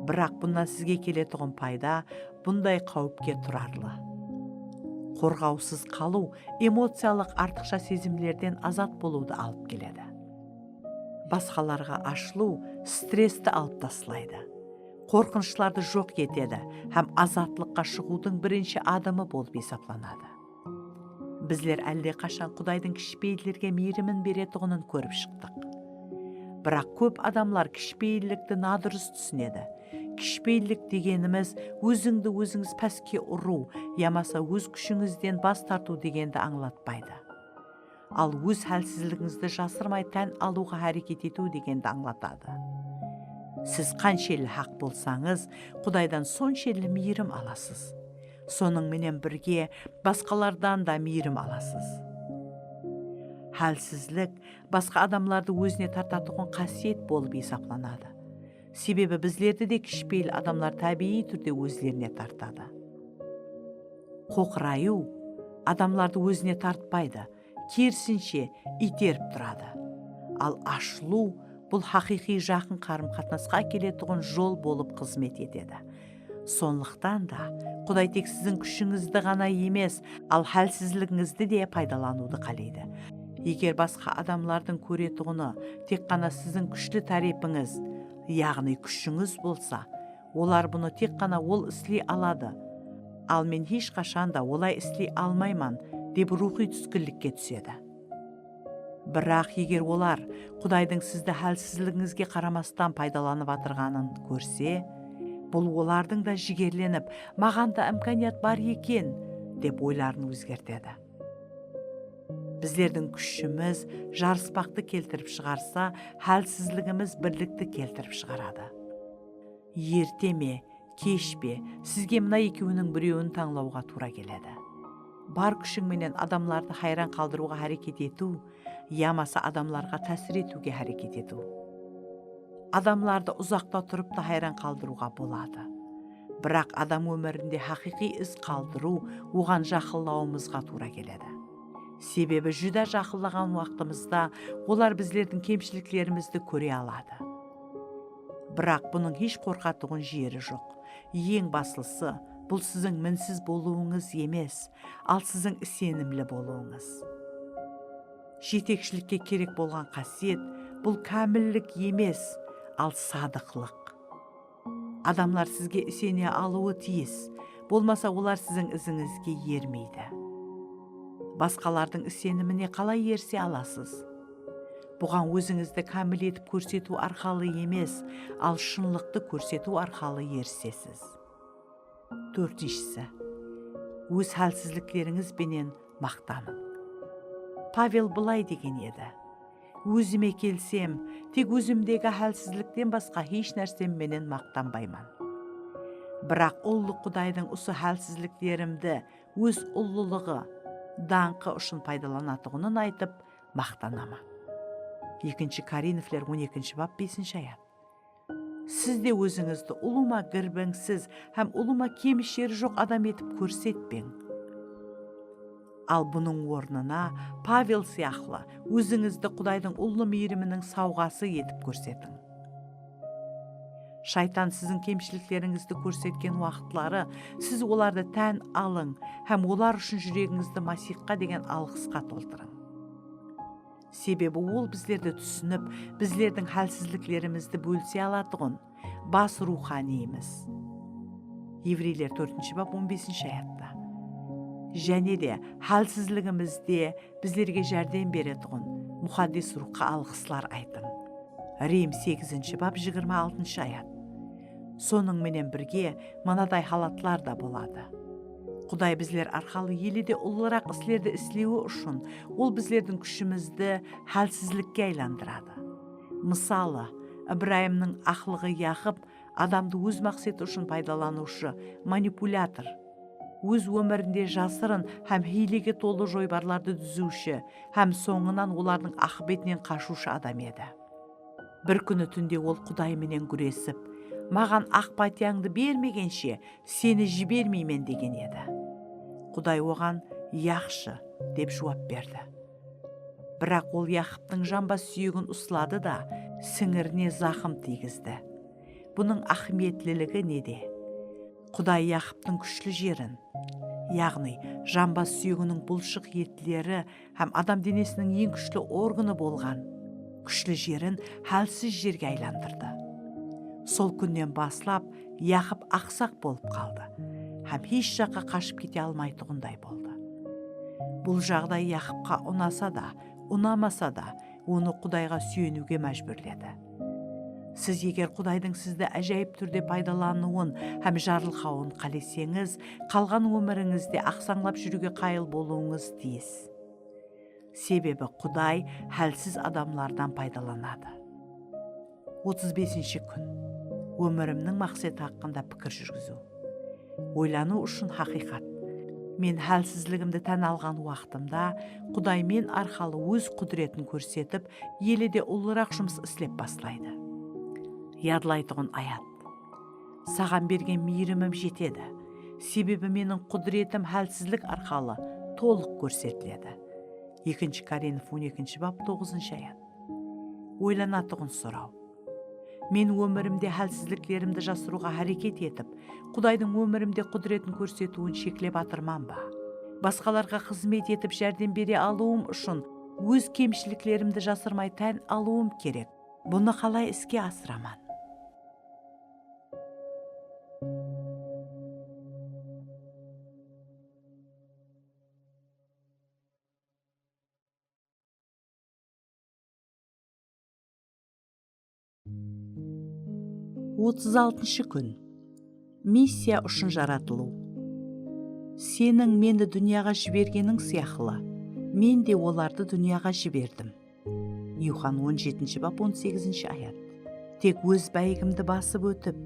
Biraq bunnan sizge keletuǵın payda bunday qáwipke turarlı. Qorǵawsız qalıw emociyalıq artıqsha sezimlerden azat bolıwdı alıp keledi. Basqalarǵa ashılıw stressti alıp taslaydı. Qorqınıshlardı joq etedi hám azatlıqqa shıǵıwdıń birinshi adımı bolıp esaplanadı. Bizler álle qashan Qudaydıń kishipeyillerge miyrimin beretuǵının kórip shıqtıq. Biraq kóp adamlar kishipeyillikti nadurıs túsinedi. Kishipeyillik degenimiz ózińdi ózińiz páske urıw yamasa óz kúshińizden bas tartıw degendi ańlatpaydı. Al óz hálsizligińizdi jasırmay tán alıwǵa háreket etiw degendi ańlatadı. Siz qanshelli haq bolsańız, Qudaydan sonshelli miyrim alasız. Sonıń menen birge basqalardan da miyrim alasız. Hálsizlik basqa adamlardı ózine tartatuǵın qásiyet bolıp esaplanadı. Sebebi bizlerdi de kishipeyil adamlar tábiyiy túrde ózlerine tartadı. Qoqırayıw adamlardı ózine tartpaydı, kerisinshe, iyterip turadı. Al ashılıw bul haqıyqıy jaqın qarım-qatnasqa ákeletuǵın jol bolıp xızmet etedi. Sonlıqtan da, Quday tek siziń kúshińizdi ǵana emes, al hálsizligińizdi de paydalanıwdı qáleydi. Eger basqa adamlardıń kóretuǵını tek ǵana siziń kúshli tárepińiz, yaǵnıy kúshińiz bolsa, olar bunı tek ǵana ol isley aladı. Al men hesh qashan da olay isley almayman, dep ruwxıy túskinlikke túsedi. Biraq eger olar Qudaydıń sizdi hálsizligińizge qaramastan paydalanıp atırǵanın kórse, bul olardıń da jigerlenip, maǵan da imkaniyat bar eken, dep oyların ózgertedi. Bizlerdiń kúshimiz jarıspaqtı keltirip shıǵarsa, hálsizligimiz birlikti keltirip shıǵaradı. Erte me, kesh pe, sizge mına ekewiniń birewin tańlawǵa tuwra keledi. Bar kúshiń menen adamlardı hayran qaldırıwǵa háreket etiw yamasa adamlarǵa tásir etiwge háreket etiw. Adamlardı uzaqta turıp ta hayran qaldırıwǵa boladı. Biraq adam ómirinde haqıyqıy iz qaldırıw oǵan jaqınlawımızǵa tuwra keledi. Sebebi júdá jaqınlaǵan waqtımızda olar bizlerdiń kemshiliklerimizdi kóre aladı. Biraq bunıń hesh qorqatuǵın jeri joq. Eń baslısı, bul siziń minsiz bolıwıńız emes, al siziń isenimli bolıwıńız. Jetekshilikke kerek bolǵan qásiyet, bul kámillik emes, al sadıqlıq. Adamlar sizge isene alıwı tiyis, bolmasa olar siziń izińizge ermeydi. Basqalardıń isenimine qalay erise alasız? Buǵan ózińizdi kámil etip kórsetiw arqalı emes, al shınlıqtı kórsetiw arqalı erisesiz. Tórtinshisi, óz hálsizliklerińiz benen maqtanıń. Pavel bılay degen edi, "Ózime kelsem, tek ózimdegi hálsizlikten basqa hesh nársem menen maqtanbayman. Biraq ullı Qudaydıń usı hálsizliklerimdi óz ullılıǵı, dańqı ushın paydalanatuǵının aytıp maqtanaman." Ekinshi Korinfler on ekinshi bap, besinshi ayat. Siz de ózińizdi ulıwma girbińsiz hám ulıwma kemisheri joq adam etip kórsetpeń. Al bunıń ornına Pavel sıyaqlı ózińizdi Qudaydıń ullı miyiriminiń sawǵası etip kórsetiń. Shaytan siziń kemshiliklerińizdi kórsetken waqıtları siz olardı tán alıń hám olar ushın júregińizdi Masiyxqa degen alǵısqa toltırıń. Sebebi ol bizlerdi túsinip, bizlerdiń hálsizliklerimizdi bólise alatuǵın bas ruwxaniymiz. Evreyler tórtinshi bap, on besinshi ayatta. Jáne de hálsizligimizde bizlerge járdem beretuǵın Muqaddes Ruwxqa alǵıslar aytıń. Rim segizinshi bap, jigirma altınshı ayat. Sonıń menen birge, mınaday halatlar da boladı. Quday bizler arqalı ele de ullıraq islerdi islewi ushın Ol bizlerdiń kúshimizdi hálsizlikke aylandıradı. Mısalı, Ibrayımnıń aqlıǵı Yaqıp adamdı óz maqseti ushın paydalanıwshı, manipulyator, óz ómirinde jasırın hám hiylege tolı joybarlardı dúziwshi hám sońınan olardıń aqıbetinen qashıwshı adam edi. Bir kúni túnde ol Quday menen gúresip, "Maǵan aq pátiyańdı bermegenshe, seni jibermeymen," degen edi. Quday oǵan, "Yaqshı," dep juwap berdi. Biraq ol Yaqıptıń jambas súyegin usladı da, sińirine zaqım tiygizdi. Bunıń áhmiyetliligi nede? Quday Yaqıptıń kúshli jerin, yaǵnıy jambas súyeginiń bulshıq etleri hám adam denesiniń eń kúshli organı bolǵan kúshli jerin hálsiz jerge aylandırdı. Sol kúnnen baslap Yaqıp aqsaq bolıp qaldı hám hesh jaqqa qashıp kete almaytuǵınday boldı. Bul jaǵday Yaqıpqa unasa da, unamasa da, onı Qudayǵa súyeniwge májbúrledi. Siz eger Qudaydıń sizdi ájayıp túrde paydalanıwın hám jarılqawın qáleseńiz, qalǵan ómirińizde aqsańlap júriwge qayıl bolıwıńız tiyis. Sebebi Quday hálsiz adamlardan paydalanadı. Otız besinshi kún. Ómirimniń maqseti haqqında pikir júrgiziw. Oylanıw ushın haqıyqat. Men hálsizligimdi tán alǵan waqtımda Quday men arqalı Óz qúdiretin kórsetip, ele de ullıraq jumıs islep baslaydı. Yadlaytuǵın ayat. Saǵan bergen miyirimim jetedi. Sebebi meniń qúdiretim hálsizlik arqalı tolıq kórsetiledi. Ekinshi Korinf on ekinshi bap, toǵızınshı ayat. Oylanatuǵın soraw. Men ómirimde hálsizliklerimdi jasırıwǵa háreket etip, Qudaydıń ómirimde qúdiretin kórsetiwin sheklep atırman ba? Basqalarǵa xızmet etip járdem bere alıwım ushın óz kemshiliklerimdi jasırmay tán alıwım kerek. Bunı qalay iske asıraman? Otız altınshı kún. Missiya ushın jaratılıw. Seniń meni dúnyaǵa jibergeniń sıyaqlı, men de olardı dúnyaǵa jiberdim. Yuxan on jetinshi bap, on segizinshi ayat. Tek óz báyigimdi basıp ótip,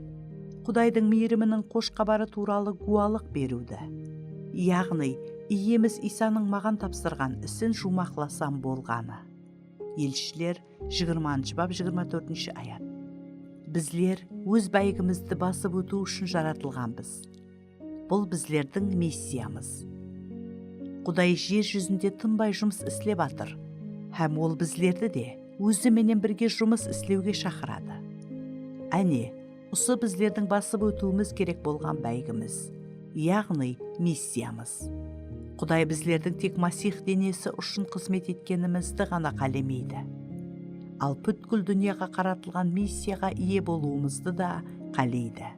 Qudaydıń miyriminiń xosh xabarı tuwralı gúwalıq beriwdi, yaǵnıy Iyemiz Iysanıń maǵan tapsırǵan isin juwmaqlasam bolǵanı. Elshiler, jigirmanshı bap, jigirma tórtinshi ayat. Bizler óz báyigimizdi basıp ótiw ushın jaratılǵanbız. Bul bizlerdiń missiyamız. Quday jer júzinde tınbay jumıs islep atır, hám Ol bizlerdi de Ózi menen birge jumıs islewge shaqıradı. Áne, usı bizlerdiń basıp ótiwimiz kerek bolǵan báyigimiz, yaǵnıy missiyamız. Quday bizlerdiń tek Masih denesi ushın xızmet etkenimizdi ǵana qálemeydi, al pútkil dúnyaǵa qaratılǵan missiyaǵa iye bolıwımızdı da qáleydi.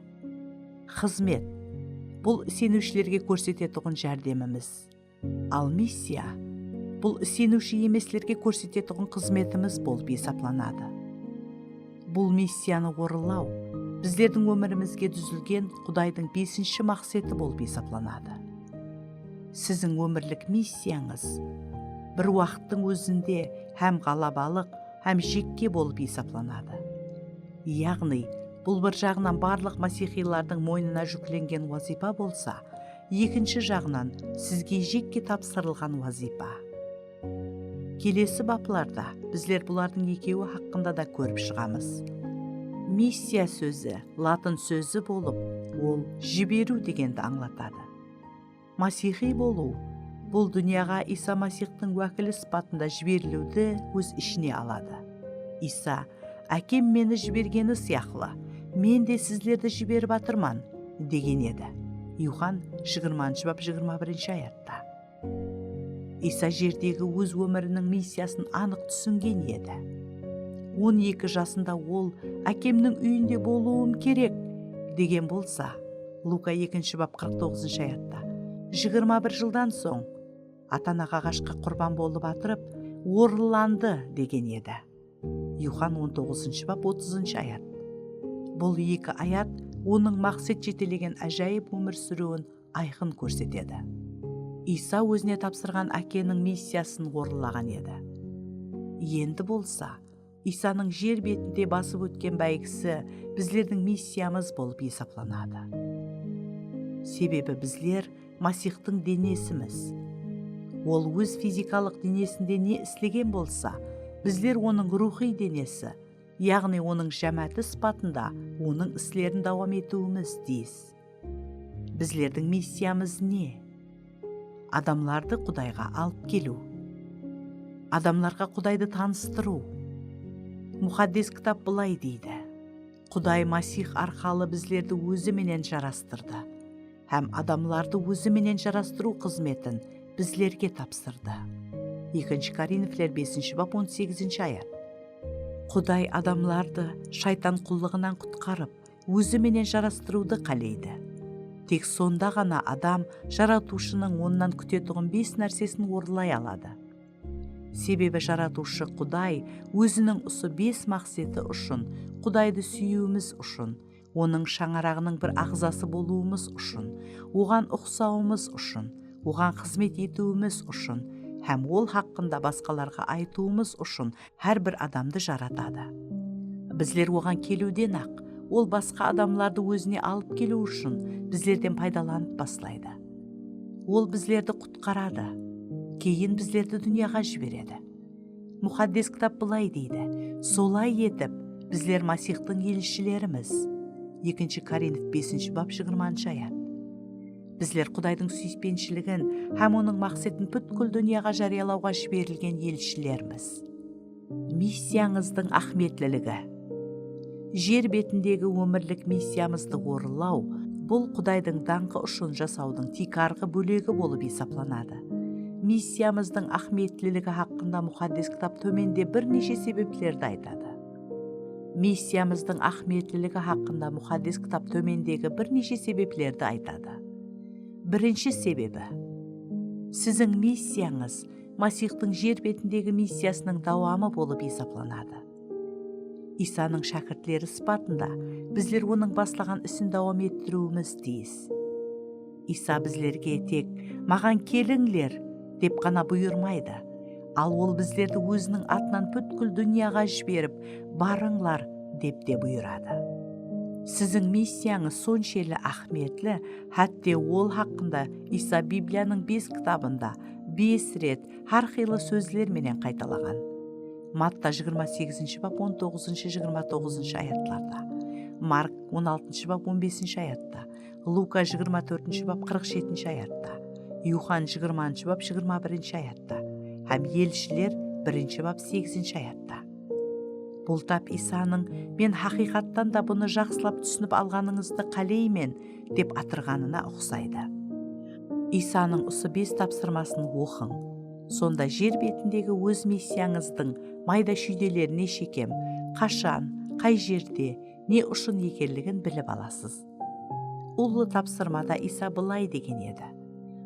Xızmet, bul iseniwshilerge kórsetetuǵın járdemimiz. Al missiya, bul iseniwshi emeslerge kórsetetuǵın xızmetimiz bolıp esaplanadı. Bul missiyanı orınlaw bizlerdiń ómirimizge dúzilgen Qudaydıń besinshi maqseti bolıp esaplanadı. Siziń ómirlik missiyańız bir waqıttıń ózinde hám ǵalabalıq, hám jekke bolıp esaplanadı. Yaǵnıy, bul bir jaǵınan barlıq masihiylardıń moynına júklengen wazıypa bolsa, ekinshi jaǵınan sizge jekke tapsırılǵan wazıypa. Kelesi baplarda bizler bulardıń ekewi haqqında da kórip shıǵamız. Missiya sózi latın sózi bolıp, ol jiberiw degendi ańlatadı. Masihiy bolıw, bul dúnyaǵa Iysa Masihtıń wákili sıpatında jiberiliwdi óz ishine aladı. Iysa, "Ákem meni jibergeni sıyaqlı, men de sizlerdi jiberip atırman," degen edi. Yuxan jigirmanshı bap, jigirma birinshi ayatta. Iysa jerdegi óz ómiriniń missiyasın anıq túsingen edi. On eki jasında ol, "Ákemniń úyinde bolıwım kerek," degen bolsa, Luka ekinshi bap, qırq toǵızınshı ayatta, jigirma bir jıldan soń, "Ata-anaǵa aǵashqa qurban bolıp atırıp, orınlandı," degen edi. Yuxan on toǵızınshı bap, otızınshı ayat. Bul eki ayat onıń maqset jetelegen ájayıp ómir súriwin ayqın kórsetedi. Iysa ózine tapsırǵan Ákeniń missiyasın orınlaǵan edi. Endi bolsa, Iysanıń jer betinde basıp ótken báygisi bizlerdiń missiyamız bolıp esaplanadı. Sebebi bizler Masihtıń denesimiz. Ol óz fizikalıq denesinde ne islegen bolsa, bizler onıń ruwxıy denesi, yaǵnıy onıń jámááti sıpatında onıń islerin dawam etiwimiz tiyis. Bizlerdiń missiyamız ne? Adamlardı Qudayǵa alıp keliw. Adamlarǵa Qudaydı tanıstırıw. Muqaddes Kitap bılay deydi, "Quday Masih arqalı bizlerdi Ózi menen jarastırdı hám adamlardı Ózi menen jarastırıw xızmetin bizlerge tapsırdı." Ekinshi Korinfler besinshi bap, on segizinshi ayat. Quday adamlardı shaytan qullıǵınan qutqarıp, Ózi menen jarastırıwdı qáleydi. Tek sonda ǵana adam Jaratıwshınıń onnan kútetuǵın bes nársesin orınlay aladı. Sebebi Jaratıwshı Quday Óziniń usı bes maqseti ushın, Qudaydı súyiwimiz ushın, Onıń shańaraǵınıń bir aǵzası bolıwımız ushın, Oǵan uqsawımız ushın, Oǵan xızmet etiwimiz ushın hám Ol haqqında basqalarǵa aytıwımız ushın hár bir adamdı jaratadı. Bizler Oǵan keliwden-aq, Ol basqa adamlardı Ózine alıp keliw ushın bizlerden paydalanıp baslaydı. Ol bizlerdi qutqaradı, keyin bizlerdi dúnyaǵa jiberedi. Muqaddes Kitap bılay deydi, "Solay etip, bizler Masihtıń elshilerimiz." Ekinshi Korinf besinshi bap, jigirmanshı ayat. Bizler Qudaydıń súyispenshiligin hám Onıń maqsetin pútkil dúnyaǵa járiyalawǵa jiberilgen elshilermiz. Missiyańızdıń áhmiyetliligi. Jer betindegi ómirlik missiyamızdı orınlaw, bul Qudaydıń dańqı ushın jasawdıń tiykarǵı bólegi bolıp esaplanadı. Missiyamızdıń áhmiyetliligi haqqında Muqaddes Kitap tómende bir neshe sebeplerdi aytadı. Missiyamızdıń áhmiyetliligi haqqında Muqaddes Kitap tómendegi bir neshe sebeplerdi aytadı. Birinshi sebebi, siziń missiyańız Masihtıń jer betindegi missiyasınıń dawamı bolıp esaplanadı. Isanıń shákirtleri sıpatında bizler onıń baslaǵan isin dawam ettiriwimiz tiyis. Isa bizlerge tek "Maǵan kelińler!" dep ǵana buyırmaydı. Al ol bizlerdi óziniń atınan pútkil dúnyaǵa jiberip, "Barıńlar!" dep te buyıradı. Siziń missiyańız sonshelli áhmiyetli, hátte ol haqqında Isa Bibliyanıń bes kitabında bes ret hár qıylı sózler menen qaytalaǵan. Matta jigirma segizinshi bap, on toǵızınshı, jigirma toǵızınshı ayatlarda, Mark on altınshı bap, on besinshi ayatta, Luka jigirma tórtinshi bap, qırıq jetinshi ayatta, Yuxan jigirmanshı bap, jigirma birinshi ayatta hám Elshiler birinshi bap, segizinshi ayatta. Bul tap Isanıń "Men haqıyqattan da bunı jaqsılap túsinip alǵanıńızdı qáleymen" dep atırǵanına uqsaydı. Isanıń usı bes tapsırmasın oqıń. Sonda jer betindegi óz missiyańızdıń mayda-shúydelerine shekem, qashan, qay jerde, ne ushın ekenligin bilip alasız. Ullı tapsırmada Isa bılay degen edi: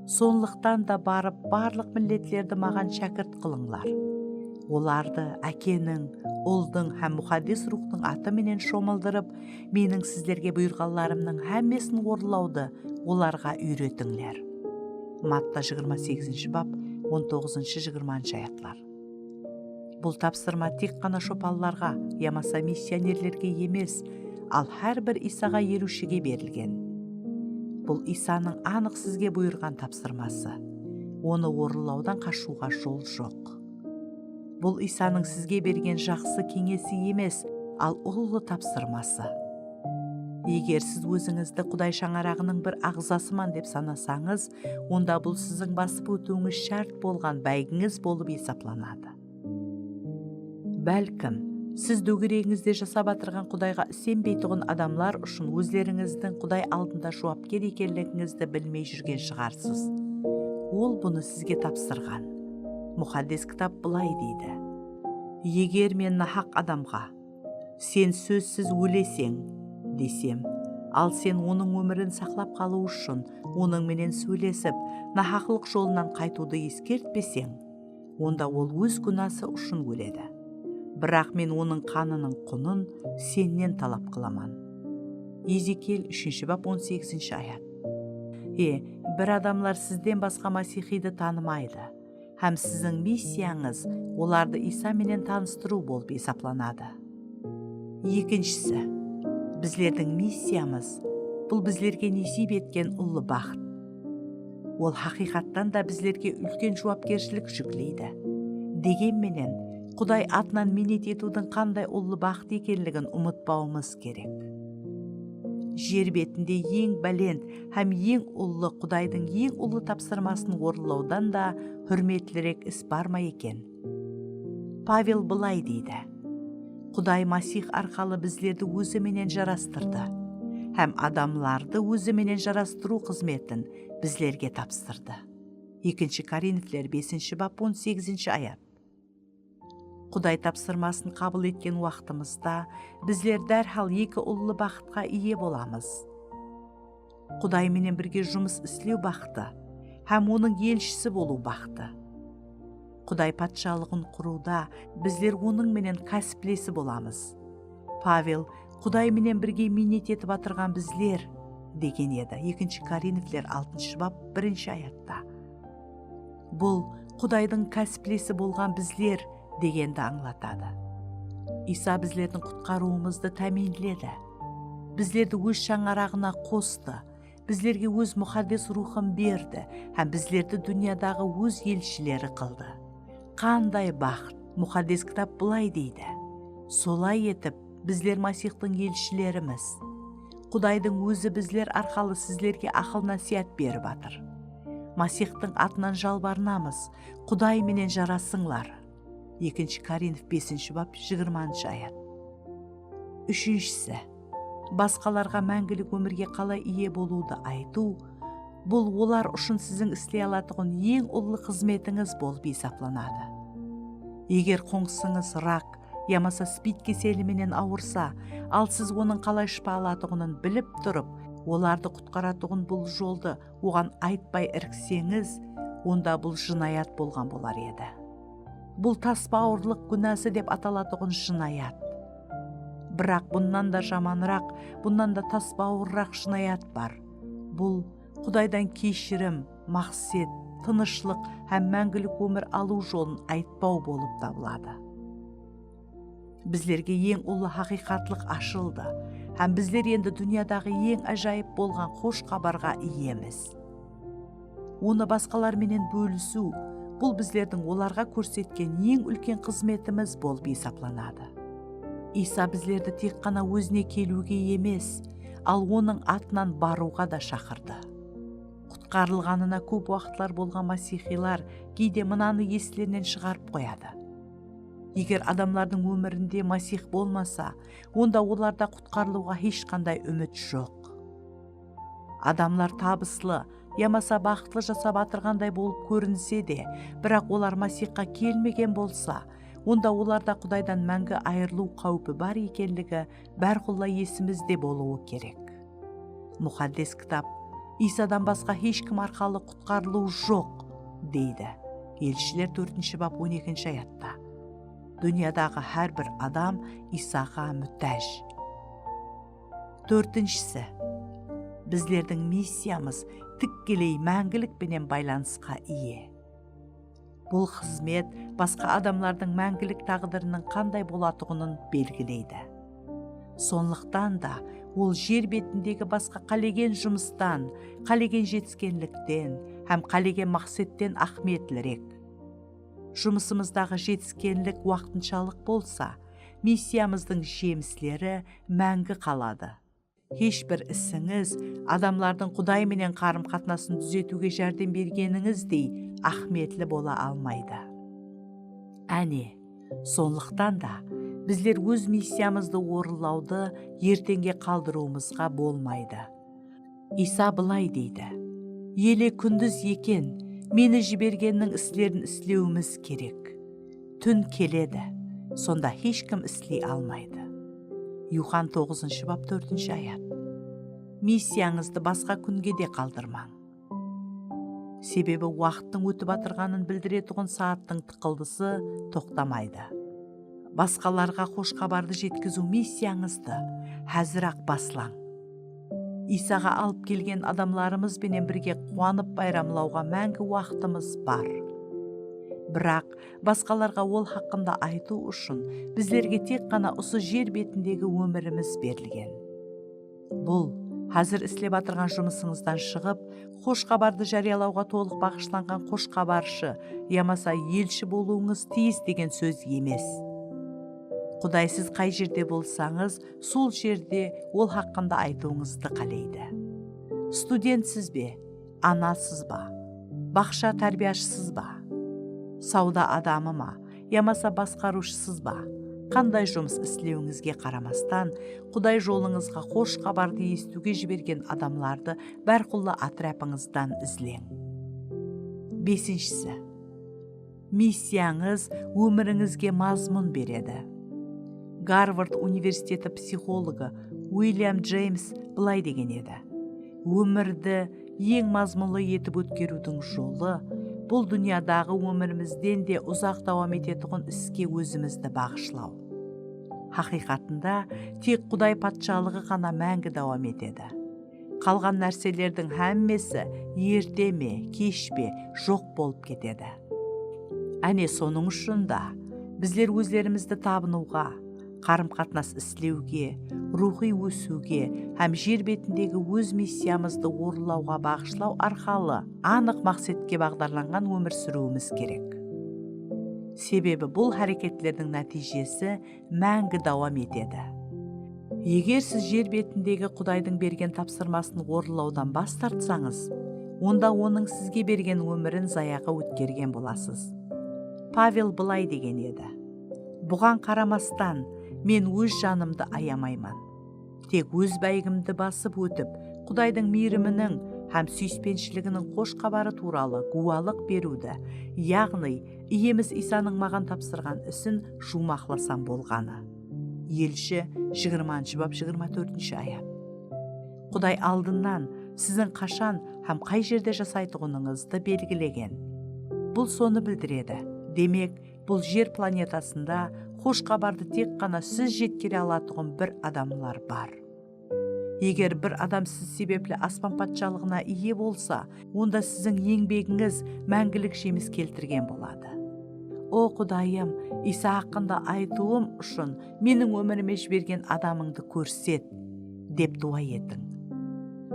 "Sonlıqtan da barıp, barlıq milletlerdi maǵan shákirt qılıńlar. Olardı Ákeniń, Uldıń hám Muqaddes Ruwxtıń atı menen shomıldırıp, Meniń sizlerge buyırǵanlarımnıń hámmesin orınlawdı olarǵa úyretińler." Matta jigirma segizinshi bap, on toǵızınshı, jigirmanshı ayatlar. Bul tapsırma tek ǵana shopanlarǵa yamasa missionerlerge emes, al hár bir Isaǵa eriwshige berilgen. Bul Isanıń anıq sizge buyırǵan tapsırması. Onı orınlawdan qashıwǵa jol joq. Bul Isanıń sizge bergen jaqsı keńesi emes, al ullı tapsırması. Eger siz ózińizdi Quday shańaraǵınıń bir aǵzasıman dep sanasańız, onda bul siziń basıp ótiwińiz shárt bolǵan báygińiz bolıp esaplanadı. Bálkim, siz dógeregińizde jasap atırǵan Qudayǵa isenbeytuǵın adamlar ushın ózlerińizdiń Quday aldında juwapker ekenligińizdi bilmey júrgen shıǵarsız. Ol bunı sizge tapsırǵan. Muqaddes Kitap bılay deydi: "Eger men nahaq adamǵa, 'Sen sózsiz óleseń,' desem, al sen onıń ómirin saqlap qalıw ushın onıń menen sóylesip, nahaqlıq jolınan qaytıwdı eskertpeseń, onda ol óz gúnası ushın óledi. Biraq men onıń qanınıń qunın sennen talap qılaman." Ezekiel úshinshi bap, on segizinshi ayat. E, bir adamlar sizden basqa Masihiydi tanımaydı. Hám siziń missiyańız olardı Isa menen tanıstırıw bolıp esaplanadı. Ekinshisi, bizlerdiń missiyamız, bul bizlerge nesiyp etken ullı baxıt. Ol haqıyqattan da bizlerge úlken juwapkershilik júkleydi. Degen menen, Quday atınan miynet etiwdiń qanday ullı baxıt ekenligin umıtpawımız kerek. Jer betinde eń bálent hám eń ullı Qudaydıń eń ullı tapsırmasın orınlawdan da húrmetlirek is bar ma eken? Pavel bılay deydi: "Quday Masih arqalı bizlerdi ózi menen jarastırdı hám adamlardı ózi menen jarastırıw xızmetin bizlerge tapsırdı." Ekinshi Korinfler besinshi bap, on segizinshi ayat. Quday tapsırmasın qabıl etken waqtımızda bizler dárhal eki ullı baxıtqa iye bolamız. Quday menen birge jumıs islew baxıtı hám Onıń elshisi bolıw baxıtı. Quday Patshalıǵın qurıwda bizler Onıń menen kásiplesi bolamız. Pavel Quday menen birge miynet etip atırǵan bizler, degen edi. Ekinshi Korinfler altınshı bap, birinshi ayatta. Bul Qudaydıń kásiplesi bolǵan bizler degendi ańlatadı. Isa bizlerdiń qutqarıwımızdı támiyinledi. Bizlerdi Óz shańaraǵına qostı, bizlerge Óz Muqaddes Ruwxın berdi hám bizlerdi dúnyadaǵı Óz elshileri qıldı. Qanday baxıt! Muqaddes Kitap bılay deydi: "Solay etip, bizler Masihtıń elshilerimiz. Qudaydıń Ózi bizler arqalı sizlerge aqıl-násiyat berip atır. Masihtıń atınan jalbarınamız, Quday menen jarasıńlar." Ekinshi Korinf besinshi bap, jigirmanshı ayat. Úshinshisi, basqalarǵa máńgilik ómirge qalay iye bolıwdı aytıw, bul olar ushın siziń isley alatuǵın eń ullı xızmetińiz bolıp esaplanadı. Eger qońsıńız rak yamasa spid keseli menen awırsa, al siz onıń qalay shıpa alatuǵının bilip turıp, olardı qutqaratuǵın bul joldı oǵan aytpay irikseńiz, onda bul jınayat bolǵan bolar edi. Bul tas bawırlıq gúnası dep atalatuǵın jınayat. Biraq bunnan da jamanıraq, bunnan da tas bawırıraq jınayat bar. Bul Qudaydan keshirim, maqset, tınıshlıq hám máńgilik ómir alıw jolın aytpaw bolıp tabıladı. Bizlerge eń ullı haqıyqatlıq ashıldı hám bizler endi dúnyadaǵı eń ájayıp bolǵan xosh xabarǵa iyemiz. Onı basqalar menen bólisiw, bul bizlerdiń olarǵa kórsetken eń úlken xızmetimiz bolıp esaplanadı. Iysa bizlerdi tek ǵana Ózine keliwge emes, al Onıń atınan barıwǵa da shaqırdı. Qutqarılǵanına kóp waqıtlar bolǵan masiyxiylar geyde mınanı eslerinen shıǵarıp qoyadı. Eger adamlardıń ómirinde Masiyx bolmasa, onda olarda qutqarılıwǵa hesh qanday úmit joq. Adamlar tabıslı yamasa baxıtlı jasap atırǵanday bolıp kórinse de, biraq olar Masiyxqa kelmegen bolsa, onda olarda Qudaydan máńgi ayırılıw qáwipi bar ekenligi bárqulla esimizde bolıwı kerek. Muqaddes Kitap, "Iysadan basqa hesh kim arqalı qutqarılıw joq", deydi. Elshiler tórtinshi bap on ekinshi ayatta. Dúnyadaǵı hár bir adam Iysaǵa mútáj. Tórtinshisi, bizlerdiń missiyamız tikkeley máńgilik penen baylanısqa iye. Bul xızmet basqa adamlardıń máńgilik táǵdiriniń qanday bolatuǵının belgileydi. Sonlıqtan da, ol jer betindegi basqa qálegen jumıstan, qálegen jetiskenlikten hám qálegen maqsetten áhmiyetlirek. Jumısımızdaǵı jetiskenlik waqtınshalıq bolsa, missiyamızdıń jemisleri máńgi qaladı. Hesh bir isińiz adamlardıń Quday menen qarım-qatnasın dúzetiwge járdem bergenińizdey áhmiyetli bola almaydı. Áne, sonlıqtan da, bizler óz missiyamızdı orınlawdı erteńge qaldırıwımızǵa bolmaydı. Iysa bılay deydi, "Ele kúndiz eken, Meni jibergenniń islerin islewimiz kerek. Tún keledi, sonda hesh kim isley almaydı." Yuxan toǵızınshı bap, tórtinshi ayat. Missiyańızdı basqa kúnge de qaldırmań. Sebebi waqıttıń ótip atırǵanın bildiretuǵın saattıń tıqıldısı toqtamaydı. Basqalarǵa xosh xabardı jetkiziw missiyańızdı házir-aq baslań. Iysaǵa alıp kelgen adamlarımız benen birge quwanıp bayramlawǵa máńgi waqtımız bar. Biraq basqalarǵa ol haqqında aytıw ushın bizlerge tek ǵana usı jer betindegi ómirimiz berilgen. Bul, házir islep atırǵan jumısıńızdan shıǵıp, xosh xabardı járiyalawǵa tolıq baǵıshlanǵan xosh xabarshı yamasa elshi bolıwıńız tiyis degen sóz emes. Quday siz qay jerde bolsańız, sol jerde ol haqqında aytıwıńızdı qáleydi. Studentsiz be, anasız ba, baqsha tárbiyashısız ba, sawda adamı ma, yamasa basqarıwshısız ba, qanday jumıs islewińizge qaramastan, Quday jolıńızǵa xosh xabardı esitiwge jibergen adamlardı bárqulla átirapıńızdan izleń. Besinshisi, missiyańız ómirińizge mazmun beredi. Garvard universiteti psixologı Uilyam Jeyms bılay degen edi, "Ómirdi eń mazmunlı etip ótkeriwdiń jolı, bul dúnyadaǵı ómirimizden de uzaq dawam etetuǵın iske ózimizdi baǵıshlaw. Haqıyqatında, tek Quday Patshalıǵı ǵana máńgi dawam etedi. Qalǵan nárselerdiń hámmesi erte me, kesh pe, joq bolıp ketedi." Áne, sonıń ushın da bizler ózlerimizdi tabınıwǵa, qarım-qatnas islewge, ruwxıy ósiwge hám jer betindegi óz missiyamızdı orınlawǵa baǵıshlaw arqalı anıq maqsetke baǵdarlanǵan ómir súriwimiz kerek. Sebebi bul háreketlerdiń nátiyjesi máńgi dawam etedi. Eger siz jer betindegi Qudaydıń bergen tapsırmasın orınlawdan bas tartsańız, onda Onıń sizge bergen ómirin zayaǵa ótkergen bolasız. Pavel bılay degen edi, "Buǵan qaramastan, Men óz janımdı ayamayman. Tek óz báygimdi basıp ótip, Qudaydıń miyriminiń hám súyispenshiliginiń xosh xabarı tuwralı gúwalıq beriwdi, yaǵnıy Iyemiz Iysanıń maǵan tapsırǵan isin juwmaqlasam bolǵanı. Elshi, jigirmanshı bap, jigirma tórtinshi ayat. Quday aldınnan siziń qashan hám qay jerde jasaytuǵınıńızdı belgilegen. Bul sonı bildiredi. Demek, bul jer planetasında xosh xabardı tek ǵana siz jetkere alatuǵın bir adamlar bar. Eger bir adam siz sebepli aspan patshalıǵına iye bolsa, onda siziń eńbegińiz máńgilik jemis keltirgen boladı. O Qudayım, Iysa haqqında aytıwım ushın meniń ómirime jibergen adamıńdı kórset, dep duwa etiń.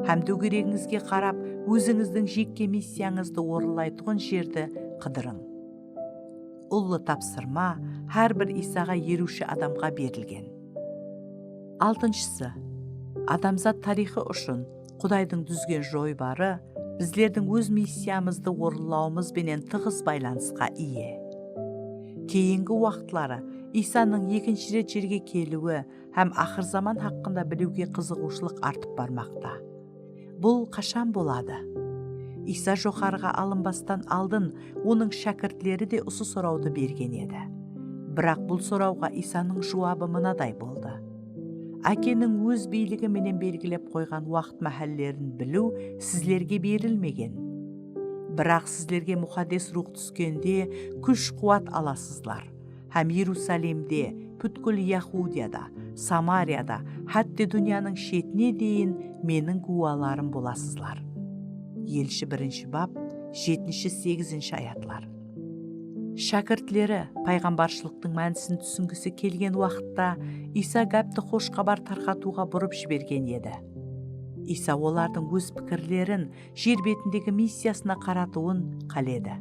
Hám dógeregińizge qarap, ózińizdiń jekke missiyańızdı orınlaytuǵın jerdi qıdırıń. Ullı tapsırma hár bir Iysaǵa eriwshi adamǵa berilgen. Altınshısı, adamzat tariyxı ushın Qudaydıń dúzgen joybarı bizlerdiń óz missiyamızdı orınlawımız benen tıǵız baylanısqa iye. Keyingi waqıtları Iysanıń ekinshi ret jerge keliwi hám aqır zaman haqqında biliwge qızıǵıwshılıq artıp barmaqta. Bul qashan boladı? Iysa joqarıǵa alınbastan aldın onıń shákirtleri de usı sorawdı bergen edi. Biraq bul sorawǵa Iysanıń juwabı mınaday boldı. Ákeniń óz biyligi menen belgilep qoyǵan waqıt máhállerin biliw sizlerge berilmegen. Biraq sizlerge Muqaddes Ruwx túskende kúsh-quwat alasızlar. Hám Erusalimde, pútkil Yahudiyada, Samariyada, hátte dúnyanıń shetine deyin meniń gúwalarım bolasızlar. Elshi birinshi bap, jetinshi, segizinshi ayatlar. Shákirtleri payǵambarshılıqtıń mánisin túsingisi kelgen waqıtta Iysa gápti xosh xabar tarqatıwǵa burıp jibergen edi. Iysa olardıń óz pikirlerin jer betindegi missiyasına qaratıwın qáledi.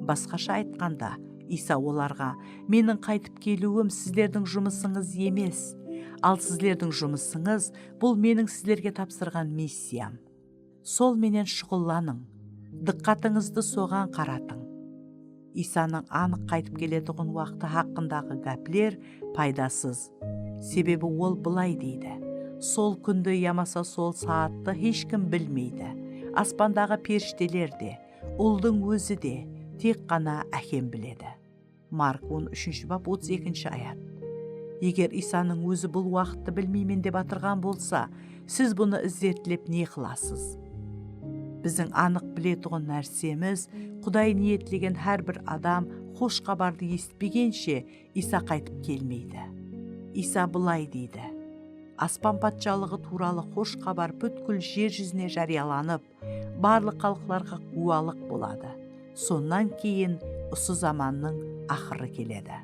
Basqasha aytqanda, Iysa olarǵa, "Meniń qaytıp keliwim sizlerdiń jumısıńız emes, al sizlerdiń jumısıńız, bul meniń sizlerge tapsırǵan missiyam. Sol menen shuǵıllanıń, dıqqatıńızdı soǵan qaratıń." Iysanıń anıq qaytıp keletuǵın waqtı haqqındaǵı gápler paydasız. Sebebi ol bılay deydi, "Sol kúndi yamasa sol saattı hesh kim bilmeydi. Aspandaǵı perishteler de, Uldıń ózi de, tek ǵana Ákem biledi." Mark on úshinshi bap, otız ekinshi ayat. Eger Iysanıń ózi bul waqıttı bilmeymen dep atırǵan bolsa, siz bunı izertlep ne qılasız? Biziń anıq biletuǵın nársemiz, Quday niyetlegen hár bir adam xosh xabardı esitpegenshe Iysa qaytıp kelmeydi. Iysa bılay deydi, "Aspan patshalıǵı tuwralı xosh xabar pútkil jer júzine járiyalanıp, barlıq xalıqlarǵa gúwalıq boladı. Sonnan keyin usı zamannıń aqırı keledi."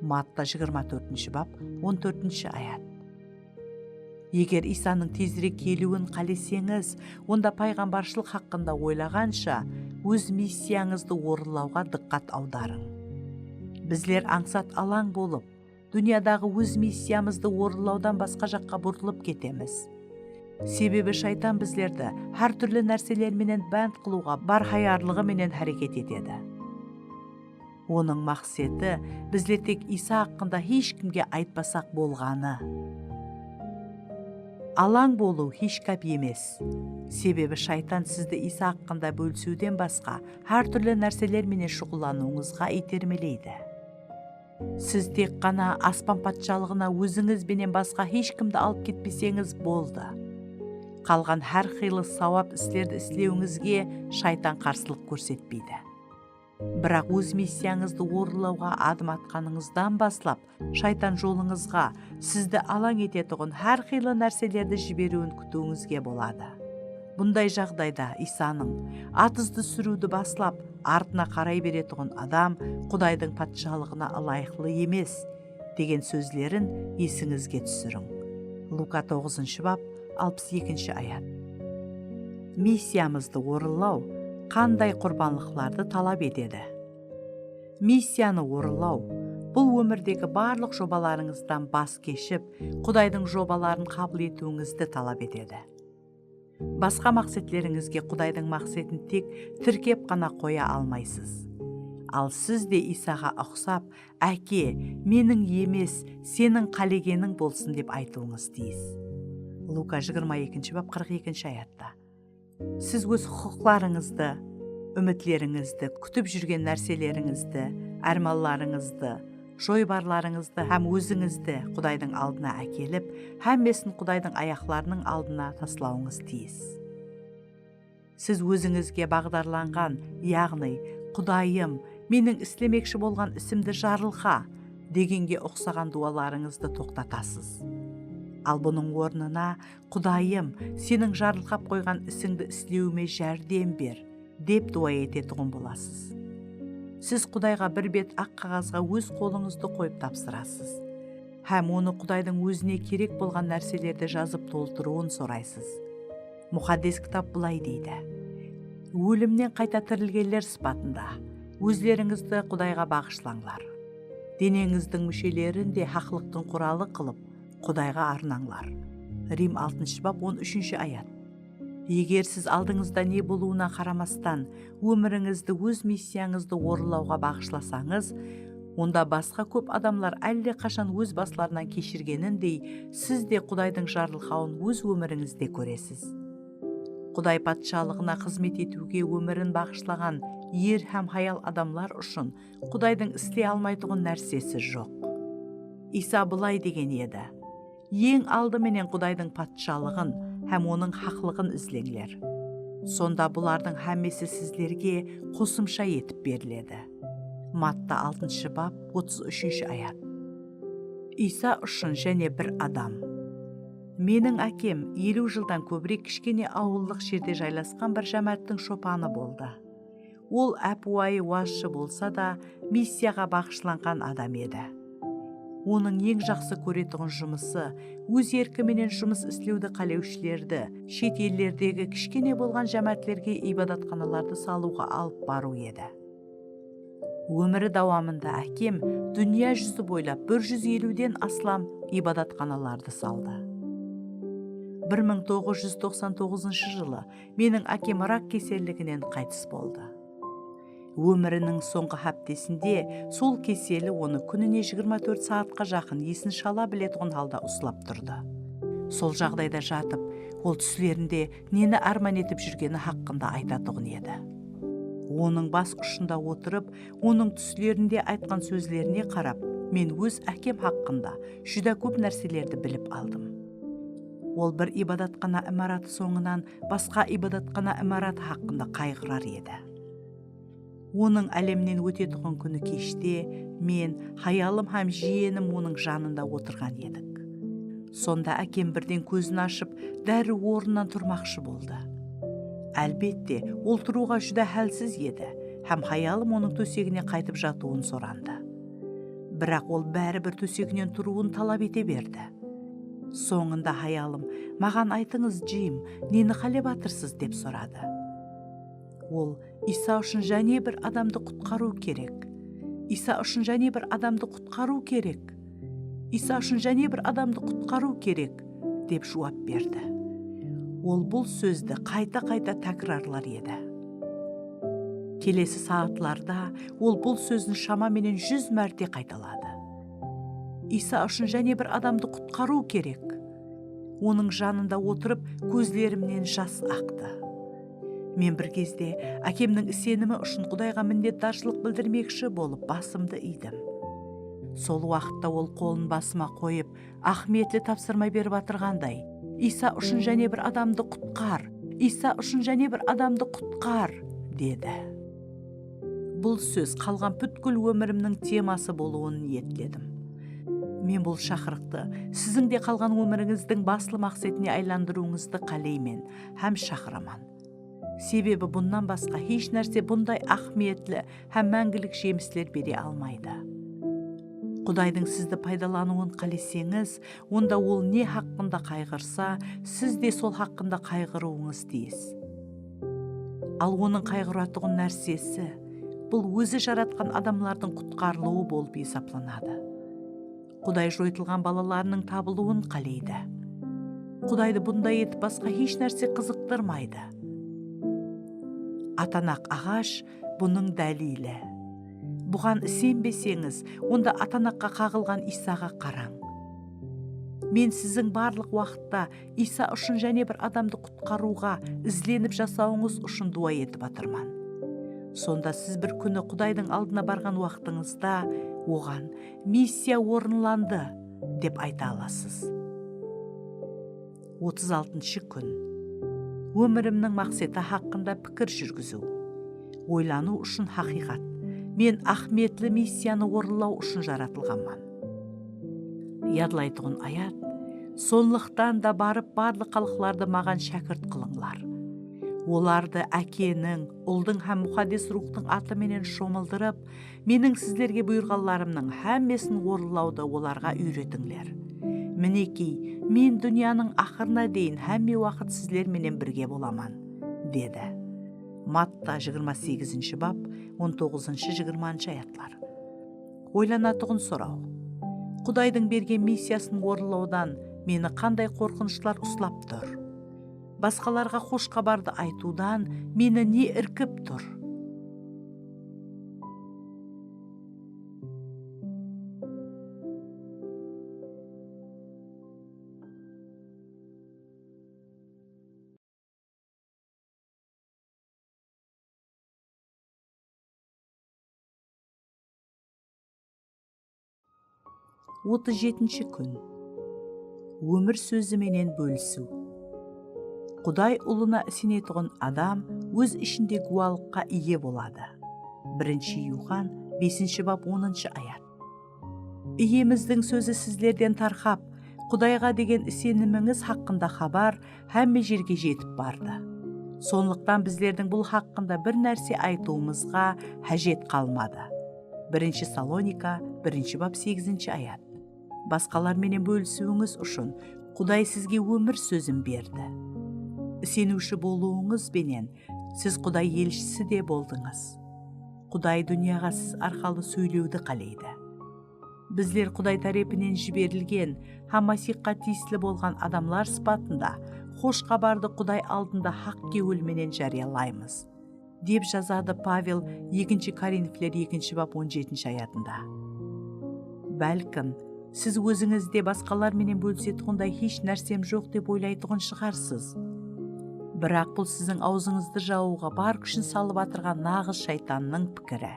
Matta jigirma tórtinshi bap, on tórtinshi ayat. Eger Iysanıń tezirek keliwin qáleseńiz, onda payǵambarshılıq haqqında oylaǵansha, óz missiyańızdı orınlawǵa dıqqat awdarıń. Bizler ańsat alań bolıp, dúnyadaǵı óz missiyamızdı orınlawdan basqa jaqqa burılıp ketemiz. Sebebi shaytan bizlerdi hár túrli nárseler menen bánt qılıwǵa barhayarlıǵı menen háreket etedi. Onıń maqseti bizler tek Iysa haqqında hesh kimge aytpasaq bolǵanı. Alań bolıw hesh gáp emes. Sebebi shaytan sizdi Iysa haqqında bólisiwden basqa hár túrli nárseler menen shuǵıllanıwıńızǵa iytermeleydi. Siz tek ǵana aspan patshalıǵına ózińiz benen basqa hesh kimdi alıp ketpeseńiz boldı. Qalǵan hár qıylı sawap islerdi islewińizge shaytan qarsılıq kórsetpeydi. Biraq óz missiyańızdı orınlawǵa adım atqanıńızdan baslap, shaytan jolıńızǵa sizdi alań etetuǵın hár qıylı nárselerdi jiberiwin kútiwińizge boladı. Bunday jaǵdayda Iysanıń, "Atızdı súriwdi baslap, artına qaray beretuǵın adam Qudaydıń patshalıǵına ılayıqlı emes," degen sózlerin esińizge túsiriń. Luka toǵızınshı bap, alpıs ekinshi ayat. Missiyamızdı orınlaw qanday qurbanlıqlardı talap etedi? Missiyanı orınlaw, bul ómirdegi barlıq jobalarıńızdan bas keship, Qudaydıń jobaların qabıl etiwińizdi talap etedi. Basqa maqsetlerińizge Qudaydıń maqsetin tek tirkep ǵana qoya almaysız. Al siz de Iysaǵa uqsap, Áke, meniń emes, seniń qálegeniń bolsın dep aytıwıńız tiyis. Luka jigirma ekinshi bap, qırq ekinshi ayatta. Siz óz huqıqlarıńızdı, úmitlerińizdi, kútip júrgen nárselerińizdi, ármanlarıńızdı, joybarlarıńızdı hám ózińizdi Qudaydıń aldına ákelip, hámmesin Qudaydıń ayaqlarınıń aldına taslawıńız tiyis. Siz ózińizge baǵdarlanǵan, yaǵnıy, Qudayım, meniń islemekshi bolǵan isimdi jarılqa, degenge uqsaǵan duwalarıńızdı toqtatasız. Al bunıń ornına, Qudayım, seniń jarılqap qoyǵan isińdi islewime járdem ber, dep duwa etetuǵın bolasız. Siz Qudayǵa bir bet aq qaǵazǵa óz qolıńızdı qoyıp tapsırasız. Hám onı Qudaydıń ózine kerek bolǵan nárselerde jazıp toltırıwın soraysız. Muqaddes Kitap bılay deydi, Ólimnen qayta tirilgenler sıpatında ózlerińizdi Qudayǵa baǵıshlańlar. Deneńizdiń múshelerin de haqlıqtıń quralı qılıp, Qudayǵa arnańlar. Rim altınshı bap, on úshinshi ayat. Eger siz aldıńızda ne bolıwına qaramastan, ómirińizdi óz missiyańızdı orınlawǵa baǵıshlasańız, onda basqa kóp adamlar álle qashan óz baslarınan keshirgenindey, siz de Qudaydıń jarılqawın óz ómirińizde kóresiz. Quday Patshalıǵına xızmet etiwge ómirin baǵıshlaǵan er hám hayal adamlar ushın Qudaydıń isley almaytuǵın nársesi joq. Iysa bılay degen edi, Eń aldı menen Qudaydıń Patshalıǵın hám Onıń haqlıǵın izleńler. Sonda bulardıń hámmesi sizlerge qosımsha etip beriledi. Matta altınshı bap, otız úshinshi ayat. Iysa ushın jáne bir adam. Meniń ákem eliw jıldan kóbirek kishkene awıllıq jerde jaylasqan bir jámááttiń shopanı boldı. Ol ápiwayı wazshı bolsa da, missiyaǵa baǵıshlanǵan adam edi. Onıń eń jaqsı kóretuǵın jumısı, óz erki menen jumıs islewdi qálewshilerdi shet ellerdegi kishkene bolǵan jámáátlerge ibadatxanalardı salıwǵa alıp barıw edi. Ómiri dawamında ákem dúnya júzi boylap bir júz eliwden aslam ibadatxanalardı saldı. Bir mıń toǵız júz toqsan toǵızınshı jılı meniń ákem rak keselliginen qaytıs boldı. Ómiriniń sońǵı háptesinde sol keseli onı kúnine jigirma tórt saatqa jaqın esin shala biletuǵın halda uslap turdı. Sol jaǵdayda jatıp, ol túslerinde neni árman etip júrgeni haqqında aytatuǵın edi. Onıń bas ushında otırıp, onıń túslerinde aytqan sózlerine qarap, men óz ákem haqqında júdá kóp nárselerdi bilip aldım. Ol bir ibadatxana imaratı sońınan basqa ibadatxana imaratı haqqında qayǵırar edi. Onıń álemnen ótetuǵın kúni keshte men, hayalım hám jiyenim onıń janında otırǵan edik. Sonda ákem birden kózin ashıp, dárriw ornınan turmaqshı boldı. Álbette, ol turıwǵa júdá hálsiz edi hám hayalım onıń tósegine qaytıp jatıwın sorandı. Biraq ol báribir tóseginen turıwın talap ete berdi. Sońında hayalım, maǵan aytıńız, Jim, neni qálep atırsız, dep soradı. Ol, Iysa ushın jáne bir adamdı qutqarıw kerek. Iysa ushın jáne bir adamdı qutqarıw kerek. Iysa ushın jáne bir adamdı qutqarıw kerek, dep juwap berdi. Ol bul sózdi qayta-qayta tákirarlar edi. Kelesi saatlarda ol bul sózin shama menen júz márte qaytaladı. Iysa ushın jáne bir adamdı qutqarıw kerek. Onıń janında otırıp, kózlerimnen jas aqtı. Men bir gezde ákemniń isenimi ushın Qudayǵa minnetdarshılıq bildirmekshi bolıp, basımdı iydim. Sol waqıtta ol qolın basıma qoyıp, áhmiyetli tapsırma berip atırǵanday, Iysa ushın jáne bir adamdı qutqar! Iysa ushın jáne bir adamdı qutqar! dedi. Bul sóz qalǵan pútkil ómirimniń teması bolıwın niyetledim. Men bul shaqırıqtı siziń de qalǵan ómirińizdiń baslı maqsetine aylandırıwıńızdı qáleymen hám shaqıraman. Sebebi bunnan basqa hesh nárse bunday áhmiyetli hám máńgilik jemisler bere almaydı. Qudaydıń sizdi paydalanıwın qáleseńiz, onda Ol ne haqqında qayǵırsa, siz de sol haqqında qayǵırıwıńız tiyis. Al Onıń qayǵıratuǵın nársesi, bul Ózi jaratqan adamlardıń qutqarılıwı bolıp esaplanadı. Quday joytılǵan balalarınıń tabılıwın qáleydi. Qudaydı bunday etip basqa hesh nárse qızıqtırmaydı. Atanaq aǵash bunıń dálili. Buǵan isenbeseńiz, onda atanaqqa qaǵılǵan Iysaǵa qarań. Men siziń barlıq waqıtta Iysa ushın jáne bir adamdı qutqarıwǵa, izlenip jasawıńız ushın duwa etip atırman. Sonda siz bir kúni Qudaydıń aldına barǵan waqtıńızda oǵan, "Missiya orınlandı", dep ayta alasız. Otız altınshı kún. Ómirimniń maqseti haqqında pikir júrgiziw. Oylanıw ushın haqıyqat. Men áhmiyetli missiyanı orınlaw ushın jaratılǵanman. Yadlaytuǵın ayat: "Sonlıqtan da barıp, barlıq xalıqlardı maǵan shákirt qılıńlar. Olardı Ákeniń, Uldıń hám Muqaddes Ruwxtıń atı menen shomıldırıp, Meniń sizlerge buyırǵanlarımnıń hámmesin orınlawdı olarǵa úyretińler. Minekey, Men dúnyanıń aqırına deyin hámme waqıt sizler menen birge bolaman", dedi. Matta, jigirma segizinshi bap, on toǵızınshı, jigirmanshı ayatlar. Oylanatuǵın soraw. Qudaydıń bergen missiyasın orınlawdan meni qanday qorqınıshlar uslap tur? Basqalarǵa xosh xabardı aytıwdan meni ne irkip tur? Otız jetinshi kún. Ómir sózi menen bólisiw. Quday ulına isenetuǵın adam óz ishinde gúwalıqqa iye boladı. Birinshi Yuxan, besinshi bap, onınshı ayat. Iyemizdiń sózi sizlerden tarqap, Qudayǵa degen isenimińiz haqqında xabar hámme jerge jetip bardı. Sonlıqtan bizlerdiń bul haqqında bir nárse aytıwımızǵa hájet qalmadı. Birinshi Salonika, birinshi bap, segizinshi ayat. Basqalar menen bólisiwińiz ushın Quday sizge ómir sózin berdi. Iseniwshi bolıwıńız benen siz Quday elshisi de boldıńız. Quday dúnyaǵa siz arqalı sóylewdi qáleydi. Bizler Quday tárepinen jiberilgen hám Masiyxqa tiyisli bolǵan adamlar sıpatında xosh xabardı Quday aldında haq kewil menen járiyalaymız, dep jazadı Pavel ekinshi Korinfler ekinshi bap on jetinshi ayatında. Bálkim, siz ózińizde basqalar menen bólisetuǵınday hesh nársem joq dep oylaytuǵın shıǵarsız. Biraq bul siziń awzıńızdı jawıwǵa bar kúshin salıp atırǵan naǵız shaytannıń pikiri.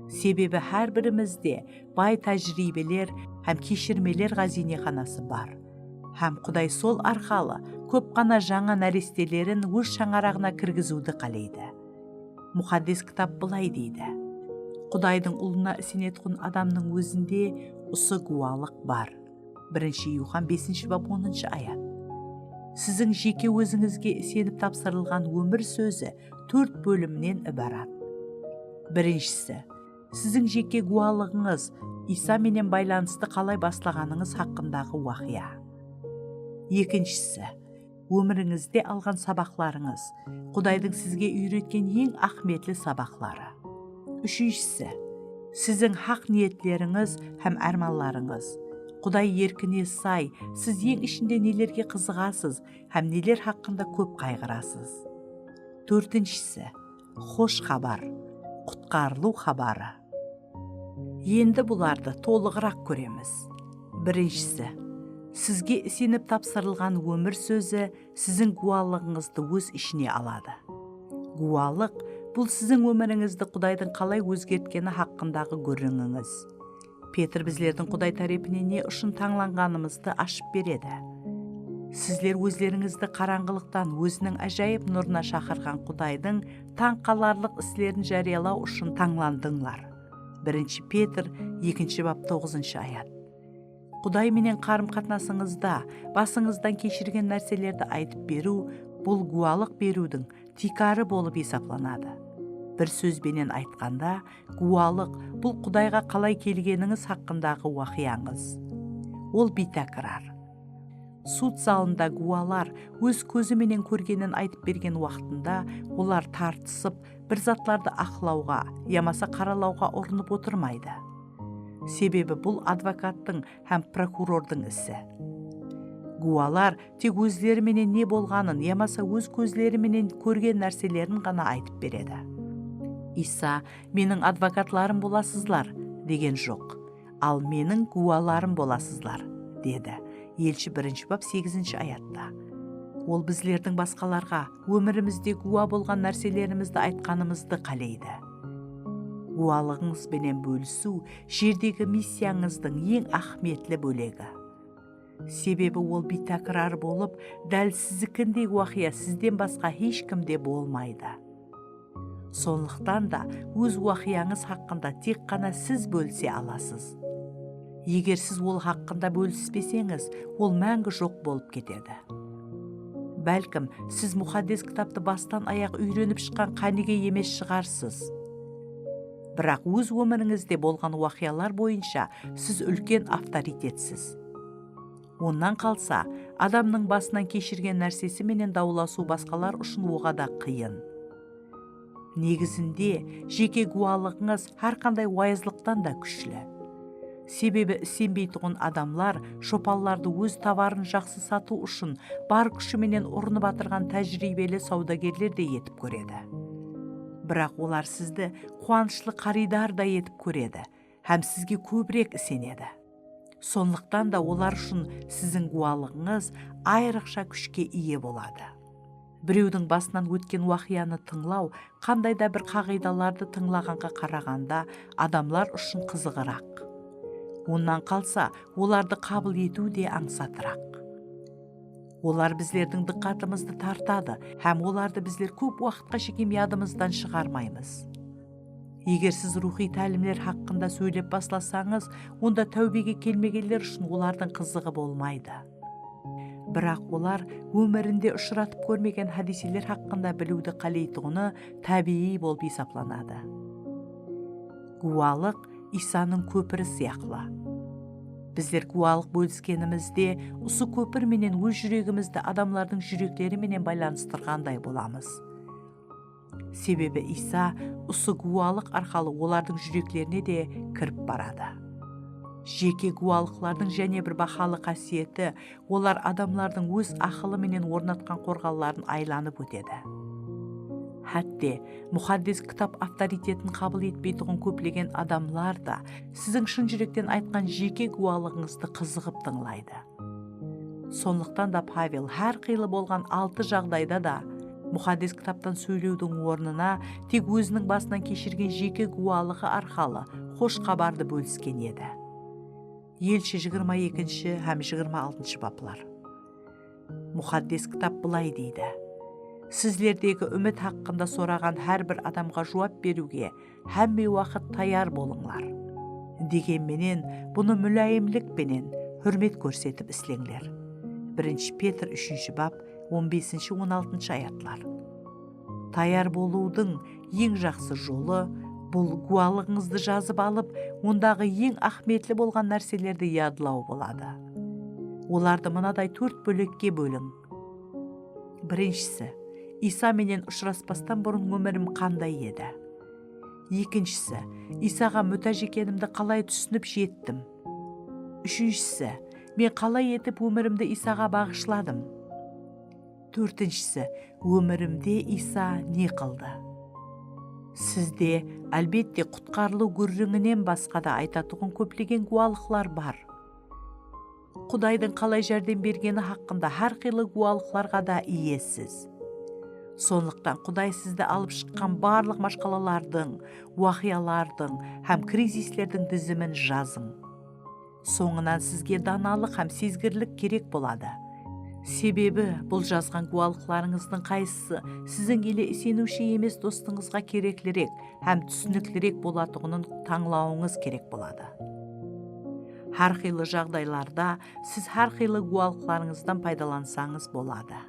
Sebebi hár birimizde bay tájiriybeler hám keshirmeler ǵáziynexanası bar. Hám Quday sol arqalı kóp ǵana jańa nárestelerin óz shańaraǵına kirgiziwdi qáleydi. Muqaddes Kitap bılay deydi: "Qudaydıń Ulına isenetuǵın adamnıń ózinde usı gúwalıq bar." Birinshi Yuxan, besinshi bap, onınshı ayat. Siziń jeke ózińizge isenip tapsırılǵan ómir sózi tórt bólimnen ibarat. Birinshisi, siziń jeke gúwalıǵıńız, Iysa menen baylanıstı qalay baslaǵanıńız haqqındaǵı waqıya. Ekinshisi, ómirińizde alǵan sabaqlarıńız, Qudaydıń sizge úyretken eń áhmiyetli sabaqları. Úshinshisi, siziń haq niyetlerińiz hám ármanlarıńız. Quday erkine say, siz eń ishinde nelerge qızıǵasız hám neler haqqında kóp qayǵırasız. Tórtinshisi, xosh xabar, qutqarılıw xabarı. Endi bulardı tolıǵıraq kóremiz. Birinshisi, sizge isenip tapsırılǵan ómir sózi siziń gúwalıǵıńızdı óz ishine aladı. Gúwalıq, bul siziń ómirińizdi Qudaydıń qalay ózgertkeni haqqındaǵı gúrrińińiz. Petr bizlerdiń Quday tárepinen ne ushın tańlanǵanımızdı ashıp beredi. Sizler ózlerińizdi qarańǵılıqtan óziniń ájayıp nurına shaqırǵan Qudaydıń tań qalarlıq islerin járiyalaw ushın tańlandıńlar. Birinshi Petr, ekinshi bap, toǵızınshı ayat. Quday menen qarım-qatnasıńızda basıńızdan keshirgen nárselerdi aytıp beriw, bul gúwalıq beriwdiń tiykarı bolıp esaplanadı. Bir sóz benen aytqanda, gúwalıq, bul Qudayǵa qalay kelgenińiz haqqındaǵı waqıyańız. Ol biytákirar. Sud zalında gúwalar óz kózi menen kórgenin aytıp bergen waqtında, olar tartısıp, bir zatlardı aqlawǵa yamasa qaralawǵa urınıp otırmaydı. Sebebi bul advokattıń hám prokurordıń isi. Gúwalar tek ózleri menen ne bolǵanın yamasa óz kózleri menen kórgen nárselerin ǵana aytıp beredi. Iysa, "Meniń advokatlarım bolasızlar," degen joq, al, "Meniń gúwalarım bolasızlar," dedi. Elshi birinshi bap segizinshi ayatta. Ol bizlerdiń basqalarǵa ómirimizde gúwa bolǵan nárselerimizdi aytqanımızdı qáleydi. Gúwalıǵıńız benen bólisiw jerdegi missiyańızdıń eń áhmiyetli bólegi. Sebebi ol biytákirar bolıp, dál sizikindey waqıya sizden basqa hesh kimde bolmaydı. Sonlıqtan da óz waqıyańız haqqında tek ǵana siz bólise alasız. Eger siz ol haqqında bólispeseńiz, ol máńgi joq bolıp ketedi. Bálkim, siz Muqaddes Kitaptı bastan ayaq úyrenip shıqqan qánigey emes shıǵarsız. Biraq óz ómirińizde bolǵan waqıyalar boyınsha siz úlken avtoritetsiz. Onnan qalsa, adamnıń basınan keshirgen nársesi menen dawlasıw basqalar ushın oǵada qıyın. Negizinde, jeke gúwalıǵıńız hár qanday wayızlıqtan da kúshli. Sebebi isenbeytuǵın adamlar shopanlardı óz tovarın jaqsı satıw ushın bar kúshi menen urınıp atırǵan tájiriybeli sawdagerlerdey etip kóredi. Biraq olar sizdi quwanıshlı qarıydarday etip kóredi hám sizge kóbirek isenedi. Sonlıqtan da olar ushın siziń gúwalıǵıńız ayrıqsha kúshke iye boladı. Birewdiń basınan ótken waqıyanı tıńlaw qanday da bir qaǵıydalardı tıńlaǵanǵa qaraǵanda adamlar ushın qızıǵıraq. Onnan qalsa, olardı qabıl etiw de ańsatıraq. Olar bizlerdiń dıqqatımızdı tartadı hám olardı bizler kóp waqıtqa shekem yadımızdan shıǵarmaymız. Eger siz ruwxıy tálimler haqqında sóylep baslasańız, onda táwbege kelmegenler ushın olardıń qızıǵı bolmaydı. Biraq olar ómirinde ushıratıp kórmegen hádiyseler haqqında biliwdi qáleytuǵını tábiyiy bolıp esaplanadı. Gúwalıq Iysanıń kópiri sıyaqlı. Bizler gúwalıq bóliskenimizde, usı kópir menen óz júregimizdi adamlardıń júrekleri menen baylanıstırǵanday bolamız. Sebebi Iysa usı gúwalıq arqalı olardıń júreklerine de kirip baradı. Jeke gúwalıqlardıń jáne bir bahalı qásiyeti, olar adamlardıń óz aqılı menen ornatqan qorǵanların aylanıp ótedi. Hátte, Muqaddes Kitap avtoritetin qabıl etpeytuǵın kóplegen adamlar da siziń shın júrekten aytqan jeke gúwalıǵıńızdı qızıǵıp tıńlaydı. Sonlıqtan da Pavel hár qıylı bolǵan altı jaǵdayda da Muqaddes Kitaptan sóylewdiń ornına tek óziniń basınan keshirgen jeke gúwalıǵı arqalı xosh xabardı bólisken edi. Elshi jigirma ekinshi hám jigirma altınshı baplar. Muqaddes Kitap bılay deydi: "Sizlerdegi úmit haqqında soraǵan hár bir adamǵa juwap beriwge hámme waqıt tayar bolıńlar. Degen menen, bunı múláyimlik penen, húrmet kórsetip isleńler." Birinshi Petr úshinshi bap, on besinshi, on altınshı ayatlar. Tayar bolıwdıń eń jaqsı jolı, bul gúwalıǵıńızdı jazıp alıp, ondaǵı eń áhmiyetli bolǵan nárselerdi yadlaw boladı. Olardı mınaday tórt bólekke bóliń. Birinshisi, Iysa menen ushıraspastan burın ómirim qanday edi? Ekinshisi, Iysaǵa mútáj ekenimdi qalay túsinip jettim? Úshinshisi, men qalay etip ómirimdi Iysaǵa baǵıshladım? Tórtinshisi, ómirimde Iysa ne qıldı? Sizde, álbette, qutqarılıw gúrrińinen basqa da aytatuǵın kóplegen gúwalıqlar bar. Qudaydıń qalay járdem bergeni haqqında hár qıylı gúwalıqlarǵa da iyesiz. Sonlıqtan Quday sizdi alıp shıqqan barlıq mashqalalardıń, waqıyalardıń hám krizislerdiń dizimin jazıń. Sońınan sizge danalıq hám sezgirlik kerek boladı. Sebebi bul jazǵan gúwalıqlarıńızdıń qaysısı siziń ele iseniwshi emes dostıńızǵa kereklirek hám túsiniklirek bolatuǵının tańlawıńız kerek boladı. Hár qıylı jaǵdaylarda siz hár qıylı gúwalıqlarıńızdan paydalansańız boladı.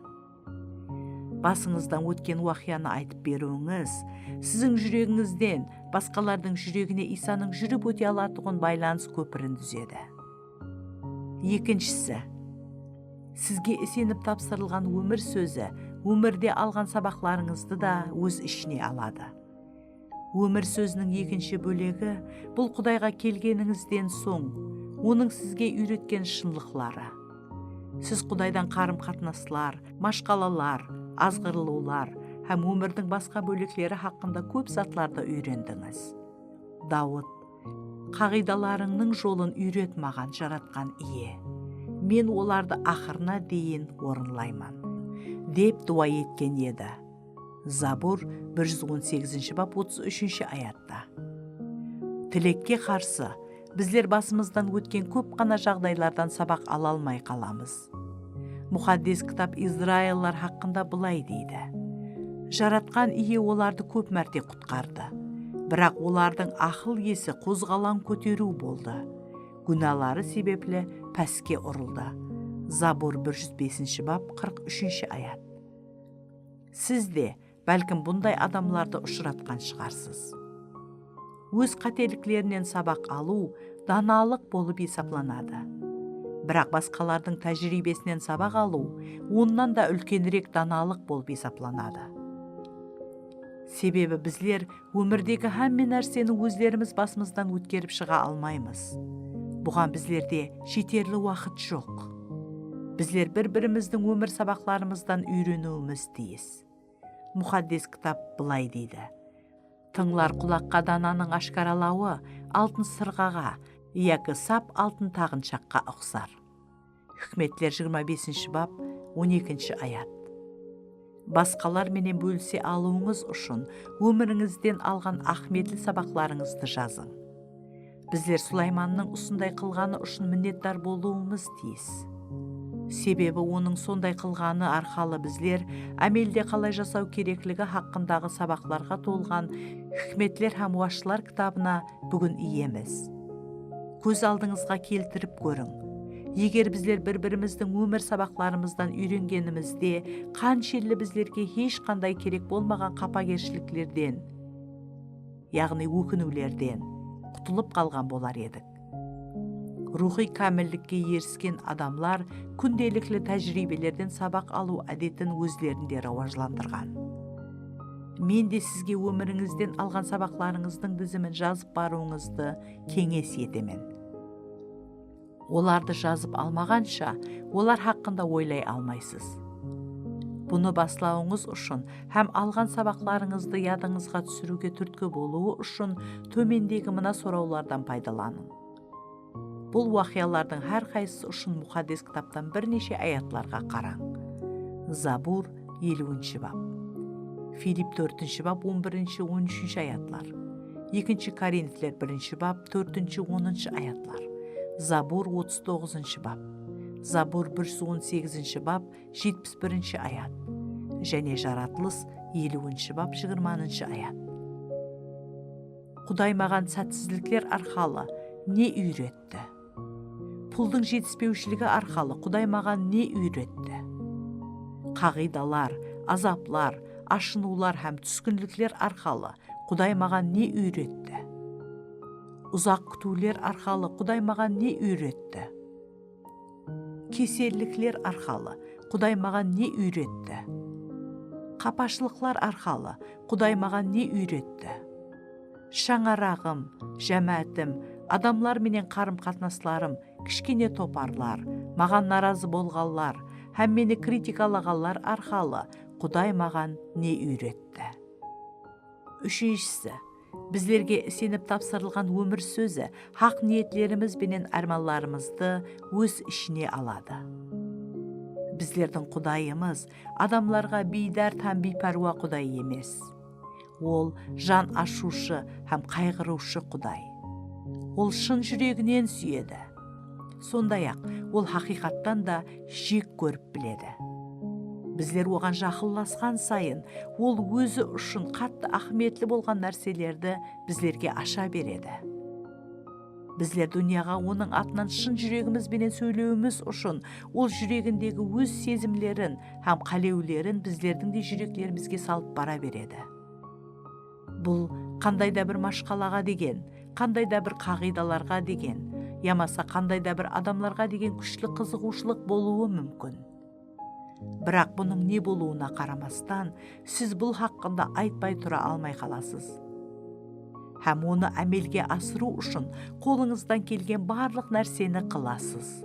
Basıńızdan ótken waqıyanı aytıp beriwińiz siziń júregińizden basqalardıń júregine Iysanıń júrip óte alatuǵın baylanıs kópirin dúzedi. Ekinshisi, sizge isenip tapsırılǵan ómir sózi ómirde alǵan sabaqlarıńızdı da óz ishine aladı. Ómir sóziniń ekinshi bólegi, bul Qudayǵa kelgenińizden soń, Onıń sizge úyretken shınlıqları. Siz Qudaydan qarım-qatnaslar, mashqalalar, azǵırılıwlar, hám ómirdiń basqa bólekleri haqqında kóp zatlardı úyrendińiz. Dawıt, qaǵıydalarıńnıń jolın úyret maǵan, Jaratqan Iye. Men olardı aqırına deyin orınlayman, dep duwa etken edi. Zabur bir júz on segizinshi bap, otız úshinshi ayatta. Tilekke qarsı, bizler basımızdan ótken kóp ǵana jaǵdaylardan sabaq ala almay qalamız. Muqaddes Kitap izraillılar haqqında bılay deydi: Jaratqan Iye olardı kóp márte qutqardı. Biraq olardıń aqıl esi qozǵalań kóteriw boldı. Gúnaları sebepli páske urıldı. Zabur bir júz besinshi bap, qırq úshinshi ayat. Siz de, bálkim, bunday adamlardı ushıratqan shıǵarsız. Óz qáteliklerinen sabaq alıw danalıq bolıp esaplanadı. Biraq basqalardıń tájiriybesinen sabaq alıw onnan da úlkenirek danalıq bolıp esaplanadı. Sebebi bizler ómirdegi hámme nárseni ózlerimiz basımızdan ótkerip shıǵa almaymız. Buǵan bizlerde jeterli waqıt joq. Bizler bir-birimizdiń ómir sabaqlarımızdan úyreniwimiz tiyis. Muqaddes Kitap bılay deydi: Tıńlar qulaqqa dananıń ashkaralawı altın sırǵaǵa yaki sap altın taǵınshaqqa uqsar. Hikmetler jigirma besinshi bap, on ekinshi ayat. Basqalar menen bólise alıwıńız ushın ómirińizden alǵan áhmiyetli sabaqlarıńızdı jazıń. Bizler Sulaymannıń usınday qılǵanı ushın minnetdar bolıwımız tiyis. Sebebi onıń sonday qılǵanı arqalı bizler ámelde qalay jasaw kerekligi haqqındaǵı sabaqlarǵa tolǵan Hikmetler hám Washılar kitabına búgin iyemiz. Kóz aldıńızǵa keltirip kóriń. Eger bizler bir-birimizdiń ómir sabaqlarımızdan úyrengenimizde, qanshelli bizlerge hesh qanday kerek bolmaǵan qapagershiliklerden, yaǵnıy ókiniwlerden qutılıp qalǵan bolar edik. Ruwxıy kámillikke erisken adamlar kúndelikli tájiriybelerden sabaq alıw ádetin ózlerinde rawajlandırǵan. Men de sizge ómirińizden alǵan sabaqlarıńızdıń dizimin jazıp barıwıńızdı keńes etemen. Olardı jazıp almaǵansha, olar haqqında oylay almaysız. Bunı baslawıńız ushın hám alǵan sabaqlarıńızdı yadıńızǵa túsiriwge túrtki bolıwı ushın tómendegi mına sorawlardan paydalanıń. Bul waqıyalardıń hár qaysısı ushın Muqaddes Kitaptan bir neshe ayatlarǵa qarań. Zabur, eliwinshi bap. Filipp, tórtinshi bap, on birinshi, on úshinshi ayatlar. Ekinshi Korintler, birinshi bap, tórtinshi, onınshı ayatlar. Zabur, otız toǵızınshı bap. Zabur, bir júz on segizinshi bap, jetpis birinshi ayat. Jáne Jaratılıs, eliwinshi bap, jigirmanınshı ayat. Quday maǵan sátsizlikler arqalı ne úyretti? Puldıń jetispewshiligi arqalı Quday maǵan ne úyretti? Qaǵıydalar, azaplar, ashınıwlar hám túskinlikler arqalı Quday maǵan ne úyretti? Uzaq kútiwler arqalı Quday maǵan ne úyretti? Kesellikler arqalı Quday maǵan ne úyretti? Qapashılıqlar arqalı Quday maǵan ne úyretti? Shańaraǵım, jámáátim, adamlar menen qarım-qatnaslarım, kishkene toparlar, maǵan narazı bolǵanlar hám meni kritikalaǵanlar arqalı Quday maǵan ne úyretti? Úshinshisi, bizlerge isenip tapsırılǵan ómir sózi haq niyetlerimiz benen ármanlarımızdı óz ishine aladı. Bizlerdiń Qudayımız adamlarǵa biydárd hám biypárwa Quday emes. Ol jan ashıwshı hám qayǵırıwshı Quday. Ol shın júreginen súyedi. Sonday-aq, ol haqıyqattan da jek kórip biledi. Bizler oǵan jaqınlasqan sayın, ol ózi ushın qattı áhmiyetli bolǵan nárselerdi bizlerge asha beredi. Bizler dúnyaǵa onıń atınan shın júregimiz benen sóylewimiz ushın ol júregindegi óz sezimlerin hám qálewlerin bizlerdiń de júreklerimizge salıp bara beredi. Bul qanday da bir mashqalaǵa degen, qanday da bir qaǵıydalarǵa degen, yamasa qanday da bir adamlarǵa degen kúshli qızıǵıwshılıq bolıwı múmkin. Biraq bunıń ne bolıwına qaramastan, siz bul haqqında aytpay tura almay qalasız. Hám onı ámelge asırıw ushın qolıńızdan kelgen barlıq nárseni qılasız.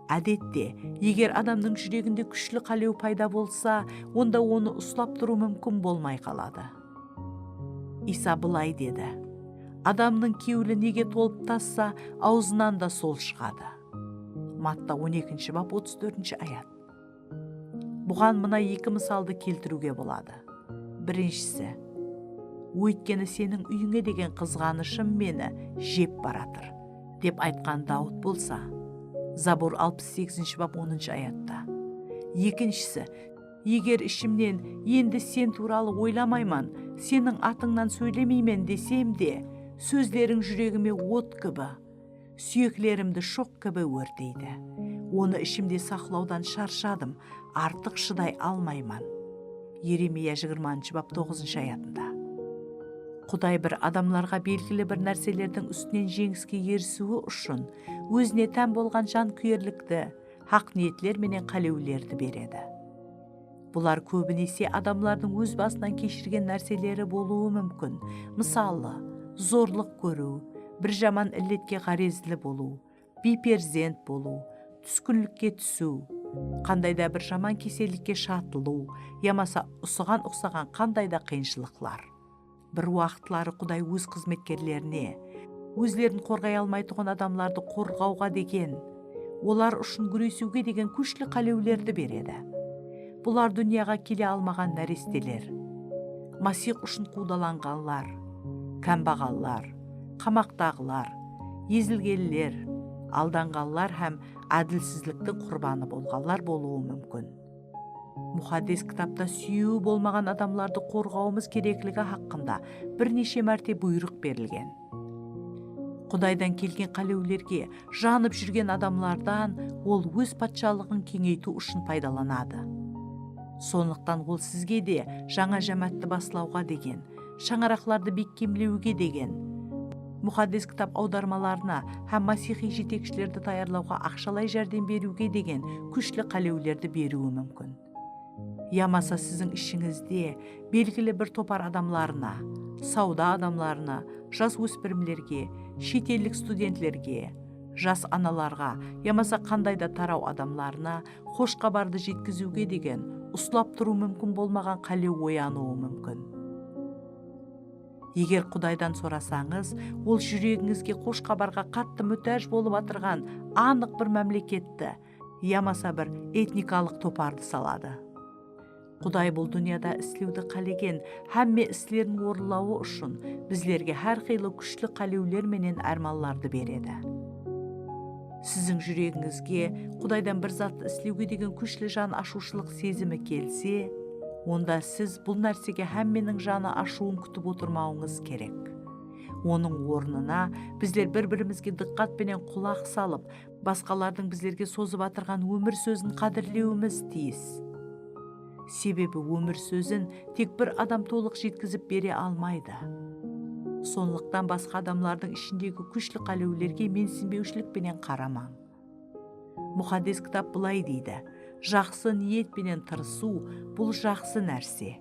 Ádette, eger adamnıń júreginde kúshli qálew payda bolsa, onda onı uslap turıw múmkin bolmay qaladı. Iysa bılay dedi: "Adamnıń kewli nege tolıp tassa, awzınan da sol shıǵadı." Matta on ekinshi bap, otız tórtinshi ayat. Buǵan mına eki mısaldı keltiriwge boladı. Birinshisi, "Óytkeni seniń úyińe degen qızǵanıshım meni jep baratır", dep aytqan Dawıt bolsa, Zabur alpıs segizinshi bap, onınshı ayatta. Ekinshisi, "Eger ishimnen, 'Endi sen tuwralı oylamayman, seniń atıńnan sóylemeymen,' desem de, sózleriń júregime ot kibi, súyeklerimdi shoq kibi órteydi. Onı ishimde saqlawdan sharshadım, artıq shıday almayman." Yeremiya jigirmanshı bap, toǵızınshı ayatında. Quday bir adamlarǵa belgili bir nárselerdiń ústinen jeńiske erisiwi ushın ózine tán bolǵan jankúyerlikti, haq niyetler menen qálewlerdi beredi. Bular kóbinese adamlardıń óz basınan keshirgen nárseleri bolıwı múmkin. Mısalı, zorlıq kóriw, bir jaman illetke ǵárezli bolıw, biyperzent bolıw, túskinlikke túsiw, qanday da bir jaman kesellikke shatılıw yamasa usıǵan uqsaǵan qanday da qıyınshılıqlar. Bir waqıtları Quday óz xızmetkerlerine, ózlerin qorǵay almaytuǵın adamlardı qorǵawǵa degen, olar ushın gúresiwge degen kúshli qálewlerdi beredi. Bular dúnyaǵa kele almaǵan náresteler, Masix ushın quwdalanǵanlar, kámbaǵallar, qamaqtaǵılar, ezilgenler, aldanǵanlar hám ádilsizliktiń qurbanı bolǵanlar bolıwı múmkin. Muqaddes kitapta súyewi bolmaǵan adamlardı qorǵawımız kerekligi haqqında bir neshe márte buyrıq berilgen. Qudaydan kelgen qálewlerge janıp júrgen adamlardan ol óz patshalıǵın keńeytiw ushın paydalanadı. Sonlıqtan ol sizge de jańa jámátti baslawǵa degen, shańaraqlardı bekkemlewge degen, Muqaddes kitap awdarmalarına hám masiyxıy jetekshilerdi tayarlawǵa aqshalay járdem beriwge degen kúshli qálewlerdi beriwi múmkin. Yamasa siziń ishińizde belgili bir topar adamlarına, sawda adamlarına, jas óspirimlerge, shet ellik studentlerge, jas analarǵa yamasa qanday da taraw adamlarına xosh xabardı jetkiziwge degen uslap turıw múmkin bolmaǵan qálew oyanıwı múmkin. Eger Qudaydan sorasańız, ol júregińizge xosh xabarǵa qattı mútáj bolıp atırǵan anıq bir mámleketti yamasa bir etnikalıq topardı saladı. Quday bul dúnyada islewdi qálegen hámme islerin orınlawı ushın bizlerge hár qıylı kúshli qálewler menen ármanlardı beredi. Siziń júregińizge Qudaydan bir zattı islewge degen kúshli jan ashıwshılıq sezimi kelse, onda siz bul nársege hámmeniń janı ashıwın kútip otırmawıńız kerek. Onıń ornına bizler bir-birimizge dıqqat penen qulaq salıp, basqalardıń bizlerge sozıp atırǵan ómir sózin qádirlewimiz tiyis. Sebebi ómir sózin tek bir adam tolıq jetkizip bere almaydı. Sonlıqtan basqa adamlardıń ishindegi kúshli qálewlerge mensinbewshilik penen qaramań. Muqaddes kitap bılay deydi: "Jaqsı niyet penen tırısıw, bul jaqsı nárse."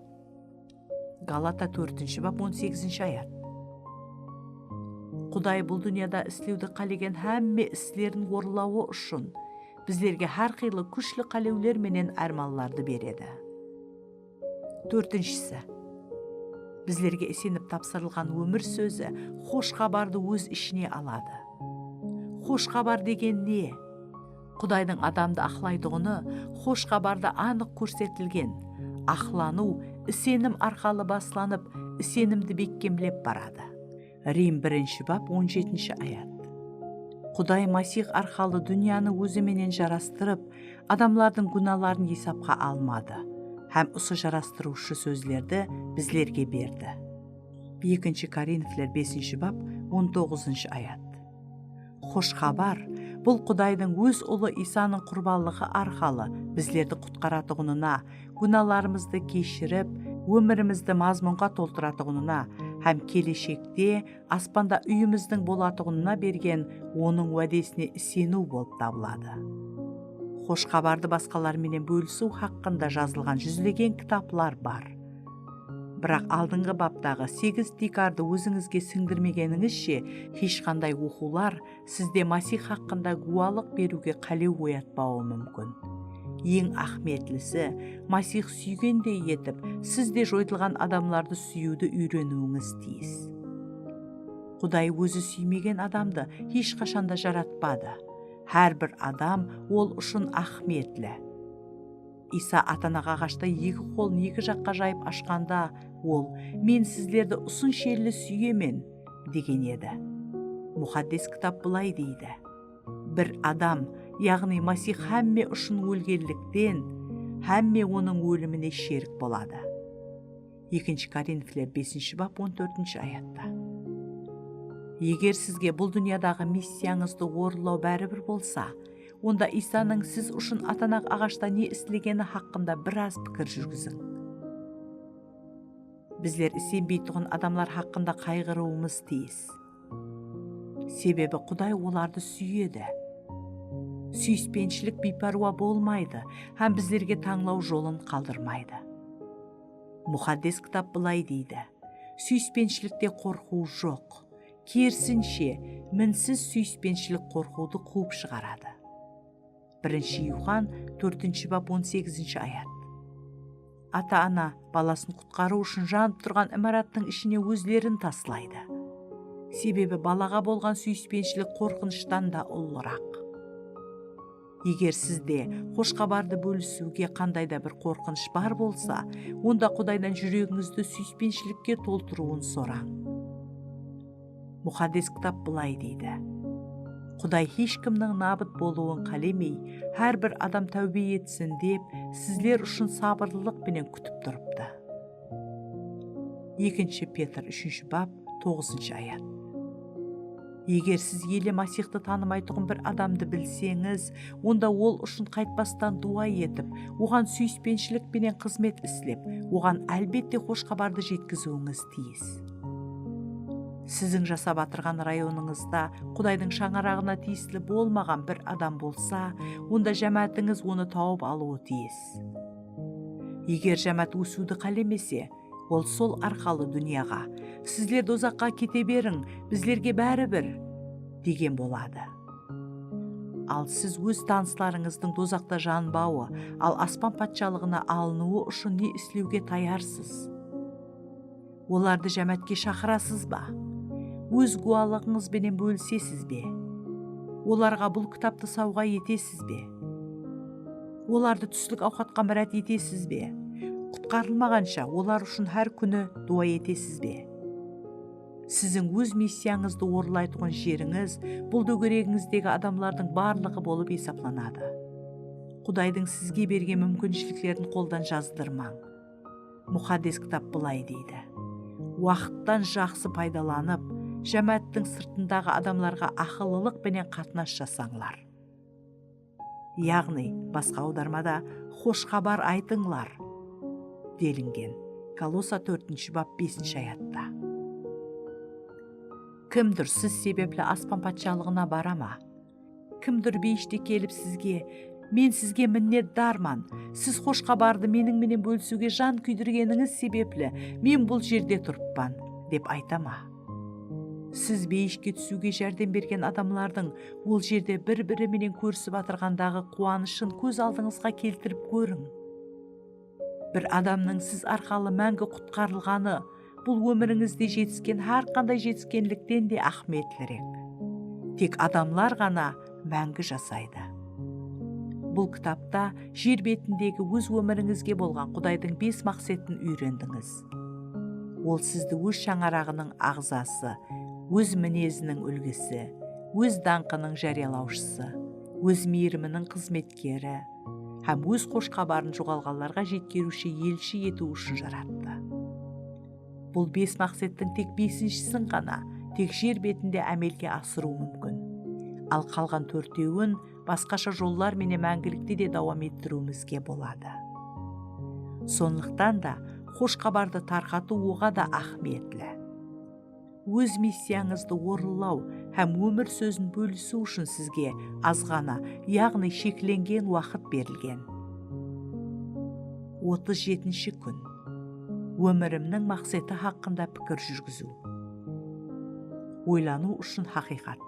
Galata tórtinshi bap, on segizinshi ayat. Quday bul dúnyada islewdi qálegen hámme islerin orınlawı ushın bizlerge hár qıylı kúshli qálewler menen ármanlardı beredi. Tórtinshisi, bizlerge isenip tapsırılǵan ómir sózi xosh xabardı óz ishine aladı. Xosh xabar degen ne? Qudaydıń adamdı aqlaytuǵını xosh xabarda anıq kórsetilgen. Aqlanıw isenim arqalı baslanıp, isenimdi bekkemlep baradı. Rim birinshi bap, on jetinshi ayat. Quday Masih arqalı dúnyanı ózi menen jarastırıp, adamlardıń gúnaların esapqa almadı hám usı jarastırıwshı sózlerdi bizlerge berdi. Ekinshi Korinfler besinshi bap, on toǵızınshı ayat. Xosh xabar, bul Qudaydıń óz ulı Iysanıń qurbanlıǵı arqalı bizlerdi qutqaratuǵınına, gúnalarımızdı keshirip, ómirimizdi mazmunǵa toltıratuǵınına hám keleshekte aspanda úyimizdiń bolatuǵınına bergen Onıń wádesine iseniw bolıp tabıladı. Xosh xabardı basqalar menen bólisiw haqqında jazılǵan júzlegen kitaplar bar. Biraq aldınǵı baptaǵı segiz tiykardı ózińizge sińdirmegenińizshe, hesh qanday oqıwlar sizde Masih haqqında gúwalıq beriwge qálew oyatpawı múmkin. Eń áhmiyetlisi, Masih súygendey etip, siz de joytılǵan adamlardı súyiwdi úyreniwińiz tiyis. Quday ózi súymegen adamdı hesh qashan da jaratpadı. Hár bir adam ol ushın áhmiyetli. Iysa atanaq aǵashta eki qolın eki jaqqa jayıp ashqanda, ol, "Men sizlerdi usınshelli súyemen," degen edi. Muqaddes Kitap bılay deydi, "Bir adam, yaǵnıy Masih hámme ushın ólgenlikten, hámme onıń ólimine sherik boladı." Ekinshi Korinfler besinshi bap, on tórtinshi ayatta. Eger sizge bul dúnyadaǵı missiyańızdı orınlaw báribir bolsa, onda Iysanıń siz ushın atanaq aǵashta ne islegeni haqqında biraz pikir júrgiziń. Bizler isenbeytuǵın adamlar haqqında qayǵırıwımız tiyis. Sebebi Quday olardı súyedi. Súyispenshilik biypárwa bolmaydı hám bizlerge tańlaw jolın qaldırmaydı. Muqaddes Kitap bılay deydi, "Súyispenshilikte qorqıw joq. Kerisinshe, minsiz súyispenshilik qorqıwdı quwıp shıǵaradı." Birinshi Yuxan, tórtinshi bap, on segizinshi ayat. Ata-ana balasın qutqarıw ushın janıp turǵan imarattıń ishine ózlerin taslaydı. Sebebi balaǵa bolǵan súyispenshilik qorqınıshtan da ullıraq. Eger sizde xosh xabardı bólisiwge qanday da bir qorqınısh bar bolsa, onda Qudaydan júregińizdi súyispenshilikke toltırıwın sorań. Muqaddes Kitap bılay deydi, "Quday hesh kimniń nabıt bolıwın qálemey, hár bir adam táwbe etsin dep, sizler ushın sabırlılıq penen kútip turıptı." Ekinshi Petr, úshinshi bap, toǵızınshı ayat. Eger siz ele Masixtı tanımaytuǵın bir adamdı bilseńiz, onda ol ushın qaytpastan duwa etip, oǵan súyispenshilik penen xızmet islep, oǵan, álbette, xosh xabardı jetkiziwińiz tiyis. Siziń jasap atırǵan rayonıńızda Qudaydıń shańaraǵına tiyisli bolmaǵan bir adam bolsa, onda jámáátińiz onı tawıp alıwı tiyis. Eger jámáát ósiwdi qálemese, ol sol arqalı dúnyaǵa, "Sizler dozaqqa kete beriń, bizlerge báribir," degen boladı. Al siz óz tanıslarıńızdıń dozaqta janbawı, al Aspan Patshalıǵına alınıwı ushın ne islewge tayarsız? Olardı jámáátke shaqırasız ba? Óz gúwalıǵıńız benen bólisesiz be? Olarǵa bul kitaptı sawǵa etesiz be? Olardı túslik awqatqa mirát etesiz be? Qutqarılmaǵansha olar ushın hár kúni duwa etesiz be? Siziń óz missiyańızdı orınlaytuǵın jerińiz bul dógeregińizdegi adamlardıń barlıǵı bolıp esaplanadı. Qudaydıń sizge bergen múmkinshiliklerin qoldan jazdırmań. Muqaddes Kitap bılay deydi, "Waqıttan jaqsı paydalanıp, jámááttiń sırtındaǵı adamlarǵa aqıllılıq penen qatnas jasańlar." Yaǵnıy, basqa awdarmada "Xosh xabar aytıńlar" delingen. Kolosa tórtinshi bap, besinshi ayatta. Kimdur siz sebepli Aspan Patshalıǵına bara ma? Kimdur beyishte kelip sizge, "Men sizge minnetdarman, siz xosh xabardı meniń menen bólisiwge jan kúydirgenińiz sebepli men bul jerde turıppan," dep ayta ma? Siz beyishke túsiwge járdem bergen adamlardıń ol jerde bir-biri menen kórisip atırǵandaǵı quwanıshın kóz aldıńızǵa keltirip kóriń. Bir adamnıń siz arqalı máńgi qutqarılǵanı bul ómirińizde jetisken hár qanday jetiskenlikten de áhmiyetlirek. Tek adamlar ǵana máńgi jasaydı. Bul kitapta jer betindegi óz ómirińizge bolǵan Qudaydıń bes maqsetin úyrendińiz. Ol sizdi óz shańaraǵınıń aǵzası, óz mineziniń úlgisi, óz dańqınıń járiyalawshısı, óz miyiriminiń xızmetkeri hám óz xosh xabarın joǵalǵanlarǵa jetkeriwshi elshi etiw ushın jarattı. Bul bes maqsettiń tek besinshisin ǵana tek jer betinde ámelge asırıw múmkin. Al qalǵan tórtewin basqasha jollar menen máńgilikte de dawam ettiriwimizge boladı. Sonlıqtan da, xosh xabardı tarqatıw oǵada áhmiyetli. Óz missiyańızdı orınlaw hám ómir sózin bólisiw ushın sizge azǵana, yaǵnıy sheklengen waqıt berilgen. Otız jetinshi kún. Ómirimniń maqseti haqqında pikir júrgiziw. Oylanıw ushın haqıyqat.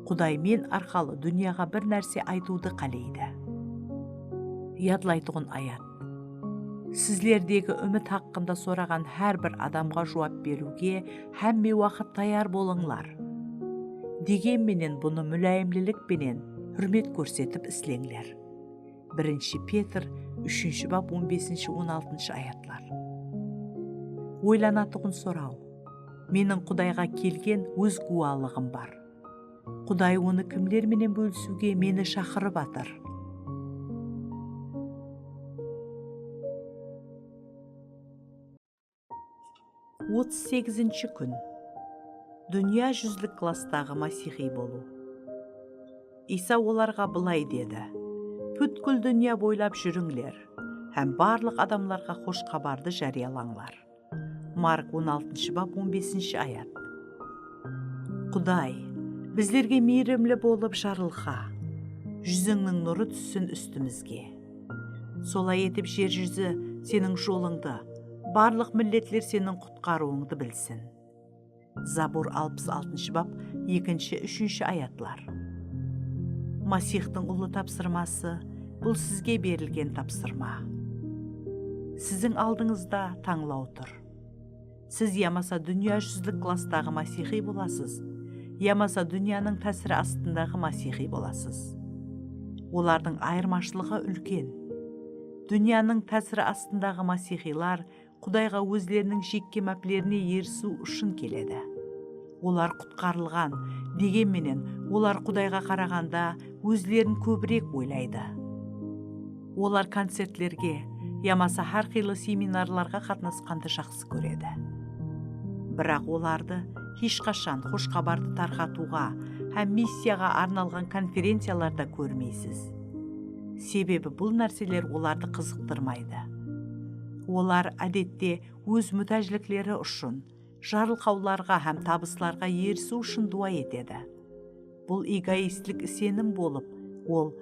Quday men arqalı dúnyaǵa bir nárse aytıwdı qáleydi. Yadlaytuǵın ayat. Sizlerdegi úmit haqqında soraǵan hár bir adamǵa juwap beriwge hámme waqıt tayar bolıńlar. Degen menen bunı múláyimlilik penen húrmet kórsetip isleńler. Birinshi Petr, úshinshi bap, on besinshi, on altınshı ayatlar. Oylanatuǵın soraw. Meniń Qudayǵa kelgen óz gúwalıǵım bar. Quday onı kimler menen bólisiwge meni shaqırıp atır? Otız segizinshi kún. Dúnya júzlik klasstaǵı masiyxiy bolıw. Iysa olarǵa bılay dedi: "Pútkil dúnya boylap júrińler hám barlıq adamlarǵa xosh xabardı járiyalańlar." Mark on altınshı bap, on besinshi ayat. Quday, bizlerge miyrimli bolıp jarılqa, júzińniń nurı tússin ústimizge. Solay etip jer júzi seniń jolıńdı, barlıq milletler seniń qutqarıwıńdı bilsin. Zabur alpıs altınshı bap, ekinshi, úshinshi ayatlar. Masihtıń ullı tapsırması, bul sizge berilgen tapsırma. Siziń aldıńızda tańlaw tur. Siz yamasa dúnya júzlik klasstaǵı masiyxiy bolasız, yamasa dúnyanıń tásiri astındaǵı masiyxiy bolasız. Olardıń ayırmashılıǵı úlken. Dúnyanıń tásiri astındaǵı masiyxiylar Qudayǵa ózleriniń jekke máplerine erisiw ushın keledi. Olar qutqarılǵan, degen menen olar Qudayǵa qaraǵanda ózlerin kóbirek oylaydı. Olar koncertlerge yamasa hár qıylı seminarlarǵa qatnasqandı jaqsı kóredi. Biraq olardı hesh qashan xosh xabardı tarqatıwǵa hám missiyaǵa arnalǵan konferenciyalarda kórmeysiz. Sebebi bul nárseler olardı qızıqtırmaydı. Olar, ádette, óz mútájlikleri ushın, jarılqawlarǵa hám tabıslarǵa erisiw ushın duwa etedi. Bul egoistlik isenim bolıp, ol,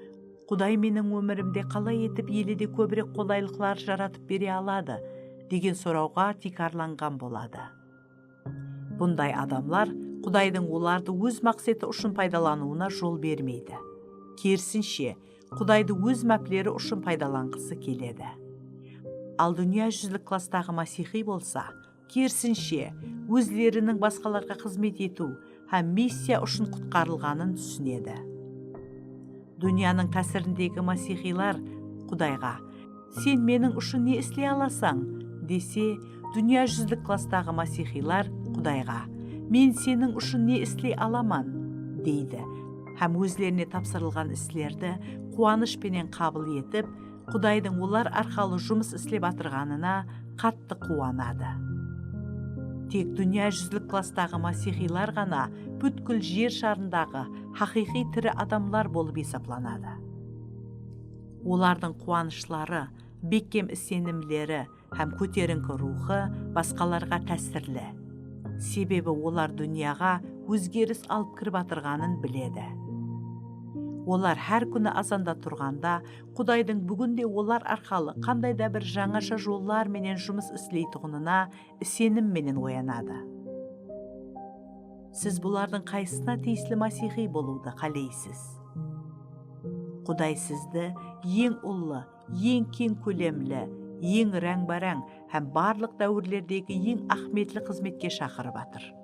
"Quday meniń ómirimde qalay etip ele de kóbirek qolaylıqlar jaratıp bere aladı?" degen sorawǵa tiykarlanǵan boladı. Bunday adamlar Qudaydıń olardı óz maqseti ushın paydalanıwına jol bermeydi. Kerisinshe, Qudaydı óz mápleri ushın paydalanǵısı keledi. Al dúnya júzlik klasstaǵı masiyxiy bolsa, kerisinshe, ózleriniń basqalarǵa xızmet etiw hám missiya ushın qutqarılǵanın túsinedi. Dúnyanıń tásirindegi masiyxiylar Qudayǵa, "Sen meniń ushın ne isley alasań?" dese, dúnya júzlik klasstaǵı masiyxiylar Qudayǵa, "Men seniń ushın ne isley alaman?" deydi hám ózlerine tapsırılǵan islerdi quwanısh penen qabıl etip, Qudaydıń olar arqalı jumıs islep atırǵanına qattı quwanadı. Tek dúnya júzlik klasstaǵı masiyxiylar ǵana pútkil jer sharındaǵı haqıyqıy tiri adamlar bolıp esaplanadı. Olardıń quwanıshları, bekkem isenimleri hám kóterińki ruwxı basqalarǵa tásirli. Sebebi olar dúnyaǵa ózgeris alıp kirip atırǵanın biledi. Olar hár kúni azanda turǵanda Qudaydıń búginde olar arqalı qanday da bir jańasha jollar menen jumıs isleytuǵınına isenim menen oyanadı. Siz bulardıń qaysısına tiyisli masiyxiy bolıwdı qáleysiz? Quday sizdi eń ullı, eń keń kólemli, eń ráńbaráń hám barlıq dáwirlerdegi eń áhmiyetli xızmetke shaqırıp atır.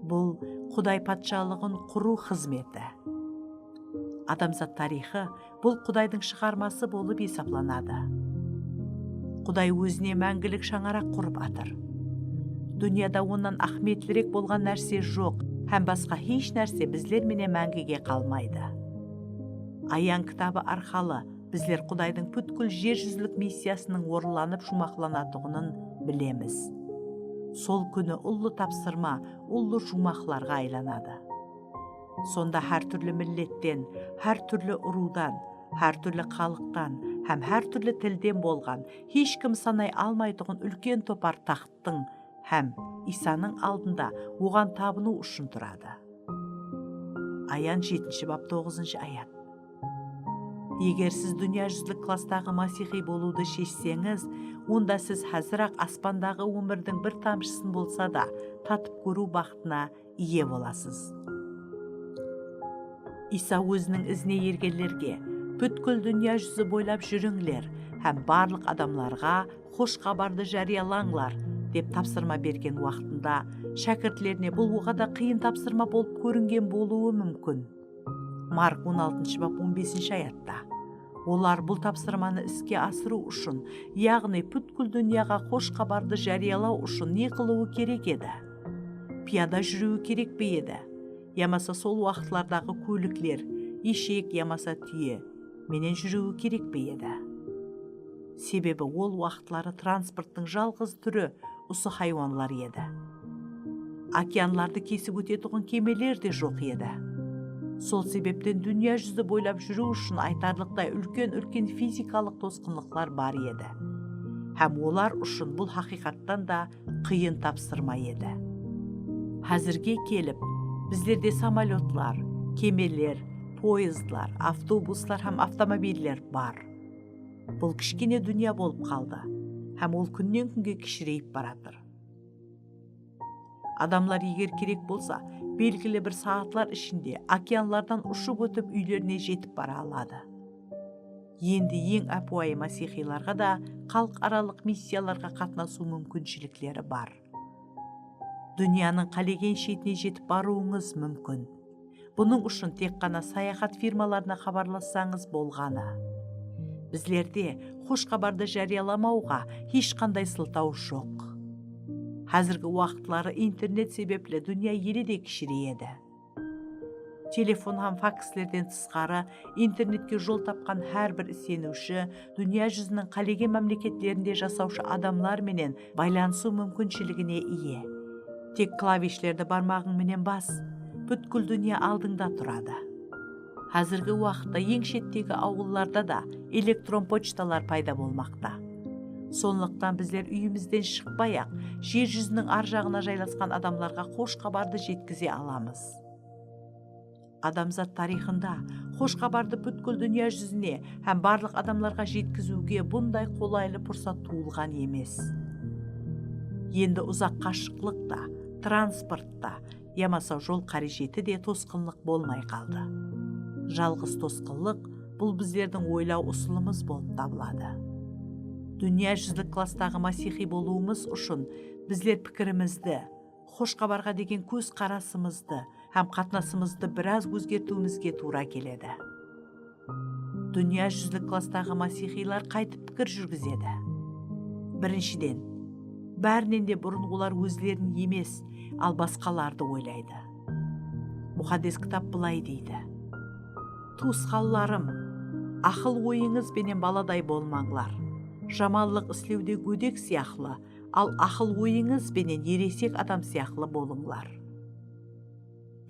Bul Quday Patshalıǵın qurıw xızmeti. Adamzat tariyxı bul Qudaydıń shıǵarması bolıp esaplanadı. Quday ózine máńgilik shańaraq qurıp atır. Dúnyada onnan áhmiyetlirek bolǵan nárse joq hám basqa hesh nárse bizler menen máńgige qalmaydı. Ayan kitabı arqalı bizler Qudaydıń pútkil jer júzilik missiyasınıń orınlanıp juwmaqlanatuǵının bilemiz. Sol kúni ullı tapsırma ullı juwmaqlarǵa aylanadı. Sonda hár túrli milletten, hár túrli urıwdan, hár túrli xalıqtan hám hár túrli tilden bolǵan, hesh kim sanay almaytuǵın úlken topar taxttıń hám Iysanıń aldında oǵan tabınıw ushın turadı. Ayan jetinshi bap, toǵızınshı ayat. Eger siz dúnya júzilik klasstaǵı masiyxıy bolıwdı sheshseńiz, onda siz házir-aq aspandaǵı ómirdiń bir tamshısın bolsa da tatıp kóriw baxtına iye bolasız. Iysa óziniń izine ergenlerge, "Pútkil dúnya júzi boylap júrińler hám barlıq adamlarǵa xosh xabardı járiyalańlar," dep tapsırma bergen waqtında, shákirtlerine bul oǵada qıyın tapsırma bolıp kóringen bolıwı múmkin. Mark on altınshı bap, on besinshi ayatta. Olar bul tapsırmanı iske asırıw ushın, yaǵnıy pútkil dúnyaǵa xosh xabardı járiyalaw ushın ne qılıwı kerek edi? Piyada júriwi kerek pe edi? Yamasa sol waqıtlardaǵı kólikler, eshek yamasa túye, menen júriwi kerek pe edi? Sebebi ol waqıtları transporttıń jalǵız túri usı haywanlar edi. Okeanlardı kesip ótetuǵın kemeler de joq edi. Sol sebepten dúnya júzi boylap júriw ushın aytarlıqtay úlken-úlken fizikalıq tosqınlıqlar bar edi. Hám olar ushın bul haqıyqattan da qıyın tapsırma edi. Házirge kelip, bizlerde samolyotlar, kemeler, poezdlar, avtobuslar hám avtomobiller bar. Bul kishkene dúnya bolıp qaldı hám ol kúnnen-kúnge kishireyip baratır. Adamlar, eger kerek bolsa, belgili bir saatlar ishinde okeanlardan ushıp ótip úylerine jetip bara aladı. Endi eń ápiwayı masiyxıylarǵa da xalıqaralıq missiyalarǵa qatnasıw múmkinshilikleri bar. Dúnyanıń qálegen shetine jetip barıwıńız múmkin. Bunıń ushın tek ǵana sayaxat firmalarına xabarlassańız bolǵanı. Bizlerde xosh xabardı járiyalamawǵa hesh qanday sıltaw joq. Házirgi waqıtları internet sebepli dúnya ele de kishireyedi. Telefon hám fakslerden tısqarı, internetke jol tapqan hár bir iseniwshi dúnya júziniń qálegen mámleketlerinde jasawshı adamlar menen baylanısıw múmkinshiligine iye. Tek klavishlerdi barmaǵıń menen bas, pútkil dúnya aldıńda turadı. Házirgi waqıtta eń shettegi awıllarda da elektron pochtalar payda bolmaqta. Sonlıqtan bizler úyimizden shıqpay-aq, jer júziniń ar jaǵına jaylasqan adamlarǵa xosh xabardı jetkize alamız. Adamzat tariyxında xosh xabardı pútkil dúnya júzine hám barlıq adamlarǵa jetkiziwge bunday qolaylı pursat tuwılǵan emes. Endi uzaq qashıqlıq ta, transport ta, yamasa jol qárejeti de tosqınlıq bolmay qaldı. Jalǵız tosqınlıq bul bizlerdiń oylaw usılımız bolıp tabıladı. Dúnya júzilik klasstaǵı masiyxıy bolıwımız ushın bizler pikirimizdi, xosh xabarǵa degen kóz qarasımızdı hám qatnasımızdı biraz ózgertiwimizge tuwra keledi. Dúnya júzilik klasstaǵı masiyxıylar qáytip pikir júrgizedi? Birinshiden, bárinen de burın olar ózlerin emes, al basqalardı oylaydı. Muqaddes Kitap bılay deydi: "Tuwısqanlarım, aqıl-oyıńız benen baladay bolmańlar. Jamanlıq islewde gódek sıyaqlı, al aqıl-oyıńız benen eresek adam sıyaqlı bolıńlar."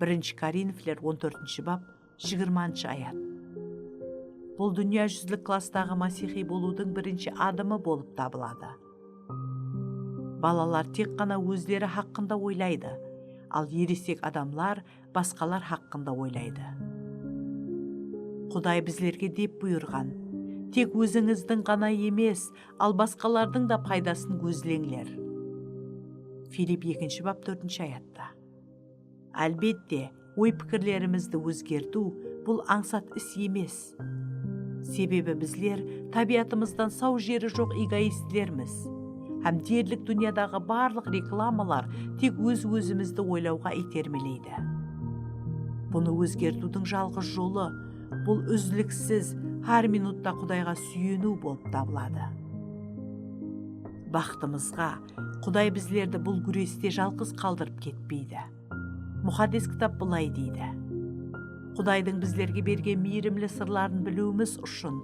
Birinshi Korinfler on tórtinshi bap, jigirmanshı ayat. Bul dúnya júzilik klasstaǵı masiyxıy bolıwdıń birinshi adımı bolıp tabıladı. Balalar tek ǵana ózleri haqqında oylaydı, al eresek adamlar basqalar haqqında oylaydı. Quday bizlerge dep buyırǵan: "Tek ózińizdiń ǵana emes, al basqalardıń da paydasın gózleńler." Filipp ekinshi bap, tórtinshi ayatta. Álbette, oy-pikirlerimizdi ózgertiw bul ańsat is emes. Sebebi bizler tábiyatımızdan saw jeri joq egoistlermiz. Hám derlik dúnyadaǵı barlıq reklamalar tek óz-ózimizdi oylawǵa iytermeleydi. Bunı ózgertiwdiń jalǵız jolı, bul úzliksiz, hár minutta Qudayǵa súyeniw bolıp tabıladı. Baxtımızǵa, Quday bizlerdi bul gúreste jalǵız qaldırıp ketpeydi. Muqaddes Kitap bılay deydi: "Qudaydıń bizlerge bergen miyrimli sırların biliwimiz ushın,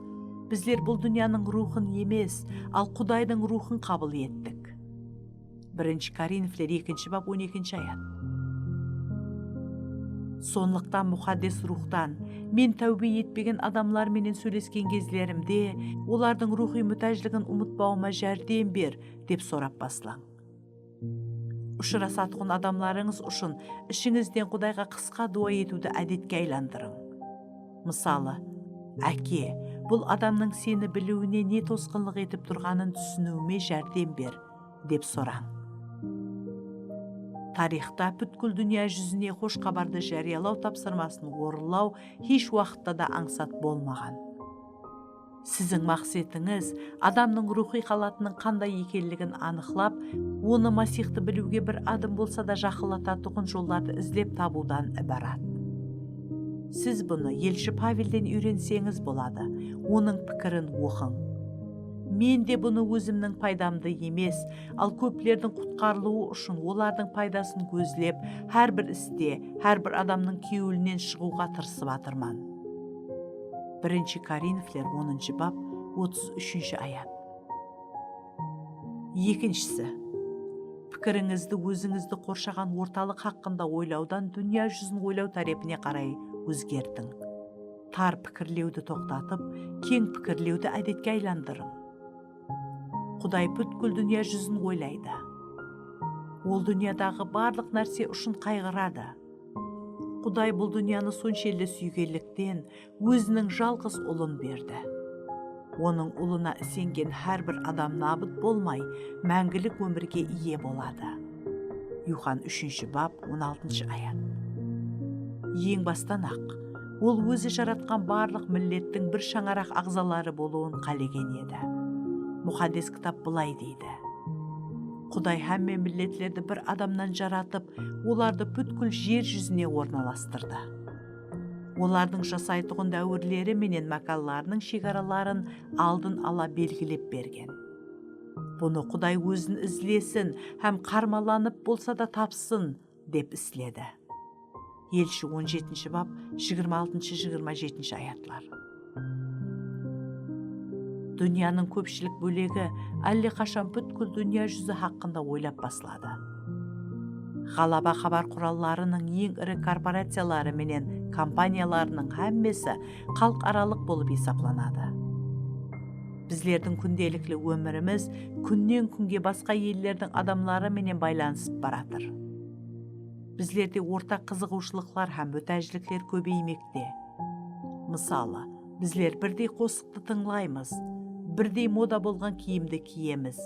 bizler bul dúnyanıń ruwxın emes, al Qudaydıń ruwxın qabıl ettik." Birinshi Korinfler ekinshi bap, on ekinshi ayat. Sonlıqtan Muqaddes Ruwxtan, "Men táwbe etpegen adamlar menen sóylesken gezlerimde, olardıń ruwxıy mútájligin umıtpawıma járdem ber," dep sorap baslań. Ushırasatuǵın adamlarıńız ushın ishińizden Qudayǵa qısqa duwa etiwdi ádetke aylandırıń. Mısalı, áke, Bul adamnıń seni biliwine ne tosqınlıq etip turǵanın túsiniwime járdem ber, dep sorań. Tariyxta pútkil dúnya júzine xosh xabardı járiyalaw tapsırmasın orınlaw hesh waqıtta da ańsat bolmaǵan. Siziń maqsetińiz adamnıń ruwxıy halatınıń qanday ekenligin anıqlap, onı Masixtı biliwge bir adım bolsa da jaqınlatatuǵın jollardı izlep tabıwdan ibarat. Siz bunı elshi Pavelden úyrenseńiz boladı, onıń pikirin oqıń. Men de bunı ózimniń paydamdı emes, al kóplerdiń qutqarılıwı ushın olardıń paydasın gózlep, hár bir iste, hár bir adamnıń kewlinen shıǵıwǵa tırısıp atırman. Birinshi Korinfler onınshı bap, otız úshinshi ayat. Ekinshisi, pikirińizdi ózińizdi qorshaǵan ortalıq haqqında oylawdan dúnya júzin oylaw tárepine qaray ózgertiń. Tar pikirlewdi toqtatıp, keń pikirlewdi ádetke aylandırıń. Quday pútkil dúnya júzin oylaydı. Ol dúnyadaǵı barlıq nárse ushın qayǵıradı. Quday bul dúnyanı sonshelli súygenlikten Óziniń jalǵız Ulın berdi. Onıń Ulına isengen hár bir adam nabıt bolmay, máńgilik ómirge iye boladı. Yuxan úshinshi bap, on altınshı ayat. Eń bastan-aq, Ol Ózi jaratqan barlıq millettiń bir shańaraq aǵzaları bolıwın qálegen edi. Muqaddes Kitap bılay deydi: Quday hámme milletlerdi bir adamnan jaratıp, olardı pútkil jer júzine ornalastırdı. Olardıń jasaytuǵın dáwirleri menen mákanlarınıń shegaraların aldın ala belgilep bergen. Bunı Quday ózin izlesin hám qarmalanıp bolsa da tapsın, dep isledi. Elshi on jetinshi bap, jigirma altınshı, jigirma jetinshi ayatlar. Dúnyanıń kópshilik bólegi álleqashan pútkil dúnya júzi haqqında oylap basladı. Ǵalaba xabar qurallarınıń eń iri korporaciyaları menen kompaniyalarınıń hámmesi xalıq aralıq bolıp esaplanadı. Bizlerdiń kúndelikli ómirimiz kúnnen-kúnge basqa ellerdiń adamları menen baylanısıp baratır. Bizlerde ortaq qızıǵıwshılıqlar hám mútájlikler kóbeymekte. Mısalı, bizler birdey qosıqtı tıńlaymız, birdey moda bolǵan kiyimdi kiyemiz,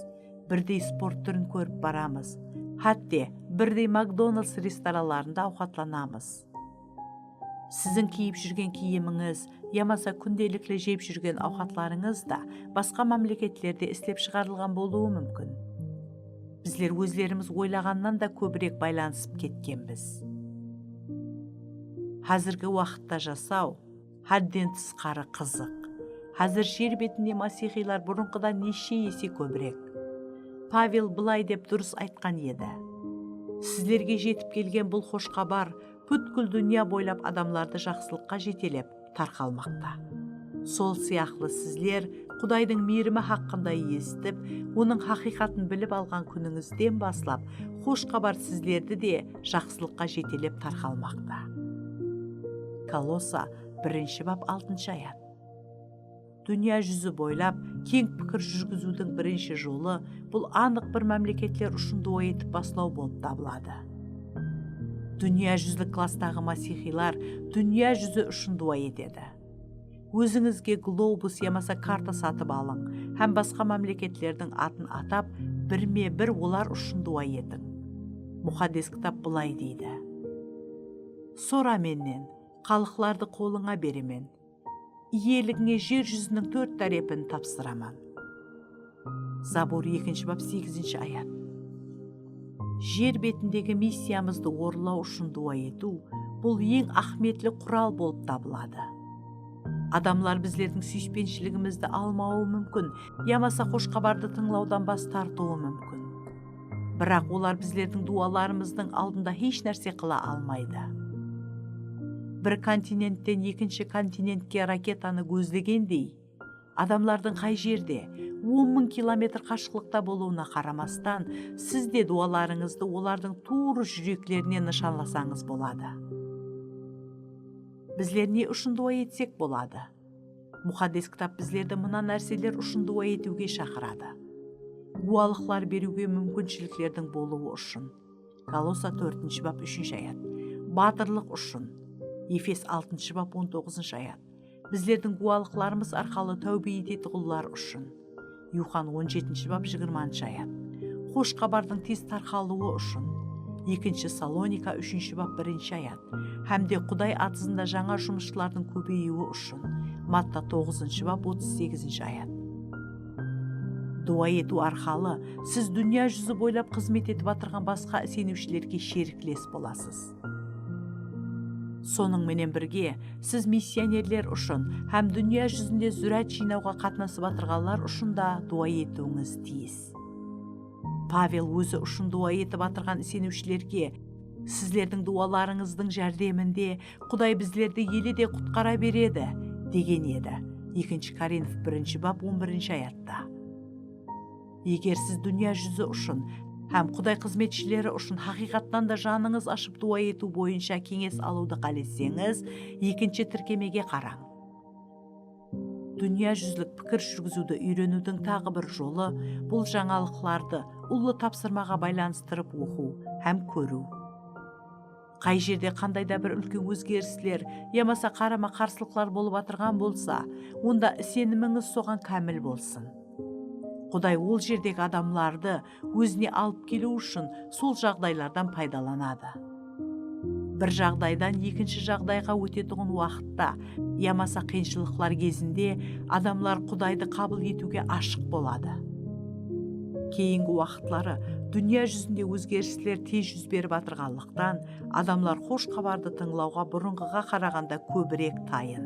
birdey sport túrin kórip baramız, hátte birdey Makdonalds restoranlarında awqatlanamız. Siziń kiyip júrgen kiyimińiz yamasa kúndelikli jep júrgen awqatlarıńız da basqa mámleketlerde islep shıǵarılǵan bolıwı múmkin. Bizler ózlerimiz oylaǵannan da kóbirek baylanısıp ketkenbiz. Házirgi waqıtta jasaw hádden tısqarı qızıq. Házir jer betinde masiyxıylar burınǵıdan neshshe ese kóbirek. Pavel bılay dep durıs aytqan edi: Sizlerge jetip kelgen bul xosh xabar pútkil dúnya boylap adamlardı jaqsılıqqa jetelep tarqalmaqta. Sol sıyaqlı sizler Qudaydıń miyirimi haqqında esitip, Onıń haqıyqatın bilip alǵan kúnińizden baslap, xosh xabar sizlerdi de jaqsılıqqa jetelep tarqalmaqta. Kolossa birinshi bap, altınshı ayat. Dúnya júzi boylap keń pikir júrgiziwdiń birinshi jolı bul anıq bir mámleketler ushın duwa etip baslaw bolıp tabıladı. Dúnya júzilik klasstaǵı masiyxıylar dúnya júzi ushın duwa etedi. Ózińizge globus yamasa karta satıp alıń hám basqa mámleketlerdiń atın atap, birme-bir olar ushın duwa etiń. Muqaddes Kitap bılay deydi: Sora mennen, xalıqlardı qolıńa beremen. Iyeligińe jer júziniń tórt tárepin tapsıraman. Zabur ekinshi bap, segizinshi ayat. Jer betindegi missiyamızdı orınlaw ushın duwa etiw, bul eń áhmiyetli qural bolıp tabıladı. Adamlar bizlerdiń súyispenshiligimizdi almawı múmkin yamasa xosh xabardı tıńlawdan bas tartıwı múmkin. Biraq olar bizlerdiń duwalarımızdıń aldında hesh nárse qıla almaydı. Bir kontinentten ekinshi kontinentke raketanı gózlegendey, adamlardıń qay jerde, on mıń kilometr qashıqlıqta bolıwına qaramastan, siz de duwalarıńızdı olardıń tuwrı júreklerine nıshanlasańız boladı. Bizler ne ushın duwa etsek boladı? Muqaddes Kitap bizlerdi mına nárseler ushın duwa etiwge shaqıradı: guwalıqlar beriwge múmkinshiliklerdiń bolıwı ushın, Kolossa tórtinshi bap, úshinshi ayat, batırlıq ushın, Efes altınshı bap, on toǵızınshı ayat, Bizlerdiń gúwalıqlarımız arqalı táwbe etetuǵınlar ushın. Yuxan on jetinshi bap, jigirmanshı ayat. Xosh xabardıń tez tarqalıwı ushın. Ekinshi Salonika, úshinshi bap, birinshi ayat. Hám de Quday atızında jańa jumısshılardıń kóbeyiwi ushın. Matta, toǵızınshı bap, otız segizinshi ayat. Duwa etiw arqalı siz dúnya júzi boylap xızmet etip atırǵan basqa iseniwshilerge sherikles bolasız. Sonıń menen birge, siz missionerler ushın hám dúnya júzinde zúráát jıynawǵa qatnasıp atırǵanlar ushın da duwa etiwińiz tiyis. Pavel ózi ushın duwa etip atırǵan iseniwshilerge, "Sizlerdiń duwalarıńızdıń járdeminde Quday bizlerdi ele de qutqara beredi", degen edi. Ekinshi Korinf birinshi bap, on birinshi ayatta. Eger siz dúnya júzi ushın hám Quday xızmetshileri ushın haqıyqattan da janıńız ashıp duwa etiw boyınsha keńes alıwdı qáleseńiz, ekinshi tirkemege qarań. Dúnya júzilik pikir júrgiziwdi úyreniwdiń taǵı bir jolı, bul jańalıqlardı ullı tapsırmaǵa baylanıstırıp oqıw hám kóriw. Qay jerde qanday da bir úlken ózgerisler yamasa qarama-qarsılıqlar bolıp atırǵan bolsa, onda isenimińiz soǵan kámil bolsın. Quday ol jerdegi adamlardı ózine alıp keliw ushın sol jaǵdaylardan paydalanadı. Bir jaǵdaydan ekinshi jaǵdayǵa ótetuǵın waqıtta yamasa qıyınshılıqlar gezinde adamlar Qudaydı qabıl etiwge ashıq boladı. Keyingi waqıtları dúnya júzinde ózgerisler tez júz berip atırǵanlıqtan, adamlar xosh xabardı tıńlawǵa burınǵıǵa qaraǵanda kóbirek tayın.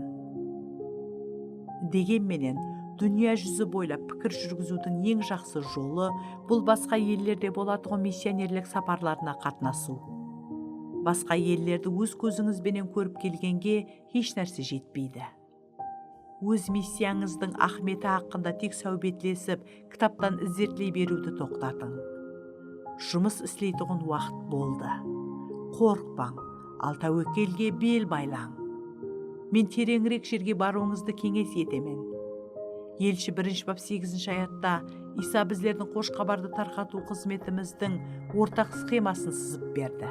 Degen menen, dúnya júzi boylap pikir júrgiziwdiń eń jaqsı jolı, bul basqa ellerde bolatuǵın missionerlik saparlarına qatnasıw. Basqa ellerdi óz kózińiz benen kórip kelgenge hesh nárse jetpeydi. Óz missiyańızdıń áhmiyeti haqqında tek sáwbetlesip, kitaptan izertley beriwdi toqtatıń. Jumıs isleytuǵın waqıt boldı. Qorqpań, al táwekkelge bel baylań. Men tereńirek jerge barıwıńızdı keńes etemen. Elshi birinshi bap segizinshi ayatta Iysa bizlerdiń Xosh Xabardı tarqatıw xızmetimizdiń ortaq sxemasın sızıp berdi.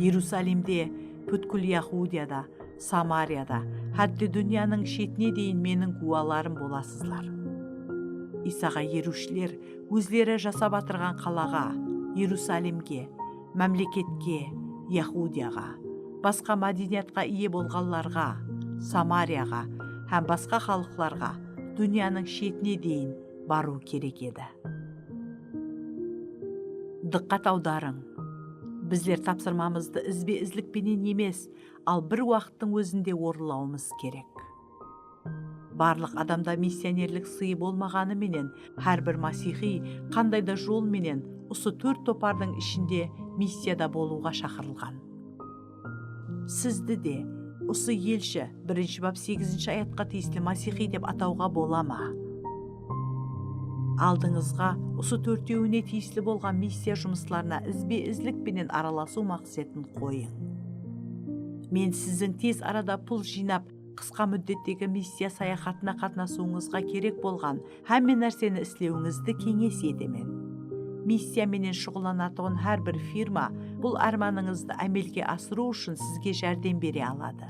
Erusalimde, pútkil Yahudiyada, Samariyada, hátte dúnyanıń shetine deyin meniń gúwalarım bolasızlar. Iysaǵa eriwshiler ózleri jasap atırǵan qalaǵa, Erusalimge, mámleketke, Yahudiyaǵa, basqa mádeniyatqa iye bolǵanlarǵa, Samariyaǵa hám basqa xalıqlarǵa, dúnyanıń shetine deyin barıw kerek edi. Dıqqat awdarıń. Bizler tapsırmamızdı izbe-izlik penen emes, al bir waqıttıń ózinde orınlawımız kerek. Barlıq adamda missionerlik sıyı bolmaǵanı menen, hár bir masiyxıy qanday da jol menen usı tórt topardıń ishinde missiyada bolıwǵa shaqırılǵan. Sizdi de usı elshi birinshi bap segizinshi ayatqa tiyisli masiyxıy dep atawǵa bola ma? Aldıńızǵa usı tórtewine tiyisli bolǵan missiya jumıslarına izbe-izlik penen aralasıw maqsetin qoyıń. Men siziń tez arada pul jıynap, qısqa múddettegi missiya sayaxatına qatnasıwıńızǵa kerek bolǵan hámme nárseni islewińizdi keńes etemen. Missiya menen shuǵıllanatuǵın hár bir firma bul ármanıńızdı ámelge asırıw ushın sizge járdem bere aladı.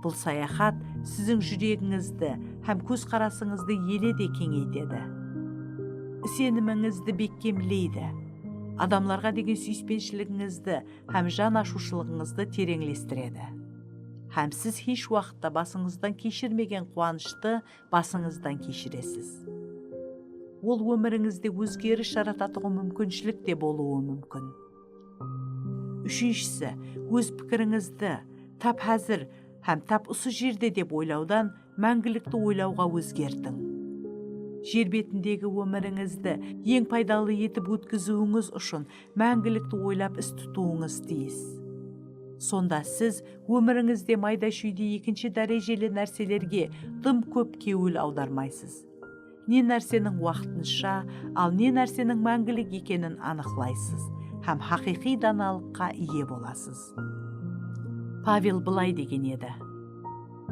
Bul sayaxat siziń júregińizdi hám kózqarasıńızdı ele de keńeytedi. Isenimińizdi bekkemleydi. Adamlarǵa degen súyispenshiligíńizdi hám jan ashıwshılıǵıńızdı tereńlestiredi. Hám siz hesh waqıtta basıńızdan keshirmegen quwanıshtı basıńızdan keshiresiz. Ol ómirińizde ózgeris jaratatuǵın múmkinshilik te bolıwı múmkin. Úshinshisi, óz pikirińizdi tap házir hám tap usı jerde dep oylawdan máńgilikti oylawǵa ózgertiń. Jer betindegi ómirińizdi eń paydalı etip ótkiziwińiz ushın máńgilikti oylap is tutıwıńız tiyis. Sonda siz ómirińizde mayda-shúyde ekinshi dárejeli nárselerge dım kóp kewil awdarmaysız. Ne nárseniń waqtınsha, al ne nárseniń máńgilik ekenin anıqlaysız hám haqıyqıy danalıqqa iye bolasız. Pavel bılay degen edi: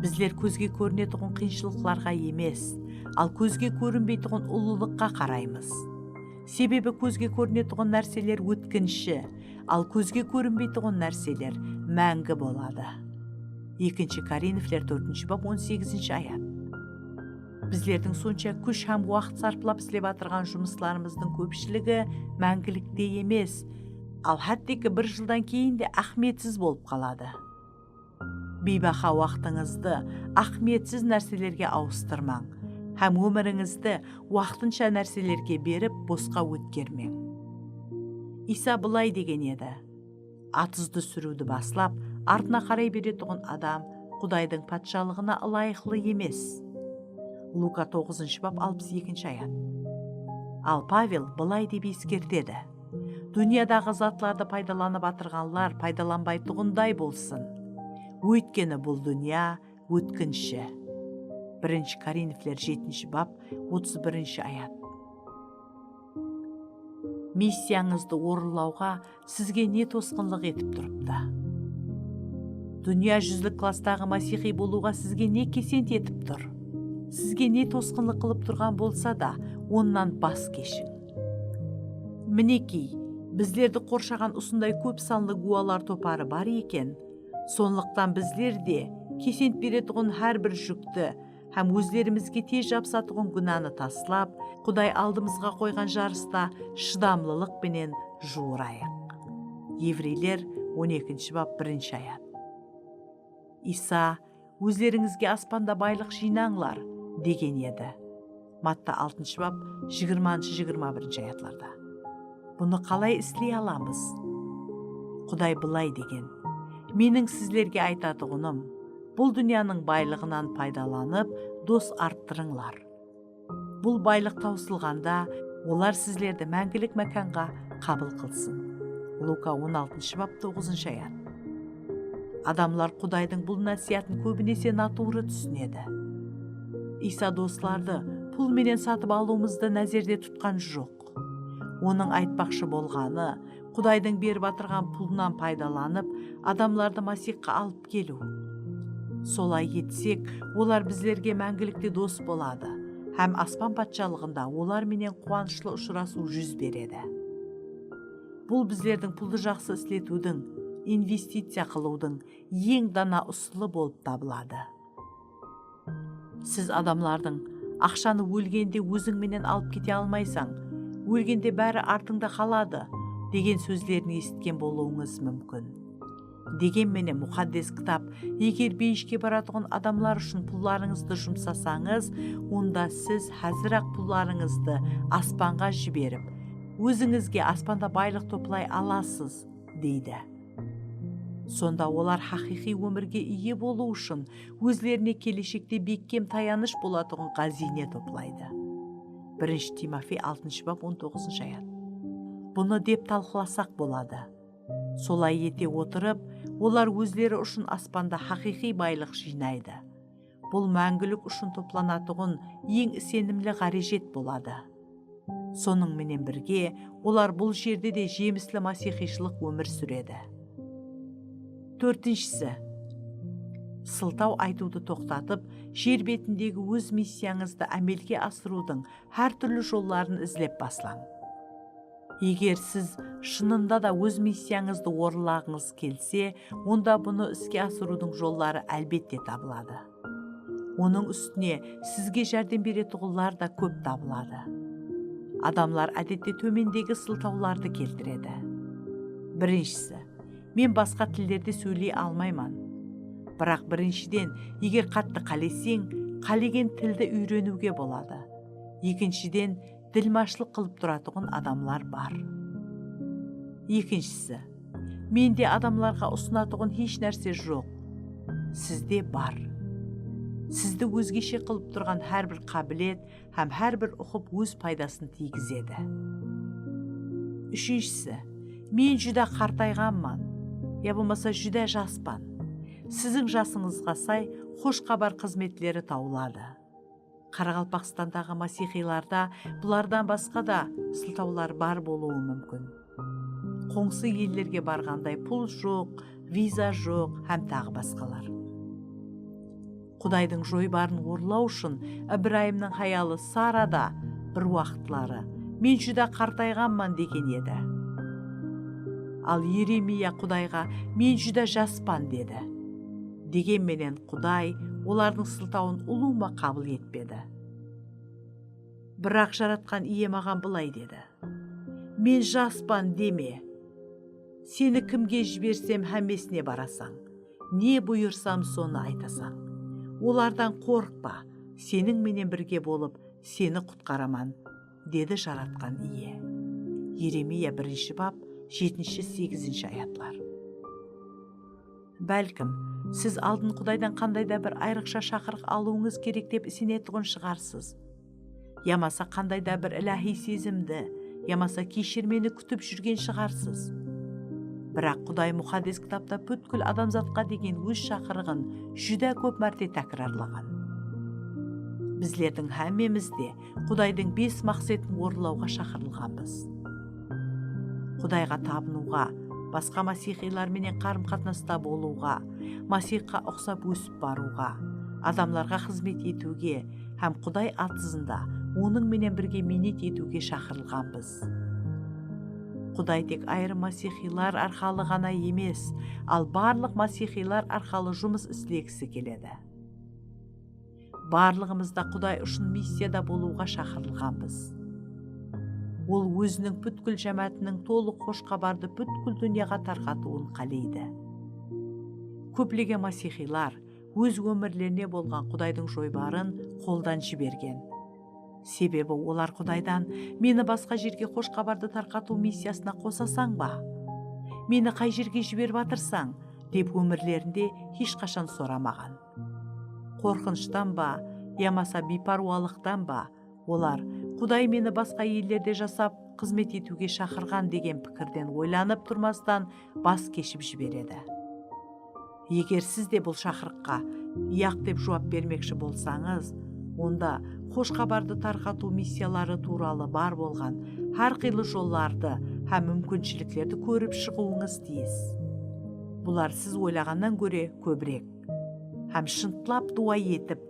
"Bizler kózge kórinetuǵın qıyınshılıqlarǵa emes, al kózge kórinbeytuǵın ullılıqqa qaraymız. Sebebi kózge kórinetuǵın nárseler ótkinshi, al kózge kórinbeytuǵın nárseler máńgi boladı." Ekinshi Korinfler tórtinshi bap, on segizinshi ayat. Bizlerdiń sonsha kúsh hám waqıt sarplap islep atırǵan jumıslarımızdıń kópshiligi máńgilikte emes, al hátteki bir jıldan keyin de áhmiyetsiz bolıp qaladı. Biybaha waqtıńızdı áhmiyetsiz nárselerge awıstırmań hám ómirińizdi waqtınsha nárselerge berip bosqa ótkermeń. Iysa bılay degen edi: Atızdı súriwdi baslap, artına qaray beretuǵın adam Qudaydıń patshalıǵına ılayıqlı emes. Luka toǵızınshı bap, alpıs ekinshi ayat. Al Pavel bılay dep eskertedi: Dúnyadaǵı zatlardı paydalanıp atırǵanlar paydalanbaytuǵınday bolsın. Óytkeni bul dúnya ótkinshi. Birinshi Korinfler jetinshi bap, otız birinshi ayat. Missiyańızdı orınlawǵa sizge ne tosqınlıq etip turıptı? Dúnya júzlik klasstaǵı masiyxıy bolıwǵa sizge ne kesent etip tur? Sizge ne tosqınlıq qılıp turǵan bolsa da, onnan bas keshiń. Minekey, bizlerdi qorshaǵan usınday kóp sanlı gúwalar toparı bar eken, sonlıqtan bizler de kesent beretuǵın hár bir júkti hám ózlerimizge tez jabısatuǵın gúnanı taslap, Quday aldımızǵa qoyǵan jarısta shıdamlılıq penen juwırayıq. Evreyler on ekinshi bap, birinshi ayat. Iysa, "Ózlerińizge aspanda baylıq jıynańlar," degen edi. Matta altınshı bap, jigirmanshı, jigirma birinshi ayatlarda. Bunı qalay isley alamız? Quday bılay degen: "Meniń sizlerge aytatuǵınım, bul dúnyanıń baylıǵınan paydalanıp, dos arttırıńlar. Bul baylıq tawsılǵanda, olar sizlerdi máńgilik mákanǵa qabıl qılsın." Luka on altınshı bap, toǵızınshı ayat. Adamlar Qudaydıń bul násiyatın kóbinese natuwrı túsinedi. Iysa doslardı pul menen satıp alıwımızdı názerde tutqan joq. Onıń aytpaqshı bolǵanı, Qudaydıń berip atırǵan pulınan paydalanıp, adamlardı Masiyxqa alıp keliw. Solay etsek, olar bizlerge máńgilikte dos boladı hám Aspan Patshalıǵında olar menen quwanıshlı ushırasıw júz beredi. Bul bizlerdiń puldı jaqsı isletiwdiń, investiciya qılıwdıń eń dana usılı bolıp tabıladı. Siz adamlardıń, "Aqshanı ólgende óziń menen alıp kete almaysań, ólgende bári artıńda qaladı," degen sózlerin esitken bolıwıńız múmkin. Degen menen, Muqaddes Kitap, "Eger beyishke baratuǵın adamlar ushın pullarıńızdı jumsasańız, onda siz házir-aq pullarıńızdı aspanǵa jiberip, ózińizge aspanda baylıq toplay alasız," deydi. Sonda olar haqıyqıy ómirge iye bolıw ushın ózlerine keleshekte bekkem tayanısh bolatuǵın ǵáziyne toplaydı. Birinshi Timofey altınshı bap, on toǵızınshı ayat. Bunı dep talqılasaq boladı. Solay ete otırıp, olar ózleri ushın aspanda haqıyqıy baylıq jıynaydı. Bul máńgilik ushın toplanatuǵın eń isenimli ǵárejet boladı. Sonıń menen birge, olar bul jerde de jemisli masiyxıyshılıq ómir súredi. Tórtinshisi, sıltaw aytıwdı toqtatıp, jer betindegi óz missiyańızdı ámelge asırıwdıń hár túrli jolların izlep baslań. Eger siz shınında da óz missiyańızdı orınlaǵıńız kelse, onda bunı iske asırıwdıń jolları, álbette, tabıladı. Onıń ústine sizge járdem beretuǵınlar da kóp tabıladı. Adamlar, ádette, tómendegi sıltawlardı keltiredi. Birinshisi, men basqa tillerde sóyley almayman. Biraq, birinshiden, eger qattı qáleseń, qálegen tildi úyreniwge boladı. Ekinshiden, dilmashılıq qılıp turatuǵın adamlar bar. Ekinshisi, mende adamlarǵa usınatuǵın hesh nárse joq. Sizde bar. Sizdi ózgeshe qılıp turǵan hár bir qábilet hám hár bir uqıp óz paydasın tiygizedi. Úshinshisi, men júdá qartayǵanman, ya bolmasa júdá jaspan. Siziń jasıńızǵa say xosh xabar xızmetleri tawıladı. Qaraqalpaqstandaǵı masiyxıylarda bulardan basqa da sıltawlar bar bolıwı múmkin. Qońsı ellerge barǵanday pul joq, viza joq hám taǵı basqalar. Qudaydıń joybarın orınlaw ushın Ibrayımnıń hayalı Sara da bir waqıtları, "Men júdá qartayǵanman," degen edi. Al Yeremiya Qudayǵa, "Men júdá jaspan," dedi. Degen menen, Quday olardıń sıltawın ulıwma qabıl etpedi. Biraq Jaratqan Iye maǵan bılay dedi: "Men jaspan deme. Seni kimge jibersem, hámmesine barasań. Ne buyırsam, sonı aytasań. Olardan qorqpa, seniń menen birge bolıp, seni qutqaraman", dedi Jaratqan Iye. Yeremiya birinshi bap, jetinshi, segizinshi ayatlar. Bálkim, siz aldın Qudaydan qanday da bir ayrıqsha shaqırıq alıwıńız kerek dep isenetuǵın shıǵarsız. Yamasa qanday da bir iláhiy sezimdi, yamasa keshirmeni kútip júrgen shıǵarsız. Biraq Quday Muqaddes Kitapta pútkil adamzatqa degen Óz shaqırıǵın júdá kóp márte tákirarlaǵan. Bizlerdiń hámmemiz de Qudaydıń bes maqsetin orınlawǵa shaqırılǵanbız. Qudayǵa tabınıwǵa, basqa masiyxiylar menen qarım-qatnasta bolıwǵa, Masiyxqa uqsap ósip barıwǵa, adamlarǵa xızmet etiwge hám Quday atızında Onıń menen birge miynet etiwge shaqırılǵanbız. Quday tek ayırım masiyxiylar arqalı ǵana emes, al barlıq masiyxiylar arqalı jumıs islegisi keledi. Barlıǵımız da Quday ushın missiyada bolıwǵa shaqırılǵanbız. Ol Óziniń pútkil jámáátiniń tolıq xosh xabardı pútkil dúnyaǵa tarqatıwın qáleydi. Kóplegen masiyxiylar óz ómirlerine bolǵan Qudaydıń joybarın qoldan jibergen. Sebebi olar Qudaydan, "Meni basqa jerge xosh xabardı tarqatıw missiyasına qosasań ba? Meni qay jerge jiberip atırsań?" dep ómirlerinde hesh qashan soramaǵan. Qorqınıshtan ba, yamasa biypárwalıqtan ba, olar, "Quday meni basqa ellerde jasap, xızmet etiwge shaqırǵan" degen pikirden oylanıp turmastan bas keship jiberedi. Eger siz de bul shaqırıqqa iyaq dep juwap bermekshi bolsańız, onda xosh xabardı tarqatıw missiyaları tuwralı bar bolǵan hár qıylı jollardı hám múmkinshiliklerdi kórip shıǵıwıńız tiyis. Bular siz oylaǵannan góre kóbirek. Hám shıntlap duwa etip,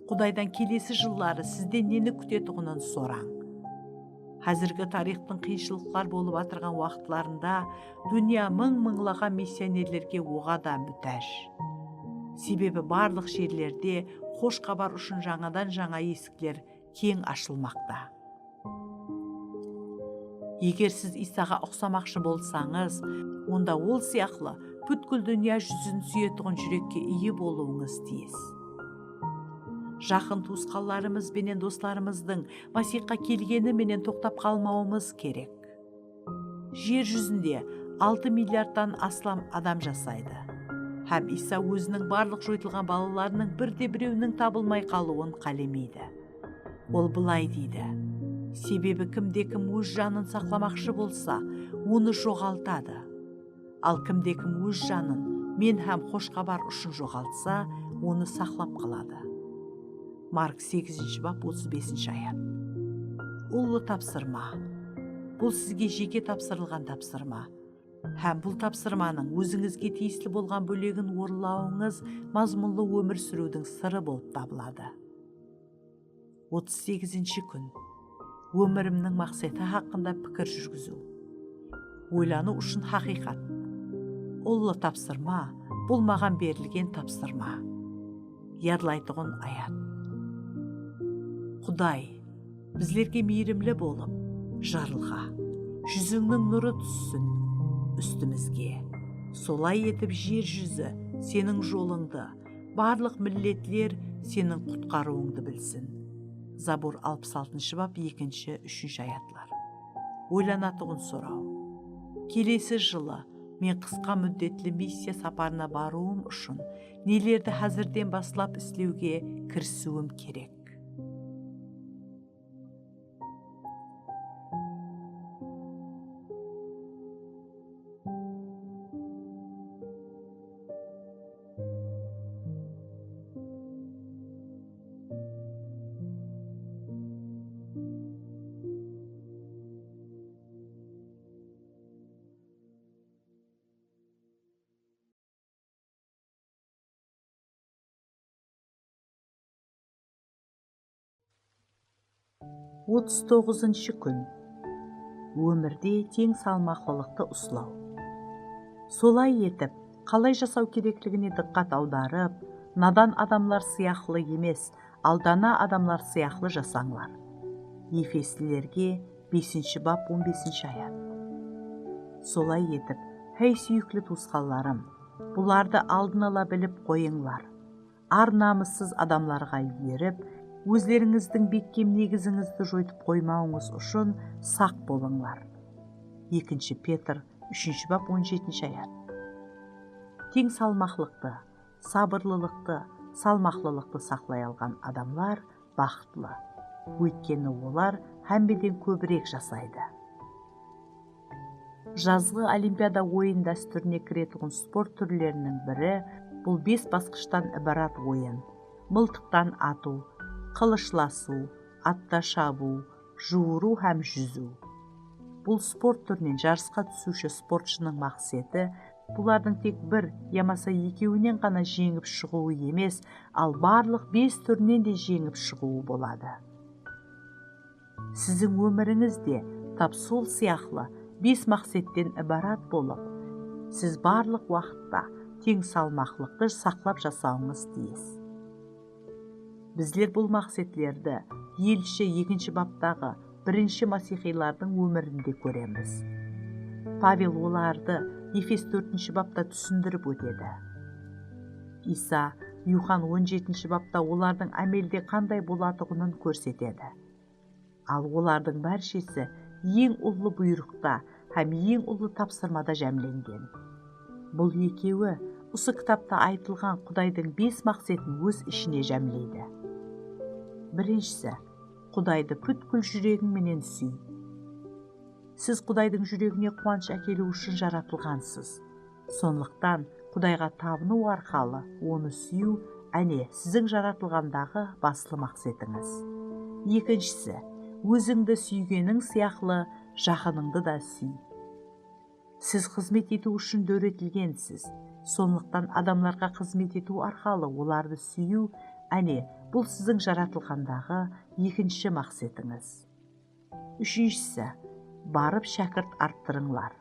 Qudaydan kelesi jılları sizden neni kútetuǵının sorań. Házirgi tariyxtıń qıyınshılıqlar bolıp atırǵan waqıtlarında dúnya mıń-mıńlaǵan missionerlerge oǵada mútáj. Sebebi barlıq jerlerde xosh xabar ushın jańadan-jańa esikler keń ashılmaqta. Eger siz Iysaǵa uqsamaqshı bolsańız, onda Ol sıyaqlı pútkil dúnya júzin súyetuǵın júrekke iye bolıwıńız tiyis. Jaqın tuwısqanlarımız benen doslarımızdıń Masiyxqa kelgeni menen toqtap qalmawımız kerek. Jer júzinde altı milliardtan aslam adam jasaydı. Hám Iysa Óziniń barlıq joytılǵan balalarınıń bir de birewiniń tabılmay qalıwın qálemeydi. Ol bılay deydi: "Sebebi kimde-kim óz janın saqlamaqshı bolsa, onı joǵaltadı. Al kimde-kim óz janın Men hám Xosh Xabar ushın joǵaltsa, onı saqlap qaladı". Mark segizinshi bap, otız besinshi ayat. Ullı tapsırma. Bul sizge jeke tapsırılǵan tapsırma. Hám bul tapsırmanıń ózińizge tiyisli bolǵan bólegin orınlawıńız mazmunlı ómir súriwdiń sırı bolıp tabıladı. Otız segizinshi kún. Ómirimniń maqseti haqqında pikir júrgiziw. Oylanıw ushın haqıyqat. Ullı tapsırma, bul maǵan berilgen tapsırma. Yadlaytuǵın ayat. Quday, bizlerge miyrimli bolıp, jarılǵa. Júzińniń nurı tússin ústimizge. Solay etip jer júzi Seniń jolıńdı, barlıq milletler Seniń qutqarıwıńdı bilsin. Zabur alpıs altınshı bap, ekinshi, úshinshi ayatlar. Oylanatuǵın soraw. Kelesi jılı men qısqa múddetli missiya saparına barıwım ushın nelerdi házirden baslap islewge kirisiwim kerek? Otız toǵızınshı kún. Ómirde teń salmaqlılıqtı uslaw. Solay etip, Qalay jasaw kerekligine dıqqat awdarıp, nadan adamlar sıyaqlı emes, al dana adamlar sıyaqlı jasańlar. Efeslilerge besinshi bap, on besinshi ayat. Solay etip, hey súyikli tuwısqanlarım, bulardı aldın ala bilip qoyıńlar. Ar-namıssız adamlarǵa erip, ózlerińizdiń bekkem negizińizdi joytıp qoymawıńız ushın saq bolıńlar. Ekinshi Petr, úshinshi bap, on jetinshi ayat. Teń salmaqlıqtı, sabırlılıqtı, salmaqlılıqtı saqlay alǵan adamlar baxıtlı. Óytkeni olar hámmeden kóbirek jasaydı. Jazǵı Olimpiada oyın dástúrine kiretuǵın sport túrleriniń biri bul bes basqıshtan ibarat oyın. Mıltıqtan atıw, qılıshlasıw, atta shabıw, juwırıw hám júziw. Bul sport túrinen jarısqa túsiwshi sportshınıń maqseti bulardıń tek bir yamasa ekewinen ǵana jeńip shıǵıwı emes, al barlıq bes túrinen de jeńip shıǵıwı boladı. Siziń ómirińiz de tap sol sıyaqlı bes maqsetten ibarat bolıp, siz barlıq waqıtta teń salmaqlıqtı saqlap jasawıńız tiyis. Bizler bul maqsetlerdi Elshi ekinshi baptaǵı birinshi masiyxıylardıń ómirinde kóremiz. Pavel olardı Efes tórtinshi bapta túsindirip ótedi. Iysa Yuxan on jetinshi bapta olardıń ámelde qanday bolatuǵının kórsetedi. Al olardıń bárshesi eń ullı buyrıqta hám eń ullı tapsırmada jámlengen. Bul ekewi usı kitapta aytılǵan Qudaydıń bes maqsetin óz ishine jámleydi. Birinshisi, Qudaydı pútkil júregiń menen súy. Siz Qudaydıń júregine quwanısh ákeliw ushın jaratılǵansız. Sonlıqtan, Qudayǵa tabınıw arqalı Onı súyiw, áne, siziń jaratılǵandaǵı baslı maqsetińiz. Ekinshisi, ózińdi súygeniń sıyaqlı jaqınıńdı da súy. Siz xızmet etiw ushın dóretilgensiz. Sonlıqtan, adamlarǵa xızmet etiw arqalı olardı súyiw, áne, bul siziń jaratılǵandaǵı ekinshi maqsetińiz. Úshinshisi, barıp shákirt arttırıńlar.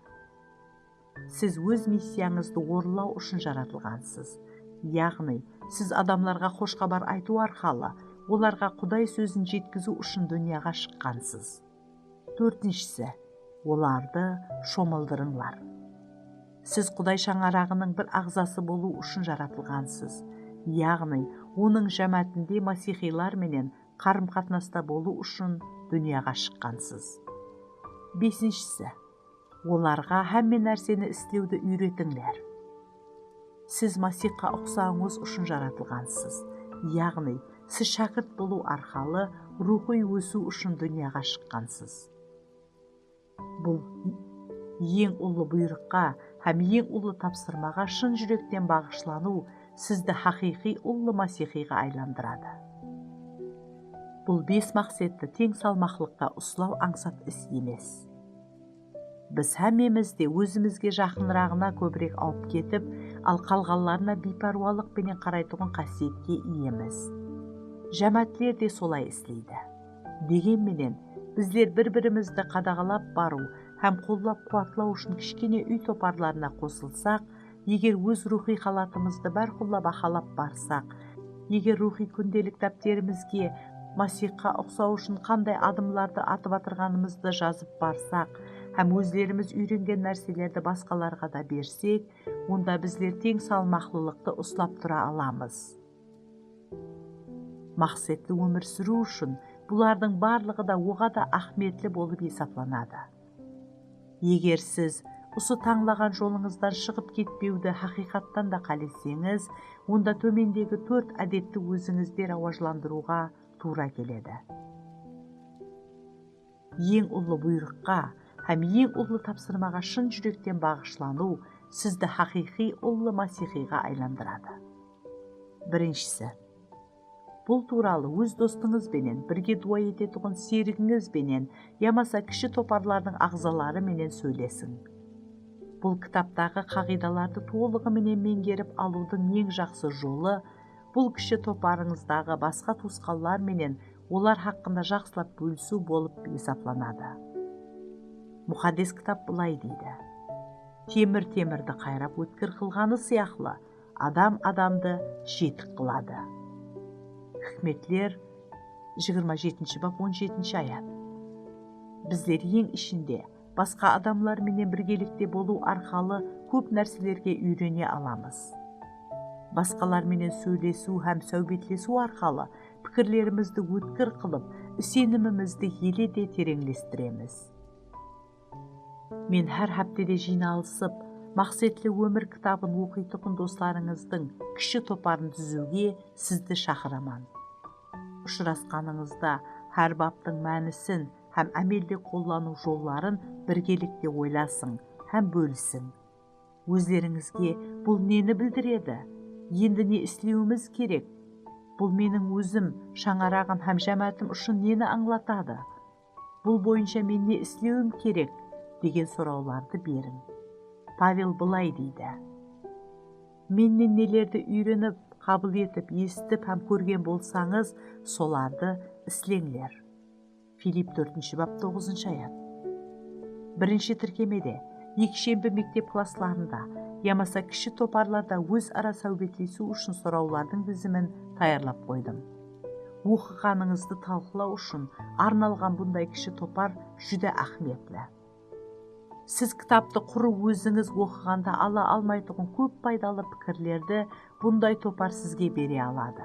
Siz óz missiyańızdı orınlaw ushın jaratılǵansız. Yaǵnıy, siz adamlarǵa xosh xabar aytıw arqalı olarǵa Quday sózin jetkiziw ushın dúnyaǵa shıqqansız. Tórtinshisi, olardı shomıldırıńlar. Siz Quday shańaraǵınıń bir aǵzası bolıw ushın jaratılǵansız. Yaǵnıy, Onıń jámáátinde masiyxıylar menen qarım-qatnasta bolıw ushın dúnyaǵa shıqqansız. Besinshisi, olarǵa hámme nárseni islewdi úyretińler. Siz Masiyxqa uqsawıńız ushın jaratılǵansız. Yaǵnıy, siz shákirt bolıw arqalı ruwxıy ósiw ushın dúnyaǵa shıqqansız. Bul eń ullı buyrıqqa hám eń ullı tapsırmaǵa shın júrekten baǵıshlanıw sizdi haqıyqıy ullı masiyxıyǵa aylandıradı. Bul bes maqsetti teń salmaqlıqta uslaw ańsat is emes. Biz hámmemiz de ózimizge jaqınıraǵına kóbirek awıp ketip, al qalǵanlarına biypárwalıq penen qaraytuǵın qásiyetke iyemiz. Jámáátler de solay isleydi. Degen menen, bizler bir-birimizdi qadaǵalap barıw hám qollap-quwatlaw ushın kishkene úy toparlarına qosılsaq, eger óz ruwxıy halatımızdı bárqulla bahalap barsaq, eger ruwxıy kúndelik dápterimizge Masiyxqa uqsaw ushın qanday adımlardı atıp atırǵanımızdı jazıp barsaq hám ózlerimiz úyrengen nárselerdi basqalarǵa da bersek, onda bizler teń salmaqlılıqtı uslap tura alamız. Maqsetli ómir súriw ushın bulardıń barlıǵı da oǵada áhmiyetli bolıp esaplanadı. Eger siz usı tańlaǵan jolıńızdan shıǵıp ketpewdi haqıyqattan da qáleseńiz, onda tómendegi tórt ádetti ózińizde rawajlandırıwǵa tuwra keledi. Eń ullı buyrıqqa hám eń ullı tapsırmaǵa shın júrekten baǵıshlanıw sizdi haqıyqıy ullı masiyxıyǵa aylandıradı. Birinshisi, bul tuwralı óz dostıńız benen, birge duwa etetuǵın serigińiz benen yamasa kishi toparlardıń aǵzaları menen sóylesiń. Bul kitaptaǵı qaǵıydalardı tolıǵı menen meńgerip alıwdıń eń jaqsı jolı, bul kishi toparıńızdaǵı basqa tuwısqanlar menen olar haqqında jaqsılap bólisiw bolıp esaplanadı. Muqaddes Kitap bılay deydi: Temir temirdi qayrap ótkir qılǵanı sıyaqlı, adam adamdı jetik qıladı. Hikmetler, jigirma jetinshi bap, on jetinshi ayat. Bizler eń ishinde basqa adamlar menen birgelikte bolıw arqalı kóp nárselerge úyrene alamız. Basqalar menen sóylesiw hám sáwbetlesiw arqalı pikirlerimizdi ótkir qılıp, isenimimizdi ele de tereńlestiremiz. Men hár háptede jıynalısıp, Maqsetli ómir kitabın oqıytuǵın doslarıńızdıń kishi toparın dúziwge sizdi shaqıraman. Ushırasqanıńızda hár baptıń mánisin hám ámelde qollanıw jolların birgelikte oylasıń hám bólisiń. Ózlerińizge bul neni bildiredi? Endi ne islewimiz kerek? Bul meniń ózim, shańaraǵım hám jámáátim ushın neni ańlatadı? Bul boyınsha men ne islewim kerek? Degen sorawlardı beriń. Pavel bılay deydi, Mennen nelerdi úyrenip, qabıl etip, esitip hám kórgen bolsańız, solardı isleńler. Filipp tórtinshi bap, toǵızınshı ayat. Birinshi tirkemede, ekishembi mektep klasslarında yamasa kishi toparlarda óz-ara sáwbetlesiw ushın sorawlardıń dizimin tayarlap qoydım. Oqıǵanıńızdı talqılaw ushın arnalǵan bunday kishi topar júdá áhmiyetli. Siz kitaptı qurı ózińiz oqıǵanda ala almaytuǵın kóp paydalı pikirlerdi bunday topar sizge bere aladı.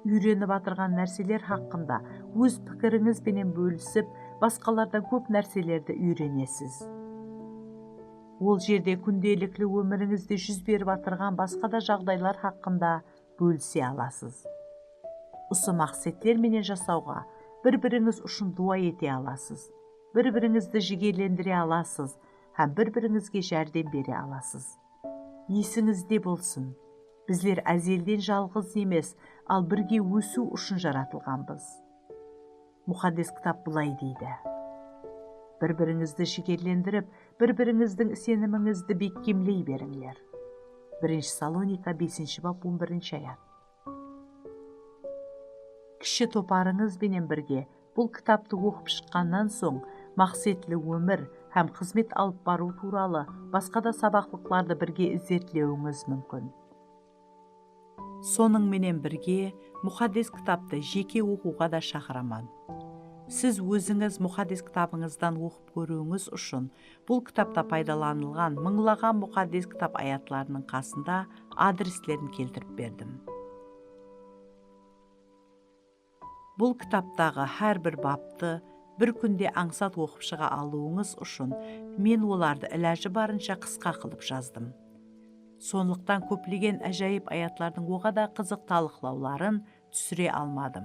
Úyrenip atırǵan nárseler haqqında óz pikirińiz benen bólisip, basqalardan kóp nárselerdi úyrenesiz. Ol jerde kúndelikli ómirińizde júz berip atırǵan basqa da jaǵdaylar haqqında bólise alasız. Usı maqsetler menen jasawǵa bir-birińiz ushın duwa ete alasız, bir-birińizdi jigerlendire alasız hám bir-birińizge járdem bere alasız. Esińizde bolsın, bizler ázelden jalǵız emes, al birge ósiw ushın jaratılǵanbız. Muqaddes Kitap bılay deydi, Bir-birińizdi jigerlendirip, bir-birińizdiń isenimińizdi bekkemley berińler. Birinshi Salonika besinshi bap, on birinshi ayat. Kishi toparıńız benen birge bul kitaptı oqıp shıqqannan soń, maqsetli ómir hám xızmet alıp barıw tuwralı basqa da sabaqlıqlardı birge izertlewińiz múmkin. Sonıń menen birge, Muqaddes Kitaptı jeke oqıwǵa da shaqıraman. Siz ózińiz Muqaddes Kitabıńızdan oqıp kóriwińiz ushın bul kitapta paydalanılǵan mıńlaǵan Muqaddes Kitap ayatlarınıń qasında adreslerin keltirip berdim. Bul kitaptaǵı hár bir baptı bir kúnde ańsat oqıp shıǵa alıwıńız ushın men olardı ilajı barınsha qısqa qılıp jazdım. Sonlıqtan kóplegen ájayıp ayatlardıń oǵada qızıq talıqlawların túsire almadım.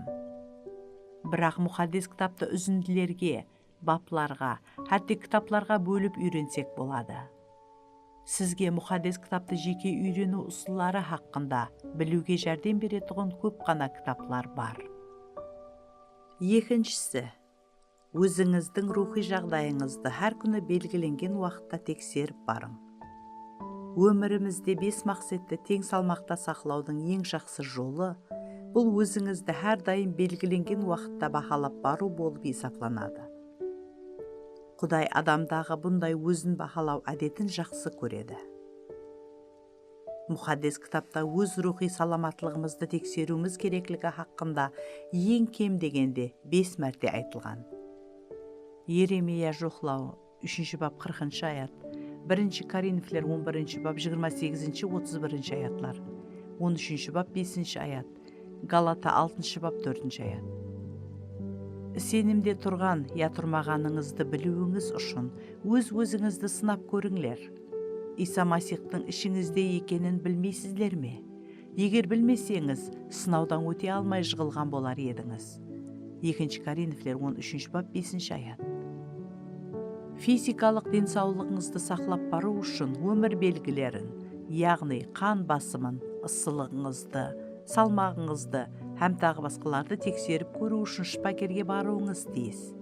Biraq Muqaddes Kitaptı úzindilerge, baplarǵa, hátte kitaplarǵa bólip úyrensek boladı. Sizge Muqaddes Kitaptı jeke úyreniw usılları haqqında biliwge járdem beretuǵın kóp ǵana kitaplar bar. Ekinshisi, ózińizdiń ruwxıy jaǵdayıńızdı hár kúni belgilengen waqıtta tekserip barıń. Ómirimizde bes maqsetti teń salmaqta saqlawdıń eń jaqsı jolı, bul ózińizdi hár dayım belgilengen waqıtta bahalap barıw bolıp esaplanadı. Quday adamdaǵı bunday ózin bahalaw ádetin jaqsı kóredi. Muqaddes Kitapta óz ruwxıy salamatlıǵımızdı tekseriwimiz kerekligi haqqında eń kem degende bes márte aytılǵan. Yeremiya joqlaw, úshinshi bap, qırqınshı ayat, birinshi Korinfler on birinshi bap, jigirma segizinshi, otız birinshi ayatlar, on úshinshi bap, besinshi ayat, Galata altınshı bap, tórtinshi ayat. Isenimde turǵan ya turmaǵanıńızdı biliwińiz ushın óz-ózińizdi sınap kórińler. Iysa Masiyxtıń ishińizde ekenin bilmeysizler me? Eger bilmeseńiz, sınawdan óte almay jıǵılǵan bolar edińiz. Ekinshi Korinfler on úshinshi bap, besinshi ayat. Fizikalıq densawlıǵıńızdı saqlap barıw ushın ómir belgilerin, yaǵnıy qan basımın, ıssılıǵıńızdı, salmaǵıńızdı hám taǵı basqalardı tekserip kóriw ushın shıpakerge barıwıńız tiyis.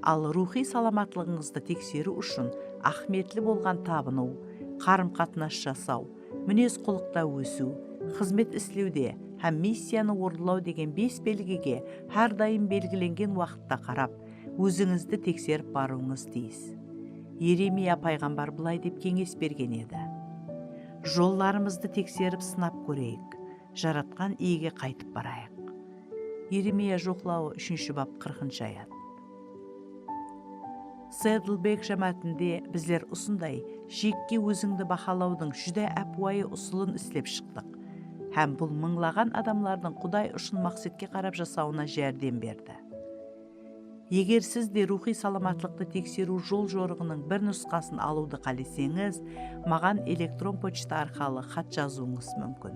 Al ruwxıy salamatlıǵıńızdı tekseriw ushın áhmiyetli bolǵan tabınıw, qarım-qatnas jasaw, minez-qulıqta ósiw, xızmet islewde hám missiyanı orınlaw degen bes belgige hár dayım belgilengen waqıtta qarap, ózińizdi tekserip barıwıńız tiyis. Yeremiya payǵambar bılay dep keńes bergen edi: "Jollarımızdı tekserip sınap kóreyik, Jaratqan iyege qaytıp barayıq." Yeremiya joqlawı, úshinshi bap, qırqınshı ayat. Saddleback jámáátinde bizler usınday jekke ózińdi bahalawdıń júdá ápiwayı usılın islep shıqtıq hám bul mıńlaǵan adamlardıń Quday ushın maqsetke qarap jasawına járdem berdi. Eger siz de ruwxıy salamatlıqtı tekseriw jol-jorıǵınıń bir nusqasın alıwdı qáleseńiz, maǵan elektron pochta arqalı xat jazıwıńız múmkin.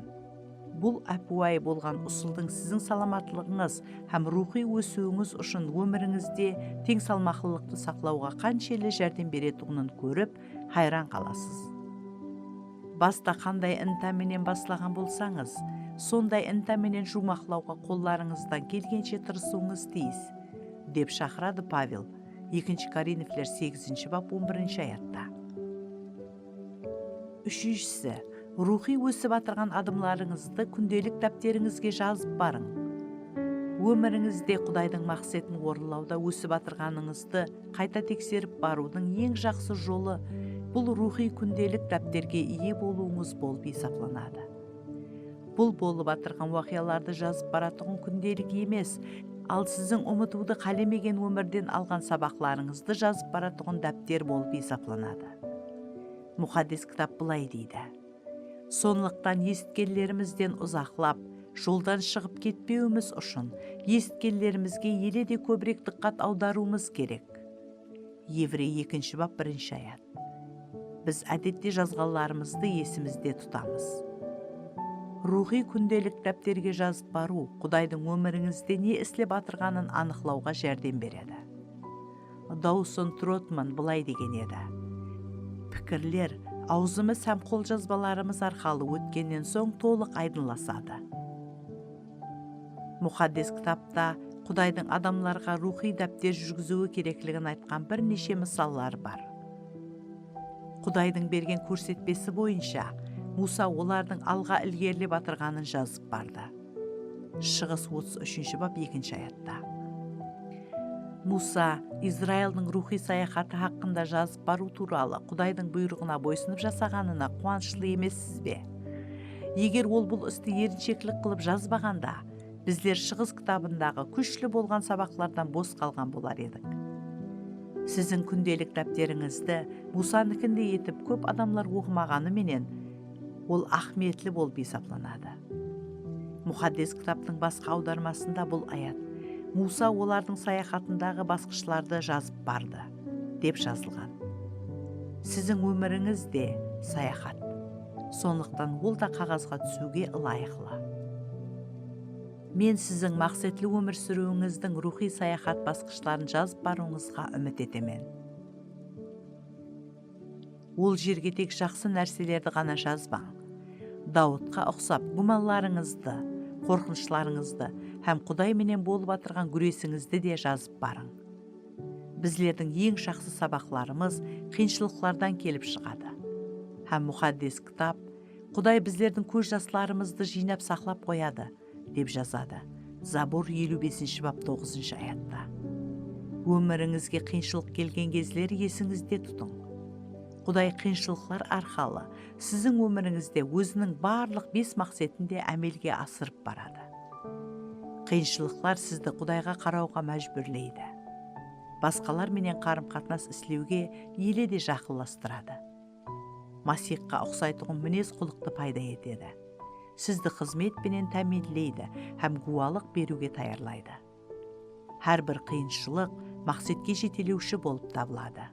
Bul ápiwayı bolǵan usıldıń siziń salamatlıǵıńız hám ruwxıy ósiwińiz ushın ómirińizde teńsalmaqlılıqtı saqlawǵa qanshelli járdem beretuǵının kórip, hayran qalasız. Basta qanday inta menen baslaǵan bolsańız, sonday inta menen juwmaqlawǵa qollarıńızdan kelgenshe tırısıwıńız tiyis, dep shaqıradı Pavel, ekinshi Korinfler segizinshi bap, on birinshi ayatta. Úshinshisi, ruwxıy ósip atırǵan adımlarıńızdı kúndelik dápterińizge jazıp barıń. Ómirińizde Qudaydıń maqsetin orınlawda ósip atırǵanıńızdı qayta tekserip barıwdıń eń jaqsı jolı bul ruwxıy kúndelik dápterge iye bolıwıńız bolıp esaplanadı. Bul bolıp atırǵan waqıyalardı jazıp baratuǵın kúndelik emes, al siziń umıtıwdı qálemegen ómirden alǵan sabaqlarıńızdı jazıp baratuǵın dápter bolıp esaplanadı. Muqaddes Kitap bılay deydi: "Sonlıqtan esitkenlerimizden uzaqlap, joldan shıǵıp ketpewimiz ushın, esitkenlerimizge ele de kóbirek dıqqat awdarıwımız kerek." Evrey ekinshi bap, birinshi ayat. Biz, ádette, jazǵanlarımızdı esimizde tutamız. Ruwxıy kúndelik dápterge jazıp barıw Qudaydıń ómirińizde ne islep atırǵanın anıqlawǵa járdem beredi. Dawson Trotman bılay degen edi: "Pikirler awzımız hám qoljazbalarımız arqalı ótkennen soń tolıq aydınlasadı." Muqaddes Kitapta Qudaydıń adamlarǵa ruwxıy dápter júrgiziwi kerekligin aytqan bir neshe mısallar bar. Qudaydıń bergen kórsetpesi boyınsha Muwsa olardıń alǵa ilgerilep atırǵanın jazıp bardı. Shıǵıs otız úshinshi bap, ekinshi ayatta. Muwsa Izraildıń ruwxıy sayaxatı haqqında jazıp barıw tuwralı Qudaydıń buyrıǵına boysınıp jasaǵanına quwanıshlı emessiz be? Eger ol bul isti erinsheklik qılıp jazbaǵanda, bizler Shıǵıs kitabındaǵı kúshli bolǵan sabaqlardan bos qalǵan bolar edik. Siziń kúndelik dápterińizdi Muwsanikindey etip kóp adamlar oqımaǵanı menen, ol áhmiyetli bolıp esaplanadı. Muqaddes Kitaptıń basqa awdarmasında bul ayat Muwsa olardıń sayaxatındaǵı basqıshlardı jazıp bardı, dep jazılǵan. Siziń ómirińiz de sayaxat. Sonlıqtan ol da qaǵazǵa túsiwge ılayıqlı. Men siziń maqsetli ómir súriwińizdiń ruwxıy sayaxat basqıshların jazıp barıwıńızǵa úmit etemen. Ol jerge tek jaqsı nárselerdi ǵana jazbań. Dawıtqa uqsap, gúmanlarıńızdı, qorqınıshlarıńızdı hám Quday menen bolıp atırǵan gúresińizdi de jazıp barıń. Bizlerdiń eń jaqsı sabaqlarımız qıyınshılıqlardan kelip shıǵadı. Hám Muqaddes Kitap, Quday bizlerdiń kóz jaslarımızdı jıynap saqlap qoyadı, dep jazadı. Zabur eliw besinshi bap, toǵızınshı ayatta. Ómirińizge qıyınshılıq kelgen gezleri esińizde tutıń. Quday qıyınshılıqlar arqalı siziń ómirińizde Óziniń barlıq bes maqsetin de ámelge asırıp baradı. Qıyınshılıqlar sizdi Qudayǵa qarawǵa májbúrleydi. Basqalar menen qarım-qatnas islewge ele de jaqınlastıradı. Masiyxqa uqsaytuǵın minez-qulıqtı payda etedi. Sizdi xızmet penen támiyinleydi hám gúwalıq beriwge tayarlaydı. Hár bir qıyınshılıq maqsetke jetelewshi bolıp tabıladı.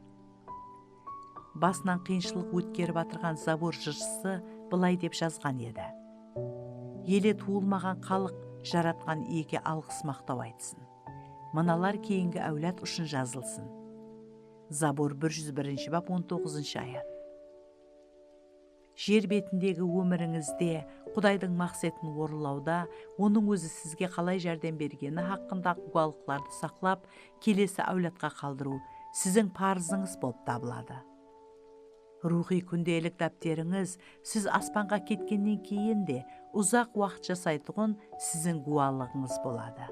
Basınan qıyınshılıq ótkerip atırǵan Zabur jırshısı bılay dep jazǵan edi: "Ele tuwılmaǵan xalıq Jaratqan Iyege alǵıs-maqtaw aytsın. Mınalar keyingi áwlad ushın jazılsın." Zabur bir júz birinshi bap, on toǵızınshı ayat. Jer betindegi ómirińizde Qudaydıń maqsetin orınlawda Onıń Ózi sizge qalay járdem bergeni haqqındaǵı gúwalıqlardı saqlap, kelesi áwladqa qaldırıw siziń parızıńız bolıp tabıladı. Ruwxıy kúndelik dápterińiz siz aspanǵa ketkennen keyin de uzaq waqıt jasaytuǵın siziń gúwalıǵıńız boladı.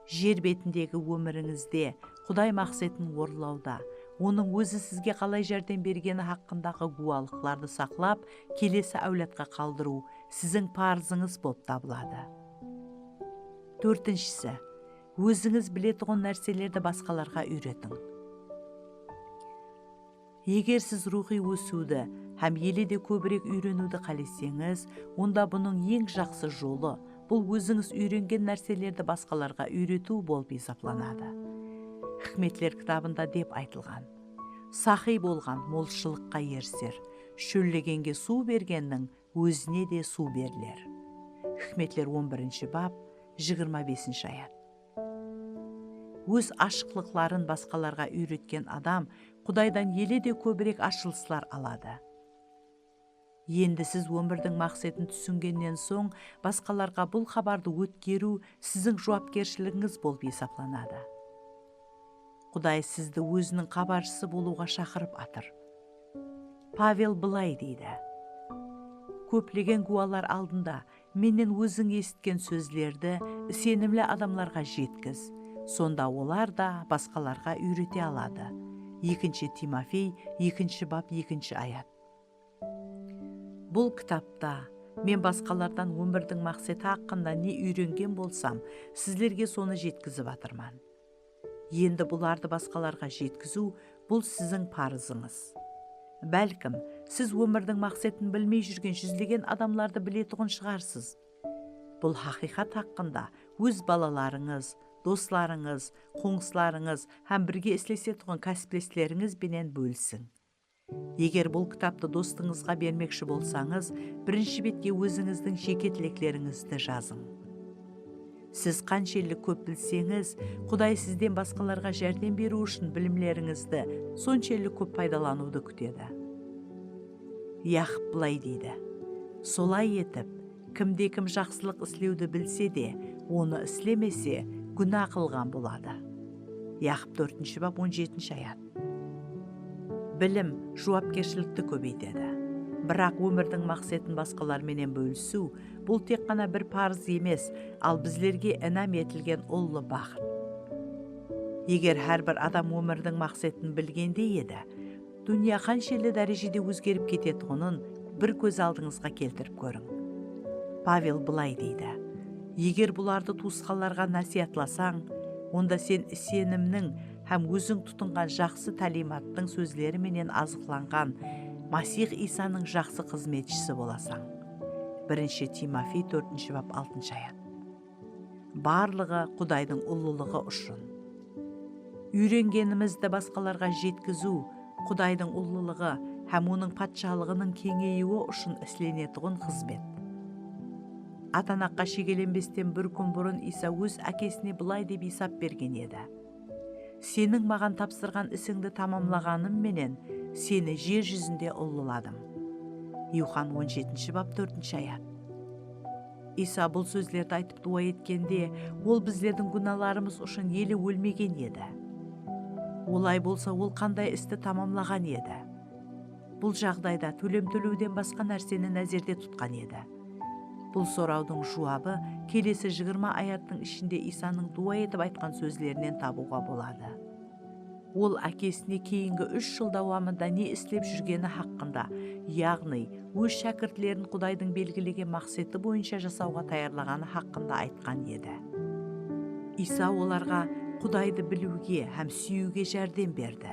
Jer betindegi ómirińizde Quday maqsetin orınlawda Onıń Ózi sizge qalay járdem bergeni haqqındaǵı gúwalıqlardı saqlap, kelesi áwladqa qaldırıw siziń parızıńız bolıp tabıladı. Tórtinshisi, ózińiz biletuǵın nárselerdi basqalarǵa úyretiń. Eger siz ruwxıy ósiwdi hám ele de kóbirek úyreniwdi qáleseńiz, onda bunıń eń jaqsı jolı, bul ózińiz úyrengen nárselerdi basqalarǵa úyretiw bolıp esaplanadı. Hikmetler kitabında dep aytılǵan: Saqıy bolǵan molshılıqqa eriser, shóllegenge suw bergenniń ózine de suw beriler. Hikmetler on birinshi bap, jigirma besinshi ayat. Óz ashıqlıqların basqalarǵa úyretken adam Qudaydan ele de kóbirek ashılıslar aladı. Endi siz ómirdiń maqsetin túsingennen soń, basqalarǵa bul xabardı ótkeriw siziń juwapkershiligińiz bolıp esaplanadı. Quday sizdi Óziniń xabarshısı bolıwǵa shaqırıp atır. Pavel bılay deydi: Kóplegen gúwalar aldında mennen óziń esitken sózlerdi isenimli adamlarǵa jetkiz, sonda olar da basqalarǵa úyrete aladı. Ekinshi Timofey, ekinshi bap, ekinshi ayat. Bul kitapta men basqalardan ómirdiń maqseti haqqında ne úyrengen bolsam, sizlerge sonı jetkizip atırman. Endi bulardı basqalarǵa jetkiziw, bul siziń parızıńız. Bálkim, siz ómirdiń maqsetin bilmey júrgen júzlegen adamlardı biletuǵın shıǵarsız. Bul haqıyqat haqqında óz balalarıńız, doslarıńız, qońsılarıńız hám birge islesetuǵın kásiplesterińiz benen bólisiń. Eger bul kitaptı dostıńızǵa bermekshi bolsańız, birinshi betke ózińizdiń jeke tileklerińizdi jazıń. Siz qanshelli kóp bilseńiz, Quday sizden basqalarǵa járdem beriw ushın bilimlerińizdi sonshelli kóp paydalanıwdı kútedi. Yaqıp bılay deydi: Solay etip, kimde-kim jaqsılıq islewdi bilse de, onı islemese, gúna qılǵan boladı. Yaqıp tórtinshi bap, on jetinshi ayat. Bilim juwapkershilikti kóbeytedi. Biraq ómirdiń maqsetin basqalar menen bólisiw, bul tek ǵana bir parız emes, al bizlerge inam etilgen ullı baxıt. Eger hár bir adam ómirdiń maqsetin bilgendey edi, dúnya qanshelli dárejede ózgerip ketetuǵının bir kóz aldıńızǵa keltirip kóriń. Pavel bılay deydi: Eger bulardı tuwısqanlarǵa násiyatlasań, onda sen isenimniń hám óziń tutınǵan jaqsı táliymattıń sózleri menen azıqlanǵan Masih Iysanıń jaqsı xızmetshisi bolasań. Birinshi Timofey tórtinshi bap, altınshı ayat. Barlıǵı Qudaydıń ullılıǵı ushın. Úyrengenimizdi basqalarǵa jetkiziw Qudaydıń ullılıǵı hám Onıń Patshalıǵınıń keńeyiwi ushın islenetuǵın xızmet. Atanaqqa shegelenbesten bir kún burın Iysa Óz Ákesine bılay dep esap bergen edi: Seniń maǵan tapsırǵan isińdi tamamlaǵanım menen seni jer júzinde ullıladım. Yuxan on jetinshi bap, tórtinshi ayat. Iysa bul sózlerdi aytıp duwa etkende, Ol bizlerdiń gúnalarımız ushın ele ólmegen edi. Olay bolsa, Ol qanday isti tamamlaǵan edi? Bul jaǵdayda tólem tólewden basqa nárseni názerde tutqan edi. Bul sorawdıń juwabı kelesi jigirma ayattıń ishinde Iysanıń duwa etip aytqan sózlerinen tabıwǵa boladı. Ol Ákesine keyingi úsh jıl dawamında ne islep júrgeni haqqında, yaǵnıy, Óz shákirtlerin Qudaydıń belgilegen maqseti boyınsha jasawǵa tayarlaǵanı haqqında aytqan edi. Iysa olarǵa Qudaydı biliwge hám súyiwge járdem berdi.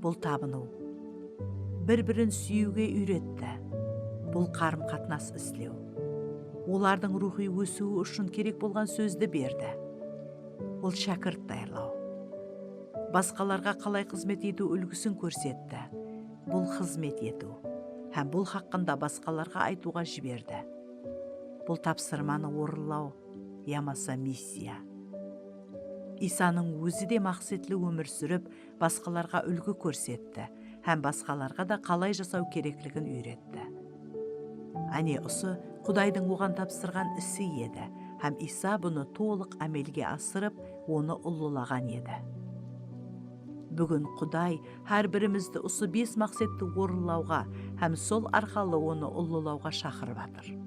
Bul tabınıw. Bir-birin súyiwge úyretti. Bul qarım-qatnas islew. Olardıń ruwxıy ósiwi ushın kerek bolǵan sózdi berdi. Bul shákirt tayarlaw. Basqalarǵa qalay xızmet etiw úlgisin kórsetti. Bul xızmet etiw. Hám bul haqqında basqalarǵa aytıwǵa jiberdi. Bul tapsırmanı orınlaw yamasa missiya. Iysanıń Ózi de maqsetli ómir súrip, basqalarǵa úlgi kórsetti hám basqalarǵa da qalay jasaw kerekligin úyretti. Áne, usı Qudaydıń Oǵan tapsırǵan isi edi hám Iysa bunı tolıq ámelge asırıp, Onı ullılaǵan edi. Búgin Quday hár birimizdi usı bes maqsetti orınlawǵa hám sol arqalı Onı ullılawǵa shaqırıp atır.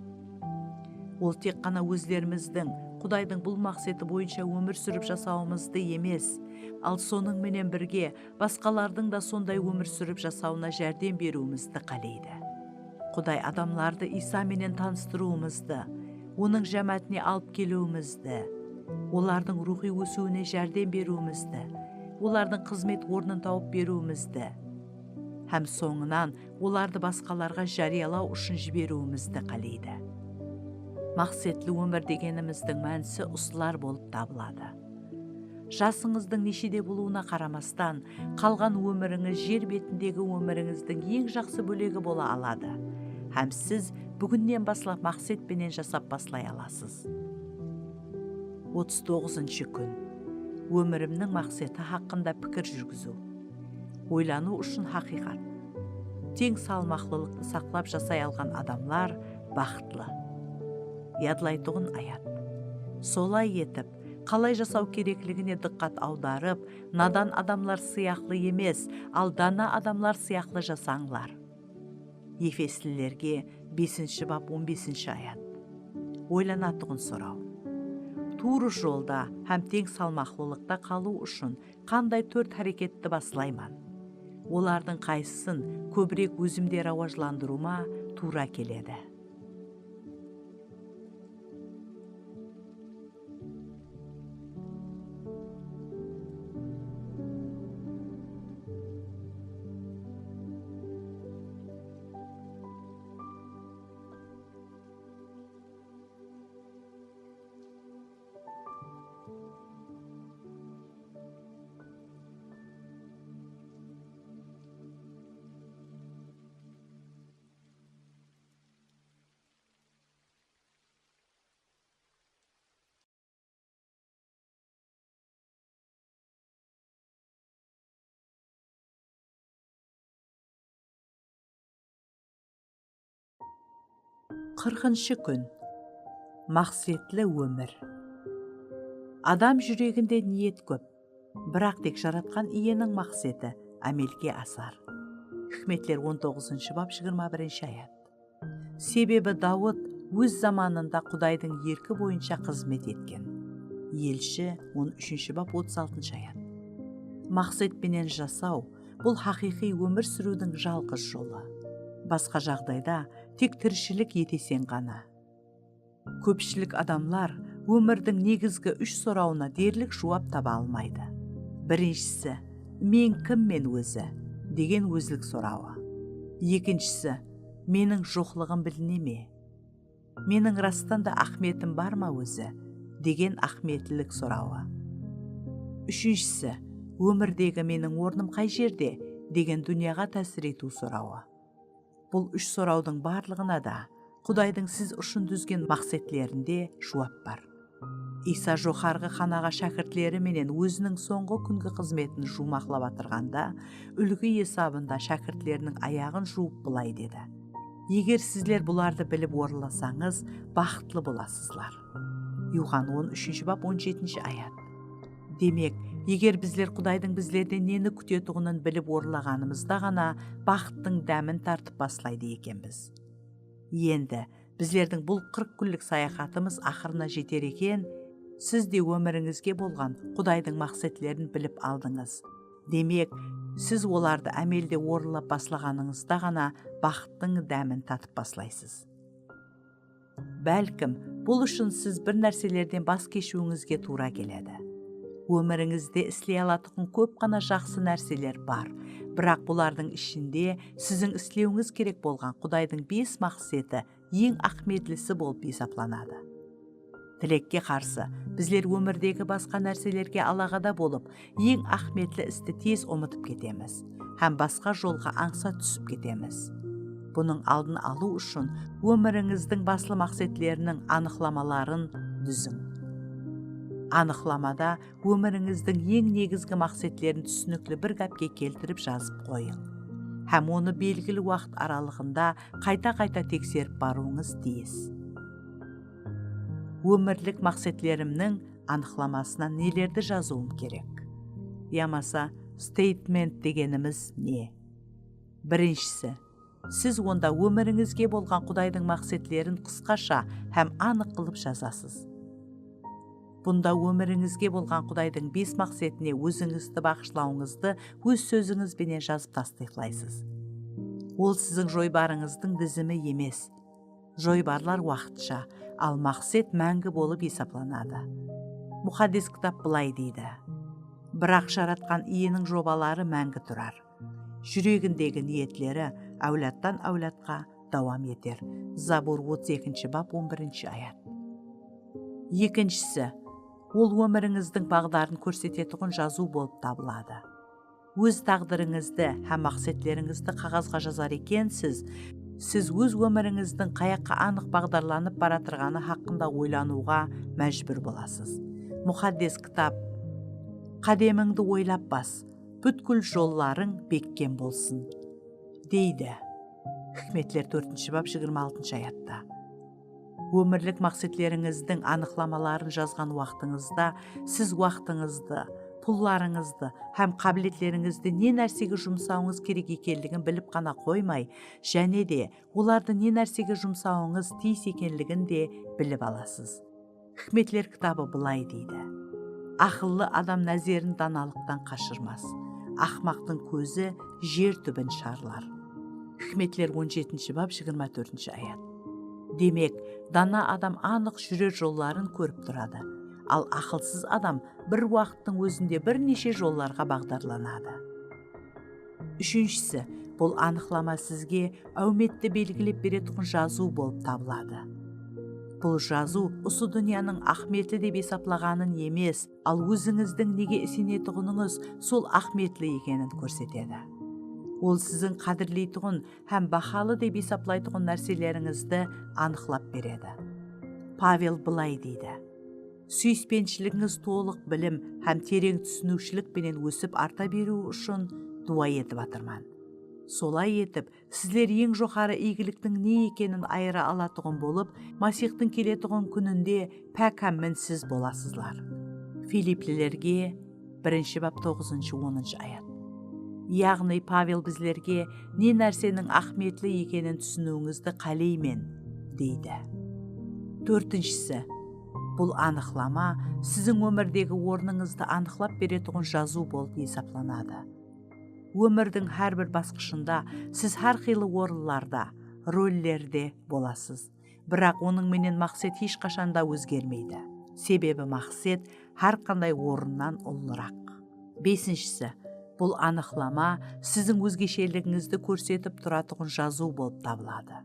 Ol tek ǵana ózlerimizdiń Qudaydıń bul maqseti boyınsha ómir súrip jasawımızdı emes, Al sonıń menen birge basqalardıń da sonday ómir súrip jasawına járdem beriwimizdi qáleydi. Quday adamlardı Iysa menen tanıstırıwımızdı, Onıń jámáátine alıp keliwimizdi, olardıń ruwxıy ósiwine járdem beriwimizdi, olardıń xızmet ornın tawıp beriwimizdi hám sońınan olardı basqalarǵa járiyalaw ushın jiberiwimizdi qáleydi. Maqsetli ómir degenimizdiń mánisi usılar bolıp tabıladı. Jasıńızdıń neshede bolıwına qaramastan, qalǵan ómirińiz jer betindegi ómirińizdiń eń jaqsı bólegi bola aladı. Hám siz búginnen baslap maqset penen jasap baslay alasız. Otız toǵızınshı kún. Ómirimniń maqseti haqqında pikir júrgiziw. Oylanıw ushın haqıyqat. Teń salmaqlılıqtı saqlap jasay alǵan adamlar baxıtlı. Yadlaytuǵın ayat. Solay etip, qalay jasaw kerekligine dıqqat awdarıp, nadan adamlar sıyaqlı emes, al dana adamlar sıyaqlı jasańlar. Efeslilerge besinshi bap, on besinshi ayat. Oylanatuǵın soraw. Tuwrı jolda hám teń salmaqlılıqta qalıw ushın qanday tórt háreketti baslayman? Olardıń qaysısın kóbirek ózimde rawajlandırıwıma tuwra keledi? Qırqınshı kún. Maqsetli ómir. Adam júreginde niyet kóp, biraq tek Jaratqan Iyeniń maqseti ámelge asar. Hikmetler on toǵızınshı bap, jigirma birinshi ayat. Sebebi Dawıt óz zamanında Qudaydıń erki boyınsha xızmet etken. Elshi, on úshinshi bap, otız altınshı ayat. Maqset penen jasaw, bul haqıyqıy ómir súriwdiń jalǵız jolı. Basqa jaǵdayda tek tirishilik eteseń ǵana. Kópshilik adamlar ómirdiń negizgi úsh sorawına derlik juwap taba almaydı. Birinshisi, "Men kimmen ózi?" degen ózlik sorawı. Ekinshisi, "Meniń joqlıǵım biline me? Meniń rastan da áhmiyetim bar ma ózi?" degen áhmiyetlilik sorawı. Úshinshisi, "Ómirdegi meniń ornım qay jerde?" degen dúnyaǵa tásir etiw sorawı. Bul úsh sorawdıń barlıǵına da Qudaydıń siz ushın dúzgen maqsetlerinde juwap bar. Iysa joqarǵı xanaǵa shákirtleri menen óziniń sońǵı kúngi xızmetin juwmaqlap atırǵanda, úlgi esabında shákirtleriniń ayaǵın juwıp bılay dedi: "Eger sizler bulardı bilip orınlasańız, baxıtlı bolasızlar." Yuxan on úshinshi bap, on jetinshi ayat. Demek, eger bizler Qudaydıń bizlerden neni kútetuǵının bilip orınlaǵanımızda ǵana baxıttıń dámin tartıp baslaydı ekenbiz. Endi bizlerdiń bul qırq kúnlik sayaxatımız aqırına jeter eken, siz de ómirińizge bolǵan Qudaydıń maqsetlerin bilip aldıńız. Demek, siz olardı ámelde orınlap baslaǵanıńızda ǵana baxıttıń dámin tatıp baslaysız. Bálkim, bul ushın siz bir nárselerden bas keshiwińizge tuwra keledi. Ómirińizde isley alatuǵın kóp ǵana jaqsı nárseler bar, biraq bulardıń ishinde siziń islewińiz kerek bolǵan Qudaydıń bes maqseti eń áhmiyetlisi bolıp esaplanadı. Tilekke qarsı, bizler ómirdegi basqa nárselerge alaǵada bolıp, eń áhmiyetli isti tez umıtıp ketemiz hám basqa jolǵa ańsat túsip ketemiz. Bunıń aldın alıw ushın ómirińizdiń baslı maqsetleriniń anıqlamaların dúziń. Anıqlamada ómirińizdiń eń negizgi maqsetlerin túsinikli bir gápke keltirip jazıp qoyıń hám onı belgili waqıt aralıǵında qayta-qayta tekserip barıwıńız tiyis. Ómirlik maqsetlerimniń anıqlamasına nelerdi jazıwım kerek? Yamasa statement degenimiz ne? Birinshisi, siz onda ómirińizge bolǵan Qudaydıń maqsetlerin qısqasha hám anıq qılıp jazasız. Bunda ómirińizge bolǵan Qudaydıń bes maqsetine ózińizdi baǵıshlawıńızdı óz sózińiz benen jazıp tastıyıqlaysız. Ol siziń joybarıńızdıń dizimi emes. Joybarlar waqıtsha, al maqset máńgi bolıp esaplanadı. Muqaddes Kitap bılay deydi: "Biraq Jaratqan Iyeniń jobaları máńgi turar. Júregindegi niyetleri áwladtan áwladqa dawam eter." Zabur otız ekinshi bap, on birinshi ayat. Ekinshisi, ol ómirińizdiń baǵdarın kórsetetuǵın jazıw bolıp tabıladı. Óz táǵdirińizdi hám maqsetlerińizdi qaǵazǵa jazar ekensiz, siz óz ómirińizdiń qayaqqa anıq baǵdarlanıp baratırǵanı haqqında oylanıwǵa májbúr bolasız. Muqaddes Kitap: "Qádemińdi oylap bas, pútkil jollarıń bekkem bolsın", deydi. Hikmetler tórtinshi bap, jigirma altınshı ayatta. Ómirlik maqsetlerińizdiń anıqlamaların jazǵan waqtıńızda siz waqtıńızdı, pullarıńızdı hám qábiletlerińizdi ne nársege jumsawıńız kerek ekenligin bilip ǵana qoymay, jáne de olardı ne nársege jumsawıńız tiyis ekenligin de bilip alasız. Hikmetler kitabı bılay deydi: "Aqıllı adam názerin danalıqtan qashırmas. Aqmaqtıń kózi jer túbin sharlar." Hikmetler on jetinshi bap, jigirma tórtinshi ayat. Demek, dana adam anıq júrer jolların kórip turadı. Al aqılsız adam bir waqıttıń ózinde bir neshe jollarǵa baǵdarlanadı. Úshinshisi, bul anıqlama sizge áwmetti belgilep beretuǵın jazıw bolıp tabıladı. Bul jazıw usı dúnyanıń ahmiyetli dep esaplaǵanın emes, al ózińizdiń nege isenetuǵınıńız sol ahmiyetli ekenin kórsetedi. Ol siziń qádirleytuǵın hám bahalı dep esaplaytuǵın nárselerińizdi anıqlap beredi. Pavel bılay deydi: "Súyispenshiliginiz tolıq bilim hám tereń túsiniwshilik penen ósip arta beriwi ushın duwa etip atırman. Solay etip, sizler eń joqarı iygiliktiń ne ekenin ayıra alatuǵın bolıp, Masihtıń keletuǵın kúninde pák hám minsiz bolasızlar." Filiplilerge birinshi bap, toǵızınshı, onınshı ayat. Yaǵnıy Pavel bizlerge ne nárseniń ahmiyetli ekenin túsiniwińizdi qáleymen, deydi. Tórtinshisi, bul anıqlama siziń ómirdegi ornıńızdı anıqlap beretuǵın jazıw bolıp esaplanadı. Ómirdiń hár bir basqıshında siz hár qıylı orınlarda, rollerde bolasız. Biraq onıń menen maqset hesh qashan da ózgermeydi. Sebebi maqset hár qanday orınnan ullıraq. Besinshisi, bul anıqlama siziń ózgesheligińizdi kórsetip turatuǵın jazıw bolıp tabıladı.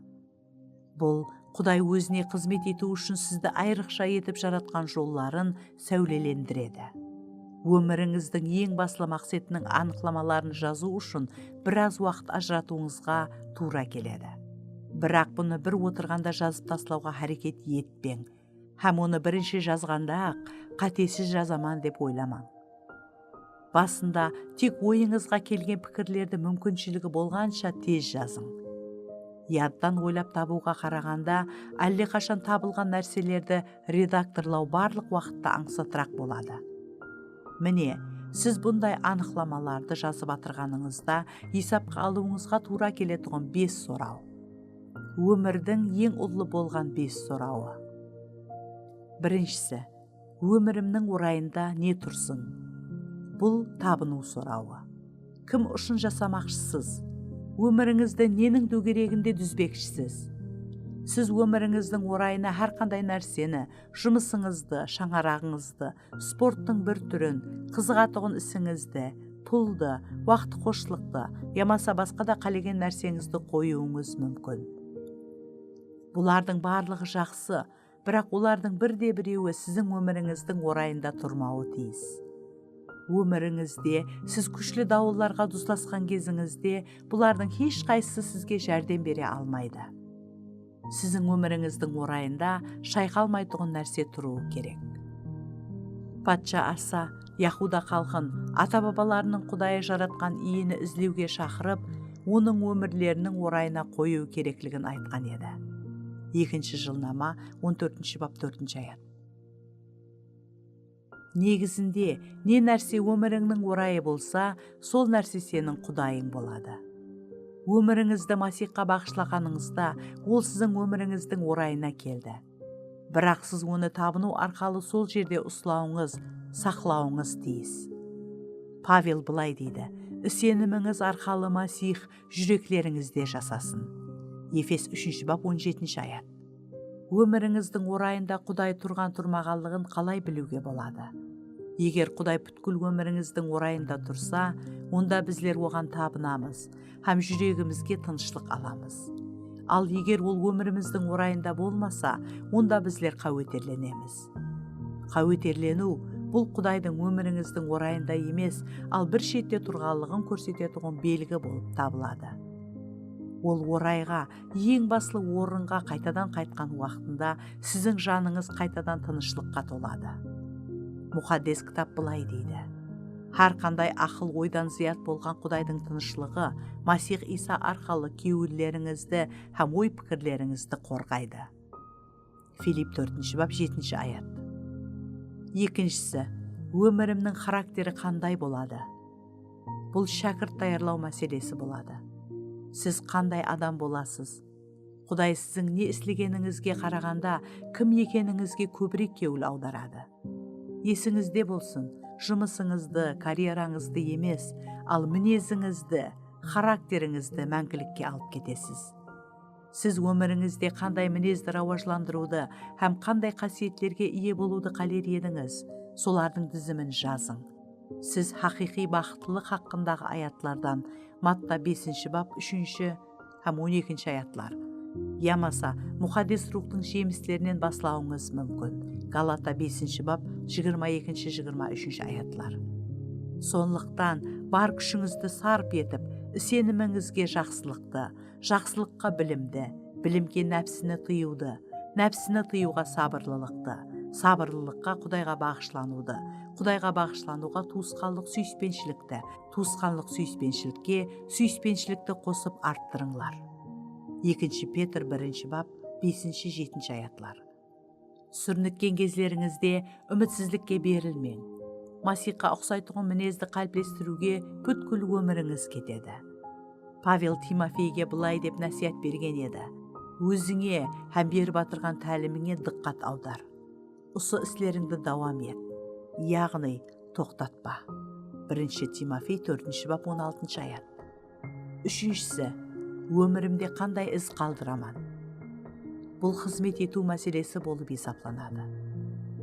Bul Quday ózine xızmet etiw ushın sizdi ayrıqsha etip jaratqan jolların sáwlelendiredi. Ómirińizdiń eń baslı maqsetiniń anıqlamaların jazıw ushın biraz waqıt ajıratıwıńızǵa tuwra keledi. Biraq bunı bir otırǵanda jazıp taslawǵa háreket etpeń hám onı birinshi jazǵanda-aq qátesiz jazaman dep oylamań. Basında tek oyıńızǵa kelgen pikirlerdi múmkinshiligi bolǵansha tez jazıń. Yadtan oylap tabıwǵa qaraǵanda, álleqashan tabılǵan nárselerdi redaktorlaw barlıq waqıtta ańsatıraq boladı. Mine, siz bunday anıqlamalardı jazıp atırǵanıńızda esapqa alıwıńızǵa tuwra keletuǵın bes soraw. Ómirdiń eń ullı bolǵan bes sorawı. Birinshisi, ómirimniń orayında ne tursın? Bul tabınıw sorawı. Kim ushın jasamaqshısız? Ómirińizdi neniń dógereginde dúzbekshisiz? Siz ómirińizdiń orayına hár qanday nárseni, jumısıńızdı, shańaraǵıńızdı, sporttıń bir túrin, qızıǵatuǵın isińizdi, puldı, waqıtxoshlıqtı yamasa basqa da qálegen nárseńizdi qoyıwıńız múmkin. Bulardıń barlıǵı jaqsı, biraq olardıń bir de birewi siziń ómirińizdiń orayında turmawı tiyis. Ómirińizde siz kúshli dawıllarǵa duslasqan gezińizde bulardıń hesh qaysısı sizge járdem bere almaydı. Siziń ómirińizdiń orayında shayqalmaytuǵın nárse turıwı kerek. Patsha Asa Yahuda xalqın ata-babalarınıń Qudayı Jaratqan Iyeni izlewge shaqırıp, Onıń ómirleriniń orayına qoyıw kerekligin aytqan edi. Ekinshi Jılnama, on tórtinshi bap, tórtinshi ayat. Negizinde, ne nárse ómirińniń orayı bolsa, sol nárse seniń Qudayıń boladı. Ómirińizdi Masihqa baǵıshlaǵanıńızda, Ol siziń ómirińizdiń orayına keldi. Biraq siz onı tabınıw arqalı sol jerde uslawıńız, saqlawıńız tiyis. Pavel bılay deydi, "Isenimińiz arqalı Masih júreklerińizde jasasın." Efes úshinshi bap, on jetinshi ayat. Ómirińizdiń orayında Quday turǵan-turmaǵanlıǵın qalay biliwge boladı? Eger Quday pútkil ómirińizdiń orayında tursa, onda bizler oǵan tabınamız hám júregimizge tınıshlıq alamız. Al eger ol ómirimizdiń orayında bolmasa, onda bizler qáweterlenemiz. Qáweterleniw, bul Qudaydıń ómirińizdiń orayında emes, al bir shette turǵanlıǵın kórsetetuǵın belgi bolıp tabıladı. Ol orayǵa, eń baslı orınǵa qaytadan qaytqan waqtında siziń janıńız qaytadan tınıshlıqqa toladı. Muqaddes Kitap bılay deydi, "Hár qanday aqıl-oydan zıyat bolǵan Qudaydıń tınıshlıǵı Masih Iysa arqalı kewillerińizdi hám oy-pikirlerińizdi qorǵaydı." Filipp tórtinshi bap, jetinshi ayat. Ekinshisi, ómirimniń xarakteri qanday boladı? Bul shákirt tayarlaw máselesi boladı. Siz qanday adam bolasız? Quday siziń ne islegenińizge qaraǵanda kim ekenińizge kóbirek kewil awdaradı. Esińizde bolsın, jumısıńızdı, karyerańızdı emes, al minezińizdi, xarakterińizdi máńgilikke alıp ketesiz. Siz ómirińizde qanday minezdi rawajlandırıwdı hám qanday qásiyetlerge iye bolıwdı qáler edińiz, solardıń dizimin jazıń. Siz haqıyqıy baxıtlılıq haqqındaǵı ayatlardan Matta besinshi bap, úshinshi hám on ekinshi ayatlar, yamasa Muqaddes Ruwxtıń jemislerinen baslawıńız múmkin. Galata besinshi bap, jigirma ekinshi, jigirma úshinshi ayatlar. Sonlıqtan, bar kúshińizdi sarp etip, isenimińizge jaqsılıqtı, jaqsılıqqa bilimdi, bilimge nápsini tıyıwdı, nápsini tıyıwǵa sabırlılıqtı, sabırlılıqqa Qudayǵa baǵıshlanıwdı, Qudayǵa baǵıshlanıwǵa tuwısqanlıq súyispenshilikti, tuwısqanlıq súyispenshilikке súyispenshilikti qosıp arttırıńlar. Ekinshi Petr birinshi bap, besinshi, jetinshi ayatlar. Súrnikken gezlerińizde úmitsizlikke berilmeń. Masihqa uqsaytuǵın minezdi qáliplestiriwge pútkil ómirińiz ketedi. Pavel Timofeyge bılay dep násiyat bergen edi, "Ózińe hám berip atırǵan tálimińe dıqqat awdar. Usı islerińdi dawam et, yaǵnıy toqtatpa." Birinshi Timofey tórtinshi bap, on altınshı ayat. Úshinshisi, ómirimde qanday iz qaldıraman? Bul xızmet etiw máselesi bolıp esaplanadı.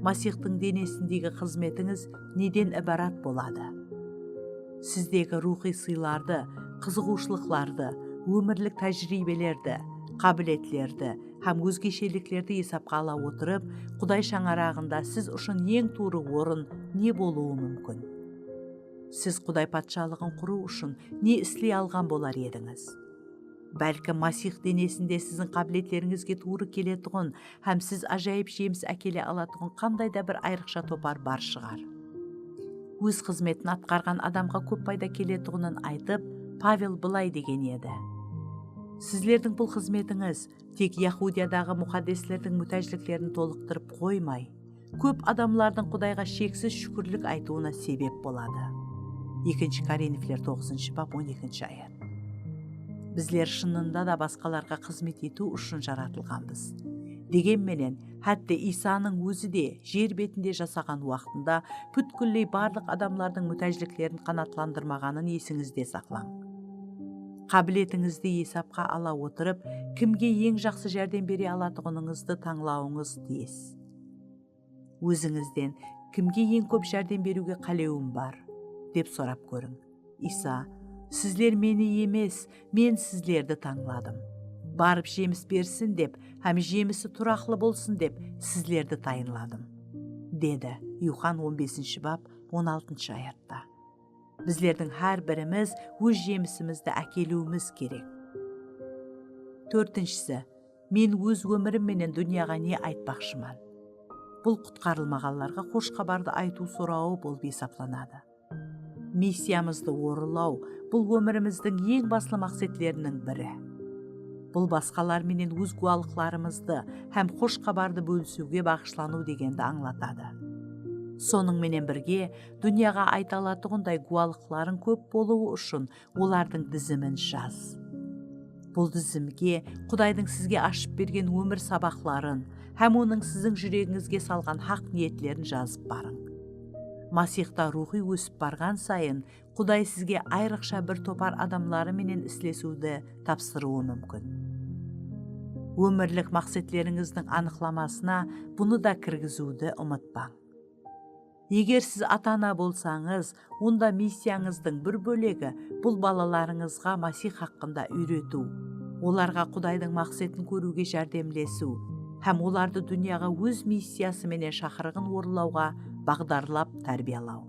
Masihtıń denesindegi xızmetińiz neden ibarat boladı? Sizdegi ruwxıy sıylardı, qızıǵıwshılıqlardı, ómirlik tájiriybelerdi, qábiletlerdi hám ózgesheliklerdi esapqa ala otırıp, Quday shańaraǵında siz ushın eń tuwrı orın ne bolıwı múmkin? Siz Quday Patshalıǵın qurıw ushın ne isley alǵan bolar edińiz? Bálkim, Masih denesinde siziń qábiletlerińizge tuwrı keletuǵın hám siz ájayıp jemis ákele alatuǵın qanday da bir ayrıqsha topar bar shıǵar. Óz xızmetin atqarǵan adamǵa kóp payda keletuǵının aytıp, Pavel bılay degen edi, "Sizlerdiń bul xızmetińiz tek Yahudiyadaǵı muqaddeslerdiń mútájliklerin tolıqtırıp qoymay, kóp adamlardıń Qudayǵa sheksiz shúkirlik aytıwına sebep boladı." Ekinshi Korinfler toǵızınshı bap, on ekinshi ayat. Bizler shınında da basqalarǵa xızmet etiw ushın jaratılǵanbız. Degen menen, hátte Iysanıń ózi de jer betinde jasaǵan waqtında pútkilley barlıq adamlardıń mútájliklerin qanaatlandırmaǵanın esińizde saqlań. Qábiletińizdi esapqa ala otırıp, kimge eń jaqsı járdem bere alatuǵınıńızdı tańlawıńız tiyis. Ózińizden, "Kimge eń kóp járdem beriwge qálewim bar?" dep sorap kóriń. Iysa, "Sizler meni emes, men sizlerdi tańladım. Barıp jemis bersin dep hám jemisi turaqlı bolsın dep sizlerdi tayınladım", dedi. Yuxan on besinshi bap, on altınshı ayatta. Bizlerdiń hár birimiz óz jemisimizdi ákeliwimiz kerek. Tórtinshisi, men óz ómirim menen dúnyaǵa ne aytpaqshıman? Bul qutqarılmaǵanlarǵa xosh xabardı aytıw sorawı bolıp esaplanadı. Missiyamızdı orınlaw, bul ómirimizdiń eń baslı maqsetleriniń biri. Bul basqalar menen óz gúwalıqlarımızdı hám xosh xabardı bólisiwge baǵıshlanıw degendi ańlatadı. Sonıń menen birge, dúnyaǵa ayta alatuǵınday gúwalıqlarıń kóp bolıwı ushın olardıń dizimin jaz. Bul dizimge Qudaydıń sizge ashıp bergen ómir sabaqların hám Onıń siziń júregińizge salǵan haq niyetlerin jazıp barıń. Masixta ruwxıy ósip barǵan sayın, Quday sizge ayrıqsha bir topar adamları menen islesiwdi tapsırıwı múmkin. Ómirlik maqsetlerińizdiń anıqlamasına bunı da kirgiziwdi umıtpań. Eger siz ata-ana bolsańız, onda missiyańızdıń bir bólegi bul balalarıńızǵa Masix haqqında úyretiw, olarǵa Qudaydıń maqsetin kóriwge járdemlesiw hám olardı dúnyaǵa Óz missiyası menen shaqırıǵın orınlawǵa baǵdarlap tárbiyalaw.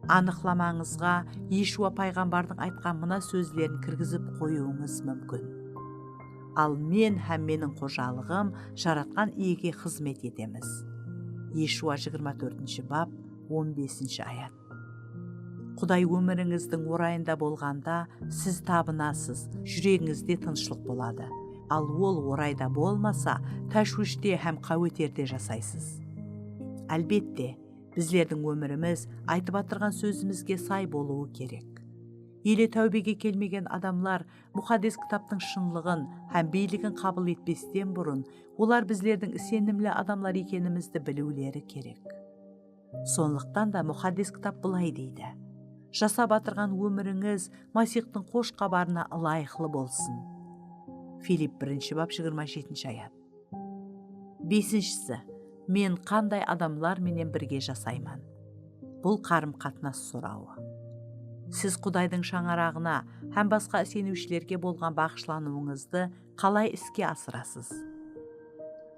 Anıqlamańızǵa Eshuwa payǵambardıń aytqan mına sózlerin kirgizip qoyıwıńız múmkin: "Al men hám meniń xojalıǵım Jaratqan Iyege xızmet etemiz". Eshuwa jigirma tórtinshi bap, on besinshi ayat. Quday ómirińizdiń orayında bolǵanda, siz tabınasız, júregińizde tınıshlıq boladı. Al ol orayda bolmasa, táshwishte hám qáweterde jasaysız. Álbette, bizlerdiń ómirimiz aytıp atırǵan sózimizge say bolıwı kerek. Ele táwbege kelmegen adamlar Muqaddes Kitaptıń shınlıǵın hám biyligin qabıl etpesten burın, olar bizlerdiń isenimli adamlar ekenimizdi biliwleri kerek. Sonlıqtan da Muqaddes Kitap bılay deydi: "Jasap atırǵan ómirińiz Masixtıń xosh xabarına ılayıqlı bolsın". Filipp birinshi bap, jigirma jetinshi ayat. Besinshisi, men qanday adamlar menen birge jasayman? Bul qarım-qatnas sorawı. Siz Qudaydıń shańaraǵına hám basqa iseniwshilerge bolǵan baǵıshlanıwıńızdı qalay iske asırasız?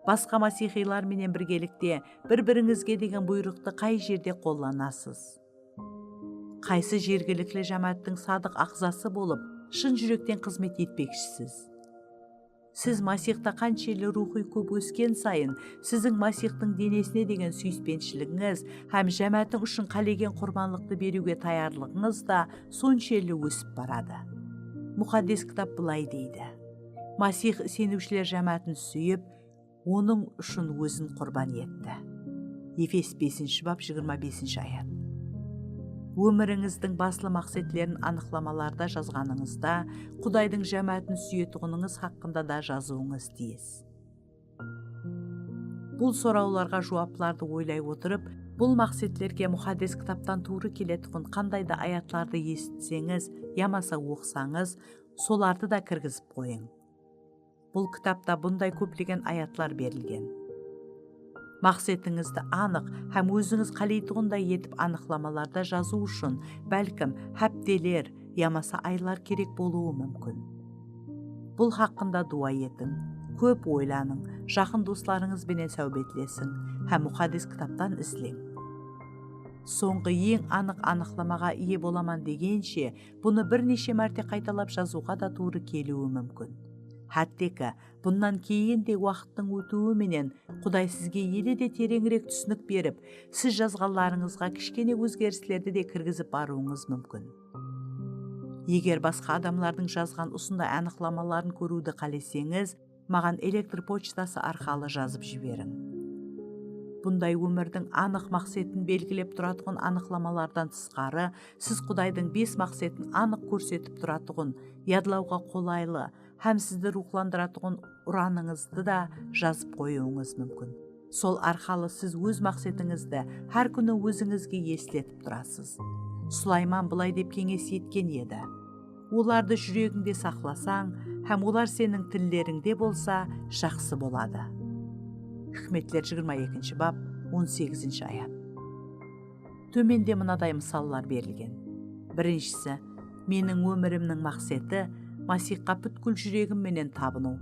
Basqa masiyxıylar menen birgelikte bir-birińizge degen buyrıqtı qay jerde qollanasız? Qaysı jergilikli jámááttiń sadıq aǵzası bolıp, shın júrekten xızmet etpekshisiz? Siz Masixta qanshelli ruwxıy kóp ósken sayın, siziń Masixtıń denesine degen súyispenshiliginiz hám jámáátiń ushın qálegen qurbanlıqtı beriwge tayarlıǵıńız da sonshelli ósip baradı. Muqaddes Kitap bılay deydi: "Masix iseniwshiler jámáátin súyip, Onıń ushın Ózin qurban etti". Efes besinshi bap, jigirma besinshi ayat. Ómirińizdiń baslı maqsetlerin anıqlamalarda jazǵanıńızda, Qudaydıń jámáátin súyetuǵınıńız haqqında da jazıwıńız tiyis. Bul sorawlarǵa juwaplardı oylay otırıp, bul maqsetlerge Muqaddes Kitaptan tuwrı keletuǵın qanday da ayatlardı esitseńiz yamasa oqısańız, solardı da kirgizip qoyıń. Bul kitapta bunday kóplegen ayatlar berilgen. Maqsetińizdi anıq hám ózińiz qáleytuǵınday etip anıqlamalarda jazıw ushın, bálkim, hápteler yamasa aylar kerek bolıwı múmkin. Bul haqqında duwa etiń, kóp oylanıń, jaqın doslarıńız benen sáwbetlesiń hám Muqaddes Kitaptan izleń. Sońǵı eń anıq anıqlamaǵa iye bolaman degenshe, bunı bir neshe márte qaytalap jazıwǵa da tuwrı keliwi múmkin. Hátteki, bunnan keyin de waqıttıń ótiwi menen Quday sizge ele de tereńirek túsinik berip, siz jazǵanlarıńızǵa kishkene ózgerislerdi de kirgizip barıwıńız múmkin. Eger basqa adamlardıń jazǵan usınday anıqlamaların kóriwdi qáleseńiz, maǵan elektr pochtası arqalı jazıp jiberiń. Bunday ómirdiń anıq maqsetin belgilep turatuǵın anıqlamalardan tısqarı, siz Qudaydıń bes maqsetin anıq kórsetip turatuǵın, yadlawǵa qolaylı hám sizdi ruwxlandıratuǵın uranıńızdı da jazıp qoyıwıńız múmkin. Sol arqalı siz óz maqsetińizdi hár kúni ózińizge esletip turasız. Sulayman bılay dep keńes etken edi: "Olardı júregińde saqlasań hám olar seniń tillerińde bolsa, jaqsı boladı". Hikmetler jigirma ekinshi bap, on segizinshi ayat. Tómende mınaday mısallar berilgen. Birinshisi, meniń ómirimniń maqseti Masixqa pútkil júregim menen tabınıw,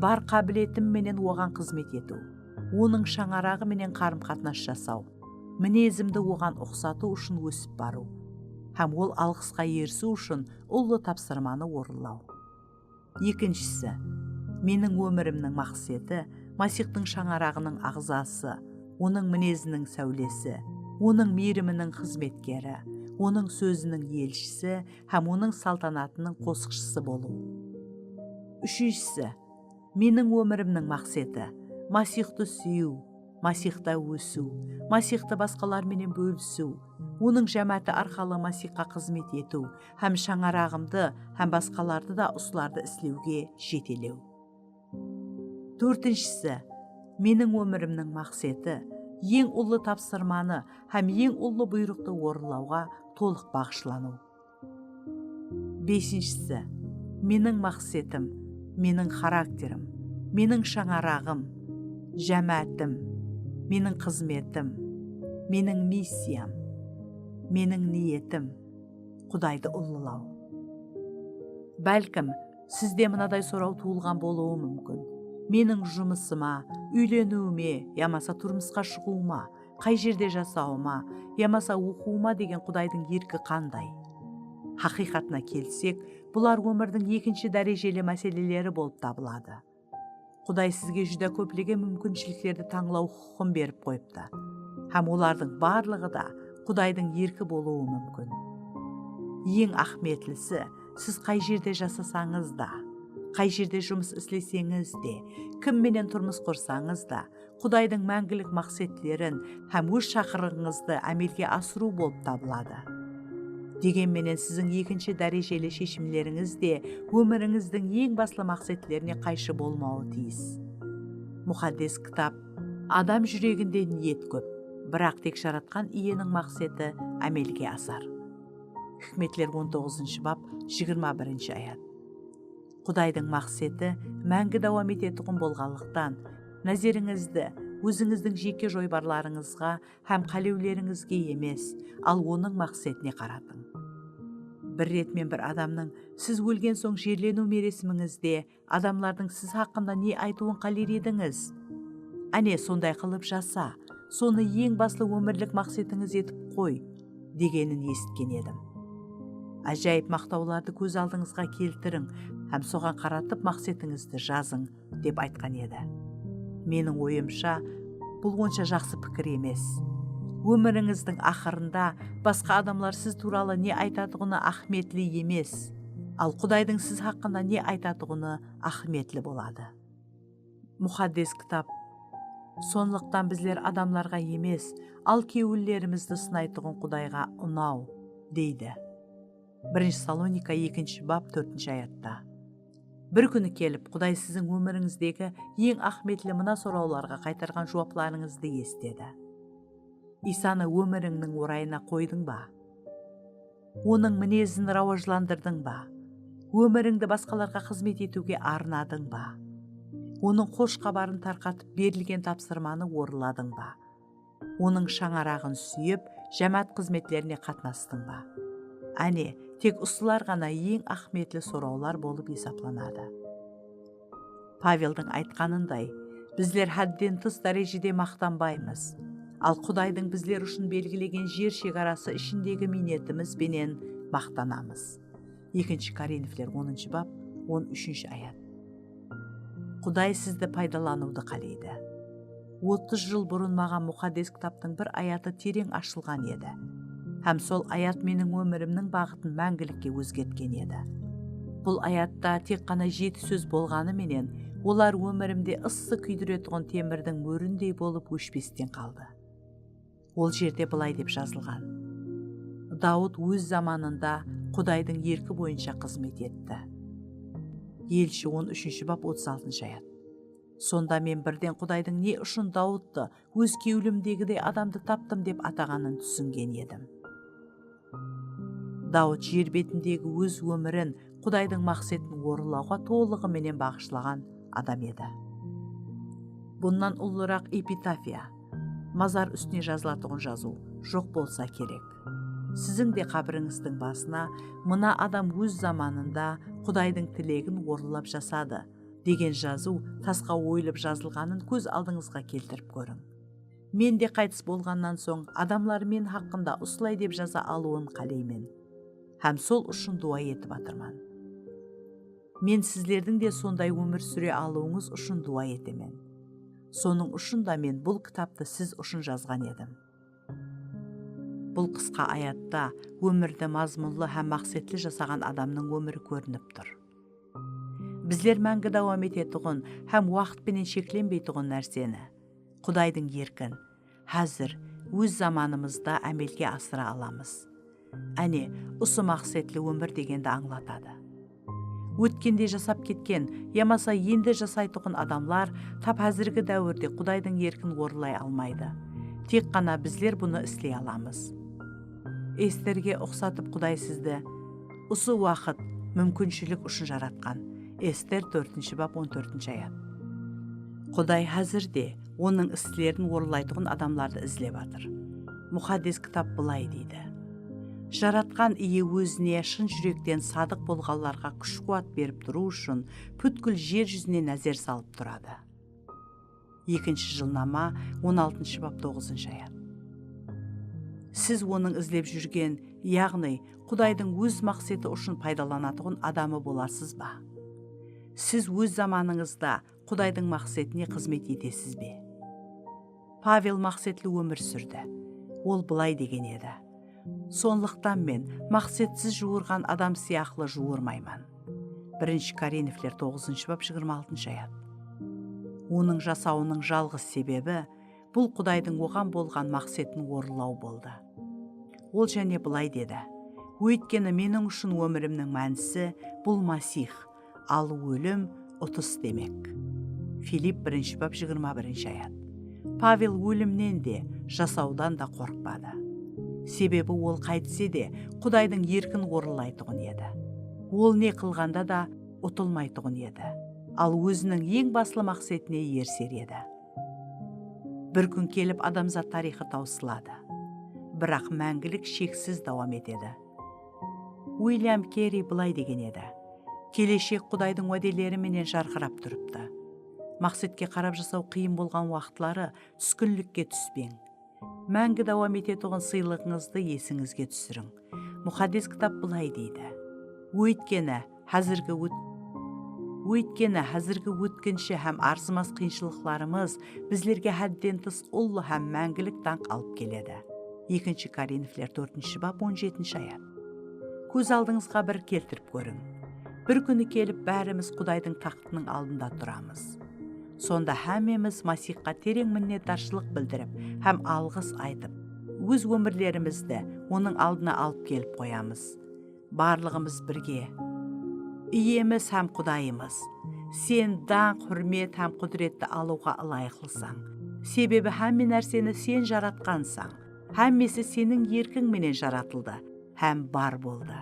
bar qábiletim menen Oǵan xızmet etiw, Onıń shańaraǵı menen qarım-qatnas jasaw, minezimdi Oǵan uqsatıw ushın ósip barıw hám Ol alǵısqa erisiw ushın ullı tapsırmanı orınlaw. Ekinshisi, meniń ómirimniń maqseti Masixtıń shańaraǵınıń aǵzası, Onıń mineziniń sáwlesi, Onıń miyiriminiń xızmetkeri, Onıń sóziniń elshisi hám Onıń saltanatınıń qosıqshısı bolıw. Úshinshisi, meniń ómirimniń maqseti Masixtı súyiw, Masiyxta ósiw, Masiyxtı basqalar menen bólisiw, Onıń jámááti arqalı Masiyxqa xızmet etiw hám shańaraǵımdı hám basqalardı da usılardı islewge jetelew. Tórtinshisi, meniń ómirimniń maqseti, eń ullı tapsırmanı hám eń ullı buyrıqtı orınlawǵa tolıq baǵıshlanıw. Besinshisi, meniń maqsetim, meniń xarakterim, meniń shańaraǵım, jámáátim, meniń xızmetim, meniń missiyam, meniń niyetim, Qudaydı ullılaw. Bálkim, sizde mınaday soraw tuwılǵan bolıwı múmkin: meniń jumısıma, úyleniwime yamasa turmısqa shıǵıwıma, qay jerde jasawıma yamasa oqıwıma degen Qudaydıń erki qanday? Haqıyqatına kelsek, bular ómirdiń ekinshi dárejeli máseleleri bolıp tabıladı. Quday sizge júdá kóplegen múmkinshiliklerdi tańlaw huqıqın berip qoyıptı. Hám olardıń barlıǵı da Qudaydıń erki bolıwı múmkin. Eń áhmiyetlisi, siz qay jerde jasasańız da, qay jerde jumıs isleseńiz de, kim menen turmıs qursańız da, Qudaydıń máńgilik maqsetlerin hám óz shaqırıǵıńızdı ámelge asırıw bolıp tabıladı. Degen menen, siziń ekinshi dárejeli sheshimlerińiz de ómirińizdiń eń baslı maqsetlerine qayshı bolmawı tiyis. Muqaddes Kitap: "Adam júreginde niyet kóp, biraq tek Jaratqan Iyeniń maqseti ámelge asar." Hikmetler on toǵızınshı bap, jigirma birinshi ayat. Qudaydıń maqseti máńgi dawam etetuǵın bolǵanlıqtan, názerińizdi ózińizdiń jeke joybarlarıńızǵa hám qálewlerińizge emes, al Onıń maqsetine qaratıń. Bir ret men bir adamnıń, "Siz ólgen soń jerleniw meresimińizde adamlardıń siz haqqında ne aytıwın qáler edińiz? Áne, sonday qılıp jasa, sonı eń baslı ómirlik maqsetińiz etip qoy," degenin esitken edim. Ájayıp maqtawlardı kóz aldıńızǵa keltiriń hám soǵan qaratıp maqsetińizdi jazıń, dep aytqan edi. Meniń oyımsha, bul onsha jaqsı pikir emes. Ómirińizdiń aqırında basqa adamlar siz tuwralı ne aytatuǵını áhmiyetli emes, al Qudaydıń siz haqqında ne aytatuǵını áhmiyetli boladı. Muqaddes Kitap: "Sonlıqtan bizler adamlarǵa emes, al kewillerimizdi sınaytuǵın Qudayǵa unaw," deydi. Birinshi Salonika ekinshi bap, tórtinshi ayatta. Bir kúni kelip, Quday siziń ómirińizdegi eń áhmiyetli mına sorawlarǵa qaytarǵan juwaplarıńızdı esitedi. Isanı ómirińniń orayına qoydıń ba? Onıń minezin rawajlandırdıń ba? Ómirińdi basqalarǵa xızmet etiwge arnadıń ba? Onıń xosh xabarın tarqatıp berilgen tapsırmanı orınladıń ba? Onıń shańaraǵın súyip, jámáát xızmetlerine qatnastıń ba? Áne, tek usılar ǵana eń áhmiyetli sorawlar bolıp esaplanadı. Paveldiń aytqanınday, bizler hádden tıs dárejede maqtanbaymız. Al Qudaydıń bizler ushın belgilegen jer shegarası ishindegi miynetimiz benen maqtanamız. Ekinshi Korinfler onınshı bap, on úshinshi ayat. Quday sizdi paydalanıwdı qáleydi. Otız jıl burın maǵan Muqaddes Kitaptıń bir ayatı tereń ashılǵan edi. Hám sol ayat meniń ómirimniń baǵıtın máńgilikke ózgertken edi. Bul ayatta tek ǵana jeti sóz bolǵanı menen, olar ómirimde ıssı kúydiretuǵın temirdiń mórindey bolıp óshpesten qaldı. Ol jerde bılay dep jazılǵan: "Dawıt óz zamanında Qudaydıń erki boyınsha xızmet etti." Elshi on úshinshi bap, otız altınshı ayat. Sonda men birden Qudaydıń ne ushın Dawıttı óz kewlimdegidey adamdı taptım dep ataǵanın túsingen edim. Dawıt jer betindegi óz ómirin Qudaydıń maqsetin orınlawǵa tolıǵı menen baǵıshlaǵan adam edi. Bunnan ullıraq epitafiya, mazar ústine jazılatuǵın jazıw, joq bolsa kerek. Siziń de qábirińizdiń basına "Mına adam óz zamanında Qudaydıń tilegin orınlap jasadı" degen jazıw tasqa oyılıp jazılǵanın kóz aldıńızǵa keltirip kóriń. Men de qaytıs bolǵannan soń adamlar men haqqında usılay dep jaza alıwın qáleymen. Hám sol ushın duwa etip atırman. Men sizlerdiń de sonday ómir súre alıwıńız ushın duwa etemen. Sonıń ushın da men bul kitaptı siz ushın jazǵan edim. Bul qısqa ayatta ómirdi mazmunlı hám maqsetli jasaǵan adamnıń ómiri kórinip tur. Bizler máńgi dawam etetuǵın hám waqıt penen sheklenbeytuǵın nárseni, Qudaydıń erkin, házir, óz zamanımızda ámelge asıra alamız. Áne, usı maqsetli ómir degendi ańlatadı. Ótkende jasap ketken yamasa endi jasaytuǵın adamlar tap házirgi dáwirde Qudaydıń erkin orınlay almaydı. Tek ǵana bizler bunı isley alamız. Esterge uqsatıp Quday sizdi usı waqıt, múmkinshilik ushın jaratqan. Ester tórtinshi bap, on tórtinshi ayat. Quday házir de Onıń islerin orınlaytuǵın adamlardı izlep atır. Muqaddes Kitap bılay deydi, Jaratqan Iye Ózine shın júrekten sadıq bolǵanlarǵa kúsh-quwat berip turıw ushın pútkil jer júzine názer salıp turadı. Ekinshi Jılnama, on altınshı bap, toǵızınshı ayat. Siz Onıń izlep júrgen, yaǵnıy Qudaydıń Óz maqseti ushın paydalanatuǵın adamı bolasız ba? Siz óz zamanıńızda Qudaydıń maqsetine xızmet etesiz be? Pavel maqsetli ómir súrdi. Ol bılay degen edi, Sonlıqtan men maqsetsiz juwırǵan adam sıyaqlı juwırmayman. Birinshi Korinfler toǵızınshı bap, jigirma altınshı ayat. Onıń jasawınıń jalǵız sebebi bul Qudaydıń oǵan bolǵan maqsetin orınlaw boldı. Ol jáne bılay dedi, Óytkeni meniń ushın ómirimniń mánisi bul Masih, al ólim utıs demek. Filipp birinshi bap, jigirma birinshi ayat. Pavel ólimnen de, jasawdan da qorqpadı. Sebebi ol qaytse de Qudaydıń erkin orınlaytuǵın edi. Ol ne qılǵanda da utılmaytuǵın edi. Al óziniń eń baslı maqsetine eriser edi. Bir kún kelip adamzat tariyxı tawsıladı. Biraq máńgilik sheksiz dawam etedi. Uilyam Kerri bılay degen edi, Keleshek Qudaydıń wádeleri menen jarqırap turıptı. Maqsetke qarap jasaw qıyın bolǵan waqıtları túskinlikke túspeń. Máńgi dawam etetuǵın sıylıǵıńızdı esińizge túsiriń. Muqaddes Kitap bılay deydi, Óytkeni házirgi út-, óytkeni házirgi ótkinshi hám arzımas qıyınshılıqlarımız bizlerge hádden tıs ullı hám máńgilik dańq alıp keledi. Ekinshi Korinfler tórtinshi bap, on jetinshi ayat. Kóz aldıńızǵa bir keltirip kóriń. Bir kúni kelip bárimiz Qudaydıń taxtınıń aldında turamız. Sonda hámmemiz Masihqa tereń minnetdarshılıq bildirip hám alǵıs aytıp, óz ómirlerimizdi Onıń aldına alıp kelip qoyamız. Barlıǵımız birge, Iyemiz hám Qudayımız, Sen dańq, húrmet hám qúdiretti alıwǵa ılayıqlısań. Sebebi hámme nárseni Sen jaratqansań. Hámmesi Seniń erkiń menen jaratıldı hám bar boldı,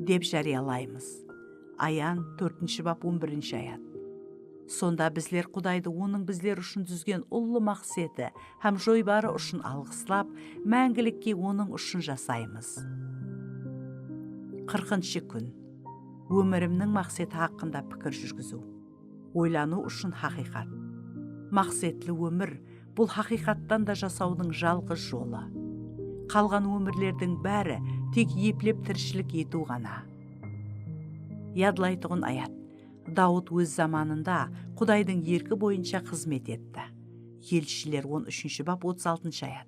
dep járiyalaymız. Ayan, tórtinshi bap, on birinshi ayat. Sonda bizler Qudaydı Onıń bizler ushın dúzgen ullı maqseti hám joybarı ushın alǵıslap, máńgilikke Onıń ushın jasaymız. Qırqınshı kún. Ómirimniń maqseti haqqında pikir júrgiziw. Oylanıw ushın haqıyqat. Maqsetli ómir, bul haqıyqattan da jasawdıń jalǵız jolı. Qalǵan ómirlerdiń bári tek eplep tirishilik etiw ǵana. Yadlaytuǵın ayat. Dawıt óz zamanında Qudaydıń erki boyınsha xızmet etti. Elshiler on úshinshi bap, otız altınshı ayat.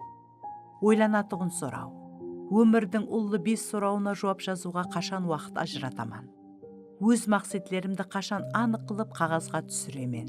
Oylanatuǵın soraw. Ómirdiń ullı bes sorawına juwap jazıwǵa qashan waqıt ajırataman? Óz maqsetlerimdi qashan anıq qılıp qaǵazǵa túsiremen?